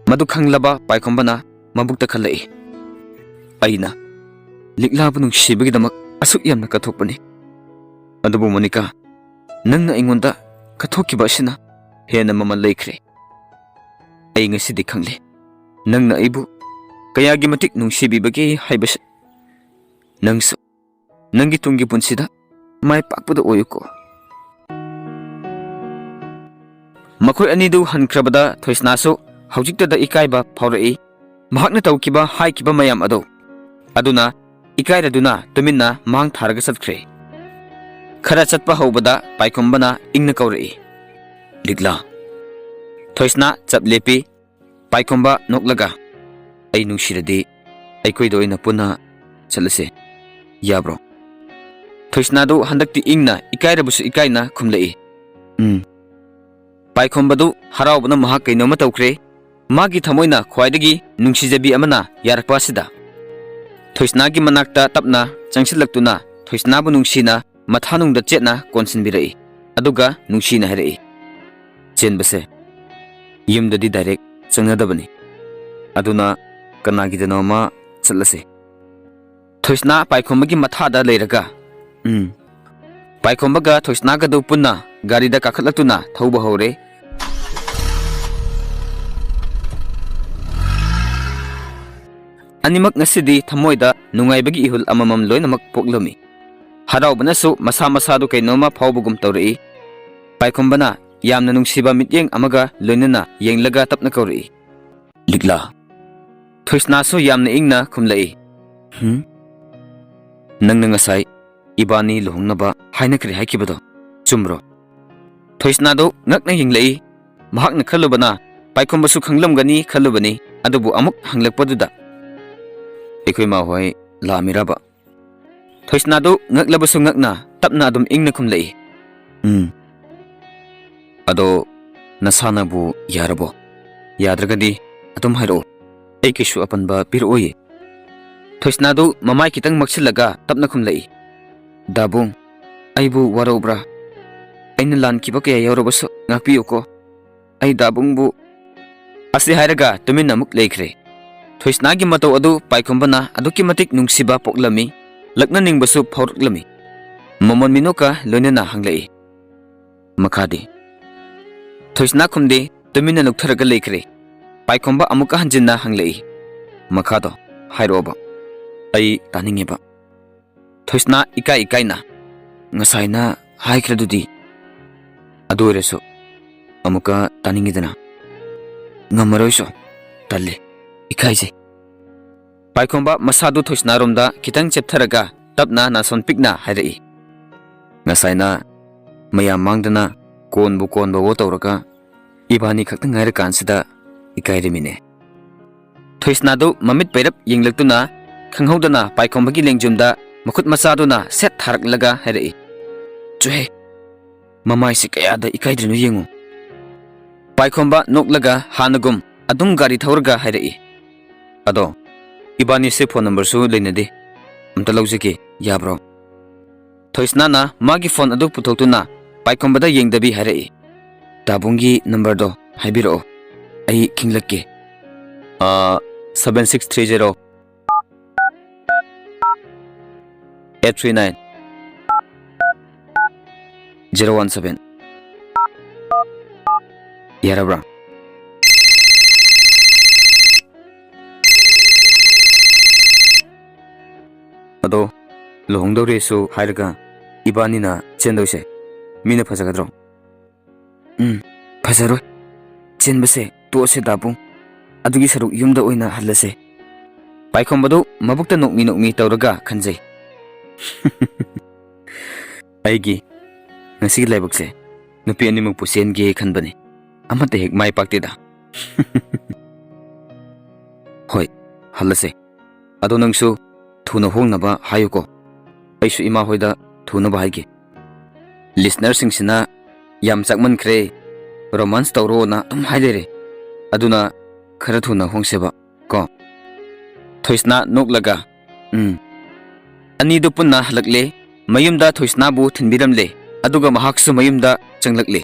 ꯃꯗꯨ ꯈꯪꯂꯕ ꯄꯥꯏꯈꯣꯝꯕꯅ ꯃꯕꯨꯛꯇ ꯈꯜꯂꯛꯏ, "ꯑꯩꯅ ꯂꯤꯛꯂꯥꯕꯨ ꯅꯨꯡꯁꯤꯕꯒꯤꯗꯃꯛ ꯑꯁꯨꯛ ꯌꯥꯝꯅ ꯀꯠꯊꯣꯛꯄꯅꯤ꯫ ꯑꯗꯨꯕꯨ ꯃꯣꯅꯤꯀꯥ, ꯅꯪꯅ ꯑꯩꯉꯣꯟꯗ ꯀꯠꯊꯣꯛꯈꯤꯕ ꯑꯁꯤꯅ ꯍꯦꯟꯅ ꯃꯃꯜ ꯂꯩꯈ꯭ꯔꯦ꯫ ꯑꯩ ꯉꯁꯤꯗꯤ ꯈꯪꯂꯦ, ꯅꯪꯅ ꯑꯩꯕꯨ ꯀꯌꯥꯒꯤ ꯃꯇꯤꯛ ꯅꯨꯡꯁꯤꯕꯤꯕꯒꯦ ꯍꯥꯏꯕꯁꯦ꯫ ꯅꯪꯁꯨ ꯅꯪꯒꯤ ꯇꯨꯡꯒꯤ ꯄꯨꯟꯁꯤꯗ ꯃꯥꯏ ꯄꯥꯛꯄꯗ ꯑꯣꯏꯌꯨꯀꯣ"꯫ ꯃꯈꯣꯏ ꯑꯅꯤꯗꯨ ꯍꯟꯈ꯭ꯔꯕꯗ ꯊꯣꯏꯁꯅꯥꯁꯨ ꯍꯧꯖꯤꯛꯇꯗ ꯏꯀꯥꯏꯕ ꯐꯥꯎꯔꯛꯏ꯫ ꯃꯍꯥꯛꯅ ꯇꯧꯈꯤꯕ ꯍꯥꯏꯈꯤꯕ ꯃꯌꯥꯝ ꯑꯗꯨ꯫ ꯑꯗꯨꯅ ꯏꯀꯥꯏꯔꯗꯨꯅ ꯇꯨꯃꯤꯟꯅ ꯃꯥꯡ ꯊꯥꯔꯒ ꯆꯠꯈ꯭ꯔꯦ꯫ ꯈꯔ ꯆꯠꯄ ꯍꯧꯕꯗ ꯄꯥꯏꯈꯣꯝꯕꯅ ꯏꯪꯅ ꯀꯧꯔꯛꯏ, "ꯂꯤꯛꯂꯥ"꯫ ꯊꯣꯏꯁꯅꯥ ꯆꯞ ꯂꯦꯞꯄꯤ꯫ ꯄꯥꯏꯈꯣꯝꯕ ꯅꯣꯛꯂꯒ, "ꯑꯩ ꯅꯨꯡꯁꯤꯔꯗꯤ ꯑꯩꯈꯣꯏꯗ ꯑꯣꯏꯅ ꯄꯨꯟꯅ ꯆꯠꯂꯁꯦ, ꯌꯥꯕ꯭ꯔꯣ?" ꯊꯣꯏꯁꯅꯥꯗꯨ ꯍꯟꯗꯛꯇꯤ ꯏꯪꯅ, ꯏꯀꯥꯏꯔꯕꯁꯨ ꯏꯀꯥꯏꯅ ꯈꯨꯝꯂꯛꯏ, "ꯎꯝ"꯫ ꯄꯥꯏꯈꯣꯝꯕꯗꯨ ꯍꯔꯥꯎꯕꯅ ꯃꯍꯥꯛ ꯀꯩꯅꯣꯝꯃ ꯇꯧꯈ꯭ꯔꯦ꯫ ꯃꯥꯒꯤ ꯊꯃꯣꯏꯅ ꯈ꯭ꯋꯥꯏꯗꯒꯤ ꯅꯨꯡꯁꯤꯖꯕꯤ ꯑꯃꯅ ꯌꯥꯔꯛꯄ ꯑꯁꯤꯗ꯫ ꯊꯣꯏꯁꯅꯥꯒꯤ ꯃꯅꯥꯛꯇ ꯇꯞꯅ ꯆꯪꯁꯤꯜꯂꯛꯇꯨꯅ ꯊꯣꯏꯁꯅꯥꯕꯨ ꯅꯨꯡꯁꯤꯅ ꯃꯊꯥꯅꯨꯡꯗ ꯆꯦꯠꯅ ꯀꯣꯟꯁꯤꯟꯕꯤꯔꯛꯏ꯫ ꯑꯗꯨꯒ ꯅꯨꯡꯁꯤꯅ ꯍꯥꯏꯔꯛꯏ, "ꯆꯦꯟꯕꯁꯦ ꯌꯨꯝꯗꯗꯤ ꯗꯥꯏꯔꯦꯛ ꯆꯪꯅꯗꯕꯅꯤ꯫ ꯑꯗꯨꯅ ꯀꯅꯥꯒꯤꯗꯅꯣ ꯑꯃ ꯆꯠꯂꯁꯦ"꯫ ꯊꯣꯏꯁꯅꯥ ꯄꯥꯏꯈꯣꯝꯕꯒꯤ ꯃꯊꯥꯗ ꯂꯩꯔꯒ, "ꯎꯝ"꯫ ꯄꯥꯏꯈꯣꯝꯕꯒ ꯊꯣꯏꯁꯅꯥꯒꯗꯨ ꯄꯨꯟꯅ ꯒꯥꯔꯤꯗ ꯀꯥꯈꯠꯂꯛꯇꯨꯅ ꯊꯧꯕ ꯍꯧꯔꯦ꯫ ꯑꯅꯤꯃꯛ ꯉꯁꯤꯗꯤ ꯊꯃꯣꯏꯗ ꯅꯨꯡꯉꯥꯏꯕꯒꯤ ꯏꯍꯨꯜ ꯑꯃꯃꯝ ꯂꯣꯏꯅꯃꯛ ꯄꯣꯛꯂꯝꯃꯤ꯫ ꯍꯔꯥꯎꯕꯅꯁꯨ ꯃꯁꯥ ꯃꯁꯥꯗꯨ ꯀꯩꯅꯣꯝꯃ ꯐꯥꯎꯕꯒꯨꯝ ꯇꯧꯔꯛꯏ꯫ ꯄꯥꯏꯈꯣꯝꯕꯅ ꯌꯥꯝꯅ ꯅꯨꯡꯁꯤꯕ ꯃꯤꯠꯌꯦꯡ ꯑꯃꯒ ꯂꯣꯏꯅꯅ ꯌꯦꯡꯂꯒ ꯇꯞꯅ ꯀꯧꯔꯛꯏ, "ꯂꯤꯛꯂꯥ"꯫ ꯊꯣꯏꯁꯅꯥꯁꯨ ꯌꯥꯝꯅ ꯏꯪꯅ ꯈꯨꯝꯂꯛꯏ, "ꯍꯨꯝ"꯫ ꯅꯪꯅ ꯉꯁꯥꯏ ꯏꯕꯥꯅꯤ ꯂꯨꯍꯣꯡꯅꯕ ꯍꯥꯏꯅꯈ꯭ꯔꯦ ꯍꯥꯏꯈꯤꯕꯗꯣ ꯆꯨꯝꯕ꯭ꯔꯣ?" ꯊꯣꯏꯁꯅꯥꯗꯨ ꯉꯛꯅ ꯌꯦꯡꯂꯛꯏ꯫ ꯃꯍꯥꯛꯅ ꯈꯜꯂꯨꯕꯅ ꯄꯥꯏꯈꯣꯝꯕꯁꯨ ꯈꯪꯂꯝꯒꯅꯤ ꯈꯜꯂꯨꯕꯅꯤ, ꯑꯗꯨꯕꯨ ꯑꯃꯨꯛ ꯍꯪꯂꯛꯄꯗꯨꯗ, "ꯑꯩꯈꯣꯏ ꯃꯥ ꯍꯣꯏ ꯂꯥꯛꯑꯝꯃꯤꯔꯕ?" ꯊꯣꯏꯁꯅꯥꯗꯨ ꯉꯛꯂꯕꯁꯨ ꯉꯛꯅ ꯇꯞꯅ ꯑꯗꯨꯝ ꯏꯪꯅ ꯈꯨꯝꯂꯛꯏ, "ꯎꯝ꯫ ꯑꯗꯣ ꯅꯁꯥꯅꯕꯨ ꯌꯥꯔꯕꯣ? ꯌꯥꯗ꯭ꯔꯒꯗꯤ ꯑꯗꯨꯝ ꯍꯥꯏꯔꯛꯑꯣ, ꯑꯩ ꯀꯩꯁꯨ ꯑꯄꯟꯕ ꯄꯤꯔꯛꯑꯣꯏꯌꯦ꯫" ꯊꯣꯏꯁꯅꯥꯗꯨ ꯃꯃꯥꯏ ꯈꯤꯇꯪ ꯃꯛꯁꯤꯜꯂꯒ ꯇꯞꯅ ꯈꯨꯝꯂꯛꯏ, "ꯗꯥꯕꯨꯡ, ꯑꯩꯕꯨ ꯋꯥꯔꯧꯕ꯭ꯔꯥ? ꯑꯩꯅ ꯂꯥꯟꯈꯤꯕ ꯀꯌꯥ ꯌꯥꯎꯔꯕꯁꯨ ꯉꯥꯛꯄꯤꯌꯨꯀꯣ꯫ ꯑꯩ ꯗꯥꯕꯨꯡꯕꯨ꯫" ꯑꯁꯤ ꯍꯥꯏꯔꯒ ꯇꯨꯃꯤꯟꯅ ꯑꯃꯨꯛ ꯂꯩꯈ꯭ꯔꯦ꯫ ꯊꯣꯏꯁꯅꯥꯒꯤ ꯃꯇꯧ ꯑꯗꯨ ꯄꯥꯏꯈꯣꯝꯕꯅ ꯑꯗꯨꯛꯀꯤ ꯃꯇꯤꯛ ꯅꯨꯡꯁꯤꯕ ꯄꯣꯛꯂꯝꯃꯤ, ꯂꯛꯅꯅꯤꯡꯕꯁꯨ ꯐꯥꯎꯔꯛꯂꯝꯃꯤ꯫ ꯃꯃꯣꯟ ꯃꯤꯅꯣꯛꯀ ꯂꯣꯏꯅꯅ ꯍꯪꯂꯛꯏ, "ꯃꯈꯥꯗꯤ?" ꯊꯣꯏꯁꯅꯥ ꯈꯨꯝꯗꯦ, ꯇꯨꯃꯤꯟꯅ ꯂꯨꯞꯊꯔꯒ ꯂꯩꯈ꯭ꯔꯦ꯫ ꯄꯥꯏꯈꯣꯝꯕ ꯑꯃꯨꯛꯀ ꯍꯟꯖꯤꯟꯅ ꯍꯪꯂꯛꯏ, "ꯃꯈꯥꯗꯣ ꯍꯥꯏꯔꯛꯑꯣꯕ, ꯑꯩ ꯇꯥꯅꯤꯡꯉꯦꯕ꯫" ꯊꯣꯏꯁꯅꯥ ꯏꯀꯥꯏ ꯏꯀꯥꯏꯅ, "ꯉꯁꯥꯏꯅ ꯍꯥꯏꯈ꯭ꯔꯗꯨꯗꯤ꯫ ꯑꯗꯨ ꯑꯣꯏꯔꯁꯨ ꯑꯃꯨꯛꯀ ꯇꯥꯅꯤꯡꯉꯤꯗꯅ꯫" "ꯉꯝꯃꯔꯣꯏꯁꯨ, ꯇꯜꯂꯦ, ꯏꯀꯥꯏꯖꯩ꯫" ꯄꯥꯏꯈꯣꯝꯕ ꯃꯁꯥꯗꯨ ꯊꯣꯏꯁꯅꯥꯔꯣꯝꯗ ꯈꯤꯇꯪ ꯆꯦꯞꯊꯔꯒ ꯇꯞꯅ ꯅꯥꯁꯣꯟ ꯄꯤꯛꯅ ꯍꯥꯏꯔꯛꯏ, "ꯉꯁꯥꯏꯅ ꯃꯌꯥꯝ ꯃꯥꯡꯗꯅ ꯀꯣꯟꯕꯨ ꯀꯣꯟꯕꯋꯣ ꯇꯧꯔꯒ ꯏꯕꯥꯅꯤ ꯈꯛꯇ ꯉꯥꯏꯔꯀꯥꯟꯁꯤꯗ ꯏꯀꯥꯏꯔꯝꯃꯤꯅꯦ꯫" ꯊꯣꯏꯁꯅꯥꯗꯨ ꯃꯃꯤꯠ ꯄꯩꯔꯞ ꯌꯦꯡꯂꯛꯇꯨꯅ ꯈꯪꯍꯧꯗꯅ ꯄꯥꯏꯈꯣꯝꯕꯒꯤ ꯂꯦꯡꯖꯨꯝꯗ ꯃꯈꯨꯠ ꯃꯆꯥꯗꯨꯅ ꯁꯦꯠ ꯊꯥꯔꯛꯂꯒ ꯍꯥꯏꯔꯛꯏ, "ꯆꯨꯍꯦ, ꯃꯃꯥꯏꯁꯤ ꯀꯌꯥꯗ ꯏꯀꯥꯏꯗ꯭ꯔꯤꯅꯣ ꯌꯦꯡꯉꯨ꯫" ꯄꯥꯏꯈꯣꯝꯕ ꯅꯣꯛꯂꯒ ꯍꯥꯟꯅꯒꯨꯝ ꯑꯗꯨꯝ ꯒꯥꯔꯤ ꯊꯧꯔꯒ ꯍꯥꯏꯔꯛꯏ, "ꯑꯗꯣ ꯏꯕꯥꯅꯤꯁꯦ ꯐꯣꯟ ꯅꯝꯕꯔꯁꯨ ꯂꯩꯅꯗꯦ, ꯑꯝꯇ ꯂꯧꯖꯒꯦ, ꯌꯥꯕ꯭ꯔꯣ?" ꯊꯣꯏꯁꯅꯥꯅ ꯃꯥꯒꯤ ꯐꯣꯟ ꯑꯗꯨ ꯄꯨꯊꯣꯛꯇꯨꯅ ꯄꯥꯏꯈꯣꯝꯕꯗ ꯌꯦꯡꯗꯕꯤ ꯍꯥꯏꯔꯛꯏ, "ꯗꯥꯕꯨꯡꯒꯤ ꯅꯝꯕꯔꯗꯣ ꯍꯥꯏꯕꯤꯔꯛꯑꯣ, ꯑꯩ ꯈꯤꯡꯂꯛꯀꯦ꯫" "ꯑꯥ, seven six three zero, eight three nine, zero one seven꯫ ꯌꯥꯔꯕ꯭ꯔꯥ?" "ꯑꯗꯣ ꯂꯨꯍꯣꯡꯗꯧꯔꯦꯁꯨ ꯍꯥꯏꯔꯒ ꯏꯕꯥꯅꯤꯅ ꯆꯦꯟꯗꯣꯏꯁꯦ ꯃꯤꯅ ꯐꯖꯒꯗ꯭ꯔꯣ?" "ꯎꯝ, ꯐꯖꯔꯣꯏ꯫ ꯆꯦꯟꯕꯁꯦ ꯇꯣꯛꯑꯁꯦ ꯗꯥꯕꯨꯡ꯫ ꯑꯗꯨꯒꯤ ꯁꯔꯨꯛ ꯌꯨꯝꯗ ꯑꯣꯏꯅ ꯍꯜꯂꯁꯦ꯫" ꯄꯥꯏꯈꯣꯝꯕꯗꯨ ꯃꯕꯨꯛꯇ ꯅꯣꯛꯃꯤ ꯅꯣꯛꯃꯤ ꯇꯧꯔꯒ ꯈꯟꯖꯩ꯫ ꯑꯩꯒꯤ ꯉꯁꯤꯒꯤ ꯂꯥꯏꯕꯛꯁꯦ ꯅꯨꯄꯤ ꯑꯅꯤꯃꯛꯄꯨ ꯆꯦꯟꯒꯦ ꯈꯟꯕꯅꯤ, ꯑꯃꯠꯇ ꯍꯦꯛ ꯃꯥꯏ ꯄꯥꯛꯇꯦꯗ꯫ ꯍꯣꯏ, ꯍꯜꯂꯁꯦ꯫ ꯑꯗꯣ ꯅꯪꯁꯨ ꯊꯨꯅ ꯍꯣꯡꯅꯕ ꯍꯥꯏꯌꯨꯀꯣ꯫ ꯑꯩꯁꯨ ꯏꯃꯥ ꯍꯣꯏꯗ ꯊꯨꯅꯕ ꯍꯥꯏꯒꯦ꯫ ꯂꯤꯁꯅꯔꯁꯤꯡꯁꯤꯅ "ꯌꯥꯝ ꯆꯥꯛꯃꯟꯈ꯭ꯔꯦ, ꯔꯣꯃꯥꯟꯁ ꯇꯧꯔꯣꯅ" ꯑꯗꯨꯝ ꯍꯥꯏ ꯂꯩꯔꯦ꯫ ꯑꯗꯨꯅ ꯈꯔ ꯊꯨꯅ ꯍꯣꯡꯁꯦꯕ ꯀꯣ꯫ ꯊꯣꯏꯁꯅꯥ ꯅꯣꯛꯂꯒ, "ꯎꯝ"꯫ ꯑꯅꯤꯗꯨ ꯄꯨꯟꯅ ꯍꯜꯂꯛꯂꯦ꯫ ꯃꯌꯨꯝꯗ ꯊꯣꯏꯁꯅꯥꯕꯨ ꯊꯤꯟꯕꯤꯔꯝꯂꯦ, ꯑꯗꯨꯒ ꯃꯍꯥꯛꯁꯨ ꯃꯌꯨꯝꯗ ꯆꯪꯂꯛꯂꯦ꯫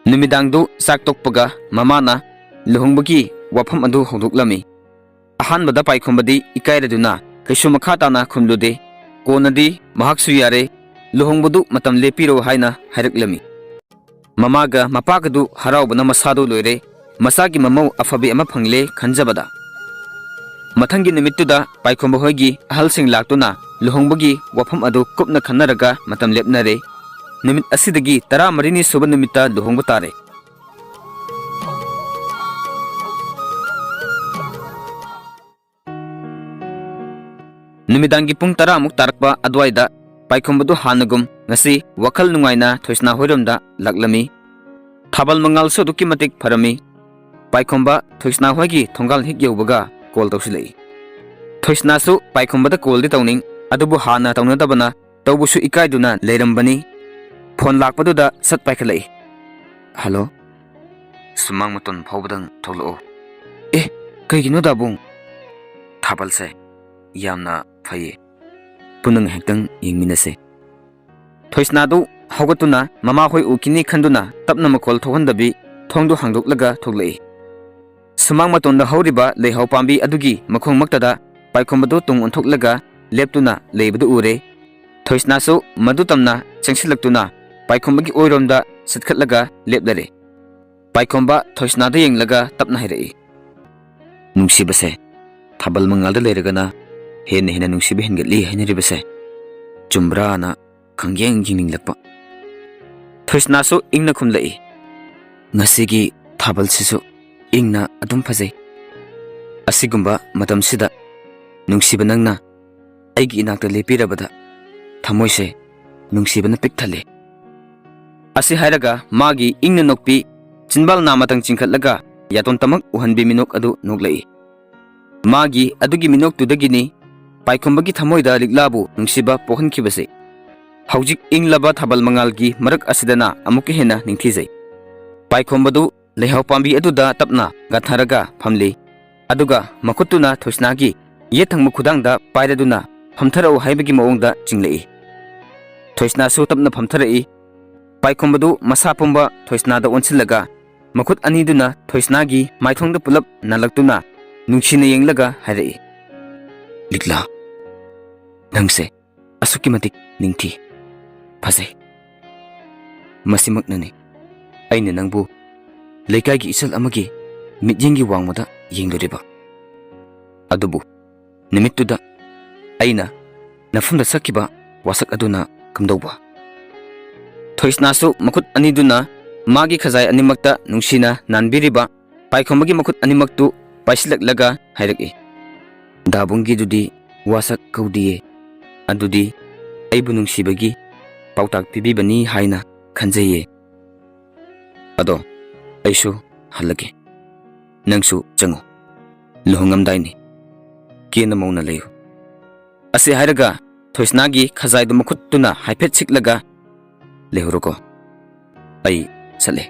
ꯅꯨꯃꯤꯗꯥꯡꯗꯨ ꯆꯥꯛ ꯇꯣꯛꯄꯒ ꯃꯃꯥꯅ ꯂꯨꯍꯣꯡꯕꯒꯤ ꯋꯥꯐꯝ ꯑꯗꯨ ꯍꯧꯗꯣꯛꯂꯝꯃꯤ꯫ ꯑꯍꯥꯟꯕꯗ ꯄꯥꯏꯈꯣꯝꯕꯗꯤ ꯏꯀꯥꯏꯔꯗꯨꯅ ꯀꯩꯁꯨ ꯃꯈꯥ ꯇꯥꯅ ꯈꯨꯝꯂꯨꯗꯦ꯫ ꯀꯣꯟꯅꯗꯤ ꯃꯍꯥꯛꯁꯨ "ꯌꯥꯔꯦ, ꯂꯨꯍꯣꯡꯕꯗꯨ ꯃꯇꯝ ꯂꯦꯞꯄꯤꯔꯣ" ꯍꯥꯏꯅ ꯍꯥꯏꯔꯛꯂꯝꯃꯤ꯫ ꯃꯃꯥꯒ ꯃꯄꯥꯒꯗꯨ ꯍꯔꯥꯎꯕꯅ ꯃꯁꯥꯗꯨ ꯂꯣꯏꯔꯦ꯫ ꯃꯆꯥꯒꯤ ꯃꯃꯧ ꯑꯐꯕꯤ ꯑꯃ ꯐꯪꯂꯦ ꯈꯟꯖꯕꯗ꯫ ꯃꯊꯪꯒꯤ ꯅꯨꯃꯤꯠꯇꯨꯗ ꯄꯥꯏꯈꯣꯝꯕ ꯍꯣꯏꯒꯤ ꯑꯍꯜꯁꯤꯡ ꯂꯥꯛꯇꯨꯅ ꯂꯨꯍꯣꯡꯕꯒꯤ ꯋꯥꯐꯝ ꯑꯗꯨ ꯀꯨꯞꯅ ꯈꯟꯅꯔꯒ ꯃꯇꯝ ꯂꯦꯞꯅꯔꯦ꯫ ꯅꯨꯃꯤꯠ ꯑꯁꯤꯗꯒꯤ ꯇꯔꯥꯃꯔꯤꯅꯤ ꯁꯨꯕ ꯅꯨꯃꯤꯠꯇ ꯂꯨꯍꯣꯡꯕ ꯇꯥꯔꯦ꯫ ꯅꯨꯃꯤꯗꯥꯡꯒꯤ ꯄꯨꯡ ꯇꯔꯥꯃꯨꯛ ꯇꯥꯔꯛꯄ ꯑꯗꯨꯋꯥꯏꯗ ꯄꯥꯏꯈꯣꯝꯕꯗꯨ ꯍꯥꯟꯅꯒꯨꯝ ꯉꯁꯤ ꯋꯥꯈꯜ ꯅꯨꯡꯉꯥꯏꯅ ꯊꯣꯏꯁꯅꯥ ꯍꯣꯏꯔꯣꯝꯗ ꯂꯥꯛꯂꯝꯃꯤ꯫ ꯊꯥꯕꯜ ꯃꯉꯥꯜꯁꯨ ꯑꯗꯨꯛꯀꯤ ꯃꯇꯤꯛ ꯐꯔꯝꯃꯤ꯫ ꯄꯥꯏꯈꯣꯝꯕ ꯊꯣꯏꯁꯅꯥ ꯍꯣꯏꯒꯤ ꯊꯣꯡꯒꯥꯜ ꯍꯦꯛ ꯌꯧꯕꯒ ꯀꯣꯜ ꯇꯧꯁꯤꯜꯂꯛꯏ꯫ ꯊꯣꯏꯁꯅꯥꯁꯨ ꯄꯥꯏꯈꯣꯝꯕꯗ ꯀꯣꯜꯗꯤ ꯇꯧꯅꯤꯡ, ꯑꯗꯨꯕꯨ ꯍꯥꯟꯅ ꯇꯧꯅꯗꯕꯅ ꯇꯧꯕꯁꯨ ꯏꯀꯥꯏꯗꯨꯅ ꯂꯩꯔꯝꯕꯅꯤ꯫ ꯐꯣꯟ ꯂꯥꯛꯄꯗꯨꯗ ꯁꯠ ꯄꯥꯏꯈꯠꯂꯛꯏ꯫ "ꯍꯜꯂꯣ?" "ꯁꯨꯃꯥꯡ ꯃꯇꯣꯟ ꯐꯥꯎꯕꯗꯪ ꯊꯣꯛꯂꯛꯑꯣ꯫" "ꯑꯦ, ꯀꯩꯒꯤꯅꯣ ꯗꯥꯕꯨꯡ?" "ꯊꯥꯕꯜꯁꯦ ꯌꯥꯝꯅ ꯐꯩꯌꯦ, ꯄꯨꯟꯅ ꯉꯥꯏꯍꯥꯛꯇꯪ ꯌꯦꯡꯃꯤꯟꯅꯁꯦ꯫" ꯊꯣꯏꯁꯅꯥꯗꯨ ꯍꯧꯒꯠꯇꯨꯅ ꯃꯃꯥꯍꯣꯏ ꯎꯈꯤꯅꯤ ꯈꯟꯗꯨꯅ ꯇꯞꯅ ꯃꯈꯣꯜ ꯊꯣꯛꯍꯟꯗꯕꯤ ꯊꯣꯡꯗꯨ ꯍꯥꯡꯗꯣꯛꯂꯒ ꯊꯣꯛꯂꯛꯏ꯫ ꯁꯨꯃꯥꯡ ꯃꯇꯣꯟꯗ ꯍꯧꯔꯤꯕ ꯂꯩꯍꯥꯎ ꯄꯥꯝꯕꯤ ꯑꯗꯨꯒꯤ ꯃꯈꯣꯡꯃꯛꯇꯗ ꯄꯥꯏꯈꯣꯝꯕꯗꯨ ꯇꯨꯡ ꯑꯣꯟꯊꯣꯛꯂꯒ ꯂꯦꯞꯇꯨꯅ ꯂꯩꯕꯗꯨ ꯎꯔꯦ꯫ ꯊꯣꯏꯁꯅꯥꯁꯨ ꯃꯗꯨ ꯇꯝꯅ ꯆꯪꯁꯤꯜꯂꯛꯇꯨꯅ ꯄꯥꯏꯈꯣꯝꯕꯒꯤ ꯑꯣꯏꯔꯣꯝꯗ ꯆꯠꯈꯠꯂꯒ ꯂꯦꯞꯂꯔꯦ꯫ ꯄꯥꯏꯈꯣꯝꯕ ꯊꯣꯏꯁꯅꯥꯗ ꯌꯦꯡꯂꯒ ꯇꯞꯅ ꯍꯥꯏꯔꯛꯏ, "ꯅꯨꯡꯁꯤꯕꯁꯦ ꯊꯥꯕꯜ ꯃꯉꯥꯜꯗ ꯂꯩꯔꯒꯅ ꯍꯦꯟꯅ ꯍꯦꯟꯅ ꯅꯨꯡꯁꯤꯕ ꯍꯦꯟꯒꯠꯂꯤ ꯍꯥꯏꯅꯔꯤꯕꯁꯦ ꯆꯨꯝꯕ꯭ꯔꯥꯅ ꯈꯪꯌꯦꯡ ꯌꯦꯡꯅꯤꯡꯂꯛꯄ꯫" ꯊꯣꯏꯁꯅꯥꯁꯨ ꯏꯪꯅ ꯈꯨꯝꯂꯛꯏ, "ꯉꯁꯤꯒꯤ ꯊꯥꯕꯜꯁꯤꯁꯨ ꯏꯪꯅ ꯑꯗꯨꯝ ꯐꯖꯩ꯫ ꯑꯁꯤꯒꯨꯝꯕ ꯃꯇꯝꯁꯤꯗ ꯅꯨꯡꯁꯤꯕ ꯅꯪꯅ ꯑꯩꯒꯤ ꯏꯅꯥꯛꯇ ꯂꯦꯞꯄꯤꯔꯕꯗ ꯊꯃꯣꯏꯁꯦ ꯅꯨꯡꯁꯤꯕꯅ ꯄꯤꯛ ꯊꯜꯂꯦ꯫ ꯑꯁꯤ ꯍꯥꯏꯔꯒ ꯃꯥꯒꯤ ꯏꯪꯅ ꯅꯣꯛꯄꯤ, ꯆꯤꯟꯕꯥꯜ ꯅꯥ ꯃꯇꯪ ꯆꯤꯡꯈꯠꯂꯒ ꯌꯥꯇꯣꯟ ꯇꯃꯛ ꯎꯍꯟꯕꯤ ꯃꯤꯅꯣꯛ ꯑꯗꯨ ꯅꯣꯛꯂꯛꯏ꯫ ꯃꯥꯒꯤ ꯑꯗꯨꯒꯤ ꯃꯤꯅꯣꯛꯇꯨꯗꯒꯤꯅꯤ ꯄꯥꯏꯈꯣꯝꯕꯒꯤ ꯊꯃꯣꯏꯗ ꯂꯤꯛꯂꯥꯕꯨ ꯅꯨꯡꯁꯤꯕ ꯄꯣꯛꯍꯟꯈꯤꯕꯁꯦ꯫ ꯍꯧꯖꯤꯛ ꯏꯪꯂꯕ ꯊꯥꯕꯜ ꯃꯉꯥꯜꯒꯤ ꯃꯔꯛ ꯑꯁꯤꯗꯅ ꯑꯃꯨꯛꯀ ꯍꯦꯟꯅ ꯅꯤꯡꯊꯤꯖꯩ꯫ ꯄꯥꯏꯈꯣꯝꯕꯗꯨ ꯂꯩꯍꯥꯎ ꯄꯥꯝꯕꯤ ꯑꯗꯨꯗ ꯇꯞꯅ ꯒꯥꯟꯊꯔꯒ ꯐꯝꯂꯤ꯫ ꯑꯗꯨꯒ ꯃꯈꯨꯠꯇꯨꯅ ꯊꯣꯏꯁꯅꯥꯒꯤ ꯌꯦꯠ ꯊꯪꯕ ꯈꯨꯗꯥꯡꯗ ꯄꯥꯏꯔꯗꯨꯅ ꯐꯝꯊꯔꯛꯎ ꯍꯥꯏꯕꯒꯤ ꯃꯑꯣꯡꯗ ꯆꯤꯡꯂꯛꯏ꯫ ꯊꯣꯏꯁꯅꯥꯁꯨ ꯇꯞꯅ ꯐꯝꯊꯔꯛꯏ꯫ ꯄꯥꯏꯈꯣꯝꯕꯗꯨ ꯃꯁꯥ ꯄꯨꯝꯕ ꯊꯣꯏꯁꯅꯥꯗ ꯑꯣꯟꯁꯤꯜꯂꯒ ꯃꯈꯨꯠ ꯑꯅꯤꯗꯨꯅ ꯊꯣꯏꯁꯅꯥꯒꯤ ꯃꯥꯏꯊꯣꯡꯗ ꯄꯨꯂꯞ ꯅꯥꯜꯂꯛꯇꯨꯅ ꯅꯨꯡꯁꯤꯅ ꯌꯦꯡꯂꯒ ꯍꯥꯏꯔꯛꯏ, "ꯂꯤꯛꯂꯥ, ꯅꯪꯁꯦ ꯑꯁꯨꯛꯀꯤ ꯃꯇꯤꯛ ꯅꯤꯡꯊꯤ, ꯐꯖꯩ꯫ ꯃꯁꯤꯃꯛꯅꯅꯤ ꯑꯩꯅ ꯅꯪꯕꯨ ꯂꯩꯀꯥꯏꯒꯤ ꯏꯆꯜ ꯑꯃꯒꯤ ꯃꯤꯠꯌꯦꯡꯒꯤ ꯋꯥꯡꯃꯗ ꯌꯦꯡꯂꯨꯔꯤꯕ꯫ ꯑꯗꯨꯕꯨ ꯅꯨꯃꯤꯠꯇꯨꯗ ꯑꯩꯅ ꯅꯐꯝꯗ ꯁꯛꯈꯤꯕ ꯋꯥꯁꯛ ꯑꯗꯨꯅ ꯀꯝꯗꯧꯕ?" ꯊꯣꯏꯁꯅꯥꯁꯨ ꯃꯈꯨꯠ ꯑꯅꯤꯗꯨꯅ ꯃꯥꯒꯤ ꯈꯖꯥꯏ ꯑꯅꯤꯃꯛꯇ ꯅꯨꯡꯁꯤꯅ ꯅꯥꯟꯕꯤꯔꯤꯕ ꯄꯥꯏꯈꯣꯝꯕꯒꯤ ꯃꯈꯨꯠ ꯑꯅꯤꯃꯛꯇꯨ ꯄꯥꯏꯁꯤꯜꯂꯛꯂꯒ ꯍꯥꯏꯔꯛꯏ, "ꯗꯥꯕꯨꯡꯒꯤꯗꯨꯗꯤ ꯋꯥꯁꯛ ꯀꯧꯗꯤꯌꯦ꯫ ꯑꯗꯨꯗꯤ ꯑꯩꯕꯨ ꯅꯨꯡꯁꯤꯕꯒꯤ ꯄꯥꯎꯇꯥꯛ ꯄꯤꯕꯤꯕꯅꯤ ꯍꯥꯏꯅ ꯈꯟꯖꯩꯌꯦ꯫ ꯑꯗꯣ ꯑꯩꯁꯨ ꯍꯜꯂꯒꯦ꯫ ꯅꯪꯁꯨ ꯆꯪꯉꯨ꯫ ꯂꯨꯍꯣꯡꯉꯝꯗꯥꯏꯅꯤ꯫ ꯀꯦꯅ ꯃꯧꯅ ꯂꯩꯌꯨ꯫" ꯑꯁꯤ ꯍꯥꯏꯔꯒ ꯊꯣꯏꯁꯅꯥꯒꯤ ꯈꯖꯥꯏꯗꯨ ꯃꯈꯨꯠꯇꯨꯅ ꯍꯥꯏꯐꯦꯠ ꯁꯤꯛꯂꯒ, "ꯂꯩꯍꯧꯔꯣꯀꯣ, ꯑꯩ ꯆꯠꯂꯦ꯫"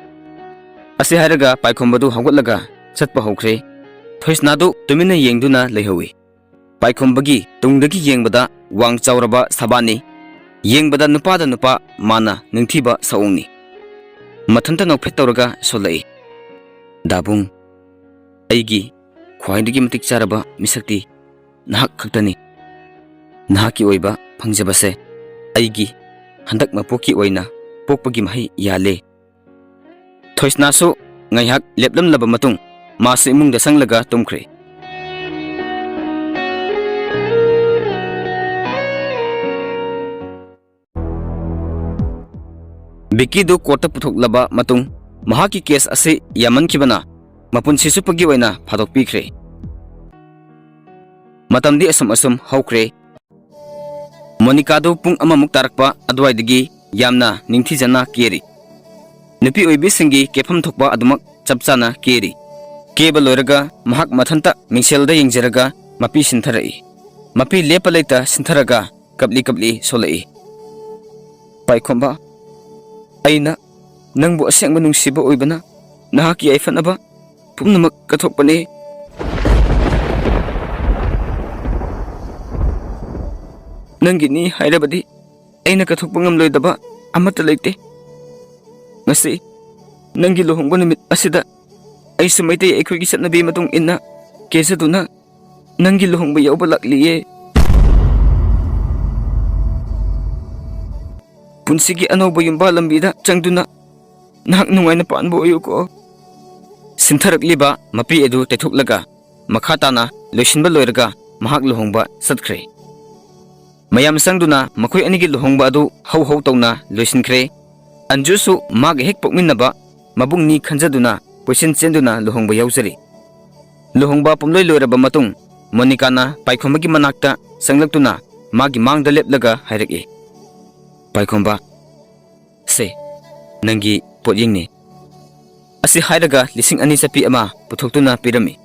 ꯑꯁꯤ ꯍꯥꯏꯔꯒ ꯄꯥꯏꯈꯣꯝꯕꯗꯨ ꯍꯧꯒꯠꯂꯒ ꯆꯠꯄ ꯍꯧꯈ꯭ꯔꯦ꯫ ꯊꯣꯏꯁꯅꯥꯗꯨ ꯇꯨꯃꯤꯟꯅ ꯌꯦꯡꯗꯨꯅ ꯂꯩꯍꯧꯏ꯫ ꯄꯥꯏꯈꯣꯝꯕꯒꯤ ꯇꯨꯡꯗꯒꯤ ꯌꯦꯡꯕꯗ ꯋꯥꯡ ꯆꯥꯎꯔꯕ ꯁꯕꯥꯟꯅꯤ꯫ ꯌꯦꯡꯕꯗ ꯅꯨꯄꯥꯗ ꯅꯨꯄꯥ ꯃꯥꯅ ꯅꯤꯡꯊꯤꯕ ꯁꯛꯑꯣꯡꯅꯤ꯫ ꯃꯊꯟꯇ ꯅꯣꯛꯐꯦꯠ ꯇꯧꯔꯒ ꯁꯣꯜꯂꯛꯏ, "ꯗꯥꯕꯨꯡ, ꯑꯩꯒꯤ ꯈ꯭ꯋꯥꯏꯗꯒꯤ ꯃꯇꯤꯛ ꯆꯥꯔꯕ ꯃꯤꯁꯛꯇꯤ ꯅꯍꯥꯛ ꯈꯛꯇꯅꯤ꯫ ꯅꯍꯥꯛꯀꯤ ꯑꯣꯏꯕ ꯐꯪꯖꯕꯁꯦ ꯑꯩꯒꯤ ꯍꯟꯗꯛ ꯃꯄꯣꯛꯀꯤ ꯑꯣꯏꯅ ꯄꯣꯛꯄꯒꯤ ꯃꯍꯩ ꯌꯥꯜꯂꯦ꯫" ꯊꯣꯏꯁꯅꯥꯁꯨ ꯉꯥꯏꯍꯥꯛ ꯂꯦꯞꯂꯝꯂꯕ ꯃꯇꯨꯡ ꯃꯥꯁꯨ ꯏꯃꯨꯡꯗ ꯆꯪꯂꯒ ꯇꯨꯝꯈ꯭ꯔꯦ꯫ ꯕꯤꯀꯤꯗꯨ ꯀꯣꯔꯠꯇ ꯄꯨꯊꯣꯛꯂꯕ ꯃꯇꯨꯡ ꯃꯍꯥꯛꯀꯤ ꯀꯦꯁ ꯑꯁꯤ ꯌꯥꯝꯃꯟꯈꯤꯕꯅ ꯃꯄꯨꯟꯁꯤ ꯆꯨꯞꯄꯒꯤ ꯑꯣꯏꯅ ꯐꯥꯗꯣꯛꯄꯤꯈ꯭ꯔꯦ꯫ ꯃꯇꯝꯗꯤ ꯑꯁꯨꯝ ꯑꯁꯨꯝ ꯍꯧꯈ꯭ꯔꯦ꯫ ꯃꯣꯅꯤꯀꯥꯗꯨ ꯄꯨꯡ ꯑꯃꯃꯨꯛ ꯇꯥꯔꯛꯄ ꯑꯗꯨꯋꯥꯏꯗꯒꯤ ꯌꯥꯝꯅ ꯅꯤꯡꯊꯤꯖꯅ ꯀꯦꯔꯤ꯫ ꯅꯨꯄꯤ ꯑꯣꯏꯕꯤꯁꯤꯡꯒꯤ ꯀꯦꯐꯝ ꯊꯣꯛꯄ ꯑꯗꯨꯃꯛ ꯆꯞ ꯆꯥꯅ ꯀꯦꯔꯤ꯫ ꯀꯦꯕ ꯂꯣꯏꯔꯒ ꯃꯍꯥꯛ ꯃꯊꯟꯇ ꯃꯤꯡꯁꯦꯜꯗ ꯌꯦꯡꯖꯔꯒ ꯃꯄꯤ ꯁꯤꯟꯊꯔꯛꯏ꯫ ꯃꯄꯤ ꯂꯦꯞꯄ ꯂꯩꯇ ꯁꯤꯟꯊꯔꯒ ꯀꯞꯂꯤ ꯀꯞꯂꯤ ꯁꯣꯜꯂꯛꯏ꯫ "ꯄꯥꯏꯈꯣꯝꯕ, ꯑꯩꯅ ꯅꯪꯕꯨ ꯑꯁꯦꯡꯕ ꯅꯨꯡꯁꯤꯕ ꯑꯣꯏꯕꯅ ꯅꯍꯥꯛꯀꯤ ꯌꯥꯏꯐꯅꯕ ꯄꯨꯝꯅꯃꯛ ꯀꯠꯊꯣꯛꯄꯅꯦ꯫ ꯅꯪꯒꯤꯅꯤ ꯍꯥꯏꯔꯕꯗꯤ ꯑꯩꯅ ꯀꯠꯊꯣꯛꯄ ꯉꯝꯂꯣꯏꯗꯕ ꯑꯃꯠꯇ ꯂꯩꯇꯦ꯫ ꯉꯁꯤ ꯅꯪꯒꯤ ꯂꯨꯍꯣꯡꯕ ꯅꯨꯃꯤꯠ ꯑꯁꯤꯗ ꯑꯩꯁꯨ ꯃꯩꯇꯩ ꯑꯩꯈꯣꯏꯒꯤ ꯆꯠꯅꯕꯤ ꯃꯇꯨꯡ ꯏꯟꯅ ꯀꯦꯖꯗꯨꯅ ꯅꯪꯒꯤ ꯂꯨꯍꯣꯡꯕ ꯌꯥꯎꯕ ꯂꯥꯛꯂꯤꯌꯦ꯫ ꯄꯨꯟꯁꯤꯒꯤ ꯑꯅꯧꯕ ꯌꯨꯝꯕꯥ ꯂꯝꯕꯤꯗ ꯆꯪꯗꯨꯅ ꯅꯍꯥꯛ ꯅꯨꯡꯉꯥꯏꯅ ꯄꯥꯟꯕ ꯑꯣꯏꯌꯨꯀꯣ꯫" ꯁꯤꯟꯊꯔꯛꯂꯤꯕ ꯃꯄꯤ ꯑꯗꯨ ꯇꯩꯊꯣꯛꯂꯒ ꯃꯈꯥ ꯇꯥꯅ ꯂꯣꯏꯁꯤꯟꯕ ꯂꯣꯏꯔꯒ ꯃꯍꯥꯛ ꯂꯨꯍꯣꯡꯕ ꯆꯠꯈ꯭ꯔꯦ꯫ ꯃꯌꯥꯝ ꯆꯪꯗꯨꯅ ꯃꯈꯣꯏ ꯑꯅꯤꯒꯤ ꯂꯨꯍꯣꯡꯕ ꯑꯗꯨ ꯍꯧ ꯍꯧ ꯇꯧꯅ ꯂꯣꯏꯁꯤꯟꯈ꯭ꯔꯦ꯫ ꯑꯟꯖꯨꯁꯨ ꯃꯥꯒ ꯍꯦꯛ ꯄꯣꯛꯃꯤꯟꯅꯕ ꯃꯕꯨꯡꯅꯤ ꯈꯟꯖꯗꯨꯅ ꯀꯣꯏꯆꯦꯟ ꯆꯦꯟꯗꯨꯅ ꯂꯨꯍꯣꯡꯕ ꯌꯥꯎꯖꯔꯤ꯫ ꯂꯨꯍꯣꯡꯕ ꯄꯨꯝꯂꯣꯏ ꯂꯣꯏꯔꯕ ꯃꯇꯨꯡ ꯃꯣꯅꯤꯀꯥꯅ ꯄꯥꯏꯈꯣꯝꯕꯒꯤ ꯃꯅꯥꯛꯇ ꯆꯪꯂꯛꯇꯨꯅ ꯃꯥꯒꯤ ꯃꯥꯡꯗ ꯂꯦꯞꯂꯒ ꯍꯥꯏꯔꯛꯏ, "ꯄꯥꯏꯈꯣꯝꯕ, ꯁꯦ, ꯅꯪꯒꯤ ꯄꯣꯠꯌꯦꯡꯅꯤ꯫" ꯑꯁꯤ ꯍꯥꯏꯔꯒ ꯂꯤꯁꯤꯡ ꯑꯅꯤ ꯆꯠꯄꯤ ꯑꯃ ꯄꯨꯊꯣꯛꯇꯨꯅ ꯄꯤꯔꯝꯃꯤ꯫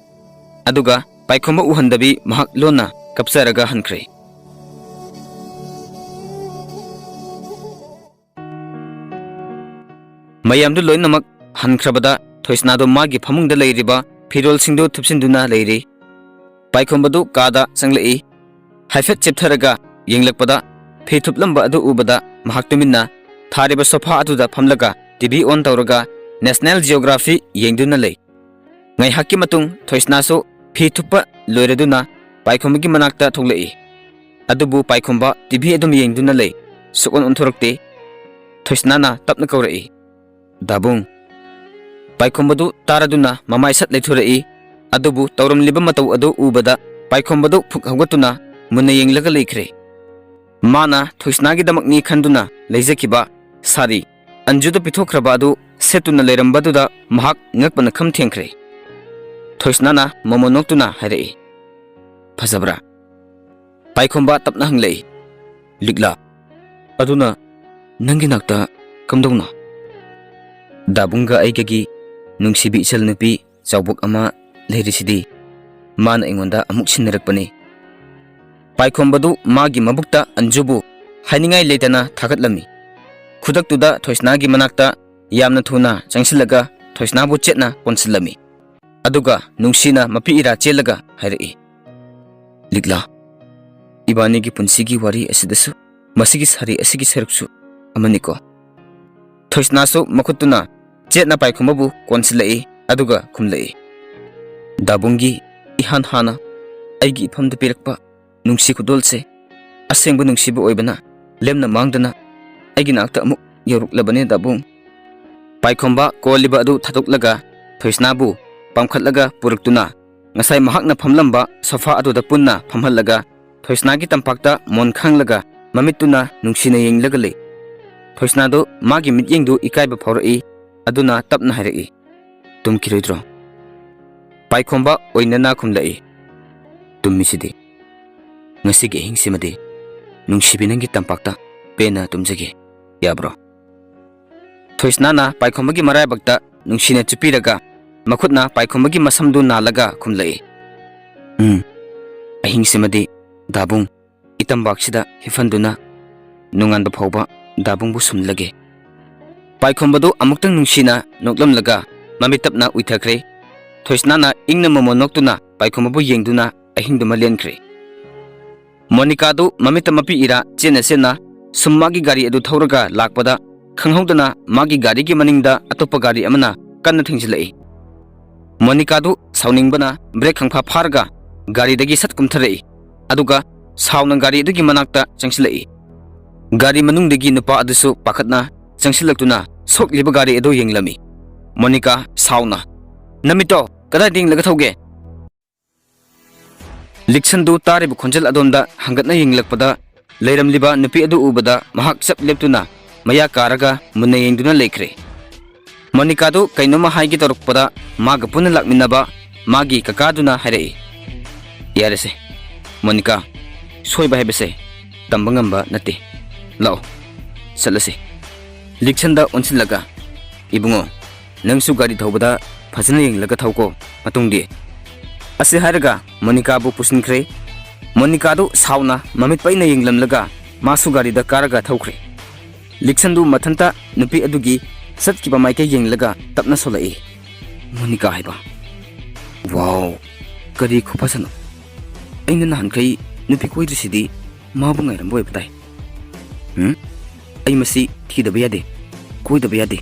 ꯑꯗꯨꯒ ꯄꯥꯏꯈꯣꯝꯕ ꯎꯍꯟꯗꯕꯤ ꯃꯍꯥꯛ ꯂꯣꯟꯅ ꯀꯞꯆꯔꯒ ꯍꯟꯈ꯭ꯔꯦ꯫ ꯃꯌꯥꯝꯗꯨ ꯂꯣꯏꯅꯃꯛ ꯍꯟꯈ꯭ꯔꯕꯗ ꯊꯣꯏꯁꯅꯥꯗꯨ ꯃꯥꯒꯤ ꯐꯃꯨꯡꯗ ꯂꯩꯔꯤꯕ ꯐꯤꯔꯣꯜꯁꯤꯡꯗꯨ ꯊꯨꯞꯆꯤꯟꯗꯨꯅ ꯂꯩꯔꯤ꯫ ꯄꯥꯏꯈꯣꯝꯕꯗꯨ ꯀꯥꯗ ꯆꯪꯂꯛꯏ꯫ ꯍꯥꯏꯐꯦꯠ ꯆꯦꯞꯊꯔꯒ ꯌꯦꯡꯂꯛꯄꯗ ꯐꯤ ꯊꯨꯞꯂꯝꯕ ꯑꯗꯨ ꯎꯕꯗ ꯃꯍꯥꯛ ꯇꯨꯃꯤꯟꯅ ꯊꯥꯔꯤꯕ ꯁꯣꯐꯥ ꯑꯗꯨꯗ ꯐꯝꯂꯒ ꯇꯤ ꯚꯤ ꯑꯣꯟ ꯇꯧꯔꯒ National Geography ꯌꯦꯡꯗꯨꯅ ꯂꯩ꯫ ꯉꯥꯏꯍꯥꯛꯀꯤ ꯃꯇꯨꯡ ꯊꯣꯏꯁꯅꯥꯁꯨ ꯐꯤ ꯊꯨꯞꯄ ꯂꯣꯏꯔꯗꯨꯅ ꯄꯥꯏꯈꯣꯝꯕꯒꯤ ꯃꯅꯥꯛꯇ ꯊꯣꯛꯂꯛꯏ꯫ ꯑꯗꯨꯕꯨ ꯄꯥꯏꯈꯣꯝꯕ ꯇꯤ ꯚꯤ ꯑꯗꯨꯝ ꯌꯦꯡꯗꯨꯅ ꯂꯩ꯫ ꯁꯨꯛꯑꯣꯟ ꯑꯣꯟꯊꯣꯔꯛꯇꯦ꯫ ꯊꯣꯏꯁꯅꯥꯅ ꯇꯞꯅ ꯀꯧꯔꯛꯏ, "ꯗꯥꯕꯨꯡ!" ꯄꯥꯏꯈꯣꯝꯕꯗꯨ ꯇꯥꯔꯗꯨꯅ ꯃꯃꯥꯏ ꯁꯠ ꯂꯩꯊꯣꯔꯛꯏ꯫ ꯑꯗꯨꯕꯨ ꯇꯧꯔꯝꯂꯤꯕ ꯃꯇꯧ ꯑꯗꯨ ꯎꯕꯗ ꯄꯥꯏꯈꯣꯝꯕꯗꯨ ꯐꯨꯛ ꯍꯧꯒꯠꯇꯨꯅ ꯃꯨꯟꯅ ꯌꯦꯡꯂꯒ ꯂꯩꯈ꯭ꯔꯦ꯫ ꯃꯥꯅ ꯊꯣꯏꯁꯅꯥꯒꯤꯗꯃꯛꯅꯤ ꯈꯟꯗꯨꯅ ꯂꯩꯖꯈꯤꯕ ꯁꯥꯔꯤ ꯑꯟꯖꯨꯗ ꯄꯤꯊꯣꯛꯈ꯭ꯔꯕ ꯑꯗꯨ ꯁꯦꯠꯇꯨꯅ ꯂꯩꯔꯝꯕꯗꯨꯗ ꯃꯍꯥꯛ ꯉꯛꯄꯅ ꯈꯝ ꯊꯦꯡꯈ꯭ꯔꯦ꯫ ꯊꯣꯏꯁꯅꯥꯅ ꯃꯃꯣꯟ ꯅꯣꯛꯇꯨꯅ ꯍꯥꯏꯔꯛꯏ꯫ "ꯐꯖꯕ꯭ꯔꯥ?" ꯄꯥꯏꯈꯣꯝꯕ ꯇꯞꯅ ꯍꯪꯂꯛꯏ꯫ "ꯂꯤꯛꯂꯥ, ꯑꯗꯨꯅ ꯅꯪꯒꯤ ꯅꯥꯛꯇ ꯀꯝꯗꯧꯅ?" "ꯗꯥꯕꯨꯡꯒ ꯑꯩꯒꯒꯤ ꯅꯨꯡꯁꯤꯕꯤ ꯏꯆꯜ ꯅꯨꯄꯤ ꯆꯥꯎꯕꯣꯛ ꯑꯃ ꯂꯩꯔꯤꯁꯤꯗꯤ, ꯃꯥꯅ ꯑꯩꯉꯣꯟꯗ ꯑꯃꯨꯛ ꯁꯤꯟꯅꯔꯛꯄꯅꯤ꯫" ꯄꯥꯏꯈꯣꯝꯕꯗꯨ ꯃꯥꯒꯤ ꯃꯕꯨꯛꯇ ꯑꯟꯖꯨꯕꯨ ꯍꯥꯏꯅꯤꯡꯉꯥꯏ ꯂꯩꯇꯅ ꯊꯥꯒꯠꯂꯝꯃꯤ꯫ ꯈꯨꯗꯛꯇꯨꯗ ꯊꯣꯏꯁꯅꯥꯒꯤ ꯃꯅꯥꯛꯇ ꯌꯥꯝꯅ ꯊꯨꯅ ꯆꯪꯁꯤꯜꯂꯒ ꯊꯣꯏꯁꯅꯥꯕꯨ ꯆꯦꯠꯅ ꯀꯣꯟꯁꯤꯜꯂꯝꯃꯤ꯫ ꯑꯗꯨꯒ ꯅꯨꯡꯁꯤꯅ ꯃꯄꯤ ꯏꯔꯥ ꯆꯦꯜꯂꯒ ꯍꯥꯏꯔꯛꯏ, "ꯂꯤꯛꯂꯥ, ꯏꯕꯥꯅꯤꯒꯤ ꯄꯨꯟꯁꯤꯒꯤ ꯋꯥꯔꯤ ꯑꯁꯤꯗꯁꯨ ꯃꯁꯤꯒꯤ ꯁꯥꯔꯤ ꯑꯁꯤꯒꯤ ꯁꯔꯨꯛꯁꯨ ꯑꯃꯅꯤꯀꯣ꯫" ꯊꯣꯏꯁꯅꯥꯁꯨ ꯃꯈꯨꯠꯇꯨꯅ ꯆꯦꯠꯅ ꯄꯥꯏꯈꯣꯝꯕꯕꯨ ꯀꯣꯟꯁꯤꯜꯂꯛꯏ, ꯑꯗꯨꯒ ꯈꯨꯝꯂꯛꯏ, "ꯗꯥꯕꯨꯡꯒꯤ ꯏꯍꯥꯟ ꯍꯥꯟꯅ ꯑꯩꯒꯤ ꯏꯐꯝꯗ ꯄꯤꯔꯛꯄ ꯅꯨꯡꯁꯤ ꯈꯨꯗꯣꯜꯁꯦ ꯑꯁꯦꯡꯕ ꯅꯨꯡꯁꯤꯕ ꯑꯣꯏꯕꯅ ꯂꯦꯝꯅ ꯃꯥꯡꯗꯅ ꯑꯩꯒꯤ ꯅꯥꯛꯇ ꯑꯃꯨꯛ ꯌꯧꯔꯛꯂꯕꯅꯦ, ꯗꯥꯕꯨꯡ꯫" ꯄꯥꯏꯈꯣꯝꯕ ꯀꯣꯜꯂꯤꯕ ꯑꯗꯨ ꯊꯥꯗꯣꯛꯂꯒ ꯊꯣꯏꯁꯅꯥꯕꯨ ꯄꯥꯝꯈꯠꯂꯒ ꯄꯨꯔꯛꯇꯨꯅ ꯉꯁꯥꯏ ꯃꯍꯥꯛꯅ ꯐꯝꯂꯝꯕ ꯁꯣꯐꯥ ꯑꯗꯨꯗ ꯄꯨꯟꯅ ꯐꯝꯍꯜꯂꯒ ꯊꯣꯏꯁꯅꯥꯒꯤ ꯇꯝꯄꯥꯛꯇ ꯃꯣꯟ ꯈꯥꯡꯂꯒ ꯃꯃꯤꯠꯇꯨꯅ ꯅꯨꯡꯁꯤꯅ ꯌꯦꯡꯂꯒ ꯂꯩ꯫ ꯊꯣꯏꯁꯅꯥꯗꯨ ꯃꯥꯒꯤ ꯃꯤꯠꯌꯦꯡꯗꯨ ꯏꯀꯥꯏꯕ ꯐꯥꯎꯔꯛꯏ, ꯑꯗꯨꯅ ꯇꯞꯅ ꯍꯥꯏꯔꯛꯏ, "ꯇꯨꯝꯈꯤꯔꯣꯏꯗ꯭ꯔꯣ?" ꯄꯥꯏꯈꯣꯝꯕ ꯑꯣꯏꯅꯅ ꯈꯨꯝꯂꯛꯏ, "ꯇꯨꯝꯃꯤꯁꯤꯗꯤ꯫ ꯉꯁꯤꯒꯤ ꯑꯍꯤꯡꯁꯤꯃꯗꯤ ꯅꯨꯡꯁꯤꯕꯤ ꯅꯪꯒꯤ ꯇꯝꯄꯥꯛꯇ ꯄꯦꯟꯅ ꯇꯨꯝꯖꯒꯦ, ꯌꯥꯕ꯭ꯔꯣ?" ꯊꯣꯏꯁꯅꯥꯅ ꯄꯥꯏꯈꯣꯝꯕꯒꯤ ꯃꯔꯥꯏꯕꯛꯇ ꯅꯨꯡꯁꯤꯅ ꯆꯨꯞꯄꯤꯔꯒ ꯃꯈꯨꯠꯅ ꯄꯥꯏꯈꯣꯝꯕꯒꯤ ꯃꯁꯝꯗꯨ ꯅꯥꯜꯂꯒ ꯈꯨꯝꯂꯛꯏ, "ꯎꯝ, ꯑꯍꯤꯡꯁꯤꯃꯗꯤ ꯗꯥꯕꯨꯡ ꯏꯇꯝꯄꯥꯛꯁꯤꯗ ꯍꯤꯐꯟꯗꯨꯅ ꯅꯣꯡꯉꯥꯟꯕ ꯐꯥꯎꯕ ꯗꯥꯕꯨꯡꯕꯨ ꯁꯨꯝꯂꯒꯦ꯫" ꯄꯥꯏꯈꯣꯝꯕꯗꯨ ꯑꯃꯨꯛꯇꯪ ꯅꯨꯡꯁꯤꯅ ꯅꯣꯛꯂꯝꯂꯒ ꯃꯃꯤꯠ ꯇꯞꯅ ꯎꯏꯊꯈ꯭ꯔꯦ꯫ ꯊꯣꯏꯁꯅꯥꯅ ꯏꯪꯅ ꯃꯃꯣꯟ ꯅꯣꯛꯇꯨꯅ ꯄꯥꯏꯈꯣꯝꯕꯕꯨ ꯌꯦꯡꯗꯨꯅ ꯑꯍꯤꯡꯗꯨꯃ ꯂꯦꯟꯈ꯭ꯔꯦ꯫ ꯃꯣꯅꯤꯀꯥꯗꯨ ꯃꯃꯤꯠꯇ ꯃꯄꯤ ꯏꯔꯥ ꯆꯦꯟꯅ ꯆꯦꯟꯅ ꯁꯨꯝ ꯃꯥꯒꯤ ꯒꯥꯔꯤ ꯑꯗꯨ ꯊꯧꯔꯒ ꯂꯥꯛꯄꯗ, ꯈꯪꯍꯧꯗꯅ ꯃꯥꯒꯤ ꯒꯥꯔꯤꯒꯤ ꯃꯅꯤꯡꯗ ꯑꯇꯣꯞꯄ ꯒꯥꯔꯤ ꯑꯃꯅ ꯀꯟꯅ ꯊꯦꯡꯖꯤꯜꯂꯛꯏ꯫ ꯃꯣꯅꯤꯀꯥꯗꯨ ꯁꯥꯎꯅꯤꯡꯕꯅ ꯕ꯭ꯔꯦꯛ ꯈꯪꯐꯥ ꯐꯥꯔꯒ ꯒꯥꯔꯤꯗꯒꯤ ꯁꯠ ꯀꯨꯝꯊꯔꯛꯏ, ꯑꯗꯨꯒ ꯁꯥꯎꯅ ꯒꯥꯔꯤ ꯑꯗꯨꯒꯤ ꯃꯅꯥꯛꯇ ꯆꯪꯁꯤꯜꯂꯛꯏ꯫ ꯒꯥꯔꯤ ꯃꯅꯨꯡꯗꯒꯤ ꯅꯨꯄꯥ ꯑꯗꯨꯁꯨ ꯄꯥꯈꯠꯅ ꯆꯪꯁꯤꯜꯂꯛꯇꯨꯅ ꯁꯣꯛꯂꯤꯕ ꯒꯥꯔꯤ ꯑꯗꯨ ꯌꯦꯡꯂꯝꯃꯤ꯫ ꯃꯣꯅꯤꯀꯥ ꯁꯥꯎꯅ, "ꯅꯃꯤꯠꯇꯣ ꯀꯗꯥꯏꯗ ꯌꯦꯡꯂꯒ ꯊꯧꯒꯦ?" ꯂꯤꯛꯁꯟꯗꯨ ꯇꯥꯔꯤꯕ ꯈꯣꯟꯖꯦꯜ ꯑꯗꯣꯝꯗ ꯍꯪꯒꯠꯅ ꯌꯦꯡꯂꯛꯄꯗ, ꯂꯩꯔꯝꯂꯤꯕ ꯅꯨꯄꯤ ꯑꯗꯨ ꯎꯕꯗ ꯃꯍꯥꯛ ꯆꯞ ꯂꯦꯞꯇꯨꯅ ꯃꯌꯥ ꯀꯥꯔꯒ ꯃꯨꯟꯅ ꯌꯦꯡꯗꯨꯅ ꯂꯩꯈ꯭ꯔꯦ꯫ ꯃꯣꯅꯤꯀꯥꯗꯨ ꯀꯩꯅꯣꯝꯃ ꯍꯥꯏꯒꯦ ꯇꯧꯔꯛꯄꯗ, ꯃꯥꯒ ꯄꯨꯟꯅ ꯂꯥꯛꯃꯤꯟꯅꯕ ꯃꯥꯒꯤ ꯀꯀꯥꯗꯨꯅ ꯍꯥꯏꯔꯛꯏ, "ꯌꯥꯔꯦꯁꯦ, ꯃꯣꯅꯤꯀꯥ, ꯁꯣꯏꯕ ꯍꯥꯏꯕꯁꯦ ꯇꯝꯕ ꯉꯝꯕ ꯅꯠꯇꯦ꯫ ꯂꯥꯛꯑꯣ, ꯆꯠꯂꯁꯤ꯫" ꯂꯤꯛꯁꯟꯗ ꯑꯣꯟꯁꯤꯜꯂꯒ, "ꯏꯕꯨꯡꯉꯣ, ꯅꯪꯁꯨ ꯒꯥꯔꯤ ꯊꯧꯕꯗ ꯐꯖꯅ ꯌꯦꯡꯂꯒ ꯊꯧꯀꯣ ꯃꯇꯨꯡꯗꯤ꯫" ꯑꯁꯤ ꯍꯥꯏꯔꯒ ꯃꯣꯅꯤꯀꯥꯕꯨ ꯄꯨꯁꯤꯟꯈ꯭ꯔꯦ꯫ ꯃꯣꯅꯤꯀꯥꯗꯨ ꯁꯥꯎꯅ ꯃꯃꯤꯠ ꯄꯩꯅ ꯌꯦꯡꯂꯝꯂꯒ ꯃꯥꯁꯨ ꯒꯥꯔꯤꯗ ꯀꯥꯔꯒ ꯊꯧꯈ꯭ꯔꯦ꯫ ꯂꯤꯛꯁꯟꯗꯨ ꯃꯊꯟꯇ ꯅꯨꯄꯤ ꯑꯗꯨꯒꯤ ꯆꯠꯈꯤꯕ ꯃꯥꯏꯀꯩ ꯌꯦꯡꯂꯒ ꯇꯞꯅ ꯁꯣꯜꯂꯛꯏ꯫ ꯃꯣꯅꯤꯀꯥ ꯍꯥꯏꯕ꯫ ꯋꯥꯎ, ꯀꯔꯤ ꯈꯨꯐꯖꯅꯣ! ꯑꯩꯅ ꯅꯍꯥꯟꯈꯩ ꯅꯨꯄꯤ ꯀꯣꯏꯗ꯭ꯔꯤꯁꯤꯗꯤ ꯃꯥꯕꯨ ꯉꯥꯏꯔꯝꯕ ꯑꯣꯏꯕ ꯇꯥꯏ꯫ ꯎꯝ? ꯑꯩ ꯃꯁꯤ ꯊꯤꯗꯕ ꯌꯥꯗꯦ, ꯀꯣꯏꯗꯕ ꯌꯥꯗꯦ꯫